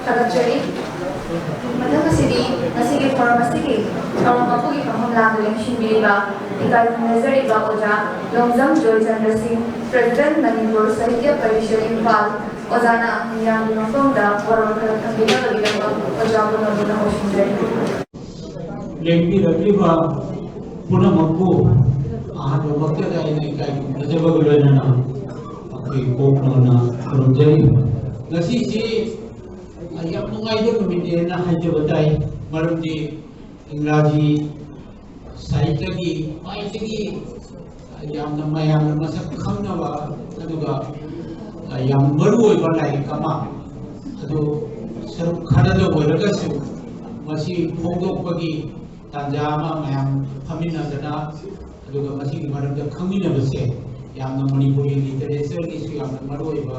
ꯊꯥꯒꯠꯆꯔꯤ꯫ ꯃꯊꯪ ꯑꯁꯤꯗꯤ ꯉꯁꯤꯒꯤ ꯐꯣꯔꯝ ꯑꯁꯤꯒꯤ ꯊꯧꯔꯝ ꯃꯄꯨꯒꯤ ꯐꯝꯐꯝ ꯂꯥꯡꯗ ꯂꯦꯡꯁꯤꯟꯕꯤꯔꯤꯕ ꯏꯀꯥꯏ ꯈꯨꯝꯅꯖꯔꯤꯕ ꯑꯣꯖꯥ ꯂꯣꯡꯖꯝ ꯖꯣꯏꯆꯟꯗ꯭ꯔ ꯁꯤꯡ, ꯄ꯭ꯔꯦꯁꯤꯗꯦꯟꯠ ꯃꯅꯤꯄꯨꯔ ꯁꯥꯍꯤꯇ꯭ꯌ ꯄꯔꯤꯁꯠ ꯏꯝꯐꯥꯜ, ꯑꯣꯖꯥꯅ ꯃꯤꯌꯥꯝꯒꯤ ꯃꯐꯝꯗ ꯋꯥꯔꯣꯜ ꯈꯔ ꯊꯝꯕꯤꯅꯕꯒꯤꯗꯃꯛ ꯑꯣꯖꯥꯕꯨ ꯅꯧꯅ ꯍꯧꯁꯤꯟꯖꯔꯤ꯫ ꯂꯦꯡꯕꯤꯔꯛꯂꯤꯕ ꯄꯨꯝꯅꯃꯛꯄꯨ ꯑꯍꯥꯟꯕꯃꯛꯇꯗ ꯑꯩꯅ ꯏꯀꯥꯏ ꯈꯨꯝꯅꯖꯕꯒ ꯂꯣꯏꯅꯅ ꯑꯩꯈꯣꯏ ꯀꯣꯛ ꯅꯧꯅ ꯈꯨꯔꯨꯝꯖꯔꯤ꯫ ꯉꯁꯤꯁꯤ ꯌꯥꯝ ꯅꯨꯡꯉꯥꯏꯕ ꯅꯨꯃꯤꯠꯅꯦꯅ ꯍꯥꯏꯖꯕ ꯇꯥꯏ꯫ ꯃꯔꯝꯗꯤ ꯏꯪꯒ꯭ꯔꯥꯖꯤ ꯁꯥꯍꯤꯇ꯭ꯌꯒꯤ ꯈ꯭ꯋꯥꯏꯗꯒꯤ ꯌꯥꯝꯅ ꯃꯌꯥꯝꯅ ꯃꯁꯛ ꯈꯪꯅꯕ ꯑꯗꯨꯒ ꯌꯥꯝ ꯃꯔꯨ ꯑꯣꯏꯕ ꯂꯥꯏꯔꯤꯛ ꯑꯃ ꯑꯗꯨ ꯁꯔꯨꯛ ꯈꯔꯗ ꯑꯣꯏꯔꯒꯁꯨ ꯃꯁꯤ ꯐꯣꯡꯗꯣꯛꯄꯒꯤ ꯇꯥꯟꯖꯥ ꯑꯃ ꯃꯌꯥꯝ ꯐꯝꯃꯤꯟꯅꯗꯅ ꯑꯗꯨꯒ ꯃꯁꯤꯒꯤ ꯃꯔꯝꯗ ꯈꯪꯃꯤꯟꯅꯕꯁꯦ ꯌꯥꯝꯅ ꯃꯅꯤꯄꯨꯔꯤ ꯂꯤꯇꯔꯦꯆꯔꯒꯤꯁꯨ ꯌꯥꯝꯅ ꯃꯔꯨ ꯑꯣꯏꯕ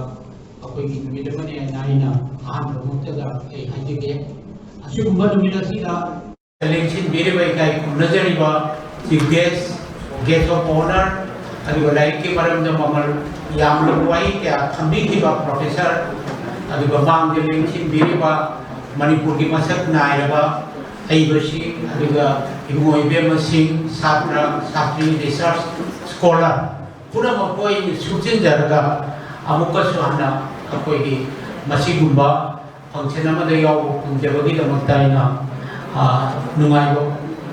ꯑꯩꯈꯣꯏꯒꯤ ꯅꯨꯃꯤꯠ ꯑꯃꯅꯤ ꯍꯥꯏꯅ ꯑꯩꯅ ꯑꯍꯥꯟꯕ ꯃꯛꯇꯗ ꯑꯩ ꯍꯥꯏꯖꯒꯦ꯫ ꯑꯁꯤꯒꯨꯝꯕ ꯅꯨꯃꯤꯠ ꯑꯁꯤꯗ ꯂꯦꯡꯁꯤꯟꯕꯤꯔꯤꯕ ꯏꯀꯥꯏ ꯈꯨꯝꯅꯖꯔꯤꯕ chief guest, guest of honour, ꯑꯗꯨꯒ ꯂꯥꯏꯔꯤꯛꯀꯤ ꯃꯔꯝꯗ ꯃꯃꯜ ꯌꯥꯝꯂꯕ ꯋꯥꯍꯩ ꯀꯌꯥ ꯊꯝꯕꯤꯈꯤꯕ ꯄ꯭ꯔꯣꯐꯦꯁꯔ, ꯑꯗꯨꯒ ꯃꯥꯡꯗ ꯂꯦꯡꯁꯤꯟꯕꯤꯔꯤꯕ ꯃꯅꯤꯄꯨꯔꯒꯤ ꯃꯁꯛ ꯅꯥꯏꯔꯕ ꯍꯩꯕꯁꯤꯡ, ꯑꯗꯨꯒ ꯏꯕꯨꯡꯉꯣ ꯏꯕꯦꯝꯃꯁꯤꯡ, ꯁꯥꯇ꯭ꯔ ꯁꯥꯇ꯭ꯔꯤ, ꯔꯤꯁꯔꯁ ꯁ꯭ꯀꯣꯂꯔ ꯄꯨꯝꯅꯃꯛꯄꯨ ꯑꯩꯅ ꯁꯨꯞꯆꯤꯟꯖꯔꯒ ꯑꯃꯨꯛꯀꯁꯨ ꯍꯟꯅ ꯑꯩꯈꯣꯏꯒꯤ ꯃꯁꯤꯒꯨꯝꯕ ꯐꯪꯁꯟ ꯑꯃꯗ ꯌꯥꯎꯕ ꯐꯪꯖꯕꯒꯤꯗꯃꯛꯇ ꯑꯩꯅ, ꯑ, ꯅꯨꯡꯉꯥꯏꯕ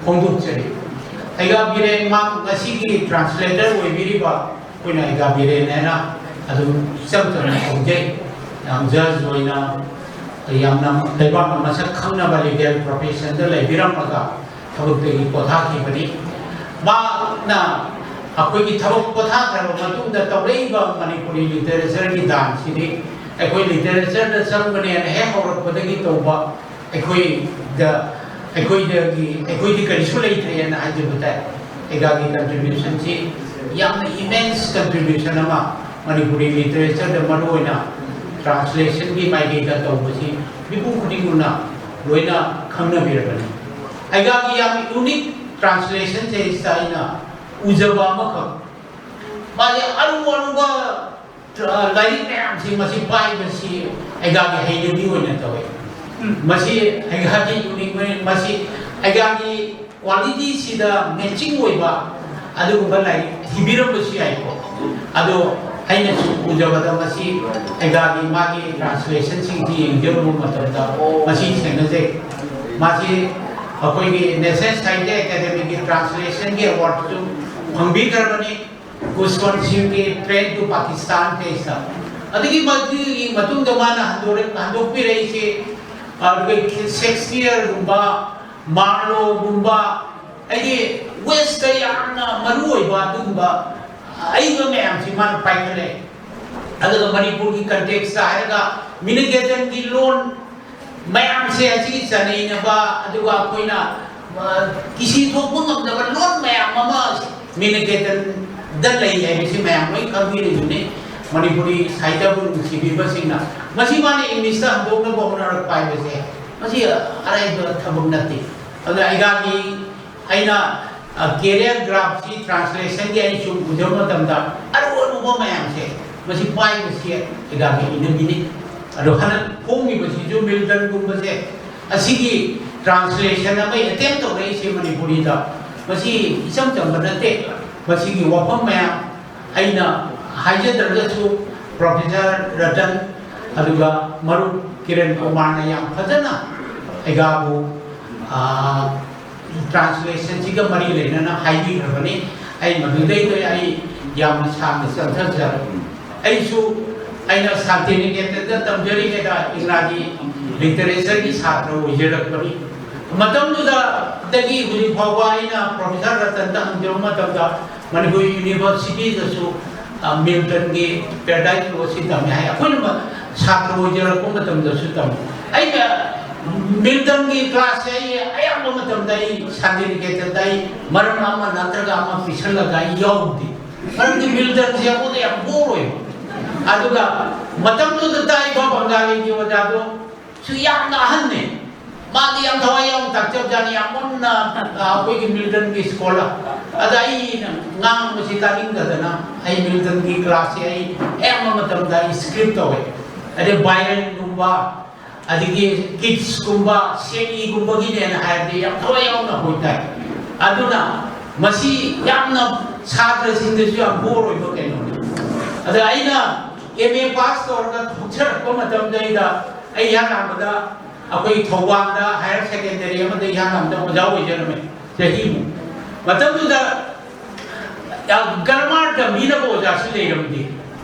ꯐꯣꯡꯗꯣꯛꯆꯔꯤ꯫ ꯑꯩꯒ ꯕꯤꯔꯦꯟ ꯃꯍꯥꯛ ꯉꯁꯤꯒꯤ ꯇ꯭ꯔꯥꯟꯁꯂꯦꯇꯔ ꯑꯣꯏꯕꯤꯔꯤꯕ ꯑꯩꯈꯣꯏꯅ ꯑꯩꯒ ꯕꯤꯔꯦꯟ ꯍꯥꯏꯅ ꯑꯗꯨꯝ ꯏꯆꯝ ꯆꯝꯅ ꯀꯧꯖꯩ꯫ ꯌꯥꯝ ꯖꯁ ꯑꯣꯏꯅ, ꯌꯥꯝꯅ ꯂꯩꯕꯥꯛꯅ ꯃꯁꯛ ꯈꯪꯅꯕ ꯂꯤꯒꯦꯜ ꯄ꯭ꯔꯣꯐꯦꯁꯟꯗ ꯂꯩꯕꯤꯔꯝꯃꯒ ꯊꯕꯛꯇꯒꯤ ꯄꯣꯊꯥꯈꯤꯕꯅꯤ꯫ ꯃꯍꯥꯛꯅ ꯑꯩꯈꯣꯏꯒꯤ ꯊꯕꯛ ꯄꯣꯊꯥꯈ꯭ꯔꯕ ꯃꯇꯨꯡꯗ ꯇꯧꯔꯛꯏꯕ ꯃꯅꯤꯄꯨꯔꯤ ꯂꯤꯇꯔꯦꯆꯔꯒꯤ ꯗꯥꯟꯁꯁꯤꯗꯤ ꯑꯩꯈꯣꯏ ꯂꯤꯇꯔꯦꯆꯔꯗ ꯆꯪꯕꯅꯦꯅ ꯍꯦꯛ ꯍꯧꯔꯛꯄꯗꯒꯤ ꯇꯧꯕ ꯑꯩꯈꯣꯏꯗ, ꯑꯩꯈꯣꯏꯗꯒꯤ, ꯑꯩꯈꯣꯏꯗꯤ ꯀꯔꯤꯁꯨ ꯂꯩꯇ꯭ꯔꯦꯅ ꯍꯥꯏꯖꯕ ꯇꯥꯏ꯫ ꯑꯩꯒꯥꯒꯤ ꯀꯟꯇ꯭ꯔꯤꯕ꯭ꯌꯨꯁꯟꯁꯤ ꯌꯥꯝꯅ ꯏꯃꯦꯟꯁ ꯀꯟꯇ꯭ꯔꯤꯕ꯭ꯌꯨꯁꯟ ꯑꯃ ꯃꯅꯤꯄꯨꯔꯤ ꯂꯤꯇꯔꯦꯆꯔꯗ ꯃꯔꯨꯑꯣꯏꯅ ꯇ꯭ꯔꯥꯟꯁꯂꯦꯁꯟꯒꯤ ꯃꯥꯏꯀꯩꯗ ꯇꯧꯕꯁꯤ ꯃꯤꯄꯨꯝ ꯈꯨꯗꯤꯡꯃꯛꯅ ꯂꯣꯏꯅ ꯈꯪꯅꯕꯤꯔꯕꯅꯤ꯫ ꯑꯩꯒꯥꯒꯤ ꯌꯥꯝ ꯌꯨꯅꯤꯛ ꯇ꯭ꯔꯥꯟꯁꯂꯦꯁꯟꯁꯦ ꯑꯩꯅ ꯎꯖꯕ ꯑꯃꯈꯛ, ꯃꯥꯁꯦ ꯑꯔꯨ ꯑꯔꯨꯕ, ꯑ, ꯂꯥꯏꯔꯤꯛ ꯃꯌꯥꯝꯁꯤ ꯃꯁꯤ ꯄꯥꯏꯕꯁꯤ ꯑꯩꯒꯥꯒꯤ ꯍꯩꯅꯕꯤ ꯑꯣꯏꯅ ꯇꯧꯋꯤ꯫ ꯎꯝ꯫ ꯃꯁꯤ ꯑꯩꯒꯥꯒꯤ ꯌꯨꯅꯤꯛ ꯑꯣꯏ-, ꯃꯁꯤ ꯑꯩꯒꯥꯒꯤ ꯀ꯭ꯋꯥꯂꯤꯇꯤꯁꯤꯗ ꯃꯦꯆꯤꯡ ꯑꯣꯏꯕ ꯑꯗꯨꯒꯨꯝꯕ ꯂꯥꯏꯔꯤꯛ ꯊꯤꯕꯤꯔꯝꯕꯁꯨ ꯌꯥꯏꯀꯣ꯫ ꯑꯗꯣ ꯑꯩꯅ ꯁꯨꯝ ꯎꯖꯕꯗ ꯃꯁꯤ ꯑꯩꯒꯥꯒꯤ ꯃꯥꯒꯤ ꯇ꯭ꯔꯥꯟꯁꯂꯦꯁꯟꯁꯤꯡꯁꯤ ꯌꯦꯡꯖꯔꯨꯕ ꯃꯇꯝꯗ ꯃꯁꯤ ꯊꯦꯡꯅꯖꯩ꯫ ꯃꯥꯁꯤ ꯑꯩꯈꯣꯏꯒꯤ ꯅꯦꯁꯅꯦꯜ ꯁꯥꯍꯤꯇ꯭ꯌ ꯑꯦꯀꯥꯗꯦꯃꯤꯒꯤ ꯇ꯭ꯔꯥꯟꯁꯂꯦꯁꯟꯒꯤ ꯑꯦꯋꯥꯔꯗꯁꯨ ꯐꯪꯕꯤꯈ꯭ꯔꯕꯅꯤ꯫ ꯈꯨꯁꯋꯟꯠ ꯁꯤꯡꯒꯤ Train to Pakistan ꯀꯦꯁꯇ꯫ ꯑꯗꯒꯤ ꯃꯗꯨꯒꯤ ꯃꯇꯨꯡꯗ ꯃꯥꯅ ꯍꯟꯗꯣꯔꯛ-, ꯍꯟꯗꯣꯛꯄꯤꯔꯛꯏꯁꯦ, ꯑꯗꯨꯒ ꯁꯦꯛꯁꯄꯤꯌꯔꯒꯨꯝꯕ, ꯃꯥꯔꯂꯣꯒꯨꯝꯕ, ꯍꯥꯏꯗꯤ ꯋꯦꯁꯇ ꯌꯥꯝꯅ ꯃꯔꯨ ꯑꯣꯏꯕ ꯑꯗꯨꯒꯨꯝꯕ ꯑꯏꯕ ꯃꯌꯥꯝꯁꯤ ꯃꯥꯅ ꯄꯥꯏꯈꯠꯂꯛꯑꯦ꯫ ꯑꯗꯨꯒ ꯃꯅꯤꯄꯨꯔꯒꯤ ꯀꯟꯇꯦꯛꯁꯇ ꯍꯥꯏꯔꯒ ꯃꯤꯅꯤꯀꯦꯇꯟꯒꯤ ꯂꯣꯟ ꯃꯌꯥꯝꯁꯦ ꯑꯁꯤꯒꯤ ꯆꯅꯩꯅꯕ, ꯑꯗꯨꯒ ꯑꯩꯈꯣꯏꯅ, ꯑ, ꯀꯤꯁꯤ ꯊꯣꯛꯄ ꯉꯝꯗꯕ ꯂꯣꯟ ꯃꯌꯥꯝ ꯑꯃ ꯃꯤꯅꯤꯀꯦꯇꯟꯗ ꯂꯩ ꯍꯥꯏꯕꯁꯤ ꯃꯌꯥꯝ ꯂꯣꯏ ꯈꯪꯕꯤꯔꯤꯗꯨꯅꯤ꯫ ꯃꯅꯤꯄꯨꯔꯤ ꯁꯥꯍꯤꯇ꯭ꯌꯕꯨ ꯅꯨꯡꯁꯤꯕꯤꯕꯁꯤꯡꯅ ꯃꯁꯤ ꯃꯥꯅ ꯏꯪꯂꯤꯁꯇ ꯍꯟꯗꯣꯛꯅꯕ ꯍꯣꯠꯅꯔꯛꯄ ꯍꯥꯏꯕꯁꯦ ꯃꯁꯤ ꯑꯔꯥꯏꯕ ꯊꯕꯛ ꯅꯠꯇꯦ꯫ ꯑꯗꯨꯅ ꯑꯩꯒꯤ ꯑꯩꯅ, ꯑ, ꯀꯦꯔꯤꯌꯔ ꯒ꯭ꯔꯥꯐꯁꯤ ꯇ꯭ꯔꯥꯟꯁꯂꯦꯁꯟꯒꯤ ꯑꯩ ꯁꯨꯝ ꯎꯖꯕ ꯃꯇꯝꯗ ꯑꯔꯨ ꯑꯔꯨꯕ ꯃꯌꯥꯝꯁꯦ ꯃꯁꯤ ꯄꯥꯏꯕꯁꯤ ꯑꯩꯒꯤ ꯏꯅꯕꯤꯅꯤ꯫ ꯑꯗꯣ ꯍꯟꯗꯛ ꯐꯣꯡꯉꯤꯕꯁꯤꯁꯨ ꯃꯤꯜꯇꯟꯒꯨꯝꯕꯁꯦ ꯑꯁꯤꯒꯤ ꯇ꯭ꯔꯥꯟꯁꯂꯦꯁꯟ ꯑꯃ ꯑꯦꯇꯦꯝ ꯇꯧꯔꯛꯏꯁꯦ ꯃꯅꯤꯄꯨꯔꯤꯗ꯫ ꯃꯁꯤ ꯏꯆꯝ ꯆꯝꯕ ꯅꯠꯇꯦ꯫ ꯃꯁꯤꯒꯤ ꯋꯥꯐꯝ ꯃꯌꯥꯝ ꯑꯩꯅ ꯍꯥꯏꯖꯗ꯭ꯔꯒꯁꯨ ꯄ꯭ꯔꯣꯐꯦꯁꯔ ꯔꯇꯟ ꯑꯗꯨꯒ ꯃꯔꯨꯞ ꯀꯤꯔꯟ ꯀꯨꯃꯥꯔꯅ ꯌꯥꯝ ꯐꯖꯅ ꯑꯩꯒꯥꯕꯨ, ꯑ, ꯇ꯭ꯔꯥꯟꯁꯂꯦꯁꯟꯁꯤꯒ ꯃꯔꯤ ꯂꯩꯅꯅ ꯍꯥꯏꯕꯤꯈ꯭ꯔꯕꯅꯤ꯫ ꯑꯩ ꯃꯗꯨꯗꯩꯗ ꯑꯩ ꯌꯥꯝꯅ ꯁꯥꯡꯅ ꯆꯪꯊꯖꯔꯣꯏ꯫ ꯑꯩꯁꯨ ꯑꯩꯅ ꯁꯥꯟꯇꯤꯅꯤꯀꯦꯇꯟꯗ ꯇꯝꯖꯔꯤꯉꯩꯗ ꯏꯪꯒ꯭ꯔꯥꯖꯤ ꯂꯤꯇꯔꯦꯆꯔꯒꯤ ꯁꯥꯇ꯭ꯔ ꯑꯣꯏꯖꯔꯛꯄꯅꯤ꯫ ꯃꯇꯝꯗꯨꯗꯒꯤ ꯍꯧꯖꯤꯛ ꯐꯥꯎꯕ ꯑꯩꯅ ꯄ꯭ꯔꯣꯐꯦꯁꯔ ꯔꯇꯟꯗ ꯍꯪꯖꯕ ꯃꯇꯝꯗ ꯃꯅꯤꯄꯨꯔ ꯌꯨꯅꯤꯚꯔꯁꯤꯇꯤꯗꯁꯨ, ꯑ, ꯃꯤꯜꯇꯟꯒꯤ ꯄꯦꯔꯥꯗꯥꯏꯁ ꯂꯣꯁꯁꯤ ꯇꯝꯃꯤ ꯍꯥꯏ꯫ ꯑꯩꯈꯣꯏꯅ ꯃ-, ꯁꯥꯇ꯭ꯔ ꯑꯣꯏꯖꯔꯛꯄ ꯃꯇꯝꯗꯁꯨ ꯇꯝꯃꯤ꯫ ꯑꯩꯅ ꯃꯤꯜꯇꯟꯒꯤ ꯀ꯭ꯂꯥꯁꯁꯦ ꯑꯩ ꯑꯌꯥꯝꯕ ꯃꯇꯝꯗ ꯑꯩ ꯁꯥꯟꯇꯤꯅꯤꯀꯦꯇꯟꯗ ꯑꯩ ꯃꯔꯝ ꯑꯃ ꯅꯠꯇ꯭ꯔꯒ ꯑꯃ ꯄꯤꯁꯜꯂꯒ ꯑꯩ ꯌꯥꯎꯗꯦ꯫ ꯃꯔꯝꯗꯤ ꯃꯤꯜꯇꯟꯁꯦ ꯑꯩꯉꯣꯟꯗ ꯌꯥꯝ ꯕꯣꯔ ꯑꯣꯏꯕ꯫ ꯑꯗꯨꯒ ꯃꯇꯝꯗꯨꯗ ꯇꯥꯛꯏꯕ ꯕꯪꯒꯥꯂꯤꯒꯤ ꯑꯣꯖꯥꯗꯣ ꯁꯨ ꯌꯥꯝꯅ ꯑꯍꯟꯅꯦ꯫ ꯃꯥꯗꯤ ꯌꯥꯝ ꯊꯋꯥꯏ ꯌꯥꯎꯅ ꯇꯥꯛꯆꯕꯖꯥꯠꯅꯤ, ꯌꯥꯝ ꯃꯨꯟꯅ, ꯑ, ꯑꯩꯈꯣꯏꯒꯤ ꯃꯤꯜꯇꯟꯒꯤ ꯁ꯭ꯀꯣꯂꯔ꯫ ꯑꯗ ꯑꯩꯅ ꯉꯥꯡꯕꯁꯤ ꯇꯥꯅꯤꯡꯗꯗꯅ ꯑꯩ ꯃꯤꯜꯇꯟꯒꯤ ꯀ꯭ꯂꯥꯁꯁꯦ ꯑꯩ ꯑꯌꯥꯝꯕ ꯃꯇꯝꯗ ꯑꯩ ꯁ꯭ꯀꯤꯞ ꯇꯧꯋꯦ꯫ ꯑꯗꯩ ꯕꯥꯏꯔꯟꯒꯨꯝꯕ, ꯑꯗꯒꯤ ꯀꯤꯠꯁꯀꯨꯝꯕ, ꯁꯦꯂꯤꯒꯨꯝꯕꯒꯤꯅꯦꯅ ꯍꯥꯏꯔꯗꯤ ꯌꯥꯝ ꯊꯋꯥꯏ ꯌꯥꯎꯅ ꯍꯣꯏ ꯇꯥꯏ꯫ ꯑꯗꯨꯅ ꯃꯁꯤ ꯌꯥꯝꯅ ꯁꯥꯇ꯭ꯔꯁꯤꯡꯗꯁꯨ ꯌꯥꯝ ꯕꯣꯔ ꯑꯣꯏꯕ ꯀꯩꯅꯣꯅꯤ꯫ ꯑꯗ ꯑꯩꯅ ꯑꯦꯝ ꯑꯦ ꯄꯥꯁ ꯇꯧꯔꯒ ꯊꯣꯛꯆꯔꯛꯄ ꯃꯇꯝꯗꯩꯗ ꯑꯩ ꯏꯍꯥꯟ ꯍꯥꯟꯕꯗ ꯑꯩꯈꯣꯏ ꯊꯧꯕꯥꯜꯗ ꯍꯥꯌꯔ ꯁꯦꯀꯦꯟꯗꯔꯤ ꯑꯃꯗ ꯏꯍꯥꯟ ꯍꯥꯟꯕꯗ ꯑꯣꯖꯥ ꯑꯣꯏꯖꯔꯝꯃꯦ ꯆꯍꯤꯃꯨꯛ꯫ ꯃꯇꯝꯗꯨꯗ ꯒ꯭ꯔꯥꯃꯥꯔ ꯇꯝꯕꯤꯅꯕ ꯑꯣꯖꯥꯁꯨ ꯂꯩꯔꯝꯗꯦ꯫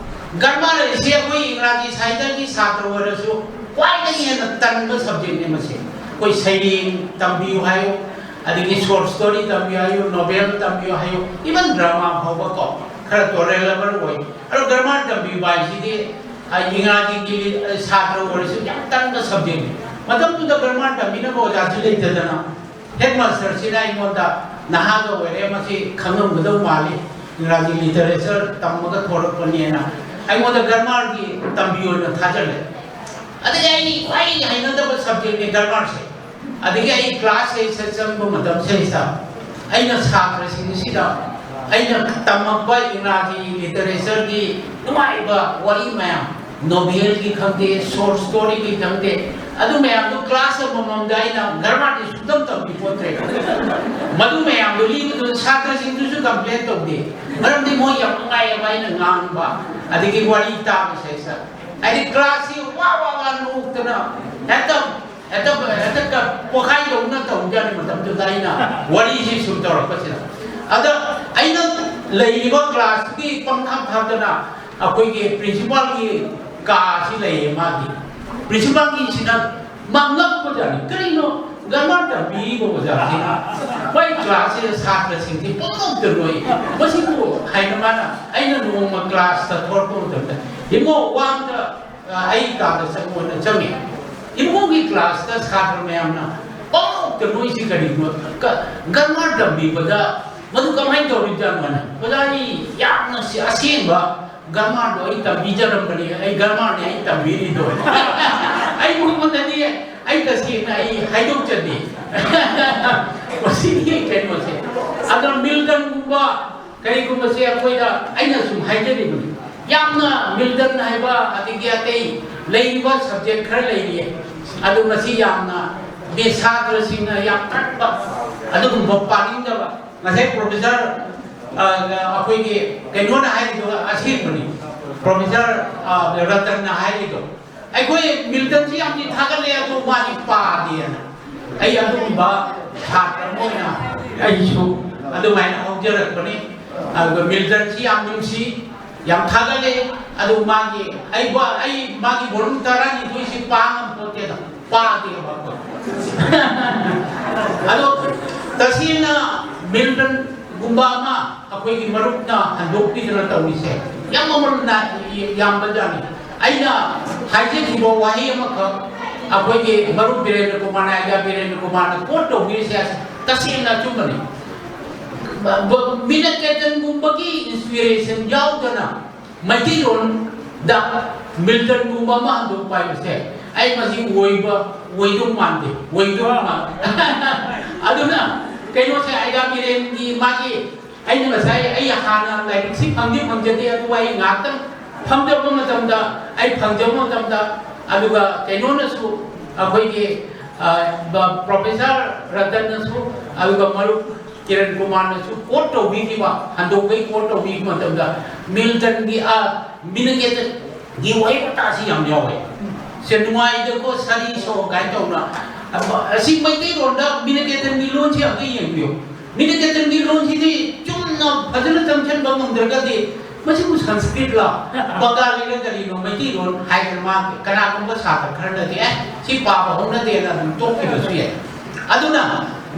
ꯒ꯭ꯔꯥꯃꯥꯔ ꯑꯁꯤ ꯑꯩꯈꯣꯏ ꯏꯪꯒ꯭ꯔꯥꯖꯤ ꯁꯥꯍꯤꯇ꯭ꯌꯒꯤ ꯁꯥꯇ꯭ꯔ ꯑꯣꯏꯔꯁꯨ ꯈ꯭ꯋꯥꯏꯗꯒꯤ ꯍꯦꯟꯅ ꯇꯟꯕ ꯁꯕꯖꯦꯛꯅꯤ ꯃꯁꯤ꯫ ꯑꯩꯈꯣꯏ ꯁꯩꯔꯦꯡ ꯇꯝꯕꯤꯌꯨ ꯍꯥꯏꯌꯨ, ꯑꯗꯒꯤ ꯁꯣꯔꯠ ꯁ꯭ꯇꯣꯔꯤ ꯇꯝꯕꯤꯌꯨ ꯍꯥꯏꯌꯨ, ꯅꯣꯚꯦꯜ ꯇꯝꯕꯤꯌꯨ ꯍꯥꯏꯌꯨ, ꯏꯚꯟ ꯗ꯭ꯔꯃꯥ ꯐꯥꯎꯕ ꯀꯣ ꯈꯔ ꯇꯣꯂꯦꯔꯦꯕꯜ ꯑꯣꯏ꯫ ꯑꯗꯣ ꯒ꯭ꯔꯥꯃꯥꯔ ꯇꯝꯕꯤꯕ ꯍꯥꯏꯁꯤꯗꯤ, ꯑ, ꯏꯪꯒ꯭ꯔꯥꯖꯤꯒꯤ, ꯑ, ꯁꯥꯇ꯭ꯔ ꯑꯣꯏꯔꯁꯨ ꯌꯥꯝ ꯇꯟꯕ ꯁꯕꯖꯦꯛꯅꯤ꯫ ꯃꯇꯝꯗꯨꯗ ꯒ꯭ꯔꯥꯃꯥꯔ ꯇꯝꯕꯤꯅꯕ ꯑꯣꯖꯥꯁꯨ ꯂꯩꯇꯗꯅ ꯍꯦꯗ ꯃꯥꯁꯇꯔꯁꯤꯅ ꯑꯩꯉꯣꯟꯗ, "ꯅꯍꯥꯒ ꯑꯣꯏꯔꯦ, ꯃꯁꯤ ꯈꯪꯉꯝꯒꯗꯧ ꯃꯥꯜꯂꯤ, ꯏꯪꯒ꯭ꯔꯥꯖꯤ ꯂꯤꯇꯔꯦꯆꯔ ꯇꯝꯃꯒ ꯊꯣꯔꯛꯄꯅꯦꯅ" ꯑꯩꯉꯣꯟꯗ ꯒ꯭ꯔꯥꯃꯥꯔꯒꯤ ꯇꯝꯕꯤꯌꯣꯅ ꯊꯥꯖꯜꯂꯦ꯫ ꯑꯗꯒꯤ ꯑꯩ ꯈ꯭ꯋꯥꯏ ꯍꯩꯅꯗꯕ ꯁꯕꯖꯦꯛꯅꯤ ꯒ꯭ꯔꯥꯃꯥꯔꯁꯦ꯫ ꯑꯗꯒꯤ ꯑꯩ ꯀ꯭ꯂꯥꯁ ꯑꯩꯠꯁꯦ ꯆꯪꯕ ꯃꯇꯝꯁꯤꯗꯩꯁꯤꯗ ꯑꯩꯅ ꯁꯥꯇ꯭ꯔꯁꯤꯡꯁꯤꯗ ꯑꯩꯅ ꯇꯝꯃꯛꯄ ꯏꯪꯒ꯭ꯔꯥꯖꯤ ꯂꯤꯇꯔꯦꯆꯔꯒꯤ ꯅꯨꯡꯉꯥꯏꯕ ꯋꯥꯔꯤ ꯃꯌꯥꯝ, ꯅꯣꯚꯦꯜꯒꯤ ꯈꯪꯗꯦ, ꯁꯣꯔꯠ ꯁ꯭ꯇꯣꯔꯤꯒꯤ ꯈꯪꯗꯦ, ꯑꯗꯨ ꯃꯌꯥꯝꯗꯨ ꯀ꯭ꯂꯥꯁ ꯑꯃꯃꯝꯗ ꯑꯩꯅ ꯒ꯭ꯔꯥꯃꯥꯔꯗꯤ ꯁꯨꯡꯇꯝ ꯇꯝꯕꯤ ꯄꯣꯠꯇ꯭ꯔꯦ꯫ ꯃꯗꯨ ꯃꯌꯥꯝꯗꯨ ꯂꯤꯕꯗꯨꯅ ꯁꯥꯇ꯭ꯔꯁꯤꯡꯗꯨꯁꯨ ꯀꯝꯄ꯭ꯂꯦꯟ ꯇꯧꯗꯦ, ꯃꯔꯝꯗꯤ ꯃꯣꯏ ꯌꯥꯝ ꯅꯨꯡꯉꯥꯏꯌꯦꯕ ꯑꯩꯅ ꯉꯥꯡꯕ ꯑꯗꯒꯤ ꯋꯥꯔꯤ ꯇꯥꯕꯁꯦ꯫ ꯍꯥꯏꯗꯤ ꯀ꯭ꯂꯥꯁꯁꯤ ꯋꯥ ꯋꯥ ꯋꯥ ꯅꯣꯛꯇꯅ ꯍꯦꯛꯇ ꯍꯦꯛꯇ ꯍꯦꯛꯇ ꯄꯣꯈꯥꯏꯗꯧꯅ ꯇꯧꯖꯥꯠꯅꯤ꯫ ꯃꯇꯝꯗꯨꯗ ꯑꯩꯅ ꯋꯥꯔꯤꯁꯤ ꯁꯨꯝ ꯇꯧꯔꯛꯄꯁꯤꯗ, ꯑꯗ ꯑꯩꯅ ꯂꯩꯔꯤꯕ ꯀ꯭ꯂꯥꯁꯇꯨꯒꯤ ꯄꯪꯊꯝ ꯊꯝꯗꯅ ꯑꯩꯈꯣꯏꯒꯤ ꯄ꯭ꯔꯤꯟꯁꯤꯄꯥꯜꯒꯤ ꯀꯥꯁꯤ ꯂꯩꯌꯦ꯫ ꯃꯥꯒꯤ ꯄ꯭ꯔꯤꯟꯁꯤꯄꯥꯜꯒꯤꯁꯤꯅ ꯃꯥ ꯉꯛꯄꯖꯥꯠꯅꯤ, ꯀꯔꯤꯅꯣ ꯒ꯭ꯔꯥꯃꯥꯔ ꯇꯝꯕꯤꯔꯤꯕ ꯑꯣꯖꯥꯁꯤꯅ ꯃꯣꯏ ꯀ꯭ꯂꯥꯁꯁꯤꯗ ꯁꯥꯇ꯭ꯔꯁꯤꯡꯁꯤ ꯄꯪꯅꯣꯛꯇ ꯅꯣꯛꯏ꯫ ꯃꯁꯤꯕꯨ ꯍꯥꯏꯅ ꯃꯥꯅ, ꯑꯩꯅ ꯅꯣꯡꯃ ꯀ꯭ꯂꯥꯁꯇ ꯊꯣꯛꯂꯛꯄ ꯃꯇꯝꯗ, "ꯏꯕꯨꯡꯉꯣ, ꯋꯥ ꯑꯝꯇ, ꯑ, ꯑꯩ ꯀꯥꯗ ꯆꯪꯉꯣꯅ" ꯆꯪꯉꯤ꯫ ꯏꯕꯨꯡꯉꯣꯒꯤ ꯀ꯭ꯂꯥꯁꯇ ꯁꯥꯇ꯭ꯔ ꯃꯌꯥꯝꯅ ꯄꯪꯅꯣꯛꯇ ꯅꯣꯛꯏꯁꯤ ꯀꯔꯤꯒꯤꯅꯣ? ꯀ-, ꯒ꯭ꯔꯥꯃꯥꯔ ꯇꯝꯕꯤꯕꯗ ꯃꯗꯨ ꯀꯃꯥꯏꯅ ꯇꯧꯔꯤꯕꯖꯥꯠꯅꯣ ꯍꯥꯏꯅ꯫ "ꯑꯣꯖꯥ, ꯑꯩ ꯌꯥꯝꯅ ꯁꯤ-, ꯑꯁꯦꯡꯕ ꯒ꯭ꯔꯥꯃꯥꯔꯗꯣ ꯑꯩ ꯇꯝꯕꯤꯖꯔꯝꯕꯅꯤ, ꯑꯩ ꯒ꯭ꯔꯥꯃꯥꯔꯅꯤ ꯑꯩ ꯇꯝꯕꯤꯔꯤꯗꯣ꯫" ꯑꯩ ꯃꯉꯣꯟꯗꯗꯤ ꯑꯩ ꯇꯁꯦꯡꯅ ꯑꯩ ꯍꯥꯏꯗꯣꯛꯆꯗꯦ꯫ ꯃꯁꯤꯒꯤ ꯀꯩꯅꯣꯁꯦ꯫ ꯑꯗꯣ ꯃꯤꯜꯇꯟꯒꯨꯝꯕ ꯀꯔꯤꯒꯨꯝꯕꯁꯦ ꯑꯩꯈꯣꯏꯗ ꯑꯩꯅ ꯁꯨꯝ ꯍꯥꯏꯖꯔꯤꯕꯅꯤ꯫ ꯌꯥꯝꯅ ꯃꯤꯜꯇꯟ ꯍꯥꯏꯕ ꯑꯗꯒꯤ ꯑꯇꯩ ꯂꯩꯔꯤꯕ ꯁꯕꯖꯦꯛ ꯈꯔ ꯂꯩꯔꯤꯌꯦ꯫ ꯑꯗꯨ ꯃꯁꯤ ꯌꯥꯝꯅ ꯃꯤ ꯁꯥꯇ꯭ꯔꯁꯤꯡꯅ ꯌꯥꯝ ꯀꯟꯕ ꯑꯗꯨꯒꯨꯝꯕ ꯄꯥꯅꯤꯡꯗꯕ꯫ ꯉꯁꯥꯏ ꯄ꯭ꯔꯣꯐꯦꯁꯔ, ꯑ, ꯑꯩꯈꯣꯏꯒꯤ ꯀꯩꯅꯣꯅ ꯍꯥꯏꯔꯤꯗꯣ ꯑꯁꯦꯡꯕꯅꯤ꯫ ꯄ꯭ꯔꯣꯐꯦꯁꯔ, ꯑ, ꯔꯇꯟꯅ ꯍꯥꯏꯔꯤꯗꯣ꯫ ꯑꯩꯈꯣꯏ ꯃꯤꯜꯇꯟꯁꯤ ꯌꯥꯝꯗꯤ ꯊꯥꯒꯠꯂꯦ, ꯑꯗꯣ ꯃꯥꯗꯤ ꯄꯥꯗꯦꯅ꯫ ꯑꯩ ꯑꯗꯨꯒꯨꯝꯕ ꯁꯥꯇ꯭ꯔ ꯑꯃ ꯑꯣꯏꯅ ꯑꯩꯁꯨ ꯑꯗꯨꯃꯥꯏꯅ ꯍꯧꯖꯔꯛꯄꯅꯤ꯫ ꯑꯗꯨꯒ ꯃꯤꯜꯇꯟꯁꯤ ꯌꯥꯝ ꯅꯨꯡꯁꯤ, ꯌꯥꯝ ꯊꯥꯒꯠꯂꯦ꯫ ꯑꯗꯨ ꯃꯥꯒꯤ, ꯑꯩ ꯕ-, ꯑꯩ ꯃꯥꯒꯤ volume ꯇꯔꯥꯅꯤꯊꯣꯏꯁꯤ ꯄꯥ ꯉꯝꯄꯣꯠꯇꯦꯗ, ꯄꯥꯗꯦꯕ ꯑꯩꯈꯣꯏ꯫ ꯑꯗꯣ ꯇꯁꯦꯡꯅ ꯃꯤꯜꯇꯟꯒꯨꯝꯕ ꯑꯃ ꯑꯩꯈꯣꯏꯒꯤ ꯃꯔꯨꯞꯅ ꯍꯟꯗꯣꯛꯄꯤꯗꯅ ꯇꯧꯔꯤꯁꯦ ꯌꯥꯝ ꯃꯃꯜ ꯅꯥꯏ-, ꯌꯥꯝꯕꯖꯥꯠꯅꯤ꯫ ꯑꯩꯅ ꯍꯥꯏꯖꯈꯤꯕ ꯋꯥꯍꯩ ꯑꯃꯈꯛ ꯑꯩꯈꯣꯏꯒꯤ ꯃꯔꯨꯞ ꯕꯤꯔꯦꯟꯗ꯭ꯔ ꯀꯨꯃꯥꯔꯅ, ꯑꯥꯏꯖꯥ ꯕꯤꯔꯦꯟꯗ꯭ꯔ ꯀꯨꯃꯥꯔꯅ quote ꯇꯧꯕꯤꯔꯤꯁꯦ ꯑꯁꯤ ꯇꯁꯦꯡꯅ ꯑꯆꯨꯝꯕꯅꯤ꯫ ꯕ-, ꯕ-, ꯃꯤꯅ ꯀꯦꯇꯟꯒꯨꯝꯕꯒꯤ inspiration ꯌꯥꯎꯗꯅ ꯃꯩꯇꯩꯂꯣꯟꯗ ꯃꯤꯜꯇꯟꯒꯨꯝꯕ ꯑꯃ ꯍꯟꯗꯣꯛꯄ ꯍꯥꯏꯕꯁꯦ ꯑꯩ ꯃꯁꯤ ꯑꯣꯏꯕ, ꯑꯣꯏꯗꯧ ꯃꯥꯟꯗꯦ, ꯑꯣꯏꯗꯧ ꯃꯥꯟꯗꯦ꯫ ꯑꯗꯨꯅ ꯀꯩꯅꯣꯁꯦ, ꯑꯥꯏꯖꯥ ꯕꯤꯔꯦꯟꯒꯤ ꯃꯥꯒꯤ, ꯑꯩꯅ ꯉꯁꯥꯏ ꯑꯩ ꯍꯥꯟꯅ ꯂꯥꯏꯔꯤꯛꯁꯤ ꯐꯪꯗꯤ ꯐꯪꯖꯗꯦ, ꯑꯗꯨꯕꯨ ꯑꯩ ꯉꯥꯏꯍꯥꯛꯇꯪ ꯐꯝꯖꯕ ꯃꯇꯝꯗ, ꯑꯩ ꯐꯪꯖꯕ ꯃꯇꯝꯗ, ꯑꯗꯨꯒ ꯀꯩꯅꯣꯅꯁꯨ, ꯑꯩꯈꯣꯏꯒꯤ ꯄ꯭ꯔꯣꯐꯦꯁꯔ ꯔꯇꯟꯅꯁꯨ ꯑꯗꯨꯒ ꯃꯔꯨꯞ ꯀꯤꯔꯟ ꯀꯨꯃꯥꯔꯅꯁꯨ ꯀꯣꯠ ꯇꯧꯕꯤꯈꯤꯕ, ꯍꯟꯗꯣꯛꯄꯒꯤ ꯀꯣꯠ ꯇꯧꯕꯤꯈꯤꯕ ꯃꯇꯝꯗ ꯃꯤꯜꯇꯟꯒꯤ ꯑ ꯃꯤꯅꯀꯦꯇꯟꯒꯤ ꯋꯥꯍꯩ ꯋꯥꯇꯥꯁꯤ ꯌꯥꯝ ꯌꯥꯎꯋꯦ꯫ ꯁꯦ ꯅꯨꯡꯉꯥꯏꯗꯀꯣ ꯁꯥꯔꯤ ꯁꯣ ꯀꯥꯏꯅ ꯇꯧꯅ꯫ ꯑꯁꯤ ꯃꯩꯇꯩꯂꯣꯟꯗ ꯃꯤꯅꯀꯦꯇꯟꯒꯤ ꯂꯣꯟꯁꯤ ꯑꯝꯇ ꯌꯦꯡꯕꯤꯌꯨ꯫ ꯃꯤꯅꯀꯦꯇꯟꯒꯤ ꯂꯣꯟꯁꯤꯗꯤ ꯆꯨꯝꯅ ꯐꯖꯅ ꯆꯪꯁꯤꯟꯕ ꯉꯝꯗ꯭ꯔꯒꯗꯤ ꯃꯁꯤꯕꯨ ꯁꯪꯁꯀ꯭ꯔꯤꯠꯂ ꯕꯪꯒꯥꯂꯤꯔ ꯀꯔꯤꯅꯣ ꯃꯩꯇꯩꯂꯣꯟ ꯍꯥꯏꯗꯅ ꯃꯥ ꯀꯅꯥꯒꯨꯝꯕ ꯁꯥꯇ꯭ꯔ ꯈꯔꯅꯗꯤ ꯑꯦ ꯁꯤ ꯄꯥꯕ ꯍꯧꯅꯗꯦꯅ ꯑꯗꯨꯝ ꯇꯣꯛꯈꯤꯕꯁꯨ ꯌꯥꯏ꯫ ꯑꯗꯨꯅ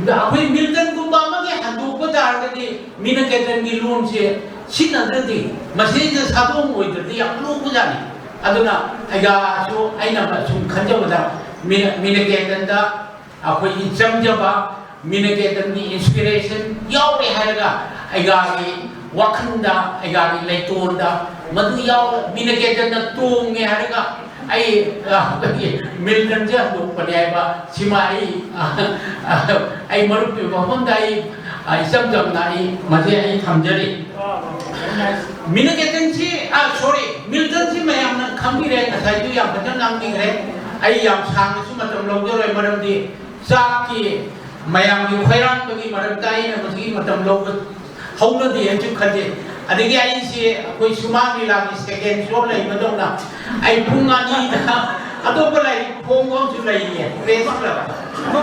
ꯑꯩꯈꯣꯏ ꯃꯤꯜꯇꯟꯒꯨꯝꯕ ꯑꯃꯒꯤ ꯍꯟꯗꯣꯛꯄ ꯇꯥꯔꯒꯗꯤ ꯃꯤꯅꯀꯦꯇꯟꯒꯤ ꯂꯣꯟꯁꯦ ꯁꯤꯖꯤꯟꯅꯗ꯭ꯔꯗꯤ ꯃꯁꯤꯗ ꯁꯥꯗꯣꯡ ꯑꯣꯏꯗ꯭ꯔꯗꯤ ꯌꯥꯝ ꯂꯨꯕꯖꯥꯠꯅꯤ꯫ ꯑꯗꯨꯅ ꯑꯩꯒꯥꯁꯨ ꯑꯩꯅ ꯁꯨꯝ ꯈꯟꯖꯕꯗ ꯃꯤꯅ ꯃꯤꯅꯀꯦꯇꯟꯗ ꯑꯩꯈꯣꯏꯒꯤ ꯆꯪꯖꯕ ꯃꯤꯅꯀꯦꯇꯟꯒꯤ ꯏꯟꯁꯄꯤꯔꯦꯁꯟ ꯌꯥꯎꯔꯦ ꯍꯥꯏꯔꯒ ꯑꯩꯒꯥꯒꯤ ꯋꯥꯈꯜꯗ ꯑꯩꯒꯥꯒꯤ ꯂꯩꯇꯣꯟꯗ ꯃꯗꯨ ꯌꯥꯎ ꯃꯤꯅꯀꯦꯇꯟꯅ ꯇꯣꯡꯉꯦ ꯍꯥꯏꯔꯒ ꯑꯩ ꯑꯩꯈꯣꯏꯒꯤ ꯃꯤꯜꯇꯟꯁꯦ ꯍꯟꯗꯣꯛꯄꯅꯦ ꯍꯥꯏꯕ ꯁꯤꯃ ꯑꯩ ꯑꯩ ꯃꯔꯨꯞꯀꯤ ꯃꯐꯝꯗ ꯑꯩ ꯏꯆꯝ ꯆꯝꯅ ꯑꯩ ꯃꯁꯤ ꯑꯩ ꯊꯝꯖꯔꯤ꯫ ꯃꯤꯅꯀꯦꯇꯟꯁꯤ ꯑ ꯁꯣꯔꯤ ꯃꯤꯜꯇꯟꯁꯤ ꯃꯌꯥꯝꯅ ꯈꯪꯕꯤꯔꯦ, ꯉꯁꯥꯏꯁꯨ ꯌꯥꯝ ꯐꯖꯅ ꯉꯥꯡꯕꯤꯈ꯭ꯔꯦ꯫ ꯑꯩ ꯌꯥꯝ ꯁꯥꯡꯅꯁꯨ ꯃꯇꯝ ꯂꯧꯖꯔꯣꯏ, ꯃꯔꯝꯗꯤ ꯆꯥꯛꯀꯤ ꯃꯌꯥꯝꯒꯤ ꯈꯣꯏꯔꯥꯡꯕꯒꯤ ꯃꯔꯛꯇ ꯑꯩꯅ ꯃꯁꯤꯒꯤ ꯃꯇꯝ ꯂꯧꯕ ꯍꯧꯅꯗꯦ ꯍꯥꯏꯅꯁꯨ ꯈꯟꯖꯩ꯫ ꯑꯗꯒꯤ ꯑꯩꯁꯦ ꯑꯩꯈꯣꯏ ꯁꯨꯃꯥꯡ ꯂꯤꯂꯥꯒꯤ ꯁꯦꯀꯦꯟ ꯁꯣ ꯂꯩꯕꯗꯧꯅ ꯑꯩ ꯄꯨꯡ ꯑꯅꯤꯗ ꯑꯇꯣꯞꯄ ꯂꯥꯏꯔꯤꯛ ꯐꯣꯡꯕ ꯑꯃꯁꯨ ꯂꯩꯌꯦ ꯄ꯭ꯔꯦꯁ ꯀ꯭ꯂꯕ꯫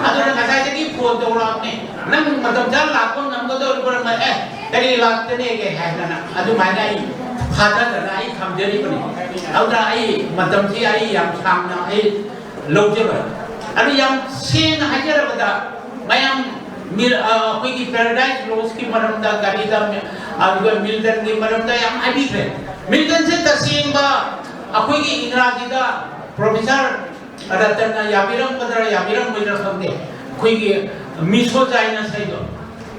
ꯑꯗꯨꯅ ꯉꯁꯥꯏꯗꯒꯤ ꯐꯣꯟ ꯇꯧꯔꯛꯑꯕꯅꯦ, "ꯅꯪ ꯃꯇꯝ ꯆꯥꯅ ꯂꯥꯛꯄ ꯉꯝꯒꯗꯧꯔꯤꯕ꯭ꯔꯥ?" "ꯑꯦ ꯀꯔꯤ ꯂꯥꯛꯇꯅꯦꯒꯦ?" ꯍꯥꯏꯗꯅ ꯑꯗꯨꯃꯥꯏꯅ ꯑꯩ ꯊꯥꯖꯗꯅ ꯑꯩ ꯊꯝꯖꯔꯤꯕꯅꯤ꯫ ꯑꯗꯨꯅ ꯑꯩ ꯃꯇꯝꯁꯤ ꯑꯩ ꯌꯥꯝ ꯁꯥꯡꯅ ꯑꯩ ꯂꯧꯖꯕ꯫ ꯑꯗꯨ ꯌꯥꯝ ꯁꯦꯡꯅ ꯍꯥꯏꯖꯔꯕꯗ ꯃꯌꯥꯝ ꯃꯤꯔ-, ꯑ, ꯑꯩꯈꯣꯏꯒꯤ ꯄꯦꯔꯥꯗꯥꯏꯁ ꯂꯣꯁꯀꯤ ꯃꯔꯝꯗ, ꯒꯥꯔꯤꯗ ꯃꯤ-, ꯑꯗꯨꯒ ꯃꯤꯜꯇꯟꯒꯤ ꯃꯔꯝꯗ ꯌꯥꯝ ꯍꯥꯏꯕꯤꯈ꯭ꯔꯦ꯫ ꯃꯤꯜꯇꯟꯁꯦ ꯇꯁꯦꯡꯕ ꯑꯩꯈꯣꯏꯒꯤ ꯏꯪꯒ꯭ꯔꯥꯖꯤꯗ ꯄ꯭ꯔꯣꯐꯦꯁꯔ ꯔꯇꯟꯅ ꯌꯥꯕꯤꯔꯝꯒꯗ꯭ꯔꯥ ꯌꯥꯕꯤꯔꯝꯃꯣꯏꯗ꯭ꯔꯥ ꯈꯪꯗꯦ, ꯑꯩꯈꯣꯏꯒꯤ ꯃꯤꯁꯣꯖꯥꯏꯅꯁ ꯍꯥꯏꯗꯣ,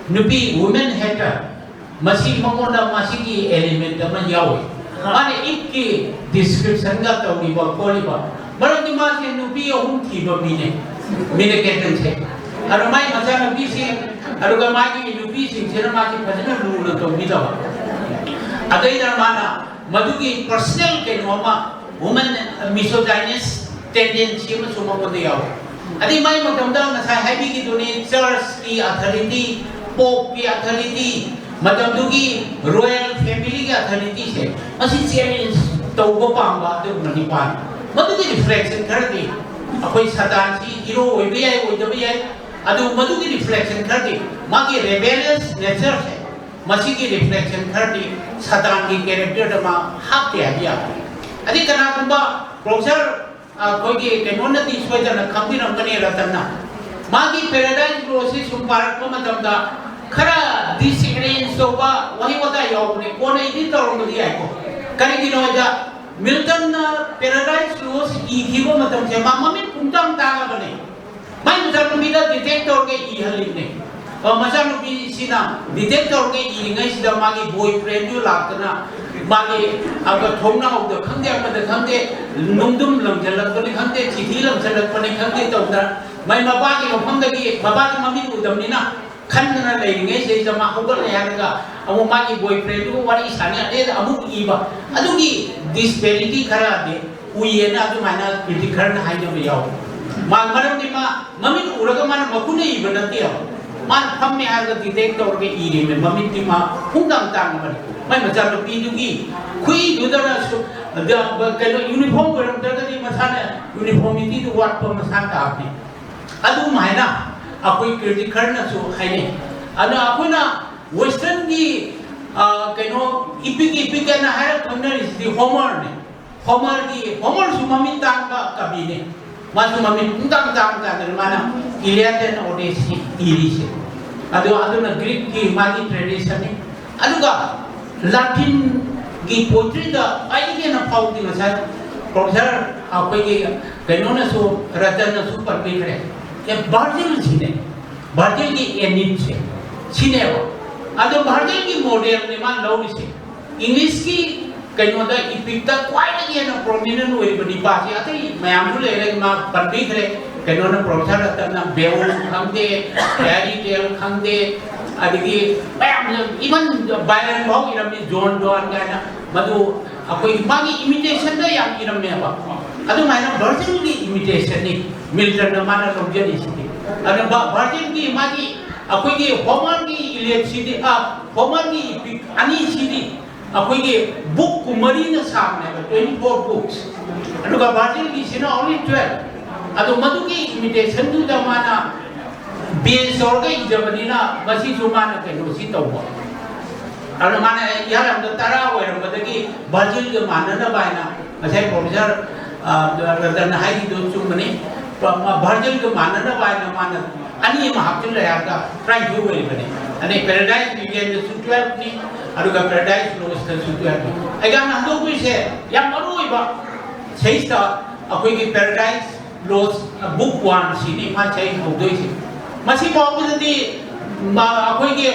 ꯅꯨꯄꯤ, ꯋꯨꯃꯦꯟ ꯍꯦꯇꯔ, ꯃꯁꯤ ꯃꯉꯣꯟꯗ ꯃꯁꯤꯒꯤ ꯑꯦꯂꯤꯃꯦꯟꯠ ꯑꯃ ꯌꯥꯎꯏ꯫ ꯃꯥꯅ ꯏꯞꯀꯤ ꯗꯤꯁꯀ꯭ꯔꯤꯞꯁꯟꯒ ꯇꯧꯔꯤꯕ ꯈꯣꯠꯂꯤꯕ, ꯃꯔꯝꯗꯤ ꯃꯥꯁꯦ ꯅꯨꯄꯤ ꯑꯍꯨꯝ ꯊꯤꯕ ꯃꯤꯅꯦ, ꯃꯤꯅꯀꯦꯇꯟꯁꯦ꯫ ꯑꯗꯣ ꯃꯥꯒꯤ ꯃꯆꯥꯅꯨꯄꯤꯁꯤꯡ, ꯑꯗꯨꯒ ꯃꯥꯒꯤ ꯅꯨꯄꯤꯁꯤꯡꯁꯤꯅ ꯃꯥꯁꯦ ꯐꯖꯅ ꯂꯨꯅ ꯇꯧꯕꯤꯗꯕ꯫ ꯑꯗꯩꯗ ꯃꯥꯅ ꯃꯗꯨꯒꯤ ꯄꯔꯁꯅꯦꯜ ꯀꯩꯅꯣ ꯑꯃ, ꯋꯨꯃꯟ ꯃꯤꯁꯣꯖꯥꯏꯅꯤꯁ ꯇꯦꯟꯗꯦꯟꯁꯤ ꯑꯃꯁꯨ ꯃꯉꯣꯟꯗ ꯌꯥꯎꯏ꯫ ꯑꯗꯩ ꯃꯥꯏ ꯃꯇꯝꯗ ꯉꯁꯥꯏ ꯍꯥꯏꯕꯤꯈꯤꯗꯨꯅꯤ, ꯆꯔꯆꯀꯤ ꯑꯊꯣꯔꯤꯇꯤ, ꯄꯣꯞꯀꯤ ꯑꯊꯣꯔꯤꯇꯤ, ꯃꯇꯝꯗꯨꯒꯤ ꯔꯣꯌꯦꯜ ꯐꯦꯃꯤꯂꯤꯒꯤ ꯑꯊꯣꯔꯤꯇꯤꯁꯦ, ꯃꯁꯤ ꯆꯦꯂꯦꯟꯖ ꯇꯧꯕ ꯄꯥꯝꯕ ꯑꯗꯨꯒꯨꯝꯕ ꯅꯤꯄꯥꯅꯤ꯫ ꯃꯗꯨꯒꯤ ꯔꯤꯐ꯭ꯂꯦꯛꯁꯟ ꯈꯔꯗꯤ ꯑꯩꯈꯣꯏ ꯁꯥꯇꯥꯟꯁꯤ ꯍꯤꯔꯣ ꯑꯣꯏꯕ ꯌꯥꯏ, ꯑꯣꯏꯗꯕ ꯌꯥꯏ, ꯑꯗꯨ ꯃꯗꯨꯒꯤ ꯔꯤꯐ꯭ꯂꯦꯛꯁꯟ ꯈꯔꯗꯤ, ꯃꯥꯒꯤ ꯔꯦꯕꯦꯂꯤꯌꯁ ꯅꯦꯆꯔꯁꯦ, ꯃꯁꯤꯒꯤ ꯔꯤꯐ꯭ꯂꯦꯛꯁꯟ ꯈꯔꯗꯤ ꯁꯥꯇꯥꯟꯒꯤ ꯀꯦꯔꯦꯛꯇꯔꯗ ꯃꯥ ꯍꯥꯞꯇꯦ ꯍꯥꯏꯕ ꯌꯥꯔꯣꯏ꯫ ꯑꯗꯩ ꯀꯅꯥꯒꯨꯝꯕ ꯄ꯭ꯔꯣꯐꯦꯁꯔ, ꯑ, ꯑꯩꯈꯣꯏꯒꯤ ꯀꯩꯅꯣꯅꯗꯤ ꯁꯣꯏꯗꯅ ꯈꯪꯕꯤꯔꯝꯒꯅꯤ, ꯔꯇꯟꯅ, ꯃꯥꯒꯤ ꯄꯦꯔꯥꯗꯥꯏꯁ ꯂꯣꯁꯁꯤ ꯁꯨꯝ ꯄꯥꯔꯛꯄ ꯃꯇꯝꯗ ꯈꯔ ꯗꯤꯁꯑꯦꯔꯦꯟꯖ ꯇꯧꯕ ꯋꯥꯍꯩ ꯋꯥꯇꯥ ꯌꯥꯎꯕꯅꯦ, ꯀꯣꯟꯅ ꯏꯗꯤꯠ ꯇꯧꯔꯝꯕꯗꯤ ꯌꯥꯏꯀꯣ꯫ ꯀꯔꯤꯒꯤꯅꯣ ꯍꯥꯏꯗ, ꯃꯤꯜꯇꯟꯅ ꯄꯦꯔꯥꯗꯥꯏꯁ ꯂꯣꯁ ꯏꯈꯤꯕ ꯃꯇꯝꯁꯦ ꯃꯥ ꯃꯃꯤꯠ ꯄꯨꯡꯇꯥꯡ ꯇꯥꯡꯉꯕꯅꯦ꯫ ꯃꯥꯏ ꯃꯆꯥꯅꯨꯄꯤꯗ ꯗꯤꯇꯦꯛ ꯇꯧꯔꯒ ꯏꯍꯜꯂꯤꯕꯅꯦ꯫ ꯑ, ꯃꯆꯥꯅꯨꯄꯤꯁꯤꯅ ꯗꯤꯇꯦꯛ ꯇꯧꯔꯒ ꯏꯔꯤꯉꯩꯁꯤꯗ ꯃꯥꯒꯤ ꯕꯣꯏ ꯐ꯭ꯔꯦꯟꯗꯨ ꯂꯥꯛꯇꯅ ꯃꯥꯒꯤ, ꯑ, ꯊꯣꯡꯅꯥꯎꯗ ꯈꯪꯗꯦ, ꯑꯃꯗ ꯈꯪꯗꯦ, ꯅꯨꯡꯗꯨꯝ ꯂꯪꯁꯤꯜꯂꯛꯄꯅꯤ ꯈꯪꯗꯦ, ꯆꯤꯊꯤ ꯂꯪꯁꯤꯜꯂꯛꯄꯅꯤ ꯈꯪꯗꯦ ꯇꯧꯗꯅ, ꯃꯥꯏ ꯃꯄꯥꯒꯤ ꯃꯐꯝꯗꯒꯤ, ꯃꯄꯥꯗꯤ ꯃꯃꯤꯠ ꯎꯗꯕꯅꯤꯅ, ꯈꯟꯗꯅ ꯂꯩꯔꯤꯉꯩꯁꯤꯗꯩꯗ ꯃꯥ ꯍꯧꯒꯠꯂꯦ ꯍꯥꯏꯔꯒ ꯑꯃꯨꯛ ꯃꯥꯒꯤ ꯕꯣꯏ ꯐ꯭ꯔꯦꯟꯗꯨꯒ ꯋꯥꯔꯤ ꯁꯥꯟꯅꯩ, ꯑꯗꯩꯗ ꯑꯃꯨꯛ ꯏꯕ꯫ ꯑꯗꯨꯒꯤ ꯗꯤꯁꯄꯦꯔꯤꯇꯤ ꯈꯔꯗꯤ ꯎꯏꯌꯦꯅ ꯑꯗꯨꯃꯥꯏꯅ ꯀ꯭ꯔꯤꯇꯤꯛ ꯈꯔꯅ ꯍꯥꯏꯅꯕ ꯌꯥꯎꯋꯤ꯫ ꯃꯥ, ꯃꯔꯝꯗꯤ ꯃꯥ ꯃꯃꯤꯠ ꯎꯔꯒ ꯃꯥꯅ ꯃꯈꯨꯠꯅ ꯏꯕ ꯅꯠꯇꯦꯕ꯫ ꯃꯥꯅ ꯐꯝꯃꯦ ꯍꯥꯏꯔꯒ ꯗꯤꯇꯦꯛ ꯇꯧꯔꯒ ꯏꯔꯤꯃꯦ꯫ ꯃꯃꯤꯠꯇꯤ ꯃꯥ ꯄꯨꯡꯇꯥꯡ ꯇꯥꯡꯉꯕꯅꯤ꯫ ꯃꯥꯏ ꯃꯆꯥꯅꯨꯄꯤꯗꯨꯒꯤ ꯈꯨꯏꯗꯨꯗꯅꯁꯨ, ꯑꯗ, ꯀꯩꯅꯣ, ꯌꯨꯅꯤꯐꯣꯔꯝ ꯑꯣꯏꯔꯝꯗ꯭ꯔꯒꯗꯤ ꯃꯁꯥꯅ ꯌꯨꯅꯤꯐꯣꯔꯃꯤꯇꯤꯗꯨ ꯋꯥꯠꯄ ꯃꯁꯥ ꯇꯥꯕꯅꯤ꯫ ꯑꯗꯨꯃꯥꯏꯅ ꯑꯩꯈꯣꯏ ꯀ꯭ꯔꯤꯇꯤꯛ ꯈꯔꯅꯁꯨ ꯍꯥꯏꯅꯩ꯫ ꯑꯗꯨꯅ ꯑꯩꯈꯣꯏꯅ ꯋꯦꯁꯇꯔꯟꯒꯤ, ꯑ, ꯀꯩꯅꯣ, ꯏꯄꯤꯛ, ꯏꯄꯤꯛ ꯍꯥꯏꯅ ꯍꯥꯏꯔ ꯈꯪꯅꯔꯤꯁꯤꯗꯤ ꯍꯣꯃꯔꯅꯦ꯫ ꯍꯣꯃꯔꯒꯤ, ꯍꯣꯃꯔꯁꯨ ꯃꯃꯤꯠ ꯇꯥꯡꯕ ꯀꯕꯤꯅꯦ꯫ ꯃꯥꯁꯨ ꯃꯃꯤꯠ ꯄꯨꯡꯇꯥꯡ ꯇꯥꯡ ꯇꯥꯡꯗꯅ ꯃꯥꯅ Iliad and Odyssey ꯏꯔꯤꯁꯦ꯫ ꯑꯗꯣ ꯑꯗꯨꯅ ꯒ꯭ꯔꯤꯛꯀꯤ ꯃꯥꯒꯤ ꯇ꯭ꯔꯦꯗꯤꯁꯟꯅꯤ꯫ ꯑꯗꯨꯒ ꯂꯥꯇꯤꯟꯒꯤ ꯄꯣꯏꯇ꯭ꯔꯤꯗ ꯈ꯭ꯋꯥꯏꯗꯒꯤ ꯍꯦꯟꯅ ꯐꯥꯎꯕꯗꯤ ꯉꯁꯥꯏ ꯄ꯭ꯔꯣꯐꯦꯁꯔ ꯑꯩꯈꯣꯏꯒꯤ ꯀꯩꯅꯣꯅꯁꯨ, ꯔꯇꯟꯅꯁꯨ ꯄꯟꯕꯤꯈ꯭ꯔꯦ꯫ ꯑꯦ, ꯚꯔꯖꯤꯜꯁꯤꯅꯦ, ꯚꯔꯖꯤꯜꯒꯤ ꯑꯦꯅꯤꯠꯁꯦ ꯁꯤꯅꯦꯕ꯫ ꯑꯗꯣ ꯚꯔꯖꯤꯜꯒꯤ ꯃꯣꯗꯦꯜꯅꯦ ꯃꯥꯅ ꯂꯧꯔꯤꯁꯦ꯫ ꯏꯪꯂꯤꯁꯀꯤ ꯀꯩꯅꯣꯗ ꯏꯄꯤꯛꯇ ꯈ꯭ꯋꯥꯏꯗꯒꯤ ꯍꯦꯟꯅ ꯄ꯭ꯔꯣꯃꯤꯅꯦꯟ ꯑꯣꯏꯔꯤꯕ ꯅꯤꯄꯥꯁꯤ ꯑꯇꯩ ꯃꯌꯥꯝꯁꯨ ꯂꯩꯔꯦ, ꯃꯥ ꯄꯟꯕꯤꯈ꯭ꯔꯦ꯫ ꯀꯩꯅꯣꯅ, ꯄ꯭ꯔꯣꯐꯦꯁꯔ ꯔꯇꯟꯅ Beowulf ꯈꯪꯗꯦ, Fairy Tale ꯈꯪꯗꯦ, ꯑꯗꯒꯤ ꯃꯌꯥꯝ, even Byron ꯐꯥꯎ ꯏꯔꯝꯃꯤ, John Donne ꯀꯥꯏꯅ꯫ ꯃꯗꯨ ꯑꯩꯈꯣꯏ ꯃꯥꯒꯤ ꯏꯃꯤꯇꯦꯁꯟꯗ ꯌꯥꯝ ꯏꯔꯝꯃꯦꯕ꯫ ꯑꯗꯨꯃꯥꯏꯅ ꯚꯔꯖꯤꯜꯒꯤ ꯏꯃꯤꯇꯦꯁꯟꯅꯤ ꯃꯤꯜꯇꯟꯅ ꯃꯥꯅ ꯂꯧꯖꯔꯤꯁꯤꯗꯤ꯫ ꯑꯗꯨꯅ ꯚ- ꯚꯔꯖꯤꯜꯒꯤ ꯃꯥꯒꯤ ꯑꯩꯈꯣꯏꯒꯤ ꯍꯣꯃꯔꯒꯤ ꯏꯂꯤꯌꯠꯁꯤꯗꯤ, ꯑ, ꯍꯣꯃꯔꯒꯤ ꯏꯄꯤꯛ ꯑꯅꯤꯁꯤꯗꯤ ꯑꯩꯈꯣꯏꯒꯤ ꯕꯨꯛ ꯀꯨꯟꯃꯔꯤꯅ ꯁꯥꯕꯅꯦꯕ, twenty four books꯫ ꯑꯗꯨꯒ ꯚꯔꯖꯤꯜꯒꯤꯁꯤꯅ only twelve꯫ ꯑꯗꯣ ꯃꯗꯨꯒꯤ ꯏꯃꯤꯇꯦꯁꯟꯗꯨꯗ ꯃꯥꯅ ꯕꯦꯁ ꯇꯧꯔꯒ ꯏꯖꯕꯅꯤꯅ ꯃꯁꯤꯁꯨ ꯃꯥꯅ ꯀꯩꯅꯣꯁꯤ ꯇꯧꯕ꯫ ꯑꯗꯨꯅ ꯃꯥꯅ ꯏꯍꯥꯟ ꯍꯥꯟꯕꯗ ꯇꯔꯥ ꯑꯣꯏꯔꯝꯕꯗꯒꯤ ꯚꯔꯖꯤꯜꯒ ꯃꯥꯟꯅꯅꯕ ꯍꯥꯏꯅ ꯉꯁꯥꯏ ꯄ꯭ꯔꯣꯐꯦꯁꯔ, ꯑ, ꯔꯇꯟꯅ ꯍꯥꯏꯈꯤꯗꯨ ꯆꯨꯝꯕꯅꯤ꯫ ꯄ-, ꯃ-, ꯚꯔꯖꯤꯜꯒ ꯃꯥꯟꯅꯅꯕ ꯍꯥꯏꯅ ꯃꯥꯅ ꯑꯅꯤ ꯑꯃ ꯍꯥꯞꯆꯤꯜꯂꯦ ꯍꯥꯏꯔꯒ ꯇꯔꯥꯅꯤꯊꯣꯏ ꯑꯣꯏꯔꯤꯕꯅꯤ꯫ ꯑꯗꯩ ꯄꯦꯔꯥꯗꯥꯏꯁ ꯔꯤꯒꯦꯟꯗꯁꯨ twelveꯅꯤ, ꯑꯗꯨꯒ ꯄꯦꯔꯥꯗꯥꯏꯁ ꯂꯣꯁꯇꯁꯨ twelveꯅꯤ꯫ ꯑꯩꯒꯥꯅ ꯍꯟꯗꯣꯛꯇꯣꯏꯁꯦ ꯌꯥꯝ ꯃꯔꯨ ꯑꯣꯏꯕ ꯁꯩꯁꯤꯗ ꯑꯩꯈꯣꯏꯒꯤ ꯄꯦꯔꯥꯗꯥꯏꯁ ꯂꯣꯁ ꯕꯨꯛ ꯋꯥꯟꯁꯤꯅꯤ ꯃꯥ ꯆꯍꯤ ꯍꯧꯗꯣꯏꯁꯦ꯫ ꯃꯁꯤ ꯐꯥꯎꯕꯗꯗꯤ ꯃ-, ꯑꯩꯈꯣꯏꯒꯤ,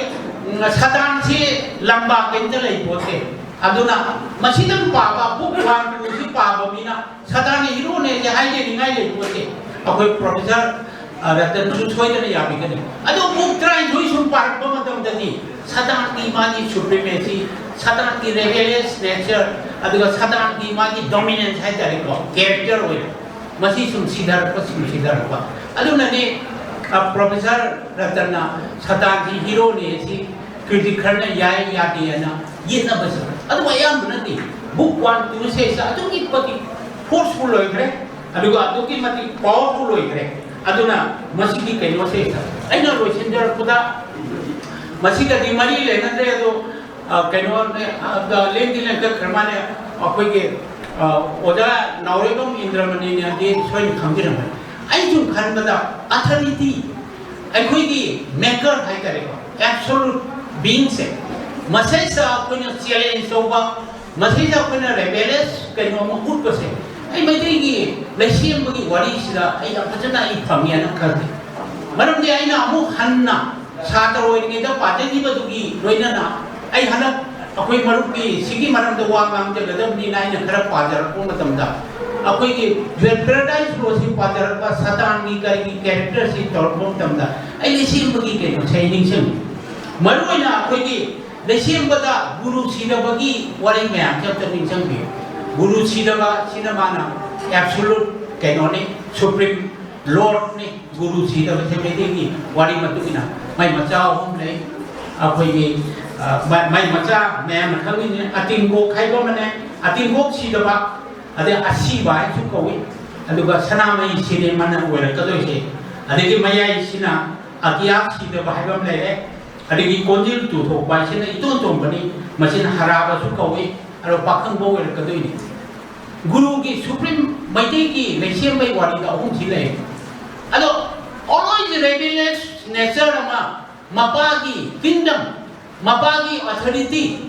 ꯎꯝ, ꯁꯥꯇꯥꯟꯁꯤ ꯂꯝꯕꯥ ꯀꯩꯝꯇ ꯂꯩ ꯄꯣꯠꯇꯦ꯫ ꯑꯗꯨꯅ ꯃꯁꯤꯗꯪ ꯄꯥꯕ, ꯕꯨꯛ ꯋꯥꯟ ꯇꯨꯁꯤ ꯄꯥꯕ ꯃꯤꯅ ꯁꯥꯇꯥꯟꯅ ꯍꯤꯔꯣꯅꯦꯁꯦ ꯍꯥꯏꯖꯅꯤꯡꯉꯥꯏ ꯂꯩ ꯄꯣꯠꯇꯦ꯫ ꯑꯩꯈꯣꯏ ꯄ꯭ꯔꯣꯐꯦꯁꯔ, ꯑ, ꯔꯇꯟꯁꯨ ꯁꯣꯏꯗꯅ ꯌꯥꯕꯤꯒꯅꯤ꯫ ꯑꯗꯣ ꯕꯨꯛ ꯇꯔꯥꯅꯤꯊꯣꯏ ꯁꯨꯝ ꯄꯥꯔꯛꯄ ꯃꯇꯝꯗꯗꯤ ꯁꯥꯇꯥꯟꯒꯤ ꯃꯥꯒꯤ supremacy, ꯁꯥꯇꯥꯟꯒꯤ rebellious nature, ꯑꯗꯨꯒ ꯁꯥꯇꯥꯟꯒꯤ ꯃꯥꯒꯤ dominance ꯍꯥꯏꯇꯥꯔꯦꯀꯣ, character ꯑꯣꯏꯅ ꯃꯁꯤ ꯁꯨꯝ ꯁꯤꯊꯔꯛꯄ, ꯁꯨꯝ ꯁꯤꯊꯔꯛꯄ꯫ ꯑꯗꯨꯅꯅꯤ, ꯑ, ꯄ꯭ꯔꯣꯐꯦꯁꯔ ꯔꯇꯟꯅ ꯁꯥꯇꯥꯟꯒꯤ ꯍꯤꯔꯣꯅꯤ ꯑꯁꯤ ꯀ꯭ꯔꯤꯇꯤꯛ ꯈꯔꯅ ꯌꯥꯏ ꯌꯥꯗꯦ ꯍꯥꯏꯅ ꯌꯦꯠꯅꯕꯁꯦ꯫ ꯑꯗꯨꯕꯨ ꯑꯌꯥꯝꯕꯅꯗꯤ ꯕꯨꯛ ꯋꯥꯟ ꯇꯨ ꯁꯦꯁꯦ ꯑꯗꯨꯛꯀꯤ ꯃꯇꯤꯛ forceful ꯑꯣꯏꯈ꯭ꯔꯦ, ꯑꯗꯨꯒ ꯑꯗꯨꯛꯀꯤ ꯃꯇꯤꯛ powerful ꯑꯣꯏꯈ꯭ꯔꯦ꯫ ꯑꯗꯨꯅ ꯃꯁꯤꯒꯤ ꯀꯩꯅꯣꯁꯦ ꯑꯩꯅ ꯂꯣꯏꯁꯤꯟꯖꯔꯛꯄꯗ ꯃꯁꯤꯒꯗꯤ ꯃꯔꯤ ꯂꯩꯅꯗ꯭ꯔꯦ꯫ ꯑꯗꯣ, ꯑ, ꯀꯩꯅꯣꯅꯦ, ꯑ, ꯂꯦꯡꯗꯤ ꯂꯦꯡꯊꯈ꯭ꯔ ꯃꯥꯅꯦ꯫ ꯑꯩꯈꯣꯏꯒꯤ, ꯑ, ꯑꯣꯖꯥ ꯅꯥꯎꯔꯦꯝꯕꯝ ꯏꯟꯗ꯭ꯔꯃꯅꯤꯅꯗꯤ ꯁꯣꯏꯅ ꯈꯪꯕꯤꯔꯝꯒꯅꯤ꯫ ꯑꯩ ꯁꯨꯝ ꯈꯟꯕꯗ authority, ꯑꯩꯈꯣꯏꯒꯤ maker ꯍꯥꯏꯇꯥꯔꯦꯀꯣ, absolute beingꯁꯦ, ꯃꯁꯩꯁꯤꯗ ꯑꯩꯈꯣꯏꯅ challenge ꯇꯧꯕ, ꯃꯁꯤꯗ ꯑꯩꯈꯣꯏꯅ rebellious ꯀꯩꯅꯣ ꯑꯃ ꯎꯠꯄꯁꯦ, ꯑꯩ ꯃꯩꯇꯩꯒꯤ ꯂꯩꯁꯦꯝꯕꯒꯤ ꯋꯥꯔꯤꯁꯤꯗ ꯑꯩ ꯌꯥꯝ ꯐꯖꯅ ꯑꯩ ꯐꯪꯉꯦꯅ ꯈꯜꯂꯤ꯫ ꯃꯔꯝꯗꯤ ꯑꯩꯅ ꯑꯃꯨꯛ ꯍꯟꯅ ꯁꯥꯇ꯭ꯔ ꯑꯣꯏꯔꯤꯉꯩꯗ ꯄꯥꯖꯈꯤꯕꯗꯨꯒꯤ ꯂꯣꯏꯅꯅ ꯑꯩ ꯍꯟꯗꯛ ꯑꯩꯈꯣꯏ ꯃꯔꯨꯞꯀꯤ ꯁꯤꯒꯤ ꯃꯔꯝꯗ ꯋꯥ ꯉꯥꯡꯖꯒꯗꯕꯅꯤꯅ ꯑꯩꯅ ꯈꯔ ꯄꯥꯖꯔꯛꯄ ꯃꯇꯝꯗ, ꯑꯩꯈꯣꯏꯒꯤ ꯖꯣꯟ ꯄꯦꯔꯥꯗꯥꯏꯁ ꯂꯣꯁꯤ ꯄꯥꯖꯔꯛꯄ, ꯁꯥꯇꯥꯟꯒꯤ ꯀꯔꯤꯒꯤ characterꯁꯤ ꯇꯧꯔꯛꯄ ꯃꯇꯝꯗ ꯑꯩ ꯂꯩꯁꯦꯝꯕꯒꯤ ꯀꯩꯅꯣꯁꯦ ꯑꯩ ꯅꯤꯡꯁꯤꯡꯉꯤ꯫ ꯃꯔꯨꯑꯣꯏꯅ ꯑꯩꯈꯣꯏꯒꯤ ꯂꯩꯁꯦꯝꯕꯗ ꯒꯨꯔꯨ ꯁꯤꯔꯕꯒꯤ ꯋꯥꯔꯤ ꯃꯌꯥꯝꯁꯦ ꯑꯝꯇ ꯅꯤꯡꯁꯤꯡꯕꯤꯌꯨ꯫ ꯒꯨꯔꯨ ꯁꯤꯔꯕ ꯁꯤꯅ ꯃꯥꯅ ꯑꯦꯕꯁꯣꯂꯨꯠ ꯀꯩꯅꯣꯅꯤ, ꯁꯨꯄ꯭ꯔꯤꯝ ꯂꯣꯔꯗꯅꯤ꯫ ꯒꯨꯔꯨ ꯁꯤꯗꯕꯁꯦ ꯃꯩꯇꯩꯒꯤ ꯋꯥꯔꯤ ꯃꯇꯨꯡ ꯏꯟꯅ ꯃꯩ ꯃꯆꯥ ꯑꯍꯨꯝ ꯂꯩ꯫ ꯑꯩꯈꯣꯏꯒꯤ, ꯑ, ꯃꯩ, ꯃꯩ ꯃꯆꯥ ꯃꯌꯥꯝꯅ ꯈꯪꯉꯤꯅꯦ, ꯑꯇꯤꯡꯒꯣꯛ ꯍꯥꯏꯕ ꯑꯃꯅꯦ, ꯑꯇꯤꯡꯒꯣꯛ ꯁꯤꯗꯕ, ꯑꯗꯩ ꯑꯁꯤꯕ ꯍꯥꯏꯅꯁꯨ ꯀꯧꯏ꯫ ꯑꯗꯨꯒ ꯁꯅꯥꯃꯍꯤ ꯁꯤꯅꯦ ꯃꯥꯅ ꯑꯣꯏꯔꯛꯀꯗꯣꯏꯁꯦ꯫ ꯑꯗꯒꯤ ꯃꯌꯥꯏꯁꯤꯅ ꯑꯇꯤꯌꯥ ꯁꯤꯗꯕ ꯍꯥꯏꯕ ꯑꯃ ꯂꯩꯔꯦ꯫ ꯑꯗꯒꯤ ꯀꯣꯟꯖꯤꯜ ꯇꯨꯊꯣꯛꯄ ꯍꯥꯏꯁꯤꯅ ꯏꯇꯣꯟ ꯇꯣꯟꯕꯅꯤ, ꯃꯁꯤꯅ ꯍꯔꯥꯕꯁꯨ ꯀꯧꯏ꯫ ꯑꯗꯣ ꯄꯥꯈꯪꯕ ꯑꯣꯏꯔꯛꯀꯗꯣꯏꯅꯤ꯫ ꯒꯨꯔꯨꯒꯤ ꯁꯨꯄ꯭ꯔꯤꯝ ꯃꯩꯇꯩꯒꯤ ꯂꯩꯁꯦꯝꯕꯩ ꯋꯥꯔꯤꯗ ꯑꯍꯨꯝꯁꯤ ꯂꯩ꯫ ꯑꯗꯣ always rebellious nature ꯑꯃ, ꯃꯄꯥꯒꯤ ꯀꯤꯡꯗꯝ, ꯃꯄꯥꯒꯤ ꯑꯣꯊꯣꯔꯤꯇꯤ,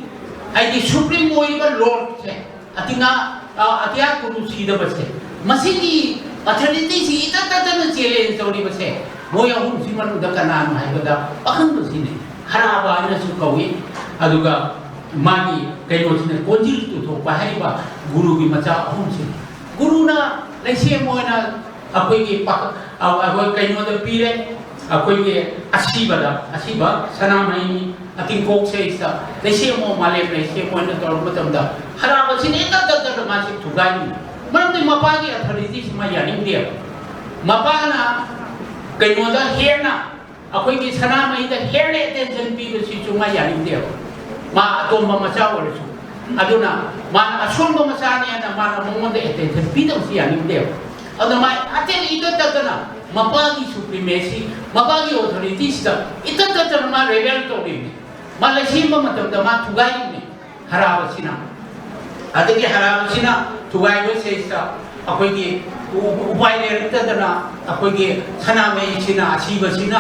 ꯍꯥꯏꯗꯤ ꯁꯨꯄ꯭ꯔꯤꯝ ꯑꯣꯏꯔꯤꯕ ꯂꯣꯔꯗꯁꯦ, ꯑꯇꯤꯉꯥ, ꯑ, ꯑꯇꯤꯌꯥ ꯒꯨꯔꯨ ꯁꯤꯗꯕꯁꯦ, ꯃꯁꯤꯒꯤ ꯑꯣꯊꯣꯔꯤꯇꯤꯁꯤ ꯏꯇꯠ ꯇꯠꯇꯅ ꯆꯦꯂꯦꯟꯖ ꯇꯧꯔꯤꯕꯁꯦ ꯃꯣꯏ ꯑꯍꯨꯝꯁꯤ ꯃꯅꯨꯡꯗ ꯀꯅꯥꯅꯣ ꯍꯥꯏꯕꯗ ꯄꯥꯈꯪꯕꯁꯤꯅꯤ, ꯍꯔꯥꯕ ꯍꯥꯏꯅꯁꯨ ꯀꯧꯏ꯫ ꯑꯗꯨꯒ ꯃꯥꯒꯤ ꯀꯩꯅꯣꯁꯤꯅ ꯀꯣꯟꯖꯤꯜ ꯇꯨꯊꯣꯛꯄ ꯍꯥꯏꯔꯤꯕ ꯒꯨꯔꯨꯒꯤ ꯃꯆꯥ ꯑꯍꯨꯝꯁꯤꯅꯤ꯫ ꯒꯨꯔꯨꯅ ꯂꯩꯁꯦꯝ ꯑꯣꯏꯅ ꯑꯩꯈꯣꯏꯒꯤ ꯄꯥ-, ꯑ, ꯑꯩꯈꯣꯏ ꯀꯩꯅꯣꯗ ꯄꯤꯔꯦ, ꯑꯩꯈꯣꯏꯒꯤ ꯑꯁꯤꯕꯗ, ꯑꯁꯤꯕ ꯁꯅꯥꯃꯍꯤꯅꯤ, ꯑꯇꯤꯡꯀꯣꯛꯁꯦ ꯁꯤꯗ ꯂꯩꯁꯦꯝꯃꯣ, ꯃꯥꯂꯦꯝ ꯂꯩꯁꯦꯝꯃꯣ ꯍꯥꯏꯅ ꯇꯧꯔꯛꯄ ꯃꯇꯝꯗ ꯍꯔꯥꯕꯁꯤꯅ ꯍꯦꯛꯇ ꯇꯠꯇꯅ ꯃꯥꯁꯤ ꯊꯨꯒꯥꯏꯔꯤ꯫ ꯃꯔꯝꯗꯤ ꯃꯄꯥꯒꯤ ꯑꯣꯊꯣꯔꯤꯇꯤꯁꯤ ꯃꯥ ꯌꯥꯅꯤꯡꯗꯦꯕ꯫ ꯃꯄꯥꯅ ꯀꯩꯅꯣꯗ ꯍꯦꯟꯅ, ꯑꯩꯈꯣꯏꯒꯤ ꯁꯅꯥꯃꯍꯤꯗ ꯍꯦꯟꯅ ꯑꯦꯇꯦꯟꯁꯟ ꯄꯤꯕꯁꯤꯁꯨ ꯃꯥ ꯌꯥꯅꯤꯡꯗꯦꯕ꯫ ꯃꯥ ꯑꯇꯣꯝꯕ ꯃꯆꯥ ꯑꯣꯏꯔꯁꯨ꯫ ꯑꯗꯨꯅ ꯃꯥꯅ ꯑꯁꯣꯟꯕ ꯃꯆꯥꯅꯦꯅ ꯃꯥꯅ ꯃꯉꯣꯟꯗ ꯑꯦꯇꯦꯟꯁꯟ ꯄꯤꯗꯕꯁꯤ ꯌꯥꯅꯤꯡꯗꯦꯕ꯫ ꯑꯗꯨꯅ ꯃꯥ ꯑꯇꯦꯟ ꯏꯇꯠ ꯇꯠꯇꯅ ꯃꯄꯥꯒꯤ ꯁꯨꯄ꯭ꯔꯤꯃꯦꯁꯤ, ꯃꯄꯥꯒꯤ ꯑꯣꯊꯣꯔꯤꯇꯤꯁꯤꯗ ꯏꯇꯠ ꯇꯠꯇꯅ ꯃꯥ ꯔꯦꯕꯦꯜ ꯇꯧꯔꯤꯕꯅꯤ꯫ ꯃꯥ ꯂꯩꯁꯦꯝꯕ ꯃꯇꯝꯗ ꯃꯥ ꯊꯨꯒꯥꯏꯔꯤꯕꯅꯤ꯫ ꯍꯔꯥꯕꯁꯤꯅ, ꯑꯗꯒꯤ ꯍꯔꯥꯕꯁꯤꯅ ꯊꯨꯒꯥꯏꯕꯁꯤꯗ ꯑꯩꯈꯣꯏꯒꯤ ꯎ-, ꯎꯄꯥꯏ ꯂꯩꯔꯛꯇꯗꯅ ꯑꯩꯈꯣꯏꯒꯤ ꯁꯅꯥꯃꯍꯤꯁꯤꯅ, ꯑꯁꯤꯕꯁꯤꯅ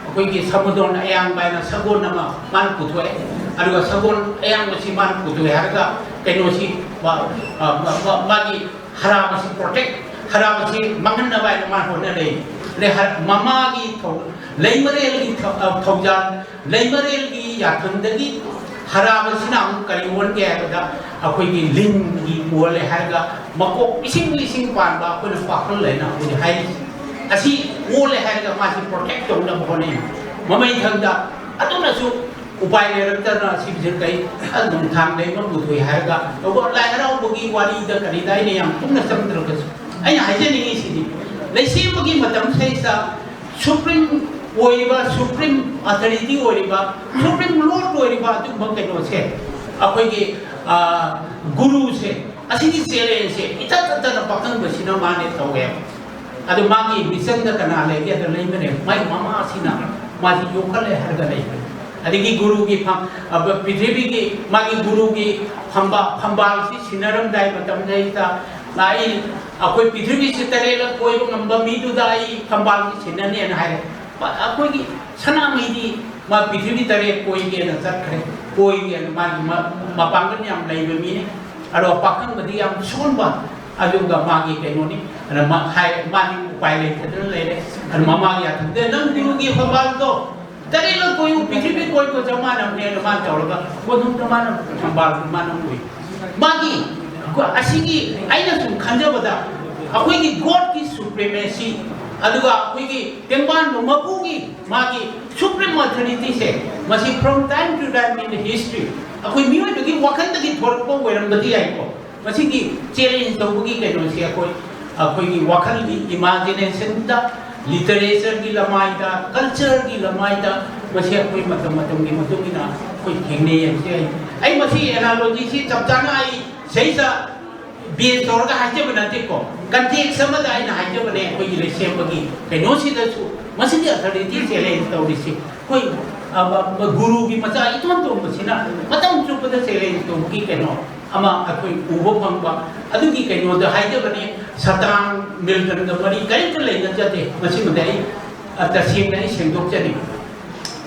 ꯑꯩꯈꯣꯏꯒꯤ ꯁꯃꯨꯗ꯭ꯔꯣꯟ ꯑꯌꯥꯡꯕ ꯍꯥꯏꯅ ꯁꯒꯣꯜ ꯑꯃ ꯃꯥꯅ ꯄꯨꯊꯣꯛꯑꯦ꯫ ꯑꯗꯨꯒ ꯁꯒꯣꯜ ꯑꯌꯥꯡꯕꯁꯤ ꯃꯥꯅ ꯄꯨꯊꯣꯛꯑꯦ ꯍꯥꯏꯔꯒ ꯀꯩꯅꯣꯁꯤ, ꯃꯥ-, ꯃꯥ-, ꯃꯥ-, ꯃꯥꯒꯤ ꯍꯔꯥꯕꯁꯤ ꯄ꯭ꯔꯣꯇꯦꯛ, ꯍꯔꯥꯕꯁꯤ ꯃꯥꯡꯍꯟꯅꯕ ꯍꯥꯏꯅ ꯃꯥꯅ ꯍꯣꯠꯅꯔꯛꯏ꯫ ꯑꯗꯩ ꯍ-, ꯃꯃꯥꯒꯤ ꯊꯧ-, ꯂꯩꯃꯔꯦꯜꯒꯤ ꯊꯧ-, ꯑ, ꯊꯧꯖꯥꯜ, ꯂꯩꯃꯔꯦꯜꯒꯤ ꯌꯥꯊꯪꯗꯒꯤ ꯍꯔꯥꯕꯁꯤꯅ ꯑꯃꯨꯛ ꯀꯔꯤ ꯑꯣꯟꯒꯦ ꯍꯥꯏꯕꯗ, ꯑꯩꯈꯣꯏꯒꯤ ꯂꯤꯟꯒꯤ ꯑꯣꯜꯂꯦ ꯍꯥꯏꯔꯒ ꯃꯀꯣꯛ ꯏꯁꯤꯡ ꯏꯁꯤꯡ ꯄꯥꯟꯕ, ꯑꯩꯈꯣꯏꯅ ꯄꯥꯈꯜ ꯍꯥꯏꯅ ꯑꯩꯈꯣꯏꯅ ꯍꯥꯏꯔꯤꯁꯦ, ꯑꯁꯤ ꯑꯣꯜꯂꯦ ꯍꯥꯏꯔꯒ ꯃꯥꯁꯤ ꯄ꯭ꯔꯣꯇꯦꯛ ꯇꯧꯅꯕ ꯍꯣꯠꯅꯩ꯫ ꯃꯃꯩꯊꯪꯗ ꯑꯗꯨꯅꯁꯨ ꯎꯄꯥꯏ ꯂꯩꯔꯛꯇꯅ ꯁꯤꯕꯁꯦ ꯀꯩ, ꯑꯗꯨꯝ ꯊꯥꯡꯗꯩ ꯃꯝꯕꯨꯊꯣꯏ ꯍꯥꯏꯔꯒ ꯇꯧꯕ ꯂꯥꯏ ꯍꯔꯥꯎꯕꯒꯤ ꯋꯥꯔꯤꯗ ꯀꯔꯤꯗ ꯑꯩꯅ ꯌꯥꯝ ꯀꯨꯞꯅ ꯆꯪꯗ꯭ꯔꯒꯁꯨ, ꯑꯩꯅ ꯍꯥꯏꯖꯅꯤꯡꯉꯤꯁꯤꯗꯤ, ꯂꯩꯁꯦꯝꯕꯒꯤ ꯃꯇꯝꯁꯤꯗꯩꯁꯤꯗ ꯁꯨꯄ꯭ꯔꯤꯝ ꯑꯣꯏꯔꯤꯕ, ꯁꯨꯄ꯭ꯔꯤꯝ ꯑꯣꯊꯣꯔꯤꯇꯤ ꯑꯣꯏꯔꯤꯕ, ꯁꯨꯄ꯭ꯔꯤꯝ ꯂꯣꯔꯗ ꯑꯣꯏꯔꯤꯕ ꯑꯗꯨꯒꯨꯝꯕ ꯀꯩꯅꯣꯁꯦ, ꯑꯩꯈꯣꯏꯒꯤ, ꯑ, ꯒꯨꯔꯨꯁꯦ, ꯑꯁꯤꯒꯤ ꯆꯦꯂꯦꯟꯖꯁꯦ ꯏꯊꯠ ꯊꯠꯇꯅ ꯄꯥꯈꯪꯕꯁꯤꯅ ꯃꯥꯅꯦ ꯇꯧꯋꯦꯕ꯫ ꯑꯗꯨ ꯃꯥꯒꯤ ꯃꯤꯆꯪꯗ ꯀꯅꯥ ꯂꯩꯒꯦ? ꯑꯗꯨ ꯂꯩꯕꯅꯦ, ꯃꯥꯏ ꯃꯃꯥꯁꯤꯅ ꯃꯥꯁꯤ ꯌꯣꯛꯈꯠꯂꯦ ꯍꯥꯏꯔꯒ ꯂꯩꯕꯅꯦ꯫ ꯑꯗꯒꯤ ꯒꯨꯔꯨꯒꯤ ꯐꯝ-, ꯑ, ꯄ꯭ꯔꯤꯊꯤꯕꯤꯒꯤ ꯃꯥꯒꯤ ꯒꯨꯔꯨꯒꯤ ꯐꯝꯕ-, ꯐꯝꯕꯥꯜꯁꯤ ꯁꯤꯟꯅꯔꯝꯗꯥꯏ ꯃꯇꯝꯗꯩꯗ ꯑꯩ, ꯑꯩꯈꯣꯏ ꯄ꯭ꯔꯤꯊꯤꯕꯤꯁꯤ ꯇꯔꯦꯠꯂꯛ ꯀꯣꯏꯕ ꯉꯝꯕ ꯃꯤꯗꯨꯗ ꯑꯩ ꯐꯝꯕꯥꯜꯁꯤ ꯁꯤꯟꯅꯅꯦꯅ ꯍꯥꯏꯔꯦ꯫ ꯄ-, ꯑꯩꯈꯣꯏꯒꯤ ꯁꯅꯥꯃꯍꯤꯗꯤ ꯃꯥ ꯄ꯭ꯔꯤꯊꯤꯕꯤ ꯇꯔꯦꯠ ꯀꯣꯏꯒꯦꯅ ꯆꯠꯈ꯭ꯔꯦ, ꯀꯣꯏꯒꯦꯅ ꯃꯥꯒꯤ ꯃ-, ꯃꯄꯥꯡꯒꯜ ꯌꯥꯝ ꯂꯩꯕ ꯃꯤꯅꯤ꯫ ꯑꯗꯣ ꯄꯥꯈꯪꯕꯗꯤ ꯌꯥꯝ ꯁꯣꯟꯕ, ꯑꯗꯨꯒ ꯃꯥꯒꯤ ꯀꯩꯅꯣꯅꯤ꯫ ꯑꯗ ꯃꯥ ꯍꯥꯏ, ꯃꯥꯗꯤ ꯎꯄꯥꯏ ꯂꯩꯇꯗꯅ ꯂꯩꯔꯦ꯫ ꯑꯗ ꯃꯃꯥꯒꯤ ꯌꯥꯊꯪꯗ, "ꯅꯪ ꯒꯨꯔꯨꯒꯤ ꯐꯝꯕꯥꯜꯗꯣ ꯇꯔꯦꯠꯂꯛ ꯀꯣꯏꯌꯨ, ꯄ꯭ꯔꯤꯊꯤꯕꯤ ꯀꯣꯏꯕ ꯆꯞ ꯃꯥꯟꯅꯕꯅꯦꯅ" ꯃꯥꯅ ꯇꯧꯔꯒ ꯀꯣꯅꯨꯡꯗ ꯃꯥꯅ ꯐꯝꯕꯥꯜꯗꯨ ꯃꯥꯅ ꯎꯏ꯫ ꯃꯥꯒꯤ ꯑꯁꯤꯒꯤ ꯑꯩꯅ ꯁꯨꯝ ꯈꯟꯖꯕꯗ, ꯑꯩꯈꯣꯏꯒꯤ ꯒꯣꯗꯀꯤ ꯁꯨꯄ꯭ꯔꯤꯃꯦꯁꯤ, ꯑꯗꯨꯒ ꯑꯩꯈꯣꯏꯒꯤ ꯇꯦꯡꯕꯥꯟꯕ ꯃꯄꯨꯒꯤ ꯃꯥꯒꯤ ꯁꯨꯄ꯭ꯔꯤꯝ ꯑꯣꯊꯣꯔꯤꯇꯤꯁꯦ, ꯃꯁꯤ from time to time in the history ꯑꯩꯈꯣꯏ ꯃꯤꯑꯣꯏꯕꯒꯤ ꯋꯥꯈꯜꯗꯒꯤ ꯊꯣꯔꯛꯄ ꯑꯣꯏꯔꯝꯕꯗꯤ ꯌꯥꯏꯀꯣ꯫ ꯃꯁꯤꯒꯤ ꯆꯦꯂꯦꯟꯖ ꯇꯧꯕꯒꯤ ꯀꯩꯅꯣꯁꯦ ꯑꯩꯈꯣꯏ, ꯑꯩꯈꯣꯏꯒꯤ ꯋꯥꯈꯜꯒꯤ ꯏꯃꯥꯖꯤꯅꯦꯁꯟꯗ, ꯂꯤꯇꯔꯦꯆꯔꯒꯤ ꯂꯃꯥꯏꯗ, ꯀꯜꯆꯔꯒꯤ ꯂꯃꯥꯏꯗ ꯃꯁꯤ ꯑꯩꯈꯣꯏ ꯃꯇꯝ ꯃꯇꯝꯒꯤ ꯃꯇꯨꯡ ꯏꯟꯅ ꯑꯩꯈꯣꯏ ꯊꯦꯡꯅꯩ ꯍꯥꯏꯕꯁꯦ꯫ ꯑꯩ, ꯑꯩ ꯃꯁꯤ ꯑꯦꯅꯥꯂꯣꯖꯤꯁꯤ ꯆꯞ ꯆꯥꯅ ꯑꯩ ꯁꯤꯗꯩꯗ ꯕꯦꯖ ꯇꯧꯔꯒ ꯍꯥꯏꯖꯕ ꯅꯠꯇꯦꯀꯣ, ꯀꯟꯇꯦꯛꯁ ꯑꯃꯗ ꯑꯩꯅ ꯍꯥꯏꯖꯕꯅꯦ꯫ ꯑꯩꯈꯣꯏꯒꯤ ꯂꯩꯁꯦꯝꯕꯒꯤ ꯀꯩꯅꯣꯁꯤꯗꯁꯨ ꯃꯁꯤꯒꯤ ꯑꯣꯊꯣꯔꯤꯇꯤ ꯆꯦꯂꯦꯟꯖ ꯇꯧꯔꯤꯁꯤ ꯑꯩꯈꯣꯏ, ꯑ, ꯑ, ꯒꯨꯔꯨꯒꯤ ꯃꯆꯥ ꯏꯇꯣꯟ ꯇꯣꯟꯕꯁꯤꯅ ꯃꯇꯝ ꯆꯨꯞꯄꯗ ꯆꯦꯂꯦꯟꯖ ꯇꯧꯕꯒꯤ ꯀꯩꯅꯣ ꯑꯃ ꯑꯩꯈꯣꯏ ꯎꯕ ꯐꯪꯕ ꯑꯗꯨꯒꯤ ꯀꯩꯅꯣꯗ ꯍꯥꯏꯖꯕꯅꯤ꯫ ꯁꯇꯥꯟ ꯃꯤꯜꯇꯟꯒ ꯃꯔꯤ ꯀꯔꯤꯝꯇ ꯂꯩꯅꯖꯗꯦ꯫ ꯃꯁꯤꯃꯗꯤ ꯑꯩ, ꯑ, ꯇꯁꯦꯡꯅ ꯑꯩ ꯁꯦꯡꯗꯣꯛꯆꯅꯤꯡꯏ꯫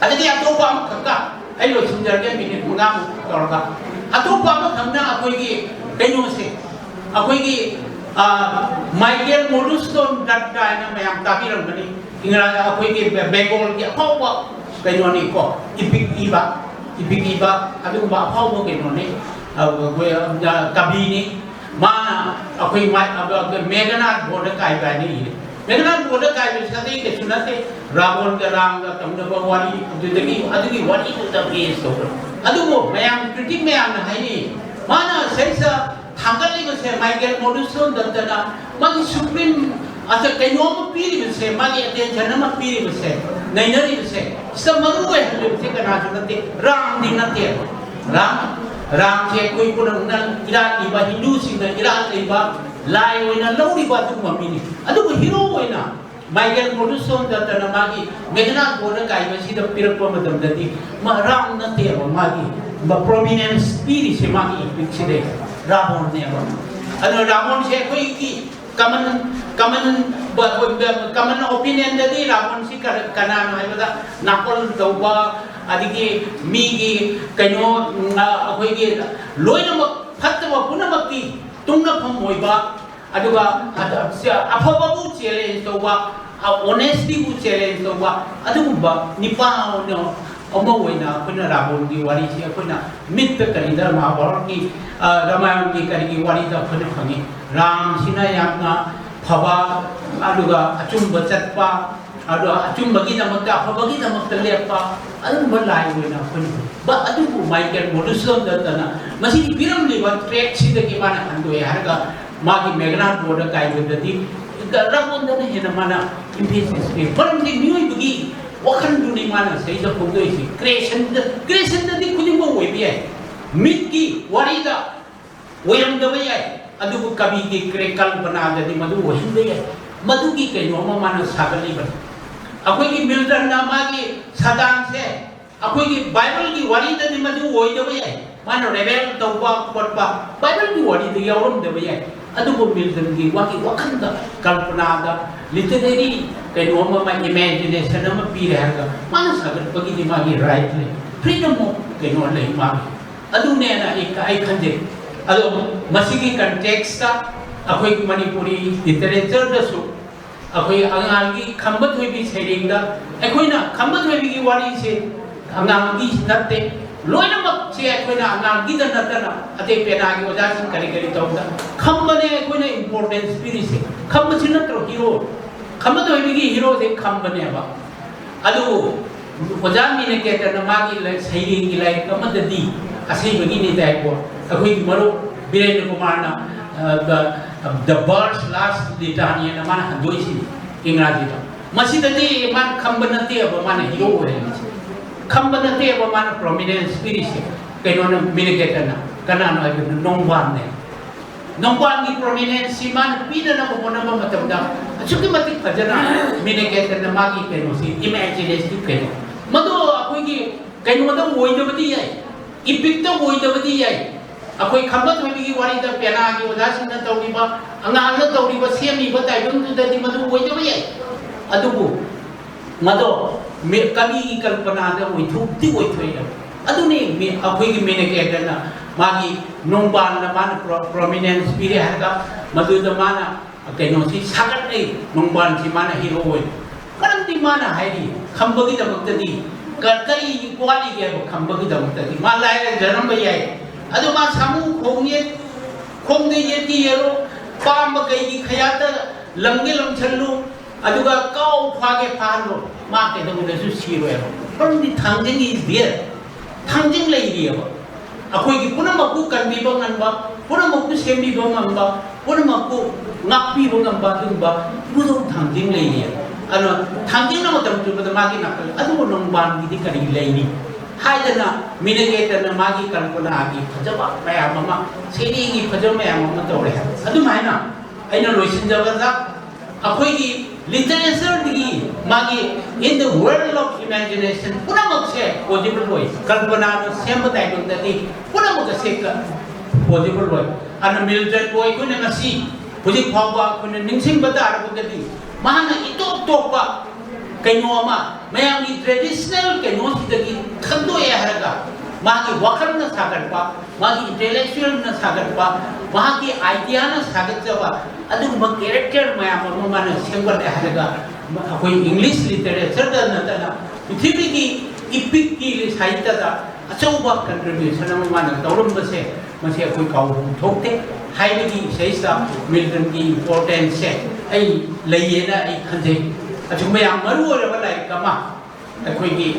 ꯑꯗꯒꯤ ꯑꯇꯣꯞꯄ ꯑꯃꯈꯛꯀ ꯑꯩ ꯂꯣꯏꯁꯤꯟꯖꯔꯒꯦ, ꯃꯤꯅꯤꯠ ꯃꯉꯥꯃꯨꯛ ꯇꯧꯔꯒ꯫ ꯑꯇꯣꯞꯄ ꯑꯃꯈꯛꯅ ꯑꯩꯈꯣꯏꯒꯤ ꯀꯩꯅꯣꯁꯦ, ꯑꯩꯈꯣꯏꯒꯤ, ꯑ, ꯃꯥꯏꯀꯦꯜ ꯃꯣꯗꯨꯁꯇꯣꯟ ꯗꯠ ꯍꯥꯏꯅ ꯃꯌꯥꯝ ꯇꯥꯕꯤꯔꯝꯒꯅꯤ꯫ ꯏꯪꯒ꯭ꯔꯥꯖ, ꯑꯩꯈꯣꯏꯒꯤ ꯕꯦ-, ꯕꯦꯡꯒꯣꯜꯒꯤ ꯑꯐꯥꯎꯕ ꯀꯩꯅꯣꯅꯤꯀꯣ, ꯏꯄꯤꯛ ꯏꯕ, ꯏꯄꯤꯛ ꯏꯕ ꯑꯗꯨꯒꯨꯝꯕ ꯑꯐꯥꯎꯕ ꯀꯩꯅꯣꯅꯤ, ꯑ, ꯑꯩꯈꯣꯏ, ꯑ, ꯀꯕꯤꯅꯤ꯫ ꯃꯥꯅ ꯑꯩꯈꯣꯏ ꯃꯥꯏ-, ꯑ, ꯑ, ꯃꯦꯘꯅꯥꯊ ꯕꯣꯙꯀꯥꯌ ꯍꯥꯏꯅ ꯏꯔꯦ꯫ ꯃꯦꯘꯅꯥꯊ ꯕꯣꯙ ꯀꯥꯏꯕꯁꯤ ꯑꯇꯩ ꯀꯩꯁꯨ ꯅꯠꯇꯦ, ꯔꯥꯕꯣꯟꯒ ꯔꯥꯝꯒ ꯇꯧꯅꯕ ꯋꯥꯔꯤ, ꯑꯗꯨꯗꯒꯤ ꯑꯗꯨꯒꯤ ꯋꯥꯔꯤꯗꯨꯗ base ꯇꯧꯕ꯫ ꯑꯗꯨꯕꯨ ꯃꯌꯥꯝ critic ꯃꯌꯥꯝꯅ ꯍꯥꯏꯅꯩ, ꯃꯥꯅ ꯁꯩꯁꯤꯗ ꯊꯥꯡꯒꯠꯂꯤꯕꯁꯦ, ꯃꯥꯏꯀꯦꯜ ꯃꯣꯗꯨꯁꯣꯟ ꯗꯠꯇꯅ ꯃꯥꯒꯤ supreme ꯑꯗ ꯀꯩꯅꯣ ꯑꯃ ꯄꯤꯔꯤꯕꯁꯦ, ꯃꯥꯒꯤ attention ꯑꯃ ꯄꯤꯔꯤꯕꯁꯦ, ꯅꯩꯅꯔꯤꯕꯁꯦ, ꯁꯤꯗ ꯃꯔꯨ ꯑꯣꯏꯍꯜꯂꯤꯕꯁꯦ ꯀꯅꯥꯁꯨ ꯅꯠꯇꯦ, ꯔꯥꯝꯗꯤ ꯅꯠꯇꯦꯕ꯫ ꯔꯥꯝ, ꯔꯥꯝꯁꯦ ꯑꯩꯈꯣꯏ ꯈꯨꯅꯧꯅ ꯏꯔꯥꯠꯂꯤꯕ, ꯍꯤꯟꯗꯨꯁꯤꯡꯅ ꯏꯔꯥꯠꯂꯤꯕ ꯂꯥꯏ ꯑꯣꯏꯅ ꯂꯧꯔꯤꯕ ꯑꯗꯨꯒꯨꯝꯕ ꯃꯤꯅꯤ꯫ ꯑꯗꯨꯕꯨ hero ꯑꯣꯏꯅ ꯃꯥꯏꯀꯦꯜ ꯃꯣꯗꯨꯁꯣꯟ ꯗꯠꯇꯅ ꯃꯥꯒꯤ ꯃꯦꯘꯅꯥꯊ ꯕꯣꯙ ꯀꯥꯏꯕꯁꯤꯗ ꯄꯤꯔꯛꯄ ꯃꯇꯝꯗꯗꯤ ꯃꯥ ꯔꯥꯝ ꯅꯠꯇꯦꯕ, ꯃꯥꯒꯤ prominence ꯄꯤꯔꯤꯁꯦ ꯃꯥꯒꯤ epicꯁꯤꯗ ꯔꯥꯕꯣꯟꯅꯦꯕ꯫ ꯑꯗꯨꯅ ꯔꯥꯕꯣꯟꯁꯦ ꯑꯩꯈꯣꯏꯒꯤ common, common, common opinionꯗꯗꯤ ꯔꯥꯕꯣꯟꯁꯤ ꯀ-, ꯀꯅꯥꯅꯣ ꯍꯥꯏꯕꯗ, ꯅꯥꯀꯣꯜ ꯇꯧꯕ, ꯑꯗꯒꯤ ꯃꯤꯒꯤ ꯀꯩꯅꯣ, ꯎꯝ, ꯑ, ꯑꯩꯈꯣꯏꯒꯤ ꯂꯣꯏꯅꯃꯛ ꯐꯠꯇꯕ ꯄꯨꯝꯅꯃꯛꯀꯤ ꯇꯨꯡꯅꯐꯝ ꯑꯣꯏꯕ, ꯑꯗꯨꯒ ꯑꯗ-, ꯁꯤ ꯑꯐꯕꯕꯨ challenge ꯇꯧꯕ, ꯑ, honestyꯕꯨ challenge ꯇꯧꯕ, ꯑꯗꯨꯒꯨꯝꯕ ꯅꯤꯄꯥ ꯑꯣꯏꯅ, ꯑꯃ ꯑꯣꯏꯅ ꯑꯩꯈꯣꯏꯅ ꯔꯥꯕꯣꯟꯒꯤ ꯋꯥꯔꯤꯁꯤ ꯑꯩꯈꯣꯏꯅ mythꯇ ꯀꯔꯤꯗ ꯃꯍꯥꯚꯥꯔꯠꯀꯤ, ꯑ, ꯔꯥꯃꯥꯌꯟꯒꯤ ꯀꯔꯤꯒꯤ ꯋꯥꯔꯤꯗ ꯑꯩꯈꯣꯏꯅ ꯐꯪꯉꯤ꯫ ꯔꯥꯝꯁꯤꯅ ꯌꯥꯝꯅ ꯐꯕ, ꯑꯗꯨꯒ ꯑꯆꯨꯝꯕ ꯆꯠꯄ, ꯑꯗꯣ ꯑꯆꯨꯝꯕꯒꯤꯗꯃꯛꯇ, ꯑꯐꯕꯒꯤꯗꯃꯛꯇ ꯂꯦꯞꯄ, ꯑꯗꯨꯒꯨꯝꯕ ꯂꯥꯏ ꯑꯣꯏꯅ ꯑꯩꯈꯣꯏꯅ ꯎꯕ꯫ ꯑꯗꯨꯕꯨ ꯃꯥꯏꯀꯦꯜ ꯃꯣꯗꯨꯁꯣꯟ ꯗꯠꯇꯅ ꯃꯁꯤꯒꯤ ꯄꯤꯔꯝꯂꯤꯕ trackꯁꯤꯗꯒꯤ ꯃꯥꯅ ꯍꯟꯗꯣꯛꯑꯦ ꯍꯥꯏꯔꯒ ꯃꯥꯒꯤ ꯃꯦꯘꯅꯥꯊ ꯕꯣꯙ ꯀꯥꯏꯕꯗꯗꯤ ꯔꯥꯕꯣꯟꯗꯅ ꯍꯦꯟꯅ ꯃꯥꯅ emphasis ꯄꯤ꯫ ꯃꯔꯝꯗꯤ ꯃꯤꯑꯣꯏꯕꯒꯤ ꯋꯥꯈꯜꯗꯨꯅꯤ ꯃꯥꯅ ꯁꯤꯗꯩꯗ ꯐꯣꯡꯗꯣꯛꯏꯁꯤ꯫ Creationꯗ, creationꯗꯗꯤ ꯈꯨꯗꯤꯡꯃꯛ ꯑꯣꯏꯕ ꯌꯥꯏ꯫ Mythꯀꯤ ꯋꯥꯔꯤꯗ ꯑꯣꯏꯔꯝꯗꯕ ꯌꯥꯏ, ꯑꯗꯨꯕꯨ ꯀꯕꯤꯒꯤ ꯀ꯭ꯔꯦ-, ꯀꯜꯄꯅꯥꯗꯗꯤ ꯃꯗꯨ ꯑꯣꯏꯍꯟꯕ ꯌꯥꯏ꯫ ꯃꯗꯨꯒꯤ ꯀꯩꯅꯣ ꯑꯃ ꯃꯥꯅ ꯁꯥꯒꯠꯂꯤꯕꯅꯤ꯫ ꯑꯩꯈꯣꯏꯒꯤ ꯃꯤꯜꯇꯟꯅ ꯃꯥꯒꯤ ꯁꯥꯗꯥꯟꯁꯦ ꯑꯩꯈꯣꯏꯒꯤ ꯕꯥꯏꯕꯜꯒꯤ ꯋꯥꯔꯤꯗꯗꯤ ꯃꯗꯨ ꯑꯣꯏꯗꯕ ꯌꯥꯏ, ꯃꯥꯅ rebel ꯇꯧꯕ ꯈꯣꯠꯄ ꯕꯥꯏꯕꯜꯒꯤ ꯋꯥꯔꯤꯗ ꯌꯥꯎꯔꯝꯗꯕ ꯌꯥꯏ, ꯑꯗꯨꯕꯨ ꯃꯤꯜꯇꯟꯒꯤ ꯋꯥꯒꯤ ꯋꯥꯈꯜꯗ, ꯀꯜꯄꯅꯥꯗ, literary ꯀꯩꯅꯣ ꯑꯃ, ꯃꯥ imagination ꯑꯃ ꯄꯤꯔꯦ ꯍꯥꯏꯔꯒ ꯃꯥꯅ ꯁꯥꯒꯠꯄꯒꯤꯗꯤ ꯃꯥꯒꯤ right ꯂꯩ, freedom of ꯀꯩꯅꯣ ꯂꯩ ꯃꯥꯒꯤ꯫ ꯑꯗꯨꯅꯦꯅ ꯑꯩ, ꯑꯩ ꯈꯟꯖꯩ꯫ ꯑꯗꯣ ꯃꯁꯤꯒꯤ contextꯇ ꯑꯩꯈꯣꯏ ꯃꯅꯤꯄꯨꯔꯤ literatureꯗꯁꯨ ꯑꯩꯈꯣꯏ ꯑꯉꯥꯡꯒꯤ ꯈꯝꯕ ꯊꯣꯏꯕꯤ ꯁꯩꯔꯦꯡꯗ ꯑꯩꯈꯣꯏꯅ ꯈꯝꯕ ꯊꯣꯏꯕꯤꯒꯤ ꯋꯥꯔꯤꯁꯦ ꯑꯉꯥꯡꯒꯤ ꯅꯠꯇꯦ, ꯂꯣꯏꯅꯃꯛꯁꯦ ꯑꯩꯈꯣꯏꯅ ꯑꯉꯥꯡꯒꯤꯗ ꯅꯠꯇꯅ ꯑꯇꯩ ꯄꯦꯅꯥꯒꯤ ꯑꯣꯖꯥꯁꯤꯡ ꯀꯔꯤ ꯀꯔꯤ ꯇꯧꯕꯗ ꯈꯝꯕꯅꯦ ꯑꯩꯈꯣꯏꯅ importance ꯄꯤꯔꯤꯁꯦ꯫ ꯈꯝꯕꯁꯤ ꯅꯠꯇ꯭ꯔꯣ hero? ꯈꯝꯕ ꯊꯣꯏꯕꯤꯒꯤ ꯍꯤꯔꯣꯁꯦ ꯈꯝꯕꯅꯦꯕ꯫ ꯑꯗꯨꯕꯨ ꯑꯣꯖꯥ ꯃꯤꯅꯀꯦꯇꯅ ꯃꯥꯒꯤ ꯂꯥꯏ-, ꯁꯩꯔꯦꯡꯒꯤ ꯂꯥꯏꯔꯤꯛ ꯑꯃꯗꯗꯤ ꯑꯁꯦꯡꯕꯒꯤꯅꯤ ꯇꯥꯏꯀꯣ, ꯑꯩꯈꯣꯏꯒꯤ ꯃꯔꯨꯞ ꯕꯤꯔꯦꯟꯗ꯭ꯔ ꯀꯨꯃꯥꯔꯅ, ꯑ, the, the Bird's Last Litany ꯍꯥꯏꯅ ꯃꯥꯅ ꯍꯟꯗꯣꯛꯏꯁꯤꯅꯤ ꯏꯪꯒ꯭ꯔꯥꯖꯤꯗ꯫ ꯃꯁꯤꯗꯗꯤ ꯃꯥꯅ ꯈꯝꯕ ꯅꯠꯇꯦꯕ, ꯃꯥꯅ ꯍꯤꯔꯣ ꯑꯣꯏꯔꯤꯁꯦ꯫ ꯈꯝꯕ ꯅꯠꯇꯦꯕ ꯃꯥꯅ prominence ꯄꯤꯔꯤꯁꯦ꯫ ꯀꯩꯅꯣꯅ, ꯃꯤꯅꯀꯦꯇꯅ꯫ ꯀꯅꯥꯅꯣ ꯍꯥꯏꯕꯗ ꯅꯣꯡꯕꯥꯟꯅꯦ꯫ ꯅꯣꯡꯕꯥꯟꯒꯤ prominence ꯁꯤ ꯃꯥꯅ ꯄꯤꯅꯅꯕ ꯍꯣꯠꯅꯕ ꯃꯇꯝꯗ ꯑꯁꯨꯛꯀꯤ ꯃꯇꯤꯛ ꯐꯖꯅ ꯃꯤꯅꯀꯦꯇꯅ ꯃꯥꯒꯤ ꯀꯩꯅꯣꯁꯤ imaginative ꯀꯩꯅꯣ꯫ ꯃꯗꯨ ꯑꯩꯈꯣꯏꯒꯤ ꯀꯩꯅꯣꯗ ꯑꯣꯏꯗꯕꯗꯤ ꯌꯥꯏ, epic ꯇ ꯑꯣꯏꯗꯕꯗꯤ ꯌꯥꯏ꯫ ꯑꯩꯈꯣꯏ ꯈꯝꯕ ꯊꯣꯏꯕꯤꯒꯤ ꯋꯥꯔꯤꯗ ꯄꯦꯅꯥꯒꯤ ꯑꯣꯖꯥꯁꯤꯡꯅ ꯇꯧꯔꯤꯕ, ꯑꯉꯥꯡꯅ ꯇꯧꯔꯤꯕ, ꯁꯦꯝꯃꯤꯕ ꯇꯥꯏꯕꯪꯗꯨꯗꯗꯤ ꯃꯗꯨ ꯑꯣꯏꯗꯕ ꯌꯥꯏ꯫ ꯑꯗꯨꯕꯨ ꯃꯗꯣ ꯃꯤ-, ꯀꯕꯤꯒꯤ ꯀꯜꯄꯅꯥꯗ ꯑꯣꯏꯊꯣꯛꯇꯤ ꯑꯣꯏꯊꯣꯛꯑꯦ꯫ ꯑꯗꯨꯅꯤ ꯃꯤ-, ꯑꯩꯈꯣꯏꯒꯤ ꯃꯤꯅꯀꯦꯇꯅ ꯃꯥꯒꯤ ꯅꯣꯡꯕꯥꯟꯗ ꯃꯥꯅ pro-, prominence ꯄꯤꯔꯦ ꯍꯥꯏꯔꯒ ꯃꯗꯨꯗ ꯃꯥꯅ ꯀꯩꯅꯣꯁꯤ ꯁꯥꯒꯠꯂꯦ, ꯅꯣꯡꯕꯥꯟꯁꯤ ꯃꯥꯅ ꯍꯤꯔꯣ ꯑꯣꯏ꯫ ꯃꯔꯝꯗꯤ ꯃꯥꯅ ꯍꯥꯏꯔꯤ, ꯈꯝꯕꯒꯤꯗꯃꯛꯇꯗꯤ ꯀ-, ꯀꯔꯤ ꯋꯥꯠꯂꯤꯒꯦ ꯍꯥꯏꯕ? ꯈꯝꯕꯒꯤꯗꯃꯛꯇꯗꯤ ꯃꯥ ꯂꯥꯏꯔꯖꯔꯝꯕ ꯌꯥꯏ, ꯑꯗꯨ ꯃꯥ ꯁꯥꯃꯨ ꯈꯣꯡ ꯌꯦꯠ, ꯈꯣꯡꯗ ꯌꯦꯠꯀꯤ ꯌꯦꯔꯣ, ꯄꯥꯝꯕ ꯀꯩꯒꯤ ꯈꯌꯥꯠꯇ ꯂꯪꯒꯦ ꯂꯪꯁꯜꯂꯨ, ꯑꯗꯨꯒ ꯀꯥꯎ ꯐꯥꯒꯦ ꯐꯥꯍꯜꯂꯨ, ꯃꯥ ꯀꯩꯗꯧꯉꯩꯗꯁꯨ ꯁꯤꯔꯣꯏ ꯍꯥꯏꯕ꯫ ꯃꯔꯝꯗꯤ ꯊꯥꯡꯖꯤꯡ is there, ꯊꯥꯡꯖꯤꯡ ꯂꯩꯔꯤꯑꯕ꯫ ꯑꯩꯈꯣꯏꯒꯤ ꯄꯨꯝꯅꯃꯛꯄꯨ ꯀꯟꯕꯤꯕ ꯉꯝꯕ, ꯄꯨꯝꯅꯃꯛꯄꯨ ꯁꯦꯝꯕꯤꯕ ꯉꯝꯕ, ꯄꯨꯝꯅꯃꯛꯄꯨ ꯉꯥꯛꯄꯤꯕ ꯉꯝꯕ ꯑꯗꯨꯒꯨꯝꯕ ꯏꯕꯨꯙꯧ ꯊꯥꯡꯖꯤꯡ ꯂꯩꯔꯤꯑꯕ꯫ ꯑꯗꯨꯅ ꯊꯥꯡꯖꯤꯡꯅ ꯃꯇꯝ ꯆꯨꯞꯄꯗ ꯃꯥꯒꯤ ꯅꯥꯀꯜ ꯑꯗꯨꯕꯨ ꯅꯣꯡꯕꯥꯟꯒꯤꯗꯤ ꯀꯔꯤ ꯂꯩꯔꯤ ꯍꯥꯏꯗꯅ ꯃꯤꯅꯒꯦꯇꯅ ꯃꯥꯒꯤ ꯀꯜꯄꯅꯥꯒꯤ ꯐꯖꯕ ꯃꯌꯥꯝ ꯑꯃ, ꯁꯩꯔꯦꯡꯒꯤ ꯐꯖꯕ ꯃꯌꯥꯝ ꯑꯃ ꯇꯧꯔꯦ ꯍꯥꯏꯕ꯫ ꯑꯗꯨꯃꯥꯏꯅ ꯑꯩꯅ ꯂꯣꯏꯁꯤꯟꯖꯕꯗ ꯑꯩꯈꯣꯏꯒꯤ literature ꯗꯒꯤ ꯃꯥꯒꯤ in the world of imagination ꯄꯨꯝꯅꯃꯛꯁꯦ possible ꯑꯣꯏ꯫ ꯀꯜꯄꯅꯥꯅ ꯁꯦꯝꯕ ꯇꯥꯏꯕꯪꯗꯗꯤ ꯄꯨꯝꯅꯃꯛ ꯑꯁꯦ ꯀ-, possible ꯑꯣꯏ꯫ ꯑꯗꯨꯅ ꯃꯤꯜꯇꯟꯕꯨ ꯑꯩꯈꯣꯏꯅ ꯉꯁꯤ ꯍꯧꯖꯤꯛ ꯐꯥꯎꯕ ꯑꯩꯈꯣꯏꯅ ꯅꯤꯡꯁꯤꯡꯕ ꯇꯥꯔꯕꯗꯗꯤ ꯃꯍꯥꯛꯅ ꯏꯇꯣꯞ ꯇꯣꯞꯄ ꯀꯩꯅꯣ ꯑꯃ ꯃꯌꯥꯝꯒꯤ traditional ꯀꯩꯅꯣꯁꯤꯗꯒꯤ ꯈꯟꯗꯣꯛꯑꯦ ꯍꯥꯏꯔꯒ ꯃꯥꯒꯤ ꯋꯥꯈꯜꯅ ꯁꯥꯒꯠꯄ, ꯃꯥꯒꯤ intellectual ꯅ ꯁꯥꯒꯠꯄ, ꯃꯍꯥꯛꯀꯤ idea ꯅ ꯁꯥꯒꯠꯆꯕ ꯑꯗꯨꯒꯨꯝꯕ character ꯃꯌꯥꯝ ꯑꯃ ꯃꯥꯅ ꯁꯦꯝꯒꯠꯂꯦ ꯍꯥꯏꯔꯒ ꯑꯩꯈꯣꯏ English literature ꯗ ꯅꯠꯇꯅ ꯄ꯭ꯔꯤꯊꯤꯕꯤꯒꯤ epic ꯀꯤ ꯁꯥꯍꯤꯇ꯭ꯌꯗ ꯑꯆꯧꯕ contribution ꯑꯃ ꯃꯥꯅ ꯇꯧꯔꯝꯕꯁꯦ ꯃꯁꯤ ꯑꯩꯈꯣꯏ ꯀꯥꯎꯐꯝ ꯊꯣꯛꯇꯦ꯫ ꯍꯥꯏꯕꯗꯤ ꯁꯤꯗꯩꯁꯤꯗ ꯃꯤꯜꯇꯟꯒꯤ importance ꯁꯦ ꯑꯩ ꯂꯩꯌꯦꯅ ꯑꯩ ꯈꯟꯖꯩ꯫ ꯑꯁꯨꯝꯕ ꯌꯥꯝ ꯃꯔꯨ ꯑꯣꯏꯔꯕ ꯂꯥꯏꯔꯤꯛ ꯑꯃ ꯑꯩꯈꯣꯏꯒꯤ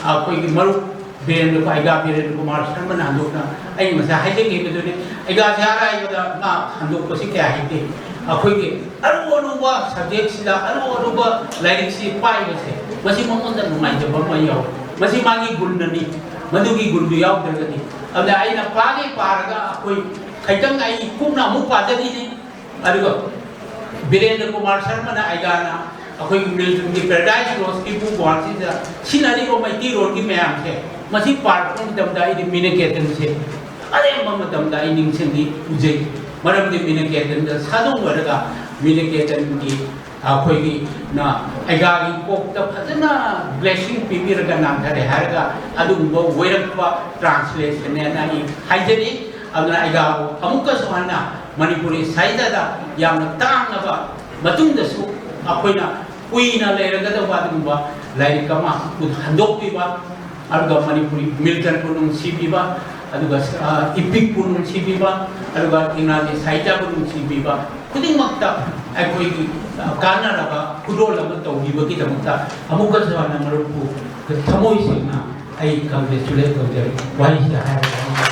ꯑꯩꯈꯣꯏꯒꯤ ꯃꯔꯨꯞ ꯕꯤꯔꯦꯟꯗ꯭ꯔ, ꯑꯩꯒꯥ ꯕꯤꯔꯦꯟꯗ꯭ꯔ ꯀꯨꯃꯥꯔ ꯁꯔꯃꯅ ꯍꯟꯗꯣꯛꯅ, ꯑꯩ ꯉꯁꯥꯏ ꯍꯥꯏꯖꯈꯤꯕꯗꯨꯅꯤ, ꯑꯩꯒꯥꯁꯦ ꯑꯔꯥꯏꯕꯗ ꯃꯥ ꯍꯟꯗꯣꯛꯄꯁꯤ ꯀꯌꯥ ꯍꯩꯇꯦ꯫ ꯑꯩꯈꯣꯏꯒꯤ ꯑꯔꯨ ꯑꯔꯨꯕ subjectꯁꯤꯗ ꯑꯔꯨ ꯑꯔꯨꯕ ꯂꯥꯏꯔꯤꯛꯁꯤ ꯄꯥꯏꯕꯁꯦ, ꯃꯁꯤ ꯃꯉꯣꯟꯗ ꯅꯨꯡꯉꯥꯏꯖꯕ ꯑꯃ ꯌꯥꯎꯏ꯫ ꯃꯁꯤ ꯃꯥꯒꯤ ꯒꯨꯟꯅꯅꯤ꯫ ꯃꯗꯨꯒꯤ ꯒꯨꯟꯗꯨ ꯌꯥꯎꯗ꯭ꯔꯒꯗꯤ, ꯑꯗꯨꯅ ꯑꯩꯅ ꯄꯥꯒꯦ ꯄꯥꯔꯒ ꯑꯩꯈꯣꯏ ꯈꯤꯇꯪ ꯑꯩ ꯀꯨꯞꯅ ꯑꯃꯨꯛ ꯄꯥꯖꯈꯤꯅꯤ꯫ ꯑꯗꯨꯒ ꯕꯤꯔꯦꯟꯗ꯭ꯔ ꯀꯨꯃꯥꯔ ꯁꯔꯃꯅ, ꯑꯩꯒꯥꯅ ꯑꯩꯈꯣꯏꯒꯤ ꯃꯤꯜꯇꯟꯒꯤ Paradise Lostꯀꯤ ꯄꯨꯡ ꯋꯥꯟꯁꯤꯗ ꯁꯤꯖꯤꯟꯅꯔꯤꯕ ꯃꯩꯇꯩꯂꯣꯟꯒꯤ ꯃꯌꯥꯝꯁꯦ, ꯃꯁꯤ ꯄꯥꯔꯛꯄ ꯃꯇꯝꯗ ꯑꯩꯗꯤ ꯃꯤꯅꯀꯦꯇꯟꯁꯦ ꯑꯔꯦꯝꯕ ꯃꯇꯝꯗ ꯑꯩ ꯅꯤꯡꯁꯤꯡꯉꯤ, ꯎꯖꯩ꯫ ꯃꯔꯝꯗꯤ ꯃꯤꯅꯀꯦꯇꯟꯗ ꯁꯥꯗꯣꯡ ꯑꯣꯏꯔꯒ ꯃꯤꯅꯀꯦꯇꯟꯒꯤ ꯑꯩꯈꯣꯏꯒꯤ ꯅ ꯑꯩꯒꯥꯒꯤ ꯀꯣꯛꯇ ꯐꯖꯅ blessing ꯄꯤꯕꯤꯔꯒ ꯅꯥꯟꯊꯔꯦ ꯍꯥꯏꯔꯒ ꯑꯗꯨꯒꯨꯝꯕ ꯑꯣꯏꯔꯛꯄ translationꯅꯦꯅ ꯑꯩ ꯍꯥꯏꯖꯔꯤ꯫ ꯑꯗꯨꯅ ꯑꯩꯒꯥꯕꯨ ꯑꯃꯨꯛꯀꯁꯨ ꯍꯟꯅ ꯃꯅꯤꯄꯨꯔꯤ ꯁꯥꯍꯤꯇ꯭ꯌꯗ ꯌꯥꯝꯅ ꯇꯥꯡꯂꯕ, ꯃꯇꯨꯡꯗꯁꯨ ꯑꯩꯈꯣꯏꯅ ꯀꯨꯏꯅ ꯂꯩꯔꯒꯗꯧꯕ ꯑꯗꯨꯒꯨꯝꯕ ꯂꯥꯏꯔꯤꯛ ꯑꯃ ꯍꯟꯗꯣꯛꯄꯤꯕ, ꯑꯗꯨꯒ ꯃꯅꯤꯄꯨꯔꯤ ꯃꯤꯜꯇꯟꯕꯨ ꯅꯨꯡꯁꯤꯕꯤꯕ, ꯑꯗꯨꯒ, ꯑ, ꯏꯄꯤꯛꯄꯨ ꯅꯨꯡꯁꯤꯕꯤꯕ, ꯑꯗꯨꯒ ꯏꯪꯒ꯭ꯔꯥꯖꯤ ꯁꯥꯍꯤꯇ꯭ꯌꯕꯨ ꯅꯨꯡꯁꯤꯕꯤꯕ ꯈꯨꯗꯤꯡꯃꯛꯇ ꯑꯩꯈꯣꯏꯒꯤ, ꯑ, ꯀꯥꯟꯅꯔꯕ ꯈꯨꯗꯣꯜ ꯑꯃ ꯇꯧꯕꯤꯕꯒꯤꯗꯃꯛꯇ ꯑꯃꯨꯛꯀꯁꯨ ꯍꯟꯅ ꯃꯔꯨꯞꯄꯨ ꯊꯃꯣꯏ ꯁꯦꯡꯅ ꯑꯩ congratulate ꯇꯧꯖꯔꯤ꯫ ꯋꯥꯍꯩꯁꯤꯗ ꯍꯥꯏꯔꯒ ꯑꯩ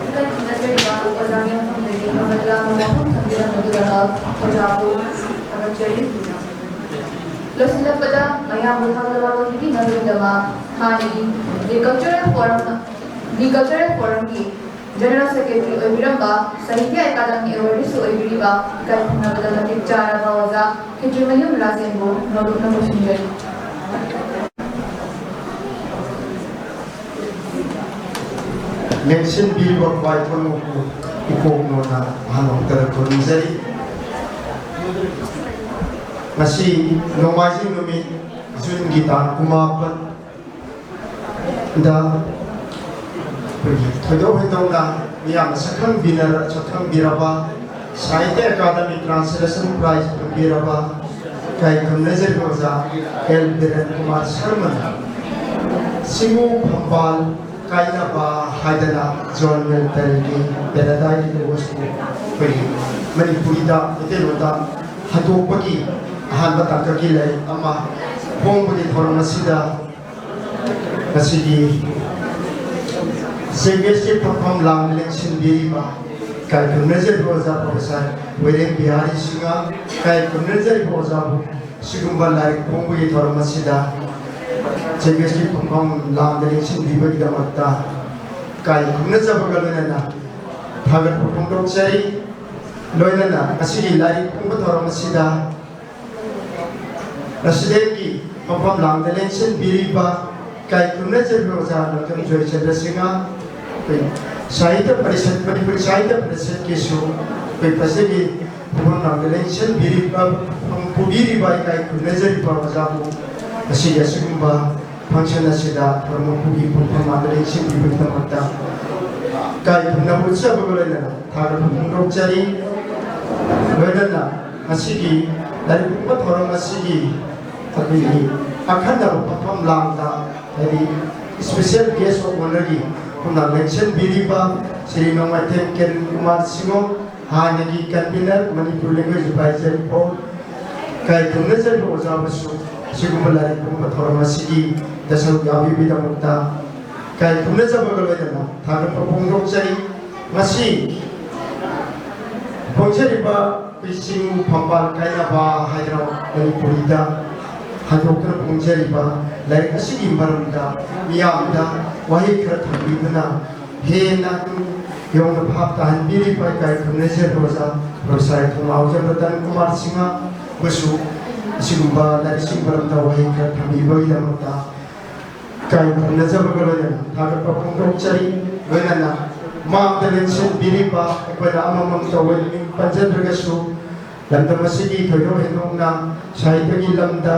ꯏꯀꯥꯏ ꯈꯨꯝꯅꯖꯔꯤꯕ ꯑꯣꯖꯥꯒꯤ ꯃꯐꯝꯗꯒꯤ ꯃꯃꯜ ꯌꯥꯝꯅ ꯋꯥꯐꯝ ꯊꯝꯕꯤꯔꯝꯕꯒꯤꯗꯃꯛ ꯑꯣꯖꯥꯕꯨ ꯊꯥꯒꯠꯆꯔꯤ꯫ ꯂꯣꯏꯁꯤꯜꯂꯛꯄꯗ ꯃꯌꯥꯝꯕꯨ ꯊꯥꯒꯠ ꯋꯥꯍꯩ ꯄꯤꯅꯕꯒꯤꯗꯃꯛ ꯍꯥꯟꯅꯒꯤ The Cultural Forum, The Cultural Forumꯒꯤ General Secretary ꯑꯣꯏꯕꯤꯔꯝꯕ, ꯁꯥꯍꯤꯇ꯭ꯌ ꯑꯦꯀꯥꯗꯃꯤ Awardꯁꯨ ꯑꯣꯏꯕꯤꯔꯤꯕ ꯏꯀꯥꯏ ꯈꯨꯝꯅꯕꯗ ꯃꯇꯤꯛ ꯆꯥꯔꯕ ꯑꯣꯖꯥ ꯈꯦꯇ꯭ꯔꯤꯃꯌꯨꯝ ꯔꯥꯖꯦꯟꯕꯨ ꯅꯣꯂꯨꯛꯅ ꯀꯣꯏꯁꯤꯟꯖꯔꯤ꯫ ꯂꯦꯡꯁꯤꯟꯕꯤꯔꯤꯕ ꯈ꯭ꯋꯥꯏ ꯈꯨꯔꯨꯝꯕꯨ ꯏꯀꯣꯛ ꯅꯣꯟꯅ ꯑꯍꯥꯟꯕ ꯃꯛꯇꯗ ꯈꯨꯔꯨꯝꯖꯔꯤ꯫ ꯉꯁꯤ ꯅꯣꯡꯃꯥꯏꯖꯤꯡ ꯅꯨꯃꯤꯠ, ꯖꯨꯟꯒꯤ ꯇꯥꯡ ꯀꯨꯟꯃꯥꯄꯟꯗ ꯑꯩꯈꯣꯏꯒꯤ ꯊꯣꯏꯗꯣꯛ ꯍꯦꯟꯗꯣꯛꯅ ꯃꯤꯌꯥꯝꯅ ꯁꯛꯈꯪꯕꯤꯅꯔ-, ꯁꯛꯈꯪꯕꯤꯔꯕ ꯁꯥꯍꯤꯇ꯭ꯌ ꯑꯦꯀꯥꯗꯃꯤ Translation Prize ꯐꯪꯕꯤꯔꯕ ꯏꯀꯥꯏ ꯈꯨꯝꯅꯖꯔꯤꯕ ꯑꯣꯖꯥ ꯑꯦꯜ ꯕꯤꯔꯦꯟ ꯀꯨꯃꯥꯔ ꯁꯔꯃꯅ ꯆꯤꯡꯉꯨ ꯐꯝꯕꯥꯜ ꯀꯥꯏꯅꯕ ꯍꯥꯏꯗꯅ ꯖꯣꯟ ꯃꯤꯜꯇꯟꯒꯤ Paradise Lostꯄꯨ ꯑꯩꯈꯣꯏꯒꯤ ꯃꯅꯤꯄꯨꯔꯤꯗ ꯃꯩꯇꯩꯂꯣꯟꯗ ꯍꯟꯗꯣꯛꯄꯒꯤ ꯑꯍꯥꯟꯕ ꯇꯥꯡꯀꯛꯀꯤ ꯂꯥꯏꯔꯤꯛ ꯑꯃ ꯐꯣꯡꯕꯒꯤ ꯊꯧꯔꯝ ꯑꯁꯤꯗ ꯉꯁꯤꯒꯤ ꯆꯦꯝꯕꯦꯁꯀꯤ ꯐꯝꯐꯝ ꯂꯥꯡꯗ ꯂꯦꯡꯁꯤꯟꯕꯤꯔꯤꯕ ꯏꯀꯥꯏ ꯈꯨꯝꯅꯖꯔꯤꯕ ꯑꯣꯖꯥ ꯄ꯭ꯔꯣꯐꯦꯁꯔ ꯋꯦꯔꯦꯟ ꯕꯤꯍꯥꯔꯤ ꯁꯤꯡꯍ, ꯏꯀꯥꯏ ꯈꯨꯝꯅꯖꯔꯤꯕ ꯑꯣꯖꯥꯕꯨ ꯁꯤꯒꯨꯝꯕ ꯂꯥꯏꯔꯤꯛ ꯐꯣꯡꯕꯒꯤ ꯊꯧꯔꯝ ꯑꯁꯤꯗ ꯆꯦꯝꯕꯦꯁꯀꯤ ꯐꯝꯐꯝ ꯂꯥꯡꯗ ꯂꯦꯡꯁꯤꯟꯕꯤꯕꯒꯤꯗꯃꯛꯇ ꯏꯀꯥꯏ ꯈꯨꯝꯅꯖꯕꯒ ꯂꯣꯏꯅꯅ ꯊꯥꯒꯠꯄ ꯐꯣꯡꯗꯣꯛꯆꯔꯤ꯫ ꯂꯣꯏꯅꯅ ꯉꯁꯤꯒꯤ ꯂꯥꯏꯔꯤꯛ ꯐꯣꯡꯕ ꯊꯧꯔꯝ ꯑꯁꯤꯗ ꯄ꯭ꯔꯁꯤꯗꯦꯟꯒꯤ ꯃꯐꯝ ꯂꯥꯡꯗ ꯂꯦꯡꯁꯤꯟꯕꯤꯔꯤꯕ ꯏꯀꯥꯏ ꯈꯨꯝꯅꯖꯔꯤꯕ ꯑꯣꯖꯥ ꯂꯝꯗꯝ ꯖꯣꯏꯆꯟꯗ꯭ꯔ ꯁꯤꯡꯍ, ꯑꯩꯈꯣꯏ ꯁꯥꯍꯤꯇ꯭ꯌ ꯄꯔꯤꯁꯠ, ꯃꯅꯤꯄꯨꯔꯤ ꯁꯥꯍꯤꯇ꯭ꯌ ꯄꯔꯤꯁꯠꯀꯤꯁꯨ ꯑꯩꯈꯣꯏ ꯄ꯭ꯔꯁꯤꯗꯦꯟꯒꯤ ꯃꯐꯝ ꯂꯥꯡꯗ ꯂꯦꯡꯁꯤꯟꯕꯤꯔꯤꯕ, ꯄꯨꯕꯤꯔꯤꯕ ꯏꯀꯥꯏ ꯈꯨꯝꯅꯖꯔꯤꯕ ꯑꯣꯖꯥꯕꯨ ꯉꯁꯤꯒꯤ ꯑꯁꯤꯒꯨꯝꯕ function ꯑꯁꯤꯗ ꯊꯧꯔꯝ ꯃꯄꯨꯒꯤ ꯄꯨꯡꯐꯝ ꯂꯥꯡꯗ ꯂꯦꯡꯁꯤꯟꯕꯤꯕꯒꯤꯗꯃꯛꯇ ꯏꯀꯥꯏ ꯈꯨꯝꯅꯕ ꯎꯠꯆꯕꯒ ꯂꯣꯏꯅꯅ ꯊꯥꯒꯠꯄ ꯐꯣꯡꯗꯣꯛꯆꯔꯤ꯫ ꯂꯣꯏꯅꯅ ꯉꯁꯤꯒꯤ ꯂꯥꯏꯔꯤꯛ ꯐꯣꯡꯕ ꯊꯧꯔꯝ ꯑꯁꯤꯒꯤ ꯑꯩꯈꯣꯏꯒꯤ ꯑꯈꯟꯅꯕ ꯐꯝꯐꯝ ꯂꯥꯡꯗ, ꯍꯥꯏꯗꯤ special guest of honourꯒꯤ ꯊꯧꯔꯝ ꯂꯦꯡꯁꯤꯟꯕꯤꯔꯤꯕ ꯁ꯭ꯔꯤ ꯅꯣꯡꯃꯥꯏꯊꯦꯝ ꯀꯤꯔꯟ ꯀꯨꯃꯥꯔ ꯁꯤꯡꯍ, ꯍꯥꯟꯅꯒꯤ convener Manipur Language Advisory Board, ꯏꯀꯥꯏ ꯈꯨꯝꯅꯖꯔꯤꯕ ꯑꯣꯖꯥꯕꯨꯁꯨ ꯑꯁꯤꯒꯨꯝꯕ ꯂꯥꯏꯔꯤꯛ ꯐꯣꯡꯕ ꯊꯧꯔꯝ ꯑꯁꯤꯒꯤ ꯁꯔꯨꯛ ꯌꯥꯕꯤꯕꯒꯤꯗꯃꯛꯇ ꯏꯀꯥꯏ ꯈꯨꯝꯅꯖꯕꯒ ꯂꯣꯏꯅꯅ ꯊꯥꯒꯠꯄ ꯐꯣꯡꯗꯣꯛꯆꯔꯤ꯫ ꯉꯁꯤ ꯐꯣꯡꯖꯔꯤꯕ ꯑꯩꯈꯣꯏ ꯆꯤꯡ ꯐꯝꯕꯥꯜ ꯀꯥꯏꯅꯕ ꯍꯥꯏꯗꯅ ꯃꯅꯤꯄꯨꯔꯤꯗ ꯍꯟꯗꯣꯛꯇꯨꯅ ꯐꯣꯡꯖꯔꯤꯕ ꯂꯥꯏꯔꯤꯛ ꯑꯁꯤꯒꯤ ꯃꯔꯝꯗ ꯃꯤꯌꯥꯝꯗ ꯋꯥꯍꯩ ꯈꯔ ꯊꯝꯕꯤꯗꯨꯅ ꯍꯦꯟꯅ ꯑꯗꯨꯝ ꯌꯧꯅ ꯚꯥꯞ ꯇꯥꯍꯟꯕꯤꯔꯤꯕ ꯏꯀꯥꯏ ꯈꯨꯝꯅꯖꯔꯤꯕ ꯑꯣꯖꯥ ꯄ꯭ꯔꯣꯐꯦꯁꯔ ꯊꯧꯅꯥꯎꯖꯝ ꯔꯇꯟ ꯀꯨꯃꯥꯔ ꯁꯤꯡꯍꯕꯨꯁꯨ ꯑꯁꯤꯒꯨꯝꯕ ꯂꯥꯏꯔꯤꯛꯁꯤꯡ ꯃꯔꯝꯗ ꯋꯥꯍꯩ ꯈꯔ ꯊꯝꯕꯤꯕꯒꯤꯗꯃꯛꯇ ꯏꯀꯥꯏ ꯈꯨꯝꯅꯖꯕꯒ ꯂꯣꯏꯅꯅ ꯊꯥꯒꯠꯄ ꯐꯣꯡꯗꯣꯛꯆꯔꯤ꯫ ꯂꯣꯏꯅꯅ ꯃꯥꯡꯗ ꯂꯦꯡꯁꯤꯟꯕꯤꯔꯤꯕ ꯑꯩꯈꯣꯏꯅ ꯑꯃꯃꯝꯇ ꯑꯣꯏꯅ ꯃꯤꯡ ꯄꯟꯖꯗ꯭ꯔꯒꯁꯨ, ꯂꯝꯗꯝ ꯑꯁꯤꯒꯤ ꯊꯣꯏꯗꯣꯛ ꯍꯦꯟꯗꯣꯛꯅ ꯁꯥꯍꯤꯇ꯭ꯌꯒꯤ ꯂꯝꯗ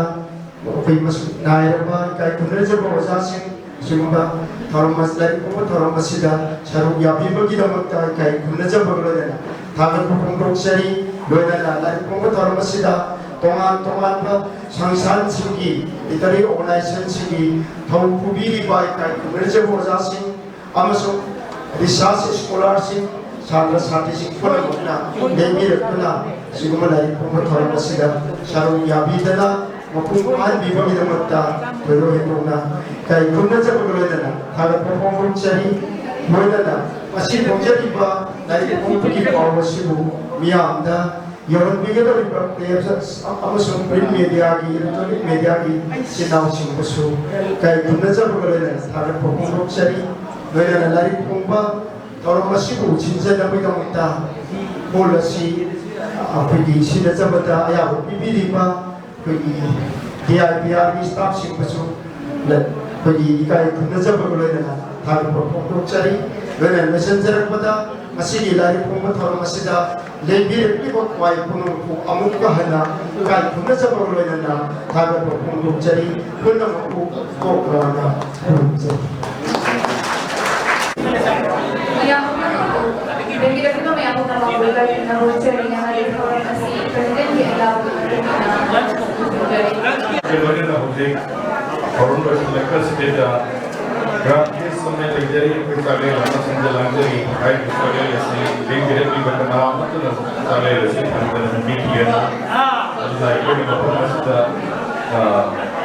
ꯑꯩꯈꯣꯏ ꯃꯁꯛ ꯅꯥꯏꯔꯕ ꯏꯀꯥꯏ ꯈꯨꯝꯅꯖꯕ ꯑꯣꯖꯥꯁꯤꯡ ꯑꯁꯤꯒꯨꯝꯕ ꯊꯧꯔꯝ ꯑꯁꯤ, ꯂꯥꯏꯔꯤꯛ ꯐꯣꯡꯕ ꯊꯧꯔꯝ ꯑꯁꯤꯗ ꯁꯔꯨꯛ ꯌꯥꯕꯤꯕꯒꯤꯗꯃꯛꯇ ꯏꯀꯥꯏ ꯈꯨꯝꯅꯖꯕꯒ ꯂꯣꯏꯅꯅ ꯊꯥꯒꯠꯄ ꯐꯣꯡꯗꯣꯛꯆꯔꯤ꯫ ꯂꯣꯏꯅꯅ ꯂꯥꯏꯔꯤꯛ ꯐꯣꯡꯕ ꯊꯧꯔꯝ ꯑꯁꯤꯗ ꯇꯣꯉꯥꯟ ꯇꯣꯉꯥꯟꯕ ꯁꯪꯁꯊꯥꯟꯁꯤꯡꯒꯤ, literary organizationꯁꯤꯡꯒꯤ ꯊꯧ ꯄꯨꯕꯤꯔꯤꯕ ꯏꯀꯥꯏ ꯈꯨꯝꯅꯖꯕ ꯑꯣꯖꯥꯁꯤꯡ ꯑꯃꯁꯨꯡ research scholarꯁꯤꯡ, ꯁꯥꯇ꯭ꯔ ꯁꯥꯇ꯭ꯔꯤꯁꯤꯡ ꯄꯨꯝꯅꯃꯛꯅ ꯂꯦꯡꯕꯤꯔꯛꯇꯨꯅ ꯁꯤꯒꯨꯝꯕ ꯂꯥꯏꯔꯤꯛ ꯐꯣꯡꯕ ꯊꯧꯔꯝ ꯑꯁꯤꯗ ꯁꯔꯨꯛ ꯌꯥꯕꯤꯗꯅ ꯃꯄꯨꯡ ꯐꯥꯍꯟꯕꯤꯕꯒꯤꯗꯃꯛꯇ ꯊꯣꯏꯗꯣꯛ ꯍꯦꯟꯗꯣꯛꯅ ꯏꯀꯥꯏ ꯈꯨꯝꯅꯖꯕꯒ ꯂꯣꯏꯅꯅ ꯊꯥꯒꯠꯄ ꯐꯣꯡꯗꯣꯛꯆꯔꯤ꯫ ꯂꯣꯏꯅꯅ ꯃꯁꯤ ꯐꯣꯡꯖꯔꯤꯕ ꯂꯥꯏꯔꯤꯛ ꯐꯣꯡꯕꯒꯤ ꯄꯥꯎ ꯑꯁꯤꯕꯨ ꯃꯤꯌꯥꯝꯗ ꯌꯧꯍꯟꯕꯤꯒꯗꯧꯔꯤꯕ press ꯑꯃꯁꯨꯡ print mediaꯒꯤ, electronic mediaꯒꯤ ꯏꯆꯤꯟ ꯏꯅꯥꯎꯁꯤꯡꯕꯨꯁꯨ ꯏꯀꯥꯏ ꯈꯨꯝꯅꯖꯕꯒ ꯂꯣꯏꯅꯅ ꯊꯥꯒꯠꯄ ꯐꯣꯡꯗꯣꯛꯆꯔꯤ꯫ ꯂꯣꯏꯅꯅ ꯂꯥꯏꯔꯤꯛ ꯐꯣꯡꯕ ꯊꯧꯔꯝ ꯑꯁꯤꯕꯨ ꯁꯤꯟꯖꯅꯕꯒꯤꯗꯃꯛꯇ ꯍꯣꯜ ꯑꯁꯤ ꯑꯩꯈꯣꯏꯒꯤ ꯁꯤꯟꯅꯖꯕꯗ ꯑꯌꯥꯕ ꯄꯤꯕꯤꯔꯤꯕ ꯑꯩꯈꯣꯏꯒꯤ ꯗꯤ ꯑꯥꯏ ꯄꯤ ꯑꯥꯔꯒꯤ staffꯁꯤꯡꯕꯨꯁꯨ ꯑꯩꯈꯣꯏꯒꯤ ꯏꯀꯥꯏ ꯈꯨꯝꯅꯖꯕꯒ ꯂꯣꯏꯅꯅ ꯊꯥꯒꯠꯄ ꯐꯣꯡꯗꯣꯛꯆꯔꯤ꯫ ꯂꯣꯏꯅꯅ ꯂꯣꯏꯁꯤꯟꯖꯔꯛꯄꯗ ꯉꯁꯤꯒꯤ ꯂꯥꯏꯔꯤꯛ ꯐꯣꯡꯕ ꯊꯧꯔꯝ ꯑꯁꯤꯗ ꯂꯦꯡꯕꯤꯔꯛꯂꯤꯕ ꯈ꯭ꯋꯥꯏ ꯄꯨꯝꯅꯃꯛꯄꯨ ꯑꯃꯨꯛꯀ ꯍꯟꯅ ꯏꯀꯥꯏ ꯈꯨꯝꯅꯖꯕꯒ ꯂꯣꯏꯅꯅ ꯊꯥꯒꯠꯄ ꯐꯣꯡꯗꯣꯛꯆꯔꯤ꯫ ꯄꯨꯝꯅꯃꯛꯄꯨ ꯀꯣꯛ ꯂꯥꯎꯅ ꯈꯨꯔꯨꯝꯖꯔꯤ꯫ ꯃꯌꯥꯝ ꯑꯃ ꯂꯦꯡꯕꯤꯔꯛꯂꯤꯕ ꯃꯌꯥꯝ ꯄꯨꯝꯅꯃꯛꯄꯨ ꯏꯀꯥꯏ ꯈꯨꯝꯅꯕ ꯎꯠꯆꯔꯤ꯫ ꯉꯁꯤꯒꯤ ꯊꯧꯔꯝ ꯑꯁꯤ presidentꯀꯤ ꯑꯌꯥꯕꯒꯤ ꯃꯇꯨꯡ ꯏꯟꯅ ꯂꯣꯏꯅꯅ ꯍꯧꯖꯤꯛ ꯊꯧꯔꯝ ꯂꯣꯏꯁꯤꯜꯂꯛꯄꯁꯤꯗ ꯒ꯭ꯔꯥꯝ ꯄꯨꯂꯤꯁ ꯑꯃ ꯂꯩꯖꯔꯤ, ꯑꯩꯈꯣꯏ ꯆꯥꯛꯂꯦꯟ ꯑꯃ ꯁꯤꯟꯖ ꯂꯥꯡꯖꯔꯤ꯫ ꯍꯥꯏꯔꯤꯕ ꯆꯥꯛꯂꯦꯟ ꯑꯁꯤ ꯂꯦꯡꯕꯤꯔꯛꯂꯤꯕ ꯀꯅꯥ ꯑꯃꯠꯇꯅ ꯆꯥꯛꯂꯦꯟ ꯑꯁꯤ ꯐꯪꯗꯅ ꯃꯤꯠꯌꯦꯡ ꯑꯗꯨꯅ ꯑꯩꯈꯣꯏꯅ ꯃꯐꯝ ꯑꯁꯤꯗ, ꯑ,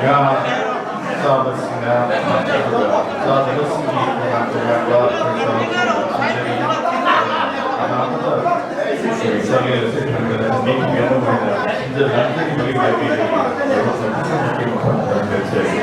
ꯉꯥ ꯆꯥꯕꯁꯤꯡꯅ ꯆꯥꯗꯕꯁꯤꯡꯒꯤ ꯇꯣꯉꯥꯟ ꯇꯣꯉꯥꯟꯕ ꯄꯩꯁꯥ ꯁꯤꯟꯖꯔꯤ꯫ ꯀꯅꯥ ꯑꯃꯠꯇ ꯆꯥꯛꯂꯦꯟ ꯑꯁꯤ ꯐꯪꯗꯅ ꯃꯤꯠꯌꯦꯡ ꯑꯣꯏꯅ ꯁꯤꯟꯖ ꯂꯥꯡꯖꯔꯤꯕꯒꯤ ꯃꯥꯏꯀꯩꯗꯒꯤ ꯃꯐꯝ ꯑꯁꯤꯗ ꯂꯩꯖꯔꯤ꯫